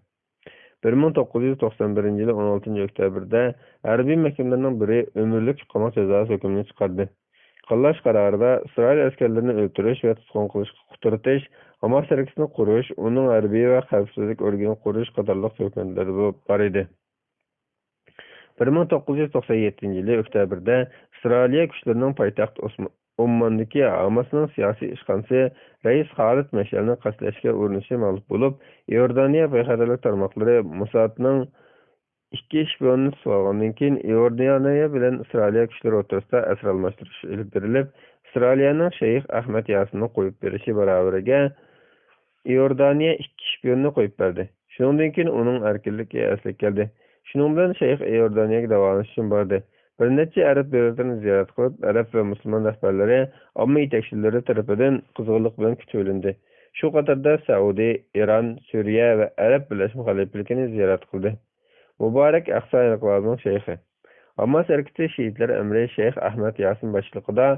بىر مىڭ توققۇز يۈز توقسان بىرىنچى يىلى ئون ئالتىنچى ئۆكتەبىردە ھەربىي مەھكىمىلەرنىڭ بىرى ئۆمۈرلۈك قاماق جازاسى ھۆكمىنى چىقاردى. قاللاش قارارىدا ئىسرائىل ئەسكەرلىرىنى ئۆلتۈرۈش ۋە تۇتقۇن قىلىشقا قۇترىتىش، ھاماس ھەرىكىتىنى قۇرۇش، ئۇنىڭ ھەربىي ۋە خەۋپسىزلىك ئورگىنى قۇرۇش قاتارلىق تۆھمەتلەر بار ئىدى. بىر مىڭ توققۇز يۈز توقسان يەتتىنچى يىلى ئۆكتەبىردە ئىسرائىلىيە كۈچلىرىنىڭ پايتەخت ئوسم-، ئومماندىكى ھاماسنىڭ سىياسىي ئىشخانىسى رەئىس خالىد مەشئەلنى قەستلەشكە ئۇرۇنۇشى مەغلۇپ بولۇپ، ئىئوردانىيە بىخەتەرلىك تارماقلىرى موسادنىڭ ئىككى شپىيونىنى تۇتۇۋالغاندىن كېيىن، ئىئوردانىيە بىلەن ئىسرائىلىيە كۈچلىرى ئوتتۇرىسىدا ئەسىر ئالماشتۇرۇش ئېلىپ بېرىلىپ، ئىسرائىلىيەنىڭ شەيخ ئەھمەد ياسىننى قويۇپ بېرىشى باراۋىرىگە ئىئوردانىيە ئىككى شپىيوننى قويۇپ بەردى. شۇنىڭدىن كېيىن ئۇنىڭ ئەركىنلىكى ئەسلىگە كەلدى. شۇنىڭ بىلەن شەيخ ئىئوردانىيەگە داۋالىنىش ئۈچۈن باردى. بىر نەچچە ئەرەب دۆلەتلىرىنى زىيارەت قىلىپ، ئەرەب ۋە مۇسۇلمان رەھبەرلىرى ئامما يېتەكچىلىرى تەرىپىدىن قىزغىنلىق بىلەن كۈتۈۋېلىندى. شۇ قاتاردا سەئۇدى، ئىران، سۈرىيە ۋە ئەرەب بىرلەشمە خەلىپىلىكىنى زىيارەت قىلدى. مۇبارەك ئەقسا ئىنقىلابىنىڭ شەيخى. ھاماس ھەرىكىتى شىئىتلەر ئەمىرى شەيخ ئەھمەد ياسىن باشچىلىقىدا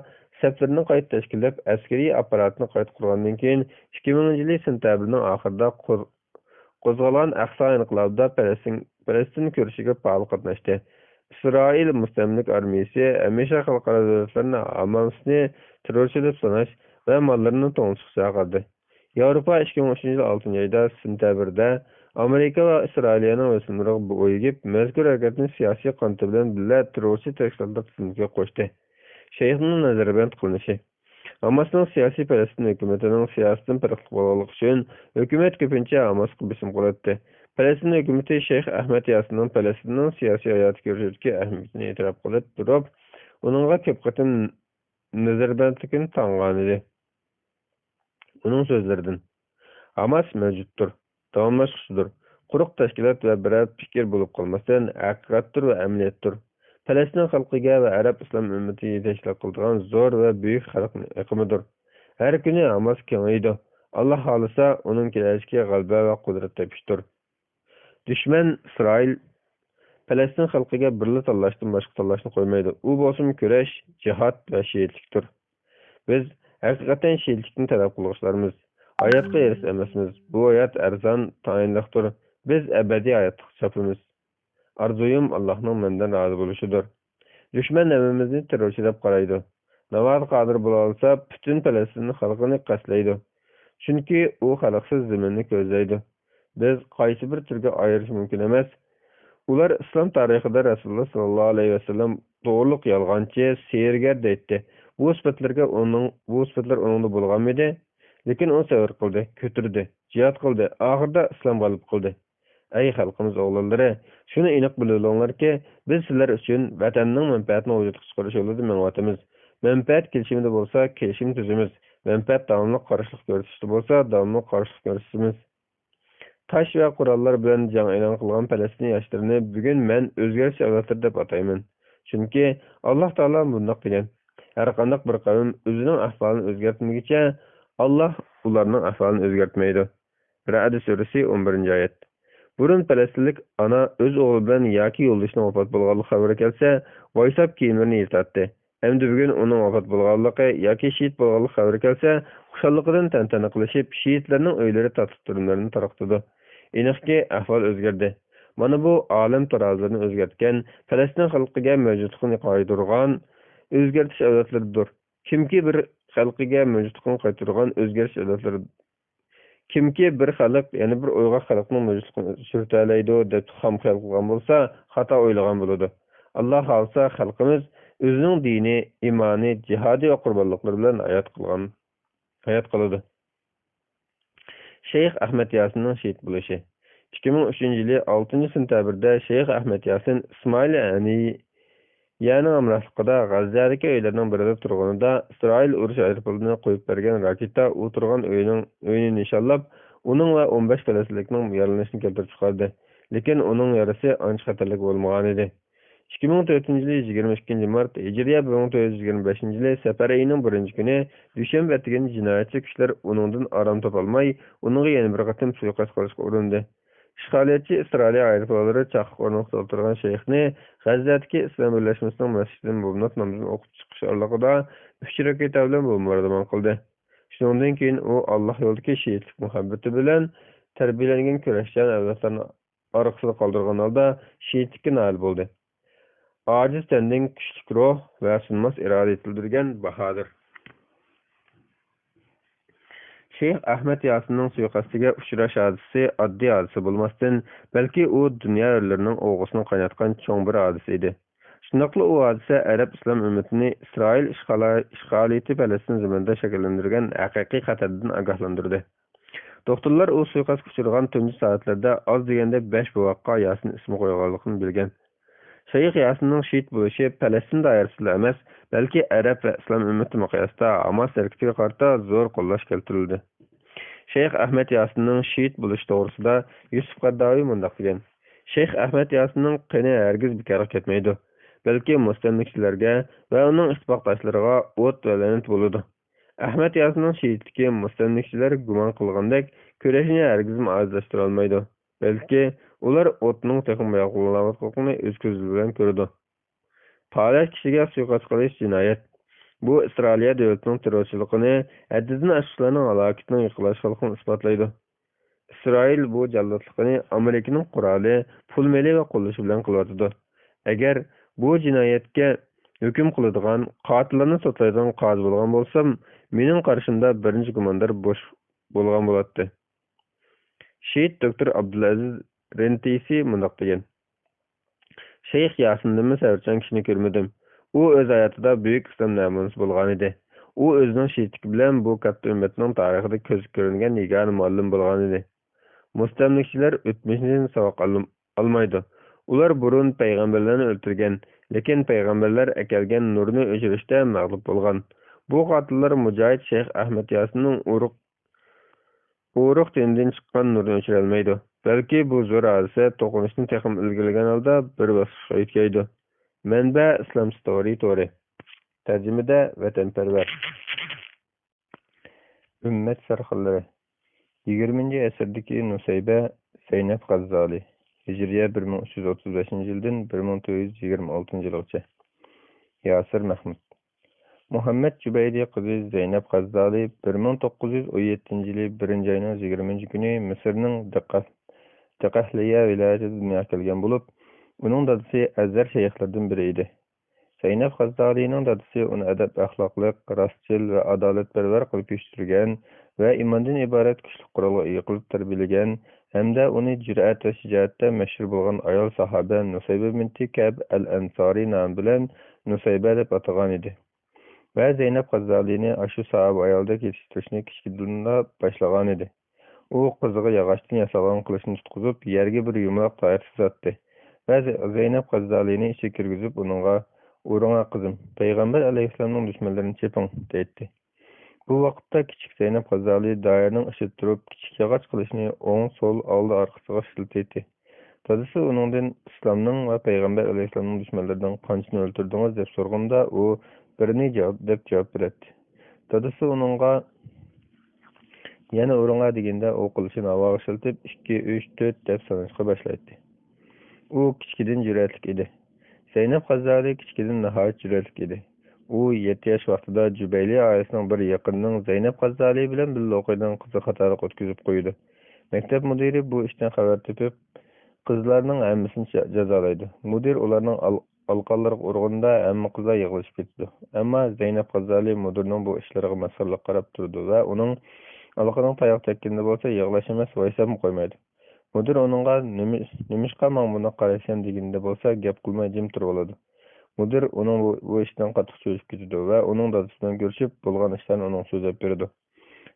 سەپلىرىنى قايتا تەشكىللەپ، ئەسكىرىي ئاپپاراتىنى قايتا قۇرغاندىن كېيىن، ئىككى مىڭىنچى يىلى سېنتەبىرنىڭ ئاخىرىدا قوز-، قوزغالغان ئەقسا ئىنقىلابىدا پەلەستىن، پەلەستىن كۈرىشىگە پائال قاتناشتى. ئىسرائىل مۇستەملىكە ئارمىيىسى ھەمىشە خەلقئارا دۆلەتلەرنى ھاماسنى تېررورچى دەپ ساناش ۋە ماللىرىنى توڭلىتىشقا چاقىردى. ياۋروپا ئىككى مىڭ ئۈچىنچى يىل ئالتىنچى ئايدا سېنتەبىردە ئامېرىكا ۋە ئىسرائىلىيەنىڭ بېسىملىرىغا بويۇپ، مەزكۇر ھەرىكەتنى سىياسىي قانىتى بىلەن بىللە تېررورچى تەشكىلاتلار تىزىملىكىگە قوشتى. شەيخنىڭ نەزەربەند قىلىنىشى. ھاماسنىڭ سىياسىي پەلەستىن ھۆكۈمىتىنىڭ سىياسىتىدىن پەرقلىق بولغانلىقى ئۈچۈن، ھۆكۈمەت كۆپىنچە ھاماسقا بېسىم قىلاتتى. پەلەستىن ھۆكۈمىتى شەيخ ئەھمەد ياسىننىڭ پەلەستىننىڭ سىياسىي ھاياتى كۈرىشىدىكى ئەھمىيىتىنى ئېتىراپ قىلىپ تۇرۇپ، ئۇنىڭغا كۆپ قېتىم نەزەربەندلىكىنى تاڭغانىدى. ئۇنىڭ سۆزلىرىدىن، ھاماس مەۋجۇتتۇر، داۋاملاشقۇچىدۇر، قۇرۇق تەشكىلات ۋە بىرەر پىكىر بولۇپ قالماستىن، ھەقىقەتتۇر ۋە ئەمەلىيەتتۇر. پەلەستىن خەلقىگە ۋە ئەرەب ئىسلام ئۈممىتىگە يېتەكچىلىك قىلىدىغان زور ۋە بۈيۈك خەلق ئېقىمىدۇر. ھەر كۈنى ھاماس كېڭىيىدۇ. ئاللا خالىسا، ئۇنىڭ كېلەچىكى غەلىبە ۋە قۇدرەت تېپىشتۇر. دۈشمەن ئىسرائىل پەلەستىن خەلقىگە بىرلا تاللاشتىن باشقا تاللاشنى قويمايدۇ. ئۇ بولسىمۇ كۈرەش، جىھاد ۋە شېھىتلىكتۇر. بىز ھەقىقەتەن شېھىتلىكنى تەلەپ قىلغۇچىلارمىز. ھاياتقا ھېرىس ئەمەسمىز. بۇ ھايات ئەرزان، تايىنلىقتۇر. بىز ئەبەدىي ھاياتلىققا چاپىمىز. ئارزۇيۇم ئاللاھنىڭ مەندىن رازى بولۇشىدۇر. دۈشمەن ھەممىمىزنى تېررورچى دەپ قارايدۇ. ناۋادا قادىر بولالىسا، پۈتۈن پەلەستىن خەلقىنى قەستلەيدۇ. چۈنكى ئۇ خەلقسىز زېمىننى كۆزلەيدۇ. بىز قايسى بىر تۈرگە ئايرىش مۇمكىن ئەمەس. ئۇلار ئىسلام تارىخىدا رەسۇلۇللا ساللاللاھۇ ئەلەيھى ۋەسەللەم توغرۇلۇق يالغانچى، سېھىرگەر دەيتتى. بۇ سۈپەتلەرگە ئۇنىڭ، بۇ سۈپەتلەر ئۇنىڭدا بولغانمىدى؟ لېكىن ئۇ سەۋر قىلدى، كۆتۈردى، جىھاد قىلدى، ئاخىرىدا ئىسلام غالىب قىلدى. ئەي خەلقىمىز ئوغلانلىرى، شۇنى ئېنىق بىلىۋېلىڭلاركى، بىز سىلەر ئۈچۈن ۋەتەننىڭ مەنپەئەتىنى ۋۇجۇدقا چىقىرىش يولىدا مېڭىۋاتىمىز. مەنپەئەت كېلىشىمىدە بولسا، كېلىشىم تۈزىمىز. مەنپەئەت داۋاملىق قارشىلىق كۆرسىتىشتە بولسا، داۋاملىق قارشىلىق كۆرسىتىمىز. تاش ۋە قوراللار بىلەن جەڭ ئېلان قىلغان پەلەستىن ياشلىرىنى بۈگۈن مەن ئۆزگەرتىش ئەۋلادلىرى دەپ ئاتايمەن. چۈنكى ئاللاھ تائالا مۇنداق دېگەن: «ھەرقانداق بىر قەۋم ئۆزىنىڭ ئەھۋالىنى ئۆزگەرتمىگۈچە، ئاللاھ ئۇلارنىڭ ئەھۋالىنى ئۆزگەرتمەيدۇ.» رەئد سۈرىسى، ئون بىرىنچى ئايەت. بۇرۇن پەلەستىنلىك ئانا ئۆز ئوغلى بىلەن ياكى يولدىشىنىڭ ۋاپات بولغانلىقى خەۋىرى كەلسە، ۋايساپ كىيىملىرىنى يىرتاتتى. ئەمدى بۈگۈن ئۇنىڭ ۋاپات بولغانلىقى ياكى شېھىت بولغانلىقى خەۋىرى كەلسە، خۇشاللىقىدىن تەنتەنە قىلىشىپ، شېھىتلەرنىڭ ئۆيلىرى تاتلىق تۈرۈملىرىنى تارقىتىدۇ. ئېنىقكى، ئەھۋال ئۆزگەردى. مانا بۇ ئالەم تارازىلىرىنى ئۆزگەرتكەن، پەلەستىن خەلقىگە مەۋجۇتلۇقىنى قايتۇرغان ئۆزگەرتىش ئەۋلادلىرىدۇر. كىمكى بىر خەلقىگە مەۋجۇتلۇقىنى قايتۇرغان ئۆزگەرتىش ئەۋلادلىرى، كىمكى بىر خەلق يەنە بىر ئويغاق خەلقنىڭ مەۋجۇتلۇقىنى چۈشۈرتەلەيدۇ دەپ خام خىيال قىلغان بولسا، خاتا ئويلىغان بولىدۇ. ئاللاھ خالىسا، خەلقىمىز ئۆزىنىڭ دىنى، ئىمانى، جىھادى ۋە قۇربانلىقلىرى بىلەن ھايات قىلغان، ھايات قالىدۇ. شەيخ ئەھمەد ياسىننىڭ شېھىت بولۇشى. ئىككى مىڭ ئۈچىنچى يىلى ئالتىنچى سېنتەبىردە شەيخ ئەھمەد ياسىن ئىسمائىل ھەنىيەنىڭ ھەمراھلىقىدا غەززەدىكى ئۆيلەرنىڭ بىرىدە تۇرغىنىدا ئىسرائىل ئۇرۇش ئايروپىلانى قويۇپ بەرگەن راكېتا ئۇ تۇرغان ئۆينىڭ، ئۆينى نىشانلاپ، ئۇنىڭ ۋە ئون بەش پەلەستىنلىكنىڭ يارىلىنىشىنى كەلتۈرۈپ چىقاردى. لېكىن ئۇنىڭ يارىسى ئانچە خەتەرلىك بولمىغانىدى. ئىككى مىڭ تۆتىنچى يىلى يىگىرمە ئىككىنچى مارت، ھىجرىيە بىر مىڭ تۆت يۈز يىگىرمە بەشىنچى يىلى سەپەر ئېيىنىڭ بىرىنچى كۈنى، دۈشەنبە ئەتىگىنى جىنايەتچى كۈچلەر ئۇنىڭدىن ئارام تاپالماي، ئۇنىڭغا يەنە بىر قېتىم سۇيىقەست قىلىشقا ئۇرۇندى. ئىشغالىيەتچى ئىسرائىلىي ئايروپىلانلىرى چاقلىق ئورنىغا سولتۇرغان شەيخنى غەززەدىكى ئىسلام بىرلەشمىسىنىڭ مەسچىتىدىن بومبىنات نامىزىنى ئوقۇپ چىقىش ئارىلىقىدا ئۈچ راكېتا بىلەن بومباردىمان قىلدى. شۇنىڭدىن كېيىن ئۇ ئاللاھ يولىدىكى شېھىتلىك مۇھەببىتى بىلەن تەربىيەلەنگەن كۈرەشچان ئەۋلادلارنى ئارقىسىدا قالدۇرغان ھالدا شېھىتلىككە نائىل بولدى. ئاجىز تەندىن كۈچلۈك روھ ۋە سۇنماس ئىرادە يېتىلدۈرگەن باھادىر. شەيخ ئەھمەد ياسىننىڭ سۇيىقەستىگە ئۇچراش ھادىسىسى ئاددىي ھادىسە بولماستىن، بەلكى ئۇ دۇنيا ھۆرلىرىنىڭ ئوغىسىنى قايناتقان چوڭ بىر ھادىسە ئىدى. شۇنداقلا ئۇ ھادىسە ئەرەب ئىسلام ئۈممىتىنى ئىسرائىل ئىشغالا-، ئىشغالىيىتى پەلەستىن زېمىنىدا شەكىللەندۈرگەن ھەقىقىي خەتەردىن ئاگاھلاندۇردى. دوختۇرلار ئۇ سۇيىقەستكە ئۇچرىغان تۇنجى سائەتلەردە ئاز دېگەندە بەش بوۋاققا ياسىن ئىسمى قويغانلىقىنى بىلگەن. شەيخ ياسىننىڭ شېھىت بولۇشى پەلەستىن دائىرىسىدىلا ئەمەس، بەلكى ئەرەب ۋە ئىسلام ئۈممىتى مىقياسىدا ھاماس ھەرىكىتىگە قارىتا زور قوللاش كەلتۈرۈلدى. شەيخ ئەھمەد ياسىننىڭ شېھىت بولۇشى توغرىسىدا يۈسۈپ قەرداۋى مۇنداق دېگەن: «شەيخ ئەھمەد ياسىننىڭ قېنى ھەرگىز بىكارغا كەتمەيدۇ، بەلكى مۇستەملىكىچىلەرگە ۋە ئۇنىڭ ئىتتىپاقداشلىرىغا ئوت ۋە لەنەت بولىدۇ.» ئەھمەد ياسىننىڭ شېھىتلىكى مۇستەملىكىچىلەر گۇمان قىلغاندەك كۈرەشنى ھەرگىزمۇ ئاجىزلاشتۇرالمايدۇ، بەلكى ئۇلار ئوتنىڭ تېخىمۇ يالقۇنلىنىۋاتقانلىقىنى ئۆز كۆزى بىلەن كۆرىدۇ. پالەچ كىشىگە سۇيىقەست قىلىش جىنايەت. بۇ ئىسرائىلىيە دۆلىتىنىڭ تېررورچىلىقىنى، ھەددىدىن ئاشقۇچىلارنىڭ ھالاكىتىنىڭ يېقىنلاشقانلىقىنى ئىسپاتلايدۇ. ئىسرائىل بۇ جاللاتلىقىنى ئامېرىكىنىڭ قورالى، پۇل مېلى ۋە قوللىشى بىلەن قىلىۋاتىدۇ. ئەگەر بۇ جىنايەتكە ھۆكۈم قىلىدىغان، قاتىللارنى سوتلايدىغان قازى بولغان بولسام، مېنىڭ قارىشىمدا بىرىنچى گۇماندار بوش بولغان بولاتتى. شېھىت دوكتور ئابدۇلئەزىز رېنتىسى مۇنداق دېگەن: «شەيخ ياسىندىنمۇ سەۋرچان كىشىنى كۆرمىدىم. ئۇ ئۆز ھاياتىدا بۈيۈك ئىسلام نەمۇنىسى بولغانىدى. ئۇ ئۆزىنىڭ شېھىتلىكى بىلەن بۇ كاتتا ئۈممەتنىڭ تارىخىدا كۆزگە كۆرۈنگەن يېگانە مۇئەللىم بولغانىدى.» مۇستەملىكىچىلەر ئۆتمۈشىدىن ساۋاق ئالم-، ئالمايدۇ. ئۇلار بۇرۇن پەيغەمبەرلەرنى ئۆلتۈرگەن، لېكىن پەيغەمبەرلەر ئەكەلگەن نۇرنى ئۆچۈرۈشتە مەغلۇپ بولغان. بۇ قاتىللار مۇجاھىد شەيخ ئەھمەد ياسىننىڭ ئۇرۇق ئۇرۇق تېنىدىن چىققان نۇرنى ئۆچۈرەلمەيدۇ، بەلكى بۇ زور ھادىسە توقۇنۇشنى تېخىمۇ ئىلگىرىلىگەن ھالدا بىر باسقۇچقا يۆتكەيدۇ. مەنبە: ئىسلام ستورى تورى. تەرجىمىدە: ۋەتەنپەرۋەر. ئۈممەت سەرخىللىرى. يىگىرمىنچى ئەسىردىكى نۇسەيبە زەينەپ غەززالى، ھىجرىيە بىر مىڭ ئۈچ يۈز ئوتتۇز بەشىنچى يىلدىن بىر مىڭ تۆت يۈز يىگىرمە ئالتىنچى يىلغىچە. ياسىر مەھمۇد. مۇھەممەد جۇبەيدى قىزى زەينەپ غەززالى بىر مىڭ توققۇز يۈز ئون يەتتىنچى يىلى بىرىنچى ئاينىڭ يىگىرمە كۈنى مىسىرنىڭ دىقەھ-، دىقەھلىيە ۋىلايىتىدە دۇنياغا كەلگەن بولۇپ، ئۇنىڭ دادىسى ئەزھەر شەيخلىرىدىن بىرى ئىدى. زەينەپ غەززالىنىڭ دادىسى ئۇنى ئەدەپ-ئەخلاقلىق، راستچىل ۋە ئادالەتپەرۋەر قىلىپ يېتىشتۈرگەن ۋە ئىماندىن ئىبارەت كۈچلۈك قورالغا ئىگە قىلىپ تەربىيەلىگەن ھەمدە ئۇنى جۈرئەت ۋە شىجائەتتە مەشھۇر بولغان ئايال ساھابە نۇسەيبە بىنتى كەئب ئەل-ئەنسارى نامى بىلەن نۇسەيبە دەپ ئاتىغانىدى. ۋە زەينەپ غەززالىنى ئاشۇ ساھابە ئايالدەك يېتىشتۈرۈشنى كىچىكىدىنلا باشلىغانىدى. ئۇ قىزىغا ياغاچتىن ياسالغان قىلىچنى تۇتقۇزۇپ، يەرگە بىر يۇمىلاق تاياق سىزاتتى ۋە زە-، زەينەپ غەززالىنى ئىچىگە كىرگۈزۈپ، ئۇنىڭغا: «ئۇرۇڭا، قىزىم، پەيغەمبەر ئەلەيھىسسالامنىڭ دۈشمەنلىرىنى چېپىڭ!» دەيتتى. بۇ ۋاقىتتا كىچىك زەينەپ غازالى دائىرىنىڭ ئىچىدە تۇرۇپ، كىچىك ياغاچ قىلىچنى ئوڭ، سول، ئالدى، ئارقىسىغا ئىشلىتەتتى. دادىسى ئۇنىڭدىن ئىسلامنىڭ ۋە پەيغەمبەر ئەلەيھىسسالامنىڭ دۈشمەنلىرىدىن قانچىنى ئۆلتۈردىڭىز دەپ سورىغىندا، ئۇ بىرىنى جاۋاب، دەپ جاۋاب بېرەتتى. دادىسى ئۇنىڭغا يەنە ئۇرۇڭلار دېگەندە، ئۇ قىلىچىنى ھاۋاغا شىلتىپ، ئىككى، ئۈچ، تۆت دەپ ساناشقا باشلايتتى. ئۇ كىچىكىدىن جۈرئەتلىك ئىدى. زەينەپ غازالى كىچىكىدىن ناھايىتى جۈرئەتلىك ئىدى. ئۇ يەتتە ياش ۋاقتىدا جۇبەيلى ئائىلىسىنىڭ بىر يېقىنىنىڭ زەينەپ غازالى بىلەن بىللە ئوقۇيدىغان قىزى خاتالىق ئۆتكۈزۈپ قويىدۇ. مەكتەپ مۇدىرى بۇ ئىشتىن خەۋەر تېپىپ، قىزلارنىڭ ھەممىسىنى جا-، جازالايدۇ. مۇدىر ئۇلارنىڭ ئال-، ئالىقانلىرىغا ئۇرغىنىدا ھەممە قىزلار يىغلىشىپ كېتىدۇ. ئەمما زەينەپ غازالى مۇدىرنىڭ بۇ ئىشلىرىغا مەسخىرىلىك قاراپ تۇرىدۇ ۋە ئۇنىڭ ئالىقىنىغا تاياق تەگكىنىدە بولسا يىغلاش ئەمەس، ۋايساپمۇ قويمايدۇ. مۇدىر ئۇنىڭغا نېمە-، نېمىشقا ماڭا بۇنداق قارايسەن دېگىنىدە بولسا گەپ قىلماي جىم تۇرۇۋالىدۇ. مۇدىر ئۇنىڭ بۇ، بۇ ئىشىدىن قاتتىق چۆچۈپ كېتىدۇ ۋە ئۇنىڭ دادىسى بىلەن كۆرۈشۈپ بولغان ئىشلارنى ئۇنىڭغا سۆزلەپ بېرىدۇ.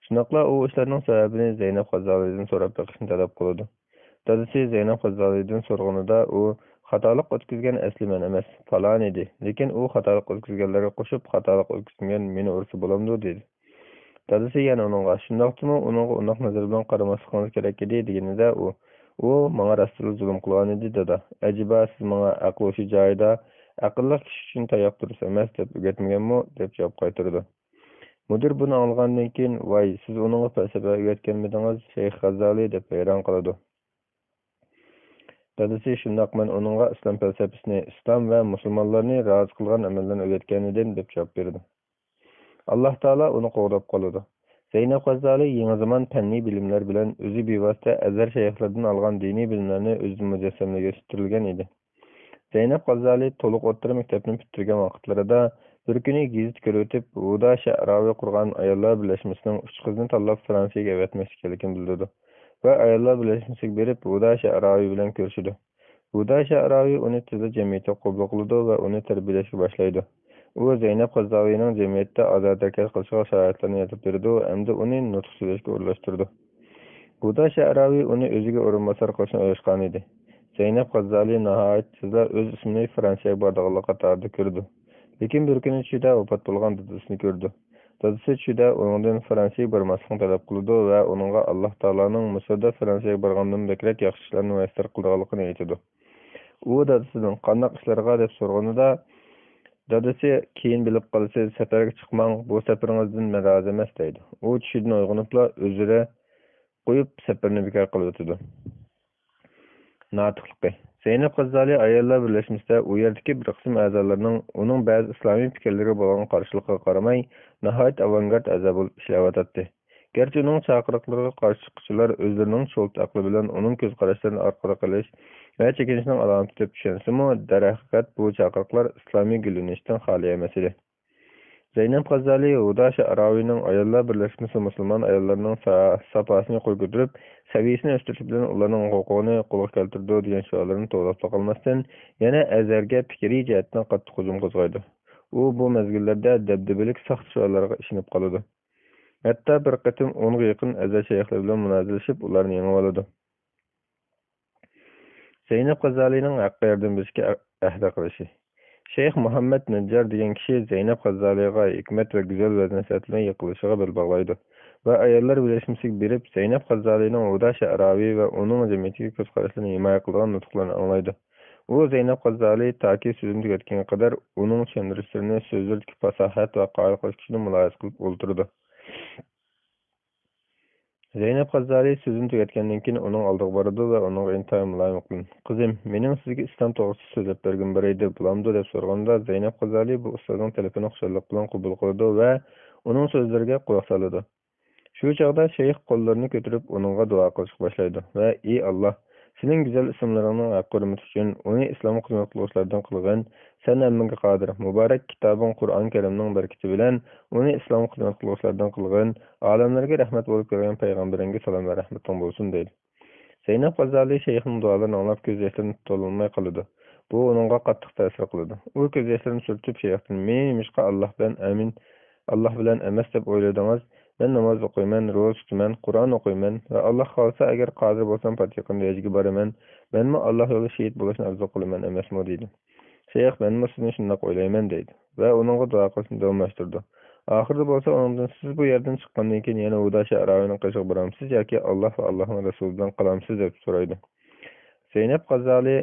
شۇنداقلا ئۇ ئىشلارنىڭ سەۋەبىنى زەينەپ غازالىدىن سوراپ بېقىشنى تەلەپ قىلىدۇ. دادىسى زەينەپ غازالىدىن سورىغىنىدا ئۇ، خاتالىق ئۆتكۈزگەن ئەسلى مەن ئەمەس، پالان ئىدى. لېكىن ئۇ خاتالىق ئۆتكۈزگەنلەرگە قوشۇپ، خاتالىق ئۆتكۈزگەن مېنى ئۇرسا بولامدۇ؟ دېدى. دادىسى يەنە ئۇنىڭغا، شۇنداقتىمۇ ئۇنىڭغا ئۇنداق نەزەر بىلەن قارىماسلىقىڭىز كېرەك ئىدى، دېگىنىدە ئۇ، ئۇ ماڭا راستتىنلا زۇلۇم قىلغانىدى، دادا. ئەجەبا سىز ماڭا ئەقىل ھوشى جايىدا، ئەقىللىق كىشى ئۈچۈن تاياق تۇرۇش ئەمەس دەپ ئۆگەتمىگەنمۇ؟ دەپ جاۋاب قايتۇرىدۇ. مۇدىر بۇنى ئاڭلىغاندىن كېيىن، ۋاي، سىز ئۇنىڭغا پەلسەپە ئۆگەتكەنمىدىڭىز، شەيخ غازالى، دەپ ھەيران قالىدۇ. دادىسى، شۇنداق، مەن ئۇنىڭغا ئىسلام پەلسەپىسىنى، ئىسلام ۋە مۇسۇلمانلارنى رازى قىلغان ئەمەللەرنى ئۆگەتكەنىدىم، دەپ جاۋاب بېرىدۇ. ئاللاھ تائالا ئۇنى قوغداپ قالىدۇ. زەينەپ غازالى يېڭى زامان پەننىي بىلىملەر بىلەن ئۆزى بىۋاسىتە ئەزھەر شەيخلىرىدىن ئالغان دىنىي بىلىملەرنى ئۆزىدە مۇجەسسەملەشتۈرگەن ئىدى. زەينەپ غازالى تولۇق ئوتتۇرا مەكتەپنى پۈتتۈرگەن ۋاقىتلىرىدا بىر كۈنى گېزىت كۆرۈۋېتىپ، ھۇدا شەئراۋى قۇرغان ئاياللار بىرلەشمىسىنىڭ ئۈچ قىزنى تاللاپ فرانسىيەگە ئەۋەتمەكچى ئىكەنلىكىنى بىلدۈرىدۇ ۋە ئاياللار بىرلەشمىسىگە بېرىپ، ھۇدا شەئراۋى بىلەن كۆرۈشىدۇ. ھۇدا شەئراۋى ئۇنى تېزلا جەمئىيىتىگە قوبۇل قىلىدۇ ۋە ئۇنى تەربىيەلەشكە باشلايدۇ. ئۇ زەينەپ غازالىنىڭ جەمئىيەتتە ئازادە ھەرىكەت قىلىشىغا شارائىتلارنى يارىتىپ بېرىدۇ ھەمدە ئۇنى نۇتۇق سۆزلەشكە ئورۇنلاشتۇرىدۇ. ھۇدا شەئراۋى ئۇنى ئۆزىگە ئورۇنباسار قىلىشنى ئويلاشقانىدى. زەينەپ غازالى ناھايىتى تېزلا ئۆز ئىسمىنى فرانسىيەگە بارىدىغانلار قاتارىدا كۆرىدۇ. لېكىن بىر كۈنى چۈشىدە ۋاپات بولغان دادىسىنى كۆرىدۇ. دادىسى چۈشىدە ئۇنىڭدىن فرانسىيەگە بارماسلىقنى تەلەپ قىلىدۇ ۋە ئۇنىڭغا ئاللاھ تائالانىڭ مىسىردا فرانسىيەگە بارغاندىن بەكرەك ياخشى ئىشلارنى مۇيەسسەر قىلىدىغانلىقىنى ئېيتىدۇ. ئۇ دادىسىدىن، قانداق ئىشلارغا؟ دەپ سورىغىنىدا، دادىسى، كېيىن بىلىپ قالىسىز، سەپەرگە چىقماڭ، بۇ سەپىرىڭىزدىن مەن رازى ئەمەس، دەيدۇ. ئۇ چۈشىدىن ئويغىنىپلا ئۆزرە قويۇپ، سەپىرىنى بىكار قىلىۋېتىدۇ. ناتىقلىقى. زەينەپ غازالى ئاياللار بىرلەشمىسىدە ئۇ يەردىكى بىر قىسىم ئەزالارنىڭ ئۇنىڭ بەزى ئىسلامىي پىكىرلىرىگە بولغان قارشىلىقىغا قارىماي، ناھايىتى ئاۋانگارت ئەزا بولۇپ ئىشلەۋاتاتتى. گەرچە ئۇنىڭ چاقىرىقلىرىغا قارشى چىققۇچىلار ئۆزلىرىنىڭ چولتا ئەقلى بىلەن ئۇنىڭ كۆز قاراشلىرىنى ئارقىدا قىلىش ۋە چېكىنىشنىڭ ئالامىتى دەپ چۈشەنسىمۇ، دەرھەقىقەت بۇ چاقىرىقلار ئىسلامىي گۈللىنىشتىن خالىي ئەمەس ئىدى. زەينەپ غازالى ھۇدا شەئراۋىنىڭ ئاياللار بىرلەشمىسى مۇسۇلمان ئاياللىرىنىڭ سا-، ساپاسىنى يۇقىرى كۆتۈرۈپ، سەۋىيەسىنى ئۆستۈرۈش بىلەن ئۇلارنىڭ ھوقۇقىنى قولغا كەلتۈرىدۇ دېگەن شوئارلىرىنى توۋلاپلا قالماستىن، يەنە ئەزھەرگە پىكرىي جەھەتتىن قاتتىق ھۇجۇم قوزغايدۇ. ئۇ بۇ مەزگىللەردە دەبدەبىلىك ساختا شوئارلارغا ئىشىنىپ قالىدۇ. ھەتتا بىر قېتىم ئونغا يېقىن ئەزھەر شەيخلىرى بىلەن مۇنازىرىلىشىپ، ئۇلارنى يېڭىۋالىدۇ. زەينەپ غازالىنىڭ ھەققە ياردەم بېرىشكە ئەھدە قىلىشى. شەيخ مۇھەممەد نەججار دېگەن كىشى زەينەپ غازالىغا ھېكمەت ۋە گۈزەل ۋەز-نەسىھەتلەرنى يېقىنلىشىشىغا بېل باغلايدۇ ۋە ئاياللار بىرلەشمىسىگە بېرىپ، زەينەپ غازالىنىڭ ھۇدا شەئراۋى ۋە ئۇنىڭ جەمئىيىتىگە كۆز قاراشلىرىنى ھىمايە قىلىدىغان نۇتۇقلارنى ئاڭلايدۇ. ئۇ زەينەپ غازالى تاكى سۆزىنى تۈگەتكەنگە قەدەر ئۇنىڭ چۈشەندۈرۈشلىرىنى، سۆزلىرىدىكى پاساھەت ۋە قايىل قىلىش كۈچىنى مۇلاھىزە قىلىپ ئولتۇرىدۇ. زەينەپ غازالى سۆزىنى تۈگەتكەندىن كېيىن ئۇنىڭ ئالدىغا بارىدۇ ۋە ئۇنىڭغا ئىنتايىن مۇلايىم قىلىپ، «قىزىم، مېنىڭ سىزگە ئىسلام توغرىسىدا سۆزلەپ بەرگۈم بار ئىدى، بولامدۇ؟» دەپ سورىغاندا، زەينەپ غازالى بۇ ئۇستازنىڭ تەلىپىنى خۇشاللىق بىلەن قوبۇل قىلىدۇ ۋە ئۇنىڭ سۆزلىرىگە قۇلاق سالىدۇ. شۇ چاغدا شەيخ قوللىرىنى كۆتۈرۈپ ئۇنىڭغا دۇئا قىلىشقا باشلايدۇ ۋە، «ئى ئاللاھ، سېنىڭ گۈزەل ئىسىملىرىڭنىڭ ھەققى ھۆرمىتى ئۈچۈن ئۇنى ئىسلامغا خىزمەت قىلغۇچىلاردىن قىلغىن، سەن ھەممىگە قادىر، مۇبارەك كىتابىڭ قۇرئان كەرىمنىڭ بەرىكىتى بىلەن ئۇنى ئىسلامغا خىزمەت قىلغۇچىلاردىن قىلغىن، ئالەملەرگە رەھمەت بولۇپ كەلگەن پەيغەمبىرىڭگە سالام ۋە رەھمىتىڭ بولسۇن» دەيدۇ. زەينەپ غازالى شەيخنىڭ دۇئالىرىنى ئاڭلاپ كۆز ياشلىرىنى تۇتالماي قالىدۇ. بۇ ئۇنىڭغا قاتتىق تەسىر قىلىدۇ. ئۇ كۆز ياشلىرىنى سۈرتۈپ شەيختىن، «مېنى نېمىشقا ئاللاھ بىلەن ئەمىن، ئاللاھ بىلەن ئەمەس دەپ ئويلىدىڭىز؟ مەن ناماز ئوقۇيمەن، روزا تۇتىمەن، قۇرئان ئوقۇيمەن ۋە ئاللاھ خالىسا ئەگەر قادىر بولسام پاتىقىنى رەجىگە بارىمەن. مەنمۇ ئاللاھ يولىدا شېھىت بولۇشنى ئارزۇ قىلىمەن ئەمەسمۇ؟» دەيدۇ. شەيخ، «مەنمۇ سىزنى شۇنداق ئويلايمەن» دەيدۇ ۋە ئۇنىڭغا دۇئا قىلىشنى داۋاملاشتۇرىدۇ. ئاخىرىدا بولسا ئۇنىڭدىن، «سىز بۇ يەردىن چىققاندىن كېيىن يەنە ھۇدا شەئراۋىنىڭ قېشىغا بارامسىز ياكى ئاللا ۋە ئاللانىڭ رەسۇلى بىلەن قالامسىز؟» دەپ سورايدۇ. زەينەپ غاززالى،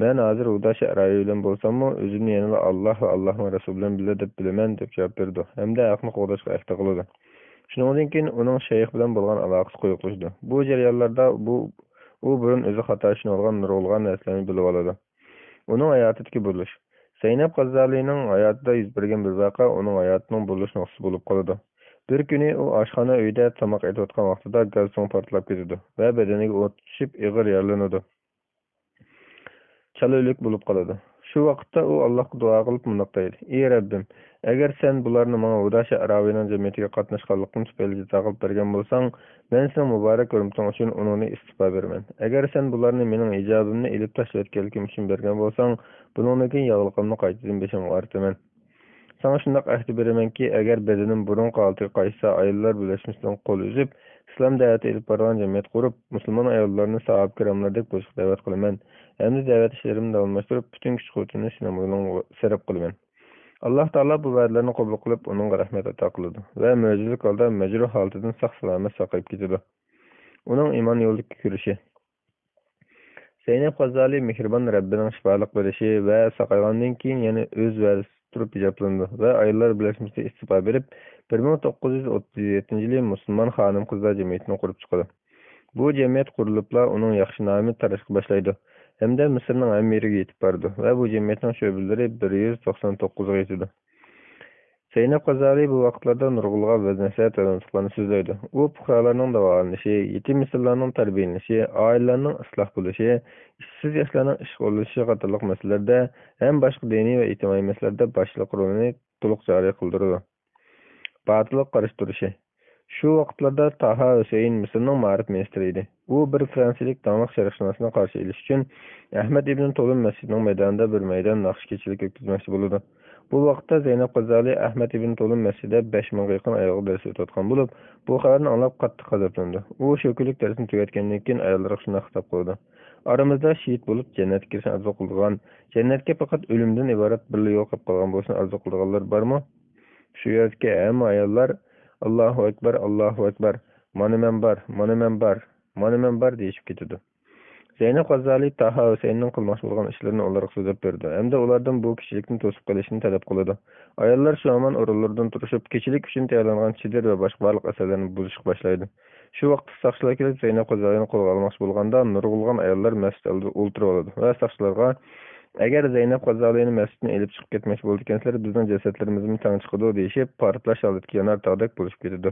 «مەن ھازىر ھۇدا شەئراۋى بىلەن بولساممۇ، ئۆزۈمنى يەنىلا ئاللا ۋە ئاللانىڭ رەسۇلى بىلەن بىللە دەپ بىلىمەن» دەپ جاۋاب بېرىدۇ ھەمدە ھەقنى قوغداشقا ئەھدە قىلىدۇ. شۇنىڭدىن كېيىن ئۇنىڭ شەيخ بىلەن بولغان ئالاقىسى قويۇقلىشىدۇ. بۇ جەريانلاردا بۇ، ئۇ بۇرۇن ئۆزى خاتا چۈشىنىۋالغان نۇرغۇنلىغان نەرسىلەرنى بىلىۋالىدۇ. ئۇنىڭ ھاياتىدىكى بۇرۇلۇش. زەينەپ غاززالىنىڭ ھاياتىدا يۈز بەرگەن بىر ۋەقە ئۇنىڭ ھاياتىنىڭ بۇرۇلۇش نۇقتىسى بولۇپ قالىدۇ. بىر كۈنى ئۇ ئاشخانا ئۆيىدە تاماق ئېتىۋاتقان ۋاقتىدا گاز سۇڭى پارتلاپ كېتىدۇ ۋە بەدىنىگە ئوت چۈشۈپ ئېغىر يارىلىنىدۇ. چالا ئۆلۈك بولۇپ قالىدۇ. شۇ ۋاقىتتا ئۇ ئاللاھقا دۇئا قىلىپ مۇنداق دەيدۇ: «ئى رەببىم، ئەگەر سەن بۇلارنى ماڭا ھۇدا شەئراۋىنىڭ جەمئىيىتىگە قاتناشقانلىقىم تۈپەيلى جازا قىلىپ بەرگەن بولساڭ، مەن سېنىڭ مۇبارەك ھۆرمىتىڭ ئۈچۈن ئۇنىڭدىن ئىستىپا بېرىمەن. ئەگەر سەن بۇلارنى مېنىڭ ھىجابىمنى ئېلىپ تاشلىۋەتكەنلىكىم ئۈچۈن بەرگەن بولساڭ، بۇنىڭدىن كېيىن ياغلىقىمنى قايتىدىن بېشىمغا ئارتىمەن. ساڭا شۇنداق ئەھدە بېرىمەنكى، ئەگەر بەدىنىم بۇرۇنقى ھالىتىگە قايتسا، ئاياللار بىرلەشمىسىدىن قول ئۈزۈپ، ئىسلام دەۋىتى ئېلىپ بارىدىغان جەمئىيەت قۇرۇپ، مۇسۇلمان ئاياللارنى ساھابە كىراملاردەك بولۇشقا دەۋەت قىلىمەن ھەمدە دەۋەت ئىشلىرىمنى داۋاملاشتۇرۇپ، پۈتۈن كۈچ-قۇۋۋىتىمنى سېنىڭ يولۇڭغا سەرپ قىلىمەن.» ئاللاھ تائالا بۇ ۋەدىلەرنى قوبۇل قىلىپ، ئۇنىڭغا رەھمەت ئاتا قىلىدۇ ۋە مۆجىزىلىك ھالدا مەجرۇھ ھالىتىدىن ساق-سالامەت ساقىيىپ كېتىدۇ. ئۇنىڭ ئىمان يولىدىكى كۈرىشى. زەينەپ غاززالى مېھرىبان رەببىنىڭ شىپالىق بېرىشى ۋە ساقايغاندىن كېيىن يەنە ئۆز ۋەدىسىدە تۇرۇپ ھىجابلىنىدۇ ۋە ئاياللار بىرلەشمىسىگە ئىستىپا بېرىپ، بىر مىڭ توققۇز يۈز ئوتتۇز يەتتىنچى يىلى مۇسۇلمان خانىم-قىزلار جەمئىيىتىنى قۇرۇپ چىقىدۇ. بۇ جەمئىيەت قۇرۇلۇپلا ئۇنىڭ ياخشى نامى تاراشقا باشلايدۇ ھەمدە مىسىرنىڭ ھەممە يېرىگە يېتىپ بارىدۇ ۋە بۇ جەمئىيەتنىڭ شۆبىلىرى بىر يۈز توقسان توققۇزغا يېتىدۇ. زەينەپ غاززالى بۇ ۋاقىتلاردا نۇرغۇنلىغان ۋەز-نەسىھەت ۋە نۇتۇقلارنى سۆزلەيدۇ. ئۇ پۇقرالارنىڭ داۋالىنىشى، يېتىم-يېسىرلارنىڭ تەربىيەلىنىشى، ئائىلىلەرنىڭ ئىسلاھ بولۇشى، ئىشسىز ياشلارنىڭ ئىشقا ئورۇنلىشىشى قاتارلىق مەسىلىلەردە ھەم باشقا دىنىي ۋە ئىجتىمائىي مەسىلىلەردە باشلىق رولىنى تولۇق جارى قىلدۇرىدۇ. باتىللىق قارشى تۇرۇشى. شۇ ۋاقىتلاردا تاھا ھۈسەيىن مىسىرنىڭ مائارىپ مىنىستىرى ئىدى. ئۇ بىر فرانسىيىلىك داڭلىق شەرقشۇناسنى قارشى ئېلىش ئۈچۈن ئەھمەد ئىبنى تولۇن مەسچىتىنىڭ مەيدانىدا بىر مەيدان ناخشا كېچىلىكى ئۆتكۈزمەكچى بولىدۇ. بۇ ۋاقىتتا زەينەپ غاززالى ئەھمەد ئىبنى تولۇن مەسچىتىدە بەش مىڭغا يېقىن ئايالغا دەرس ئۆتۈۋاتقان بولۇپ، بۇ خەۋەرنى ئاڭلاپ قاتتىق غەزەپلىنىدۇ. ئۇ شۇ كۈنلۈك دەرسنى تۈگەتكەندىن كېيىن ئاياللىرىغا شۇنداق خىتاب قىلىدۇ: «ئارىمىزدا شېھىت بولۇپ جەننەتكە كىرىشنى ئارزۇ قىلىدىغان، جەننەتكە پەقەت ئۆلۈمدىن ئىبارەت بىرلا يول قېلىپ قالغان بولۇشنى ئارزۇ قىلىدىغانلار بارمۇ؟ شۇ يەردىكى ھەممە ئاياللار، ئاللاھۇ ئەكبەر، ئاللاھۇ ئەكبەر، مانا مەن بار، مانا مەن بار، مانا مەن بار دېيىشىپ كېتىدۇ.» زەينەپ غاززالى تاھا ھۈسەيننىڭ قىلماقچى بولغان ئىشلىرىنى ئۇلارغا سۆزلەپ بېرىدۇ ھەمدە ئۇلاردىن بۇ كېچىلىكنى توسۇپ قېلىشنى تەلەپ قىلىدۇ. ئاياللار شۇ ھامان ئورۇنلىرىدىن تۇرۇشۇپ، كېچىلىك ئۈچۈن تەييارلانغان چېدىر ۋە باشقا بارلىق ئەسۋابلارنى بۇزۇشقا باشلايدۇ. شۇ ۋاقىتتا ساقچىلار كېلىپ، زەينەپ غاززالىنى قولغا ئالماقچى بولغاندا، نۇرغۇنلىغان ئاياللار مەسچىت ئالدىدا ئولتۇرۇۋالىدۇ ۋە ساقچىلارغا، «ئەگەر زەينەپ غاززالىنى مەسچىتتىن ئېلىپ چىقىپ كەتمەكچى بولىدىكەنسىلەر، بىزنىڭ جەسەتلىرىمىزمۇ تەڭ چىقىدۇ» دېيىشىپ، پارتلاش ھالىتىدىكى يانار تاغدەك بولۇشۇپ كېتىدۇ.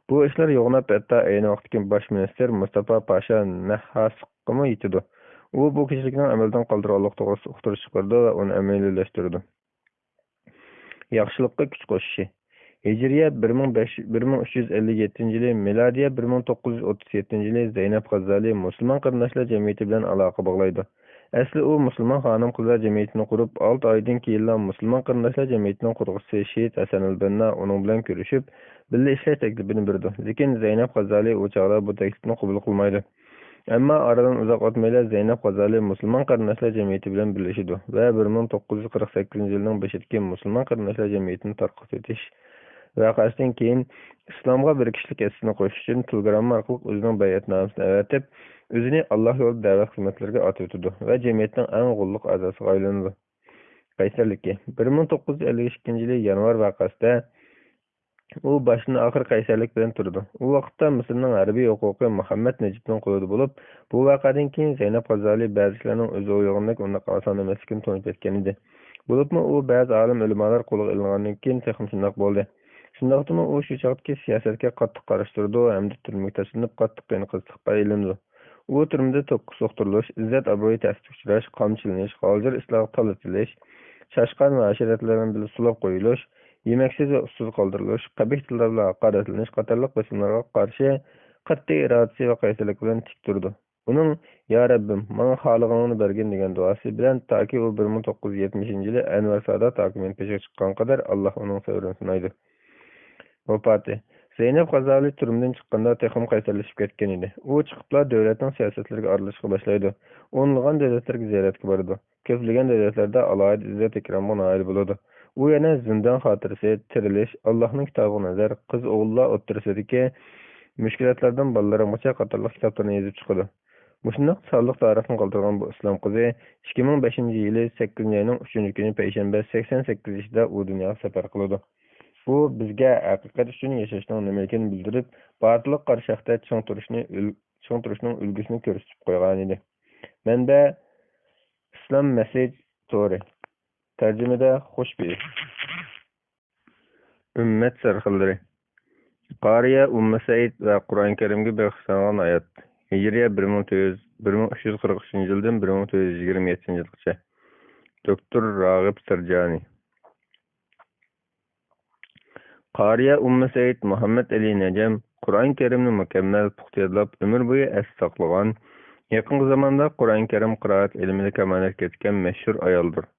بۇ ئىشلار يوغىناپ ھەتتا ئەينى ۋاقىتتىكى باش مىنىستىر مۇستاپا پاشا نەھھاسقىمۇ يېتىدۇ. ئۇ بۇ كېچىلىكنىڭ ئەمەلدىن قالدۇرۇلغانلىقى توغرىسىدا ئۇقتۇرۇش چىقىرىدۇ ۋە ئۇنى ئەمەلىيلەشتۈرىدۇ. ياخشىلىققا كۈچ قوشۇشى. ھىجرىيە بىر مىڭ بەش، بىر مىڭ ئۈچ يۈز ئەللىك يەتتىنچى يىلى، مىلادىيە بىر مىڭ توققۇز يۈز ئوتتۇز يەتتىنچى يىلى زەينەپ غاززالى مۇسۇلمان قېرىنداشلار جەمئىيىتى بىلەن ئالاقە باغلايدۇ. ئەسلى ئۇ مۇسۇلمان خانىم-قىزلار جەمئىيىتىنى قۇرۇپ، ئالتە ئايدىن كېيىنلا مۇسۇلمان قېرىنداشلار جەمئىيىتىنىڭ قۇرغۇچىسى شېھىت ھەسەن ئەلبەننا ئۇنىڭ بىلەن كۆرۈشۈپ، بىللە ئىشلەش تەكلىپىنى بېرىدۇ. لېكىن زەينەپ غاززالى ئۇ چاغدا بۇ تەكلىپنى قوبۇل قىلمايدۇ. ئەمما ئارىدىن ئۇزاق ئۆتمەيلا زەينەپ غاززالى مۇسۇلمان قېرىنداشلار جەمئىيىتى بىلەن بىرلىشىدۇ ۋە بىر مىڭ توققۇز يۈز قىرىق سەككىزىنچى يىلنىڭ بېشىدىكى مۇسۇلمان قېرىنداشلار جەمئىيىتىنى تارقىتىۋېتىش ۋەقەسىدىن كېيىن ئىسلامغا بىر كىشىلىك ھەسسىسىنى قوشۇش ئۈچۈن تېلېگرامما ئارقىلىق ئۆزىنىڭ بەيئەتنامىسىنى ئەۋەتىپ، ئۆزىنى ئاللاھ يولىدا دەۋەت خىزمەتلىرىگە ئاتىۋېتىدۇ ۋە جەمئىيەتنىڭ ئەڭ غوللۇق ئەزاسىغا ئايلىنىدۇ. قەيسەرلىكى. بىر مىڭ توققۇز يۈز ئەللىك ئىككىنچى يىلى يانۋار ۋەقەسىدە ئۇ باشتىن ئاخىر قەيسەرلىك بىلەن تۇرىدۇ. ئۇ ۋاقىتتا مىسىرنىڭ ھەربىي ھوقۇقى مۇھەممەد نەجىپنىڭ قولىدا بولۇپ، بۇ ۋەقەدىن كېيىن زەينەپ غاززالى بەزى ئىشلارنىڭ ئۆزى ئويلىغىنىدەك ئۇنداق ئاسان ئەمەسلىكىنى تونۇپ يەتكەن ئىدى. بولۇپمۇ ئۇ بەزى ئالىم ئۆلىمالار قولىغا ئېلىنغاندىن كېيىن تېخىمۇ شۇنداق بولدى. شۇنداقتىمۇ ئۇ شۇ چاغدىكى سىياسەتكە قاتتىق قارشى تۇرىدۇ ھەمدە تۈرمىگە تاشلىنىپ، قاتتىق قىيىنچىلىققا ئىلىنىدۇ. ئۇ تۈرمىدە توكقا سوقتۇرۇلۇش، ئىززەت-ئابرۇيى تەستە ئۇچراش، قامچىلىنىش، غالجىر ئىسلارغا تالا ئېتىلىش، چاشقان ۋە ئەشىرەتلەر بىلەن بىللە سولاپ قويۇلۇش، يېمەكسىز ۋە ئۇسسۇز قالدۇرۇلۇش، قەبىھ تىللار بىلەن ھاقارەتلىنىش قاتارلىق بېسىملارغا قارشى قەتئىي ئىرادىسى ۋە قەيسەرلىكى بىلەن تىك تۇرىدۇ. ئۇنىڭ «يا رەببىم، ماڭا خالىغىنىڭنى بەرگىن» دېگەن دۇئاسى بىلەن تاكى ئۇ بىر مىڭ توققۇز يۈز يەتمىشىنچى يىلى ئەنۋەرسادا تاكىمىيەت بېشىغا چىققان قەدەر ئاللاھ ئۇنىڭ سەۋرىنى سىنايدۇ. ۋاپاتى. زەينەپ غاززالى تۈرمىدىن چىققاندا تېخىمۇ قەيسەرلىشىپ كەتكەن ئىدى. ئۇ چىقىپلا دۆلەتنىڭ سىياسەتلىرىگە ئارىلىشىشقا باشلايدۇ. ئونلىغان دۆلەتلەرگە زىيارەتكە بارىدۇ. كۆپلىگەن دۆلەتلەردە ئالاھىدە ئىززەت-ئىكرامغا نائىل بولىدۇ. ئۇ يەنە زىندان خاتىرىسى، تىرىلىش، ئاللاھنىڭ كىتابىغا نەزەر، قىز-ئوغۇللار ئوتتۇرىسىدىكى مۈشكۈلاتلاردىن بالىلىرىمغىچە قاتارلىق كىتابلارنى يېزىپ چىقىدۇ. مۇشۇنداق سانلىق تارىخنى قالدۇرغان بۇ ئىسلام قىزى ئىككى مىڭ بەشىنچى يىلى سەككىزىنچى ئاينىڭ ئۈچىنچى كۈنى پەيشەنبە سەكسەن سەككىز يېشىدا ئۇ دۇنياغا سەپەر قىلىدۇ. بۇ بىزگە ھەقىقەت ئۈچۈن ياشاشنىڭ نېمىلىكىنى بىلدۈرۈپ، باتىللىققا قارشى ھەقتە چىڭ تۇرۇشنى ئۈل-، چىڭ تۇرۇشنىڭ ئۈلگىسىنى كۆرسىتىپ قويغان ئىدى. مەنبە: ئىسلام مەسساگە تورى. تەرجىمىدە خوش بېيىش. ئۈممەت سەرخىللىرى. قارىيە ئۇممۇ سەئىد ۋە قۇرئان كەرىمگە بېغىشلانغان ھايات. ھىجرىيە بىر مىڭ تۆت يۈز، بىر مىڭ ئۈچ يۈز قىرىق ئۈچىنچى يىلدىن بىر مىڭ تۆت يۈز يىگىرمە يەتتىنچى يىلغىچە. دوكتور راغىب سىرجانى. قارىيە ئۇممۇ سەئىد مۇھەممەد ئەلى نەجەم قۇرئان كەرىمنى مۇكەممەل، پۇختا يادلاپ، ئۆمۈر بويى ئەستە ساقلىغان، يېقىنقى زاماندا قۇرئان كەرىم قىرائەت ئىلمىدا كامالەتكە يەتكەن مەشھۇر ئايالدۇر.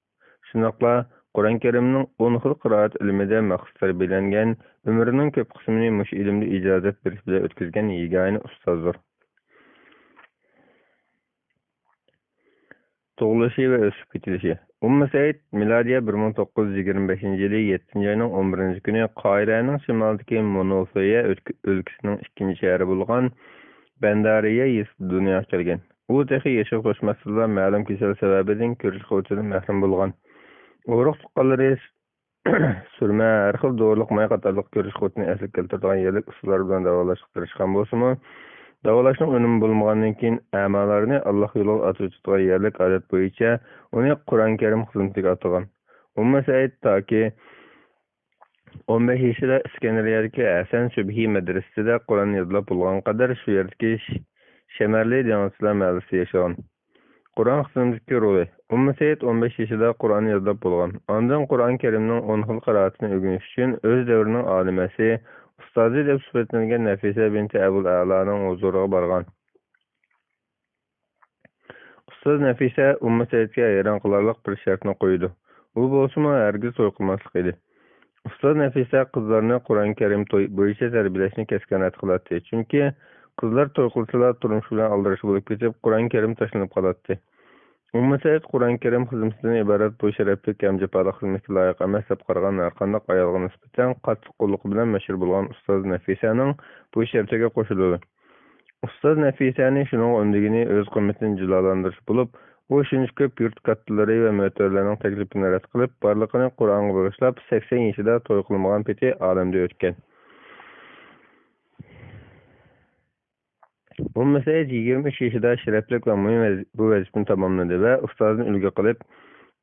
شۇنداقلا قۇرئان كەرىمنىڭ ئون خىل قىرائەت ئىلمىدە مەخسۇس تەربىيەلەنگەن، ئۆمرىنىڭ كۆپ قىسمىنى مۇشۇ ئىلىمدە ئىجازەت بېرىش بىلەن ئۆتكۈزگەن يېگانە ئۇستازدۇر. تۇغۇلۇشى ۋە ئۆسۈپ يېتىلىشى. ئۇممۇ سەئىد مىلادىيە بىر مىڭ توققۇز يۈز يىگىرمە بەشىنچى يىلى يەتتىنچى ئاينىڭ ئون بىرىنچى كۈنى قاھىرەنىڭ شىمالىدىكى مۇنوفىيە ئۆتك-، ئۆلكىسىنىڭ ئىككىنچى شەھىرى بولغان بەندارىيە يېزىسىدا دۇنياغا كەلگەن. ئۇ تېخى يېشىغا توشماستىنلا مەلۇم كېسەل سەۋەبىدىن كۆرۈش قۇۋۋىتىدىن مەھرۇم بولغان. ئۇرۇق تۇغقانلىرى سۈرمە، ھەر خىل دورىلىق ماي قاتارلىق كۆرۈش قۇۋۋىتىنى ئەسلىگە كەلتۈرىدىغان يەرلىك ئۇسۇللار بىلەن داۋالاشقا تىرىشقان بولسىمۇ، داۋالاشنىڭ ئۈنۈمى بولمىغاندىن كېيىن، ئەمالارنى ئاللاھ يولىغا ئاتىۋېتىدىغان يەرلىك ئادەت بويىچە ئۇنى قۇرئان كەرىم خىزمىتىگە ئاتىغان. ئۇممۇ سەئىد تاكى ئون بەش يېشىدا ئىسكەندەرىيەدىكى ھەسەن سۈبھى مەدرىسىسىدە قۇرئان يادلاپ بولغانغا قەدەر شۇ يەردىكى ش-، شەمەرلى دېڭىزچىلار مەھەللىسىدە ياشىغان. قۇرئان خىزمىتىدىكى رولى. ئۇممۇ سەئىد ئون بەش يېشىدا قۇرئان يادلاپ بولغان. ئاندىن قۇرئان كەرىمنىڭ ئون خىل قىرائىتىنى ئۆگىنىش ئۈچۈن ئۆز دەۋرىنىڭ ئالىمەسى، ئۇستازى دەپ سۈپەتلەنگەن نەفىسە بىنتى ئەبۇل ئەلانىڭ ھۇزۇرىغا بارغان. ئۇستاز نەفىسە ئۇممۇ سەئىدكە ھەيران قالارلىق بىر شەرتنى قويىدۇ. ئۇ بولسىمۇ ھەرگىز توي قىلماسلىق ئىدى. ئۇستاز نەفىسە قىزلارنى قۇرئان كەرىم توي بويىچە تەربىيەلەشنى كەسكىن رەت قىلاتتى، چۈنكى قىزلار توي قىلسىلا تۇرمۇش بىلەن ئالدىراش بولۇپ كېتىپ، قۇرئان كەرىم تاشلىنىپ قالاتتى. ئۇممۇ سەئىد قۇرئان كەرىم خىزمىتىدىن ئىبارەت بۇ شەرەپلىك ھەم جاپالىق خىزمەتكە لايىق ئەمەس دەپ قارىغان ھەرقانداق ئايالغا نىسبەتەن قاتتىق قوللۇقى بىلەن مەشھۇر بولغان ئۇستاز نەفىسەنىڭ بۇ شەرتىگە قوشۇلىدۇ. ئۇستاز نەفىسەنى شۇنىڭغا ئۈندىگىنى ئۆز قىممىتىنى جۇلالاندۇرۇش بولۇپ، ئۇ شۇنچە كۆپ يۇرت كاتتىلىرى ۋە مۆتىۋەرلەرنىڭ تەكلىپىنى رەت قىلىپ، بارلىقىنى قۇرئانغا بېغىشلاپ، سەكسەن يېشىدا توي قىلمىغان پېتى ئالەمدىن ئۆتكەن. ئۇممۇ سەئىد يىگىرمە ئۈچ يېشىدا شەرەپلىك ۋە مۇھىم ۋەز-، بۇ ۋەزىپىنى تاماملىدى ۋە ئۇستازىنى ئۈلگە قىلىپ،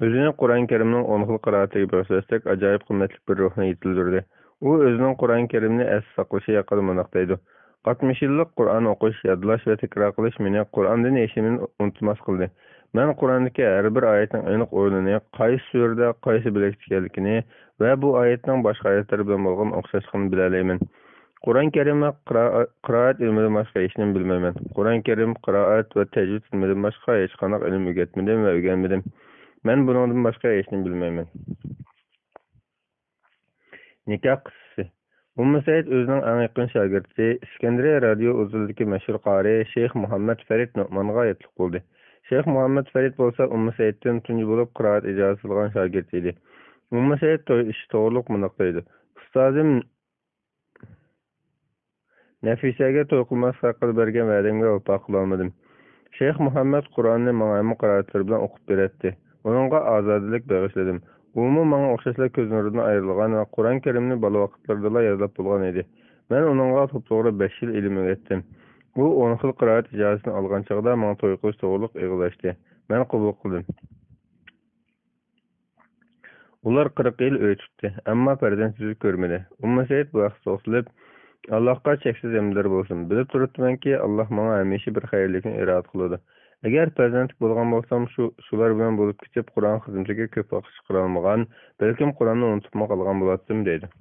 ئۆزىنى قۇرئان كەرىمنىڭ ئون خىل قىرائىتىگە بېغىشلاشتەك ئاجايىپ قىممەتلىك بىر روھنى يېتىلدۈردى. ئۇ ئۆزىنىڭ قۇرئان كەرىمنى ئەستە ساقلىشى ھەققىدە مۇنداق دەيدۇ: ئاتمىش يىللىق قۇرئان ئوقۇش، يادلاش ۋە تەكرار قىلىش مېنى قۇرئاندىن ھېچنېمىنى ئۇنتۇماس قىلدى. مەن قۇرئاندىكى ھەر بىر ئايەتنىڭ ئېنىق ئورنىنى، قايسى سۈرىدە، قايسى بۆلەكتە ئىكەنلىكىنى ۋە بۇ ئايەتنىڭ باشقا ئايەتلەر بىلەن بولغان ئوخشاشلىقىنى بىلەلەيمەن. قۇرئان كەرىم ۋە قىرا-، قىرائەت ئىلمىدىن باشقا ھېچنېمە بىلمەيمەن. قۇرئان كەرىم، قىرائەت ۋە تەجۋىد ئىلمىدىن باشقا ھېچقانداق ئىلىم ئۆگەتمىدىم ۋە ئۆگەنمىدىم. مەن بۇنىڭدىن باشقا ھېچنېمە بىلمەيمەن. نىكاھ قىسسىسى. ئۇممۇ سەئىد ئۆزىنىڭ ئەڭ يېقىن شاگىرتى، ئىسكەندەرىيە رادىيو ئۇزۇلىدىكى مەشھۇر قارى شەيخ مۇھەممەد فەرىد نۇئمانغا ياتلىق بولدى. شەيخ مۇھەممەد فەرىد بولسا ئۇممۇ سەئىدتىن تۇنجى بولۇپ قىرائەت ئىجازىسى ئالغان شاگىرتى ئىدى. ئۇممۇ سەئىد توي ئىشى توغرۇلۇق مۇنداق دەيدۇ: ئۇستازىم نەفىسەگە توي قىلماسلىق ھەققىدە بەرگەن ۋەدەمگە ۋاپا قىلالمىدىم. شەيخ مۇھەممەد قۇرئاننى ماڭا ھەممە قىرائەتلىرى بىلەن ئوقۇپ بېرەتتى. ئۇنىڭغا ئازادىلىك بېغىشلىدىم. ئۇمۇ ماڭا ئوخشاشلا كۆز نۇرىدىن ئايرىلغان ۋە قۇرئان كەرىمنى بالا ۋاقىتلىرىدىلا يادلاپ بولغان ئىدى. مەن ئۇنىڭغا توپتوغرا بەش يىل ئىلىم ئۆگەتتىم. ئۇ ئون خىل قىرائەت ئىجازىسىنى ئالغان چاغدا ماڭا توي قىلىش توغرۇلۇق ئېغىز ئاچتى. مەن قوبۇل قىلدىم. ئۇلار قىرىق يىل ئۆي تۇتتى، ئەمما پەرزەنت يۈزى كۆرمىدى. ئۇممۇ سەئىد بۇ ھەقتە توختىلىپ، ئاللاھقا چەكسىز ھەمدلەر بولسۇن، بىلىپ تۇرۇپتىمەنكى، ئاللاھ ماڭا ھەمىشە بىر خەيرلىكنى ئىرادە قىلىدۇ. ئەگەر پەرزەنتلىك بولغان بولسام، شۇ، شۇلار بىلەن بولۇپ كېتىپ، قۇرئان خىزمىتىگە كۆپ ۋاقىت چىقىرالمىغان، بەلكىم قۇرئاننى ئۇنتۇپمۇ قالغان بولاتتىم، دەيدۇ.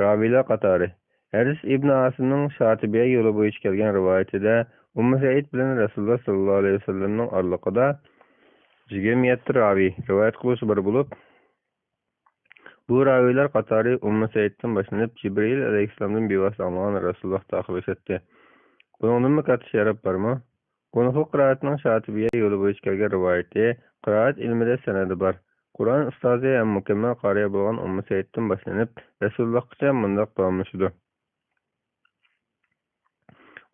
راۋىيلار قاتارى. ھەرىس ئىبن ئاسىمنىڭ شاتىبىيە يولى بويىچە كەلگەن رىۋايىتىدە ئۇممۇ سەئىد بىلەن رەسۇلۇللاھ سەللەللاھۇ ئەلەيھى ۋەسەللەمنىڭ ئارىلىقىدا يىگىرمە يەتتە راۋىي رىۋايەت قىلغۇچى بار بولۇپ، بۇ راۋىيلار قاتارى ئۇممۇ سەئىدتىن باشلىنىپ، جىبرىئىل ئەلەيھىسسالامدىن بىۋاسىتە ئاڭلىغان رەسۇلۇللاھتا ئاخىرلىشاتتى. بۇنىڭدىنمۇ كاتتا شەرەپ بارمۇ؟ ئون خىل قىرائەتنىڭ شاتىبىيە يولى بويىچە كەلگەن رىۋايىتى قىرائەت ئىلمىدە سەنەدى بار. قۇرئان ئۇستازى ھەم مۇكەممەل قارىيى بولغان ئۇممۇ سەئىدتىن باشلىنىپ، رەسۇلۇللاھقىچە مۇنداق داۋاملىشىدۇ.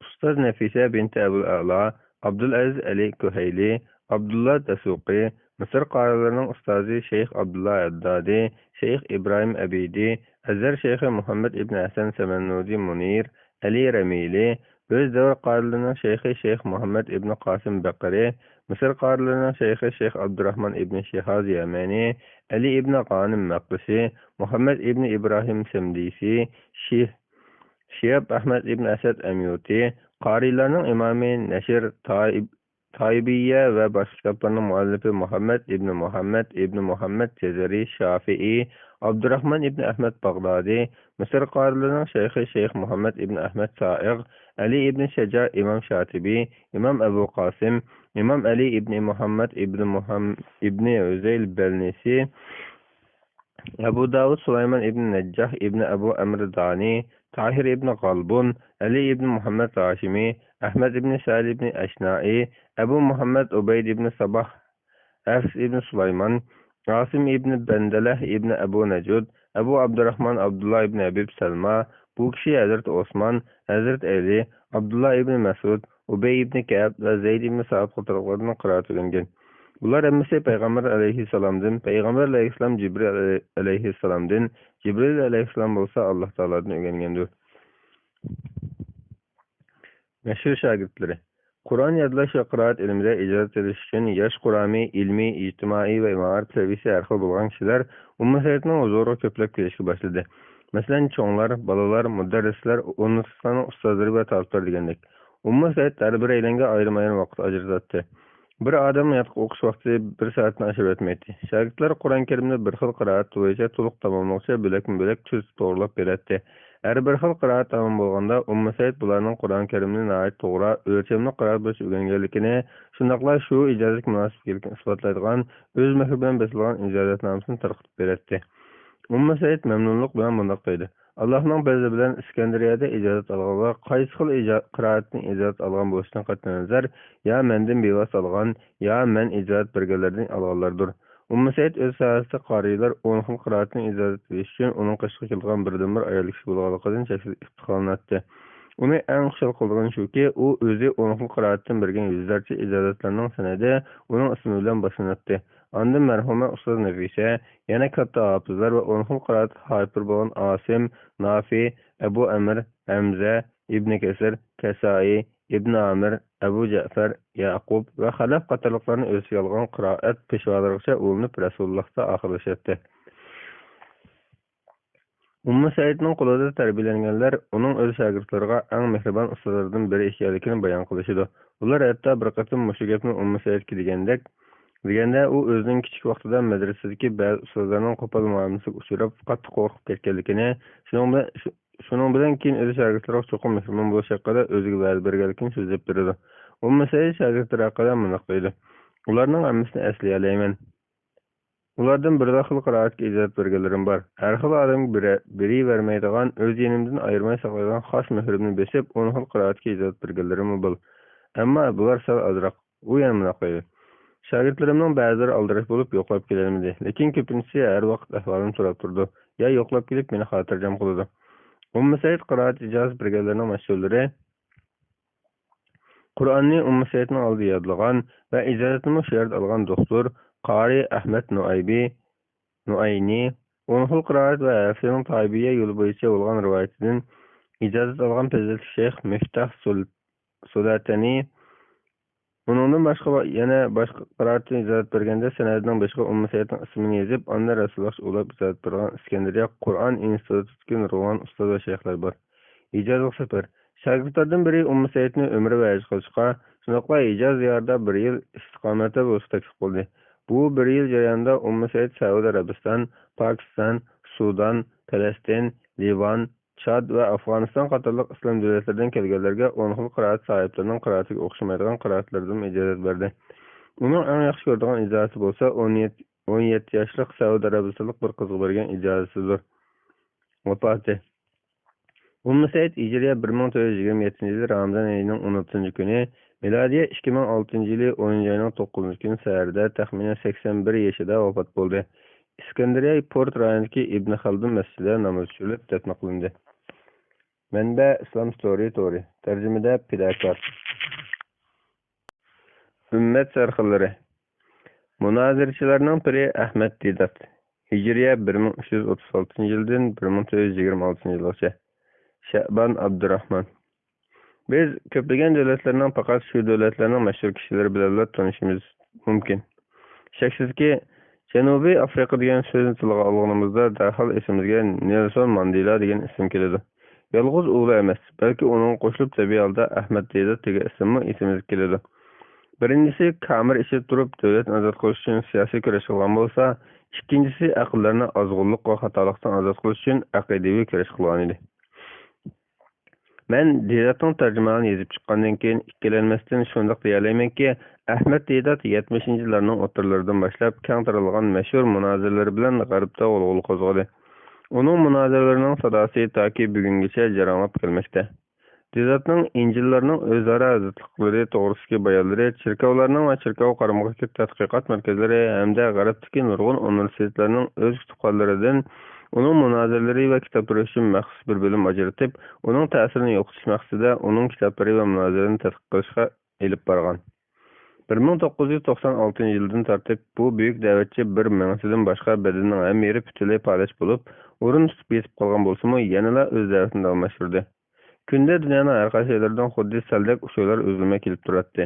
ئۇستاز نەفىسە بىنتى ئەبۇل ئەلا، ئابدۇلئەزىز ئەلى كۇھەيلى، ئابدۇللا دەسۇقى، مىسىر قارىلىرىنىڭ ئۇستازى شەيخ ئابدۇللا ھەددادى، شەيخ ئىبراھىم ئەبىدى، ئەزھەر شەيخى مۇھەممەد ئىبنى ھەسەن سەمەنۇدى مۇنىر، ئەلى رەمىلى، ئۆز دەۋر قارىلىرىنىڭ شەيخى شەيخ مۇھەممەد ئىبنى قاسىم بەقىرى، مىسىر قارىلىرىنىڭ شەيخى شەيخ ئابدۇراھمان ئىبنى شىھاز يەمەنى، ئەلى ئىبنى غانىم مەقدىسى، مۇھەممەد ئىبنى ئىبراھىم سەمدىسى، شىھ-، شىھاب ئەھمەد ئىبنى ئەسەد ئەميۇتى، قارىيلارنىڭ ئىمامى نەشر تايىب-، تايىبىيە ۋە باشقا كىتابلارنىڭ مۇئەللىپى مۇھەممەد ئىبنى مۇھەممەد ئىبنى مۇھەممەد جەزەرى شافىئى، ئابدۇراھمان ئىبنى ئەھمەد باغدادى، مىسىر قارىلىرىنىڭ شەيخى شەيخ مۇھەممەد ئىبنى ئەھمەد سائىغ، ئەلى ئىبنى شەجا ئىمام شاتىبى، ئىمام ئەبۇ قاسىم، ئىمام ئەلى ئىبنى مۇھەممەد ئىبنى مۇھەم-، ئىبنى ھۈزەيل بەلنىسى، ئەبۇ داۋۇد سۇلايمان ئىبنى نەججاھ ئىبنى ئەبۇ ئەمر دانى، تاھىر ئىبنى غالبۇن، ئەلى ئىبنى مۇھەممەد ھاشىمى، ئەھمەد ئىبنى سەئىد ئىبنى ئەشنائى، ئەبۇ مۇھەممەد ئۇبەيد ئىبنى ساباھ، ھەفس ئىبنى سۇلايمان، ئاسىم ئىبنى بەندەلەھ ئىبنى ئەبۇ نەجۇد، ئەبۇ ئابدۇراھمان ئابدۇللا ئىبنى ھەبىب سەلما، بۇ كىشى ھەزرىتى ئوسمان، ھەزرىتى ئەلى، ئابدۇللا ئىبنى مەسئۇد، ئۇبەي ئىبنى كەئب ۋە زەيد ئىبنى سابىت قاتارلىقلاردىن قىرائەت ئۆگەنگەن. بۇلار ھەممىسى پەيغەمبەر ئەلەيھىسسالامدىن، پەيغەمبەر ئەلەيھىسسالام جىبرىل ئەلەي-، ئەلەيھىسسالامدىن، جىبرىل ئەلەيھىسسالام بولسا ئاللاھ تائالادىن ئۆگەنگەندۇر. مەشھۇر شاگىرتلىرى. قۇرئان يادلاش ۋە قىرائەت ئىلمىدە ئىجازەت ئېلىش ئۈچۈن ياش قۇرامى، ئىلمىي، ئىجتىمائىي ۋە مائارىپ سەۋىيىسى ھەر خىل بولغان كىشىلەر ئۇممۇ سەئىدنىڭ ھۇزۇرىغا كۆپلەپ كېلىشكە باشلىدى. مەسىلەن، چوڭلار، بالىلار، مۇدەررىسلەر، ئۇنىۋېرسىتېتلارنىڭ ئۇستازلىرى ۋە تالىپلار دېگەندەك. ئۇممۇ سەئىد ھەر بىرەيلەنگە ئايرىم-ئايرىم ۋاقىت ئاجرىتاتتى. بىر ئادەم ياتقا ئوقۇش ۋاقتى بىر سائەتتىن ئاشۇرۇۋەتمەيتتى. شاگىرتلار قۇرئان كەرىمنى بىر خىل قىرائەت بويىچە تولۇق تاماملىغۇچە بۆلەكمۇ بۆلەك تۈزۈپ توغرىلاپ بېرەتتى. ھەر بىر خىل قىرائەت تامام بولغاندا، ئۇممۇ سەئىد بۇلارنىڭ قۇرئان كەرىمنى ناھايىتى توغرا، ئۆلچەملىك قىرائەت بويىچە ئۆگەنگەنلىكىنى، شۇنداقلا شۇ ئىجازەتكە مۇناسىپ ئىكەنلىكىنى ئىسپاتلايدىغان ئۆز مۆھرى بىلەن بېسىلغان ئىجازەتنامىسىنى تارقىتىپ بېرەتتى. ئۇممۇ سەئىد مەمنۇنلۇق بىلەن مۇنداق دەيدۇ: ئاللاھنىڭ پەزلى بىلەن ئىسكەندەرىيەدە ئىجازەت ئالغانلار قايسى خىل ئىجا-، قىرائەتتىن ئىجازەت ئالغان بولۇشىدىن قەتئىينەزەر، يا مەندىن بىۋاسىتە ئالغان، يا مەن ئىجازەت بەرگەنلەردىن ئالغانلاردۇر. ئۇممۇ سەئىد ئۆز ساھەسىدە قارىيلار ئون خىل قىرائەتتىن ئىجازەت ئېلىش ئۈچۈن ئۇنىڭ قېشىغا كېلىدىغان بىردىنبىر ئايال كىشى بولغانلىقىدىن چەكسىز ئىپتىخارلىناتتى. ئۇنى ئەڭ خۇشال قىلىدىغىنى شۇكى، ئۇ ئۆزى ئون خىل قىرائەتتىن بەرگەن يۈزلەرچە ئىجازەتلەرنىڭ سەنىدى ئۇنىڭ ئىسمى بىلەن باشلىناتتى. ئاندىن مەرھۇمە ئۇستاز نەفىسە، يەنە كاتتا ھاپىزلار ۋە ئون خىل قىرائەت ھايپىرى بولغان ئاسىم، نافى، ئەبۇ ئەمىر، ھەمزە، ئىبنى كەسىر، كەسائىي، ئىبنى ئامىر، ئەبۇ جەئفەر، يەئقۇب ۋە خەلەف قاتارلىقلارنى ئۆز ئىچىگە ئالغان قىرائەت پېشۋالىرىغىچە ئۇلىنىپ، رەسۇلۇللاھتا ئاخىرلىشاتتى. ئۇممۇ سەئىدنىڭ قولىدا تەربىيەلەنگەنلەر ئۇنىڭ ئۆز شاگىرتلىرىغا ئەڭ مېھرىبان ئۇستازلاردىن بىرى ئىكەنلىكىنى بايان قىلىشىدۇ. ئۇلار ھەتتا بىر قېتىم مۇشۇ گەپنى ئۇممۇ سەئىدكە دېگەندەك، دېگەندە، ئۇ ئۆزىنىڭ كىچىك ۋاقتىدا مەدرىسىدىكى بەزى ئۇستازلارنىڭ قوپال مۇئامىلىسىگە ئۇچراپ، قاتتىق قورقۇپ كەتكەنلىكىنى، شۇنىڭ بىلەن، شۇ-، شۇنىڭ بىلەن كېيىن ئۆز شاگىرتلىرىغا چوقۇم مېھرىبان بولۇش ھەققىدە ئۆزىگە ۋەدە بەرگەنلىكىنى سۆزلەپ بېرىدۇ. ئۇممۇ سەئىد شاگىرتلىرى ھەققىدە مۇنداق دەيدۇ: ئۇلارنىڭ ھەممىسىنى ئەسلىيەلەيمەن. ئۇلاردىن بىرلا خىل قىرائەتكە ئىجازەت بەرگەنلىرىم بار. ھەر خىل ئادەمگە بېرە-، بېرىۋەرمەيدىغان، ئۆز يېنىمدىن ئايرىماي ساقلايدىغان خاس مۆھرۈمنى بېسىپ، ئون خىل قىرائەتكە ئىجازەت بەرگەنلىرىممۇ بول. ئەمما بۇلار سەل ئازراق. ئۇ يەنە مۇنداق دەيدۇ: شاگىرتلىرىمنىڭ بەزىلىرى ئالدىراش بولۇپ يوقلاپ كېلەلمىدى، لېكىن كۆپىنچىسى ھەر ۋاقىت ئەھۋالىمنى سوراپ تۇرىدۇ، يا يوقلاپ كېلىپ مېنى خاتىرجەم قىلىدۇ. ئۇممۇ سەئىد قىرائەت ئىجازىتى بەرگەنلەرنىڭ مەشھۇرلىرى، قۇرئاننى ئۇممۇ سەئىدنىڭ ئالدىدا يادلىغان ۋە ئىجازەتنىمۇ شۇ يەردە ئالغان دوختۇر، قارى ئەھمەد نۇئەيبى، نۇئەينى، ئون خىل قىرائەت ۋە ھەفسىنىڭ تايبىيە يولى بويىچە بولغان رىۋايىتىدىن ئىجازەت ئالغان پەزىلەتلىك شەيخ مىفتاھ سۇل-، سۇلەتەنى، ئۇنىڭدىن باشقا ۋە يەنە باشقا قىرائەتتىن ئىجازەت بەرگەندە، سەنەدنىڭ بېشىغا ئۇممۇ سەئىدنىڭ ئىسمىنى يېزىپ، ئاندىن رەسۇلۇللاھقا ئۇلاپ ئىجازەت بەرگەن ئىسكەندەرىيە قۇرئان ئىنستىتۇتىدىكى نۇرغۇنلىغان ئۇستاز ۋە شەيخلەر بار. ھىجازغا سەپەر. شاگىرتلاردىن بىرى ئۇممۇ سەئىدنى ئۆمرە ۋە ھەج قىلىشقا، شۇنداقلا ھىجاز دىيارىدا بىر يىل ئىستىقامەتتە بولۇشقا تەكلىپ قىلدى. بۇ بىر يىل جەريانىدا ئۇممۇ سەئىد سەئۇدى ئەرەبىستان، پاكىستان، سۇدان، پەلەستىن، لىۋان، چاد ۋە ئافغانىستان قاتارلىق ئىسلام دۆلەتلىرىدىن كەلگەنلەرگە ئون خىل قىرائەت ساھىبلىرىنىڭ قىرائىتىگە ئوخشىمايدىغان قىرائەتلەردىنمۇ ئىجازەت بەردى. ئۇنىڭ ئەڭ ياخشى كۆرىدىغان ئىجازىتى بولسا ئون يەتتە، ئون يەتتە ياشلىق سەئۇدى ئەرەبىستانلىق بىر قىزغا بەرگەن ئىجازىتىدۇر. ۋاپاتى. ئۇممۇ سەئىد ھىجرىيە بىر مىڭ تۆت يۈز يىگىرمە يەتتىنچى يىل رامىزان ئېيىنىڭ ئون ئالتىنچى كۈنى مىلادىيە ئىككى مىڭ ئالتىنچى يىلى ئونىنچى ئاينىڭ توققۇزىنچى كۈنى سەھەردە تەخمىنەن سەكسەن بىر يېشىدا ۋاپات بولدى. ئىسكەندەرىيە پورت رايونىدىكى ئىبن خەلدۇن مەسچىتىدە ناماز چۈشۈرۈلۈپ دەپنە قىلىندى. مەنبە: ئىسلام ستورى تورى. تەرجىمىدە پىداكار. ئۈممەت سەرخىللىرى. مۇنازىرىچىلەرنىڭ پىرى ئەھمەد دىدات. ھىجرىيە بىر مىڭ ئۈچ يۈز ئوتتۇز ئالتىنچى يىلدىن بىر مىڭ تۆت يۈز يىگىرمە ئالتىنچى يىلغىچە. شەئبان ئابدۇراخمان. بىز كۆپلىگەن دۆلەتلەرنىڭ، پەقەت شۇ دۆلەتلەرنىڭ مەشھۇر كىشىلىرى بىلەنلا تونۇشىمىز مۇمكىن. شەكسىزكى، جەنۇبىي ئافرىقا دېگەن سۆزنى تىلغا ئالغىنىمىزدا، دەرھال ئېسىمىزگە نېلسون ماندېلا دېگەن ئىسىم كېلىدۇ. يالغۇز ئۇلا ئەمەس، بەلكى ئۇنىڭغا قوشۇلۇپ تەبىئىي ھالدا ئەھمەد دىدات دېگەن ئىسىممۇ ئېسىمىزگە كېلىدۇ. بىرىنچىسى، كامېر ئىچىدە تۇرۇپ دۆلەتنى ئازاد قىلىش ئۈچۈن سىياسىي كۈرەش قىلغان بولسا، ئىككىنچىسى، ئەقىللەرنى ئازغۇنلۇق ۋە خاتالىقتىن ئازاد قىلىش ئۈچۈن ئەقىدىۋى كۈرەش قىلغان ئىدى. مەن دىداتنىڭ تەرجىمىھالىنى يېزىپ چىققاندىن كېيىن، ئىككىلەنمەستىن شۇنداق دېيەلەيمەنكى، ئەھمەد دىدات يەتمىشىنچى يىللارنىڭ ئوتتۇرىلىرىدىن باشلاپ كەڭ تارالغان مەشھۇر مۇنازىرىلىرى بىلەن غەربتە غۇلغۇلا قوزغىدى. ئۇنىڭ مۇنازىرىلىرىنىڭ ساداسى تاكى بۈگۈنگىچە جاراڭلاپ كەلمەكتە. دىداتنىڭ ئىنجىللارنىڭ ئۆزئارا زىتلىقلىرى توغرىسىدىكى بايانلىرى، چېركاۋلارنىڭ ۋە چېركاۋ قارىمىقىدىكى تەتقىقات مەركەزلىرى ھەمدە غەربتىكى نۇرغۇن ئۇنىۋېرسىتېتلارنىڭ ئۆز كۇتۇپخانىلىرىدىن ئۇنىڭ مۇنازىرىلىرى ۋە كىتابلىرى ئۈچۈن مەخسۇس بىر بۆلۈم ئاجرىتىپ، ئۇنىڭ تەسىرىنى يوقىتىش مەقسىتىدە ئۇنىڭ كىتابلىرى ۋە مۇنازىرىلىرىنى تەتقىق قىلىشقا ئېلىپ بارغان. بىر مىڭ توققۇز يۈز توقسان ئالتىنچى يىلدىن تارتىپ بۇ بۈيۈك دەۋەتچى بىر مېڭىسىدىن باشقا بەدىنىنىڭ ھەممە يېرى پۈتۈنلەي پالەچ بولۇپ، ئورۇن تۇتۇپ يېتىپ قالغان بولسىمۇ، يەنىلا ئۆز دەۋىتىنى داۋاملاشتۇردى. كۈندە دۇنيانىڭ ھەر قايسى يەرلىرىدىن خۇددى سەلدەك ئۇچۇرلار ئۈزۈلمەي كېلىپ تۇراتتى.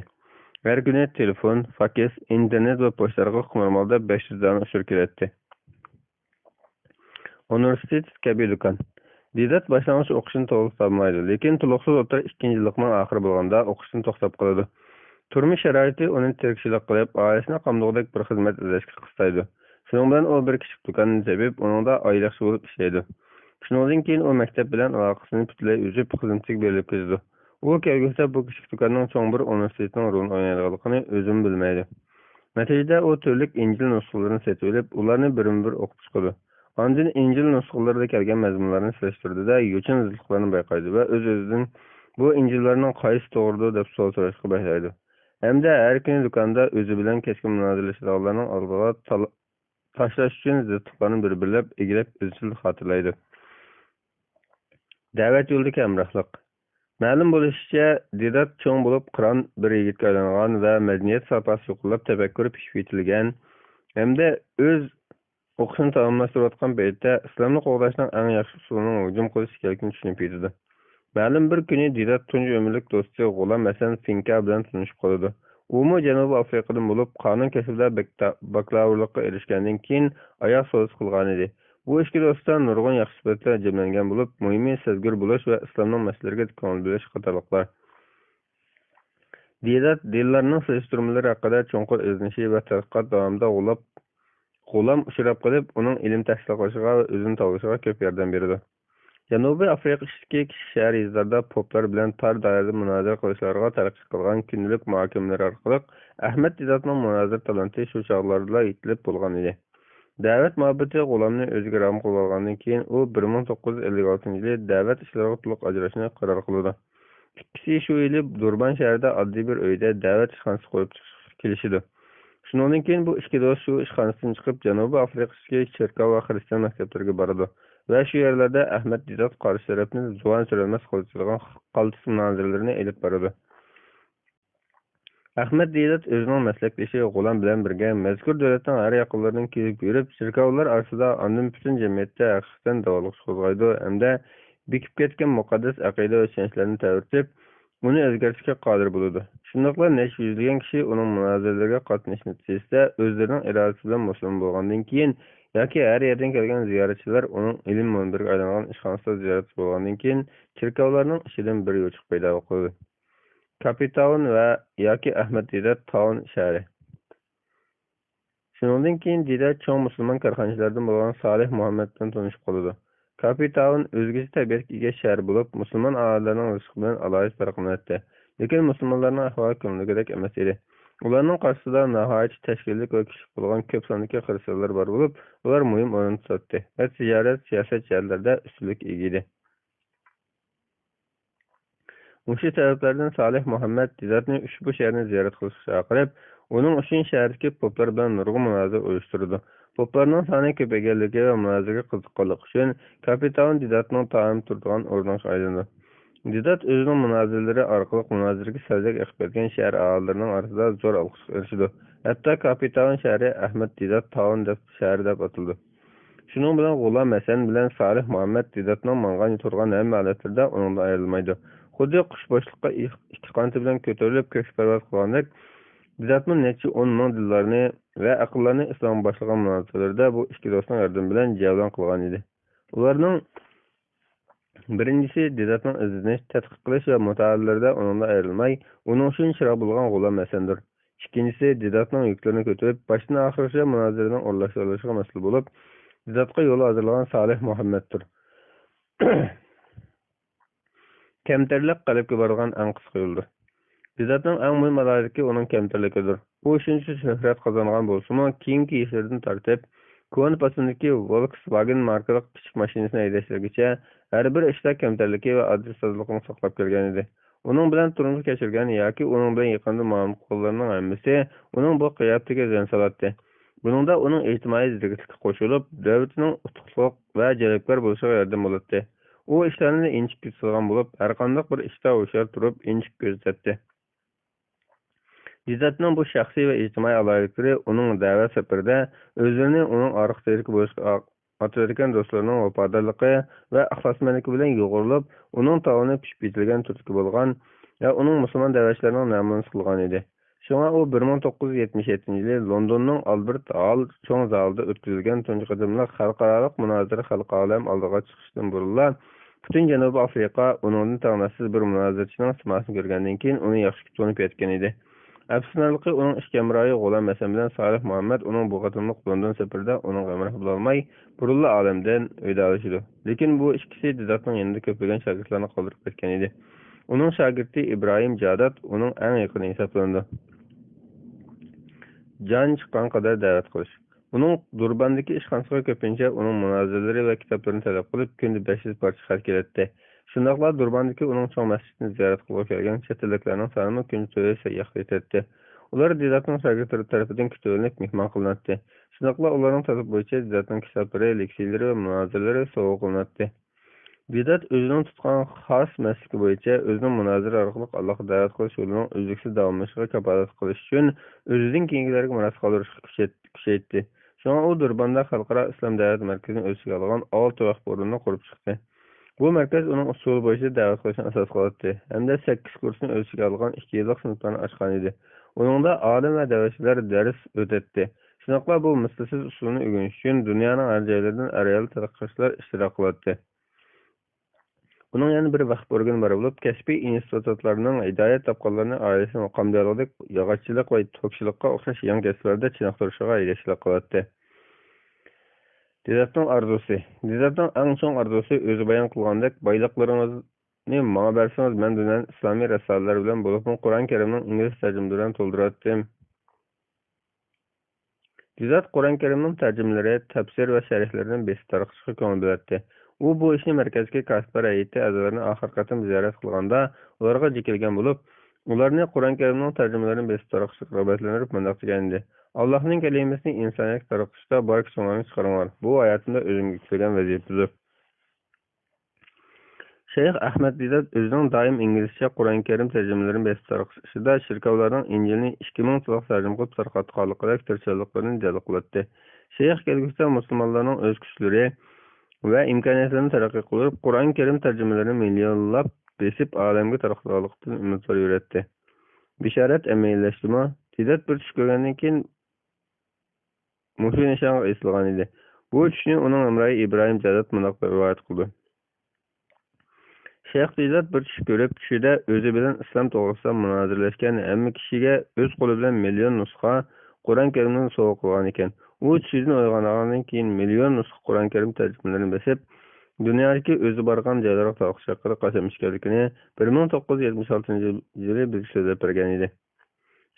ھەر كۈنى تېلېفون، فاكس، ئىنتېرنېت ۋە پوچتىلارغا قىمارمالدا بەش يۈز دانە ئۇچۇر كېلەتتى. ئۇنىۋېرسىتېت كەبى دۇكان. دىدات باشلانغۇچ ئوقۇشىنى تولۇق تاماملايدۇ، لېكىن تولۇقسىز ئوتتۇرا ئىككىنچى يىللىقنىڭ ئاخىرى بولغاندا ئوقۇشتىن توختاپ قالىدۇ. تۇرمۇش شارائىتى ئۇنى تىرىكچىلىك قىلىپ، ئائىلىسىنى قامدىغۇدەك بىر خىزمەت ئىزدەشكە قىستايدۇ. شۇنىڭ بىلەن ئۇ بىر كىچىك دۇكاننى تېپىپ، ئۇنىڭدا ئايلىقچى بولۇپ ئىشلەيدۇ. شۇنىڭدىن كېيىن ئۇ مەكتەپ بىلەن ئالاقىسىنى پۈتۈنلەي ئۈزۈپ، خىزمىتىگە بېرىلىپ كېتىدۇ. ئۇ كەلگۈسىدە بۇ كىچىك دۇكاننىڭ چوڭ بىر ئۇنىۋېرسىتېتنىڭ رولىنى ئوينايدىغانلىقىنى ئۆزىمۇ بىلمەيدۇ. نەتىجىدە ئۇ تۈرلۈك ئىنجىل نۇسخىلىرىنى سېتىۋېلىپ، ئۇلارنى بىرمۇ بىر ئوقۇپ چىقىدۇ. ئاندىن ئىنجىل نۇسخىلىرىدا كەلگەن مەزمۇنلارنى سېلىشتۇرىدۇ-دە، يوچان زىتلىقلارنى بايقايدۇ ۋە ئۆز-ئۆزىدىن، «بۇ ئىنجىللارنىڭ قايسى توغرىدۇ؟» دەپ سوئال سوراشقا باشلايدۇ. ھەمدە ھەر كۈنى دۇكاندا ئۆزى بىلەن كەسكىن مۇنازىرىلىشىدىغانلارنىڭ ئالدىغا تال-، تاشلاش ئۈچۈن زىتلىقلارنى بىر-بىرلەپ ئىگىلەپ، ئىزچىل خاتىرىلەيدۇ. دەۋەت يولىدىكى ھەمراھلىق. مەلۇم بولۇشىچە، دىدات چوڭ بولۇپ، قىران بىر يىگىتكە ئايلانغان ۋە مەدەنىيەت ساپاسى يۇقىرىلاپ، تەپەككۇرى پىشىپ يېتىلگەن ھەمدە ئۆز ئوقۇشىنى تاماملاشتۇرۇۋاتقان پەيتتە، ئىسلامنى قوغداشنىڭ ئەڭ ياخشى ئۇسۇلىنىڭ ھۇجۇم قىلىش ئىكەنلىكىنى چۈشىنىپ يېتىدۇ. مەلۇم بىر كۈنى دىدات تۇنجى ئۆمۈرلۈك دوستى غۇلام ھەسەن فىنكا بىلەن تونۇشۇپ قالىدۇ. ئۇمۇ جەنۇبىي ئافرىقىدىن بولۇپ، قانۇن كەسپىدە بەكتا-، باكلاۋۇرلۇققا ئېرىشكەندىن كېيىن ئاياغ سودىسى قىلغانىدى. بۇ ئىككى دوستتا نۇرغۇن ياخشى سۈپەتلەر جەملەنگەن بولۇپ، مۇھىمى سەزگۈر بولۇش ۋە ئىسلامنىڭ مەسىلىلىرىگە كۆڭۈل بۆلۈش قاتارلىقلار. دىدات دىنلارنىڭ سېلىشتۇرمىلىرى ھەققىدە چوڭقۇر ئىزدىنىشى ۋە تەتقىقات داۋامىدا غۇلاپ-، غۇلام ئۇچراپ قېلىپ، ئۇنىڭ ئىلىم تەھسىل قىلىشىغا ۋە ئۆزىنى تاۋلىشىغا كۆپ ياردەم بېرىدۇ. جەنۇبىي ئافرىقا ئىچىدىكى كىچىك شەھەر-يېزىلاردا پوپلار بىلەن تار دائىرىدە مۇنازىرە قىلىشلارغا تەرەققىي قىلغان كۈندىلىك مۇھاكىمىلىرى ئارقىلىق ئەھمەد دىداتنىڭ مۇنازىرە تالانتى شۇ چاغلاردىلا يېتىلىپ بولغان ئىدى. دەۋەت مۇھەببىتى غۇلامنى ئۆزىگە رام قىلىۋالغاندىن كېيىن، ئۇ بىر مىڭ توققۇز يۈز ئەللىك ئالتىنچى يىلى دەۋەت ئىشلىرىغا تولۇق ئاجراشنى قارار قىلىدۇ. ئىككىسى شۇ يىلى دۇربان شەھىرىدە ئاددىي بىر ئۆيدە دەۋەت ئىشخانىسى قۇرۇپ چىقىشقا كېلىشىدۇ. شۇنىڭدىن كېيىن بۇ ئىككى دوست شۇ ئىشخانىسىدىن چىقىپ، جەنۇبىي ئافرىقىدىكى چېركاۋ ۋە خىرىستىيان مەكتەپلىرىگە بارىدۇ ۋە شۇ يەرلەردە ئەھمەد دىدات قارشى تەرەپنى زۇۋان سۈرەلمەس قىلىۋېتىدىغان قالتىس مۇنازىرىلىرىنى ئېلىپ بارىدۇ. ئەخمەت دىدات ئۆزىنىڭ مەسلەكدىشى غۇلام بىلەن بىرگە مەزكۇر دۆلەتنىڭ ھەر ياقلىرىدىن كېزىپ يۈرۈپ، چېركاۋلار ئارىسىدا، ئاندىن پۈتۈن جەمئىيەتتە ھەقىقەتەن داۋالغۇش قوزغايدۇ ھەمدە بېكىپ كەتكەن مۇقەددەس ئەقىدە ۋە چۈشەنچىلەرنى تەۋرىتىپ، ئۇنى ئۆزگەرتىشكە قادىر بولىدۇ. شۇنداقلا نەچچە يۈزلىگەن كىشى ئۇنىڭ مۇنازىرىلىرىگە قاتنىشىش نەتىجىسىدە ئۆزلىرىنىڭ ئىرادىسى بىلەن مۇسۇلمان بولغاندىن كېيىن ياكى ھەر يەردىن كەلگەن زىيارەتچىلەر ئۇنىڭ ئىلىم مۇنبىرىگە ئايلانغان ئىشخانىسىدا زىيارەتچى بولغاندىن كېيىن، چېركاۋلارنىڭ ئىچىدىن بىر يوچۇق پەيدا قىلىدۇ. كاپىتاۋن ۋە ياكى ئەھمەد دىدە تاۋن شەھىرى. شۇنىڭدىن كېيىن دىدە چوڭ مۇسۇلمان كارخانىچىلاردىن بولغان سالىھ مۇھەممەد بىلەن تونۇشۇپ قالىدۇ. كاپىتاۋن ئۆزگىچە تەبىئەتكە ئىگە شەھەر بولۇپ، مۇسۇلمان ئائىلىلەرنىڭ رىزقى بىلەن ئالاھىدە پەرقلىنەتتى. لېكىن مۇسۇلمانلارنىڭ ئەھۋالى كۆڭۈلدىكىدەك ئەمەس ئىدى. ئۇلارنىڭ قارشىسىدا ناھايىتى تەشكىللىك ۋە كۈچلۈك بولغان كۆپ ساندىكى خىرىستىيانلار بار بولۇپ، ئۇلار مۇھىم ئورۇن تۇتاتتى ۋە تىجارەت، سىياسەت جەھەتلەردە ئۈستۈنلۈككە ئىگە ئىدى. مۇشۇ سەۋەبلەردىن سالىھ مۇھەممەد دىداتنى ئۇشبۇ شەھەرنى زىيارەت قىلىشقا چاقىرىپ، ئۇنىڭ ئۈچۈن شەھەردىكى پوپلار بىلەن نۇرغۇن مۇنازىرە ئۇيۇشتۇرىدۇ. پوپلارنىڭ سانى كۆپەيگەنلىكى ۋە مۇنازىرىگە قىزىققانلىقى ئۈچۈن، كاپىتاۋون دىداتنىڭ تائام تۇرىدىغان ئورنىغا ئايلىنىدۇ. دىدات ئۆزىنىڭ مۇنازىرىلىرى ئارقىلىق مۇنازىرىگە سەلدەك ئېقىپ كەلگەن شەھەر ئاھالىلىرىنىڭ ئارىسىدا زور ئالقىشقا ئېرىشىدۇ. ھەتتا كاپىتاۋون شەھىرى ئەھمەد دىدات تاۋۇن دەپ شەھەر دەپ ئاتىلىدۇ. شۇنىڭ بىلەن غۇلام ھەسەن بىلەن سالىھ مۇھەممەد دىداتنىڭ ماڭغان تۇرغان ھەممە ھالەتلىرىدە ئۇنىڭدىن ئايرىلمايدۇ. خۇددى قۇش بوشلۇققا ئىك-، ئىككى قانىتى بىلەن كۆتۈرۈلۈپ كۆككە پەرۋاز قىلغاندەك، دىداتمۇ نەچچە ئون مىڭ دىللارنى ۋە ئەقىللارنى ئىسلامغا باشلىغان مۇناسىۋەتلىرىدە بۇ ئىككى دوستنىڭ ياردىمى بىلەن جەۋلان قىلغان ئىدى. ئۇلارنىڭ بىرىنچىسى دىداتنىڭ ئىزدىنىش، تەتقىق قىلىش ۋە مۇتائەلىلىرىدە ئۇنىڭدىن ئايرىلماي، ئۇنىڭ ئۈچۈن چىراغ بولغان غۇلام ھەسەندۇر. ئىككىنچىسى دىداتنىڭ يۈكلىرىنى كۆتۈرۈپ، باشتىن ئاخىرغىچە مۇنازىرىنىڭ ئورۇنلاشتۇرۇلۇشىغا مەسئۇل بولۇپ، دىداتقا يول ھازىرلىغان سالىھ مۇھەممەدتۇر. كەمتەرلىك قەلبكە بارىدىغان ئەڭ قىسقا يولدۇر. دىداتنىڭ ئەڭ مۇھىم ئالاھىدىلىكى ئۇنىڭ كەمتەرلىكىدۇر. ئۇ شۇنچە شۆھرەت قازانغان بولسىمۇ، كېيىنكى يىللىرىدىن تارتىپ، كونا پاسوندىكى ۋولكسۋاگېن ماركىلىق كىچىك ماشىنىسىنى ھەيدەشلىرىگىچە ھەر بىر ئىشتا كەمتەرلىكى ۋە ئاددىيسىزلىقىنى ساقلاپ كەلگەن ئىدى. ئۇنىڭ بىلەن تۇرمۇش كەچۈرگەن ياكى ئۇنىڭ بىلەن يېقىندا مۇئامىلە قىلغانلارنىڭ ھەممىسى ئۇنىڭ بۇ قىياپىتىگە زەن سالاتتى. بۇنىڭدا ئۇنىڭ ئىجتىمائىي زېرىكلىكى قوشۇلۇپ، دۆلىتىنىڭ ئۇتۇقلۇق ۋە جەلپكار بولۇشىغا ياردەم بولاتتى. ئۇ ئىشلارنى ئىنچىكە كۆزىتىدىغان بولۇپ، ھەرقانداق بىر ئىشتا ھوشيار تۇرۇپ، ئىنچىكە كۆزىتەتتى. دىداتنىڭ بۇ شەخسىي ۋە ئىجتىمائىي ئالاھىدىلىكلىرى ئۇنىڭ دەۋەت سەپىرىدە ئۆزلىرىنى ئۇنىڭ ئارقا تىرىكى بولۇشقا ئاتىۋېتىلگەن دوستلىرىنىڭ ۋاپادارلىقى ۋە ئىخلاسمەنلىكى بىلەن يۇغۇرۇلۇپ، ئۇنىڭ تاۋىنى پىشىپ يېتىلگەن تۈردىكى بولغان ۋە ئۇنىڭ مۇسۇلمان دەۋەتچىلەرنىڭ نەمۇنىسى قىلغان ئىدى. شۇڭا ئۇ بىر مىڭ توققۇز يۈز يەتمىش يەتتىنچى يىلى لوندوننىڭ ئالبېرت ھال چوڭ زالىدا ئۆتكۈزۈلگەن تۇنجى قېتىملىق خەلقئارالىق مۇنازىرە خەلقى ئالەم ئالدىغا چىقىشتىن بۇرۇنلا، پۈتۈن جەنۇبىي ئافرىقا ئۇنىڭدىن تەڭداشسىز بىر مۇنازىرىچىنىڭ سىماسىنى كۆرگەندىن كېيىن، ئۇنى ياخشى كۆرۈپ تونۇپ يەتكەن ئىدى. ئەپسۇسلىنارلىقى، ئۇنىڭ ئىككى ھەمراھى غۇلام ھەسەن بىلەن سالىھ مۇھەممەد ئۇنىڭ بۇ قېتىملىق لوندون سەپىرىدە ئۇنىڭغا ھەمراھ بولالماي، بۇرۇنلا ئالەمدىن ۋىدالىشىدۇ. لېكىن بۇ ئىككىسى دىداتنىڭ يېنىدا كۆپلىگەن شاگىرتلارنى قالدۇرۇپ كەتكەن ئىدى. ئۇنىڭ شاگىرتى ئىبراھىم جادات ئۇنىڭ ئەڭ يېقىنى ھېسابلىنىدۇ. جان چىققان قەدەر دەۋەت قىلىش. ئۇنىڭ دۇرباندىكى ئىشخانىسىغا كۆپىنچە ئۇنىڭ مۇنازىرىلىرى ۋە كىتابلىرىنى تەلەپ قىلىپ، كۈندە بەش يۈز پارچە خەت كېلەتتى. شۇنداقلا دۇرباندىكى ئۇنىڭ چوڭ مەسچىتىنى زىيارەت قىلغىلى كەلگەن چەت ئەللىكلەرنىڭ سانىمۇ كۈندە تۆت يۈز سەيياھقا يېتەتتى. ئۇلار دىداتنىڭ شاگىرتلىرى تەرىپىدىن كۈتۈۋېلىنىپ مېھمان قىلىناتتى. شۇنداقلا ئۇلارنىڭ تەلىپى بويىچە دىداتنىڭ كىتابلىرى، لېكسىيەلىرى ۋە مۇنازىرىلىرى سوۋغا قىلىناتتى. دىدات ئۆزىنىڭ تۇتقان خاس مەسلىكى بويىچە ئۆزىنىڭ مۇنازىرە ئارقىلىق ئاللاغا دەۋەت قىلىش يولىنىڭ ئۈزلۈكسىز داۋاملىشىشىغا كاپالەتلىك قىلىش ئۈچۈن ئۆزىدىن كېيىنكىلەرگە مىراس قالدۇرۇشقا كۈچەيت-، كۈچەيتتى. شۇڭا ئۇ دۇرباندا خەلقئارا ئىسلام دەۋەت مەركىزىنى ئۆز ئىچىگە ئالغان ئالتە ۋەخپە ئورنىنى قۇرۇپ چىقتى. بۇ مەركەز ئۇنىڭ ئۇسسۇلى بويىچە دەۋەت قىلىشنى ئاساس قىلاتتى ھەمدە سەككىز كۇرسنى ئۆز ئىچىگە ئالغان ئىككى يىللىق سىنىپلارنى ئاچقانىدى. ئۇنىڭدا ئالىم ۋە دەۋەتچىلەر دەرس ئۆتەتتى. شۇنداقلا بۇ مىسلىسىز ئۇسۇلنى ئۆگىنىش ئۈچۈن دۇنيانىڭ ھەر جايلىرىدىن ئەر-ئايال تەتقىقاتچىلار ئىشتىراك قىلاتتى. ئۇنىڭ يەنە بىر ۋەخپە ئورگىنى بار بولۇپ، كەسپىي ئىنستىتۇتلارنىڭ ھىدايەت تاپقانلىرىنى ئائىلىسىنىڭ مۇقامدارلىقىدەك ياغاچچىلىق ۋە توكچىلىققا ئوخشاش يېڭى كەسىپلەردە چېنىقتۇرۇشىغا ھەيدەكچىلىك قىلاتتى. دىداتنىڭ ئارزۇسى. دىداتنىڭ ئەڭ چوڭ ئارزۇسى، ئۆزى بايان قىلغاندەك، بايلىقلىرىڭىزنى ماڭا بەرسىڭىز، مەن دۇنيانى ئىسلامىي رىسالىلەر بىلەن، بولۇپمۇ قۇرئان كەرىمنىڭ ئىنگلىز تەرجىمىلىرى بىلەن تولدۇراتتىم. دىدات قۇرئان كەرىمنىڭ تەرجىمىلىرى، تەپسىر ۋە شەرھلىرىنى بېسىپ تارقىتىشقا كۆڭۈل بۆلەتتى. ئۇ بۇ ئىشنى مەركەزدىكى كاتىپلار ھەيئىتى ئەزالىرىنى ئاخىرقى قېتىم زىيارەت قىلغاندا، ئۇلارغا جېكىلگەن بولۇپ، ئۇلارنى قۇرئان كەرىمنىڭ تەرجىمىلىرىنى بېسىپ تارقىتىشقا رىغبەتلەندۈرۈپ مۇنداق دېگەنىدى: «ئاللاھنىڭ كەلىمىسىنى ئىنسانىيەتكە تارقىتىشتا بار كۈچۈڭلارنى چىقىرىڭلار. بۇ ھاياتىمدا ئۆزۈمگە يۈكلىگەن ۋەزىپىدۇر.» شەيخ ئەھمەد دىدات ئۆزىنىڭ دائىم ئىنگلىزچە قۇرئان كەرىم تەرجىمىلىرىنى بېسىپ تارقىتىش ئىشىدا شىركەۋلارنىڭ ئىنجىلنى ئىككى مىڭ تىلغا تەرجىمە قىلىپ تارقاتقانلىقىدەك تىرىشچانلىقلىرىنى جەلپ قىلاتتى. شەيخ كەلگۈسىدە مۇسۇلمانلارنىڭ ئۆز كۈچلىرى ۋە ئىمكانىيەتلىرىنى تەرەققىي قىلدۇرۇپ، قۇرئان كەرىم تەرجىمىلىرىنى مىليونلاپ بېسىپ ئالەمگە تارقىتىدىغانلىقىدىن ئۈمىدۋار يۈرەتتى. بېشارەت ئەمەلىيلەشتىمۇ؟ دىدات بىر چۈش كۆرگەندىن كېيىن مۇشۇ نىشانغا ئېسىلغان ئىدى. بۇ چۈشنى ئۇنىڭ ھەمراھى ئىبراھىم جادات مۇنداق رىۋايەت قىلىدۇ: شەيخ دىدات بىر چۈش كۆرۈپ، چۈشىدە ئۆزى بىلەن ئىسلام توغرىسىدا مۇنازىرىلەشكەن ھەممە كىشىگە ئۆز قولى بىلەن مىليون نۇسخا قۇرئان كەرىمدىن سوۋغا قىلغانىكەن. ئۇ چۈشىدىن ئويغانغاندىن كېيىن مىليون نۇسخا قۇرئان كەرىم تەرجىمىلىرىنى بېسىپ، دۇنيادىكى ئۆزى بارغان جايلارغا تارقىتىش ھەققىدە قەسەم ئىچكەنلىكىنى بىر مىڭ توققۇز يۈز يەتمىش ئالتىنچى يىلى بىزگە سۆزلەپ بەرگەن ئىدى.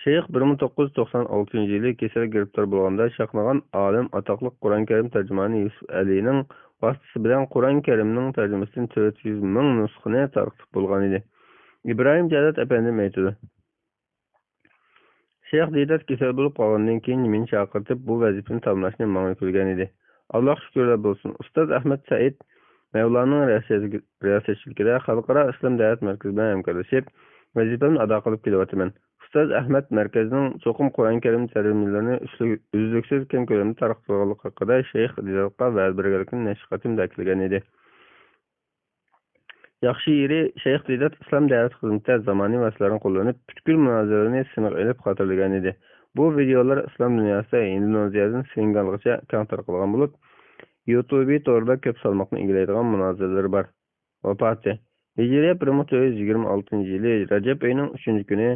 شەيخ بىر مىڭ توققۇز يۈز توقسان ئالتىنچى يىلى كېسەلگە گىرىپتار بولغاندا، چاقنىغان ئالىم، ئاتاقلىق قۇرئان كەرىم تەرجىمانى يۈسۈپ ئەلىنىڭ ۋاسىتىسى بىلەن قۇرئان كەرىمنىڭ تەرجىمىسىدىن تۆت يۈز مىڭ نۇسخىنى تارقىتىپ بولغان ئىدى. ئىبراھىم جەلات ئەپەندىم ئېيتىدۇ. شەيخ دىدات كېسەل بولۇپ قالغاندىن كېيىن مېنى چاقىرتىپ، بۇ ۋەزىپىنى تاملاشنى ماڭا يۈكلىگەن ئىدى. ئاللاھقا شۈكۈرلەر بولسۇن، ئۇستاز ئەھمەد سەئىد مەۋلانىڭ رىياسەتچىلىكىدە خەلقئارا ئىسلام دەۋەت مەركىزى بىلەن ھەمكارلىشىپ، ۋەزىپەمنى ئادا قىلىپ كېلىۋاتىمەن. ئۇستاز ئەھمەد مەركەزنىڭ چوقۇم قۇرئان كەرىم تەرجىمىلىرىنى ئۈزلۈكسىز كەڭ كۆلەمدە تارقىتىدىغانلىقى ھەققىدە شەيخ دىداتقا ۋەدە بەرگەنلىكىنى نەچچە قېتىم تەكىتلىگەن ئىدى. ياخشى يېرى، شەيخ دىدات ئىسلام دەۋەت خىزمىتىدە زامانىي ۋاسىتىلەرنى قوللىنىپ، پۈتكۈل مۇنازىرىنى سىنغا ئېلىپ خاتىرىلىگەن ئىدى. بۇ ۋىدېئولار ئىسلام دۇنياسىدا ھىندونېزىيەدىن سېنېگالغىچە كەڭ تارقالغان بولۇپ، يۇتۇبى تورىدا كۆپ سالماقنى ئىگىلەيدىغان مۇنازىرىلىرى بار. ۋاپاتى. ھىجرىيە بىر مىڭ تۆت يۈز يىگىرمە ئالتىنچى يىلى رەجەپ ئېيىنىڭ ئۈچىنچى كۈنى،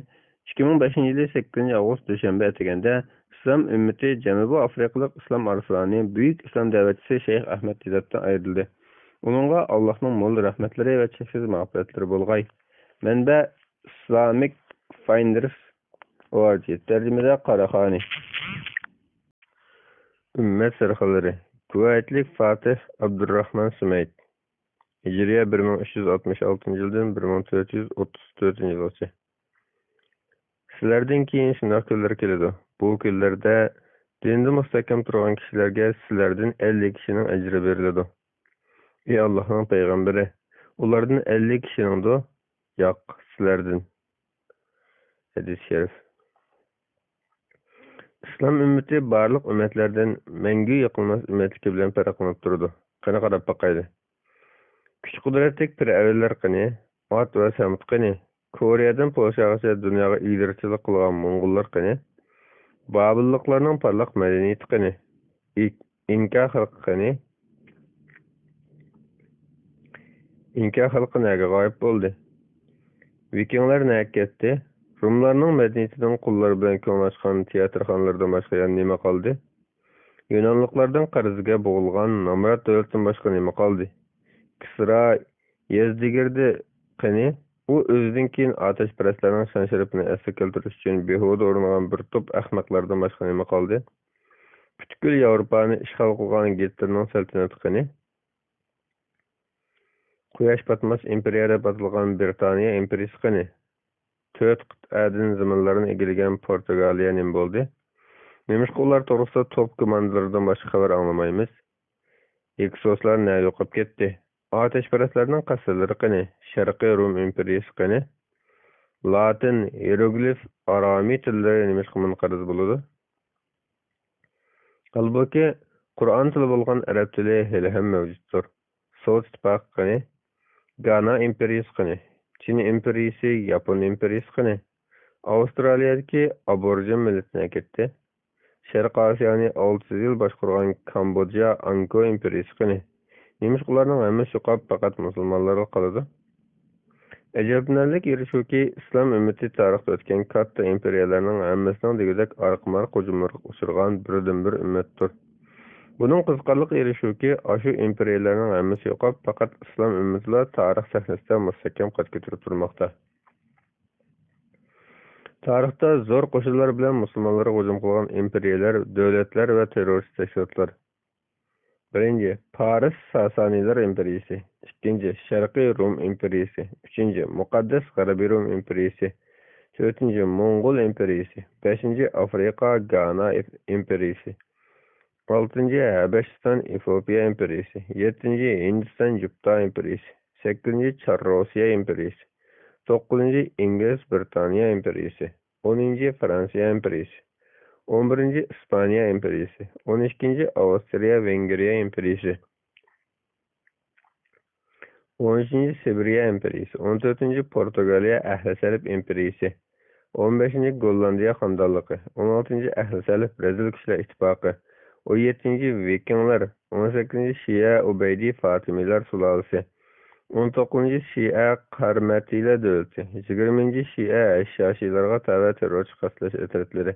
ئىككى مىڭ بەشىنچى يىلى سەككىزىنچى ئاۋغۇست دۈشەنبە ئەتىگەندە ئىسلام ئۈممىتى جەنۇبىي ئافرىقىلىق ئىسلام ئارسلانى، بۈيۈك ئىسلام دەۋەتچىسى شەيخ ئەھمەد دىداتتىن ئايرىلدى. ئۇنىڭغا ئاللاھنىڭ مول رەھمەتلىرى ۋە چەكسىز مەغپىرەتلىرى بولغاي. مەنبە: ئىسلامىك فايندېرس ئو ئار جى، تەرجىمىدە قاراخانى. ئۈممەت سەرخىللىرى. كۇۋەيتلىك فاتىھ ئابدۇرراھمان سۈمەيت. ھىجرىيە بىر مىڭ ئۈچ يۈز ئاتمىش ئالتىنچى يىلدىن بىر مىڭ تۆت يۈز ئوتتۇز تۆتىنچى يىلغىچە. سىلەردىن كېيىن شۇنداق كۈنلەر كېلىدۇ. بۇ كۈنلەردە دىندا مۇستەھكەم تۇرغان كىشىلەرگە سىلەردىن ئەللىك كىشىنىڭ ئەجرى بېرىلىدۇ. ئى ئاللاھنىڭ پەيغەمبىرى، ئۇلاردىن ئەللىك كىشىنىڭدۇ؟ ياق، سىلەردىن. ھەدىس شەرىف. ئىسلام ئۈممىتى بارلىق ئۈممەتلەردىن مەڭگۈ يىقىلماس ئۈممەتلىكى بىلەن پەرقلىنىپ تۇرىدۇ. قېنى قاراپ باقايلى. كۈچ-قۇدرەتلىك پىرئەۋنلەر قېنى؟ ئات ۋە سەمۇت قېنى؟ كورېيەدىن پولشاغىچە دۇنياغا ئىگىدارچىلىق قىلغان موڭغۇللار قېنى؟ بابىللىقلارنىڭ پارلاق مەدەنىيىتى قېنى؟ ئىنكا خەلقى قېنى؟ ئىنكا خەلقى نەگە غايىب بولدى؟ ۋىكىڭلار نەگە كەتتى؟ روملارنىڭ مەدەنىيىتىدىن قۇللار بىلەن كۆڭلى ئاچقان تىياتىرخانىلىرىدىن باشقا يەنە نېمە قالدى؟ يۇنانلىقلاردىن قەرزگە بوغۇلغان نامرات دۆلەتتىن باشقا نېمە قالدى؟ كىسرا، يەزدىگىردى قېنى؟ ئۇ ئۆزىدىن كېيىن ئاتەشپەرەسلەرنىڭ شان-شەرىپىنى ئەسلىگە كەلتۈرۈش ئۈچۈن بىھۇدە ئورنىغان بىر توپ ئەخمەقلەردىن باشقا نېمە قالدى؟ پۈتكۈل ياۋروپانى ئىشغال قىلغان گىتلېرنىڭ سەلتەنىتى قېنى؟ قۇياش پاتماس ئىمپېرىيە دەپ ئاتالغان بىرىتانىيە ئىمپېرىيىسى قېنى؟ تۆت قىتئەدىن زېمىنلارنى ئىگىلىگەن پورتۇگالىيە نېمە بولدى؟ نېمىشقا ئۇلار توغرىسىدا توپ كوماندىلىرىدىن باشقا خەۋەر ئاڭلىمايمىز؟ ھېكسوسلار نەگە يوقاپ كەتتى؟ ئاتەشپەرەسلەرنىڭ قەسىرلىرى قېنى؟ شەرقىي روم ئىمپېرىيىسى قېنى؟ لاتىن، ھىيروگلىف، ئارامىي تىللىرى نېمىشقا مۇنقەرز بولىدۇ؟ ھالبۇكى، قۇرئان تىلى بولغان ئەرەب تىلى ھېلىھەم مەۋجۇتتۇر. سوۋېت ئىتتىپاقى قېنى؟ گانا ئىمپېرىيىسى قېنى؟ چىن ئىمپېرىيىسى، ياپون ئىمپېرىيىسى قېنى؟ ئاۋسترالىيەدىكى ئابورىجىن مىللىتى نەگە كەتتى؟ شەرقىي ئاسىيانى ئالتە يۈز يىل باشقۇرغان كامبودژا، ئاڭكور ئىمپېرىيىسى قېنى؟ نېمىشقا ئۇلارنىڭ ھەممىسى يوقاپ، پەقەت مۇسۇلمانلارلا قالىدۇ؟ ئەجەبلىنەرلىك يېرى شۇكى، ئىسلام ئۈممىتى تارىختا ئۆتكەن كاتتا ئىمپېرىيەلەرنىڭ ھەممىسىنىڭ دېگۈدەك ئارقىمار قۇرۇلۇشلىرىغا ئۇچرىغان بىردىنبىر ئۈممەتتۇر. بۇنىڭ قىزىقارلىق يېرى شۇكى، ئاشۇ ئىمپېرىيەلەرنىڭ ھەممىسى يوقاپ، پەقەت ئىسلام ئۈممىتىلا تارىخ سەھنىسىدە مۇستەھكەم قەد كۆتۈرۈپ تۇرماقتا. تارىختا زور قوشۇنلار بىلەن مۇسۇلمانلارغا ھۇجۇم قىلغان ئىمپېرىيەلەر، دۆلەتلەر ۋە تېررورچى تەشكىلاتلار. بىرىنچى، پارس ساسانىيلار ئىمپېرىيىسى. ئىككىنچى، شەرقىي روم ئىمپېرىيىسى. ئۈچىنچى، مۇقەددەس غەربىي روم ئىمپېرىيىسى. تۆتىنچى، موڭغۇل ئىمپېرىيىسى. بەشىنچى، ئافرىقا، گانا ئىمپېرىيىسى. ئالتىنچى، ھەبەشىستان ئېفىئوپىيە ئىمپېرىيىسى. يەتتىنچى، ھىندىستان جۇپتا ئىمپېرىيىسى. سەككىزىنچى، چار روسىيە ئىمپېرىيىسى. توققۇزىنچى، ئىنگلىز بىرىتانىيە ئىمپېرىيىسى. ئونىنچى، فرانسىيە ئىمپېرىيىسى. ئون بىرىنچى، ئىسپانىيە ئىمپېرىيىسى. ئون ئىككىنچى، ئاۋسترىيە ۋېنگرىيە ئىمپېرىيىسى. ئون ئۈچىنچى، سىبىرىيە ئىمپېرىيىسى. ئون تۆتىنچى، پورتۇگالىيە ئەھلى سەلىپ ئىمپېرىيىسى. ئون بەشىنچى، گوللاندىيە خانىدانلىقى. ئون ئالتىنچى، ئەھلى سەلىپ رەزىل كۈچلەر ئىتتىپاقى. ئون يەتتىنچى، ۋىكىڭلار. ئون سەككىزىنچى، شىئە ئۇبەيدى فاتىمىيلار سۇلالىسى. ئون توققۇزىنچى، شىئە قارمەتىيلەر دۆلىتى. يىگىرمىنچى، شىئە ھەششاشىيلارغا تەۋە تېررورچى قەستلەش ئەترەتلىرى.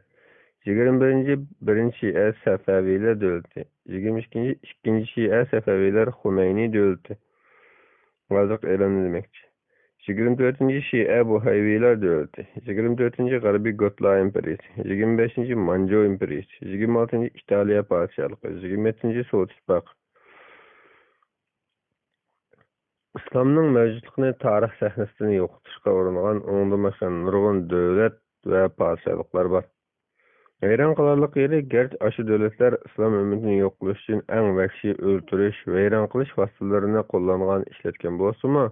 يىگىرمە بىرىنچى، بىرىنچى شىئە سەفەۋىيلەر دۆلىتى. يىگىرمە ئىككىنچى، ئىككىنچى شىئە سەفەۋىيلەر خۇمەينى دۆلىتى. ھازىرقى ئىران دېمەكچى. يىگىرمە تۆتىنچى شىئە بۇھەيۋىلەر دۆلىتى. يىگىرمە تۆتىنچى غەربىي گوتلار ئىمپېرىيىسى. يىگىرمە بەشىنچى مانجۇ ئىمپېرىيىسى. يىگىرمە ئالتىنچى ئىتالىيە پادىشاھلىقى. يىگىرمە يەتتىنچى سوۋېت ئىتتىپاقى. ئىسلامنىڭ مەۋجۇتلۇقىنى تارىخ سەھنىسىدىن يوقىتىشقا ئۇرۇنغان ئۇنىڭدىن باشقا نۇرغۇن دۆلەت ۋە پادىشاھلىقلار بار. ھەيران قالارلىق يېرى، گەرچە ئاشۇ دۆلەتلەر ئىسلام ئۈممىتىنى يوق قىلىش ئۈچۈن ئەڭ ۋەھشىي ئۆلتۈرۈش، ۋەيران قىلىش ۋاسىتىلىرىنى قوللانغان، ئىشلەتكەن بولسىمۇ،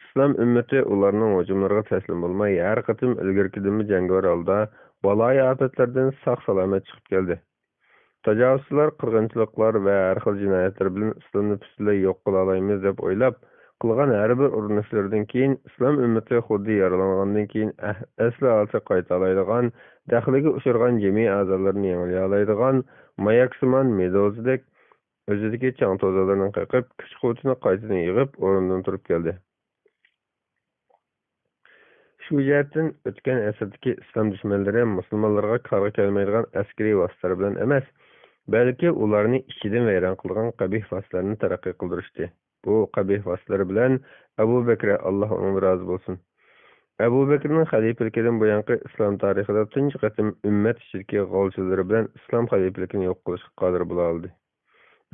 ئىسلام ئۈممىتى ئۇلارنىڭ ھۇجۇملىرىغا تەسلىم بولماي، ھەر قېتىم ئىلگىرىكىدىنمۇ جەڭگىۋار ھالدا بالايىئاپەتلەردىن ساق-سالامەت چىقىپ كەلدى. تاجاۋۇزچىلار قىرغىنچىلىقلار ۋە ھەر خىل جىنايەتلىرى بىلەن ئىسلامنى پۈتۈنلەي يوق قىلالايمىز دەپ ئويلاپ قىلغان ھەر بىر ئۇرۇنۇشلىرىدىن كېيىن، ئىسلام ئۈممىتى خۇددى يارىلانغاندىن كېيىن ئەھ-، ئەسلى ھالىتىگە قايتالايدىغان، دەخلىگە ئۇچرىغان جىمى ئەزالىرىنى يېڭىلىيالايدىغان ماياكسىمان مېدۇزىدەك ئۆزىدىكى چاڭ-توزانلىرىنى قېقىپ، كۈچ-قۇۋۋىتىنى قايتىدىن يىغىپ، ئورنىدىن تۇرۇپ كەلدى. شۇ جەھەتتىن ئۆتكەن ئەسىردىكى ئىسلام دۈشمەنلىرى مۇسۇلمانلارغا كارغا كەلمەيدىغان ئەسكىرىي ۋاسىتىلەر بىلەن ئەمەس، بەلكى ئۇلارنى ئىچىدىن ۋەيران قىلىدىغان قەبىھ ۋاسىتىلەرنى تەرەققىي قىلدۇرۇشتى. بۇ قەبىھ ۋاسىتىلەر بىلەن ئەبۇ بەكرى، ئاللا ئۇنىڭدىن رازى بولسۇن، ئەبۇ بەكرىنىڭ خەلىپىلىكىدىن بۇيانقى ئىسلام تارىخىدا تۇنجى قېتىم ئۈممەت ئىچىدىكى غالچىلىرى بىلەن ئىسلام خەلىپىلىكىنى يوق قىلىشقا قادىر بولالىدى.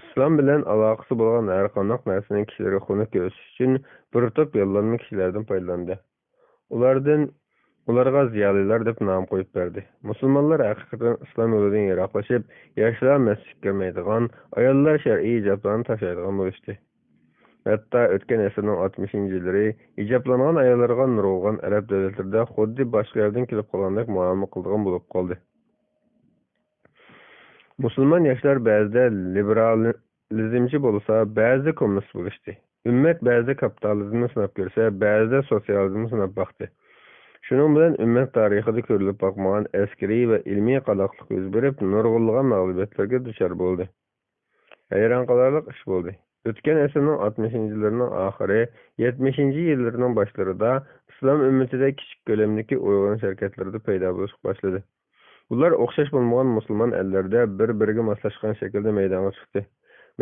ئىسلام بىلەن ئالاقىسى بولغان ھەر قانداق نەرسىنىڭ كىشىلەرگە خۇنۈك كۆرسىتىش ئۈچۈن بىر توپ ياللانما كىشىلەردىن پايدىلاندى. ئۇلاردىن، ئۇلارغا زىيالىيلار دەپ نام قويۇپ بەردى. مۇسۇلمانلار ھەقىقەتەن ئىسلام يولىدىن يىراقلىشىپ، ياشلار مەسچىتكە كىرمەيدىغان، ئاياللار شەرئىي ھىجابلارنى تاشلايدىغان بولۇشتى. ھەتتا ئۆتكەن ئەسىرنىڭ ئاتمىشىنچى يىللىرى ھىجابلانغان ئاياللارغا نۇرغۇن ئەرەب دۆلەتلىرىدە خۇددى باشقا يەردىن كېلىپ قالغاندەك مۇئامىلە قىلىدىغان بولۇپ قالدى. مۇسۇلمان ياشلار بەزىدە لىبېرالىزمچى بولسا، بەزىدە كوممۇنىست بولۇشتى. ئۈممەت بەزىدە كاپىتالىزمنى سىناپ كۆرسە، بەزىدە سوتسىيالىزمنى سىناپ باقتى. شۇنىڭ بىلەن ئۈممەت تارىخىدا كۆرۈلۈپ باقمىغان ئەسكىرىي ۋە ئىلمىي قالاقلىق يۈز بېرىپ، نۇرغۇنلىغان مەغلۇبىيەتلەرگە دۇچار بولدى. ھەيران قالارلىق ئىش بولدى. ئۆتكەن ئەسىرنىڭ ئاتمىشىنچى يىللىرىنىڭ ئاخىرى، يەتمىشىنچى يىللىرىنىڭ باشلىرىدا ئىسلام ئۈممىتىدە كىچىك كۆلەمدىكى ئويغىنىش ھەرىكەتلىرىدە پەيدا بولۇشقا باشلىدى. بۇلار ئوخشاش بولمىغان مۇسۇلمان ئەللەردە بىر-بىرىگە ماسلاشقان شەكىلدە مەيدانغا چىقتى.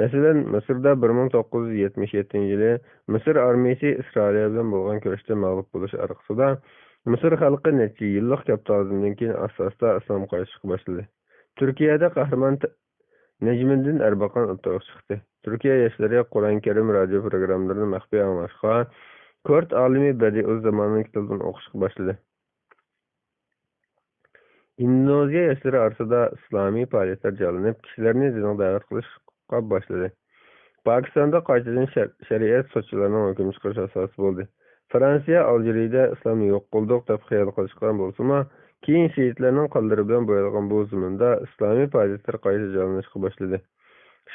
مەسىلەن، مىسىردا بىر مىڭ توققۇز يۈز يەتمىش يەتتىنچى يىلى مىسىر ئارمىيىسى ئىسرائىلىيە بىلەن بولغان كۈرەشتە مەغلۇپ بولۇش ئارقىسىدا، مىسىر خەلقى نەچچە يىللىق كاپىتالىزمدىن كېيىن ئاستا-ئاستا ئىسلامغا قايتىشقا باشلىدى. تۈركىيەدە قەھرىمان ت-، نەجمىدىن ئەرباقان ئوتتۇرىغا چىقتى. تۈركىيە ياشلىرى قۇرئان كەرىم رادىيو پروگراممىلىرىنى مەخپىي ئاڭلاشقا، كورد ئالىمى بەدىئۇززاماننىڭ كىتابلىرىنى ئوقۇشقا باشلىدى. ئىندونېزىيە ياشلىرى ئارىسىدا ئىسلامىي پائالىيەتلەر جانلىنىپ، كىشىلەرنى دىنغا دەۋەت قىلىشقا باشلىدى. پاكىستاندا قايتىدىن شەر-، شەرىئەت سوتچىلارنىڭ ھۆكۈم چىقىرىش ئاساسى بولدى. فرانسىيە ئالجىرىيىدە ئىسلامنى يوق قىلدۇق دەپ خىيال قىلىشقان بولسىمۇ، كېيىن شىئىتلارنىڭ قانلىرى بىلەن بويالغان بۇ زېمىندا ئىسلامىي پائالىيەتلەر قايتا جانلىنىشقا باشلىدى.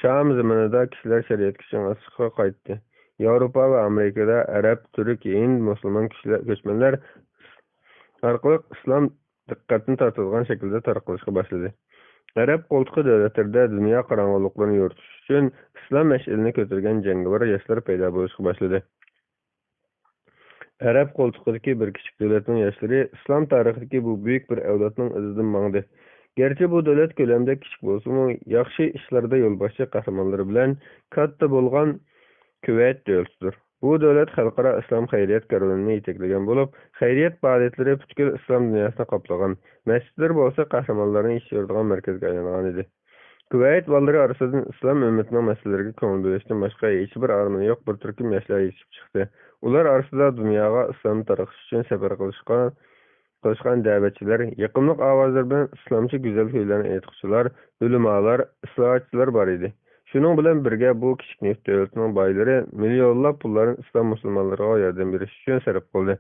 شام زېمىنىدا كىشىلەر شەرىئەتكە چىڭ ئاساسقا قايتتى. ياۋروپا ۋە ئامېرىكىدا ئەرەب، تۈرك، ھىند، مۇسۇلمان كىشىلەر، كۆچمەنلەر ئارقىلىق ئىسلام دىققەتنى تارتىدىغان شەكىلدە تارقىلىشقا باشلىدى. ئەرەب قولتۇقى دۆلەتلىرىدە دۇنيا قاراڭغۇلۇقلىرىنى يورۇتۇش ئۈچۈن ئىسلام مەشئىلىنى كۆتۈرگەن جەڭگىۋار ياشلار پەيدا بولۇشقا باشلىدى. ئەرەب قولتۇقىدىكى بىر كىچىك دۆلەتنىڭ ياشلىرى ئىسلام تارىخىدىكى بۇ بۈيۈك بىر ئەۋلادنىڭ ئىزىدىن ماڭدى. گەرچە بۇ دۆلەت كۆلەمدە كىچىك بولسىمۇ، ياخشى ئىشلاردا يولباشچى قەھرىمانلىرى بىلەن كاتتا بولغان كۇۋەيت دۆلىتىدۇر. بۇ دۆلەت خەلقئارا ئىسلام خەيرىيەت كارۋىنىنى يېتەكلىگەن بولۇپ، خەيرىيەت پائالىيەتلىرى پۈتكۈل ئىسلام دۇنياسىنى قاپلىغان، مەسچىتلىرى بولسا قەھرىمانلارنى يېتىشتۈرىدىغان مەركەزگە ئايلانغان ئىدى. كۇۋەيت بالىلىرى ئارىسىدىن ئىسلام ئۈممىتىنىڭ مەسىلىلىرىگە كۆڭۈل بۆلۈشتىن باشقا ھېچبىر ئارمىنى يوق بىر تۈركۈم ياشلار يېتىشىپ چىقتى. ئۇلار ئارىسىدا دۇنياغا ئىسلامنى تارقىتىش ئۈچۈن سەپەر قىلىشقا، قىلىشقان دەۋەتچىلەر، يېقىملىق ئاۋازلىرى بىلەن ئىسلامچە گۈزەل كۈيلەرنى ئېيتقۇچىلار، ئۆلىمالار، ئىسلاھاتچىلار بار ئىدى. شۇنىڭ بىلەن بىرگە، بۇ كىچىك نېفىت دۆلىتىنىڭ بايلىرى مىليونلاپ پۇللارنى ئىسلام مۇسۇلمانلىرىغا ياردەم بېرىش ئۈچۈن سەرپ قىلدى.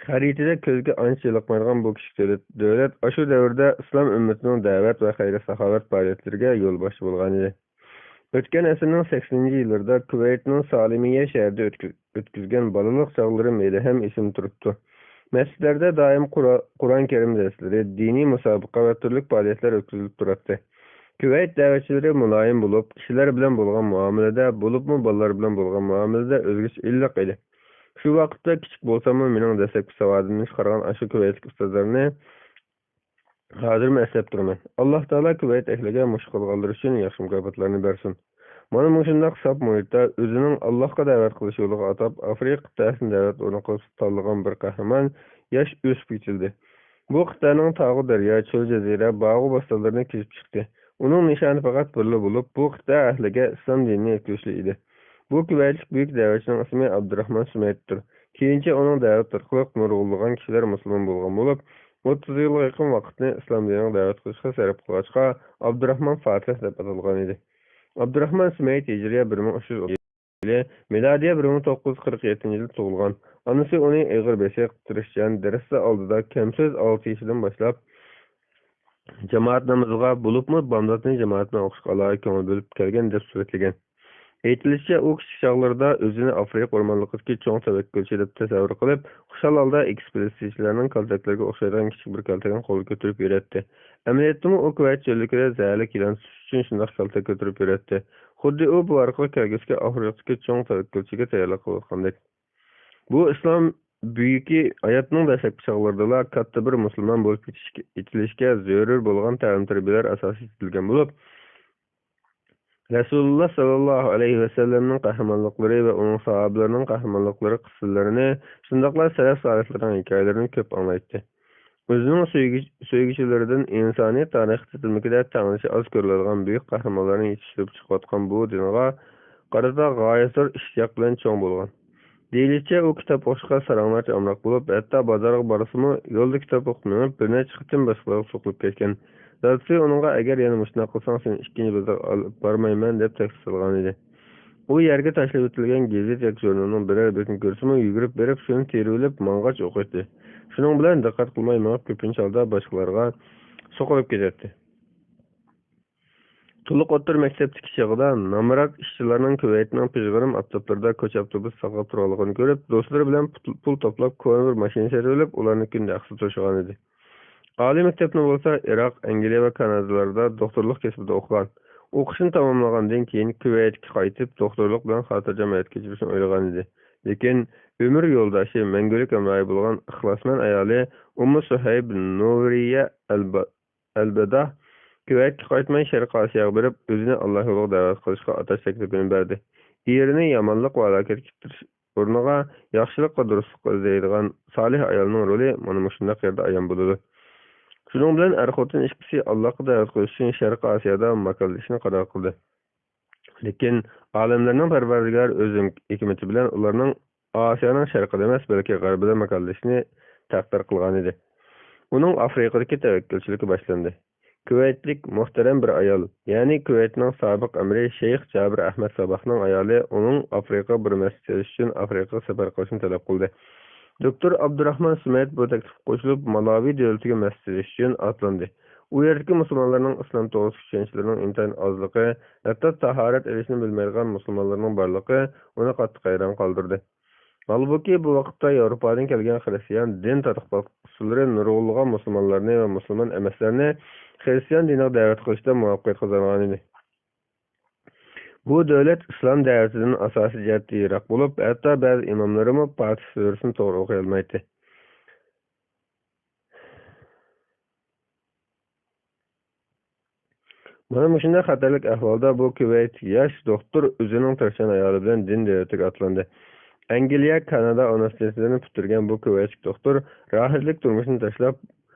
خەرىتىدە كۆزگە ئانچە يولۇقمايدىغان بۇ كىچىك دۆلەت، دۆلەت ئاشۇ دەۋردە ئىسلام ئۈممىتىنىڭ دەۋەت ۋە خەير-ساخاۋەت پائالىيەتلىرىگە يولباشچى بولغان ئىدى. ئۆتكەن ئەسىرنىڭ سەكسىنىنچى يىللىرىدا كۇۋەيتنىڭ سالىمىيە شەھىرىدە ئۆتكۈ-، ئۆتكۈزگەن بالىلىق چاغلىرىم ھېلىھەم ئېسىمدە تۇرۇپتۇ. مەسچىتلەردە دائىم قۇرا-، قۇرئان كەرىم دەرسلىرى، دىنىي مۇسابىقە ۋە تۈرلۈك پائالىيەتلەر ئۆتكۈزۈلۈپ تۇراتتى. كۇۋەيت دەۋەتچىلىرى مۇلايىم بولۇپ، كىشىلەر بىلەن بولغان مۇئامىلىدە، بولۇپمۇ بالىلار بىلەن بولغان مۇئامىلىدە ئۆزگىچە ئىللىق ئىدى. شۇ ۋاقىتتا كىچىك بولساممۇ، مېنىڭ دەسلەپكى ساۋادىمدىن چىقارغان ئاشۇ كۇۋەيتلىك ئۇستازلارنى ھازىرمۇ ئەسلەپ تۇرىمەن. ئاللا تائالا كۇۋەيت ئەھلىگە مۇشۇ قىلغانلىرى ئۈچۈن ياخشى مۇكاپاتلارنى بەرسۇن. مانا مۇشۇنداق ساپ مۇھىتتا ئۆزىنىڭ ئاللاھقا دەۋەت قىلىش يولىغا ئاتاپ، ئافرىقا قىتئەسىنى دەۋەت ئورنى قىلىپ تاللىغان بىر قەھرىمان ياش ئۆسۈپ يېتىلدى. بۇ قىتئەنىڭ تاغۇ دەريا، چۆل جەزىرە، باغۇ بوستانلىرىنى كېزىپ چىقتى. ئۇنىڭ نىشانى پەقەت بىرلا بولۇپ، بۇ قىتئە ئەھلىگە ئىسلام دىنىنى يەتكۈزۈشلا ئىدى. بۇ كۇۋەيتلىك بۈيۈك دەۋەتچىنىڭ ئىسمى ئابدۇراخمان سۈمەيتتۇر. كېيىنچە ئۇنىڭ دەۋىتى ئارقىلىق نۇرغۇنلىغان كىشىلەر مۇسۇلمان بولغان بولۇپ، ئوتتۇز يىلغا يېقىن ۋاقىتنى ئىسلام دىنىغا دەۋەت قىلىشقا سەرپ قىلغاچقا، ئابدۇراخمان فاتىھ دەپ ئاتالغان ئىدى. ئابدۇراخمان سۈمەيت ھىجرىيە بىر مىڭ ئۈچ يۈز ئوتتۇز يىلى، مىلادىيە بىر مىڭ توققۇز يۈز قىرىق يەتتىنچى يىلى تۇغۇلغان. ئانىسى ئۇنى ئېغىر بېسىق، تىرىشچان، دەرسلەر ئالدىدا كەم سۆز، ئالتە يېشىدىن باشلاپ جامائەت نامىزىغا، بولۇپمۇ بامداتنى جامائەت بىلەن ئوقۇشقا ئالاھىدە كۆڭۈل بۆلۈپ كەلگەن دەپ سۈرەتلىگەن. ئېيتىلىشىچە، ئۇ كىچىك چاغلىرىدا ئۆزىنى ئافرىقا ئورمانلىقىدىكى چوڭ تەۋەككۈلچى دەپ تەسەۋۋۇر قىلىپ، خۇشال ھالدا ئېكسپېدىتسىيىچىلەرنىڭ كالتەكلىرىگە ئوخشايدىغان كىچىك بىر كالتەكنى قولىدا كۆتۈرۈپ يۈرەتتى. ئەمەلىيەتتىمۇ ئۇ كۇۋەيت چۆللۈكىدە زەھەرلىك يىلان تۇتۇش ئۈچۈن شۇنداق كالتەك كۆتۈرۈپ يۈرەتتى. خۇددى ئۇ بۇ ئارقىلىق كەلگۈسىدىكى ئافرىقىدىكى چوڭ تەۋەككۈلچىگە تەييارلىق قىلىۋاتقاندەك. بۇ ئىسلام بۈيۈكى ھاياتنىڭ دەسلەپكى چاغلىرىدىلا كاتتا بىر مۇسۇلمان بولۇپ يېتىلىشكە زۆرۈر بولغان تەلىم-تەربىيەلەر ئاساسى ئىشلىتىلگەن بولۇپ، رەسۇلۇللا ساللاللاھۇ ئەلەيھى ۋەسەللەمنىڭ قەھرىمانلىقلىرى ۋە ئۇنىڭ ساھابىلىرىنىڭ قەھرىمانلىقلىرى قىسسىلىرىنى، شۇنداقلا سەلەف سالىھلىرىنىڭ ھېكايىلىرىنى كۆپ ئاڭلايتتى. ئۆزىنىڭ سۆيگۈ-، سۆيگۈچىلىرىدىن ئىنسانىيەت تارىخى تىزىملىكىدە تەڭلىشى ئاز كۆرۈلىدىغان بۈيۈك قەھرىمانلارنى يېتىشتۈرۈپ چىقىۋاتقان بۇ دىنغا قارىتا غايەت زور ئىشتىياق بىلەن چوڭ بولغان. دېيىلىشىچە، ئۇ كىتاب ئوقۇشقا ساراڭلارچە ئامراق بولۇپ، ھەتتا بازارغا بارسىمۇ، يولدا كىتاب ئوقۇپ مېڭىپ، بىر نەچچە قېتىم باشقىلارغا سوقۇلۇپ كەتكەن. دادىسى ئۇنىڭغا، «ئەگەر يەنە مۇشۇنداق قىلساڭ، سېنى ئىككىنچى بازارغا ئېلىپ بارمايمەن» دەپ تەھدىت سالغانىدى. ئۇ يەرگە تاشلىۋېتىلگەن گېزىت ياكى ژۇرنالنىڭ بىرەر بېتىنى كۆرسىمۇ، يۈگۈرۈپ بېرىپ، شۇنى تېرىۋېلىپ ماڭغاچ ئوقۇيتتى. شۇنىڭ بىلەن دىققەت قىلماي مېڭىپ، كۆپىنچە ھالدا باشقىلارغا سوقۇلۇپ كېتەتتى. تولۇق ئوتتۇرا مەكتەپتىكى چېغىدا نامرات ئىشچىلارنىڭ كۇۋەيتنىڭ پىژغىرىم ئاپتاپلىرىدا كوچا ئاپتوبۇس ساقلاپ تۇرغانلىقىنى كۆرۈپ، دوستلىرى بىلەن پۇت-، پۇل توپلاپ، كونا بىر ماشىنا سېتىۋېلىپ، ئۇلارنى كۈندە ئەخسىتىپ تۇرۇشقانىدى. ئالىي مەكتەپنى بولسا ئىراق، ئەنگلىيە ۋە كانادىلاردا دوختۇرلۇق كەسپىدە ئوقۇغان. ئوقۇشىنى تاماملىغاندىن كېيىن كۇۋەيتكە قايتىپ، دوختۇرلۇق بىلەن خاتىرجەم ھايات كەچۈرۈشنى ئويلىغانىدى. لېكىن ئۆمۈر يولداشى، مەڭگۈلۈك ھەمراھى بولغان ئىخلاسمەن ئايالى ئۇممۇ سۇھەيب نۇرىيە ئەلبا-، ئەلبەدا كۇۋەيتكە قايتماي، شەرقىي ئاسىياغا بېرىپ، ئۆزىنى ئاللا يولىغا دەۋەت قىلىشقا ئاتاش تەكلىپىنى بەردى. ئېرىنى يامانلىق ۋە ھالاكەتكە ئىتتىرىش ئورنىغا ياخشىلىق ۋە دۇرۇسلۇققا ئىزدەيدىغان سالىھ ئايالنىڭ رولى مانا مۇشۇنداق يەردە ئايان بولىدۇ. شۇنىڭ بىلەن ئەر-خوتۇن ئىككىسى ئاللاغا دەۋەت قىلىش ئۈچۈن شەرقىي ئاسىيادا ماكانلىشىشنى قارار قىلدى. لېكىن ئالەملەرنىڭ پەرۋەردىگارى ئۆز ھېكمىتى بىلەن ئۇلارنىڭ ئاسىيانىڭ شەرقىدە ئەمەس، بەلكى غەربىدە ماكانلىشىشنى تەقدىر قىلغانىدى. ئۇنىڭ ئافرىقىدىكى تەۋەككۈلچىلىكى باشلاندى. كۇۋەيتلىك مۇھتەرەم بىر ئايال، يەنى كۇۋەيتنىڭ سابىق ئەمىرى شەيخ جابىر ئەھمەد ساباھنىڭ ئايالى ئۇنىڭ ئافرىقىغا بىر مەسچىت سېلىش ئۈچۈن ئافرىقىغا سەپەر قىلىشنى تەلەپ قىلدى. دوكتور ئابدۇراخمان سۈمەيت بۇ تەكلىپكە قوشۇلۇپ، مالاۋى دۆلىتىگە مەسچىت سېلىش ئۈچۈن ئاتلاندى. ئۇ يەردىكى مۇسۇلمانلارنىڭ ئىسلام توغرىسىدىكى چۈشەنچىلىرىنىڭ ئىنتايىن ئازلىقى، ھەتتا تاھارەت ئېلىشنى بىلمەيدىغان مۇسۇلمانلارنىڭ بارلىقى ئۇنى قاتتىق ھەيران قالدۇردى. ھالبۇكى، بۇ ۋاقىتتا ياۋروپادىن كەلگەن خرىستىيان دىن تارقاتقۇچىلىرى نۇرغۇنلىغان مۇسۇلمانلارنى ۋە مۇسۇلمان ئەمەسلەرنى خرىستىيان دىنىغا دەۋەت قىلىشتا مۇۋەپپەقىيەت قازانغانىدى. بۇ دۆلەت ئىسلام دەۋىتىدىن ئاساسىي جەھەتتە يىراق بولۇپ، ھەتتا بەزى ئىماملىرىمۇ پاتىھ سۈرىسىنى توغرا ئوقۇيالمايتتى. مانا مۇشۇنداق خەتەرلىك ئەھۋالدا بۇ كۇۋەيت ياش دوختۇر ئۆزىنىڭ تىرىشچان ئايالى بىلەن دىن دەۋىتىگە ئاتلاندى. ئەنگلىيە، كانادا ئۇنىۋېرسىتېتلىرىنى پۈتتۈرگەن بۇ كۇۋەيتلىك دوختۇر راھەتلىك تۇرمۇشىنى تاشلاپ،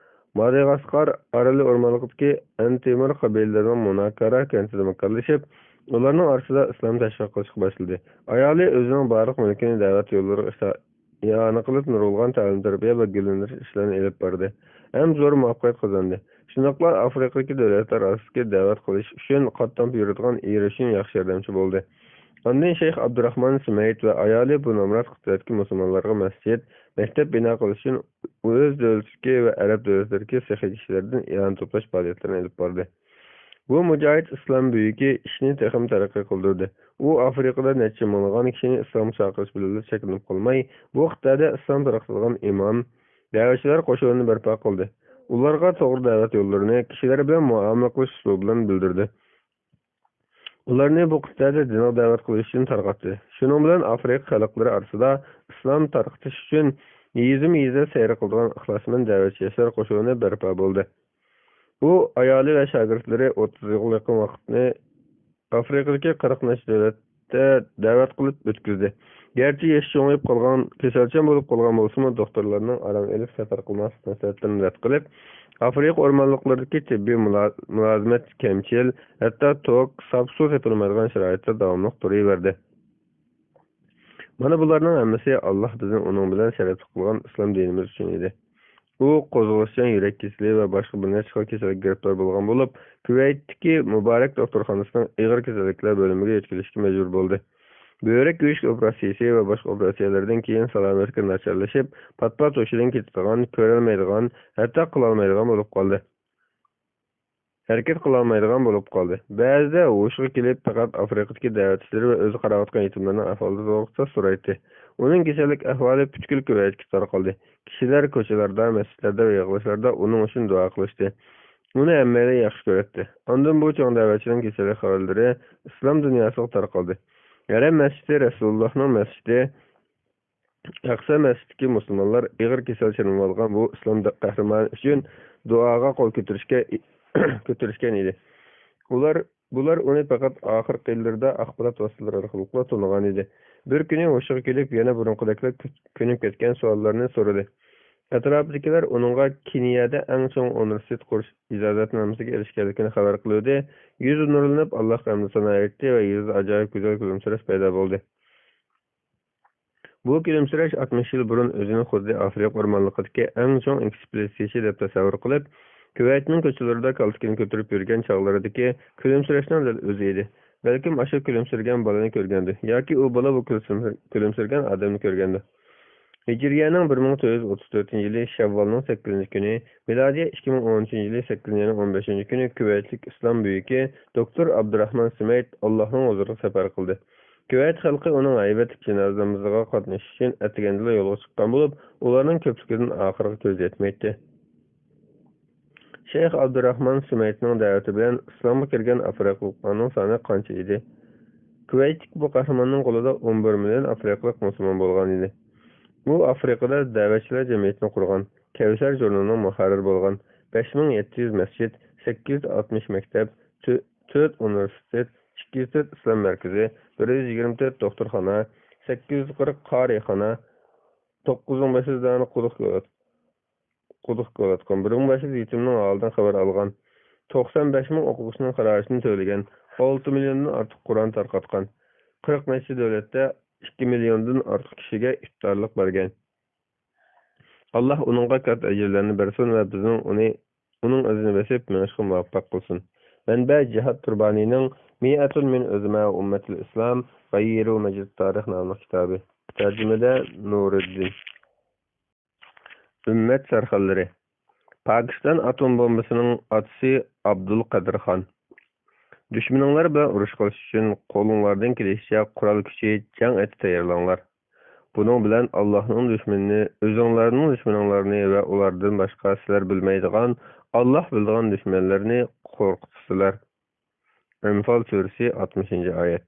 ماداغاسقار ئارىلى ئورمانلىقىدىكى ئەنتىمۇر قەبىلىلىرىنىڭ مۇناكارا كەنتىدە ماكانلىشىپ، ئۇلارنىڭ ئارىسىدا ئىسلام تەشۋىق قىلىشقا باشلىدى. ئايالى ئۆزىنىڭ بارلىق مۈلكىنى دەۋەت يوللىرىغا ئىئانە قىلىپ، نۇرغۇنلىغان تەلىم-تەربىيە ۋە گۈللەندۈرۈش ئىشلىرىنى ئېلىپ باردى ھەم زور مۇۋەپپەقىيەت قازاندى. شۇنداقلا ئافرىقىدىكى دۆلەتلەر ئارىسىدىكى دەۋەت قىلىش ئۈچۈن قاتناپ يۈرىدىغان ئېرى ئۈچۈن ياخشى ياردەمچى بولدى. ئاندىن شەيخ ئابدۇراخمان سۈمەيت ۋە ئايالى بۇ نامرات قىتئەدىكى مۇسۇلمانلارغا مەسچىت، مەكتەپ بىنا قىلىش ئۈچۈن ئۆز دۆلىتىدىكى ۋە ئەرەب دۆلەتلىرىدىكى سېخىي كىشىلەردىن ئىئانە توپلاش پائالىيەتلىرىنى ئېلىپ باردى. بۇ مۇجاھىد ئىسلام بۈيۈكى ئىشنى تېخىمۇ تەرەققىي قىلدۇردى. ئۇ ئافرىقىدا نەچچە مىڭلىغان كىشىنى ئىسلامغا چاقىرىش بىلەنلا چەكلىنىپ قالماي، بۇ قىتئەدە ئىسلام تارقىتىدىغان ئىمام، دەۋەتچىلەر قوشۇنىنى بەرپا قىلدى. ئۇلارغا توغرا دەۋەت يوللىرىنى، كىشىلەر بىلەن مۇئامىلە قىلىش ئۇسۇلى بىلەن بىلدۈردى. ئۇلارنى بۇ قىتئەدە دىنغا دەۋەت قىلىش ئۈچۈن تارقاتتى. شۇنىڭ بىلەن ئافرىقا خەلقلىرى ئارىسىدا ئىسلام تارقىتىش ئۈچۈن يېزىمۇ يېزا سەير قىلىدىغان ئىخلاسمەن دەۋەتچى ياشلار قوشۇنى بەرپا بولدى. ئۇ ئايالى ۋە شاگىرتلىرى ئوتتۇز يىلغا يېقىن ۋاقىتنى ئافرىقىدىكى قىرىق نەچچە دۆلەتتە دەۋەت قىلىپ ئۆتكۈزدى. گەرچە يېشى چوڭىيىپ قالغان، كېسەلچان بولۇپ قالغان بولسىمۇ، دوختۇرلارنىڭ ئارام ئېلىپ سەپەر قىلماسلىق نەسىھەتلىرىنى رەت قىلىپ، ئافرىقا ئورمانلىقلىرىدىكى تېببىي مۇلا-، مۇلازىمەت كەمچىل، ھەتتا توك، ساپ سۇ تېپىلمايدىغان شارائىتتا داۋاملىق تۇرۇۋەردى. مانا بۇلارنىڭ ھەممىسى ئاللاھ بىزنى ئۇنىڭ بىلەن شەرەپلىك قىلغان ئىسلام دىنىمىز ئۈچۈن ئىدى. ئۇ قوزغىلىشچان يۈرەك كېسىلى ۋە باشقا بىر نەچچە خىل كېسەلگە گىرىپتار بولغان بولۇپ، كۇۋەيتتىكى مۇبارەك دوختۇرخانىسىنىڭ ئېغىر كېسەللىكلەر بۆلۈمىگە يۆتكىلىشكە مەجبۇر بولدى. بۆرەك يۇيۇش ئوپېراتسىيىسى ۋە باشقا ئوپېراتسىيەلەردىن كېيىن سالامەتلىكى ناچارلىشىپ، پات-پات ھوشىدىن كېتىدىغان، كۆرەلمەيدىغان، ھەتتا قىلالمايدىغان بولۇپ قالدى. ھەرىكەت قىلالمايدىغان بولۇپ قالدى. بەزىدە ھوشىغا كېلىپ، پەقەت ئافرىقىدىكى دەۋەتچىلىرى ۋە ئۆزى قاراۋاتقان يېتىملارنىڭ ئەھۋالى توغرىسىدا سورايتتى. ئۇنىڭ كېسەللىك ئەھۋالى پۈتكۈل كۇۋەيتكە تارقالدى. كىشىلەر كوچىلاردا، مەسچىتلەردە ۋە يىغىلىشلاردا ئۇنىڭ ئۈچۈن دۇئا قىلىشتى. ئۇنى ھەممەيلەن ياخشى كۆرەتتى. ئاندىن بۇ چوڭ دەۋەتچىنىڭ كېسەللىك خەۋەرلىرى ئىسلام دۇنياسىغا تارقالدى. ھەرەم مەسچىتى، رەسۇلۇللاھنىڭ مەسچىتى، ئەقسا مەسچىتتىكى مۇسۇلمانلار ئېغىر كېسەل چېلىنىۋالغان بۇ ئىسلام قەھرىمانى ئۈچۈن دۇئاغا قول كۆتۈرۈشكە، كۆتۈرۈشكەن ئىدى. ئۇلار، بۇلار ئۇنى پەقەت ئاخىرقى يىللىرىدا ئاخبارات ۋاسىتىلىرى ئارقىلىقلا تونۇغان ئىدى. بىر كۈنى ھوشىغا كېلىپ، يەنە بۇرۇنقىدەكلا كۆ-، كۆنۈپ كەتكەن سوئاللارنى سورىدى. ئەتراپىدىكىلەر ئۇنىڭغا كېنىيەدە ئەڭ چوڭ ئۇنىۋېرسىتېت قۇرۇش ئىجازەتنامىسىگە ئېرىشكەنلىكىنى خەۋەر قىلىۋىدى. يۈزى نۇرلىنىپ، ئاللاھقا ھەمدۇ سانا ئېيتتى ۋە يۈزىدە ئاجايىپ گۈزەل كۈلۈمسىرەش پەيدا بولدى. بۇ كۈلۈمسىرەش ئاتمىش يىل بۇرۇن ئۆزىنى خۇددى ئافرىقا ئورمانلىقىدىكى ئەڭ چوڭ ئېكسپېدىتسىيەچى دەپ تەسەۋۋۇر قىلىپ، كۇۋەيتنىڭ كوچىلىرىدا كالتىكىنى كۆتۈرۈپ يۈرگەن چاغلىرىدىكى كۈلۈمسىرەشنىڭ دەل ئۆزى ئىدى. بەلكىم ئاشۇ كۈلۈمسىرىگەن بالىنى كۆرگەندۇ ياكى ئۇ بالا بۇ كۈلسىم-، كۈلۈمسىرىگەن ئادەمنى كۆرگەندۇ. ھىجرىيەنىڭ بىر مىڭ تۆت يۈز ئوتتۇز تۆتىنچى يىلى شەۋۋالنىڭ سەككىزىنچى كۈنى، مىلادىيە ئىككى مىڭ ئونىنچى يىلى سەككىزىنچى ئاينىڭ ئون بەشىنچى كۈنى كۇۋەيتلىك ئىسلام بۈيۈكى دوكتور ئابدۇراخمان سۈمەيت ئاللاھنىڭ ھۇزۇرىغا سەپەر قىلدى. كۇۋەيت خەلقى ئۇنىڭ ھەيۋەتلىك جىنازا نامىزىغا قاتنىشىش ئۈچۈن ئەتىگەندىلا يولغا چىققان بولۇپ، ئۇلارنىڭ كۆپلۈكىدىن ئاخىرىغا كۆز يەتمەيتتى. شەيخ ئابدۇراخمان سۈمەيتنىڭ دەۋىتى بىلەن ئىسلامغا كىرگەن ئافرىقىلىقلارنىڭ سانى قانچە ئىدى؟ كۇۋەيتتىكى بۇ قەھرىماننىڭ قولىدا ئون بىر مىليون ئافرىقىلىق مۇسۇلمان بولغان ئىدى. ئۇ ئافرىقىدا دەۋەتچىلەر جەمئىيىتىنى قۇرغان، كەۋسەر ژۇرنىلىنىڭ مۇھەررىرى بولغان، بەش مىڭ يەتتە يۈز مەسچىت، سەككىز يۈز ئاتمىش مەكتەپ، تۆ-، تۆت ئۇنىۋېرسىتېت، ئىككى يۈز تۆت ئىسلام مەركىزى، بىر يۈز يىگىرمە تۆت دوختۇرخانا، سەككىز يۈز قىرىق قارىخانا، توققۇز مىڭ بەش يۈز دانە قۇدۇق كۆلى قۇدۇق كۆرۈۋاتقان، بىر مىڭ بەش يۈز يېتىمنىڭ ھالىدىن خەۋەر ئالغان، توقسان بەش مىڭ ئوقۇغۇچىنىڭ خىراجىتىنى تۆلىگەن، ئالتە مىليوندىن ئارتۇق قۇرئان تارقاتقان، قىرىق نەچچە دۆلەتتە ئىككى مىليوندىن ئارتۇق كىشىگە ئىپتارلىق بەرگەن. ئاللاھ ئۇنىڭغا كاتتا ئەجىرلەرنى بەرسۇن ۋە بىزنىڭ ئۇنى، ئۇنىڭ ئىزىنى بېسىپ مېڭىشقا مۇۋەپپەق قىلسۇن. مەنبە: جىھاد تۇربانىنىڭ مىئەتۇن مىن ئۆزىمە ئۇممەتىل ئىسلام غەيرۇ مەجىد تارىخ ناملىق كىتابى. تەرجىمىدە نۇرىدىن. ئۈممەت سەرخىللىرى. پاكىستان ئاتوم بومبىسىنىڭ ئاتىسى ئابدۇل قادىر خان. دۈشمىنىڭلار بىلەن ئۇرۇش قىلىش ئۈچۈن قولۇڭلاردىن كېلىشىچە قورال كۈچى، جەڭ ئېتى تەييارلاڭلار. بۇنىڭ بىلەن ئاللاھنىڭ دۈشمىنىنى، ئۆزۈڭلارنىڭ دۈشمىنىڭلارنى ۋە ئۇلاردىن باشقا سىلەر بىلمەيدىغان، ئاللاھ بىلىدىغان دۈشمەنلەرنى قورقۇتىسىلەر. ئەنفال سۈرىسى، ئاتمىشىنچى ئايەت.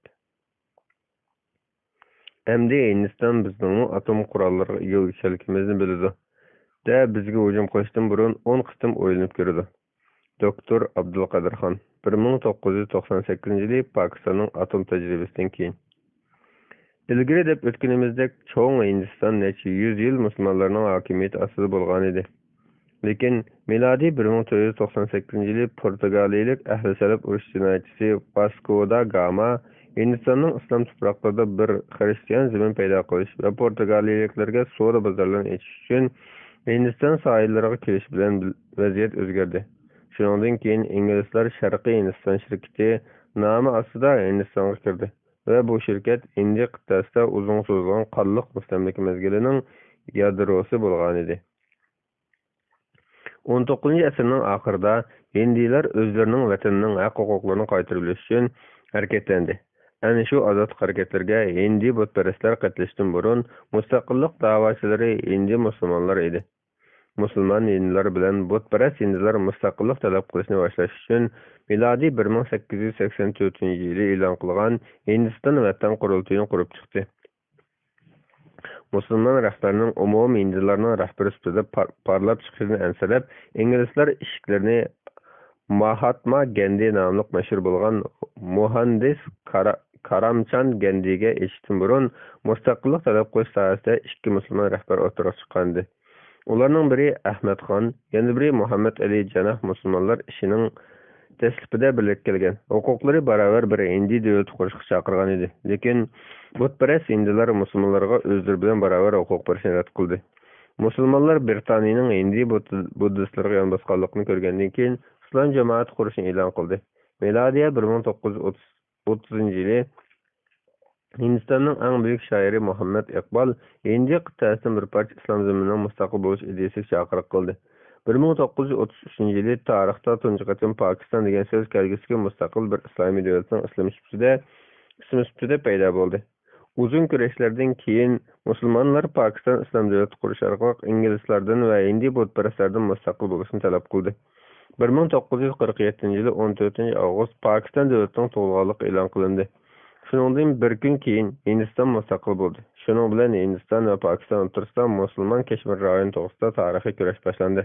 ئەمدى ھىندىستان بىزنىڭمۇ ئاتوم قوراللىرىغا ئىگە ئىكەنلىكىمىزنى بىلىدۇ، دە بىزگە ھۇجۇم قىلىشتىن بۇرۇن ئون قېتىم ئويلىنىپ كۆرىدۇ. دوكتور ئابدۇلقادىر خان، بىر مىڭ توققۇز يۈز توقسان سەككىزىنچى يىلى پاكىستاننىڭ ئاتوم تەجرىبىسىدىن كېيىن. ئىلگىرى دەپ ئۆتكىنىمىزدەك، چوڭ ھىندىستان نەچچە يۈز يىل مۇسۇلمانلارنىڭ ھاكىمىيىتى ئاستىدا بولغانىدى. لېكىن مىلادىي بىر مىڭ تۆت يۈز توقسان سەككىزىنچى يىلى پورتۇگالىيىلىك ئەھلى سەلەپ ئۇرۇش جىنايەتچىسى ۋاسكو دا گاما ھىندىستاننىڭ ئىسلام تۇپراقلىرىدا بىر خىرىستىيان زېمىن پەيدا قىلىش ۋە پورتۇگالىيىلىكلەرگە سودا بازارلىرىنى ئېچىش ئۈچۈن ھىندىستان ساھىللىرىغا كېلىشى بىلەن بىل-، ۋەزىيەت ئۆزگەردى. شۇنىڭدىن كېيىن ئىنگلىزلار شەرقىي ھىندىستان شىركىتى نامى ئاستىدا ھىندىستانغا كىردى ۋە بۇ شىركەت ھىندى قىتئەسىدە ئۇزۇنغا سوزۇلغان قانلىق مۇستەملىكە مەزگىلىنىڭ يادروسى بولغانىدى. ئون توققۇزىنچى ئەسىرنىڭ ئاخىرىدا ھىندىلار ئۆزلىرىنىڭ ۋەتىنىنىڭ ھەق-ھوقۇقلىرىنى قايتۇرۇۋېلىش ئۈچۈن ھەرىكەتلەندى. ئەنە شۇ ئازادلىق ھەرىكەتلىرىگە ھىندى بۇتپەرەسلەر قاتنىشىشتىن بۇرۇن مۇستەقىللىق داۋاچىلىرى ھىندى مۇسۇلمانلار ئىدى. مۇسۇلمان ھىندىلار بىلەن بۇتپەرەس ھىندىلار مۇستەقىللىق تەلەپ قىلىشنى باشلاش ئۈچۈن مىلادىي بىر مىڭ سەككىز يۈز سەكسەن تۆتىنچى يىلى ئېلان قىلغان ھىندىستان ۋەتەن قۇرۇلتىيىنى قۇرۇپ چىقتى. مۇسۇلمان رەھبەرنىڭ ئومۇمىي ھىندىلارنىڭ رەھبىرى سۈپىتىدە پار-، پارلاپ چىقىشىدىن ئەنسىرەپ، ئىنگلىزلار ئىشىكلىرىنى ماھاتما گەندى ناملىق مەشھۇر بولغان مۇھەندىس كارا-، كارامچاند گەندىگە ئېچىشتىن بۇرۇن، مۇستەقىللىق تەلەپ قىلىش ساھەسىدە ئىككى مۇسۇلمان رەھبەر ئوتتۇرىغا چىققانىدى. ئۇلارنىڭ بىرى ئەھمەد خان، يەنە بىرى مۇھەممەد ئەلى جاناھ مۇسۇلمانلار ئىشىنىڭ دەسلىپىدە بىرلىككە كەلگەن، ھوقۇقلىرى باراۋەر بىر ھىندى دۆلىتى قۇرۇشقا چاقىرغان ئىدى. لېكىن بۇتپەرەس ھىندىلار مۇسۇلمانلارغا ئۆزلىرى بىلەن باراۋەر ھوقۇق بېرىشنى رەت قىلدى. مۇسۇلمانلار بىرىتانىيەنىڭ ھىندى بۇد-، بۇددىستلىرىغا يان باسقانلىقىنى كۆرگەندىن كېيىن، ئىسلام جامائەت قۇرۇشنى ئېلان قىلدى. مىلادىيە بىر مىڭ توققۇز يۈز ئوتتۇز، ئوتتۇزىنچى يىلى ھىندىستاننىڭ ئەڭ بۈيۈك شائىرى مۇھەممەد ئىقبال ھىندىيە قىتئەسىدىن بىر پارچە ئىسلام زېمىنىنىڭ مۇستەقىل بولۇش ئىدىيىسىگە چاقىرىق قىلدى. بىر مىڭ توققۇز يۈز ئوتتۇز ئۈچىنچى يىلى تارىختا تۇنجى قېتىم پاكىستان دېگەن سۆز كەلگۈسىدىكى مۇستەقىل بىر ئىسلامىي دۆلەتنىڭ ئىسمى سۈپىتىدە، ئىسمى سۈپىتىدە پەيدا بولدى. ئۇزۇن كۈرەشلەردىن كېيىن مۇسۇلمانلار پاكىستان ئىسلام دۆلىتى قۇرۇش ئارقىلىق ئىنگلىزلاردىن ۋە ھىندى بۇتپەرەسلەردىن مۇستەقىل بولۇشنى تەلەپ قىلدى. بىر مىڭ توققۇز يۈز قىرىق يەتتىنچى يىلى ئون تۆتىنچى ئاۋغۇست پاكىستان دۆلىتىنىڭ تۇغۇلغانلىقى ئېلان قىلىندى. شۇنىڭدىن بىر كۈن كېيىن ھىندىستان مۇستەقىل بولدى. شۇنىڭ بىلەن ھىندىستان ۋە پاكىستان ئوتتۇرىسىدا مۇسۇلمان كەشمىر رايونى توغرىسىدا تارىخىي كۈرەش باشلاندى.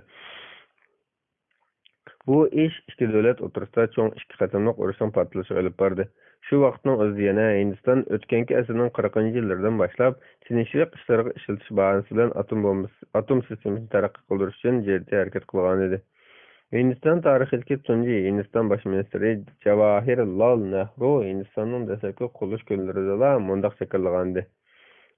بۇ ئىش ئىككى دۆلەت ئوتتۇرىسىدا چوڭ ئىككى قېتىملىق ئۇرۇشنىڭ پارتلىشىغا ئېلىپ باردى. شۇ ۋاقىتنىڭ ئۆزىدە يەنە ھىندىستان ئۆتكەنكى ئەسىرنىڭ قىرىقىنچى يىللىرىدىن باشلاپ تىنچلىق ئىشلىرىغا ئىشلىتىش باھانىسى بىلەن ئاتوم بومبىسى، ئاتوم سىستېمىسىنى تەرەققىي قىلدۇرۇش ئۈچۈن جىددىي ھەرىكەت قىلغانىدى. ھىندىستان تارىخىدىكى تۇنجى ھىندىستان باش مىنىستىرى جاۋاھىرلال نەھرۇ ھىندىستاننىڭ دەسلەپكى قۇرۇلۇش كۈنلىرىدىلا مۇنداق جاكارلىغانىدى: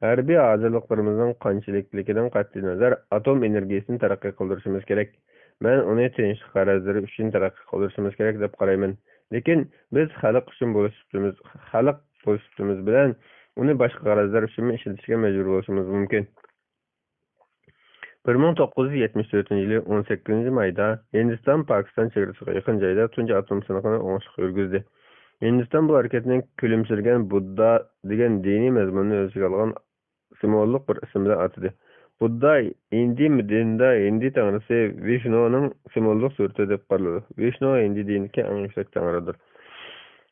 ھەربىي ھازىرلىقلىرىمىزنىڭ قانچىلىكلىكىدىن قەتئىينەزەر، ئاتوم ئېنېرگىيىسىنى تەرەققىي قىلدۇرۇشىمىز كېرەك. مەن ئۇنى تىنچلىق غەرەزلىرى ئۈچۈن تەرەققىي قىلدۇرۇشىمىز كېرەك دەپ قارايمەن. لېكىن بىز خەلق ئۈچۈن بولۇش سۈپىتىمىز، خەلق بولۇش سۈپىتىمىز بىلەن ئۇنى باشقا غەرەزلەر ئۈچۈنمۇ ئىشلىتىشكە مەجبۇر بولۇشىمىز مۇمكىن. بىر مىڭ توققۇز يۈز يەتمىش تۆتىنچى يىلى ئون سەككىزىنچى مايدا ھىندىستان پاكىستان چېگرىسىغا يېقىن جايدا تۇنجى ئاتوم سىنىقىنى ئوڭۇشلۇق يۈرگۈزدى. ھىندىستان بۇ ھەرىكەتنى كۈلۈمسىرىگەن بۇددا دېگەن دىنىي مەزمۇننى ئۆز ئىچىگە ئالغان سىمۋوللۇق بىر ئىسىم بىلەن ئاتىدى. بۇددا ھىندى دىنىدا ھىندى تەڭرىسى ۋىشنۇنىڭ سىمۋوللۇق سۈرىتى دەپ قارىلىدۇ. ۋىشنۇ ھىندى دىنىدىكى ئەڭ يۈكسەك تەڭرىدۇر.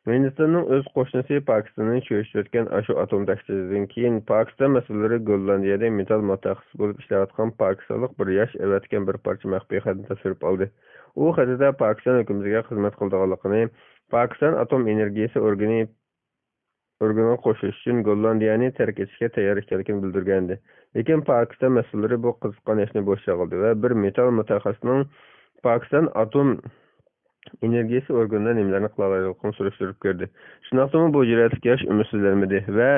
ھىندىستاننىڭ ئۆز قوشنىسى پاكىستاننى چۆچۈتۈۋەتكەن ئاشۇ ئاتوم تەھدىتىدىن كېيىن، پاكىستان مەسئۇللىرى گوللاندىيەدە مېتال مۇتەخەسسىسى بولۇپ ئىشلەۋاتقان پاكىستانلىق بىر ياش ئەۋەتكەن بىر پارچە مەخپىي خەتنى تاپشۇرۇپ ئالدى. ئۇ خېتىدە پاكىستان ھۆكۈمىتىگە خىزمەت قىلىدىغانلىقىنى، پاكىستان ئاتوم ئېنېرگىيىسى ئورگىنى، ئورگىنىغا قوشۇلۇش ئۈچۈن گوللاندىيەنى تەرك ئېتىشكە تەييار ئىكەنلىكىنى بىلدۈرگەندى. لېكىن پاكىستان مەسئۇللىرى بۇ قىزىققان ياشنى بوش چاغلىدى ۋە بىر مېتال مۇتەخەسسىسىنىڭ پاكىستان ئاتوم ئېنېرگىيىسى ئورگىنىدا نېمىلەرنى قىلالايدىغانلىقىنى سۈرۈشتۈرۈپ كۆردى. شۇنداقتىمۇ بۇ جۈرئەتلىك ياش ئۈمىدسىزلەنمىدى ۋە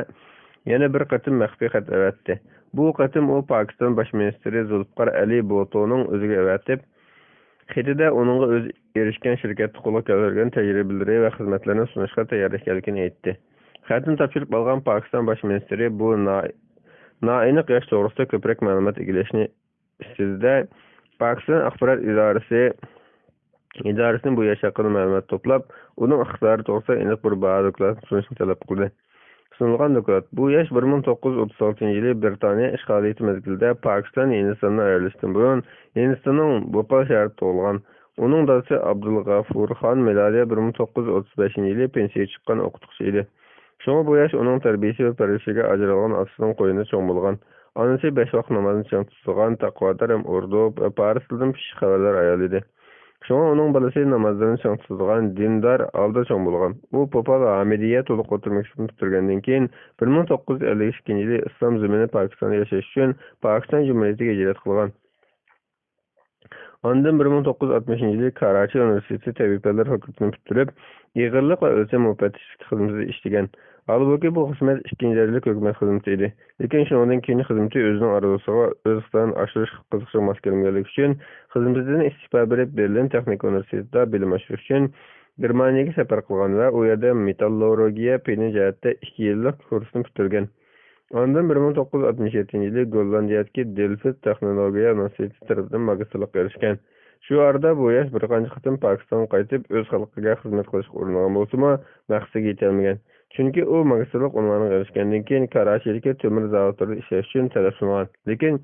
يەنە بىر قېتىم مەخپىي خەت ئەۋەتتى. بۇ قېتىم ئۇ پاكىستان باش مىنىستىرى زۇلپىقار ئەلى بۇتونىڭ ئۆزىگە ئەۋەتىپ، خېتىدە ئۇنىڭغا ئۆزى ئېرىشكەن شىركەتتە قولغا كەلتۈرگەن تەجرىبىلىرى ۋە خىزمەتلىرىنى سۇنۇشقا تەييار ئىكەنلىكىنى ئېيتتى. خەتنى تاپشۇرۇپ ئالغان پاكىستان باش مىنىستىرى بۇ نا-، نائېنىق ياش توغرىسىدا كۆپرەك مەلۇمات ئىگىلەشنى ئىستىدى-دە، پاكىستان ئاخبارات ئىدارىسى، ئىدارىسىنى بۇ ياش ھەققىدە مەلۇمات توپلاپ، ئۇنىڭ ئىقتىدارى توغرىسىدا ئېنىق بىر باھا دوكلاتىنى سۇنۇشنى تەلەپ قىلدى. سۇنۇلغان دوكلات. بۇ ياش بىر مىڭ توققۇز يۈز ئوتتۇز ئالتىنچى يىلى بىرىتانىيە ئىشغالىيىتى مەزگىلىدە پاكىستان ھىندىستاننىڭ ئايرىلىشىدىن بۇرۇن ھىندىستاننىڭ بوپال شەھىرىدە تۇغۇلغان. ئۇنىڭ دادىسى ئابدۇلغەفۇر خان مىلادىيە بىر مىڭ توققۇز يۈز ئوتتۇز بەشىنچى يىلى پېنسىيەگە چىققان ئوقۇتقۇچى ئىدى. شۇڭا بۇ ياش ئۇنىڭ تەربىيىسى ۋە پەرۋىشىگە ئاجرالغان ئاتىسىنىڭ قوينىدا چوڭ بولغان. ئانىسى بەش ۋاق نامازنى چىڭ تۇتىدىغان، تەقۋادار ھەم ئۇردۇ ۋە پارس تىلىدىن پىششىق خەۋەردار ئايال ئىدى. شۇڭا ئۇنىڭ بالىسى نامازلىرىنى چىڭ تۇتىدىغان، دىندار ھالدا چوڭ بولغان. ئۇ پوپال ھامىدىيە تولۇق ئوتتۇرا مەكتىپىنى پۈتتۈرگەندىن كېيىن، بىر مىڭ توققۇز يۈز ئەللىك ئىككىنچى يىلى ئىسلام زېمىنى پاكىستاندا ياشاش ئۈچۈن پاكىستان جۇمھۇرىيىتىگە ھىجرەت قىلغان. ئاندىن بىر مىڭ توققۇز يۈز ئاتمىشىنچى يىلى كاراچى ئۇنىۋېرسىتېتى تەبىئىي پەنلەر فاكۇلتېتىنى پۈتتۈرۈپ، ئېغىرلىق ۋە ئۆلچەم مۇپەتتىشلىكى خىزمىتىدە ئىشلىگەن. ھالبۇكى، بۇ خىزمەت ئىككىنچى دەرىجىلىك ھۆكۈمەت خىزمىتى ئىدى. لېكىن شۇنىڭدىن كېيىن خىزمىتى ئۆزىنىڭ ئارزۇسىغا، ئۆز ئىقتىدارىنى ئاشۇرۇش قىزىقىشىغا ماس كەلمىگەنلىكى ئۈچۈن، خىزمىتىدىن ئىستېپا بېرىپ، بېرلىن تېخنىكا ئۇنىۋېرسىتېتىدا بىلىم ئاشۇرۇش ئۈچۈن گېرمانىيەگە سەپەر قىلغان ۋە ئۇ يەردە مېتاللورگىيە پېنى جەھەتتە ئىككى يىللىق كۇرسنى پۈتتۈرگەن. ئاندىن بىر مىڭ توققۇز يۈز ئاتمىش يەتتىنچى يىلى گوللاندىيەدىكى دېلفت تېخنولوگىيە ئۇنىۋېرسىتېتى تەرىپىدىن ماگىستىرلىققا ئېرىشكەن. شۇ ئارىدا بۇ ياش بىر قانچە قېتىم پاكىستانغا قايتىپ، ئۆز خەلقىگە خىزمەت قىلىشقا ئۇرۇنغان بولسىمۇ، مەقسىتىگە يېتەلمىگەن. چۈنكى ئۇ ماگىستىرلىق ئۇنۋانىغا ئېرىشكەندىن كېيىن، كاراچىدىكى تۆمۈر زاۋۇتلىرىدا ئىشلەش ئۈچۈن تەلەپ سۇنغان. لېكىن،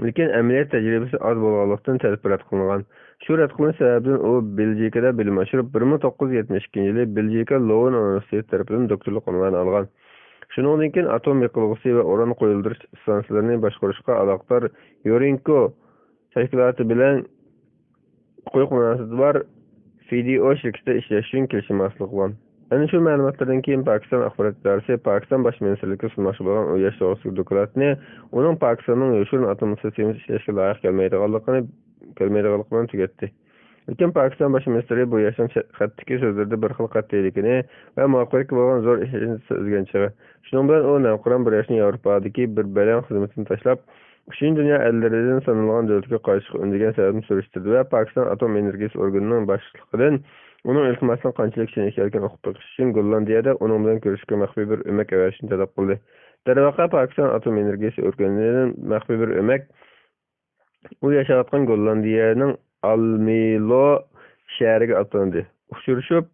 لېكىن ئەمەلىيەت تەجرىبىسى ئاز بولغانلىقتىن، تەلىپى رەت قىلىنغان. شۇ رەت قىلىنىش سەۋەبىدىن ئۇ بېلگىكىدا بىلىم ئاشۇرۇپ، بىر مىڭ توققۇز يۈز يەتمىش ئىككىنچى يىلى بېلگىكا لوۋېن ئۇنىۋېرسىتېتى تەرىپىدىن دوكتورلۇق ئۇنۋانى ئالغان. شۇنىڭدىن كېيىن ئاتوم يېقىلغۇسى ۋە ئۇران قويۇلدۇرۇش ئىستانسىلىرىنى باشقۇرۇشقا ئالاقىدار يۇرېنكو تەشكىلاتى بىلەن قويۇق مۇناسىۋىتى بار فىدىئو شىركىتىدە ئىشلەش ئۈچۈن كېلىشىم ھاسىل قىلغان. ئەنە شۇ مەلۇماتلاردىن كېيىن پاكىستان ئاخبارات ئىدارىسى پاكىستان باش مىنىستىرلىكىگە سۇنماقچى بولغان ئۇ ياش توغرىسىدىكى دوكلاتنى ئۇنىڭ پاكىستاننىڭ يوشۇرۇن ئاتوم سىستېمىسى ئىشلەشكە لايىق كەلمەيدىغانلىقىنى، كەلمەيدىغانلىقى بىلەن تۈگەتتى. لېكىن پاكىستان باش مىنىستىرى بۇ ياشنىڭ چە-، خەتتىكى سۆزلىرىدە بىر خىل قەتئىيلىكىنى ۋە مۇۋەپپەقىيەتكە بولغان زور ئىشەنچىنى سەزگەن چېغى. شۇنىڭ بىلەن ئۇ نەۋقىران بىر ياشنى ياۋروپادىكى بىر بەلەن خىزمىتىنى تاشلاپ، ئۈچىنچى دۇنيا ئەللىرىدىن سانىلىدىغان دۆلەتكە قايتىشقا ئۈندىگەن سەۋەبنى سۈرۈشتۈردى ۋە پاكىستان ئاتوم ئېنېرگىيىسى ئورگىنىنىڭ باشلىقىدىن ئۇنىڭ ئىلتىماسىنىڭ قانچىلىك چىن ئىكەنلىكىنى ئۇقۇپ بېقىش ئۈچۈن گوللاندىيەدە ئۇنىڭ بىلەن كۆرۈشۈشكە مەخپىي بىر ئۆمەك ئەۋەتىشنى تەلەپ قىلدى. دەرۋەقە، پاكىستان ئاتوم ئېنېرگىيىسى ئورگىنىدىن مەخپىي بىر ئۆمەك ئۇ ياشاۋاتقان گوللاندىيەنىڭ ئالمىلو شەھىرىگە ئاتلاندى. ئۇچرىشىپ،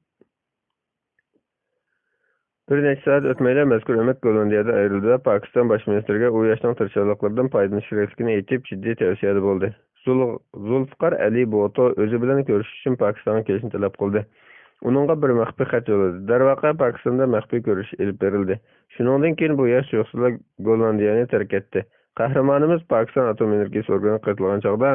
بىر نەچچە سائەت ئۆتمەيلا مەزكۇر ئۆمەك گوللاندىيەدىن ئايرىلدى ۋە پاكىستان باش مىنىستىرىگە ئۇ ياشنىڭ تىرىشچانلىقلىرىدىن پايدىلىنىش كېرەكلىكىنى ئېيتىپ، جىددىي تەۋسىيەدە بولدى. زۇل-، زۇلفىقار ئەلى بوتو ئۆزى بىلەن كۆرۈشۈش ئۈچۈن پاكىستانغا كېلىشنى تەلەپ قىلدى. ئۇنىڭغا بىر مەخپىي خەت يوللىدى. دەرۋەقە، پاكىستاندا مەخپىي كۆرۈشۈش ئېلىپ بېرىلدى. شۇنىڭدىن كېيىن بۇ ياش تۇيۇقسىزلا گوللاندىيەنى تەرك ئەتتى. قەھرىمانىمىز پاكىستان ئاتوم ئېنېرگىيىسى ئورگىنىغا قېتىلغان چاغدا،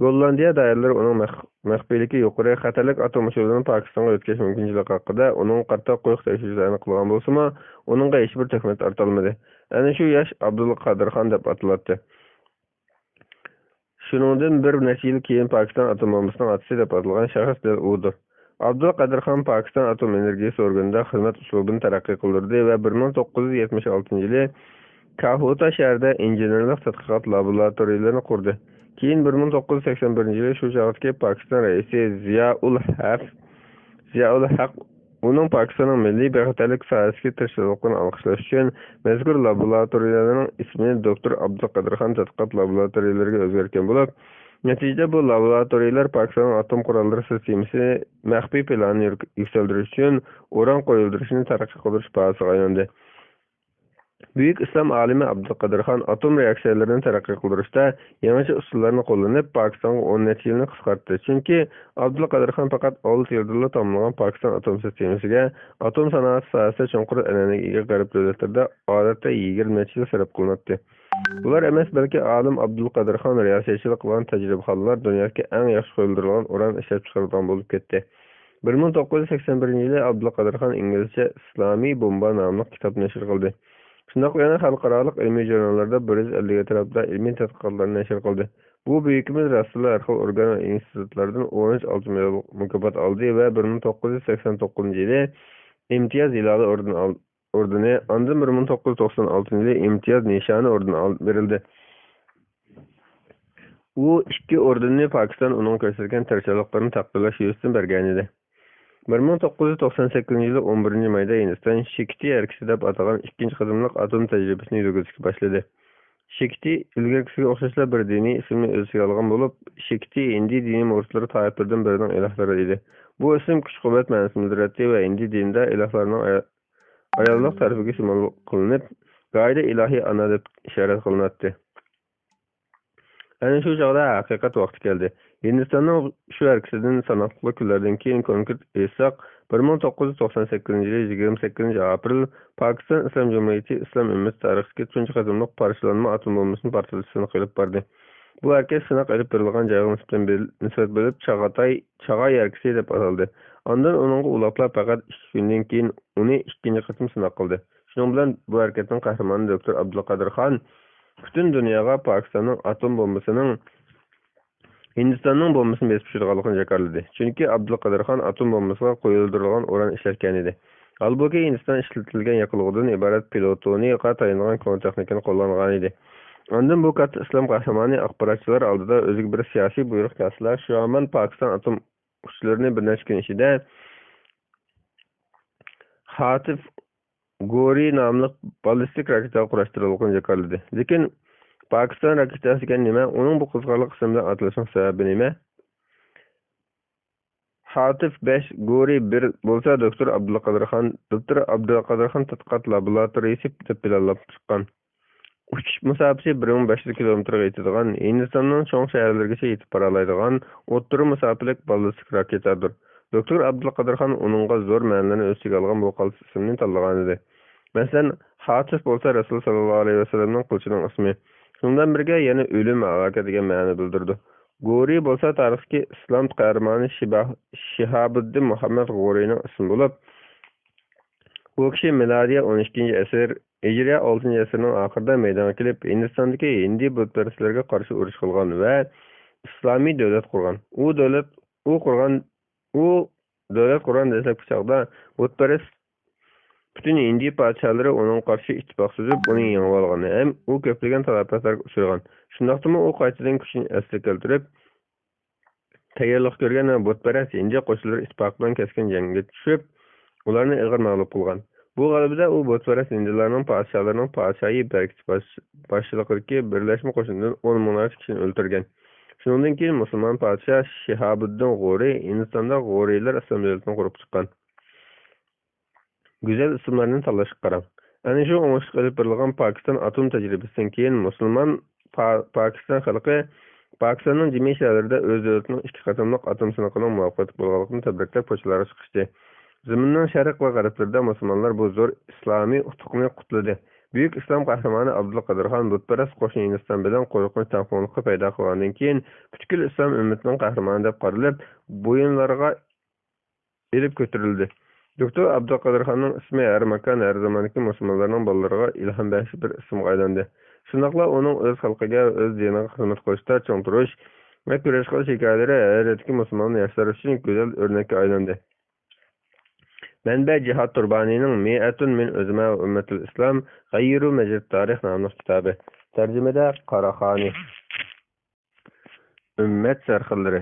گوللاندىيە دائىرىلىرى ئۇنىڭ مەخ-، مەخپىيلىكى يۇقىرى، خەتەرلىك ئاتوم ئۇچۇرلىرىنى پاكىستانغا يۆتكەش مۇمكىنچىلىكى ھەققىدە ئۇنىڭغا قارىتا قويۇق تەكشۈرۈشلەرنى قىلغان بولسىمۇ، ئۇنىڭغا ھېچبىر تۆھمەت ئارتالمىدى. ئەنە شۇ ياش ئابدۇلقادىرخان دەپ ئاتىلاتتى. شۇنىڭدىن بىر نەچچە يىل كېيىن پاكىستان ئاتوم بومبىسىنىڭ ئاتىسى دەپ ئاتالغان شەخس دەل ئۇدۇر. ئابدۇلقادىرخان پاكىستان ئاتوم ئېنېرگىيىسى ئورگىنىدا خىزمەت ئۇسلۇبىنى تەرەققىي قىلدۇردى ۋە بىر مىڭ توققۇز يۈز يەتمىش ئالتىنچى يىلى كاھۇتا شەھىرىدە ئىنژېنېرلىق تەتقىقات لابوراتورىيىلىرىنى قۇردى. كېيىن بىر مىڭ توققۇز يۈز سەكسەن بىرىنچى يىلى شۇ چاغدىكى پاكىستان رەئىسى زىيائۇل ھەق، زىيائۇل ھەق ئۇنىڭ پاكىستاننىڭ مىللىي بىخەتەرلىك ساھەسىدىكى تىرىشچانلىقلىرىنى ئالقىشلاش ئۈچۈن مەزكۇر لابوراتورىيەنىڭ ئىسمىنى دوكتور ئابدۇلقادىرخان تەتقىقات لابوراتورىيەلىرىگە ئۆزگەرتكەن بولۇپ، نەتىجىدە بۇ لابوراتورىيەلەر پاكىستاننىڭ ئاتوم قوراللىرى سىستېمىسى مەخپىي پىلانىنى يۈك-، يۈكسەلدۈرۈش ئۈچۈن ئۇران قويۇلدۇرۇشنى تەرەققىي قىلدۇرۇش بازىسىغا ئايلاندى. بۈيۈك ئىسلام ئالىمى ئابدۇلقادىرخان ئاتوم رېئاكسىيەلىرىنى تەرەققىي قىلدۇرۇشتا يېڭىچە ئۇسۇللارنى قوللىنىپ، پاكىستانغا ئون نەچچە يىلنى قىسقارتتى. چۈنكى ئابدۇلقادىرخان پەقەت ئالتە يىلدىلا تاماملىغان پاكىستان ئاتوم سىستېمىسىگە، ئاتوم سانائەت ساھەسىدە چوڭقۇر ئەنئەنىگە ئىگە غەرب دۆلەتلىرىدە ئادەتتە يىگىرمە نەچچە يىل سەرپ قىلىناتتى. بۇلار ئەمەس، بەلكى ئالىم ئابدۇلقادىرخان رىياسەتچىلىك قىلغان تەجرىبىخانىلار دۇنيادىكى ئەڭ ياخشى قويۇلدۇرۇلغان ئۇران ئىشلەپچىقىرىدىغان بولۇپ كەتتى. بىر مىڭ توققۇز يۈز سەكسەن بىرىنچى يىلى ئابدۇلقادىرخان ئىنگلىزچە ئىسلامىي بومبا ناملىق كىتاب نەشر قىلدى. شۇنداقلا يەنە خەلقئارالىق ئىلمىي ژۇرناللاردا بىر يۈز ئەللىك ئەتراپىدا ئىلمىي تەتقىقاتلارنى نەشر قىلدى. بۇ بۈيۈكىمىز راستتىنلا ھەر خىل ئورگان ۋە ئىنستىتۇتلاردىن ئون ئۈچ ئالتۇن مېدال مۇكاپات ئالدى ۋە بىر مىڭ توققۇز يۈز سەكسەن توققۇزىنچى يىلى ئىمتىياز ھىلالى ئوردېنى ئال-، ئوردېنى، ئاندىن بىر مىڭ توققۇز يۈز توقسان ئالتىنچى يىلى ئىمتىياز نىشانى ئوردېنى ئال-، بېرىلدى. ئۇ ئىككى ئوردېننى پاكىستان ئۇنىڭغا كۆرسەتكەن تىرىشچانلىقلىرىنى تەقدىرلەش يۈزىسىدىن بەرگەنىدى. بىر مىڭ توققۇز يۈز توقسان سەككىزىنچى يىلى ئون بىرىنچى مايدا ھىندىستان شىكىتى ھەرىكىتى دەپ ئاتالغان ئىككىنچى قېتىملىق ئاتوم تەجرىبىسىنى يۈرگۈزۈشكە باشلىدى. شىكىتى ئىلگىرىكىسىگە ئوخشاشلا بىر دىنىي ئىسىمنى ئۆز ئىچىگە ئالغان بولۇپ، شىكىتى ھىندى دىنىي مۇرىتلىرى تائىپىلىرىدىن بىرىنىڭ ئىلاھلىرى ئىدى. بۇ ئىسىم كۈچ-قۇۋۋەت مەنىسىنى بىلدۈرەتتى ۋە ھىندى دىنىدا ئىلاھلارنىڭ ئايا-، ئاياللىق تەرىپىگە شۇمۇل قىلىنىپ، گاھىدا ئىلاھىي ئانا دەپ ئىشارەت قىلىناتتى. ئەنە شۇ چاغدا ھەقىقەت ۋاقتى كەلدى. ھىندىستاننىڭ شۇ ھەرىكىتىدىن ساناقلىق كۈنلەردىن كېيىن، كونكرېت ئېيتساق، بىر مىڭ توققۇز يۈز توقسان سەككىزىنچى يىلى يىگىرمە سەككىزىنچى ئاپرېل پاكىستان ئىسلام جۇمھۇرىيىتى ئىسلام ئۈممىتى تارىخىدىكى تۇنجى قېتىملىق پارچىلانما ئاتوم بومبىسىنى پارتلىتىش سىنىقى ئېلىپ باردى. بۇ ھەرىكەت سىناق ئېلىپ بېرىلغان جايغا نىسبەتەن بېل-، نىسبەت بېرىپ چاغاتاي، چاغاي ھەرىكىتى دەپ ئاتالدى. ئاندىن ئۇنىڭغا ئۇلاپلا پەقەت ئىككى كۈندىن كېيىن ئۇنى ئىككىنچى قېتىم سىناق قىلدى. شۇنىڭ بىلەن بۇ ھەرىكەتنىڭ قەھرىمانى دوكتور ئابدۇلقادىر خان پۈتۈن دۇنياغا پاكىستاننىڭ ئاتوم بومبىسىنىڭ ھىندىستاننىڭ بومبىسىنى بېسىپ چۈشۈرىدىغانلىقىنى جاكارلىدى. چۈنكى ئابدۇلقادىر خان ئاتوم بومبىسىغا قويۇلدۇرۇلغان ئۇران ئىشلەتكەنىدى. ھالبۇكى، ھىندىستان ئىشلىتىلگەن ياقىلغۇدىن ئىبارەت پلۇتونىيغا تايىنىدىغان كونا تېخنىكىنى قوللانغانىدى. ئاندىن بۇ كاتتا ئىسلام قەھرىمانى ئاخباراتچىلار ئالدىدا ئۆزىگە بىر سىياسىي بۇيرۇق ياسىلا، شۇ ھامان پاكىستان ئاتوم ئۇچلىرىنى بىر نەچچە كۈن ئىچىدە خاتىپ گورى ناملىق باللىستىك راكېتا قۇراشتۇرۇلغىنى جاكارلىدى. لېكىن پاكىستان راكېتاسى دېگەن نېمە؟ ئۇنىڭ بۇ قىزىقارلىق ئىسىم بىلەن ئاتىلىشىنىڭ سەۋەبى نېمە؟ خاتىپ بەش، گورى بىر بولسا دوكتور ئابدۇلقادىر خان، دوكتور ئابدۇلقادىر خان تەتقىقات لابوراتورىيىسى دەپ پىلانلاپ چىققان. ئۇچۇش مۇساپىسى بىر مىڭ بەش يۈز كىلومېتىرغا يېتىدىغان، ھىندىستاننىڭ چوڭ شەھەرلىرىگىچە يېتىپ بارالايدىغان ئوتتۇرا مۇساپىلىك باللىستىك راكېتادۇر. دوكتور ئابدۇلقادىر خان ئۇنىڭغا زور مەنىلەرنى ئۆز ئىچىگە ئالغان بۇ قالتىس ئىسىمنى تاللىغانىدى. مەسىلەن، خاتىپ بولسا رەسۇل ساللاللاھۇ ئەلەيھى ۋەسەللەمنىڭ قىلىچىنىڭ ئىسمى. شۇنىڭ بىلەن بىرگە يەنە ئۆلۈم ۋە ھالاكەت دېگەن مەنىنى بىلدۈرىدۇ. گورى بولسا تارىختىكى ئىسلام قەھرىمانى شىبا-، شىھابىددىن مۇھەممەد غورىنىڭ ئىسمى بولۇپ، بۇ كىشى مىلادىيە ئون ئىككىنچى ئەسىر، ھىجرىيە ئالتىنچى ئەسىرنىڭ ئاخىرىدا مەيدانغا كېلىپ، ھىندىستاندىكى ھىندى بۇتپەرەسلەرگە قارشى ئۇرۇش قىلغان ۋە ئىسلامىي دۆلەت قۇرغان. ئۇ دۆلەت ئۇ قۇرغان، ئۇ دۆلەت قۇرغان دەسلەپكى چاغدا بۇتپەرەس پۈتۈن ھىندى پادىشاھلىرى ئۇنىڭغا قارشى ئىتتىپاق سۈزۈپ، ئۇنى يېڭىۋالغان ھەم ئۇ كۆپلىگەن تالاپەتلەرگە ئۇچرىغان. شۇنداقتىمۇ ئۇ قايتىدىن كۈچىنى ئەسلىگە كەلتۈرۈپ، تەييارلىق كۆرگەن ۋە بۇتپەرەس ھىندى قوشۇنلىرى ئىتتىپاق بىلەن كەسكىن جەڭگە چۈشۈپ، ئۇلارنى ئېغىر مەغلۇپ قىلغان. بۇ غەلىبىدە ئۇ بۇتپەرەس ھىندىلارنىڭ پادىشاھلىرىنىڭ پادىشاھى بەركىت باش-، باشچىلىقىدىكى بىرلەشمە قوشۇنىدىن ئون مىڭلارچە كىشىنى ئۆلتۈرگەن. شۇنىڭدىن كېيىن مۇسۇلمان پادىشاھ شىھابۇددىن غورى ھىندىستاندا غورىلار ئىسلام دۆلىتىنى قۇرۇپ چىققان. گۈزەل ئىسىملارنى تاللاشقا قاراڭ. ئەنە شۇ ئوڭۇشلۇق ئېلىپ بېرىلغان پاكىستان ئاتوم تەجرىبىسىدىن كېيىن مۇسۇلمان پا-، پاكىستان خەلقى پاكىستاننىڭ جىمى شەھەرلىرىدە ئۆز دۆلىتىنىڭ ئىككى قېتىملىق ئاتوم سىنىقىنىڭ مۇۋەپپەقىيەتلىك بولغانلىقىنى تەبرىكلەپ كوچىلارغا چىقىشتى. زېمىننىڭ شەرق ۋە غەربلىرىدە مۇسۇلمانلار بۇ زور ئىسلامىي ئۇتۇقنى قۇتلىدى. بۈيۈك ئىسلام قەھرىمانى ئابدۇلقادىر خان بۇتپەرەس قوشۇن ھىندىستان بىلەن قورقۇنچ تەڭپۇڭلۇققا پەيدا قىلغاندىن كېيىن، پۈتكۈل ئىسلام ئۈممىتىنىڭ قەھرىمانى دەپ قارىلىپ، بويۇنلارغا ئېلىپ كۆتۈرۈلدى. دوكتور ئابدۇلقادىر خاننىڭ ئىسمى ھەر ماكان، ھەر زاماندىكى مۇسۇلمانلارنىڭ بالىلىرىغا ئىلھام بەخش بىر ئىسىمغا ئايلاندى. شۇنداقلا ئۇنىڭ ئۆز خەلقىگە، ئۆز دىنىغا خىزمەت قىلىشتا چىڭ تۇرۇش ۋە كۈرەش قىلىش ھېكايىلىرى ھەر يەردىكى مۇسۇلمان ياشلار ئۈچۈن گۈزەل ئۆرنەككە ئايلاندى. مەنبە: جىھاد تۇربانىنىڭ مىئەتۇن مىن ئۆزىمە ئۈممەتىل ئىسلام غەيرۇ مەجرىت تارىخ ناملىق كىتابى. تەرجىمىدە قاراخانى. ئۈممەت سەرخىللىرى.